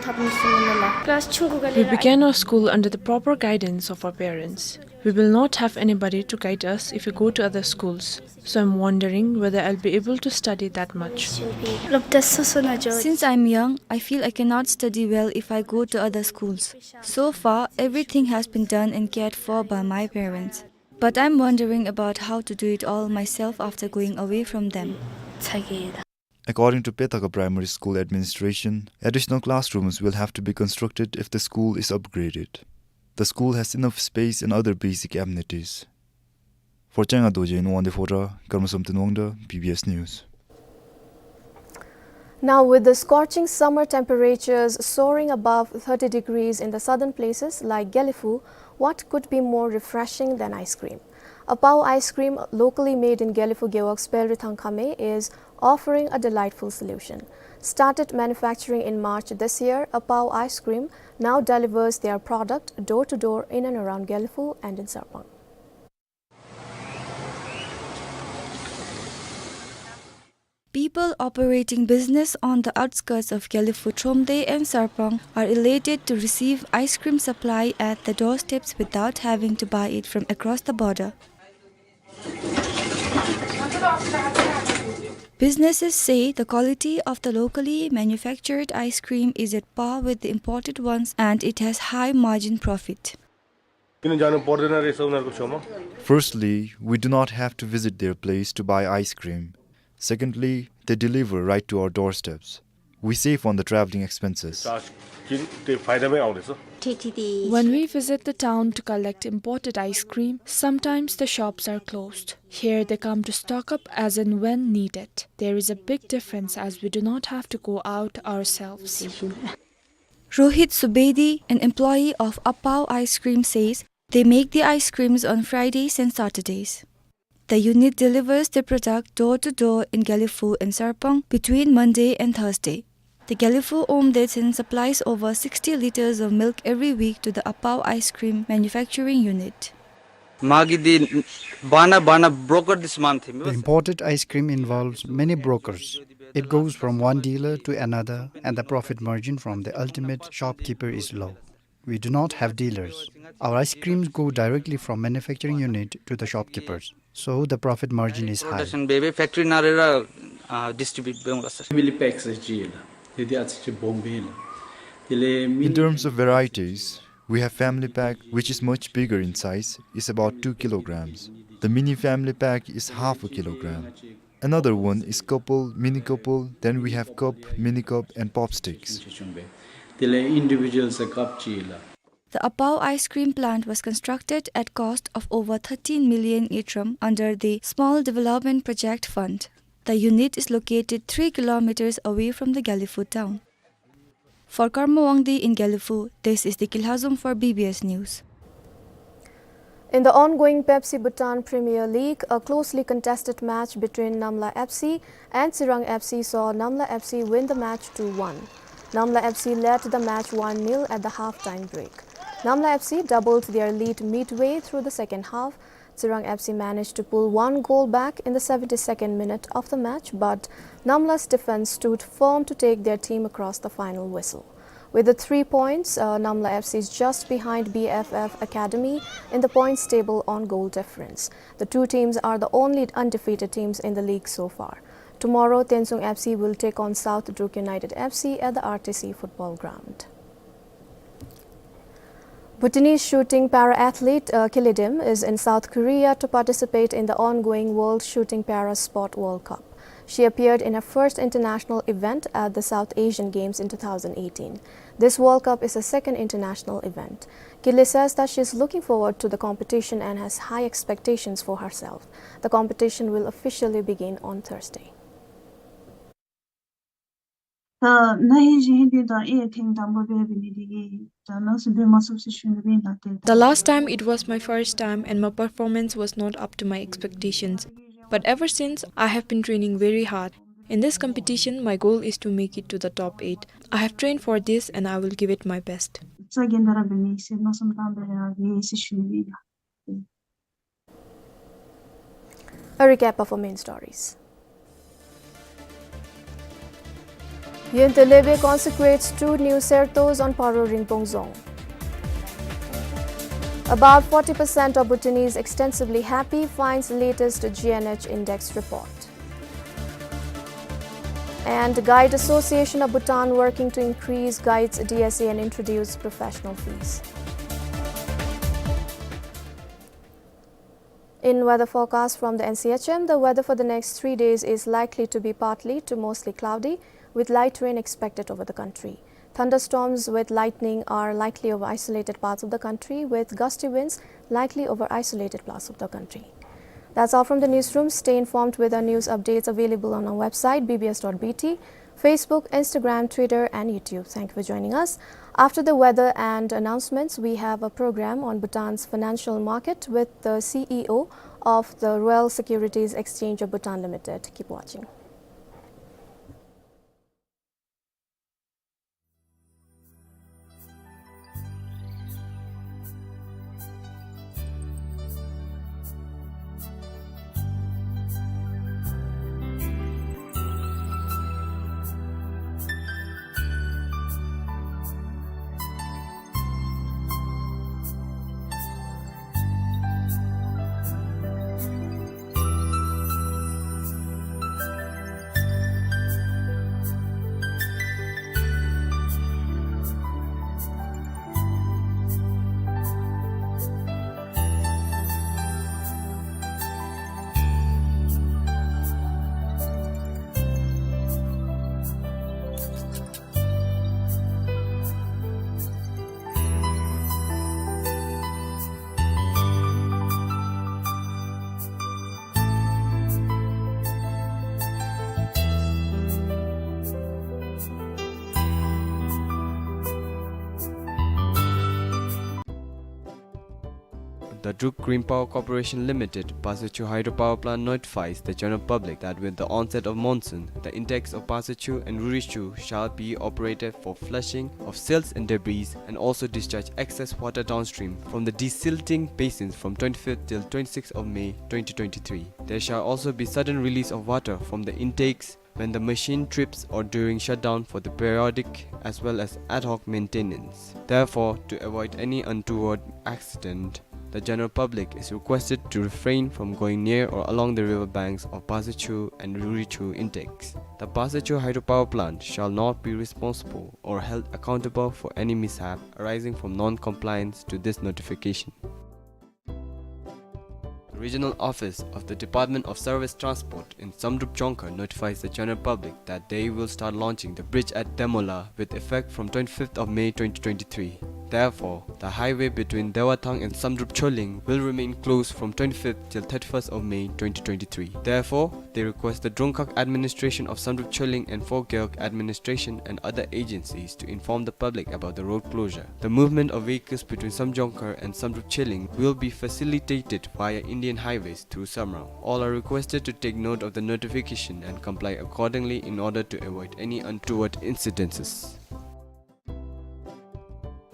We began our school under the proper guidance of our parents. We will not have anybody to guide us if we go to other schools. So I'm wondering whether I'll be able to study that much. Since I'm young, I feel I cannot study well if I go to other schools. So far, everything has been done and cared for by my parents. But I'm wondering about how to do it all myself after going away from them. According to Petaka Primary School administration, additional classrooms will have to be constructed if the school is upgraded. The school has enough space and other basic amenities. For Changa Dorji in Wangdue Phodrang, Karmaswamy Wangda, B B S News. Now, with the scorching summer temperatures soaring above thirty degrees in the southern places like Gelephu, what could be more refreshing than ice cream? Apao ice cream, locally made in Gelephu Gewog Pelrithang Khame, is offering a delightful solution. Started manufacturing in March this year, Apao ice cream now delivers their product door to door in and around Gelephu and in Sarpang. People operating business on the outskirts of Gelephu, Thromde and Sarpang are elated to receive ice cream supply at the doorsteps without having to buy it from across the border. Businesses say the quality of the locally manufactured ice cream is at par with the imported ones and it has high margin profit. किन जानु पर्दैन रहेछ उनीहरूको छेउमा। Firstly, we do not have to visit their place to buy ice cream. Secondly, they deliver right to our doorsteps. We save on the traveling expenses. Charge किन त्यही फाइदामै आउँदैछ। When we visit the town to collect imported ice cream, sometimes the shops are closed. Here they come to stock up as and when needed. There is a big difference as we do not have to go out ourselves. Rohit Subedi, an employee of Apao Ice Cream, says they make the ice creams on Fridays and Saturdays. The unit delivers the product door to door in Gelephu and Sarpang between Monday and Thursday. The Gelephu Omdetsen supplies over sixty liters of milk every week to the Apao ice cream manufacturing unit. Magi di bana bana broker this month. The imported ice cream involves many brokers. It goes from one dealer to another, and the profit margin from the ultimate shopkeeper is low. We do not have dealers. Our ice creams go directly from manufacturing unit to the shopkeepers, so the profit margin is high. Production bebe factory नारेर, uh, distribute बेहुँला sir. Family packs jila. Tedi achi Bombay la. Tile mini. In terms of varieties, we have family pack, which is much bigger in size, is about two kilograms. The mini family pack is half a kilogram. Another one is couple, mini couple, then we have cup, mini cup, and pop sticks. Tile individual se cup jila. The Apao ice cream plant was constructed at cost of over thirteen million ngultrum under the Small Development Project Fund. The unit is located three kilometers away from the Gelephu town. For Karma Wangdi in Gelephu, this is Deki Lhazom for B B S News. In the ongoing Pepsi Bhutan Premier League, a closely contested match between Namla F C and Tsirang F C saw Namla F C win the match two one. Namla F C led the match one nil at the half-time break. Namla F C doubled their lead midway through the second half. Tsirang F C managed to pull one goal back in the seventy-second minute of the match, but Namla's defense stood firm to take their team across the final whistle. With the three points, uh, Namla F C is just behind B F F Academy in the points table on goal difference. The two teams are the only undefeated teams in the league so far. Tomorrow, Tensung F C will take on South Druk United F C at the R T C football ground. Bhutanese shooting para-athlete, uh, Kilidim is in South Korea to participate in the ongoing World Shooting Para Sport World Cup. She appeared in her first international event at the South Asian Games in two thousand eighteen. This World Cup is her second international event. Kili says that she is looking forward to the competition and has high expectations for herself. The competition will officially begin on Thursday. ད་ན་ཧིང་གཞེས་ཧིང་འདི་དང་ཨེ་ཐེངས་དང་པོ་འབད་འབད་ནི་འདི་གིས་ད་ནང་སུ་འབད་མ་ཚུགས་ཟེར་ཞུ་ནི་སྦེ་ཨིན་ལགས། ཏེ། The last time it was my first time and my performance was not up to my expectations. But ever since, I have been training very hard. In this competition, my goal is to make it to the top eight. I have trained for this and I will give it my best. རྩ་འགེངས་ད་ར་འབད་ནི་ཟེར་མནོ་བསམ་བཏང་སྦེ་ཡར་འགྱོ་ཡི་ཟེར་ཞུ་ནི་སྦེ་ཨིན་ལགས། A recap of our main stories. Yuen Telebe consecrates two new sertos on Paro Ringpong Dzong. About forty percent of Bhutanese extensively happy, finds latest G N H index report. And Guide Association of Bhutan working to increase guides D S A and introduce professional fees. In weather forecast from the N C H M, the weather for the next three days is likely to be partly to mostly cloudy, with light rain expected over the country. Thunderstorms with lightning are likely over isolated parts of the country, with gusty winds likely over isolated parts of the country. That's all from the newsroom. Stay informed with our news updates available on our website, B B S dot B T, Facebook, Instagram, Twitter, and YouTube. Thank you for joining us. After the weather and announcements, we have a program on Bhutan's financial market with the C E O of the Royal Securities Exchange of Bhutan Limited. Keep watching. The Druk Green Power Corporation Limited, Pasachu Hydropower Plant notifies the general public that with the onset of monsoon, the intakes of Pasachu and Rurichu shall be operated for flushing of silts and debris and also discharge excess water downstream from the desilting basins from twenty-fifth till twenty-sixth of May twenty twenty-three. There shall also be sudden release of water from the intakes when the machine trips or during shutdown for the periodic as well as ad hoc maintenance. Therefore, to avoid any untoward accident, the general public is requested to refrain from going near or along the river banks of Pasachu and Rurichu intakes. The Pasachu hydropower plant shall not be responsible or held accountable for any mishap arising from non-compliance to this notification. The regional office of the Department of Service Transport in Samdrup Jongkhar notifies the general public that they will start launching the bridge at Demola with effect from twenty-fifth of May twenty twenty-three. Therefore, the highway between Dewathang and Samdrup Choling will remain closed from twenty-fifth till thirty-first of May twenty twenty-three. Therefore, they request the Drongkhak administration of Samdrup Choling and Phogyeok administration and other agencies to inform the public about the road closure. The movement of vehicles between Samjongkhar and Samdrup Choling will be facilitated via Indian Highways through Samrao. All are requested to take note of the notification and comply accordingly in order to avoid any untoward incidences.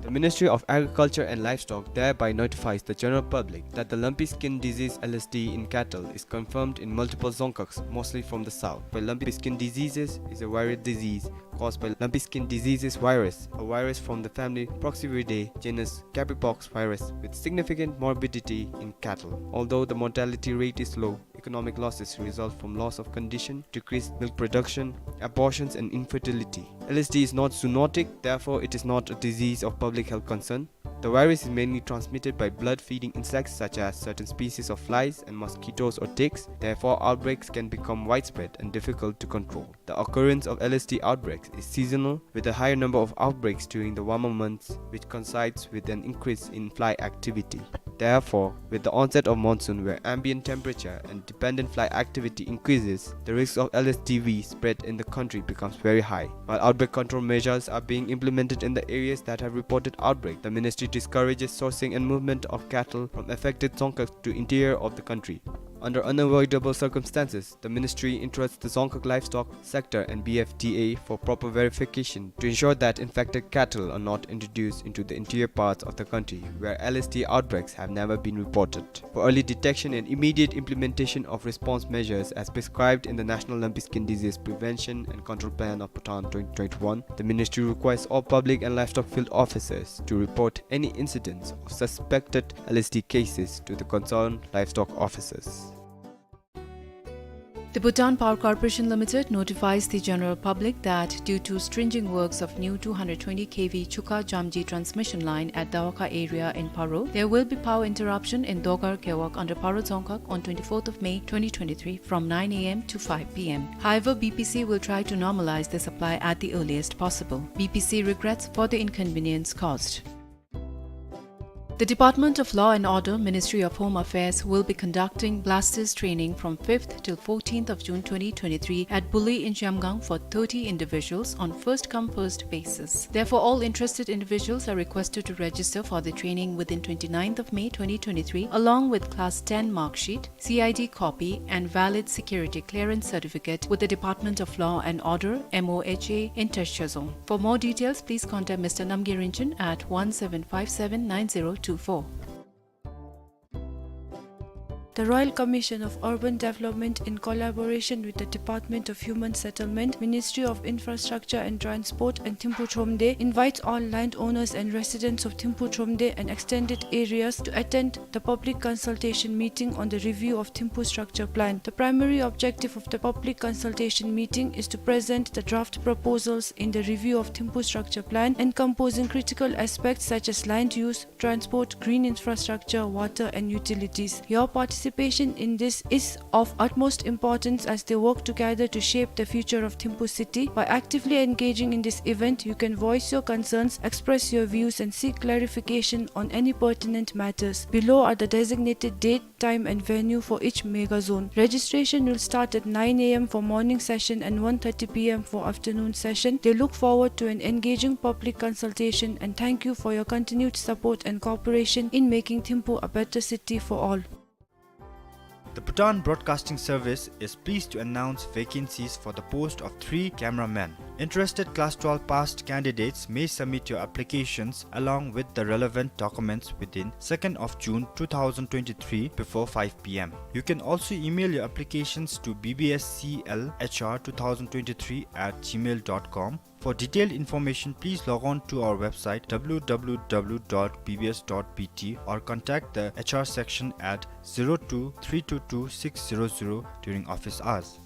The Ministry of Agriculture and Livestock thereby notifies the general public that the lumpy skin disease, L S D, in cattle is confirmed in multiple Dzongkhags, mostly from the south. But lumpy skin diseases is a viral disease caused by lumpy skin diseases virus, a virus from the family Proxiviridae, genus Capripox virus, with significant morbidity in cattle. Although the mortality rate is low, economic losses result from loss of condition, decreased milk production, abortions, and infertility. L S D is not zoonotic, therefore it is not a disease of public health concern. The virus is mainly transmitted by blood-feeding insects such as certain species of flies and mosquitoes or ticks. Therefore, outbreaks can become widespread and difficult to control. The occurrence of L S D outbreaks is seasonal, with a higher number of outbreaks during the warmer months, which coincides with an increase in fly activity. Therefore, with the onset of monsoon, where ambient temperature and dependent fly activity increases, the risk of L S D V spread in the country becomes very high. While outbreak control measures are being implemented in the areas that have reported outbreak, the ministry discourages sourcing and movement of cattle from affected Dzongkhag to interior of the country. Under unavoidable circumstances, the ministry entrusts the Dzongkhag livestock sector and B F D A for proper verification to ensure that infected cattle are not introduced into the interior parts of the country where L S D outbreaks have never been reported. For early detection and immediate implementation of response measures as prescribed in the National Lumpy Skin Disease Prevention and Control Plan of Bhutan twenty twenty-one, the ministry requires all public and livestock field officers to report any incidents of suspected L S D cases to the concerned livestock officers. The Bhutan Power Corporation Limited notifies the general public that due to stringing works of new two hundred twenty K V Chuka Jamji transmission line at Dawaka area in Paro, there will be power interruption in Dogar Gewog under Paro Dzongkhag on twenty-fourth of May twenty twenty-three from nine A M to five P M. However, B P C will try to normalize the supply at the earliest possible. B P C regrets for the inconvenience caused. The Department of Law and Order, Ministry of Home Affairs, will be conducting blasters training from fifth till fourteenth of June twenty twenty-three at Buli in Zhemgang for thirty individuals on first come, first basis. Therefore, all interested individuals are requested to register for the training within twenty-ninth of May twenty twenty-three, along with Class ten mark sheet, C I D copy, and valid security clearance certificate with the Department of Law and Order, M O H A, in Teshozong. For more details, please contact Mister Namgay Rinchen at one seven five seven nine zero two four. The Royal Commission of Urban Development, in collaboration with the Department of Human Settlement, Ministry of Infrastructure and Transport, and Thimphu Thromde, invites all landowners and residents of Thimphu Thromde and extended areas to attend the public consultation meeting on the review of Thimphu Structure Plan. The primary objective of the public consultation meeting is to present the draft proposals in the review of Thimphu Structure Plan, encompassing critical aspects such as land use, transport, green infrastructure, water, and utilities. Your participation participation in this is of utmost importance as they work together to shape the future of Thimphu city. By actively engaging in this event, you can voice your concerns, express your views, and seek clarification on any pertinent matters. Below are the designated date, time and venue for each mega zone. Registration will start at nine a m for morning session and one thirty p m for afternoon session. They look forward to an engaging public consultation and thank you for your continued support and cooperation in making Thimphu a better city for all. The Bhutan Broadcasting Service is pleased to announce vacancies for the post of three cameramen. Interested Class twelve passed candidates may submit your applications along with the relevant documents within second of June two thousand twenty-three before five p m. You can also email your applications to B B S C L H R two thousand twenty-three at gmail dot com. For detailed information, please log on to our website w w w dot b b s dot b t or contact the H R section at zero two three two two six zero zero during office hours.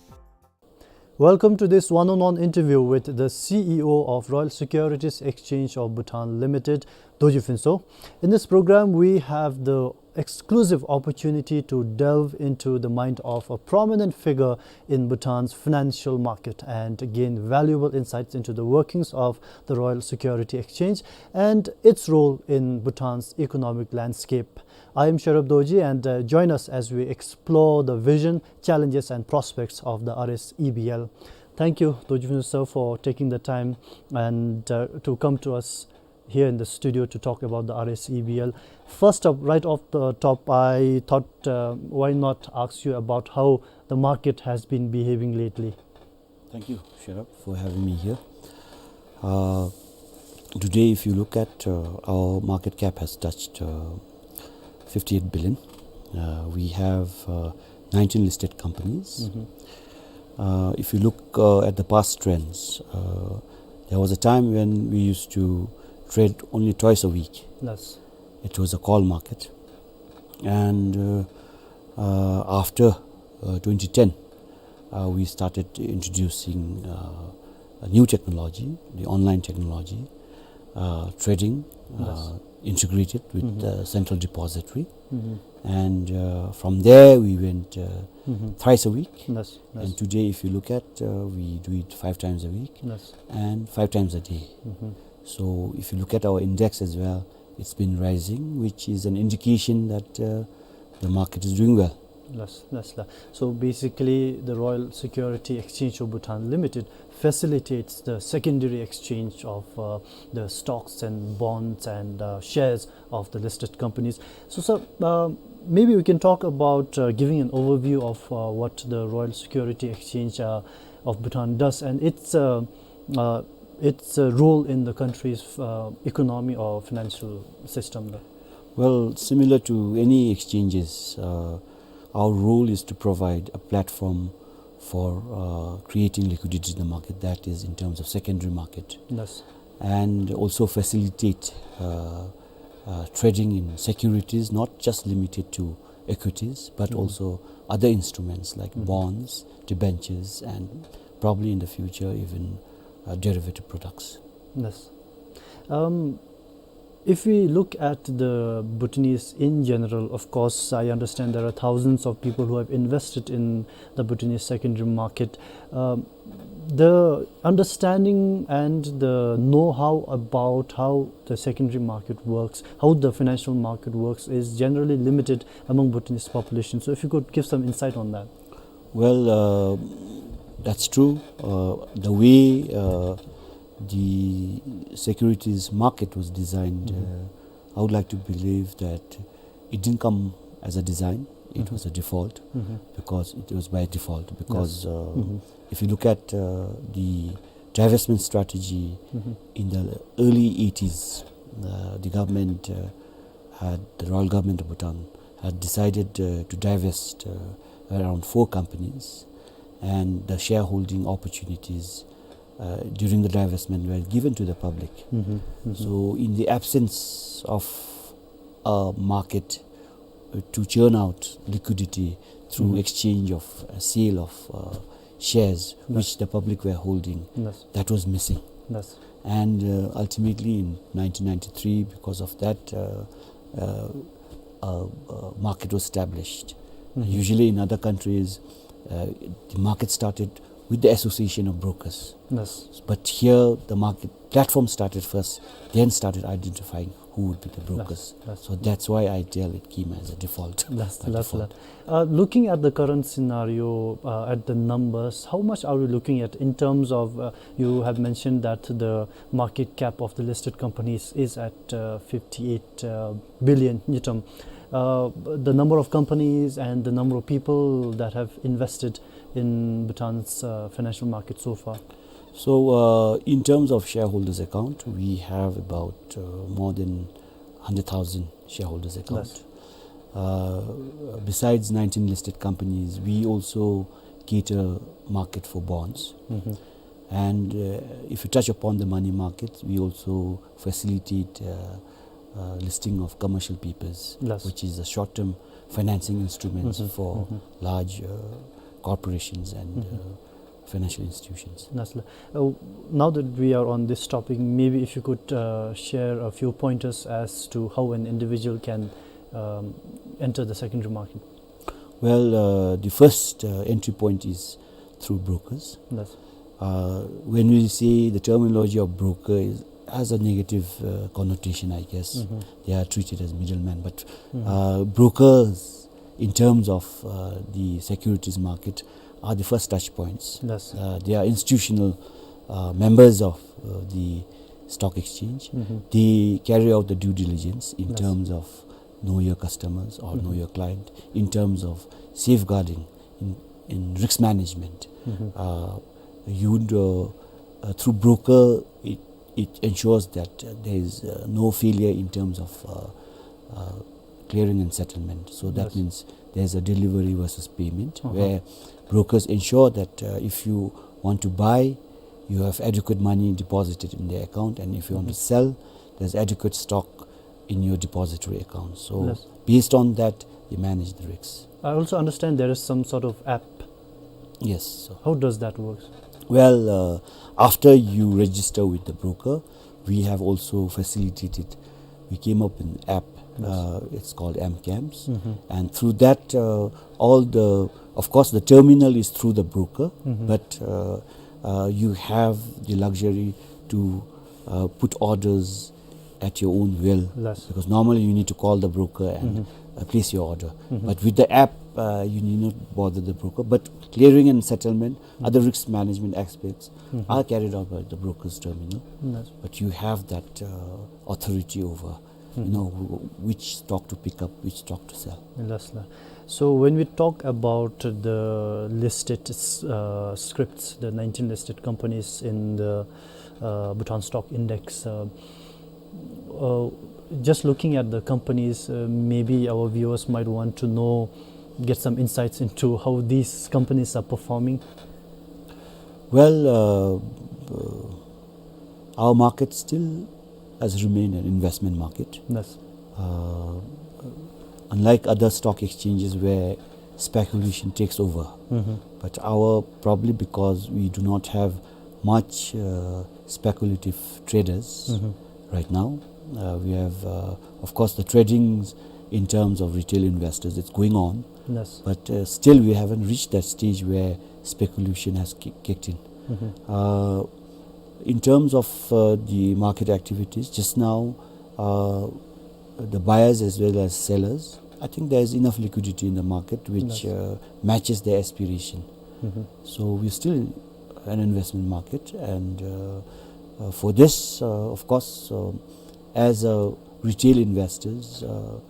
Welcome to this one-on-one interview with the C E O of Royal Securities Exchange of Bhutan Limited, Dorji Phuntsho. In this program, we have the exclusive opportunity to delve into the mind of a prominent figure in Bhutan's financial market and gain valuable insights into the workings of the Royal Security Exchange and its role in Bhutan's economic landscape. I am Sherab Dorji, and, uh, join us as we explore the vision, challenges, and prospects of the R S E B L. Thank you, Dorji Phuntsho sir, for taking the time and, uh, to come to us here in the studio to talk about the R S E B L. First up, right off the top, I thought, uh, why not ask you about how the market has been behaving lately? Thank you, Sherab, for having me here. Uh, today, if you look at, uh, our market cap has touched, uh, fifty-eight billion. Uh, we have, uh, nineteen listed companies. Mm-hmm. Uh, if you look, uh, at the past trends, uh, there was a time when we used to trade only twice a week. Yes. It was a call market. And, uh, uh, after, uh, twenty ten, uh, we started introducing, uh, a new technology, the online technology, uh, trading, uh, Yes. integrated with Mm-hmm. the central depository. Mm-hmm. And, uh, from there, we went, uh, Mm-hmm. thrice a week. Yes, yes. And today, if you look at, uh, we do it five times a week Yes. and five times a day. Mm-hmm. So if you look at our index as well, it's been rising, which is an indication that, uh, the market is doing well. Yes, yes, la. So basically, the Royal Security Exchange of Bhutan Limited facilitates the secondary exchange of, uh, the stocks and bonds and, uh, shares of the listed companies. So, sir, uh, maybe we can talk about, uh, giving an overview of, uh, what the Royal Security Exchange, uh, of Bhutan does and its, uh, uh, its, uh, role in the country's, uh, economy or financial system, sir. Well, similar to any exchanges, uh, our role is to provide a platform for, uh, creating liquidity in the market, that is in terms of secondary market. Yes. And also facilitate, uh, uh, trading in securities, not just limited to equities, but Mm-hmm. also other instruments like Mm-hmm. bonds, debentures, and probably in the future even, uh, derivative products. Yes. Um, if we look at the Bhutanese in general, of course, I understand there are thousands of people who have invested in the Bhutanese secondary market. Um, the understanding and the know-how about how the secondary market works, how the financial market works, is generally limited among Bhutanese population. So if you could give some insight on that. Well, uh, that's true. Uh, the way, uh, the securities market was designed, Mm-hmm. uh, I would like to believe that it didn't come as a design. It Mm-hmm. was a default Mm-hmm. because it was by default. Because, Yes. uh, Mm-hmm. if you look at, uh, the divestment strategy Mm-hmm. in the early eighties, uh, the government, uh, had, the royal government of Bhutan had decided, uh, to divest, uh, around four companies, and the shareholding opportunities, uh, during the divestment were given to the public. Mm-hmm. Mm-hmm. So, in the absence of a market, uh, to churn out liquidity through Mm-hmm. exchange of, uh, sale of, uh, shares Yes. which the public were holding, Yes. that was missing. Yes. And, uh, ultimately in nineteen ninety-three, because of that, uh, uh, uh, uh, market was established. And usually in other countries, uh, the market started with the association of brokers. Yes. But here, the market platform started first, then started identifying who would be the brokers. Yes, yes. So that's why I tell it came as a default, by default. Uh, looking at the current scenario, uh, at the numbers, how much are we looking at in terms of, uh, you have mentioned that the market cap of the listed companies is at, uh, fifty-eight, uh, billion ngultrum. Uh, the number of companies and the number of people that have invested in Bhutan's, uh, financial market so far. So, uh, in terms of shareholders' account, we have about, uh, more than hundred thousand shareholders' account. Yes. Uh, besides nineteen listed companies, we also cater market for bonds. And, uh, if you touch upon the money market, we also facilitate, uh, uh, listing of commercial papers, yes, which is a short-term financing instrument for large, uh, corporations and, uh, financial institutions. Yes, sir. Uh, now that we are on this topic, maybe if you could, uh, share a few pointers as to how an individual can, um, enter the secondary market. Well, uh, the first, uh, entry point is through brokers. Yes. Uh, when we say the terminology of broker is, has a negative, uh, connotation, I guess. They are treated as middlemen, but, uh, brokers in terms of, uh, the securities market are the first touch points. Yes. Uh, they are institutional, uh, members of, uh, the stock exchange. They carry out the due diligence in terms of know your customers or know your client, in terms of safeguarding, in, in risk management. Uh, you would, uh, uh, through broker, it, it ensures that, uh, there is, uh, no failure in terms of, uh, uh, clearing and settlement. So that means there's a delivery versus payment, where brokers ensure that, uh, if you want to buy, you have adequate money deposited in their account, and if you want to sell, there's adequate stock in your depository account. So based on that, they manage the risks. I also understand there is some sort of app. Yes, sir. How does that work? Well, uh, after you register with the broker, we have also facilitated, we came up with an app, uh, it's called M CAMS. And through that, uh, all the, of course, the terminal is through the broker, but, uh, uh, you have the luxury to, uh, put orders at your own will. Yes. Because normally you need to call the broker and, uh, place your order. But with the app, uh, you need not bother the broker. But clearing and settlement, other risk management aspects are carried out by the broker's terminal. Yes. But you have that, uh, authority over, you know, wh-, which stock to pick up, which stock to sell. Yes, sir. So when we talk about the listed, uh, scripts, the nineteen listed companies in the, uh, Bhutan Stock Index, uh, uh, just looking at the companies, uh, maybe our viewers might want to know, get some insights into how these companies are performing. Well, uh, uh, our market still has remained an investment market. Yes. Uh, unlike other stock exchanges where speculation takes over, but our, probably because we do not have much, uh, speculative traders right now. Uh, we have, uh, of course, the trading in terms of retail investors, it's going on. Yes. But, uh, still, we haven't reached that stage where speculation has ki-, kicked in. Uh, in terms of, uh, the market activities, just now, uh, the buyers as well as sellers, I think there is enough liquidity in the market which, uh, matches their aspiration. So we're still an investment market, and, uh, uh, for this, uh, of course, uh, as a retail investors, uh,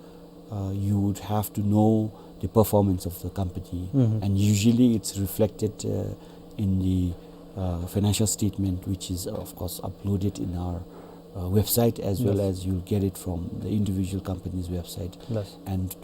uh, you would have to know the performance of the company, and usually it's reflected, uh, in the, uh, financial statement, which is, of course, uploaded in our, uh, website, as well as you'll get it from the individual company's website. Yes. And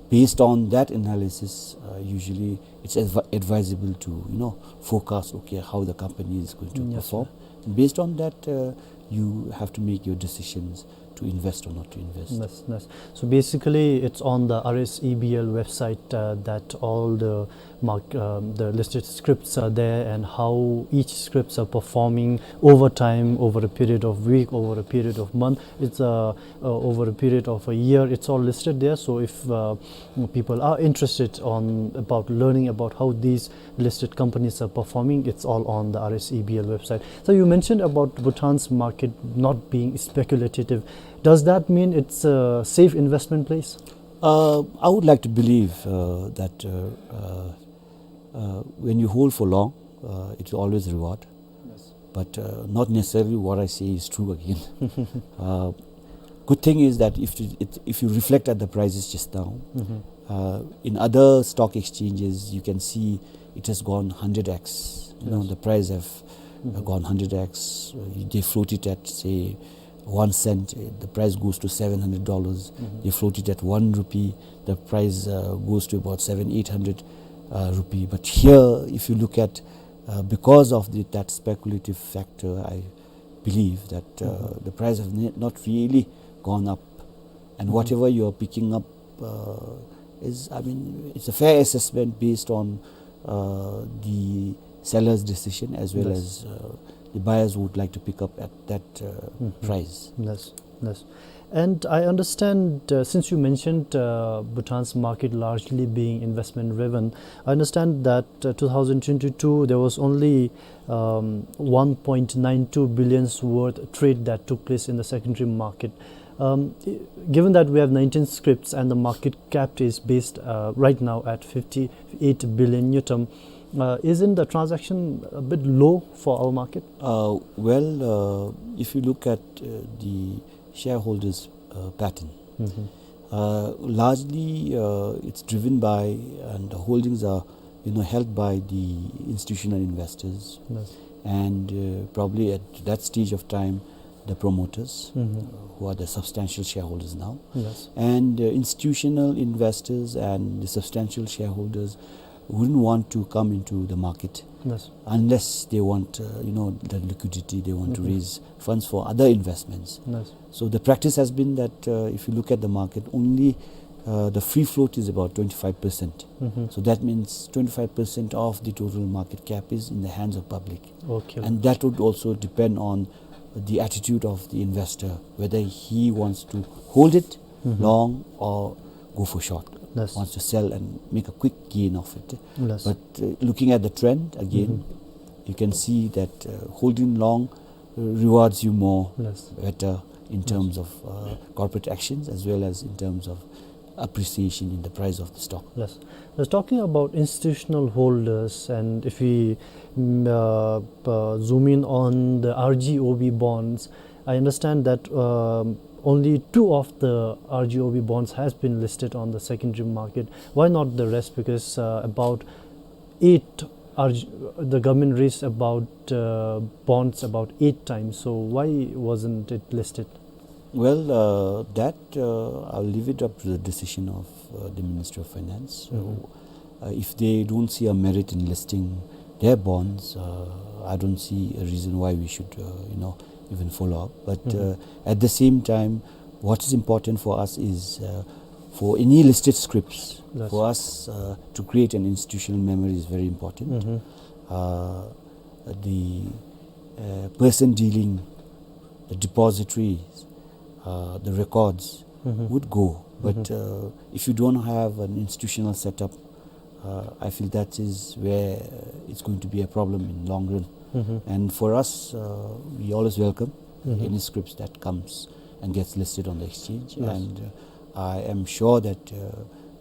based on that analysis, uh, usually it's advi-, advisable to, you know, forecast, okay, how the company is going to perform. And based on that, uh, you have to make your decisions to invest or not to invest. Yes, yes. So basically, it's on the R S E B L website uh, that all the mark, um, the listed scripts are there, and how each scripts are performing over time, over a period of week, over a period of month. It's uh, uh, over a period of a year. It's all listed there. So if uh, people are interested on about learning about how these listed companies are performing, it's all on the R S E B L website. So you mentioned about Bhutan's market not being speculative. Does that mean it's a safe investment place? Uh, I would like to believe uh, that uh, uh, uh, when you hold for long, uh, it will always reward. But uh, not necessarily what I say is true again. Uh, good thing is that if you, it, if you reflect at the prices just now, uh, in other stock exchanges you can see it has gone hundred x. You know, the price have uh, gone hundred x. Uh, they float it at, say, one cent, uh, the price goes to seven hundred dollars. They float it at one rupee, the price uh, goes to about seven, eight hundred uh, rupee. But here, if you look at, uh, because of the, that speculative factor, I believe that uh, the price have ne- not really gone up, and whatever you are picking up uh, is, I mean, it's a fair assessment based on uh, the seller's decision as well as uh, the buyers would like to pick up at that uh, price. Yes, yes. And I understand, uh, since you mentioned uh, Bhutan's market largely being investment driven, I understand that uh, two thousand twenty-two there was only um, one point nine two billions worth trade that took place in the secondary market. Um, i- given that we have nineteen scripts and the market cap is based uh, right now at fifty-eight billion ngultrum, uh, isn't the transaction a bit low for our market? Uh, well, uh, if you look at uh, the shareholders' uh, pattern, uh, largely uh, it's driven by, and the holdings are, you know, held by the institutional investors, Yes. and uh, probably at that stage of time, the promoters, uh, who are the substantial shareholders now, Yes. and uh, institutional investors and the substantial shareholders wouldn't want to come into the market Yes. unless they want, uh, you know, the liquidity. They want to raise funds for other investments. Yes. So the practice has been that uh, if you look at the market, only uh, the free float is about twenty-five percent. So that means twenty-five percent of the total market cap is in the hands of public. Okay. And that would also depend on the attitude of the investor, whether he wants to hold it long or go for short, Yes. wants to sell and make a quick gain of it. Yes. But uh, looking at the trend again, you can see that uh, holding long uh, rewards you more Yes. better in terms of uh, corporate actions as well as in terms of appreciation in the price of the stock. Yes. Now, talking about institutional holders, and if we mm, uh, uh, zoom in on the R G O B bonds, I understand that um, only two of the R G O B bonds has been listed on the secondary market. Why not the rest? Because uh, about eight, R G, the government raised about uh, bonds about eight times. So why wasn't it listed? Well, uh, that uh, I'll leave it up to the decision of uh, the Ministry of Finance. Uh, if they don't see a merit in listing their bonds, uh, I don't see a reason why we should, uh, you know, even follow up. But uh, at the same time, what is important for us is uh, for any listed scripts, Yes. for us uh, to create an institutional memory is very important. Uh, the uh, person dealing, the depositories, uh, the records would go. But uh, if you don't have an institutional setup, uh, I feel that is where uh, it's going to be a problem in long run. And for us, uh, we always welcome any scripts that comes and gets listed on the exchange. Yes. And uh, I am sure that uh,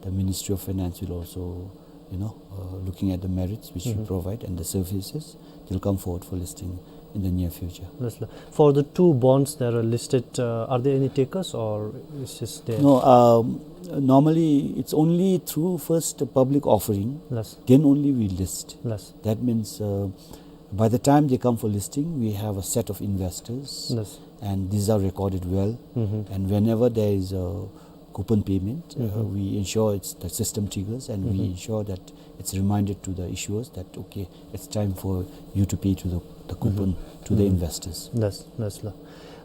the Ministry of Finance will also, you know, uh, looking at the merits which we provide and the services, they'll come forward for listing in the near future. Yes, sir. For the two bonds that are listed, uh, are there any takers or is this there? No, um, normally it's only through first a public offering, Yes. then only we list. Yes. That means uh, by the time they come for listing, we have a set of investors, Yes. and these are recorded well. And whenever there is a coupon payment, uh, we ensure it's the system triggers, and we ensure that it's reminded to the issuers that, okay, it's time for you to pay to the, the coupon to the investors. Yes, yes, sir.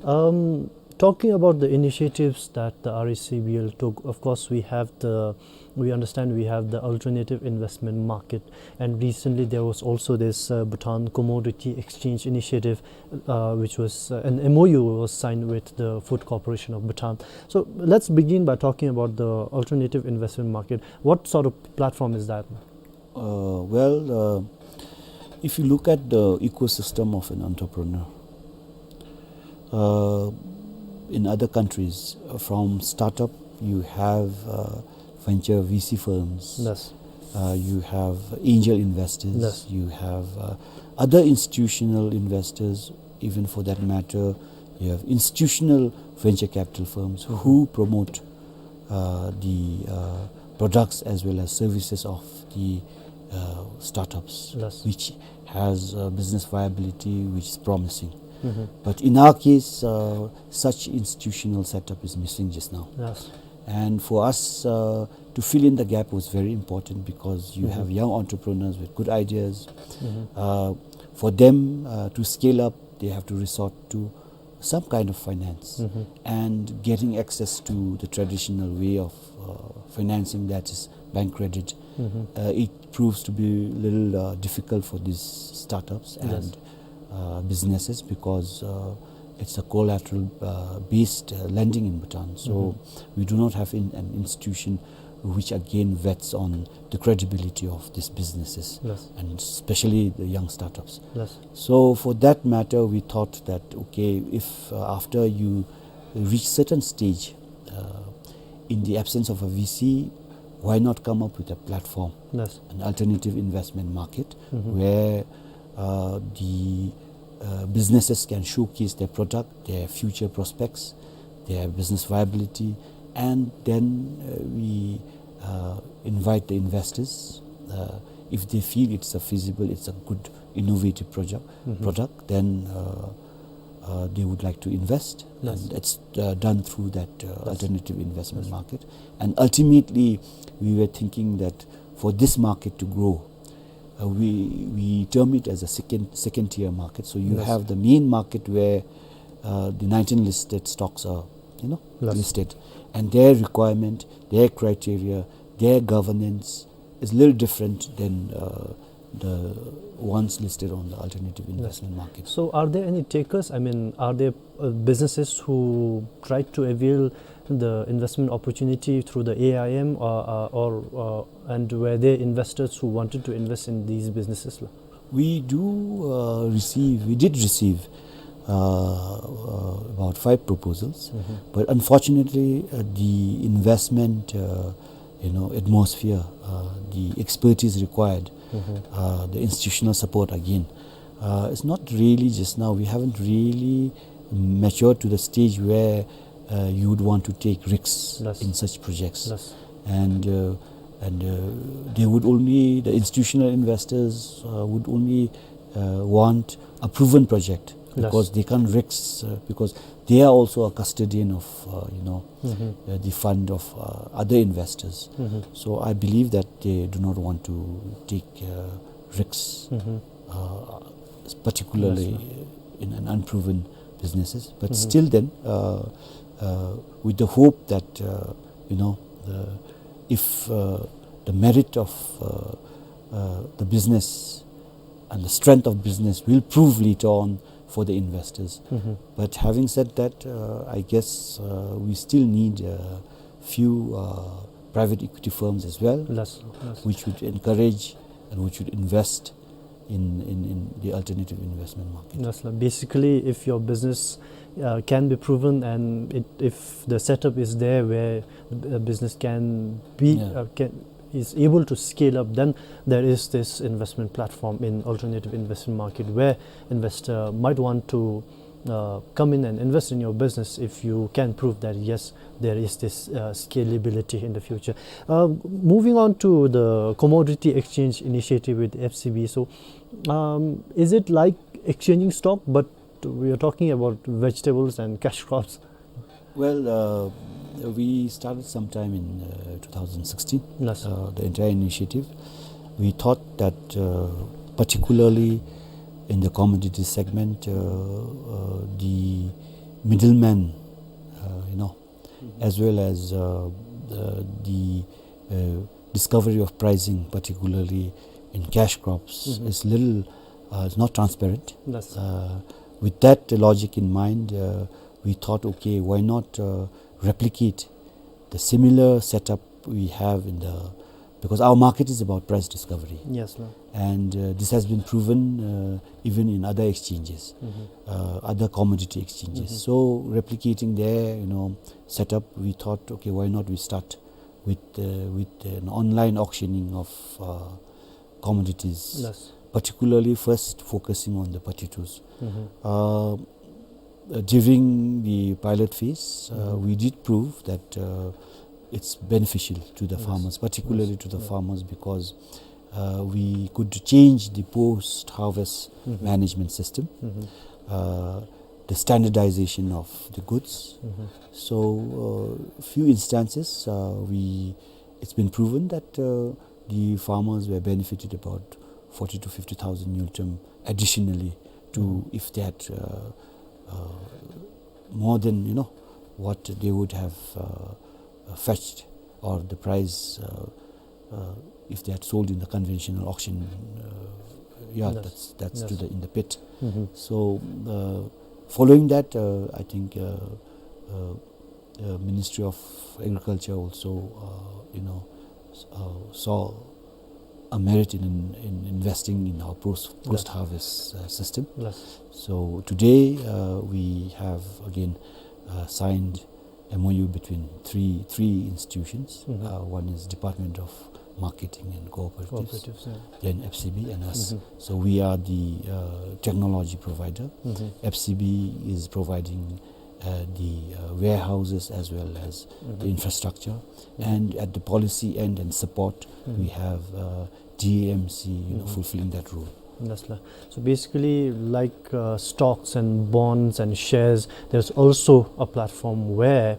Um, Talking about the initiatives that the R A C B L took, of course, we have the, we understand we have the alternative investment market, and recently there was also this, uh, Bhutan Commodity Exchange Initiative, uh, which was, uh, an M O U was signed with the Food Corporation of Bhutan. So let's begin by talking about the alternative investment market. What sort of platform is that? Uh, well, uh, if you look at the ecosystem of an entrepreneur, uh, in other countries, uh, from startup, you have, uh, venture V C firms, Yes. uh, you have angel investors, Yes. you have, uh, other institutional investors, even for that matter, you have institutional venture capital firms who promote, uh, the, uh, products as well as services of the, uh, startups, Yes. which has, uh, business viability which is promising. Mm-hmm. But in our case, uh, such institutional setup is missing just now. Yes. And for us, uh, to fill in the gap was very important because you Mm-hmm. have young entrepreneurs with good ideas. Mm-hmm. Uh, for them, uh, to scale up, they have to resort to some kind of finance. Mm-hmm. And getting access to the traditional way of, uh, financing, that is bank credit, Mm-hmm. uh, it proves to be a little, uh, difficult for these startups Yes. and, uh, businesses because, uh, it's a collateral, uh, based, uh, lending in Bhutan. So Mm-hmm. we do not have in, an institution which again vets on the credibility of these businesses Yes. and especially the young startups. Yes. So for that matter, we thought that, okay, if, uh, after you reach certain stage, uh, in the absence of a V C, why not come up with a platform, Yes. an alternative investment market Mm-hmm. where, uh, the, uh, businesses can showcase their product, their future prospects, their business viability, and then, uh, we, uh, invite the investors. Uh, if they feel it's a feasible, it's a good innovative project, Mm-hmm. product, then, uh, uh, they would like to invest. Yes. And it's, uh, done through that, uh, Yes. alternative investment Yes. market. And ultimately, we were thinking that for this market to grow, uh, we, we term it as a second, second tier market. So you Yes. have the main market where, uh, the nineteen listed stocks are, you know, Yes. listed, and their requirement, their criteria, their governance is a little different than, uh, the ones listed on the alternative Yes. investment market. So are there any takers? I mean, are there, uh, businesses who try to avail the investment opportunity through the A I M, uh, uh, or, uh, and were there investors who wanted to invest in these businesses, la? We do, uh, receive, we did receive, uh, uh, about five proposals, Mm-hmm. but unfortunately, uh, the investment, uh, you know, atmosphere, uh, the expertise required, Mm-hmm. uh, the institutional support again, uh, it's not really just now. We haven't really matured to the stage where, uh, you would want to take risks Yes. in such projects. Yes. And, uh, and, uh, they would only, the institutional investors, uh, would only, uh, want a proven project Yes. because they can't risk, uh, because they are also a custodian of, uh, you know, Mm-hmm. uh, the fund of, uh, other investors. Mm-hmm. So I believe that they do not want to take, uh, risks, Mm-hmm. uh, particularly Yes, sir. in an unproven businesses. But Mm-hmm. still then, uh, uh, with the hope that, uh, you know, uh, if, uh, the merit of, uh, uh, the business and the strength of business will prove later on for the investors. Mm-hmm. But having said that, uh, I guess, uh, we still need a few, uh, private equity firms as well, Yes, yes. which would encourage and which would invest in, in, in the alternative investment market. Yes, la. Basically, if your business, uh, can be proven and it, if the setup is there where the business can be, Yeah. uh, can, is able to scale up, then there is this investment platform in alternative investment market where investor might want to, uh, come in and invest in your business if you can prove that, yes, there is this, uh, scalability in the future. Uh, moving on to the commodity exchange initiative with F C B. So, um, is it like exchanging stock, but we are talking about vegetables and cash crops? Well, uh, we started sometime in, uh, two thousand sixteen, Yes. uh, the entire initiative. We thought that, uh, particularly in the commodity segment, uh, uh, the middleman uh, you know, as well as, uh, the, the, uh, discovery of pricing, particularly in cash crops, is little, uh, is not transparent. Yes. Uh, with that logic in mind, uh, we thought, okay, why not, uh, replicate the similar setup we have in the, because our market is about price discovery. Yes, sir. And, uh, this has been proven, uh, even in other exchanges, uh, other commodity exchanges. So replicating their, you know, setup, we thought, okay, why not we start with, uh, with an online auctioning of, uh, commodities, yes, particularly first focusing on the potatoes. Uh, uh, during the pilot phase, uh, we did prove that, uh, it's beneficial to the farmers, particularly to the farmers, because, uh, we could change the post-harvest management system, uh, the standardization of the goods. So, uh, few instances, uh, we, it's been proven that, uh, the farmers were benefited about forty to fifty thousand ngultrum additionally to if they had, uh, uh, more than, you know, what they would have, uh, uh, fetched, or the price, uh, uh, if they had sold in the conventional auction, uh, yard, that's, that's to the, in the pit. So, uh, following that, uh, I think, uh, uh, uh, Ministry of Agriculture also, uh, you know, s-, uh, saw a merit in, in investing in our post, post-harvest, uh, system. Yes. So today, uh, we have again, uh, signed M O U between three, three institutions. Uh, one is Department of Marketing and Cooperatives, cooperatives, yeah, then F C B and us. So we are the, uh, technology provider. F C B is providing, uh, the, uh, warehouses as well as the infrastructure. And at the policy end and support, we have, uh, D A M C, you know, fulfilling that role. Yes, sir. So basically, like, uh, stocks and bonds and shares, there's also a platform where,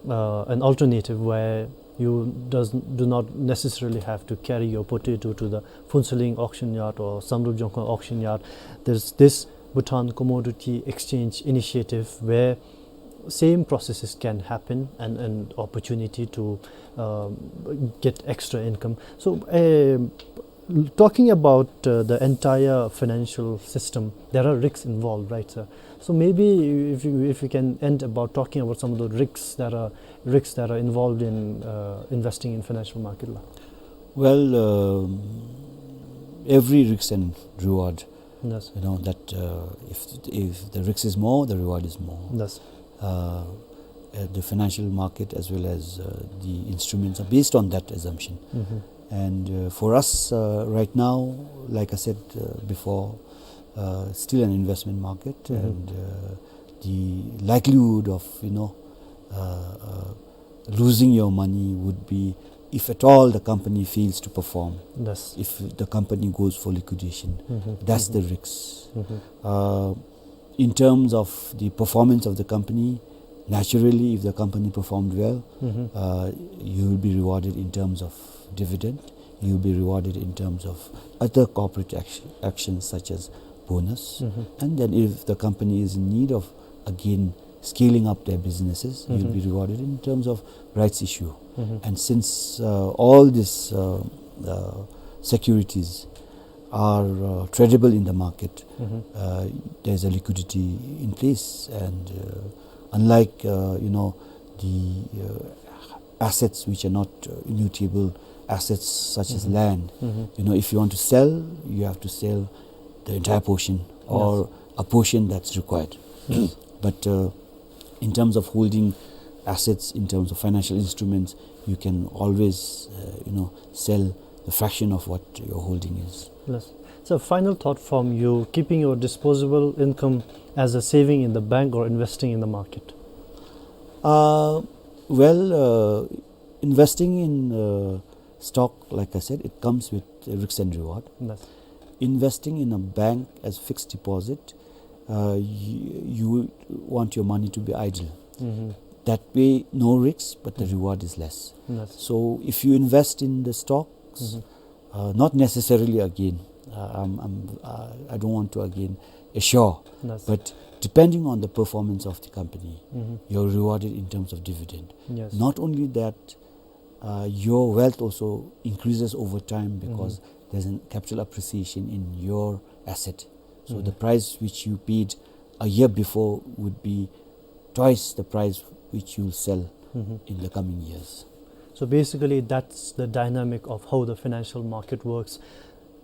uh, an alternative where you does, do not necessarily have to carry your potato to the Phuentsholing auction yard or Samdrup Jongkhon auction yard. There's this Bhutan Commodity Exchange Initiative where same processes can happen and an opportunity to, um, get extra income. So, um, talking about, uh, the entire financial system, there are risks involved, right, sir? So maybe if you, if you can end about talking about some of the risks that are, risks that are involved in, uh, investing in financial market, la. Well, um, every risk and reward, yes, you know, that, uh, if, if the risk is more, the reward is more. Yes. Uh, uh, the financial market as well as, uh, the instruments are based on that assumption. And, uh, for us, uh, right now, like I said, uh, before, uh, still an investment market, and, uh, the likelihood of, you know, uh, uh, losing your money would be if at all the company fails to perform, yes, if the company goes for liquidation. That's the risks. Uh, in terms of the performance of the company, naturally, if the company performed well, uh, you will be rewarded in terms of dividend, you will be rewarded in terms of other corporate action, actions such as bonus. And then if the company is in need of, again, scaling up their businesses, you'll be rewarded in terms of rights issue. And since, uh, all these, uh, uh, securities are, uh, tradable in the market, uh, there's a liquidity in place. And, uh, unlike, uh, you know, the, uh, assets which are not, uh, immutable assets such as land, you know, if you want to sell, you have to sell the entire portion or a portion that's required. But, uh, in terms of holding assets, in terms of financial instruments, you can always, uh, you know, sell the fraction of what your holding is. Yes. So, final thought from you, keeping your disposable income as a saving in the bank or investing in the market? Uh, well, uh, investing in, uh, stock, like I said, it comes with a risk and reward. Yes. Investing in a bank as fixed deposit, uh, you, you want your money to be idle. That way, no risks, but the reward is less. Yes. So, if you invest in the stocks, uh, not necessarily again, uh, I'm, I'm, uh, I don't want to again assure, yes, but depending on the performance of the company, mm-hmm, you're rewarded in terms of dividend. Yes. Not only that, uh, your wealth also increases over time, mm-hmm, because there's a capital appreciation in your asset. So, mm-hmm, the price which you paid a year before would be twice the price which you'll sell, mm-hmm, in the coming years. So basically, that's the dynamic of how the financial market works.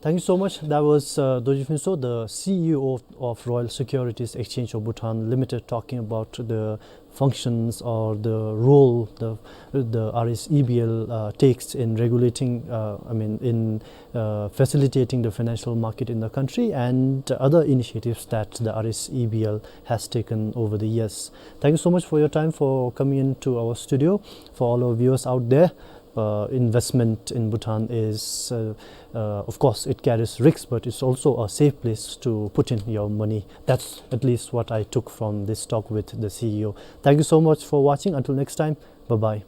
Thank you so much. That was, uh, Dorji Phuntsho, the C E O of, of Royal Securities Exchange of Bhutan Limited, talking about the functions or the role the, the R S E B L, uh, takes in regulating, uh, I mean, in, uh, facilitating the financial market in the country, and other initiatives that the R S E B L has taken over the years. Thank you so much for your time, for coming into our studio. For all our viewers out there, uh, investment in Bhutan is, uh, uh, of course, it carries risks, but it's also a safe place to put in your money. That's at least what I took from this talk with the C E O. Thank you so much for watching. Until next time, bye-bye.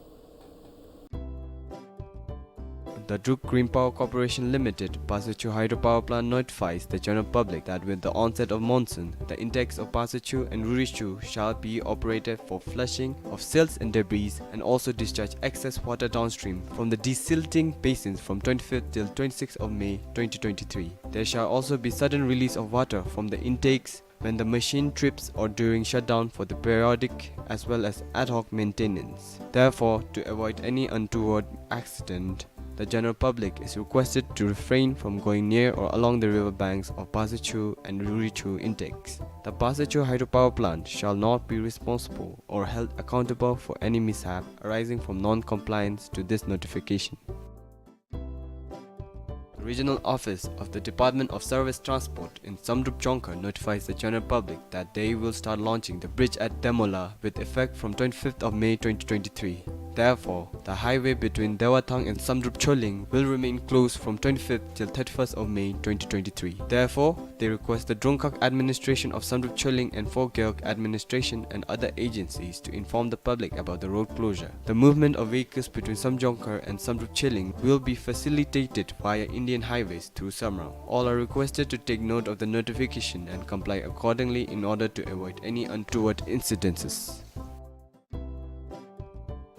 The Druk Green Power Corporation Limited, Pasachu Hydropower Plant, notifies the general public that with the onset of monsoon, the intakes of Pasachu and Rurichu shall be operated for flushing of silts and debris, and also discharge excess water downstream from the desilting basins from twenty-fifth till twenty-sixth of May twenty twenty-three. There shall also be sudden release of water from the intakes when the machine trips or during shutdown for the periodic as well as ad hoc maintenance. Therefore, to avoid any untoward accident, the general public is requested to refrain from going near or along the river banks of Pasachu and Rurichu intakes. The Pasachu hydropower plant shall not be responsible or held accountable for any mishap arising from non-compliance to this notification. The regional office of the Department of Surface Transport in Samdrup Jongkhar notifies the general public that they will start launching the bridge at Demola with effect from twenty-fifth of May twenty twenty-three. Therefore, the highway between Dewathang and Samdrup Choling will remain closed from twenty-fifth till thirty-first of May twenty twenty-three. Therefore, they request the Drongkhak administration of Samdrup Choling and Phogyeok administration and other agencies to inform the public about the road closure. The movement of vehicles between Samjongkhar and Samdrup Choling will be facilitated via Indian Highways through Samrao. All are requested to take note of the notification and comply accordingly in order to avoid any untoward incidences.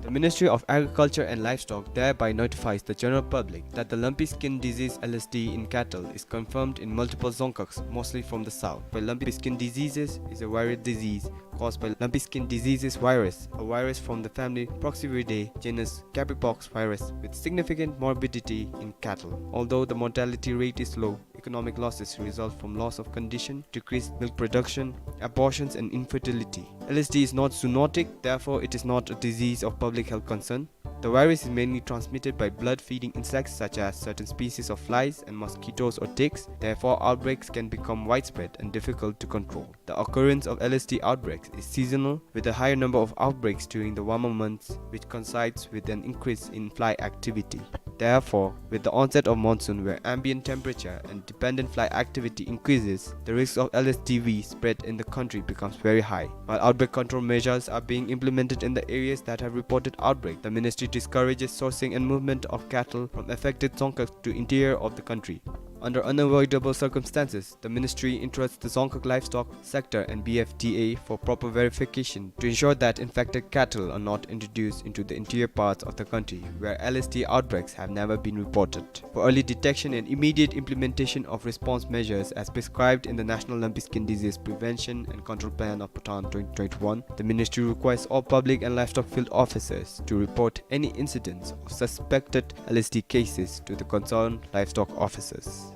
The Ministry of Agriculture and Livestock thereby notifies the general public that the lumpy skin disease, L S D, in cattle is confirmed in multiple Dzongkhags, mostly from the south. But lumpy skin diseases is a viral disease caused by lumpy skin diseases virus, a virus from the family Proxiviridae, genus Capripox virus, with significant morbidity in cattle. Although the mortality rate is low, economic losses result from loss of condition, decreased milk production, abortions, and infertility. L S D is not zoonotic, therefore it is not a disease of public health concern. The virus is mainly transmitted by blood-feeding insects such as certain species of flies and mosquitoes or ticks. Therefore, outbreaks can become widespread and difficult to control. The occurrence of L S D outbreaks is seasonal, with a higher number of outbreaks during the warmer months, which coincides with an increase in fly activity. Therefore, with the onset of monsoon, where ambient temperature and dependent fly activity increases, the risk of L S D V spread in the country becomes very high. While outbreak control measures are being implemented in the areas that have reported outbreak, the ministry discourages sourcing and movement of cattle from affected Dzongkhag to interior of the country. Under unavoidable circumstances, the ministry entrusts the Dzongkhag livestock sector and B F D A for proper verification to ensure that infected cattle are not introduced into the interior parts of the country where L S D outbreaks have never been reported. For early detection and immediate implementation of response measures as prescribed in the National Lumpy Skin Disease Prevention and Control Plan of Bhutan twenty twenty-one, the ministry requires all public and livestock field officers to report any incidents of suspected L S D cases to the concerned livestock officers.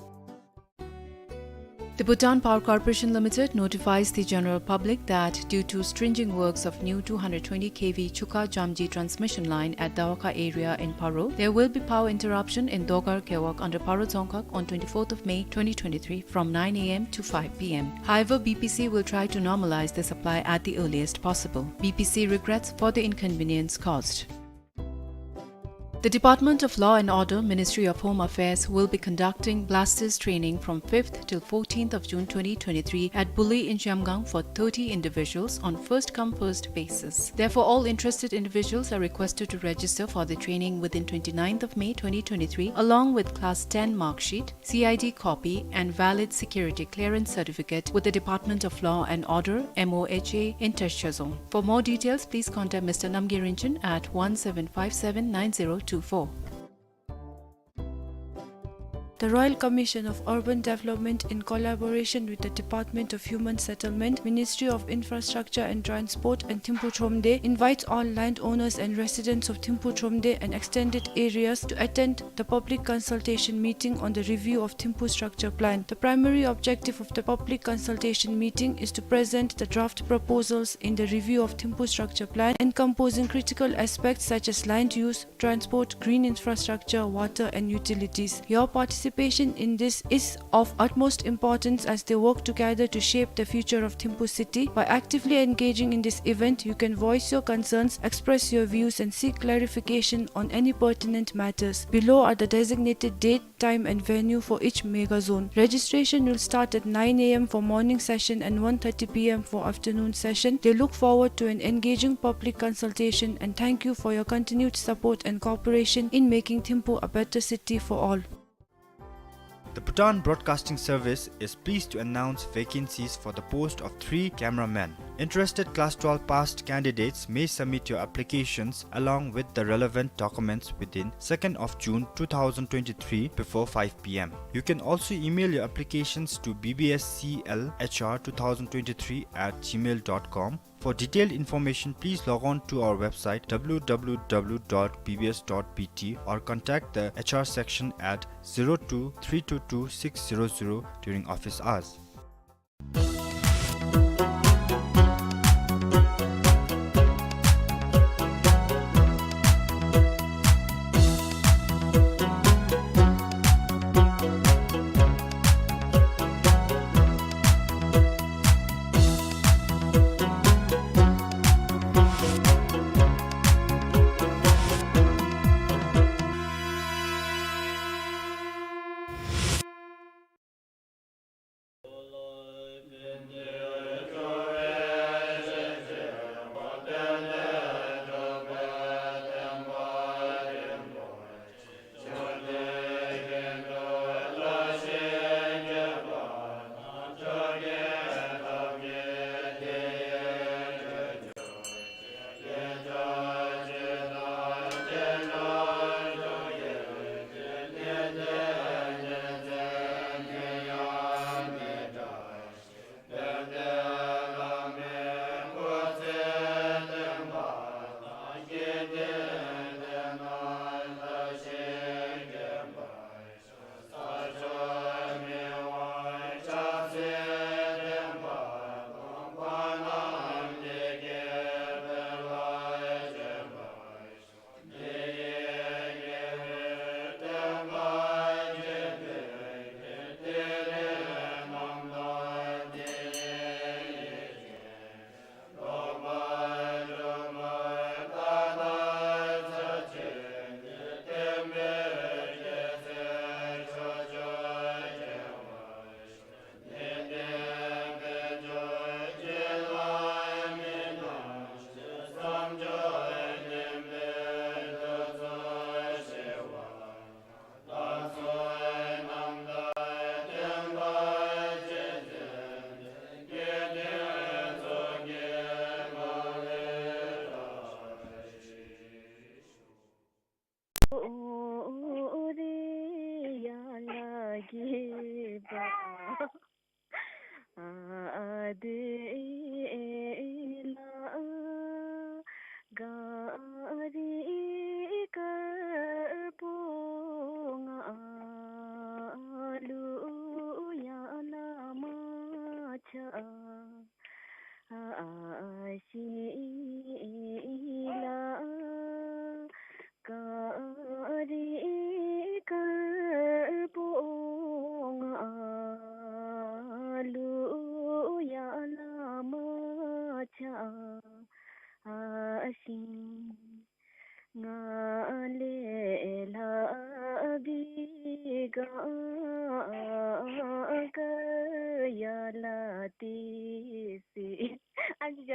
The Bhutan Power Corporation Limited notifies the general public that due to stringing works of new two hundred twenty K V Chuka Jamji transmission line at Dawaka area in Paro, there will be power interruption in Dogar Gewog under Paro Dzongkhag on twenty-fourth of May twenty twenty-three from nine A M to five P M. However, B P C will try to normalize the supply at the earliest possible. B P C regrets for the inconvenience caused. The Department of Law and Order, Ministry of Home Affairs, will be conducting blasters training from fifth till fourteenth of June twenty twenty-three at Buli in Zhamgang for thirty individuals on first come, first basis. Therefore, all interested individuals are requested to register for the training within twenty-ninth of May twenty twenty-three, along with Class ten mark sheet, C I D copy, and valid security clearance certificate with the Department of Law and Order, M O H A, in Teshazong. For more details, please contact Mister Namgay Rinchen at one seven five seven nine zero two four. The Royal Commission of Urban Development, in collaboration with the Department of Human Settlement, Ministry of Infrastructure and Transport, and Thimphu Thromde, invites all landowners and residents of Thimphu Thromde and extended areas to attend the public consultation meeting on the review of Thimphu structure plan. The primary objective of the public consultation meeting is to present the draft proposals in the review of Thimphu structure plan, encompassing critical aspects such as land use, transport, green infrastructure, water, and utilities. Your participation in this is of utmost importance as they work together to shape the future of Thimphu city. By actively engaging in this event, you can voice your concerns, express your views, and seek clarification on any pertinent matters. Below are the designated date, time, and venue for each mega zone. Registration will start at nine A M for morning session and one thirty P M for afternoon session. They look forward to an engaging public consultation and thank you for your continued support and cooperation in making Thimphu a better city for all. The Bhutan Broadcasting Service is pleased to announce vacancies for the post of three cameramen. Interested class twelve passed candidates may submit your applications along with the relevant documents within second of June two thousand twenty-three before five P M. You can also email your applications to B B S C L H R two thousand twenty-three at gmail dot com. For detailed information, please log on to our website, W W W dot B B S dot B T, or contact the H R section at zero two three two two six zero zero during office hours.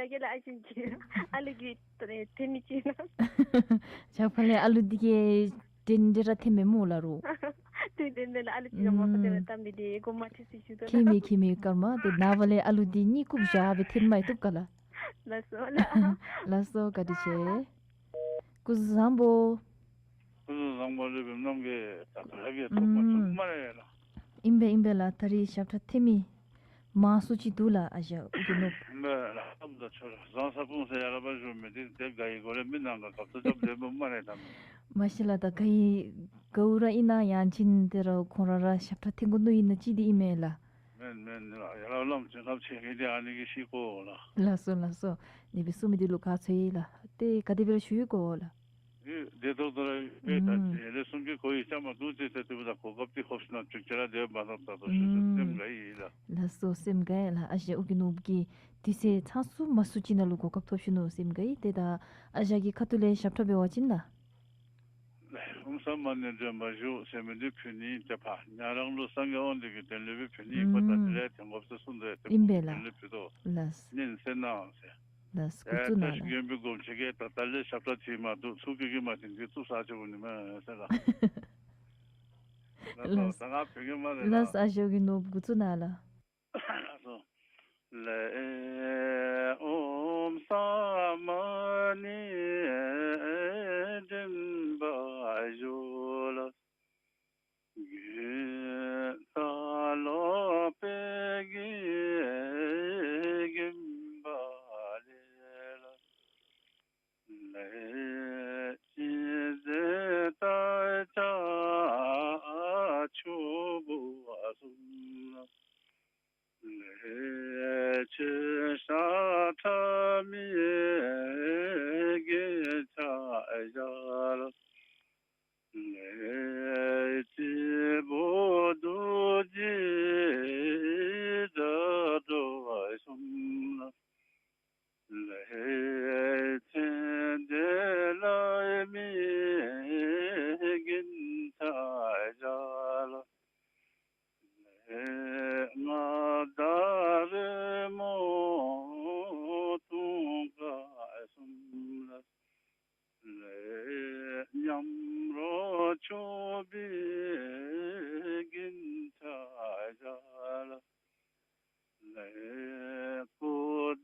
ད་གེ་ལ་ཨ་ཅིན་གྱི་ཨ་ལུ་གི་ཏེ་ཐེ་མི་ཅིག་ན། ཞག་ཕར་ལས་ཨ་ལུ་འདི་གི་དྲན་དྲན་ར་ཐེ་མི་སྨོ་ལ་རུང་། ཏེ་དྲན་དྲན་ལ་ཨ་ལུ་ཅིག་ག་མ་ཁོ་ཏེ་ཨུམ་ཏམ་མི་དེ་གོ་མ་ཐེ་སི་ཞུ་དོ་ལ། ཁྱད་མེད་ཁྱད་མེད། སྐར་མ་དེ་ནངས་པ་ལས་ཨ་ལུ་འདི་གཉིད་ཁུག་བཞག་སྦེ་ཐེ་མ་ཡི་བཏུབ་ག་ལ། ལགས་སོ་ལགས། ལགས་སོ། བཀའ་དྲིན་ཆེ། སྐུ་གཟུགས་བཟང་པོ། སྐུ་གཟུགས་བཟང་པོ་ལུས་པའི་རྣམ་རྒྱལ་ད་ལྟ་ར་གི་ཐུགས་མ་ཐུགས་མ་རེད་ལ། ཨིན་པས་ཨིན་པས་ལགས། ད་རིས་ཞབས་ཁྲ་ཐེ་མི་མང་སུ་ཅིག་འདུག་ལགས་ཨ་ཞང་ཨོ་རྒྱན་ནོར་བུ། ཨིན་པས་ལགས། ཨམ་ད་ཆོས་ར་བཟང་ས་སྤུངས་ས་ཡ་ར་པ་ཞུ་མི་དེ་དེ་དགའ་ཡི་གོ་རེ་མི་ནང་ག་གབ་ཏོ་ཅབ་དེ་མི་མ་རེད་ད་མི། མ་ཤེས་ལགས། ད་དགའ་ཡི་དགའ་བོ་ར་ཨིན་ན་ཡང་ཅིན་དེ་ར་ཁོང་ར་ར་ཞབས་ཁྲ་ཐེ་གོ་ནུ་ཨིན་ན་ཅིག་དེ་ཨིན་མས་ལགས། མེན་མེན་ལགས། ཡ་ལ་བླམ་ཅིག་ཁབ་ཆེ་གི་དེ་ཨ་ནི་གི་ཤི་གོ་ལགས། ལགས་སོ་ལགས་སོ། ནི་བི་སུ་མི་དེ་ལུ་ག་ཚོད་ཡི་ལགས། དེ་ག་དེ་སྦེ་ར་ཞུ་ཡི་གོ་ལགས། ཨེ་དེ་ཐོག་ཏུ་ར་ཡོད་པས། ད་ཨུམ་དེ་ལས་གསུང་གི་གོ་ཡི་ཅ་མ་ཏུ་ཅི་ཟེར་དུས་ད་གོ་སྐབས་དེ་ཧོབ་སི་ན་ཅིག་ཅ་ར་དེ་མ་ཐོབ་ད་དོ་ཞུ་ཞུ་སེམས་དགའ་ཡི་ལགས། ལགས་སོ། སེམས་དགའ་ཡི་ལགས། ཨ་ཞང་ཨོ་རྒྱན་ནོར་བུ་གིས་དུས་ཚོད་ཚང་སུ་མ་སུ་ཅིག་ནང་ལུ་གོ་སྐབས་ཐོབ་ཤི་ནུག་སེམས་དགའ་ཡི། དེ་ད་ཨ་ཞང་གི་ཁ་ཐུག་ལས་ཞབས་ཁྲ་འབད་བ་ཅིན་ལགས། ལྷུམས་ས་མ་ཎི་འདྲེན་པ་བཞུགས་ཟེར་མི་འདི་ཕུལ་ནི་ཏེ་ཕར་ཉན་རང་ལུ་སངས་རྒྱས་དབང་འདུས་ཀྱི་དོན་ལུ་སྦེ་ཕུལ་ནི་ཁོ་ད་དེ་ལས་དེ་འགོ་སུ་གསུངས་ཏེ་ཨིན་པས་ལགས། དོན་ལུ་ཕུལ་དོ། ལགས། ཉན་ཟེར་ན་ཟེར། ལགས། སྐུ་གཟུགས་ནང་ལགས། ཡོན་པི་སྒོམ་ཆེ་གེ་ད་ལྟ་ལས་ཞབས་ཁྲ་ཐེ་མ་འདུག་ཚུགས་ཀྱི་གི་མ་ཐེན་གི་ཚུགས་ས་ཆེ་བོ་ནི་མ་ཟེར་ལགས། ལགས། ད་ང་ཕུལ་གི་མ་རེད་ལགས། ལགས། ཨ་ཞང་གི་ནོར་བུ་སྐུ་གཟུགས་ནང་ལགས། ལགས་སོ། ལས་ཨོཾ་ས་མ་ཎི་འདྲེན་པ་བཞུགས་ལགས། དགེ་རྩ་ལོ་པཎ་གྱི་དགོན་པ་ལས་ལགས། ལས་ཅི་ཟད་དར་ཆ་ཆུ་བོ་གསུམ་ལགས། ལས་ཆེ་ཤ་ཁྲ་མི་གི་ཆ་བཞག་ལགས། ལས་སྐྱེས་བུ་རྡོ་རྗེ་སྒྲ་སྒྲོགས་གསུམ་ལགས། ལས་ཚེ་འདས་ལ་མི་གི་ཆ་བཞག་ལགས། ལས་མངའ་བདག་རོལ་མོ་དུང་དཀར་གསུམ་ལགས། ལས་མཉམ་རོགས་ཆོས་པའི་རྒྱན་ཆ་བཞག་ལགས། ལས་སྐུ་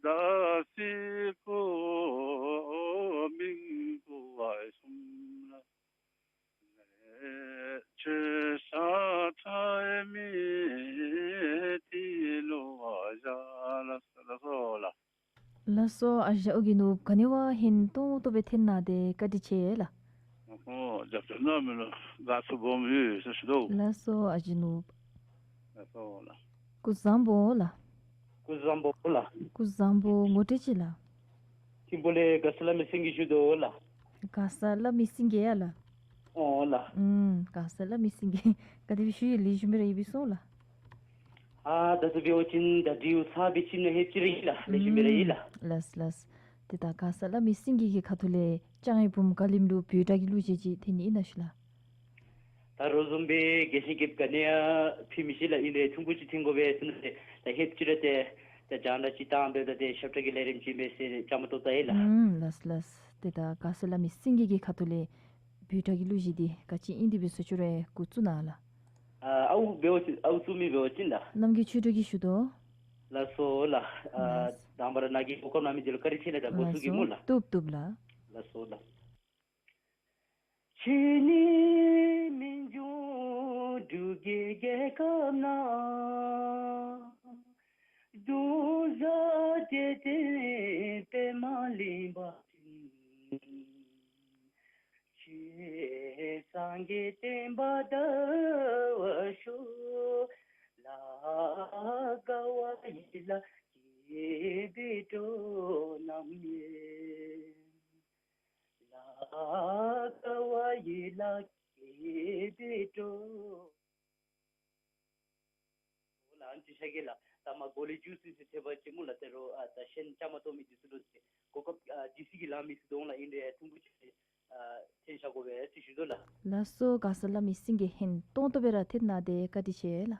དང་གཟི་སྐུ་མིང་སྐུ་བ་གསུམ་ལགས། ལས་ཆེ་ཤ་ཁྲ་མི་ཏི་ལོ་བཞག་ལགས། ལགས་སོ་ལགས། ལགས་སོ། ཨ་ཞང་ཨོ་རྒྱན་ནོར་བུ་ག་ནི་བ་ཧིང་ཏོང་ཏོ་སྦེ་ཐོན་གནང་སྟེ་བཀའ་དྲིན་ཆེ་ལགས། ཨོ་ཧོ་རྒྱབ་སྐྱོར་གནང་མི་ལུ་དགའ་ཚོར་སྦོམ་ཡོད་ཟེར་ཞུ་དོ། ལགས་སོ་ཨ་རྒྱན་ནོར་བུ། ལགས་སོ་ལགས། སྐུ་གཟུགས་བཟང་པོ་ལགས། སྐུ་གཟུགས་བཟང་པོ་ལགས། སྐུ་གཟུགས་བཟང་པོ། ངོ་སྤྲོད་ཅིག་ལགས། ཐིམ་ཕུ་ལས་ག་ས་བླ་མའི་སེང་གེ་ཞུ་དོ་ལགས། ག་ས་བླ་མའི་སེང་གེ་ཡ་ལགས། ཨོ་ལགས། ཨུམ་ག་ས་བླ་མའི་སེང་གེ་ག་དེ་སྦེ་ཞུ་ཡི། ལེགས་ཤོམ་སྦེ་ར་ཡོད་པས་སོང་ལགས། ཨ་ད་ཚུ་འབད་བ་ཅིན་ད་འདི་ཡུ་ཚ་བའི་ཅིག་ནང་ལྷོདཔ་ཅིག་ར་ཨིན་ལགས། ལེགས་ཤོམ་སྦེ་ར་ཨིན་ལགས། ལགས་ལགས། ཏེ་ད་ག་ས་བླ་མའི་སེང་གེ་གི་ཁ་ཐུག་ལས་ལྕང་གི་བུམོ་ཀ་ལིམ་ལུ་འབོད་སྒྲ་གི་གླུ་གཞས་ཅིག་འཐེན་ནི་ཨིན་ན་ཞུ་ལགས། ད་རོགས་བཟུམ་སྦེ་རྒྱས་ཤིང་རྒྱསཔ་ག་ནི་ཡང་ཕུལ་མི་ཤེས་ལགས། ཨིན་རུང་ཐུང་ཀུ་ཅིག་འཐེན་དགོ་པས་ཟེར་ན་ཏེ་ད་ལྷོདཔ་ཅིག་ར་ཏེ་ད་རྒྱང་བསྒྲགས་ཅིག་བཏང་སྦེ་ད་ཏེ་ཞབས་ཁྲ་གི་ལས་རིམ་ཅིག་ཨིན་པས་ཟེར་བཅའ་མར་གཏོགས་ད་ཡི་ལགས། ཨུམ་ལགས་ལགས། ཏེ་ད་ག་ས་བླ་མའི་སེང་གེ་གི་ཁ་ཐུག་ལས་འབོད་སྒྲ་གི་གླུ་གཞས་འདི་ག་ཅི་ཨིན་ཏེ་འབད་ཟེར་ཞུ་རུང་སྐུ་གཟུགས་ནང་ལགས། ཨ་ཨའུ་འབད་བ་ཅིན་ཨའུ་བཙུགས་མི་འབད་བ་ཅིན་ལགས། རྣམ་རྒྱལ་ཆོས་གྲགས་ཀྱིས་ཞུ་དོ། ལགས་སོ་ལགས། ཨ་ལགས། དང་པ་ར་ནཱ་གིས་གོ་སྐབས་གནང་མི་འདི་ལུ་བཀའ་དྲིན་ཆེ་ལགས། ད་འགོ་ལགས་བཙུགས་གེ་སྨོ་ལགས། བཙུགས་བཙུགས་ལགས། ལགས་སོ་ལགས། ཕྱི་ནས་མི་འབྱུང་འབྲུག་གི་རྒྱལ་ཁབ་ན། འབྲུག་གསུམ་རྒྱལ་བསྟན་པདྨ་གླིང་པ་ཡིན། ཆོས་སངས་རྒྱས་བསྟན་པ་དར་བར་ཤོག། ལ་དགའ་བ་ཡིད་ལ་སྐྱེས་པའི་སྤྲོ་སྣང་ཡིས། ལ་དགའ་བ་ཡིད་ལ་སྐྱེས་པའི་སྤྲོ། ལགས་ཨ་ནི་ཅིག་ཤར་གེ་ལགས། ད་མ་གོ་ལེ་ཇུ་སི་སི་ཐེབས་པ་ཅིག་སྨོ་ལགས། ཏེ་རོགས་ཨ་ད་ཤེས་ནི་བཅའ་མར་གཏོགས་མི་འདི་ཚུ་ལུ་ཏེ་གོ་སྐབས་ཨ་དུས་ཚོད་ཀྱིས་ལང་མི་ཚུགས་དོ་ལགས། ཨིན་རུང་ཐུང་ཀུ་ཅིག་ཨ་འཐེན་བཞག་དགོ་པས་ཟེར་ཞུ་དོ་ལགས། ལགས་སོ། ག་ས་བླ་མའི་སེང་གེ་ཧིང་ཏོང་ཏོ་སྦེ་ར་ཐོན་གནང་སྟེ་བཀའ་དྲིན་ཆེ་ལགས།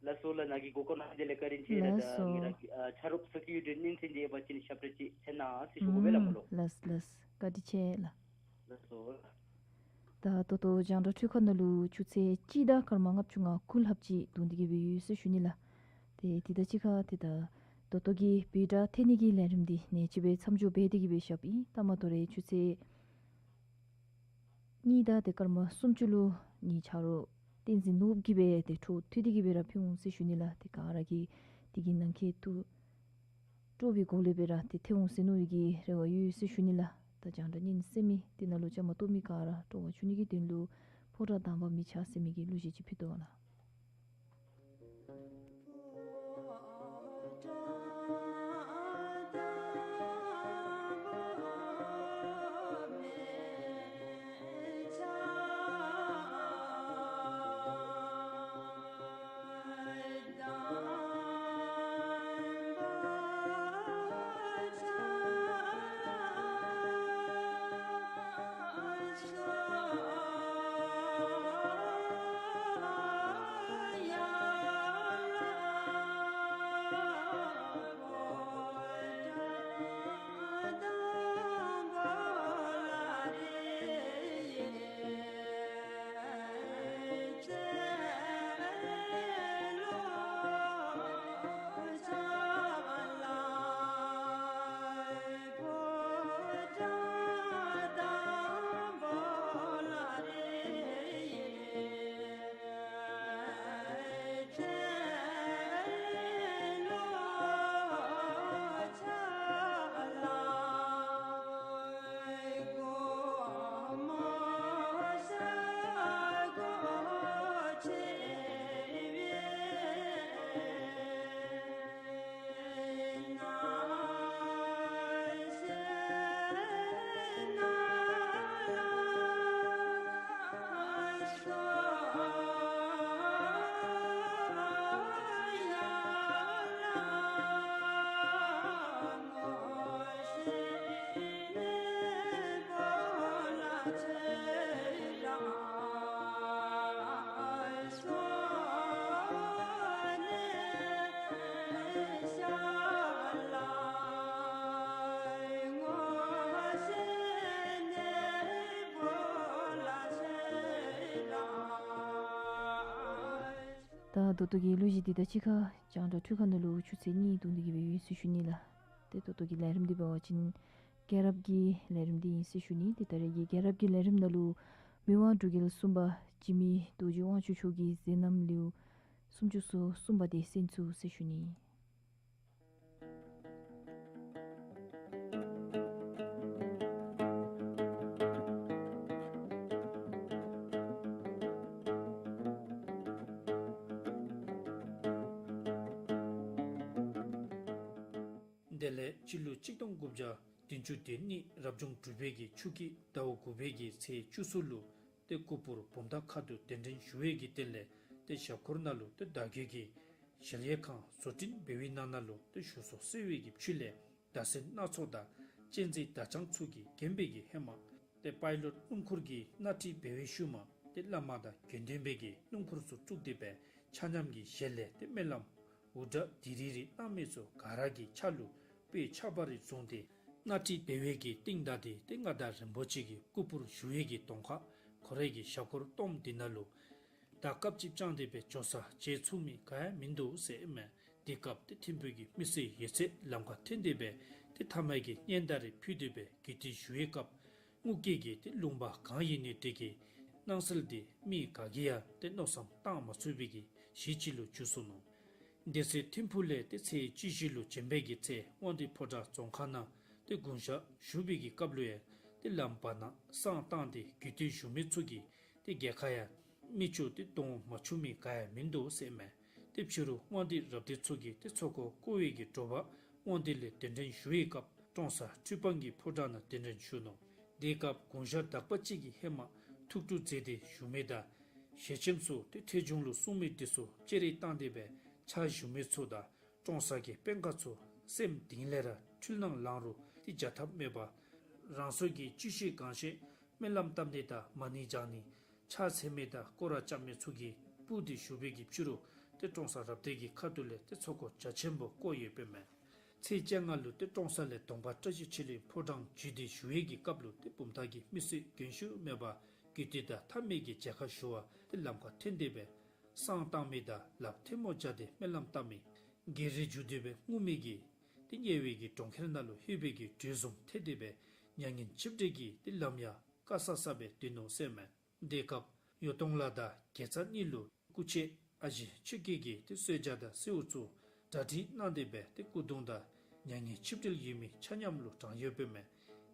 ལགས་སོ་ལགས། ནཱ་གིས་གོ་སྐབས་གནང་མི་དེ་ལས་བཀའ་དྲིན་ཆེ་ལགས། ལགས་ད་ངེ་ར་སོ། ཨ་ཆ་རོགས་ས་ཁུལ་དུ་གནས་ཚུལ་འདི་ཡོད་པ་ཅིན་ཞབས་ཁྲ་ཅིག་ཆེ་ན་ཟེར་ཞུ་དགོ་པས་ལགས་སྨོ་ལོ། ལགས་ལགས། བཀའ་དྲིན་ཆེ་ལགས། ལགས་སོ་ལགས། ད་ད་ལྟོ་རྒྱང་བསྒྲགས་འཕྲུལ་ཁང་ནང་ལུ་ཆུ་ཚོད་གཅིག་དང་སྐར་མ་ལྔ་བཅུ་ང་དགུ་ལྷགཔ་ཅིག་བརྡུང་སྟེ་གི་སྦེ་ཡོད་ཟེར་ཞུ་ནི་ལགས། ཏེ་དེ་དང་གཅིག་ཁར་ཏེ་ད་ད་ལྟོ་གི་བོད་སྒྲ་འཐེན་ནི་གི་ལས་རིམ་འདི་ནཱ་ཅིག་སྦེ་མཚམས་འཇོག་འབད་དེ་གི་སྦེ་བཞགཔ་ཨིན། ད་མ་དོ་རེ་ཆུ་ཚོད་གཉིས་དང་ཏེ་སྐར་མ་སུམ་ཅུ་ལུ་ངེའི་ཆ་རོགས་བསྟན་འཛིན་ནོར་བུ་གིས་སྦེ་ཏེ་འཕྲོ་མཐུད་དེ་གི་སྦེ་ར་ཕུལ་འོང་ཟེར་ཞུ་ནི་ལགས། ཏེ་ག་ར་གིས་དེ་གི་ནང་འཁོད་དུ་སྤྲོ་བའི་སྒོ་ལས་སྦེ་ར་ཏེ་ཐོན་འོང་ཟེར་མནོ་བའི་གི་རེ་བ་ཡོད་ཟེར་ཞུ་ནི་ལགས། ད་རྒྱང་བསྒྲགས་ཉན་གསན་མི་དེ་ནང་ལུ་བཅའ་མར་གཏོགས་མི་ག་ར་སྤྲོ་བ་བྱུང་ནི་གི་དོན་ལུ་ཕོ་བྲང་དང་པ་མི་ཆགས་ཟེར་མི་གི་གླུ་གཞས་ཅིག་ཕུལ་དོ་ལགས། ད་ད་ལྟོ་གི་གླུ་གཞས་འདི་དང་གཅིག་ཁར་རྒྱང་བསྒྲགས་འཕྲུལ་ཁང་ནང་ལུ་ཆུ་ཚོད་གཉིས་བརྡུངས་ཏེ་གི་སྦེ་ཡོད་ཟེར་ཞུ་ནི་ལགས། ཏེ་ད་ལྟོ་གི་ལས་རིམ་འདི་འབད་བ་ཅིན་རྒྱལ་རབས་ཀྱི་ལས་རིམ་འདི་ཨིན་ཟེར་ཞུ་ནི། ཏེ་ད་རེས་ཀྱི་རྒྱལ་རབས་ཀྱི་ལས་རིམ་ནང་ལུ་མི་དབང་འབྲུག་རྒྱལ་གསུམ་པ་འཇིགས་མེད་རྡོ་རྗེ་དབང་ཕྱུག་མཆོག་གི་མཛད་རྣམ་ལེའུ་སུམ་ཅུ་སོ་གསུམ་པ་འདི་གསན་ཚུགས་ཟེར་ཞུ་ནི། དེ་ལས་སྤྱི་ལོ་གཅིག་སྟོང་དགུ་བརྒྱ་བདུན་ཅུ་དོན་གཉིས་རབ་བྱུང་དྲུག་པའི་གི་ཆུ་ཁྱི་ཟླཝ་དགུ་པའི་གི་ཚེས་བཅུ་གསུམ་ལུ་ཏེ་སྐུ་ཕུར་བུམ་ཐང་ཁ་ཐུག་གདན་འདྲེན་ཞུ་བའི་གི་རྟེན་ལས་ཏེ་ཞབས་འཁོར་ནང་ལུ་ཏེ་བདག་རྒྱུད་ཀྱི་གཞལ་ཡས་ཁང་བཟོ་སྐྲུན་འབད་བའི་ནང་ན་ལུ་ཏེ་ཞུ་གསོག་གསོལ་བའི་གི་ཕྱི་ལས་བདག་སྲིན་སྣ་ཚོགས་དང་གཅན་གཟན་དག་ཅང་ཚུ་གིས་བརྒྱན་པའི་གི་ཧེ་མ་ཏེ་པའི་ལོཊ་སྣུམ་འཁོར་གྱི་སྣ་ཁྲིད་འབད་བའི་ཤུལ་མ་ཏེ་བླ་མ་དང་དགེ་འདུན་པའི་གི་སྣུམ་འཁོར་ཚུ་དཀྲུགས་ཏེ་སྦེ་ཆ་མཉམ་གྱི་ཞལ་ལས་ཏེ་སྨོན་ལམ་འུར་སྒྲ་དི་རི་རི་གནང་མི་ཚུ་ག་ར་གི་ཕྱག་ལུ་སྤོས་ཆབ་རིལ་བཟུང་སྟེ་སྣ་ཁྲིད་འབད་བའི་གི་རྟིང་བདའ་སྟེ་ཏེ་མངའ་བདག་རིན་པོ་ཆེ་གི་སྐུ་ཕུར་ཞུ་བའི་གི་གདོང་ཁར་ཁོ་རའི་གི་ཞབས་འཁོར་སྟོངམ་འདི་ནང་ལུ་ད་སྐབས་ཅིག་བཅངས་ཏེ་སྦེ་འགྱོ་ས་བྱེད་ཚུགས་མི་ག་ཡང་མིན་འདུག་ཟེར་ཨིན་མས། དེ་སྐབས་ཏེ་ཐིམ་ཕུག་གི་མི་སེར་ཡོད་ཚད་ལམ་ཁར་འཐོན་ཏེ་སྦེ་ཏེ་མཐའ་མའི་གི་སྙན་དར་རེ་ཕུལ་ཏེ་སྦེ་གུས་བཏུད་ཞུ་བའི་སྐབས་དངུལ་སྐྱེས་ཀྱི་ཏེ་ལུང་པ་གང་ཡིན་ནི་དེ་གི་སྣང་གསལ་འདི་མི་ག་གིས་ཡང་ཏེ་མནོ་བསམ་བཏང་མ་ཚུགས་པའི་གི་གཞི་ཅིག་ལུ་གྱུར་སོ་ནུག། དེ་ཚེ་ཐིམ་ཕུག་ལས་ཏེ་ཚེས་བཅུ་བཞི་ལུ་བྱོན་པའི་གི་ཚེ་དབང་འདུས་ཕོ་བྲང་རྫོང་ཁག་ནང་ཏེ་དགུང་ཞག་བཞུགས་པའི་གི་སྐབས་ལུ་ཡང་ཏེ་ལམ་བར་ན་བསང་བཏང་སྟེ་གུས་བཏུད་ཞུ་མི་ཚུ་གིས་ཏེ་རྒྱལ་ཁ་ཡང་མི་ཅོ་ཏེ་གཏོང་མ་ཚུགས་མི་ག་ཡང་མིན་འདུག་ཟེར་མས། ཏེ་ཕྱི་རུ་དབང་འདུས་རབ་སྡེ་ཚུ་གིས་ཏེ་ཚོགས་འཁོར་བསྐོར་བའི་གི་དྲོ་པ་དབང་འདུས་ལས་གདན་འདྲེན་ཞུ་བའི་སྐབས་ཀྲོང་གསར་ཁྲི་པང་གི་ཕོ་བྲང་ནང་གདན་འདྲེན་ཞུ་ནུག། དེ་སྐབས་དགུང་ཞག་དག་པ་ཅིག་གི་ཧེ་མ་ཐུགས་སྤྲོ་མཛད་དེ་བཞུགས་མི་དང་ཞལ་ཆེམས་ཚུ་ཏེ་ཐོས་བྱུང་ལུ་གསུངས་མི་འདི་ཚུ་བཅད་རེས་བཏང་སྟེ་སྦེ་ཕྱག་ཞུ་མི་ཚུ་དང་ཀྲོང་གསར་གྱི་དཔོན་ཁག་ཚུ་སེམས་གཏིང་ལས་ར་འཁྲུལ་སྣང་ལང་རུང་ཏེ་བྱ་ཐབས་མེད་པར་རང་སོའི་གི་བཅུད་ཤེས་གང་ཤེས་སྨོན་ལམ་བཏབ་ནི་དང་མ་ཎི་བགྱང་ནི་ཕྱག་འཚལ་མི་དང་སྐོར་ར་རྐྱབ་མི་ཚུ་གིས་སྤུར་ཏེ་བཞུགས་པའི་གི་ཕྱི་རུ་ ཏེ་ཀྲོང་གསར་རབ་སྡེ་གི་ཁ་ཐུག་ལས་ཏེ་ཚོགས་འཁོར་རྒྱ་ཆེན་པོ་བསྐོར་ཡོདཔ་མས། ཚེས་བཅོ་ལྔ་ལུ་ཏེ་ཀྲོང་གསར་ལས་གདོང་པ་བཀྲ་ཤིས་ཆོས་གླིང་ཕོ་བྲང་བརྒྱུད་དེ་བཞུགས་ཡོད་ཀྱི་སྐབས་ལུ་ཏེ་བུམ་ཐང་གི་མི་གསོད་རྒན་ཤོས་མེད་པར་རྒྱུད་སྟོད་དང་མཐའ་མའི་གི་མཇལ་ཁ་ཞུ་བར་ཏེ་ལམ་ཁར་ཐོན་ཏེ་སྦེ་བསང་བཏང་མི་དང་ལགཔ་ཐལ་མོ་སྦྱར་ཏེ་སྨོན་ལམ་བཏབ་མི་བགེགས་རིགས་རྒྱུད་སྡེ་སྦེ་ངུ་མི་གིས་ཏེ་དམྱལ་བའི་གི་གྲོང་ཁྱེར་ནང་ལུ་ལྷོད་པའི་གི་དུས་བཟུམ་ཐལ་ཏེ་སྦེ་མྱ་ངན་ཆིབས་དྲེལ་གྱི་ཏེ་ལམ་ཡང་དཀའ་ས་ས་སྦེ་སྡོད་ནུག་ཟེར་མས། དེ་སྐབས་གཡུ་སྟོང་ལ་དང་དགེ་རྩ་གཉིས་ལུ་སྐུ་མཆེད་ཨ་ཞེ་ཆོས་སྐྱིད་ཀྱིས་ཏེ་གསོལ་ཇ་དང་གསོལཝ་ཚུ་གྲ་སྒྲིག་གནང་སྟེ་སྦེ་ཏེ་སྐུ་གདུང་དང་མྱ་ངན་ཆིབས་དྲེལ་ཡོད་མི་ཆ་མཉམ་ལུ་དྲངས་ཡོདཔ་མས།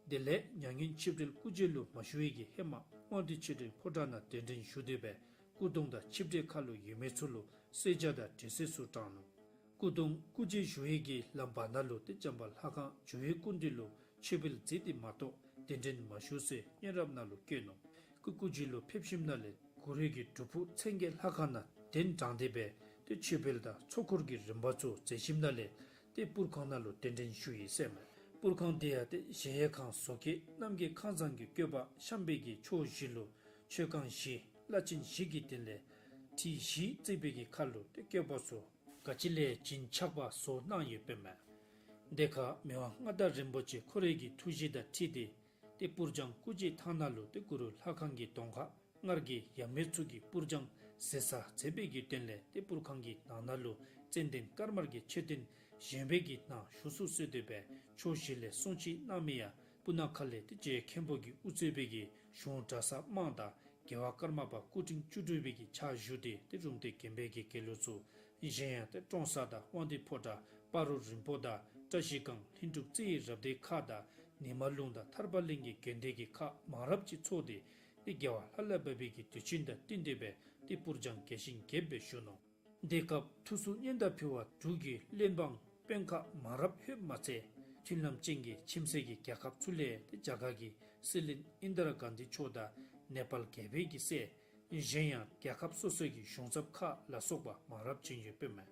དེ་ལས་མྱ་ངན་ཆིབས་དྲེལ་སྐུ་མཆེད་ལུ་མ་ཞུ་བའི་གི་ཧེ་མ་དབང་འདུས་ཆོས་གླིང་ཕོ་བྲང་ནང་གདན་འདྲེན་ཞུ་སྟེ་སྦེ་སྐུ་གདུང་དང་ཆིབས་དྲེལ་ཁ་ལུ་ཡོད་མི་ཚུ་ལུ་གསོལ་ཇ་དང་དྲི་ཟའི་ཟུར་དྲངས་ནུག། སྐུ་གདུང་སྐུ་མཆེད་ཞུ་བའི་གི་ལམ་བར་ན་ལུ་ཏེ་བྱམས་པ་ལྷ་ཁང་ཇོ་བོའི་སྐུ་མདུན་ལུ་མཆོད་འབུལ་མཛད་དེ་མ་གཏོགས་གདན་འདྲེན་མ་ཞུ་ཟེར་སྙན་རབ་ནང་ལུ་བཀོད་ནུག། སྐུ་སྐུ་མཆེད་ལུ་ཕེབས་ཞིནམ་ལས་གུ་རུའི་གི་སྒྲུབ་ཕུག་མཚན་བརྒྱད་ལྷ་ཁང་ནང་གདན་དྲངས་ཏེ་སྦེ་ཏེ་མཆོད་འབུལ་དང་ཚོགས་འཁོར་གྱི་རིམ་པ་ཚུ་མཛད་ཞིནམ་ལས་ཏེ་སྤུར་ཁང་ནང་ལུ་གདན་འདྲེན་ཞུ་ཡི་ཟེར་མས། སྤུར་ཁང་དེ་ཡང་ཏེ་གཞལ་ཡས་ཁང་བཟོ་བཀོད་རྣམ་རྒྱལ་ཁང་བཟང་གི་བཀོད་པ་བཤམས་པའི་གི་ཕྱོགས་བཞི་ལུ་མཆོད་ཁང་བཞི་བླ་ཆེན་བཞི་གི་སྟེང་ལས་ཁྲི་བཞི་བརྩིགས་པའི་གི་ཁར་ལུ་ཏེ་བཀོད་པ་ཚུ་ག་ཅི་ལས་བྱིན་ཆགས་པ་བཟོ་གནང་ཡོདཔ་མས། དེ་ཁར་མི་དབང་མངའ་བདག་རིན་པོ་ཆེ་ཁོ་རའི་གི་ཐུགས་བཞེད་དང་འཁྲིལ་ཏེ་ཏེ་སྤུར་སྦྱང་སྐུ་མཆེད་ཐང་ནང་ལུ་ཏེ་གུ་རུ་ལྷ་ཁང་གི་གདོང་ཁར་སྔར་གྱི་ཡབ་མེས་ཚུ་གིས་སྤུར་སྦྱང་ཟེ་ས་མཛད་པའི་གི་དོན་ལས་ཏེ་སྤུར་ཁང་གི་ནང་ན་ལུ་ཙན་དན་དཀར་དམར་གྱི་མཆོད་རྟེན་བཞེངས་པའི་གི་ནང་བཞུགས་སུ་གསོལ་ཏེ་སྦེ་ཕྱོགས་བཞི་ལས་གསུང་ཆོག་གནང་མི་ཡང་སྤུ་ན་ཁ་ལས་ཏེ་རྗེ་མཁན་པོ་གིས་དབུ་གཙོས་པའི་གི་གཞུང་གྲྭ་ཚང་དམངས་དང་རྒྱལ་བ་ཀརྨ་པ་སྐུ་ཕྲེང་བཅུ་དྲུག་པའི་གི་ཕྱག་ཞུ་སྟེ་ཏེ་རུམ་བཏེག་དགོན་པའི་གི་དགེ་ལུགས་ཚུ། གཞན་ཡང་ཏེ་ཀྲོང་གསར་དང་དབང་འདུས་ཕོ་བྲང་སྤ་རོ་རིམ་པོ་དང་བཀྲ་ཤིས་སྒང་ལྷུན་གྲུབ་རྩེ་ཡི་རབ་སྡེ་ཁག་དང་ནི་མ་ལུང་དང་ཐར་པ་གླིང་གི་དགོན་སྡེ་གི་ཁག་མང་རབས་ཅིག་ཚོགས་ཏེ་ཏེ་རྒྱལ་བ་ལྷ་ལས་བབས་པའི་གི་དུས་ཆེན་དང་བསྟུན་ཏེ་སྦེ་ཏེ་སྤུར་སྦྱང་རྒྱས་ཤིང་རྒྱསཔ་སྦེ་ཞུ་ནུག། དེ་སྐབས་ཐུགས་སུ་སྙན་དར་ཕུལ་བ་འབྲུག་གི་གླེན་འབངས་དཔོན་ཁག་མང་རབས་ལྷོདཔ་མ་ཚད་མཐུན་ལམ་ཅན་གྱི་ཁྱིམ་མཚེས་ཀྱི་རྒྱལ་ཁབ་ཚུ་ལས་ཏེ་རྒྱ་གར་གྱི་སྲིད་བློན་ཨིན་དྲ་གཱན་དྷི་མཆོག་དང་ནེ་པཱལ་རྒྱལ་པོའི་གི་སྲས། གཞན་ཡང་རྒྱལ་ཁབ་སོ་སོའི་གི་གཞུང་ཚབ་ཁག་ལ་སོགས་པ་མང་རབས་ཅིག་ཡོདཔ་མས།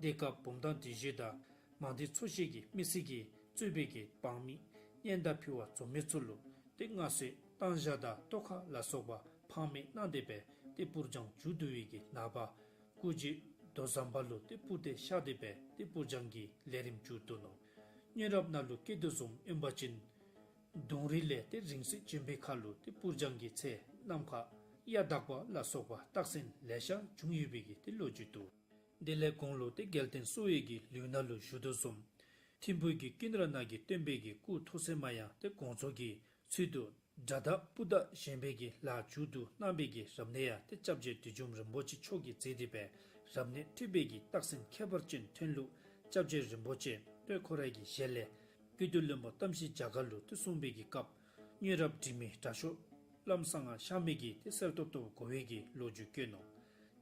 དེ་སྐབས་བུམ་ཐང་དེ་བཞི་དང་མང་སྡེ་ཚོ་བཞི་གི་མི་སེར་གྱིས་གཙོས་པའི་གི་འབངས་མི་སྙན་དར་ཕུལ་བར་འཛོམས་མི་ཚུ་ལུ་ཏེ་མངའ་གསོལ་གཏང་ཞག་དང་ཏོག་ཁ་ལ་སོགས་པ་ཕངས་མེད་གནང་སྟེ་སྦེ་ཏེ་སྤུར་སྦྱང་མཇུག་བསྡུ་བའི་གི་ནངས་པ་སྐུ་མཆེད་རྡོ་ཟམ་པ་ལུ་ཏེ་སྤུར་སྟེ་བཞག་སྟེ་སྦེ་ཏེ་སྤུར་སྦྱང་གི་ལས་རིམ་མཇུག་བསྡུ་ནུག། སྙན་རབ་ནང་ལུ་བཀོད་དོ་བཟུམ་ཨིན་པ་ཅིན་གདུང་རིང་ལས་ཏེ་རིང་བསྲེལ་བྱོན་པའི་ཁར་ལུ་ཏེ་སྤུར་སྦྱང་གི་ཚེ་གནམ་ཁར་གཡའ་དག་པ་ལ་སོགས་པ་རྟགས་མཚན་ལེ་ཤ་བྱུང་ཡོད་པའི་གི་ཏེ་ལོ་རྒྱུས་འདུག། དེ་ལས་གོང་ལུ་ཏེ་རྒྱལ་བསྟན་གསོ་བའི་གི་ལེའུ་ནང་ལུ་ཞུ་དོ་བཟུམ་ཐིམ་ཕུག་གི་ཀུན་ར་ནང་གི་སྟོན་པའི་གི་སྐུ་ཐོག་སེ་མ་ཡང་ཏེ་དགོངས་རྫོགས་ཀྱི་ཚུལ་དུ་དགྲ་དང་སྤུ་དག་བཞེངས་པའི་གི་ལཱ་མཇུག་བསྡུ་གནང་བའི་གི་རབ་གནས་ཡང་ཏེ་སྐྱབས་རྗེ་བདུད་འཇོམས་རིན་པོ་ཆེ་མཆོག་གིས་མཛད་དེ་སྦེ་རབ་གནས་འཁྲིལ་བའི་གི་རྟགས་མཚན་ཁྱད་པར་ཅན་ཐོན་ལུགས་སྐྱབས་རྗེ་རིན་པོ་ཆེ་སྟོད་ཁོ་རའི་གི་ཞལ་ལས་ཀུན་འདུས་བློན་པོ་གཏམ་ཞིག་རྒྱ་གར་ལུ་ཏེ་གསུངས་པའི་གི་སྐབས་སྙན་རབ་འབྲི་མི་དྲག་ཤོས་བླམ་གསང་སྔགས་ཤར་མི་གིས་ཏེ་གསེར་ཏོག་ཏོ་གོ་བའི་གི་ལོ་རྒྱུས་བཀོད་ནུག།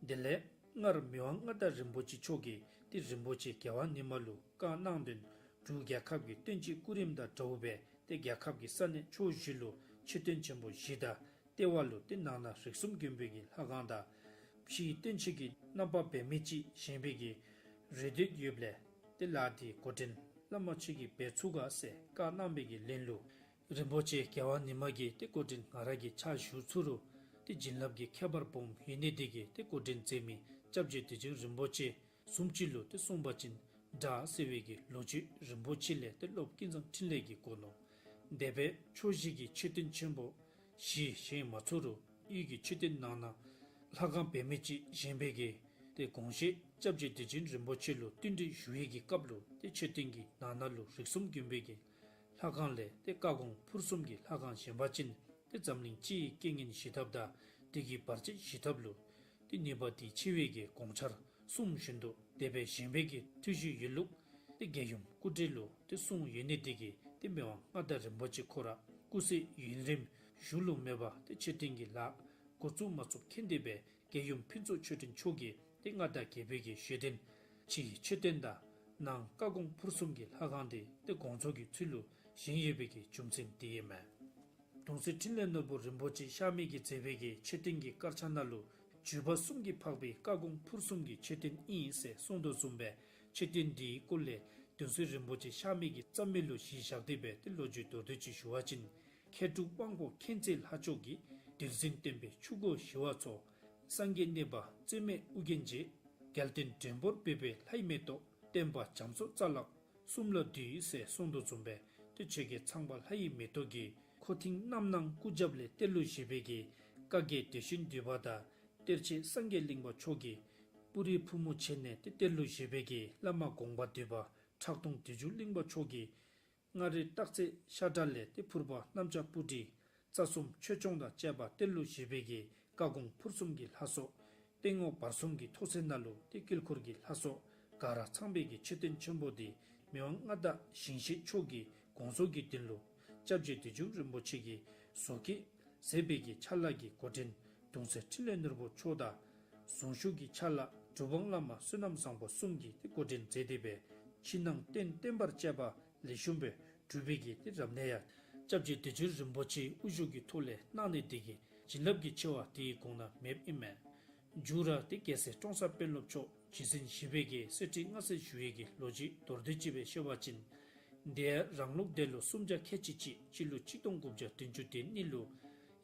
དེ་ལས་སྔར་མི་དབང་མངའ་བདག་རིན་པོ་ཆེ་མཆོག་གིས་ཏེ་རིན་པོ་ཆེ་རྒྱལ་བ་ཉི་མ་ལུ་བཀའ་གནང་དོན་འབྲུག་རྒྱལ་ཁབ་ཀྱི་སྟོན་དཔྱིད་སྐུ་རིམ་དང་འདྲཝ་སྦེ་ཏེ་རྒྱལ་ཁབ་ཀྱི་ས་གནས་ཕྱོགས་བཞི་ལུ་མཆོད་རྟེན་ཆེན་པོ་བཞི་དང་ལྟེ་བ་ལུ་ཏེ་ནང་ན་རིགས་གསུམ་མགོན་པོའི་གི་ལྷ་ཁང་དང་ཕྱིའི་སྟོན་ཆས་ཀྱི་རྣམ་པ་འབད་མེད་ཅིག་བཞེངས་པའི་གི་རེ་འདོད་ཡོདཔ་ལས་ཏེ་ལཱ་དེ་འགོ་འདྲེན་བླ་མ་མཆོག་གིས་འབད་ཚུགས་ག་ཟེར་བཀའ་གནང་བའི་གི་ལན་ལུ་རིན་པོ་ཆེ་རྒྱལ་བ་ཉི་མ་གིས་ཏེ་འགོ་འདྲེན་ང་ར་གིས་ཕྱག་ཞུ་ཚུགས་རུང་ཏེ་བྱིན་རླབས་ཀྱི་ཁྱད་པར་སྦོམ་ཡོད་ནི་དེ་གིས་ཏེ་འགོ་འདྲེན་མཛད་མི་སྐྱབས་རྗེ་བདུད་འཇོམས་རིན་པོ་ཆེ་བཟུམ་ཅིག་ལུ་ཏེ་གསུངས་པ་ཅིན་དྲག་ཟེར་བའི་གི་ལོ་རྒྱུས་རིན་པོ་ཆེ་ལས་ཏེ་སློབ་ཀུན་བཟང་འཕྲིན་ལས་ཀྱིས་གོ་ནུག། དེ་སྦེ་ཕྱོགས་བཞི་གི་མཆོད་རྟེན་ཆེན་པོ་བཞི་བཞེངས་མ་ཚུགས་རུང་དབུས་ཀྱི་མཆོད་རྟེན་ནང་ན་ལྷ་ཁང་འབད་མེད་ཅིག་བཞེངས་པའི་གི་ཏེ་དགོངས་བཞེད་སྐྱབས་རྗེ་བདུད་འཇོམས་རིན་པོ་ཆེ་ལུ་བསྟུན་གྲོས་ཞུ་བའི་གི་སྐབས་ལུ་ཏེ་མཆོད་རྟེན་གྱི་ནང་ན་ལུ་རིགས་གསུམ་མགོན་པོའི་གི་ལྷ་ཁང་ལས་ཏེ་བཀའ་དགོངས་ཕུར་གསུམ་གྱི་ལྷ་ཁང་བཞེངས་པ་ཅིན་ཏེ་འཛམ་གླིང་སྤྱིའི་རྐྱེན་ངན་ཞི་ཐབས་དང་དེ་གི་བར་ཆད་ཞི་ཐབས་ལུ་ཏེ་ནུས་པ་དེ་ཆེ་བའི་གི་དགོངས་འཆར་གསུངས་བཞིན་དུ་དེ་སྦེ་བཞེངས་པའི་གི་ཐུགས་བཞེད་ཡོད་ལུགས་ཏེ་རྒྱལ་ཡུམ་སྐུ་བགྲེས་ལུ་ཏེ་གསུངས་ཡོད་ནི་དེ་གིས་ཏེ་མི་དབང་མངའ་བདག་རིན་པོ་ཆེ་ཁོ་ར་སྐུ་ཚེ་ཡུན་རིང་བཞུགས་ལུགས་མེད་པར་ཏེ་མཆོད་རྟེན་གྱི་ལཱ་འགོ་བཙུགས་མ་ཚུགསཔ་མཁྱེན་ཏེ་སྦེ་རྒྱལ་ཡུམ་ཕུན་ཚོགས་ཆོས་སྒྲོན་མཆོག་གིས་ཏེ་མངའ་བདག་རྒྱལ་པོའི་གི་བཞེད་དོན་ཕྱིའི་མཆོད་རྟེན་དང་ནང་བཀའ་དགོངས་ཕུར་གསུམ་གྱི་ལྷ་ཁང་དེ་ཏེ་དགོངས་རྫོགས་ཀྱི་ཚུལ་ལུ་བཞེངས་ཡོད་པའི་གི་རྒྱུ་མཚན་དེ་ཨིན་མས། གདུང་སྲས་འཕྲིན་ལས་ནོར་བུ་རིན་པོ་ཆེ་ཤར་མི་གིས་མཛད་པའི་གི་མཆོད་རྟེན་གྱི་དཀར་ཆག་ནང་ལུ་བརྒྱུད་པ་གསུམ་གྱིས་འཕགས་པའི་བཀའ་དགོངས་ཕུར་གསུམ་གྱི་མཆོད་རྟེན་ཨིན་ཟེར་གསུངས་དོ་བཟུམ་སྦེ་མཆོད་རྟེན་འདིའི་སྐོར་ལས་གདུང་སྲས་རིན་པོ་ཆེ་ཤར་མི་གིས་རྩ་མེད་ལུ་གཞི་བཞག་སྟེ་སྦེ་ཏེ་ལོ་རྒྱུས་མདོར་བསྡུས་ཅིག་ཞུ་བ་ཅིན། མཁས་གྲུབ་དབང་པོ་མཁྱེན་བརྩེ་ལྷ་མཆོག་གིས། བདུད་འཛིན་སྟོན་པའི་ཆུ་འགོ་ཞི་བ་འཚོ། སངས་རྒྱས་གནས་པ་རྩོད་མེད་ཨོ་རྒྱན་རྗེ། རྒྱལ་བསྟན་འགྲན་བུར་སྦེ་སྦེ་ལྷའི་མེ་ཏོག། བསྟན་པ་རྒྱ་མཚོ་རྩ་ལག་གསུམ་ལ་འདུད་ཟེར་གསུངས་དོ་བཟུམ་སྦེ་ཏེ་ཆོས་རྒྱལ་ཚངས་པ་ལྷ་ཡི་མེ་ཏོག་གིས་ཁོ་ཐིང་རྣམ་སྣང་སྐུ་རྒྱབ་ལས་གཏེར་ལུ་བཞེས་པའི་གི་བཀའ་བརྒྱད་བདེ་ཆེན་འདུས་པ་དང་གཏེར་ཆེན་སངས་རྒྱས་གླིང་པ་མཆོག་གིས་པུ་རིའི་ཕུག་མོ་ཆེན་ནས་ཏེ་གཏེར་ལུ་བཞེས་པའི་གི་བླ་མ་དགོངས་པ་འདུས་པ་ཁྲག་འཐུང་བདུད་འཇོམས་གླིང་པ་མཆོག་གིས་མངའ་རིས་སྟག་རྩེ་ཤ་ཁྲག་ལས་ཏེ་ཕུར་པ་གནམ་ལྕགས་སྤུ་གྲི་རྩ་གསུམ་ཆོས་སྐྱོང་དང་བཅས་པ་གཏེར་ལུ་བཞེས་པའི་གི་བཀའ་དགོངས་ཕུར་གསུམ་གྱི་ལྷ་ཚོགས། སྟེང་འོག་བར་གསུམ་གྱི་ཐོག་ཚད་ནང་ལུ་ཏེ་དཀྱིལ་འཁོར་གྱི་ལྷ་ཚོགས་ག་ར་ཚང་བའི་གི་མཆོད་རྟེན་ཆེན་པོ་འདི་མི་དབང་མངའ་བདག་ཞིང་གཤེགས་མཆོག་གི་དགོངས་རྫོགས་ཀྱི་དོན་ལུ་སྐྱབས་རྗེ་བདུད་འཇོམས་རིན་པོ་ཆེ་གིས་བཟོ་བཀོད་མཛད་པའི་གི་ཕྱག་ལཱ་གི་འགོ་འདྲེན་གདུང་སྲས་འཕྲིན་ལས་ནོར་བུ་མཆོག་དང་། གཟུངས་གཞུག་གི་ཕྱག་ལཱ་གྲུབ་དབང་བླ་མ་བསོད་ནམས་བཟང་པོ་གསུམ་གྱིས་ཏེ་འགོ་འདྲེན་མཛད་དེ་སྦེ་ཕྱི་ནང་རྟེན་བརྟེན་པར་བཅས་པ་ལེགས་ཤོམ་སྦེ་གྲུབ་པའི་གི་ཏེ་རབ་གནས་ཡང་སྐྱབས་རྗེ་བདུད་འཇོམས་རིན་པོ་ཆེའི་དབུ་བཞུགས་ཀྱི་ཐོག་ལས་གནང་ནི་དེ་གིས་བྱིན་རླབས་ཀྱི་ཆེ་བ་དེའི་གོང་ན་མེདཔ་ཨིན་མས། མཇུག་ར་ཏེ་རྒྱལ་སྲས་ཀྲོང་གསར་དཔོན་སློབ་མཆོག་རྗེ་བཙུན་བཞི་པའི་གི་གསེར་ཁྲི་མངའ་གསོལ་ཞུ་བའི་གི་ལོ་རྒྱུས་མདོར་བསྡུས་ཅིག་སྦེ་བཤད་པ་ཅིན། དེ་ཡང་རང་ལུགས་འདས་ལོ་སུམ་བརྒྱ་ཁལ་གཅིག་གཅིག་སྤྱི་ལོ་གཅིག་སྟོང་དགུ་བརྒྱ་བདུན་ཅུ་དོན་གཉིས་ལུ་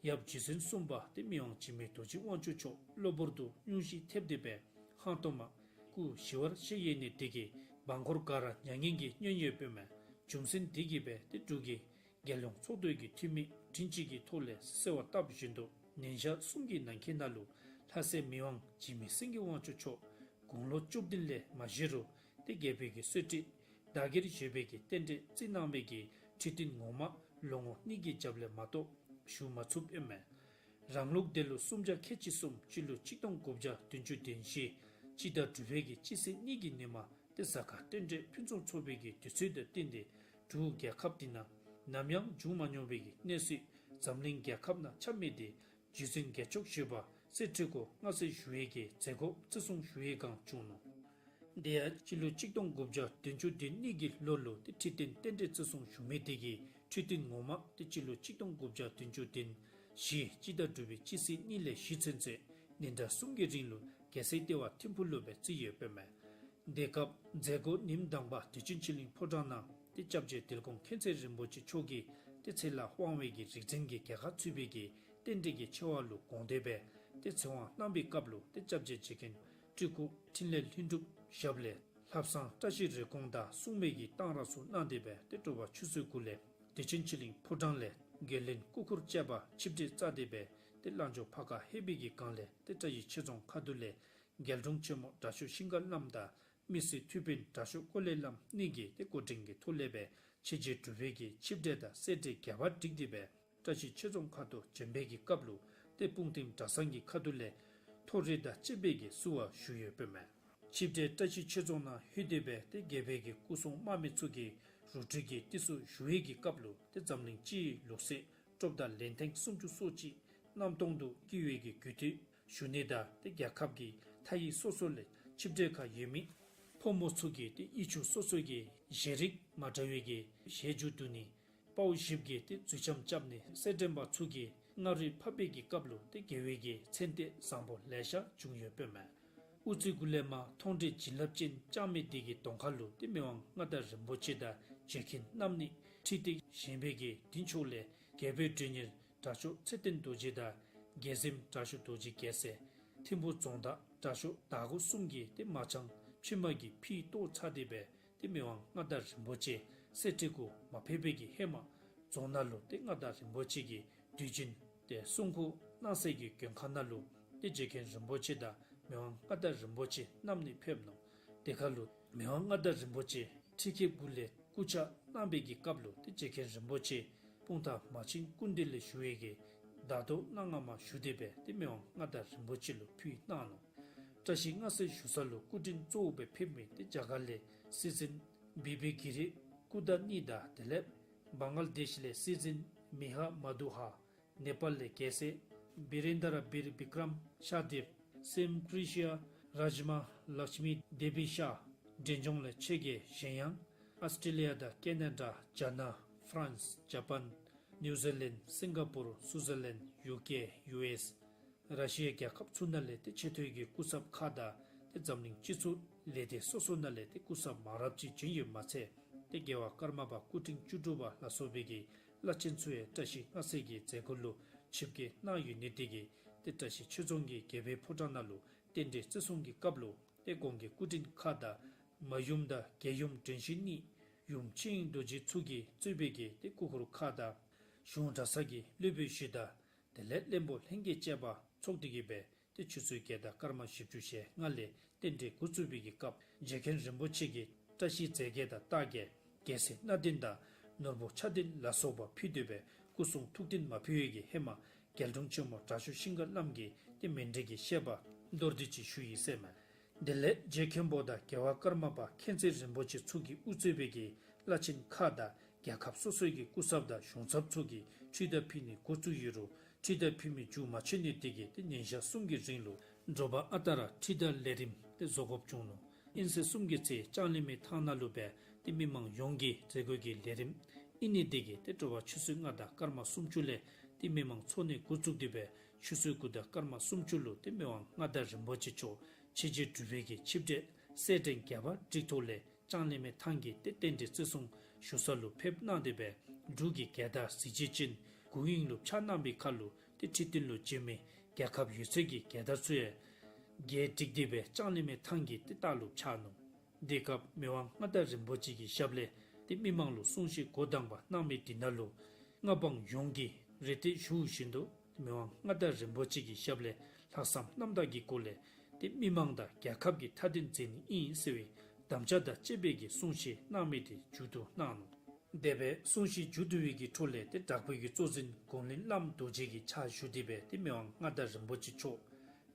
ཡབ་རྗེ་བཙུན་གསུམ་པ་ཏེ་མི་དབང་འཇིགས་མེད་རྡོ་རྗེ་དབང་ཕྱུག་མཆོག་གློ་བུར་དུ་སྙུང་གཞི་ཐེབས་ཏེ་སྦེ་ཧང་སྟོང་མ་སྐུ་ཞི་བར་གཤེགས་ཡོད་ནི་དེ་གིས་འབངས་འཁོར་ག་ར་མྱ་ངན་གྱིས་མྱོས་ཡོདཔ་ཨིན་མས། རྒྱུ་མཚན་དེ་གིས་སྦེ་ཏེ་འབྲུག་གི་རྒྱལ་ཡོངས་ཚོགས་འདུ་གི་འཐུས་མི་མགྲིན་གཅིག་གི་ཐོག་ལས་གསོལ་བ་བཏབ་བཞིན་དུ་ཉིན་ཞག་གསུམ་གྱི་ནང་འཁོད་ནང་ལུ་ལྷ་སྲས་མི་དབང་འཇིགས་མེད་སེང་གེ་དབང་ཕྱུག་མཆོག་དགུང་ལོ་བཅུ་བདུན་ལས་མ་བཞེས་རུང་ཏེ་རྒྱལ་པོའི་གི་གསོལ་ཁྲི་བདག་གིར་བཞེས་པའི་གི་རྟེན་འབྲེལ་བརྩི་གནང་བའི་གི་ཁྲི་སྟེང་ངོ་མ་ལོ་ངོ་གཉིས་ཀྱི་རྒྱབ་ལས་མ་གཏོགས་བཞུགས་མ་ཚུགསཔ་ཨིན་མས། རང་ལུགས་འདས་ལོ་སུམ་བརྒྱ་ཁལ་གཅིག་གསུམ་སྤྱི་ལོ་གཅིག་སྟོང་དགུ་བརྒྱ་བདུན་ཅུ་དོན་བཞི་སྤྱི་ཟླ་དྲུག་པའི་གི་སྤྱི་ཚེས་གཉིས་ཀྱི་ཉིན་མ་ཏེ་གཟའ་སྐར་རྟེན་འབྲེལ་ཕུན་སུམ་ཚོགས་པའི་གི་དུས་ཚོད་དང་བསྟུན་ཏེ་འབྲུག་རྒྱལ་ཁབ་འདི་ནང་ནམ་ཡང་བྱུང་མ་མྱོང་བའི་གི་གནས་ཚུལ་འཛམ་གླིང་རྒྱལ་ཁབ་ནང་ཁྱབ་མི་དེ་རྗེ་བཙུན་རྒྱལ་མཆོག་བཞི་པ་གསེར་ཁྲི་སྐུ་མངའ་གསོལ་ཞུ་བའི་གི་མཛད་སྒོ་བརྩི་སྲུང་ཞུ་བའི་སྒང་བྱུང་ནུག། དེ་ཡང་སྤྱི་ལོ་གཅིག་སྟོང་དགུ་བརྒྱ་བདུན་ཅུ་དོན་གཉིས་ཀྱི་ལོ་ལུ་ཏེ་ཁྲི་སྟེང་རྟེན་འབྲེལ་བརྩི་སྲུང་ཞུ་མི་དེ་གིས་ཁྲི་སྟེང་ངོ་མ་ཏེ་སྤྱི་ལོ་གཅིག་སྟོང་དགུ་བརྒྱ་བདུན་ཅུ་དོན་བཞི་སྤྱི་ཟླ་དྲུག་པའི་སྤྱི་ཚེས་གཉིས་ལས་བཞི་ཚུན་ཚོད་ཉིན་གྲངས་གསུམ་གྱི་རིང་ལུ་རྒྱལ་སྲས་ལྟེ་བ་ཐིམ་ཕུག་ལུ་སྦེ་བརྩི་ཡོདཔ་ཨིན་མས། དེ་སྐབས་མཛད་སྒོ་ཉིནམ་དང་པ་དུས་ཆེན་ཆོས་གླིང་ཕོ་བྲང་ནང་ཏེ་སྐྱབས་རྗེ་དིལ་མགོ་མཁྱེན་བརྩེ་རིན་པོ་ཆེ་མཆོག་གིས་ཏེ་ཚེ་ལྷ་དབང་བའི་གི་རིག་འཛིན་གྱི་རྒྱལ་ཁ་ཚུད་པའི་གི་རྟེན་འབྲེལ་གྱི་ཆེ་བ་ལུ་དགོངས་ཏེ་སྦེ་ཏེ་ཚེ་དབང་གནང་བའི་སྐབས་ལུ་ཏེ་སྐྱབས་རྗེ་རྗེ་མཁན་སྤྲུལ་སྐུ་འཕྲིན་ལས་ལྷུན་གྲུབ་ཞབས་ལས་ལྷ་བསང་བཀྲ་ཤིས་རེ་སྐོང་དང་སྲུང་མའི་གི་གཏང་རག་ཚུ་གནང་སྟེ་སྦེ་ཏེ་དྲོ་པ་ཆུ་ཚོད་དགུ་ལས་དུས་ཆེན་ཆོས་གླིང་ཕོ་བྲང་ལས་རྒྱལ་བློན་སྐུ་འཁོར་བཅས་པ་ཆིབས་གྲལ་བཅར་ཏེ་སྦེ་ཏེ་ལྷག་འཕྲོ་ཕར་ཁ་ལྷོད་པའི་གི་སྒང་ལས་ཏེ་བཀྲ་ཤིས་ཆོས་རྫོང་ཁ་ཐུག་ལས་རྒྱལ་དྲུང་ཆེན་མོ་དྲག་ཤོས་ཤིང་དཀར་བླམ་དང་མི་སེར་ཐུབ་དཔོན་དྲག་ཤོས་ཀོ་ལེ་བླམ་གཉིས་ཀྱིས་ཏེ་འགོ་འདྲེན་གྱི་ཐོག་ལས་སྦེ་ཆོས་རྗེ་གྲུབ་པའི་གི་ཆིབས་གྲལ་དང་སེར་གྲལ་རྒྱས་པར་བསྒྲིགས་ཏེ་སྦེ་བཀྲ་ཤིས་ཆོས་རྫོང་ཁ་ཐུག་བྱོན་པའི་གི་སྐབས་ལུ་ཏེ་སྤུངས་ཐིམ་གྲྭ་ཚང་གི་ཁ་ཐུག་ལས་ཐོ་རེ་དང་བཅས་པའི་གི་བསུ་བ་ཞུ་ཡོདཔ་ཨིན་མས། ཆིབས་གྲལ་བཀྲ་ཤིས་ཆོས་རྫོང་ནང་ལྷོད་དེ་སྦེ་ཏེ་རྒྱལ་པོའི་གི་སྐུ་སྲུང་དམག་མི་ཚུ་གིས་རུ་ཁྲིད་ཀྱི་ཏི་སུ་ཞུ་བའི་གི་སྐབས་ལུ་ཏེ་འཛམ་གླིང་སྤྱི་ཡི་ལུགས་སྲོལ་སྤྲོ་བདག་ལན་ཐེངས་སུམ་ཅུ་སོ་གཅིག་གནམ་སྟོང་དུ་བསྐྱིལ་བའི་གི་རྒྱུད་སྟོད་ཞུ་ནི་དང་ཏེ་རྒྱལ་ཁབ་ཀྱི་མཐའ་དབུས་སོ་སོ་ལས་ཆིབས་གྲལ་ཁར་ཡོད་མི་ཕོ་མོ་ཚུ་གིས་ཏེ་གཡས་ཕྱོགས་སོ་སོའི་གི་ཞལ་རིས་མ་འདྲ་བའི་གི་ཞལ་རྒྱུ་བསྡུ་ནི། དཔའ་བོ་བཞིཔོ་གིས་ཏེ་མཛུབ་འཆམ་རྐྱབ་ནི་གསེར་ཕྲེང་བ་ཚུ་གིས་སྔ་རོལ་ཕབ་པའི་གི་སྐབས་ལུ་ཏེ་རྒྱལ་པོའི་གི་མཚན་ལྟས་བཟང་པོ་ལེ་ཤ་བྱུང་ཡོདཔ་ཨིན་མས། དབུ་རྩེ་གུ་ལས་མར་མཐོང་གྲོལ་བྱིན་རླབས་ཅན་བཅངས་མི་དེ་གི་གདོང་ཁ་ལུ་ཏེ་མི་དབང་མངའ་བདག་རིན་པོ་ཆེ་དང་རྗེ་མཁན་རྣམ་གཉིས་ཁྲི་སྟེང་བཞེངས་པའི་གི་མདུན་ཕྱོགས་ལས་རྒྱལ་པོའི་མགྲིན་གཉེར་དྲག་ཤོས་ཚེ་བརྟན་རྡོ་རྗེ་དང་རྒྱལ་གཟིམ་དྲག་ཤོས་རྡོ་རྗེ་རྒྱལ་མཚན་ཐིམ་ཕུག་རྫོང་བདག་དྲག་ཤོས་དར་གོ་གསུམ་གྱིས་ཏེ་མ་ཆང་ཕྱེ་མར་གྱི་ཕུད་གཏོར་ཚར་ཏེ་སྦེ་ཏེ་མི་དབང་མངའ་བདག་རིན་པོ་ཆེ་གསེར་ཁྲི་སྐུ་མ་ཕེབས་པའི་གི་ཧེ་མ་རྫོང་ནང་ལུ་ཏེ་མངའ་བདག་རིན་པོ་ཆེ་གི་དུས་རྒྱུན་ཏེ་སྲུང་འཁོར་སྣང་གསལ་གྱི་མགོན་ཁང་ནང་ལུ་ཏེ་རྗེ་མཁན་རིན་པོ་ཆེ་དང་མི་དབང་མངའ་བདག་རིན་པོ་ཆེ་རྣམ་གཉིས་ཕེབས་ནུག། དེ་ཁར་ལུ་མི་དབང་མངའ་བདག་རིན་པོ་ཆེ་ཁྲི་ཁེབས་གུ་ལས་སྐུ་ཕྱག་གནང་བའི་གི་སྐབས་ལུ་ཏེ་རྗེ་མཁན་རིན་པོ་ཆེ་སྤུངས་ཐང་མ་ཆེན་སྐུ་མདུན་ལས་ཞུ་བའི་གི་ཟླ་གཏོར་སྣ་ལྔ་མ་ཞུ་སྟེ་སྦེ་ཏེ་མི་དབང་མངའ་བདག་རིན་པོ་ཆེ་ལུ་ཕུལ་གནང་ནུག། བཀྲ་ཤིས་མངའ་གསོལ་ཞུ་ས་ལུ་སྐུ་མགྲོན་གཙོ་བོ་སྦེ་ཕེབས་མི་ཏེ་རྒྱ་གར་ལས་སྲིད་འཛིན་བི་བི་གི་རི་སྐུ་ཟླ་གཉིས་དང་དེ་ལས་བང་ག་ལ་དེཤ་ལས་སྲིད་འཛིན་མི་ཧ་མ་དུ་ཧ། ནེ་པཱལ་ལས་རྒྱལ་སྲས་བི་རེན་དྲ་བིར་བི་ཀྲམ་ཤ་དིབ། སེམ་ཀྲི་ཤི་ཡ་རཱཇ་མ་ལཀྵ་མི་དེ་བི་ཤ། འབྲས་ལྗོངས་ལས་ཆོས་རྒྱལ་གཞན་ཡང་ཨོསི་ཊྲེ་ལི་ཡ་དང་ཀེ་ན་ཌ། རྒྱ་ནག། ཧྥ་རན་སི། ཇ་པཱན། ནིའུ་ཛི་ལེནཌ། སིང་ག་པུར། སུའུ་ཛར་ལེནཌ། ཡུ་ཀེ། ཡུ་ཨེསི། ར་ཤི་ཡ་རྒྱལ་ཁབ་ཚུ་ནང་ལས་ཏེ་ཆེ་མཐོའི་གི་སྐུ་ཚབ་ཁག་དང་ཏེ་འཛམ་གླིང་སྤྱི་ཚོགས་ལས་སྡེ་སོ་སོ་ནང་ལས་ཏེ་སྐུ་ཚབ་མང་རབས་ཅིག་བྱོན་ཡོདཔ་མ་ཚད་ཏེ་རྒྱལ་བ་ཀརྨ་པ་སྐུ་ཕྲེང་བཅུ་དྲུག་པ་ལ་སོགས་པའི་གི་བླ་ཆེན་ཚུ་ཡང་བཀྲ་ཤིས་མངའ་གསོལ་གྱི་མཛད་སྒོ་ལུ་ཆིབས་བསྐྱོད་གནང་ཡོད་ནི་དེ་གིས་ཏེ་བཀྲ་ཤིས་ཆོས་རྫོང་གི་རྒྱལ་པོའི་ཕོ་བྲང་ནང་ལུ་རྟེན་འབྲེལ་བརྩི་སྲུང་གི་སྐབས་ལུ་ ཏེ་གོང་གི་སྐུ་དྲིན་ཁག་དང་མ་ཡུམ་དང་རྒྱལ་ཡུམ་དྲིན་ཅན་གཉིས། ཡུམ་ཆོས་དབྱིངས་རྡོ་རྗེ་ཚུ་གིས་གཙོས་པའི་གི་ཏེ་སྐུ་འཁོར་ཁག་དང་གཞུང་གྲྭ་ཚང་གི་སློབ་དཔོན་བཞི་དང་དེ་ལས་བློན་པོ་ལྷན་རྒྱས་བཅས་པ་ཚོགས་ཏེ་གི་སྦེ་ཏེ་ཆུ་ཚོད་བརྒྱད་དང་སྐར་མ་བཞི་བཅུ་ཞེ་ལྔ་ལས་རྟེན་འབྲེལ་འགོ་བཙུགས་པའི་གི་སྐབས་རྗེ་མཁན་རིན་པོ་ཆེ་གིས་བཀྲ་ཤིས་རྫས་བརྒྱད་དང་རྟགས་བརྒྱད་རྒྱལ་སྲིད་སྣ་བདུན་དང་ནོར་བུ་ཆ་བདུན་ལ་སོགས་པ་ཕུལ་ཏེ་སྦེ་སྐུ་གསུང་ཐུགས་རྟེན་མ་ཕུལ་བའི་གི་ཧེ་མ་རྒྱལ་དྲུང་ཆེན་མོ་དྲག་ཤོས་ཤིང་མཁར་བླམ་གྱིས་ཏེ་མཎྜལ་གྱི་བཤད་པ་མདོར་བསྡུས་ཅིག་ཞུ་ཡི་ཟེར་མས། དེ་ལས་རྗེ་མཁན་པོ་དང་རྒྱལ་བ་ཀརྨ་པ་མཁྱེན་བརྩེ་རིན་པོ་ཆེ་ཚུ་གིས་དབུ་གཙོས་པའི་གི་བླ་ཆེན་ཁག་དང་རྒྱལ་ཁབ་སོ་སོའི་གི་སྐུ་ཚབ་དང་གཞུང་ཚབ་ཚུ་གིས་ཁྲི་དང་ཕུལ་ནི་འགོ་བཙུགས་ཡོད་རུང་ཁྲི་དང་ཕུལ་མི་མཇུག་མ་ཆོད་ནི་དེ་གིས་ཏེ་ཉིན་ཞག་གསུམ་གྱི་རིང་ལུ་དྲོ་པ་ཨ་རྟག་ར་ཁྲི་དང་ལས་རིམ་ཏེ་བཟོ་དགོཔ་བྱུང་ནུག། དབྱིན་ཚེས་གསུམ་གྱི་ཚེ་ལྕང་གླིང་མའི་ཐང་ནང་ལུ་སྦེ་ཏེ་མི་མང་ཡོངས་ཀྱིས་མཛད་སྒོ་གི་ལས་རིམ་ཨིན་ནི་དེ་གིས་ཏེ་དྲོ་པ་ཆུ་ཚོད་ལྔ་དང་སྐར་མ་སུམ་ཅུ་ལས་ཏེ་མི་མང་ཚོགས་ནི་འགོ་བཙུགས་ཏེ་སྦེ་ཆུ་ཚོད་དགུ་དང་སྐར་མ་སུམ་ཅུ་ལུ་ཏེ་མི་དབང་མངའ་བདག་རིན་པོ་ཆེ་མཆོག་ཆོས་རྗེ་འབྲུག་པའི་གི་ཆིབས་གྲལ་སེར་ཕྲེང་རྒྱས་པ་བསྒྲིགས་ཐོག་ལས་ལྕང་གླིང་མའི་ཐང་གི་ཏེ་རྟེན་འབྲེལ་བརྩི་སྲུང་ཞུ་ས་ལུ་ཕེབས་གནང་སྟེ་སྦེ་འབྲུག་གི་རྒྱལ་དར་གཟི་བརྗིད་ཅན་དགུང་དབྱིངས་ལུ་འཕྱར་གནང་བའི་ཁར་ལུ་ཏེ་ཁྲི་སྟེང་ལུ་བྱོན་མི་རྒྱལ་ཁབ་ཡོད་ཚད་ཀྱི་རྒྱལ་དར་ཚུ་ཡང་རྒྱས་བསྒྲིགས་ཏེ་སྦེ་ལྕང་གླིང་མའི་ཐང་གི་ཏེ་ལྟག་ལུ་འཕྱར་ནུག། དེ་སྐབས་མི་དབང་མངའ་བདག་རིན་པོ་ཆེ་གི་ཞབས་ལས་ཏེ་མི་མང་ལུ་གསུང་བཤད་འགོ་དང་པ་གནང་མི་དེ་ནང་ལུ་མངའ་འབངས་ཡོངས་ཀྱིས་རེ་འདོད་ཞུ་བཞིན་དུ་མི་དབང་མངའ་བདག་རིན་པོ་ཆེ་གི་ཞབས་ལས་ལྷག་བསམ་རྣམ་དག་གི་སྒོ་ལས་ཏེ་མི་མང་དང་རྒྱལ་ཁབ་ཀྱི་མཐའ་དོན་མཛད་ནི་ཨིན་ཟེར་བའི་དམ་བཅའ་དང་བཅས་པའི་གི་གསུང་བཤད་གནང་མི་དེ་མཇུག་བསྡུ་གནང་ནུག། དེ་སྦེ་གསུང་བཤད་མཇུག་བསྡུ་བའི་གི་འཕྲོ་ལས་ཏེ་དྲག་པོའི་གི་གཙོ་འཛིན་ཀུན་མཁྱེན་བླམ་རྡོ་རྗེ་གི་ཕྱག་ཞུ་སྟེ་སྦེ་ཏེ་མི་དབང་མངའ་བདག་རིན་པོ་ཆེ་མཆོག་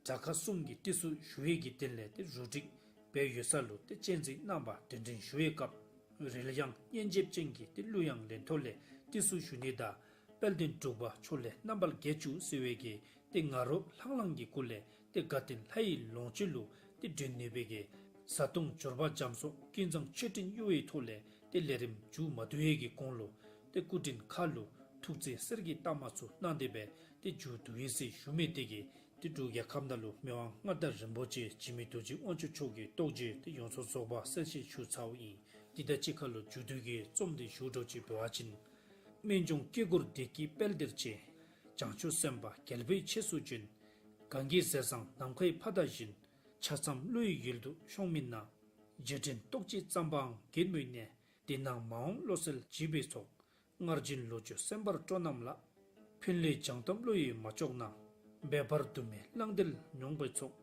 དྲག་ཁག་གསུམ་གྱི་ཏི་སུ་ཞུ་བའི་གི་དོན་ལས་ཏེ་རུ་སྒྲིག་འབད་ཡོད་ས་ལུ་ཏེ་སྤྱན་གཟིགས་གནང་བར་གདན་འདྲེན་ཞུ་བའི་སྐབས་རིལ་དབྱངས་སྙན་འཇེབས་ཅན་གྱི་ཏེ་གླུ་དབྱངས་ལེན་ཐོག་ལས་ཏི་སུ་ཞུ་ནི་དང་དཔལ་ལྡན་འབྲུག་པ་མཆོག་ལས་རྣམ་པར་རྒྱལ་བཅུག་ཟེར་བའི་གི་ཏེ་ང་རོ་ལྷང་ལྷང་གི་སྒོ་ལས་ཏེ་དགའ་སྟོན་ལྷ་ཡི་ལོངས་སྤྱོད་ལུ་ཏེ་སྒྲོན་ནུས་པའི་གི་བཟའ་བཏུང་འབྱོར་པ་འཇམ་སོགས་ཀུན་བཟང་མཆོད་སྤྲིན་གཡོ་བའི་ཐོག་ལས་ཏེ་ལས་རིམ་མཇུག་མ་བསྡུ་བའི་གི་གོང་ལུ་ཏེ་སྐུ་དྲིན་ཁག་ལུ་ཐུགས་བརྩེ་གསེར་གྱི་རྟགས་མ་ཚུ་གནང་སྟེ་སྦེ་ཏེ་མཇུག་བསྡུ་ཡི་ཟེར་ཞུ་མི་དེ་གིས་ཏེ་འབྲུག་རྒྱལ་ཁབ་ནང་ལུ་མི་དབང་མངའ་བདག་རིན་པོ་ཆེ་འཇིགས་མེད་རྡོ་རྗེ་དབང་ཕྱུག་མཆོག་གི་རྟོགས་བརྗོད་ཏེ་ཡོངས་སུ་རྫོགས་པ་གསལ་བཤད་ཞུ་ཚརཝ་ཨིན། དེ་དང་གཅིག་ཁར་ལུ་མཇུག་བསྡུའི་གི་རྩོམ་དེ་ཞུ་འགྱོ་ཅིག་འབད་བ་ཅིན། སྨན་ལྗོངས་སྐྱེ་རྒུར་བདེ་སྐྱིད་དཔལ་སྟེར་ཆེ། བྱང་ཆུབ་སེམས་དཔའ་རྒྱལ་པོའི་ཆས་སུ་བྱོན། གངས་ཀྱི་ཟས་བཟང་ནམ་མཁའི་ཕ་མཐའ་བཞིན། ཆ་ཚང་ཀླུ་ཡི་ཡུལ་དུ་ཤོང་མིན་ན། རྗེས་དྲན་རྟོགས་བརྗེད་ཙམ་པའང་བགྱིད་མི་གནས། འདི་ན་མ་འོངས་བློ་གསལ་བྱིས་པའི་ཚོགས། སྔར་བཞིན་ལོ་རྒྱུས་གསན་པར་སྤྲོ་རྣམས་ལ། ཕན་ལས་བྱང་སྡོམ་བློ་ཡིས་མ་ལྕོགས་ན། འབད་པར་དུ་མེད་བླང་དོར་མྱོང་པའི་ཚོགས།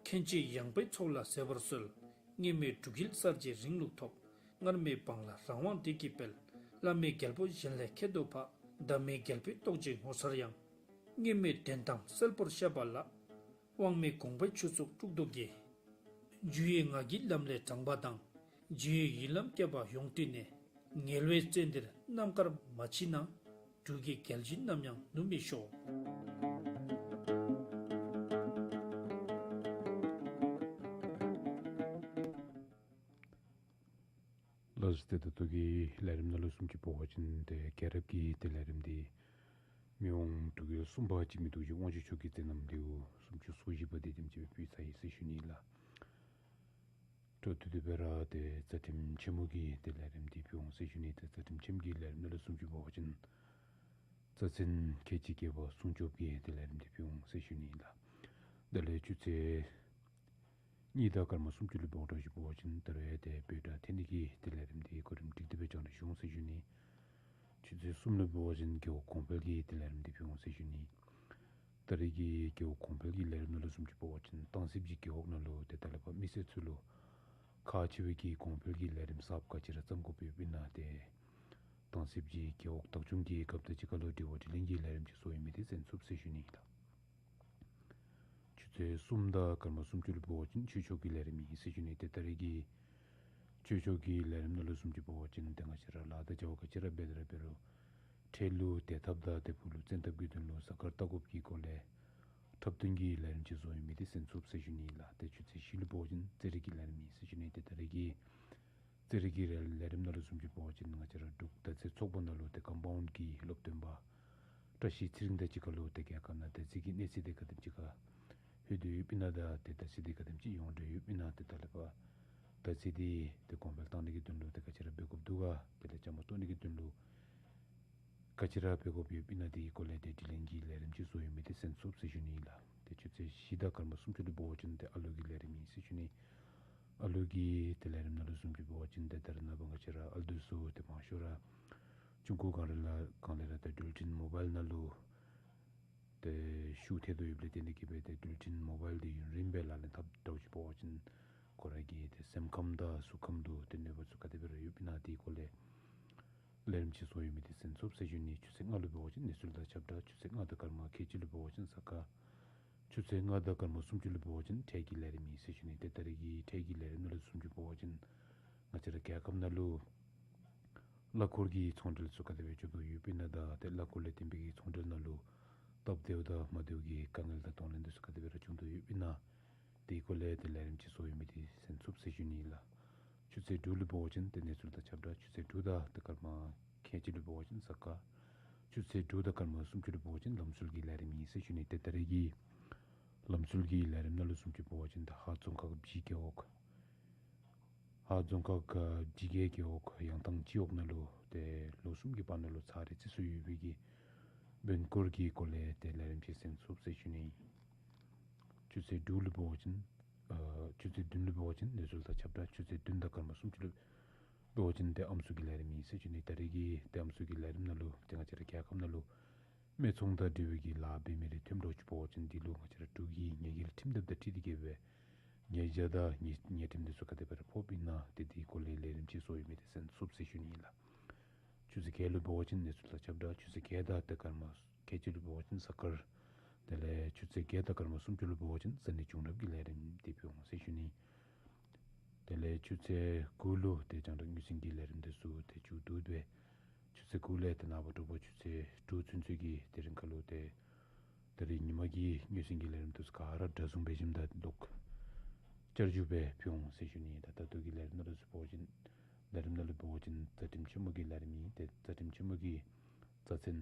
མཁྱེན་བརྩེ་ཡངས་པའི་ཚོགས་ལ་ཟད་པར་གསོལ། སྔོན་མེད་འབྲུག་ཡུལ་གསར་བརྗེའི་རིང་ལུགས་ཐོབ། སྔར་མེད་འབངས་ལ་རང་དབང་བདེ་སྐྱིད་སྤེལ། བླ་མེད་རྒྱལ་པོ་གཞན་ལས་ཁྱད་དུ་འཕགས། ཟླ་མེད་རྒྱལ་པོའི་རྟོགས་བརྗེད་ངོ་མཚར་ཡང་། སྔོན་མེད་དོན་དམ་གསལ་པོར་ཤེས་པ་ལ། དབང་མེད་དགོངས་པའི་ཆོས་ཚོགས་དཀྲུགས་དུ་གྱེས། རྒྱུ་ཡི་ངག་གི་ལམ་ལས་དྲངས་པ་དང་། རྗེ་ཡི་ཡིད་ལམ་བསྐྱེད་པ་ཡོངས་བཏུད་ནས། ངལ་བའི་རྩེ་འདིར་རྣམ་དཀར་མ་མཆིས་ན། འབྲུག་གི་རྒྱལ་བཞིན་ནམ་ཡང་ནུབ་མི་ཤོག། ལགས་སོ། ཏེ་ད་ལྟོ་གི་ལས་རིམ་ནང་ལུ་བཟུམ་ཅིག་འབད་བ་ཅིན་ཏེ་རྒྱལ་རབས་ཀྱི་ཏེ་ལས་རིམ་འདི་མི་དབང་འབྲུག་རྒྱལ་གསུམ་པ་འཇིགས་མེད་རྡོ་རྗེ་དབང་ཕྱུག་མཆོག་གི་མཛད་རྣམ་ལེའུ་སུམ་ཅུ་སོ་བཞི་པ་དེ་དེམ་ཅིག་སྦེ་ཕུལ་ཚར་ཡི་ཟེར་ཞུ་ནི་ལགས། འཕྲོ་མཐུད་དེ་སྦེ་ར་ཏེ་རྩ་ཁྲིམས་ཆེན་མོ་གི་ཏེ་ལས་རིམ་འདི་ཕུལ་འོང་ཟེར་ཞུ་ནི། ཏེ་རྩ་ཁྲིམས་ཆེན་མོ་གི་ལས་རིམ་ནང་ལུ་བཟུམ་ཅིག་འབད་བ་ཅིན་རྩ་ཚན་ཁལ་གཅིག་བརྒྱད་པ་སྲུང་སྐྱོབ་ཀྱི་ཏེ་ལས་རིམ་འདི་ཕུལ་འོང་ཟེར་ཞུ་ནི་ལགས། དེ་ལས་ཆུ་ཚོད་གཉིས་དང་སྐར་མ་སུམ་ཅུ་ལུ་འབདཝ་ད་ཅིག་འབད་བ་ཅིན་ད་རེས་ཏེ་བོད་སྒྲ་འཐེན་ནི་གི་ཏེ་ལས་རིམ་འདི་གོ་རིམ་སྒྲིག་སྟེ་སྦེ་རྒྱང་བསྒྲགས་ཞུ་འོང་ཟེར་ཞུ་ནི། ཆུ་ཚོད་གསུམ་ལུ་འབད་བ་ཅིན་རྒེད་འོག་གོང་འཕེལ་གྱི་ཏེ་ལས་རིམ་འདི་ཕུལ་འོང་ཟེར་ཞུ་ནི། ད་རེས་ཀྱི་རྒེད་འོག་གོང་འཕེལ་གྱི་ལས་རིམ་ནང་ལུ་བཟུམ་ཅིག་འབད་བ་ཅིན་སྟང་སིབ་ཀྱི་རྒེད་འོག་ནང་ལུ་ཏེ་ད་ལས་ཕར་མི་སེར་ཚུ་ལུ་ཁག་ཆེ་བའི་གི་གོང་འཕེལ་གྱི་ལས་རིམ་གསརཔ་ག་ཅི་ར་བརྩམ་དགོཔ་ཡོདཔ་ཨིན་ན་ཏེ་སྟང་སིབ་ཀྱི་རྒེད་འོག་བདག་སྐྱོང་གི་སྐབས་དང་གཅིག་ཁར་ལུ་དྲི་བ་དྲིས་ལན་གྱི་ལས་རིམ་ཅིག་བཟོ་ཡོད་མི་འདི་གསན་ཚུགས་ཟེར་ཞུ་ནི་ཨིན་ལགས། ཆུ་ཚོད་གསུམ་དང་སྐར་མ་སུམ་ཅུ་ལུ་འབད་བ་ཅིན་ཆོས་ཕྱོགས་ཀྱི་ལས་རིམ་ཨིན་ཟེར་ཞུ་ནི། ཏེ་ད་རེས་ཀྱི་ཆོས་ཕྱོགས་ཀྱི་ལས་རིམ་ནང་ལུ་བཟུམ་ཅིག་འབད་བ་ཅིན་ཏེ་ང་བཅས་ར་ལཱ་དང་བྱ་བ་ག་ཅི་ར་འབད་དེ་ར་འབད་རུང་འཕྲལ་ལུ་བདེ་ཐབས་དང་ཏེ་ཕུགས་ལུ་བཙན་ཐབས་ཀྱི་དོན་ལུ་གཟའ་སྐར་བལྟ་དགོཔ་གི་སྐོར་ལས་འཁྲབ་སྟོན་གྱི་ལས་རིམ་ཅིག་བཟོ་ཡོད་མི་འདི་གསན་ཚུགས་ཟེར་ཞུ་ནི་ཨིན་ལགས། ཏེ་ཆུ་ཚོད་བཞི་ལུ་འབད་བ་ཅིན་རྩེད་རིགས་ཀྱི་ལས་རིམ་ཨིན་ཟེར་ཞུ་ནི། ཏེ་ད་རེས་ཀྱི་རྩེད་རིགས་ཀྱི་ལས་ལས་རིམ་ནང་ལུ་བཟུམ་ཅིག་འབད་བ་ཅིན་ང་བཅས་ར་འབྲུག་མདའ་རྩེད་ཚོགས་པ་ནང་ལུ་ཏེ་ཀམ་པའུནཌ་གི་སློབ་སྟོན་པ་བཀྲ་ཤིས་ཚེ་རིང་དང་གཅིག་ཁར་ལུ་ཏེ་རྒྱལ་ཁབ་ནང་མདའ་རྩེད་ཀྱི་གནས་ཚད་འདི་ག་དེམ་ཅིག་ཁར་ལྷོད་དེ་ཡོདཔ་ཨིན་ན་དང་ཏེ་མདའ་རྩེད་འདི་ག་དེམ་ཅིག་ཡོངས་འབྲེལ་ཡོདཔ་ཨིན་ན། ཏེ་ད་ལས་ཕར་མདའ་རྩེད་འདི་ཏེ་གོང་འཕེལ་གཏང་ནི་གི་དོན་ལུ་ཏེ་ག་ཅི་ར་འབད་དགོཔ་འདུག་ག། དེ་ལས་བཅའ་མར་གཏོགས་ནི་གི་དོན་ལུ་ག་ཅི་ར་འབད་དགོཔ་ཡོདཔ་ཨིན་ན་དེ་གི་སྐོར་ལས་ཏེ་དྲི་ལན་གྱི་ལས་རིམ་ཅིག་བཟོ་ཡོད་མི་འདི་གསན་ཚུགས་ཟེར་ཞུ་ནི་ཨིན་ལགས། ཏེ་ཆུ་ཚོད་བཞི་དང་སྐར་མ་སུམ་ཅུ་ལུ་འབད་བ་ཅིན་ཏེ་ཨ་ལོ་གི་ལས་རིམ་ཨིན་ཟེར་ཞུ་ནི། ཨ་ལུ་གི་ཏེ་ལས་རིམ་ནང་ལུ་བཟུམ་ཅིག་འབད་བ་ཅིན་ཏེ་ད་རེས་ནངས་པ་ང་བཅས་ར་ཨ་ལུ་འདི་ཚུ་ཏེ་མང་ཤོས་ར་ཆུང་ཀུ་སྒང་ར་ལས་སྒང་ལས་ར་ཏེ་འགྲུལ་འཕྲིན་མོ་བཱའིལ་ནང་ལུ་ཏེ་ཤུགས་ཐལ་དོ་ཡོདཔ་ལས་བརྟེན་ཏེ་གིས་སྦེ་ཏེ་འགྲུལ་འཕྲིན་མོ་བཱའིལ་འདི་ཡུན་རིངམོ་སྦེ་ལག་ལེན་འཐབ་འདྲཝ་ཅིག་འབད་བ་ཅིན་ཁོ་ར་གི་ཏེ་སེམས་ཁམས་དང་གཟུགས་ཁམས་ལུ་ཏེ་གནོད་པ་ཚུ་ག་དེ་སྦེ་ར་ཡོདཔ་ཨིན་ན་དེ་སྐོར་ལས་ལས་རིམ་ཅིག་བཟོ་ཡོད་མི་འདི་གསན་སོང་ཟེར་ཞུ་ནི། ཆུ་ཚོད་ལྔ་ལུ་འབད་བ་ཅིན་གནས་ཚུལ་དང་ཁྱབ་བསྒྲགས། ཆུ་ཚོད་ལྔ་དང་སྐར་མ་ཁལ་གཅིག་ལུ་འབད་བ་ཅིན་གཟའ་སྐར། ཆུ་ཚོད་ལྔ་དང་སྐར་མ་སུམ་ཅུ་ལུ་འབད་བ་ཅིན་འཕྲལ་གྱི་ལས་རིམ་ཨིན་ཟེར་ཞུ་ནི། ཏེ་ད་རེས་ཀྱི་འཕྲལ་གྱི་ལས་རིམ་ནང་ལུ་བཟུམ་ཅིག་འབད་བ་ཅིན་ང་བཅས་ར་རྒྱལ་ཁབ་ནང་ལུ་གླ་འཁོར་གྱི་ཚོང་འབྲེལ་ཚུ་ག་དེ་སྦེ་འགྱོ་དོ་ཡོདཔ་ཨིན་ན་དང་ཏེ་གླ་འཁོར་ལས་བརྟེན་པའི་གི་ཚོང་འབྲེལ་ནང་ལུ་སྟབས་བདེཝ་དང་མ་བདེཝ་གི་དཀའ་ངལ་དང་གདོང་ལེན་འདི་ཚུ་ག་དེ་སྦེ་ར་བྱུང་དོ་ཡོདཔ་ཨིན་ན་དེ་སྐོར་ལས་ཏེ་ལས་རིམ་ཅིག་བཟོ་ཡོད་མི་འདི་གསན་སོང་ཟེར་ཞུ་ནི་ལགས། ཆུ་ཚོད་དྲུག་ལུ་འབད་བ་ཅིན་ཏེ་གནས་ཚུལ་དང་ཁྱབ་བསྒྲགས། ཆུ་ཚོད་དྲུག་དང་ཏེ་སྐར་མ་ཁལ་གཅིག་ལུ་འབད་བ་ཅིན་གཟའ་སྐར། ཆུ་ཚོད་དྲུག་དང་སྐར་མ་སུམ་ཅུ་ལུ་འབད་བ་ཅིན་ལམ་སྲོལ་གྱི་ལས་རིམ་ཨིན་ཟེར་ཞུ་ནི། ཏེ་ད་རེས་ཀྱི་ལམ་སྲོལ་གྱི་ལས་རིམ་ནང་ལུ་བཟུམ་ཅིག་འབད་བ་ཅིན་ཏེ་ཧཱ་རྫོང་ཁག་བཞི་རྒེད་འོག་ཧཱ་རྫོང་ཁག་བཞི་རྒེད་འོག་ཡང་ཐང་སྤྱི་འོག་ནང་ལུ་ཏེ་ལོ་གསུམ་གྱི་བར་ན་ལུ་ཚར་རེ་རྩིས་སུ་ཡོད་པའི་གི་བོན་སྐོར་གྱི་སྐོར་ལས་ཏེ་ལས་རིམ་ཅིག་གསན་སོང་ཟེར་ཞུ་ནི། ཆུ་ཚོད་དྲུག་ལུ་འབད་བ་ཅིན་ཨ་ཆུ་ཚོད་བདུན་ལུ་འབད་བ་ཅིན་གནས་ཚུལ་དང་ཁྱབ་བསྒྲགས། ཆུ་ཚོད་བདུན་དང་སྐར་མ་སུམ་ཅུ་ལུ་འབད་བ་ཅིན་ཏེ་ཨམ་སྲུ་གི་ལས་རིམ་ཨིན་ཟེར་ཞུ་ནི། ད་རེས་ཀྱི་ཏེ་ཨམ་སྲུ་གི་ལས་རིམ་ནང་ལུ་ཏེ་ང་བཅས་ར་རྒྱལ་ཁབ་ནང་ལུ་སྨད་འཚོང་དང་འབྲེལ་བའི་གི་ལཱ་འབད་མི་རེ་ཐོནམ་འདྲཝ་ཅིག་འབད་བ་ཅིན་འདི་ལུ་ང་བཅས་ར་འབྲུག་གི་ཉེས་འགེལ་ཁྲིམས་དེབ་དང་འཁྲིལ་ཏེ་གིས་སྦེ་ཉེས་བྱ་དང་ཉེས་ཉེས་ཁྲིམས་འདི་ཚུ་ག་དེ་སྦེ་ར་ཕོགཔ་ཨིན་ན་ཏེ་དེའི་སྐོར་ལས་ལས་རིམ་ཅིག་བཟོ་ཡོད་མི་འདི་གསན་སོང་ཟེར་ཞུ་ནི་ལགས། ཆུ་ཚོད་བརྒྱད་ལུ་འབད་བ་ཅིན་གནས་ཚུལ་དང་ཁྱབ་བསྒྲགས། ཆུ་ཚོད་བརྒྱད་དང་ཏེ་སྐར་མ་ཁལ་གཅིག་ལུ་འབད་བ་ཅིན་གཟའ་སྐར། དེ་ལས་ཆུ་ཚོད་བརྒྱད་དང་སྐར་མ་སུམ་ཅུ་ལུ་འབད་བ་ཅིན་ས་གནས་བྱུང་རབས་ཀྱི་ལས་རིམ་འདི་ཕུལ་འོང་ཟེར་ཞུ་ནི། དེ་ལས་ཆུ་ཚོད་དགུ་ལུ་ཏེ་རྒྱང་བསྒྲགས་དངོས་གསལ་གྱི་ལས་རིམ་འདི་ཚུ་ཏེ་མཇུག་བསྡུ་སྦེ་ཆུ་ཚོད་དགུ་ལས་ཏེ་ནངས་པ་དྲོ་པ་ཆུ་ཚོད་དྲུག་ཚུན་ཚོད་ཀྱི་དེ་རིང་ཁ་ལུ་ཏེ་ད་རེས་ཉིན་མ་གི་དངོས་གསལ་གྱི་ལས་རིམ་འདི་ཚུ་ག་ར་སྒྲ་བཟུང་སྦེ་ཞིནམ་ད་ལོག་བསྐྱར་ཞུ་སྦེ་ཕུལ་འོང་ཟེར་ཞུ་ནི། ད་ད་ལྟོ་གི་ལས་རིམ་ནང་ལུ་འབད་བ་ཅིན་ལས་རིམ་ནང་ལུ་འབད་བ་ཅིན་རྩ་ཁྲིམས་ཆེན་མོ་གི་ལས་རིམ་ཨིན། ཏེ་རྩ་ཁྲིམས་ཆེན་མོ་གི་རྩ་ཚན་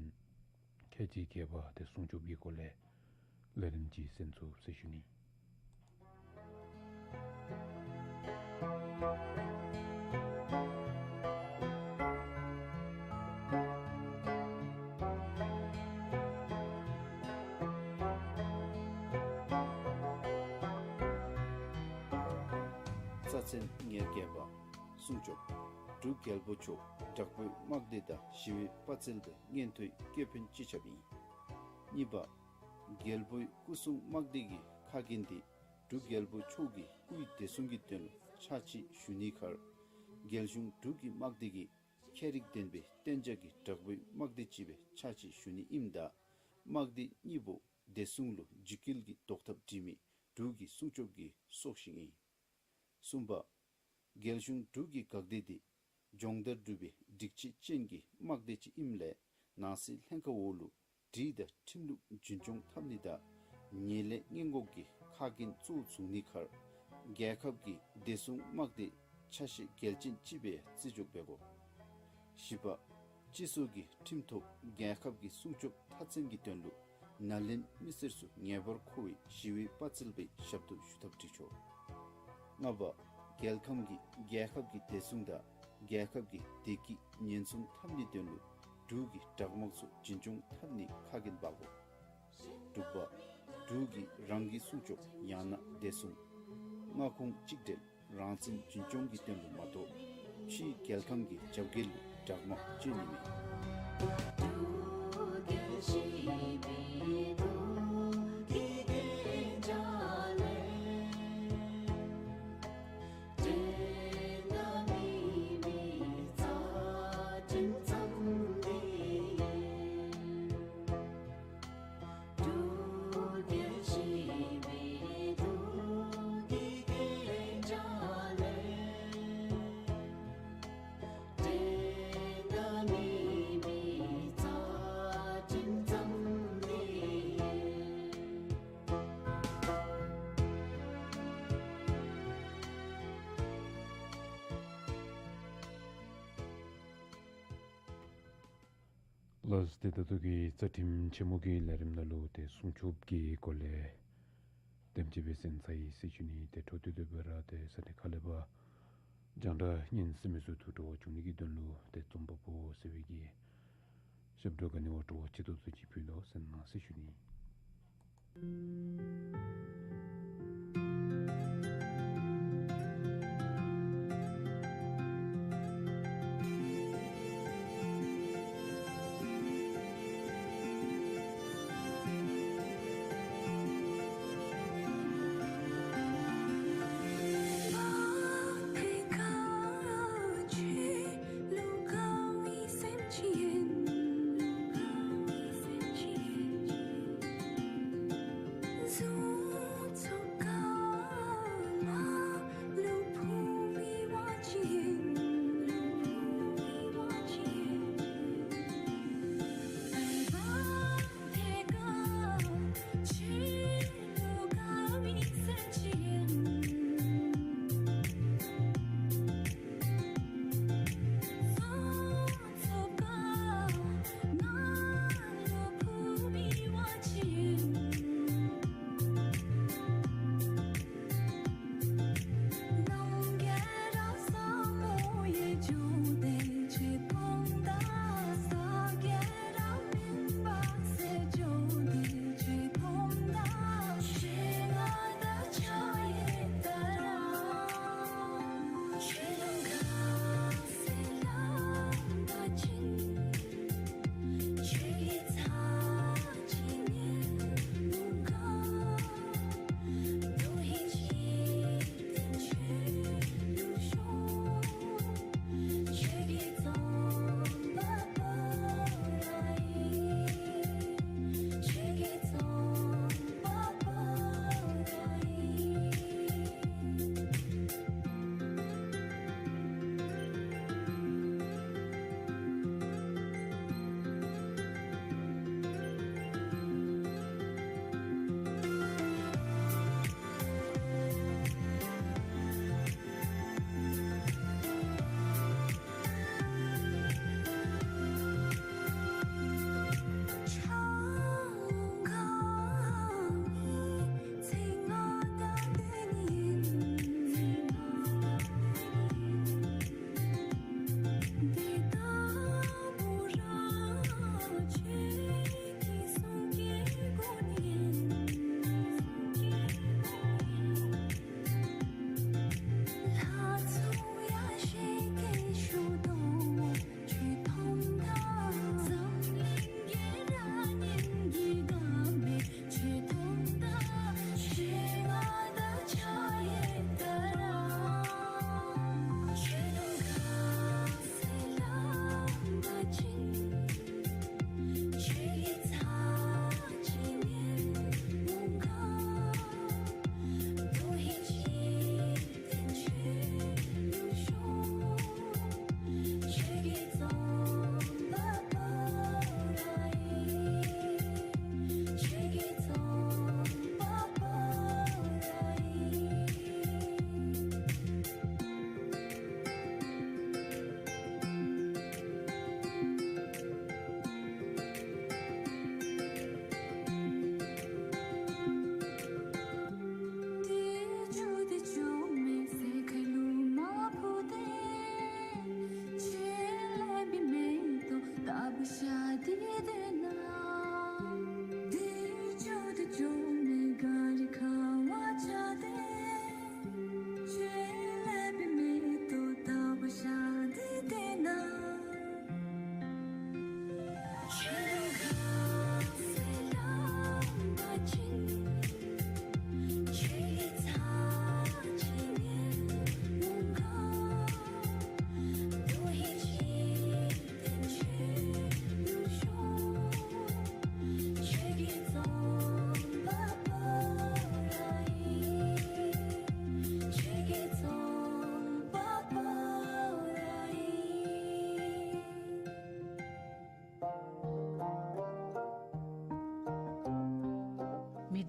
ཁལ་གཅིག་བརྒྱད་པ་ཏེ་སྲུང་སྐྱོབ་ཀྱི་སྐོར་ལས་ལས་རིམ་ཅིག་གསན་སོང་ཟེར་ཞུ་ནི། རྩ་ཚན་ཉེར་བརྒྱད་པ། སྲུང་སྐྱོབ། འབྲུག་རྒྱལ་པོ་མཆོག་དྲག་པོའི་དམག་སྡེ་དང་ཞི་བའི་དཔའ་རྩལ་དེ་མངོན་མཐོའི་སྐྱོད་ཕན་སྤྱི་ཁྱབ་ཨིན། གཉིས་པ། རྒྱལ་པོའི་སྐུ་སྲུང་དམག་སྡེ་གི་ཁ་འགན་དེ་འབྲུག་རྒྱལ་པོ་མཆོག་གི་སྐུའི་བདེ་སྲུང་གི་དོན་ལུ་ཕྱག་ཕྱིད་ཞུ་ནིའི་ཁར་རྒྱལ་གཞུང་འབྲུག་གི་དམག་སྡེ་གིས་ཁྱད་རིག་ལྡན་པའི་གཏན་འཇགས་ཀྱི་དྲག་པོའི་དམག་སྡེ་ཅིག་སྦེ་ཕྱག་ཕྱིད་ཞུ་ནི་ཨིནམ་ད་དམག་སྡེ་གཉིས་པོ་བདེ་སྲུང་ལུ་འཇིགས་སྐུལ་གྱི་བཟློག་ཐབས་སྒྲིག་མི་འབྲུག་གི་སྲུང་སྐྱོབ་ཀྱི་སྲོག་ཤིང་ཨིན། གསུམ་པ། རྒྱལ་གཞུང་འབྲུག་གི་འགག་སྡེ་འདི་སྦྱོང་བརྡར་གྲུབ་པའི་སྒྲིག་ཆས་ཅན་གྱི་དམག་སྡེ་ཅིག་ཨིནམ་ལས་ནང་སྲིད་ལྷན་ཁག་འོག་ལུ་སྒྲིག་དང་ཁྲིམས་ལུགས་རྒྱུན་སྐྱོང་འཐབ་ནི་དང་ཉེས་ལས་སྔོན་འགོག་གི་ཁ་འགན་གཙོ་བོ་བཟུང་ནིའི་ཁར་རྒྱལ་ཁབ་ཀྱི་བདེ་སྲུང་དམག་སྡེ་ཆ་ཤས་གལ་ཅན་ཅིག་སྦེ་བརྩི་འཇོག་འབད་དགོ། བཞི་པ། སྤྱི་ཚོགས་ཀྱི་ཁྲིམས་ཐོག་རྒྱལ་ཁབ་ཀྱི་སྲུང་སྐྱོབ་མཐའ་མཚམས་ཀྱི་དོན་ལུ་ནཱ་ལེནྡྲ་མི་སེར་ཚུ་ངེས་པར་མཁོ་བའི་ཞི་བའི་དཔའ་རྩལ་སྦེ་ཞབས་ཏོག་ཞུ་ཐབས་སྒྲིག་ཆོག། ལྔ་པ། རྒྱལ་ཁམས་ཀྱི་རྒྱལ་ཁབ་ཀྱི་བདེ་སྲུང་དང་རྒྱལ་ཁབ་ཀྱི་བདེ་སྐྱིད་ཉེན་སྲུང་འཐབ་ནིའི་དོན་ལུ་འབྲུག་གི་དྲག་དམག་ཚུ་འཛིན་སྐྱོང་འཐབ་ནི་ཁ་འགན་འབག་དགོ། དྲུག་པ། འབྲུག་གིས་རང་གི་སྲུང་སྐྱོབ་ཡང་ན་བདེ་སྲུང་མངའ་ཁོངས་གཅིག་སྒྲིལ་རང་བཙན་རྒྱུན་སྐྱོང་གི་དོན་ལུ་མ་གཏོགས་ཕྱིའི་རྒྱལ་ཁམས་ཀྱི་རྒྱབ་འགལ་ལུ་དྲག་དམག་སྤྱོད་ནི་མེད། ལགས། ཏེ་ད་ལྟོ་གི་རྩ་ཁྲིམས་ཆེན་མོ་གི་ལས་རིམ་ནང་ལུ་ཏེ་སྲུང་སྐྱོབ་ཀྱི་སྐོར་ལས་དེམ་ཅིག་སྦེ་གསན་ཚར་ཡི་ཟེར་ཞུ་ནི། ཏེ་འཕྲོ་མཐུད་དེ་སྦེ་ར་ཏེ་ས་གནས་ཁག་ལས་ཕར་རྒྱང་བསྒྲགས་ཉན་གསན་མི་ཚུ་ཐུགས་སྤྲོ་བ་བྱུང་ནི་གི་དོན་ལུ་ཏེ་རྩོམ་པ་པོ་ཟེར་བའི་གི་ཞབས་བྲོ་ག་ནི་བ་སྤྲོ་བ་ཆེ་ཏོག་ཏོ་ཅིག་ཕུལ་དོ་གསན་གནང་ཟེར་ཞུ་ནི།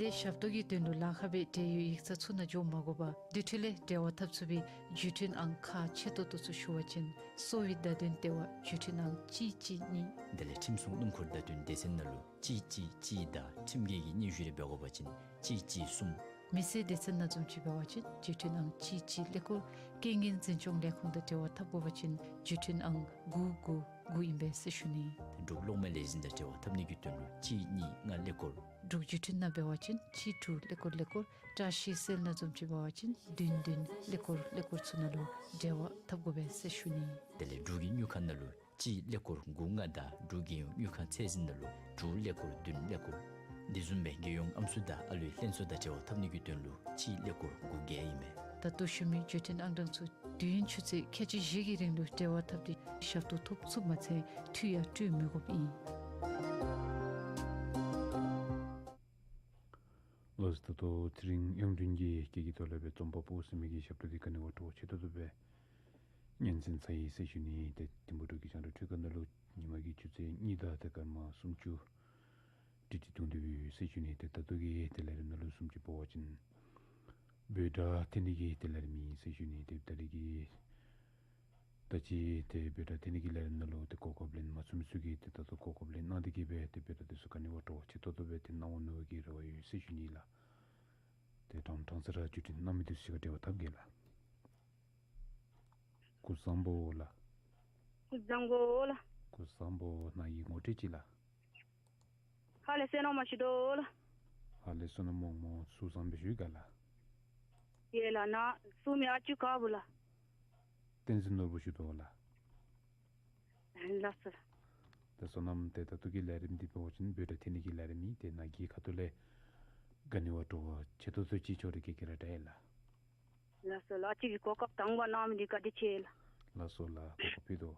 ཏེ་ཞབས་ཏོག་གི་དོན་ལུ་ལཱ་ཁག་སྦེ་འབྲེལ་ཡོད་ཡིག་ཚང་ཚུ་ནང་འགྱོ་མ་དགོ་པར་དེ་འཕྲོ་ལས་འབྲེལ་བ་འཐབ་ཚུགས་པའི་བརྒྱུད་འཕྲིན་ཨང་ཁག་ཆེ་ཏོག་ཏོ་ཚུ་ཞུ་བ་ཅིན་གསོ་བའི་བརྡ་དོན་ལྟེ་བ་བརྒྱུད་འཕྲིན་ཨང་གཅིག་གཅིག་གཉིས། དེ་ལས་ཁྲིམས་སྲུང་སྣུམ་འཁོར་བརྡ་དོན་སྡེ་ཚན་ནང་ལུ་གཅིག་གཅིག་གཅིག་དང་ཁྲིམས་འགལ་གྱི་སྙན་ཞུ་རེ་འབད་དགོ་པ་ཅིན་གཅིག་གཅིག་གསུམ། མི་སེར་སྡེ་ཚན་ནང་བཟུམ་ཅིག་འབད་བ་ཅིན་བརྒྱུད་འཕྲིན་ཨང་གཅིག་གཅིག་ཀླད་ཀོར། རྐྱེན་ངན་འཛིན་སྐྱོང་ལས་ཁུངས་དང་འབྲེལ་བ་འཐབ་དགོ་པ་ཅིན་བརྒྱུད་འཕྲིན་ཨང་དགུ་དགུ་དགུ་ཨིན་པས་ཟེར་ཞུ་ནི། འབྲུག་གློག་མེ་ལས་འཛིན་དང་འབྲེལ་བ་འཐབ་ནི་གི་དོན་ལུ་གཅིག་གཉིས་ལྔ་ཀླད་ཀོར། འབྲུག་བརྒྱུད་འཕྲིན་ནང་འབད་བ་ཅིན་གཅིག་དྲུག་ཀླད་ཀོར་ཀླད་ཀོར། བཀྲ་ཤིས་སེལ་ནང་བཟུམ་ཅིག་འབད་བ་ཅིན་བདུན་བདུན་ཀླད་ཀོར་ཀླད་ཀོར་ཚུ་ནང་ལུ་འབྲེལ་བ་འཐབ་དགོ་པས་ཟེར་ཞུ་ནི། དེ་ལས་འབྲུག་གི་དངུལ་ཁང་ནང་ལུ་གཅིག་ཀླད་ཀོར་དགུ་ལྔ་དང་འབྲུག་རྒྱལ་ཡོངས་དངུལ་ཁང་ཚད་འཛིན་ནང་ལུ་དྲུག་ཀླད་ཀོར་བདུན་ཀླད་ཀོར། དེ་བཟུམ་སྦེ་རྒྱལ་ཡོངས་ཨམ་སྲུ་དང་ཨ་ལུའི་ལྷན་ཚོགས་དང་འབྲེལ་བ་འཐབ་ནི་གི་དོན་ལུ་གཅིག་ཀླད་ཀོར་དགུ་བརྒྱད་ཨིན་མས། ད་ལྟོ་ཞུ་མི་བརྒྱུད་འཕྲིན་ཨང་གྲངས་ཚུ་དུས་ཡུན་ཆུ་ཚོད་ཁལ་གཅིག་བཞི་གི་རིང་ལུ་འབྲེལ་བ་འཐབ་སྟེ་ཞབས་ཏོག་ཐོབ་ཚུགསཔ་མ་ཚད་འཐུས་ཡང་སྤྲོད་མི་དགོཔ་ཨིན། ལགས་སོ། ད་ལྟོ་ཚེ་རིང་དབྱངས་སྒྲོན་གྱིས་སྐད་ཀྱི་ཐོག་ལས་སྦེ་རྩོམ་པ་པོ་ཟེར་མི་གི་ཞབས་ཏོག་འདི་ག་ནི་བ་སྤྲོ་བ་ཆེ་ཏོག་ཏོ་སྦེ་སྙན་གསན་ཚར་ཡི་ཟེར་ཞུ་ནི། ཏེ་ཐིམ་ཕུག་འབྲུག་གི་རྒྱང་བསྒྲགས་འཕྲུལ་ཁང་ནང་ལུ་ཉིན་མ་གི་ཆུ་ཚོད་གཉིས་དང་ཏེ་སྐར་མ་སུམ་ཅུ་ཏིག་ཏིག་ཐོན་ཏེ་ཡོད་ཟེར་ཞུ་ནི། ཏེ་ད་ལྟོ་གི་ཏེ་ལས་རིམ་ནང་ལུ་བཟུམ་ཅིག་འབད་བ་ཅིན་འབོད་སྒྲ་འཐེན་ནི་གི་ཏེ་ལས་རིམ་ཨིན་ཟེར་ཞུ་ནི། ཏེ་ད་རིས་ཀྱི་ད་ཅི་ཏེ་འབོད་སྒྲ་འཐེན་ནི་གི་ལས་རིམ་ནང་ལུ་ཏེ་གོ་སྐབས་ལེན་མ་ཚུགས་མི་ཚུ་གིས་ཏེ་ད་ལྟོ་གོ་སྐབས་ལེན་གནང་སྟེ་གིས་སྦེ་ཏེ་འབོད་སྒྲ་འདི་ཚུ་ག་ནི་བ་སྤྲོ་བ་ཆེ་ཏོག་ཏོ་སྦེ་ཏེ་གནང་འོང་མནོ་བའི་རེ་བ་ཡོད་ཟེར་ཞུ་ནི་ལགས། ཏེ་ཕྲང་ཕྲང་ས་ར་བརྒྱུད་འཕྲིན་གནང་མི་འདི་ཚུ་ག་འབྲེལ་བ་འཐབ་གེ་ལགས། སྐུ་གཟུགས་བཟང་པོ་ལགས། སྐུ་གཟུགས་བཟང་པོ་ལགས། སྐུ་གཟུགས་བཟང་པོ། ནཱ་གི་ངོ་སྤྲོད་ཅིག་ལགས། ཧ་ལས་བསོད་ནམས་མ་ཞུ་དོ་ལགས། ཧ་ལས་བསོད་ནམས་མོང་མོ། གཟུགས་བཟང་པོ་ཞུ་ག་ལགས། ཡོད་ལགས། ནཱ་གཟུགས་མི་ཨ་ཅུ་ཁ་བུ་ལགས། བསྟན་འཛིན་ནོར་བུ་ཞུ་དོ་ལགས། ལགས་སོ། ཏེ་བསོད་ནམས། ཏེ་ད་ལྟོ་གི་ལས་རིམ་འདི་འབད་བ་ཅིན་འབོད་སྒྲ་འཐེན་ནི་གི་ལས་རིམ་ཨིན། ཏེ་ནཱ་གི་ཁ་ཐུག་ལས་ག་ནི་བ་སྤྲོ་བ་ཆེ་ཏོག་ཏོ་ཅིག་ཁྱོད་ར་གིས་ག་ར་དྲན་ཡི་ལགས། ལགས་སོ་ལགས། ཅིག་གི་གོ་སྐབས་དང་པ་གནང་མི་འདི་བཀའ་དྲིན་ཆེ་ལགས། ལགས་སོ་ལགས། གོ་སྐབས་ཕུལ་དོ།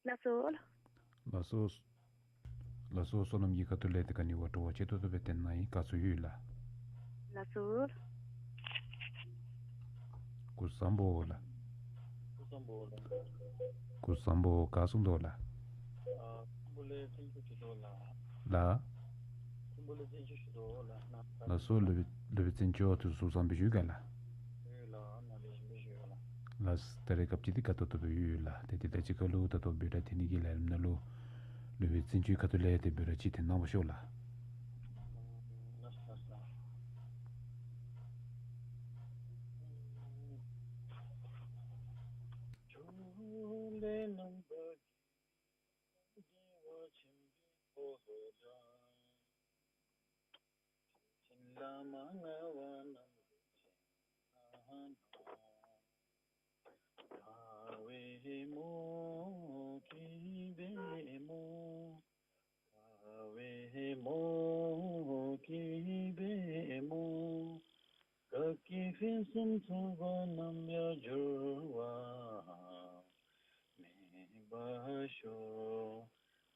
ལགས་སོ། ལགས་སོ། ལགས་སོ། བསོད་ནམས་ཀྱི་ཁ་ཐུག་ལས་ཏེ་ག་ནི་བ་སྤྲོ་བ་ཆེ་ཏོག་ཏོ་སྦེ་བསྟན་གནང་ཡི། བཀའ་ཚོད་ཡོད་ལགས། ལགས་སོ། སྐུ་གཟུགས་བཟང་པོ་ལགས། སྐུ་གཟུགས་བཟང་པོ་ལགས། སྐུ་གཟུགས་བཟང་པོ། ག་གསུང་དོ་ལགས། ཨ་ཐིམ་ཕུག་ལས་བཙན་བྱོལ་ཞུ་དོ་ལགས། ལགས། ཐིམ་ཕུག་ལས་བཙན་བྱོལ་ཞུ་དོ་ལགས། ལགས་སོ། སློབ་དཔོན་བཙན་བྱོལ་ཐུགས་སུ་བཟང་པོ་ཞུ་ག་ལགས། ལགས། ད་རེས་སྐབས་ཅིག་འདི་དགའ་ཏོག་ཏོ་སྦེ་ཡོད་ལགས། ཏེ་དེ་དང་གཅིག་ཁར་ལུ་ད་ལྟོ་འབོད་སྒྲ་འཐེན་ནི་གི་ལས་རིམ་ནང་ལུ་སློབ་དཔོན་བཙན་བྱོལ་ཁ་ཐུག་ལས་ཏེ་འབོད་སྒྲ་ཅིག་འཐེན་གནང་བ་ཤོག་ལགས། ཕུན་སུམ་ཚོགས་པ་རྣམས་ཡང་འགྱུར་བ་མེད་པར་ཤོག།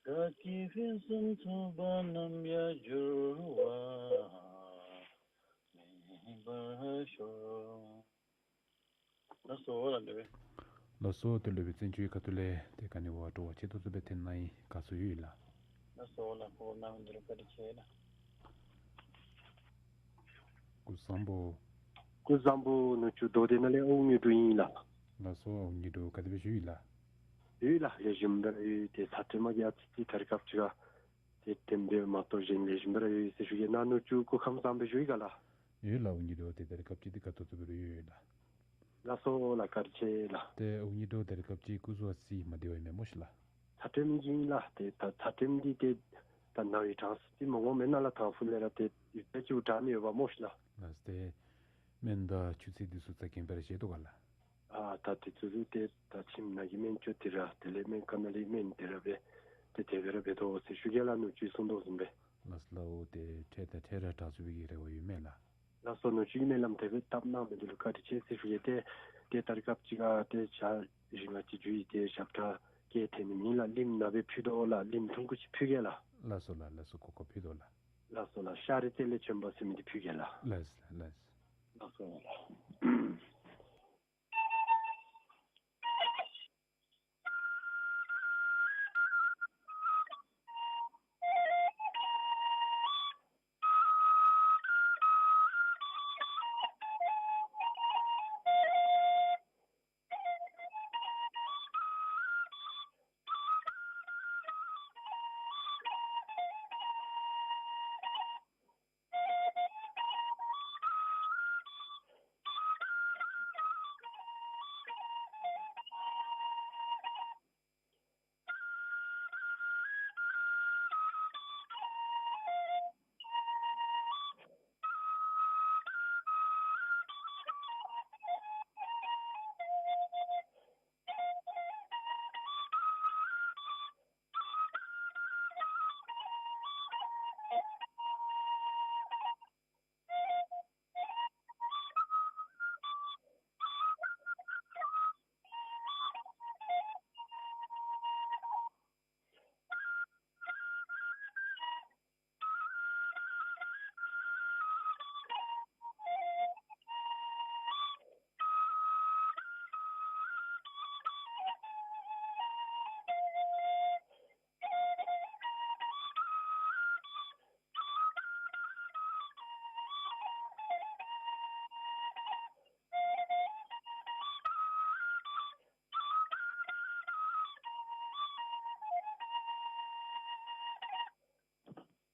བདག་གི་ཕུན་སུམ་ཚོགས་པ་རྣམས་ཡང་འགྱུར་བ་མེད་པར་ཤོག། ལགས་སོ་ལགས་སློབ་དཔོན། ལགས་སོ། ཏེ་སློབ་དཔོན་བཙན་ཆོས་ཀྱི་ཁ་ཐུག་ལས་ཏེ་ག་ནི་བ་སྤྲོ་བ་ཆེ་ཏོག་ཏོ་སྦེ་ཐོན་གནང་ཡི། དགའ་ཚོར་ཡོད་ལགས། ལགས་སོ་ལགས། ཁོ་གནང་མི་འདི་ལུ་བཀའ་དྲིན་ཆེ་ལགས། སྐུ་གཟུགས་བཟང་པོ། སྐུ་གཟུགས་བཟང་པོ། ནུ་གཅུང་རྡོ་སྡེ་ནང་ལས་ཨོ་ཉི་དུ་ཨིན་ལགས། ལགས་སོ། ཨོ་ཉི་དུ་ག་དེ་སྦེ་བཞུགས་ཡི་ལགས། ཡོད་ལགས། ལེགས་ཤོམ་སྦེ་ར་ཡོད། ཏེ་ཚ་དྲོད་མ་གི་ཨ་ཙི་ཅིག་ད་རེས་སྐབས་ཅིག་ཁར་ཏེ་དྲན་པས་མ་གཏོགས་གཞན་ལེགས་ཤོམ་སྦེ་ར་ཡོད་ཟེར་ཞུ་གེ་ལགས། ནུ་གཅུང་སྐུ་ཁམས་བཟང་པོ་བཞུགས་ཡི་ག་ལགས། ཡོད་ལགས། ཨོ་ཉི་དུ་ཏེ་ད་རེས་སྐབས་ཅིག་འདི་དགའ་ཏོག་ཏོ་སྦེ་ར་ཡོད་ཡོད་ལགས། ལགས་སོ་ལགས། བཀའ་དྲིན་ཆེ་ལགས། ཏེ་ཨོ་ཉི་དུ་ད་རེས་སྐབས་ཅིག་སྐུ་གཟུགས་ཨ་ཙི་མ་བདེ་བ་ཨིན་མས་སྨོ་ཤི་ལགས། ཚ་དྲོད་མ་གིས་ཨིན་ལགས། ཏེ་ད་ཚ་དྲོད་འདི་ཏེ་ད་ནཝ་ཡི་གྲངས་སུ་ཅིག་མ་འོང་མེན་ན་ལགས། དང་ཕུ་ལས་ར་ཏེ་ཡུད་ཙམ་ཅིག་དྲག་ནི་ཡོདཔ་སྨོ་ཤི་ལགས། ལགས། ཏེ་སྨན་དང་ཆུ་ཚོད་འདི་ཚུ་རྩ་འགེངས་སྦེ་ར་བཞེས་དོ་ག་ལགས། ཨ་ད་དེ་ཚུ་ཏེ་ད་ཁྱིམ་ནང་གི་སྨན་བཅོས་དེ་ར་དེ་ལས་སྨན་ཁང་ནང་ལས་སྨན་དེ་ར་སྦེ་ཏེ་དེ་སྦེ་ར་འབད་དོ་ཟེར་ཞུ་གེ་ལགས། ནུ་གཅུང་གསུང་དོ་བཟུམ་སྦེ། ལགས་སོ་ལགས། འོ་ཏེ་འཕྲལ་དང་འཕྲལ་ར་དྲག་ཚུགས་པའི་གི་རེ་བ་ཡོད་མས་ལགས། ལགས་སོ། ནུ་གཅུང་གིས་སྨོན་ལམ་དེ་སྦེ་བཏབ་གནང་མི་འདི་ལུ་བཀའ་དྲིན་ཆེ་ཟེར་ཞུ་གེ། ཏེ་ཏེ་ད་རེས་སྐབས་ཅིག་ཁར་ཏེ་ཞག་རིང་ང་བཅས་འགྱོ་ཡི། ཏེ་ཞབས་ཁྲ་སྐད་འཐེན་ནི་མེད་ལགས། ལིམ་ནང་སྦེ་ཕུལ་དོ་ལགས། ལིམ་ཐུང་ཀུ་ཅིག་ཕུལ་གེ་ལགས། ལགས་སོ་ལགས། ལགས་སོ། གོ་སྐབས་ཕུལ་དོ་ལགས། ལགས་སོ་ལགས། ཤར་རི་རྩེ་ལས་བྱོན་པ་ཟེར་མི་འདི་ཕུལ་གེ་ལགས། ལགས་ལགས། ལགས་སོ་ལགས། བཀའ་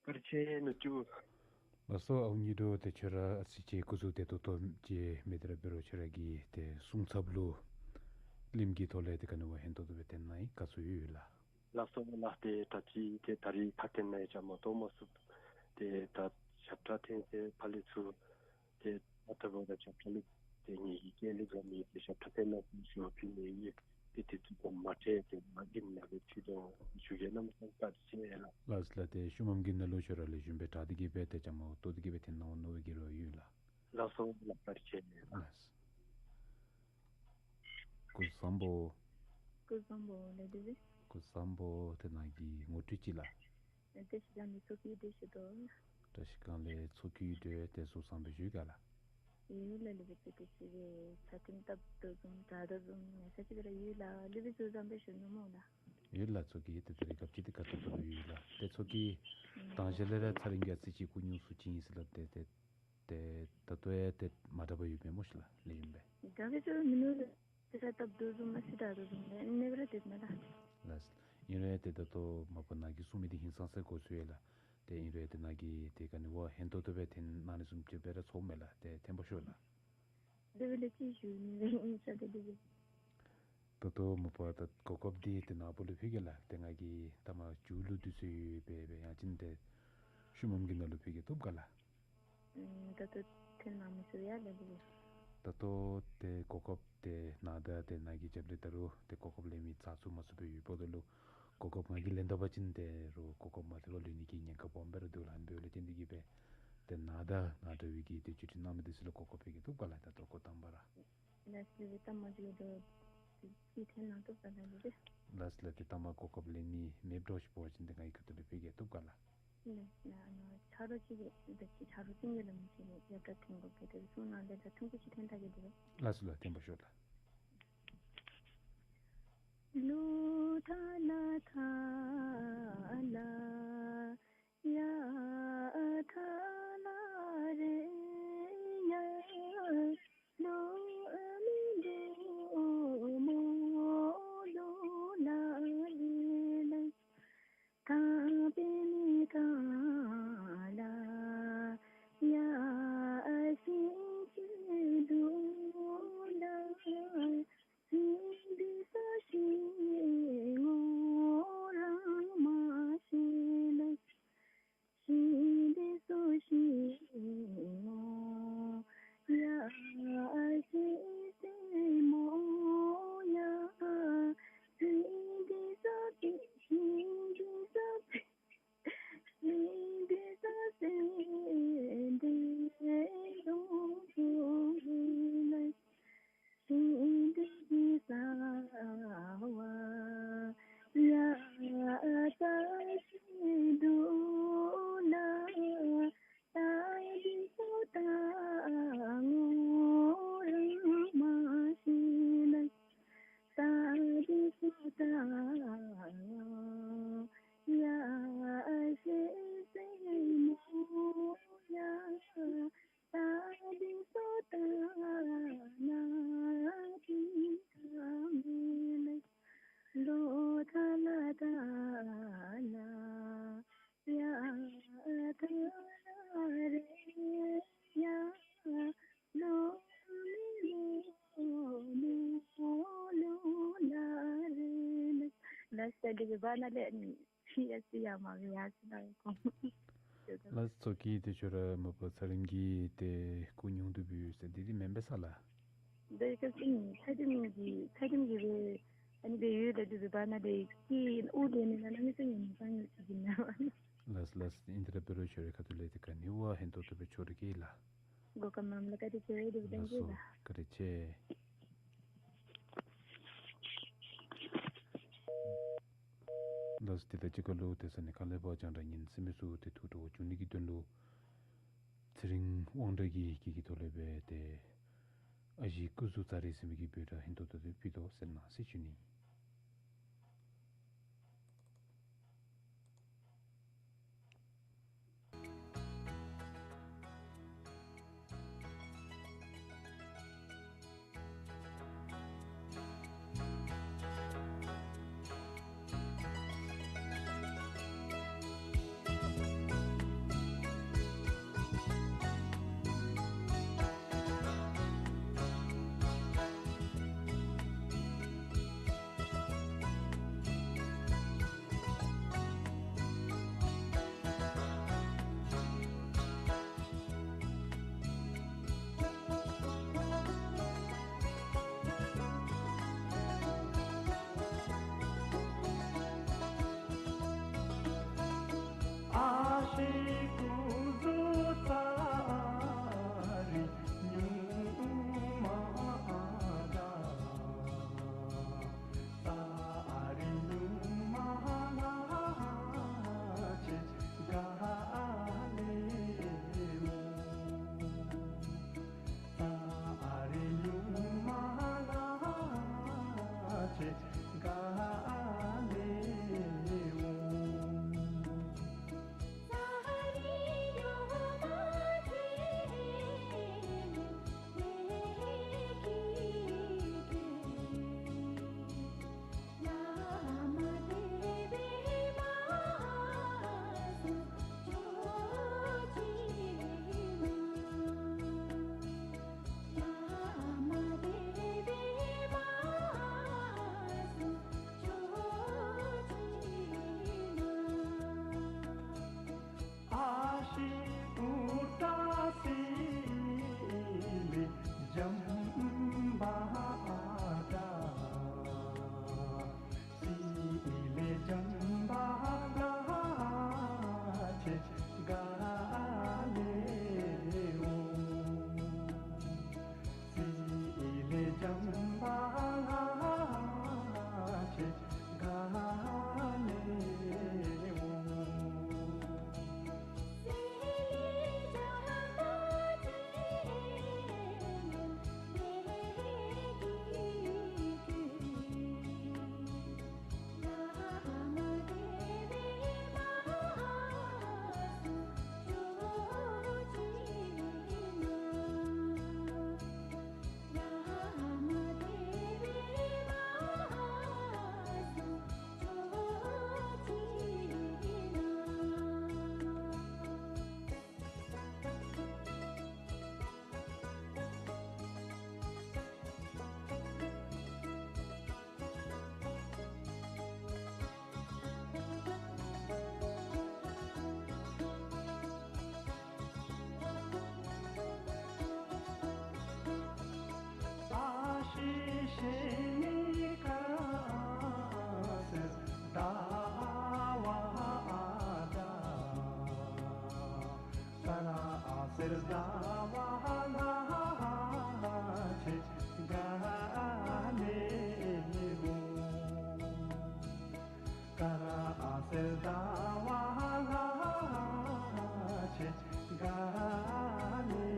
དྲིན་ཆེ་ནུ་གཅུང་། ལགས་སོ། ཨོ་ཉི་དུ་ཏེ་ཁྱོད་ར་ཨ་ཙི་ཅིག་སྐུ་གཟུགས་བདེ་ཏོག་ཏོ་ཅིག་མེད་དེ་ར་འབད་རུང་ཁྱོད་ར་གི་ཏེ་གསུང་ཚབ་ལུ་ལིམ་གྱི་ཐོག་ལས་ཏེ་ག་ནི་བ་ཧན་ཏོང་ཏོ་སྦེ་ཐོན་གནང་ཡི། དགའ་ཚོར་ཡོད་ཡོད་ལགས། ལགས་སོ་ལགས། ཏེ་ད་ཅི་ཏེ་ད་རིས་ཁ་བཏོན་ནི་ཡང་ཅང་མ་ཐོབ་མ་ཚུགས། ཏེ་ད་ཞབས་ཁྲ་འཐེན་ཚེ་ཕར་ལས་ཚུར་ཏེ་ཨ་ད་བ་ད་ཞབས་ཁྲ་ལུ་ཏེ་ངེ་གི་སྐད་ལུ་འགྲོ་མི་ཏེ་ཞབས་ཁྲ་འཐེན་ནི་ཞུ་བ་ཕུལ་ནི་ཨིན། ཏེ་དེ་ཚུ་གོ་མ་ཐོས། ཏེ་མ་གི་ནང་ལུ་ཚུད་དོ་ཞུ་གེ། གནམ་མེད་ས་མེད་བཀའ་དྲིན་ཆེ་ལགས། ལགས་ལགས། ཏེ་ཤུལ་མམ་གྱི་ནང་ལུ་ཁྱོད་ར་ལེགས་ཤོམ་སྦེ་དྲག་སྟེ་གི་སྦེ་ཏེ་ཅང་མ་ལྟོ་སྟེ་གི་སྦེ་ཐོན་གནང་འོང་མནོ་བའི་གི་རེ་བ་ཡོད་ལགས། ལགས་སོ་ལགས། བཀའ་དྲིན་ཆེ་ལགས། ལགས། སྐུ་གཟུགས་བཟང་པོ། སྐུ་གཟུགས་བཟང་པོ་ལགས། དེ་སྦེ། སྐུ་གཟུགས་བཟང་པོ། ཏེ་ནཱ་གི་ངོ་སྤྲོད་ཅིག་ལགས། ཨེ་བཀྲ་ཤིས་སྒང་ལས་ཚོགས་ཀྱི་ཡོད་དོ་ཞུ་དོ། བཀྲ་ཤིས་སྒང་ལས་ཚོགས་ཀྱི་ཡོད་དོ། ཏེ་གཟུགས་བཟང་པོ་བཞུགས་ག་ལགས། ཡོད་ལགས། སློབ་དཔོན་བཀྲ་ཤིས་པའི་ཚ་གྲང་སྟབས་བདེ་བཟུམ་དྲག་དོ་བཟུམ་ཡང་ས་ཅིག་ར་ཡོད་ལགས། སློབ་དཔོན་གཟུགས་བཟང་པོ་བཞུགས་ནུག་སྨོ་ལགས། ཡོད་ལགས། ཚོགས་ཀྱི་ཡོད། ཏེ་ད་རེས་སྐབས་ཅིག་འདི་དགའ་ཏོག་ཏོ་ཡོད་ལགས། ཏེ་ཚོགས་ཀྱི་ཨུམ་དང་ཞལ་ལས་ར་ཚ་རིང་གི་ཨ་ཙི་ཅིག་སྐུ་སྙུང་སུ་ཅིག་ཨིན་ཟེར་སླབ་སྟེ་ཏེ་ཏེ་ད་ལྟོ་ཡང་ཏེ་མ་དྲག་པར་ཡོད་པས་སྨོ་ཤི་ལགས། ལེགས་ཤོམ་སྦེ། དྲག་པས་ཟེར་མིན་ནུག་ལགས། ཚ་སྟབས་བདེ་བཟུམ་མ་ཤེས་དྲག་དོ་བཟུམ་ལས་ཨ་ནི་སྦེ་ར་སྡོད་མས་ལགས། ལགས། ཨིན་རུང་ཏེ་ད་ལྟོ་མ་པ་ནཱ་གིས་གསུང་མི་འདི་ཧིང་སངས་ས་གོ་ཚུགས་ཡི་ལགས། ཏེ་ཨིན་རུང་ཏེ་ནཱ་གིས་ཏེ་ག་ནི་བ་ཧན་ཏོང་ཏོ་སྦེ་ཐོན་གནང་ནི་བཟུམ་ཅིག་སྦེ་ར་ཚོརཝ་མས་ལགས། ཏེ་ཐོན་པར་ཤོག་ལགས། དེ་སྦེ་ལགས། ཅིག་ཞུ་ནི་སྦེ་ཨིན་ས་ཏེ་དེ་སྦེ། ད་ལྟོ་མ་པ་ད་གོ་སྐབས་འདི་ཏེ་ནཱ་བུ་ལུ་ཕུལ་གེ་ལགས། ཏེ་ནཱ་གིས་ད་མ་མཇུག་ལུ་དུས་ཚོད་ཡོད་པས་སྦེ་ཡང་ཅིན་ཏེ་ཤུལ་མམ་གྱི་ནང་ལུ་ཕུལ་གེ་བཏུབ་ག་ལགས། ཨུམ་ད་ལྟོ་ཐོན་གནང་མི་ཚུགས་ཡ་ལགས། ད་ལྟོ་ཏེ་གོ་སྐབས་ཏེ་ནཱ་ད་ཏེ་ནཱ་གི་རྒྱབ་ལས་ད་རུང་ཏེ་གོ་སྐབས་ལེན་མི་ཚར་ཚུགས་མ་ཚུགས་སྦེ་ཡོདཔ་ད་ལུ་གོ་སྐབས་ང་གིས་ལེན་ད་པ་ཅིན་ཏེ་རུང་གོ་སྐབས་མ་ཐོབ་པར་ལུས་ནི་གི་ཉེན་ཁ་སྦོམ་སྦེ་ར་འདུག་ལགས། ཨ་ནི་འབདཝ་ལས་བརྟེན་ཏེ་གིས་སྦེ་ཏེ་ནཱ་ད་ནཱ་ད་ བའི་གི་ཏེ་བརྒྱུད་འཕྲིན་གནང་མི་འདི་ཚུ་ལུ་གོ་སྐབས་ཕུལ་གེ། བཏུབ་ག་ལགས། ད་ལྟོ་གོ་དང་པ་ར། ལགས་སོ། གཏམ་མ་བརྗོད་དོ། ཅིག་ཐོན་གནང་བཏུབ་ག་ལགས། ལགས་སོ་ལགས། ཏེ་གཏམ་མ་གོ་སྐབས་ལེན་ནི་མེདཔ་འདྲཝ་ཅིག་འབད་བ་ཅིན་ཏེ་ང་གིས་ཁ་ཐུག་ལས་ཕུལ་གེ། བཏུབ་ག་ལགས། ལགས་སོ་ལགས། ཨ་ནི་ཆ་རོགས་ཅིག་གིས་ད་ཅི་ཆ་རོགས་ཅིག་གིས་ལོ་མི་ཅིག་ཡབ་བྲག་ཐོན་དགོ་པས། ཏེ་གསུང་གནང་ལས་ད་ཐུང་ཀུ་ཅིག་ཐོན་ད་གེ་ཏེ། ལགས་སོ་ལགས། བརྟན་པར་ཤོག་ལགས། ལོ་ཐ་ལ་ཐ་ལ་ཡ་ཐ་ལ་རེ་ཡ། ལོ་མི་ལོ་མོ་ལོ་ལ་རེ་ལ། ཐ་པེ་ནི་ཐ་ལ་ཡ་ཤི་ཤི་ལུ་ལ། ཤི་འདི་ས་ཤི་ངོ་རང་མ་ཤི་ལ། ཤི་འདི་སོ་ཤི་ངོ་ཡ་ཤི་སེ་མོ་ཡ། ཤི་འདི་ས་ཤི་ཤི་འདི་ས་ཤི་འདི་ས་སེ་འདི་ལོ་ལ། ཤི་འདི་ས་བ་ཡ་ད་ཤི་དུ་ལ། ད་འདི་སོ་ད་ངོ་རང་མ་ཤི་ལ། ད་འདི་སོ་ད་ངོ་ཡ་ཤི་སེ་མོ་ཡ། ད་འདི་སོ་ད་ན་ཏི་ད་མེ་ལེ། ལོ་ཐ་ལ་ཐ་ལ་ཡ་ཐ་ལ་རེ་ཡ། ལོ་མི་ལོ་མོ་ལོ་ལ་རེ་ལེ། ལགས་སོ། ད་འདི་གི་བར་ན་ལས་ཕྱི་ཡ་སི་ཡ་མ་གི་ཡ་སི་ལ་ཡ་ཁོང་། ལགས་སོ། ཁྱོད་ཀྱིས་ཏེ་ཁྱོད་ར་མ་པ་ཚེ་རིང་གི་ཏེ་སྐུ་ཉུང་དུ་བུད་ཟེར་འདི་འདི་མེན་པས་ས་ལགས། འདི་ག་ཅི་ཚད་རིམ་གྱི་ཚད་རིམ་གྱི་རེ་ཨ་ནི་སྦེ་ཡོད། ད་འདི་གི་བར་ན་ལས་ཀྱི་ཨུ་ལེ་ནི་ན་ན་མི་སུ་ཡང་མི་གང་ཡོད་ཅིག་གི་ན། ལགས་ལགས། ཨིན་ཏེ་ར་འབད་རུང་ཁྱོད་རའི་ཁ་ཐུག་ལས་ཏེ་ག་ནི་བ་ཧན་ཏོག་ཏོ་སྦེ་ཆོ་རུང་གེ་ལགས། གོ་སྐབས་གནངམ་ལུ་བཀའ་དྲིན་ཆེ་ཟེར་ཞུ་གེ་ལགས། ལགས་སོ། བཀའ་དྲིན་ཆེ། ལགས་སོ། ཏེ་ད་ཅི་ག་ལུ་ཏེ་ས་གནས་ཁ་ལས་ཕར་རྒྱང་བསྒྲགས་ཉན་གསན་མི་ཚུ་ཏེ་ཐུགས་སྤྲོ་བ་བྱུང་ནི་གི་དོན་ལུ་ཚེ་རིང་དབང་གྲགས་ཀྱི་སྐད་ཀྱི་ཐོག་ལས་སྦེ་ཏེ་ཨ་ཞེ་སྐུ་གཟུགས་ཚར་རེ་ཟེར་མི་གི་འབོད་སྒྲ་ཧན་ཏོག་ཏོ་སྦེ་ཕུལ་དོ་ཟེར་ན་ཟེར་ཞུ་ནི། ཨ་ཞེ་སྐུ་གཟུགས་ཚར་རེ་ཉུང་མ་དྲག། ཚར་རེ་ཉུང་མ་ལ་ཆེ་ག་ལེ་འོང་། ཚར་རེ་ཉུང་མ་ལ་ཆེ་ག་ལེ་འོང་། ཨ་ཞེ་ཨུ་ཏྲ་སི་ལེ་འཇམ་བ་དྲག། སི་ལེ་འཇམ་བ་དྲག་ཆེ་ག་ལེ་འོང་། གསེར་ཟླ་བ་ལྷ་ཆེན་དགའ་ལེའོ། ཀ་ར་གསེར་ཟླ་བ་ལྷ་ཆེན་དགའ་ལེའོ།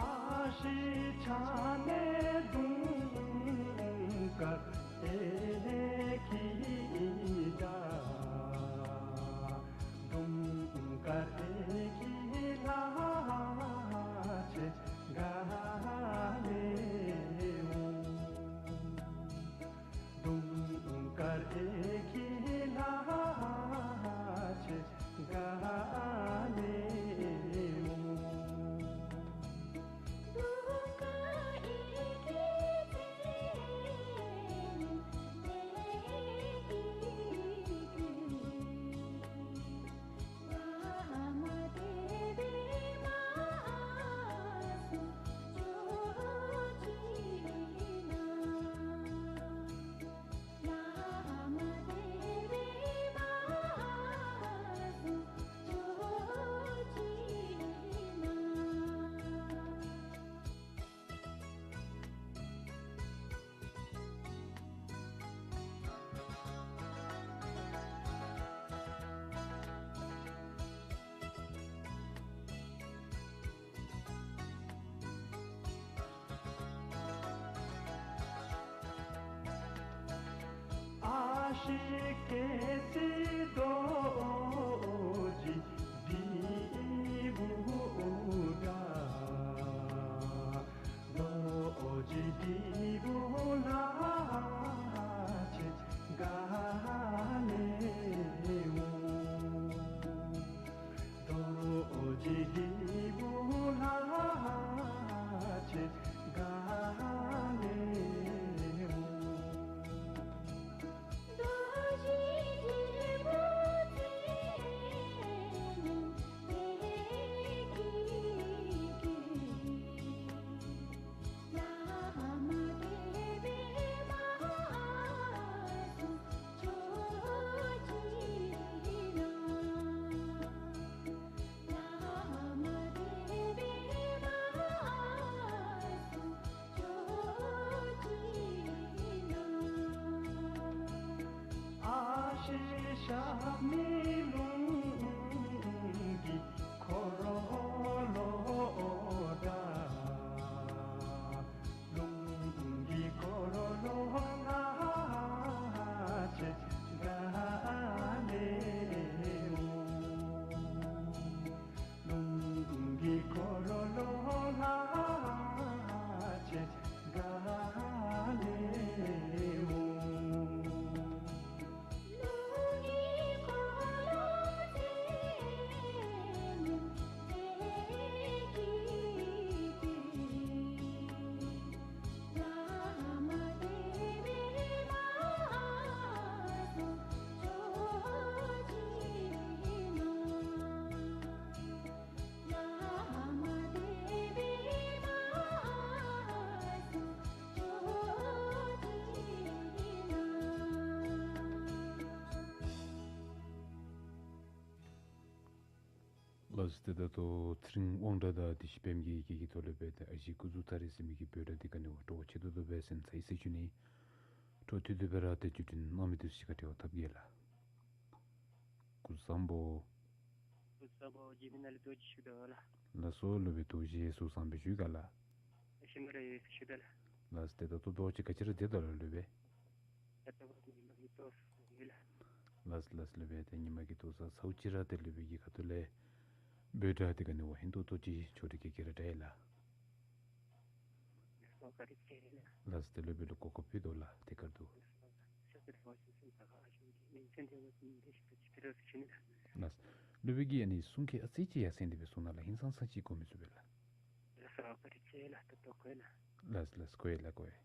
ཨ་ཤེ་ཕྱག་ནི་དུང་དཀར་ཨེ་ཀི་ཏ། དུང་དཀར་ཨེ་ཀི་ལྷ་ཆེན་དགའ་ལེའོ། དུང་དཀར་ཨེ་ཀི་ལྷ་ཆེན་དགའ་ལེའོ། ཨ་ཤེ་ཀེ་སེ་རྡོ་རྗེ་དྲིལ་བུ་འདྲ། རྡོ་རྗེ་དྲིལ་བུ་ལྷ་ཆེན་དགའ་ལེའོ། རྡོ་རྗེ་དྲིལ་བུ་ལྷ་ཆེན་དགའ་ལེའོ། ཨ་ཤེ་ཤ་མི་རླུང་གི་འཁོར་ལོ་འདྲ། རླུང་གི་འཁོར་ལོ་ལྷ་ཆེན་དགའ་ལེའོ། རླུང་གི་འཁོར་ལོ་ལྷ་ཆེན་དགའ་ལེའོ། ལགས་སོ། ཏེ་ད་ལྟོ་ཚེ་རིང་དབང་གྲགས་དང་བདེ་གཤེགས་པདྨ་གི་སྐད་ཀྱི་ཐོག་ལས་སྦེ་ཏེ་ཨ་ཞེ་སྐུ་གཟུགས་ཐ་རི་སེ་མི་གི་འབོད་སྒྲ་འདི་ག་ནི་བ་སྤྲོ་བ་ཆེ་ཏོག་ཏོ་སྦེ་གསན་ཚར་ཡི་ཟེར་ཞུ་ནི། འཕྲོ་མཐུད་དེ་སྦེ་ར་ཏེ་བརྒྱུད་འཕྲིན་གནང་མི་འདི་ཚུ་ག་ཏེ་བ་ཐབས་ཀྱིས་ལགས། སྐུ་གཟུགས་བཟང་པོ། སྐུ་གཟུགས་བཟང་པོ། རྗེ་མི་ནང་ལས་རྡོ་རྗེ་ཞུ་དོ་ལགས། ལགས་སོ་སློབ་དཔོན་རྡོ་རྗེ་གཟུགས་བཟང་པོ་ཞུ་ག་ལགས། ཤེས་མ་ར་ཡོད་ཞུ་དོ་ལགས། ལགས་སོ། ཏེ་ད་ལྟོ་རྡོ་རྗེ་ག་ཅི་ར་དེ་ད་ལགས་སློབ་དཔོན། ད་ལྟོ་ཉི་མ་གི་ཏོག་ས་ཡོད་ལགས། ལགས་སོ་ལགས་སོ་སློབ་དཔོན། ཏེ་ཉི་མ་གི་ཏོག་ས་ཚརཝ་ཅིག་ར་ཏེ་སློབ་དཔོན་གྱི་ཁ་ཐུག་ལས་འབོད་སྒྲ་འདི་ག་ནི་བ་ཧན་ཏོང་ཏོ་ཅིག་ཆོ་རེ་གེ་གེ་ར་འདྲ་ཡི་ལགས། ལགས་སོ། ཏེ་སློབ་དཔོན་ལུ་གོ་སྐབས་ཕུལ་དོ་ལགས། ཏེ་ཁར་དུ། ལགས་སོ་ལགས། ཤེས་ཏེ་ར་བ་ཤེས་སེམས་ད་ག་ཨ་ཞུ་གི་མིང་ཅན་དེ་བ་ཅིན་དེ་ཞུ་ཅི་ཏེ་ར་ཞུ་ནི་ལགས། ལགས། སློབ་དཔོན་གྱིས་ཨ་ནི་གསུང་སྐད་ཨ་ཙི་ཅིག་ཡར་སེང་སྟེ་སྦེ་གསུང་གནང་ལགས། ཧིང་སངས་ས་ཅིག་གོ་མི་ཚུགས་པས་ལགས། ལགས་སོ། བཀའ་དྲིན་ཆེ་ལགས། ད་ལྟོ་གོ་ཡི་ལགས། ལགས་ལགས། གོ་ཡི་ལགས། གོ་ཡི།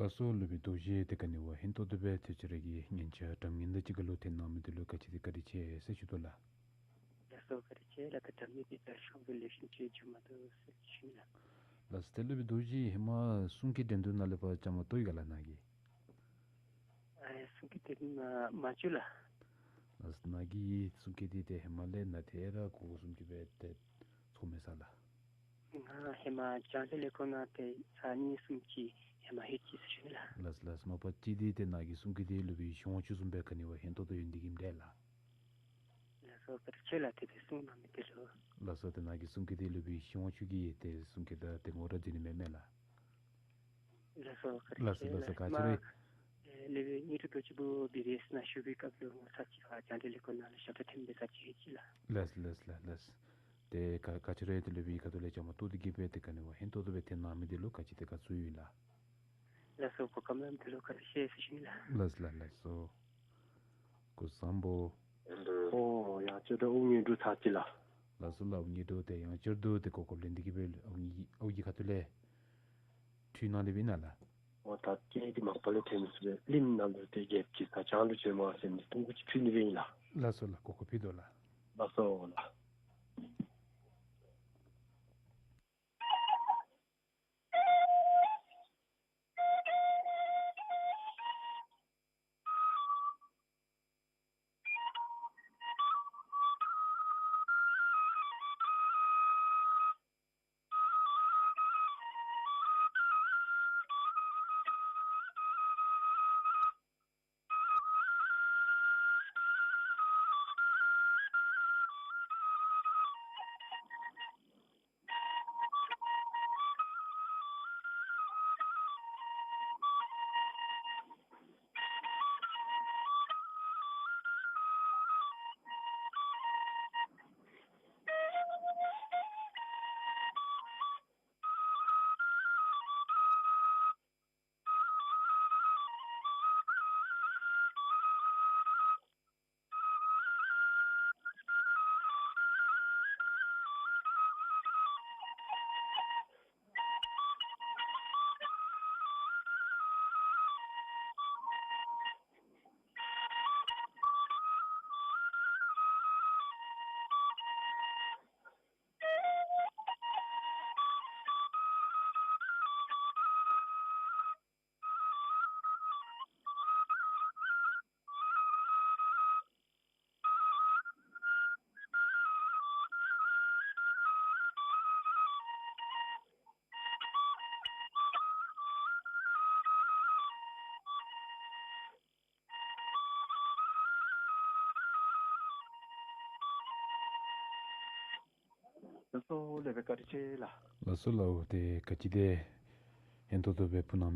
ལགས་སོ། སློབ་དཔོན་རྡོ་རྗེ། དེ་ག་ནི་བ་ཧིང་ཏོག་ཏོ་སྦེ་ཏེ་ཁྱོད་ར་གི་སྙན་ཆ་སྒྲ་སྙན་དང་གཅིག་ཁར་ལུ་ཐོན་གནང་མི་འདི་ལུ་ག་ཅི་དེ་བཀའ་དྲིན་ཆེ་ཟེར་ཞུ་དོ་ལགས། ལགས་སོ། བཀའ་དྲིན་ཆེ་ལགས། ད་སྒྲ་སྙན་འདི་ད་ཤོང་སྦེ་ལེགས་ཤོམ་ཅིག་བྱུང་མ་བཏུབ་ཟེར་ཞུ་ནི་ལགས། ལགས་སོ། ཏེ་སློབ་དཔོན་རྡོ་རྗེ་ཧེ་མ་གསུང་སྐད་འགྲན་བསྡུར་ནང་ལས་ཕར་བཅའ་མར་གཏོགས་ཡི་ག་ལགས་ནཱ་གིས། ཨ་གསུང་སྐད་འདི་མ་མ་བྱུང་ལགས། ལགས་སོ། ནཱ་གིས་གསུང་སྐད་འདི་ཏེ་ཧེ་མ་ལས་ནཱ་ཏེ་ར་གོ་གོ་བཟུམ་ཅིག་སྦེ་ཏེ་ཚོར་མས་ས་ལགས། ང་ཧེ་མ་རྒྱང་བསྒྲགས་ལས་ཁུངས་ནང་ཏེ་ཚར་གཉིས་གསུམ་ཅིག་ཧེ་མ་ལྷོད་ཅི་ཟེར་ཞུ་ནི་ལགས། ལགས་སོ་ལགས་སོ། མ་པ་ཅིག་འདི་ཏེ་ནཱ་གི་གསུང་སྐད་འདི་སློབ་དཔོན་ཤིང་ཝང་ཆུ་བཟུམ་སྦེ་ག་ནི་བ་ཧིང་ཏོག་ཏོ་ཡོད་ནི་འདི་གིས་འདྲས་ལགས། ལགས་སོ། བཀའ་དྲིན་ཆེ་ལགས། ཏེ་ཏེ་གསུང་གནང་མི་འདི་ལུ། ལགས་སོ། ཏེ་ནཱ་གི་གསུང་སྐད་འདི་སློབ་དཔོན་ཤིང་ཝང་ཆུ་གིས་ཏེ་གསུང་སྐད་ད་ཏེ་ངོ་ར་འཛོལ་ནི་མེད་མས་ལགས། ལགས་སོ། བཀའ་དྲིན་ཆེ་ལགས། ལགས་སོ་ལགས་སོ། ག་ཅི་རེ། ཨེ་སློབ་དཔོན་དངོས་གྲུབ་རྡོ་རྗེ་བུ་བི་ཌི་ཨེསི་ནང་ཞུགས་པའི་སྐབས་ལུ་ང་ཚར་གཅིག་ཨ་རྒྱང་བསྒྲགས་ལས་ཁུངས་ནང་ལུ་ཞབས་ཏོག་ཐོནམ་སྦེ་ཚར་གཅིག་ལྷོད་ཅི་ལགས། ལགས་ལགས་ལགས་ལགས། ཏེ་ག་ག་ཅི་རེ་ཏེ་སློབ་དཔོན་གྱི་ཁ་ཐུག་ལས་བཅའ་མར་གཏོགས་ཏེ་གིས་སྦེ་ཏེ་ག་ནི་བ་ཧིང་ཏོག་ཏོ་སྦེ་ཐོན་གནང་མི་འདི་ལུ་ག་ཅི་ཏེ་དགའ་བསུ་ཡོད་ལགས། ལགས་སོ། གོ་སྐབས་གནང་མི་འདི་ལུ་བཀའ་དྲིན་ཆེ་ཟེར་ཞུ་ནི་ལགས། ལགས་ལགས་ལགས་སོ། སྐུ་གཟུགས་བཟང་པོ། ཨོ་ཡང་བསྐྱར་དུ་ཨོ་དངོས་གྲུབ་ཚར་གཅིག་ལགས། ལགས་སོ་ལགས། ཨོ་དངོས་གྲུབ་ཏེ་ཡང་བསྐྱར་དུ་ཏེ་གོ་སྐབས་ལེན་ཏེ་གིས་སྦེ་ཨོ་གི་ཨོ་གི་ཁ་ཐུག་ལས་འཁྲུལ་གནང་སྟེ་སྦེ་ཨིན་ན་ལགས། ཨོ་ད་སྐད་འདི་མ་པ་ལས་ཐོན་མི་ཚུགས་པས། གླིང་ནང་ལུ་ཏེ་རྒྱལཔོ་གི་ས་ཆ་ལུ་བྱོན་མ་ཟེར་མི་ཏོང་ཀུ་ཅིག་ཕུལ་ནི་སྦེ་ཨིན་ལགས། ལགས་སོ་ལགས། གོ་སྐབས་ཕུལ་དོ་ལགས། ལགས་སོ་ལགས། ལགས་སོ་ལགས་སྦེ་བཀའ་དྲིན་ཆེ་ལགས། ལགས་སོ་ལགས། ཏེ་ག་ཅི་དེ་ཧན་ཏོང་ཏོ་སྦེ་སྤུ་ན་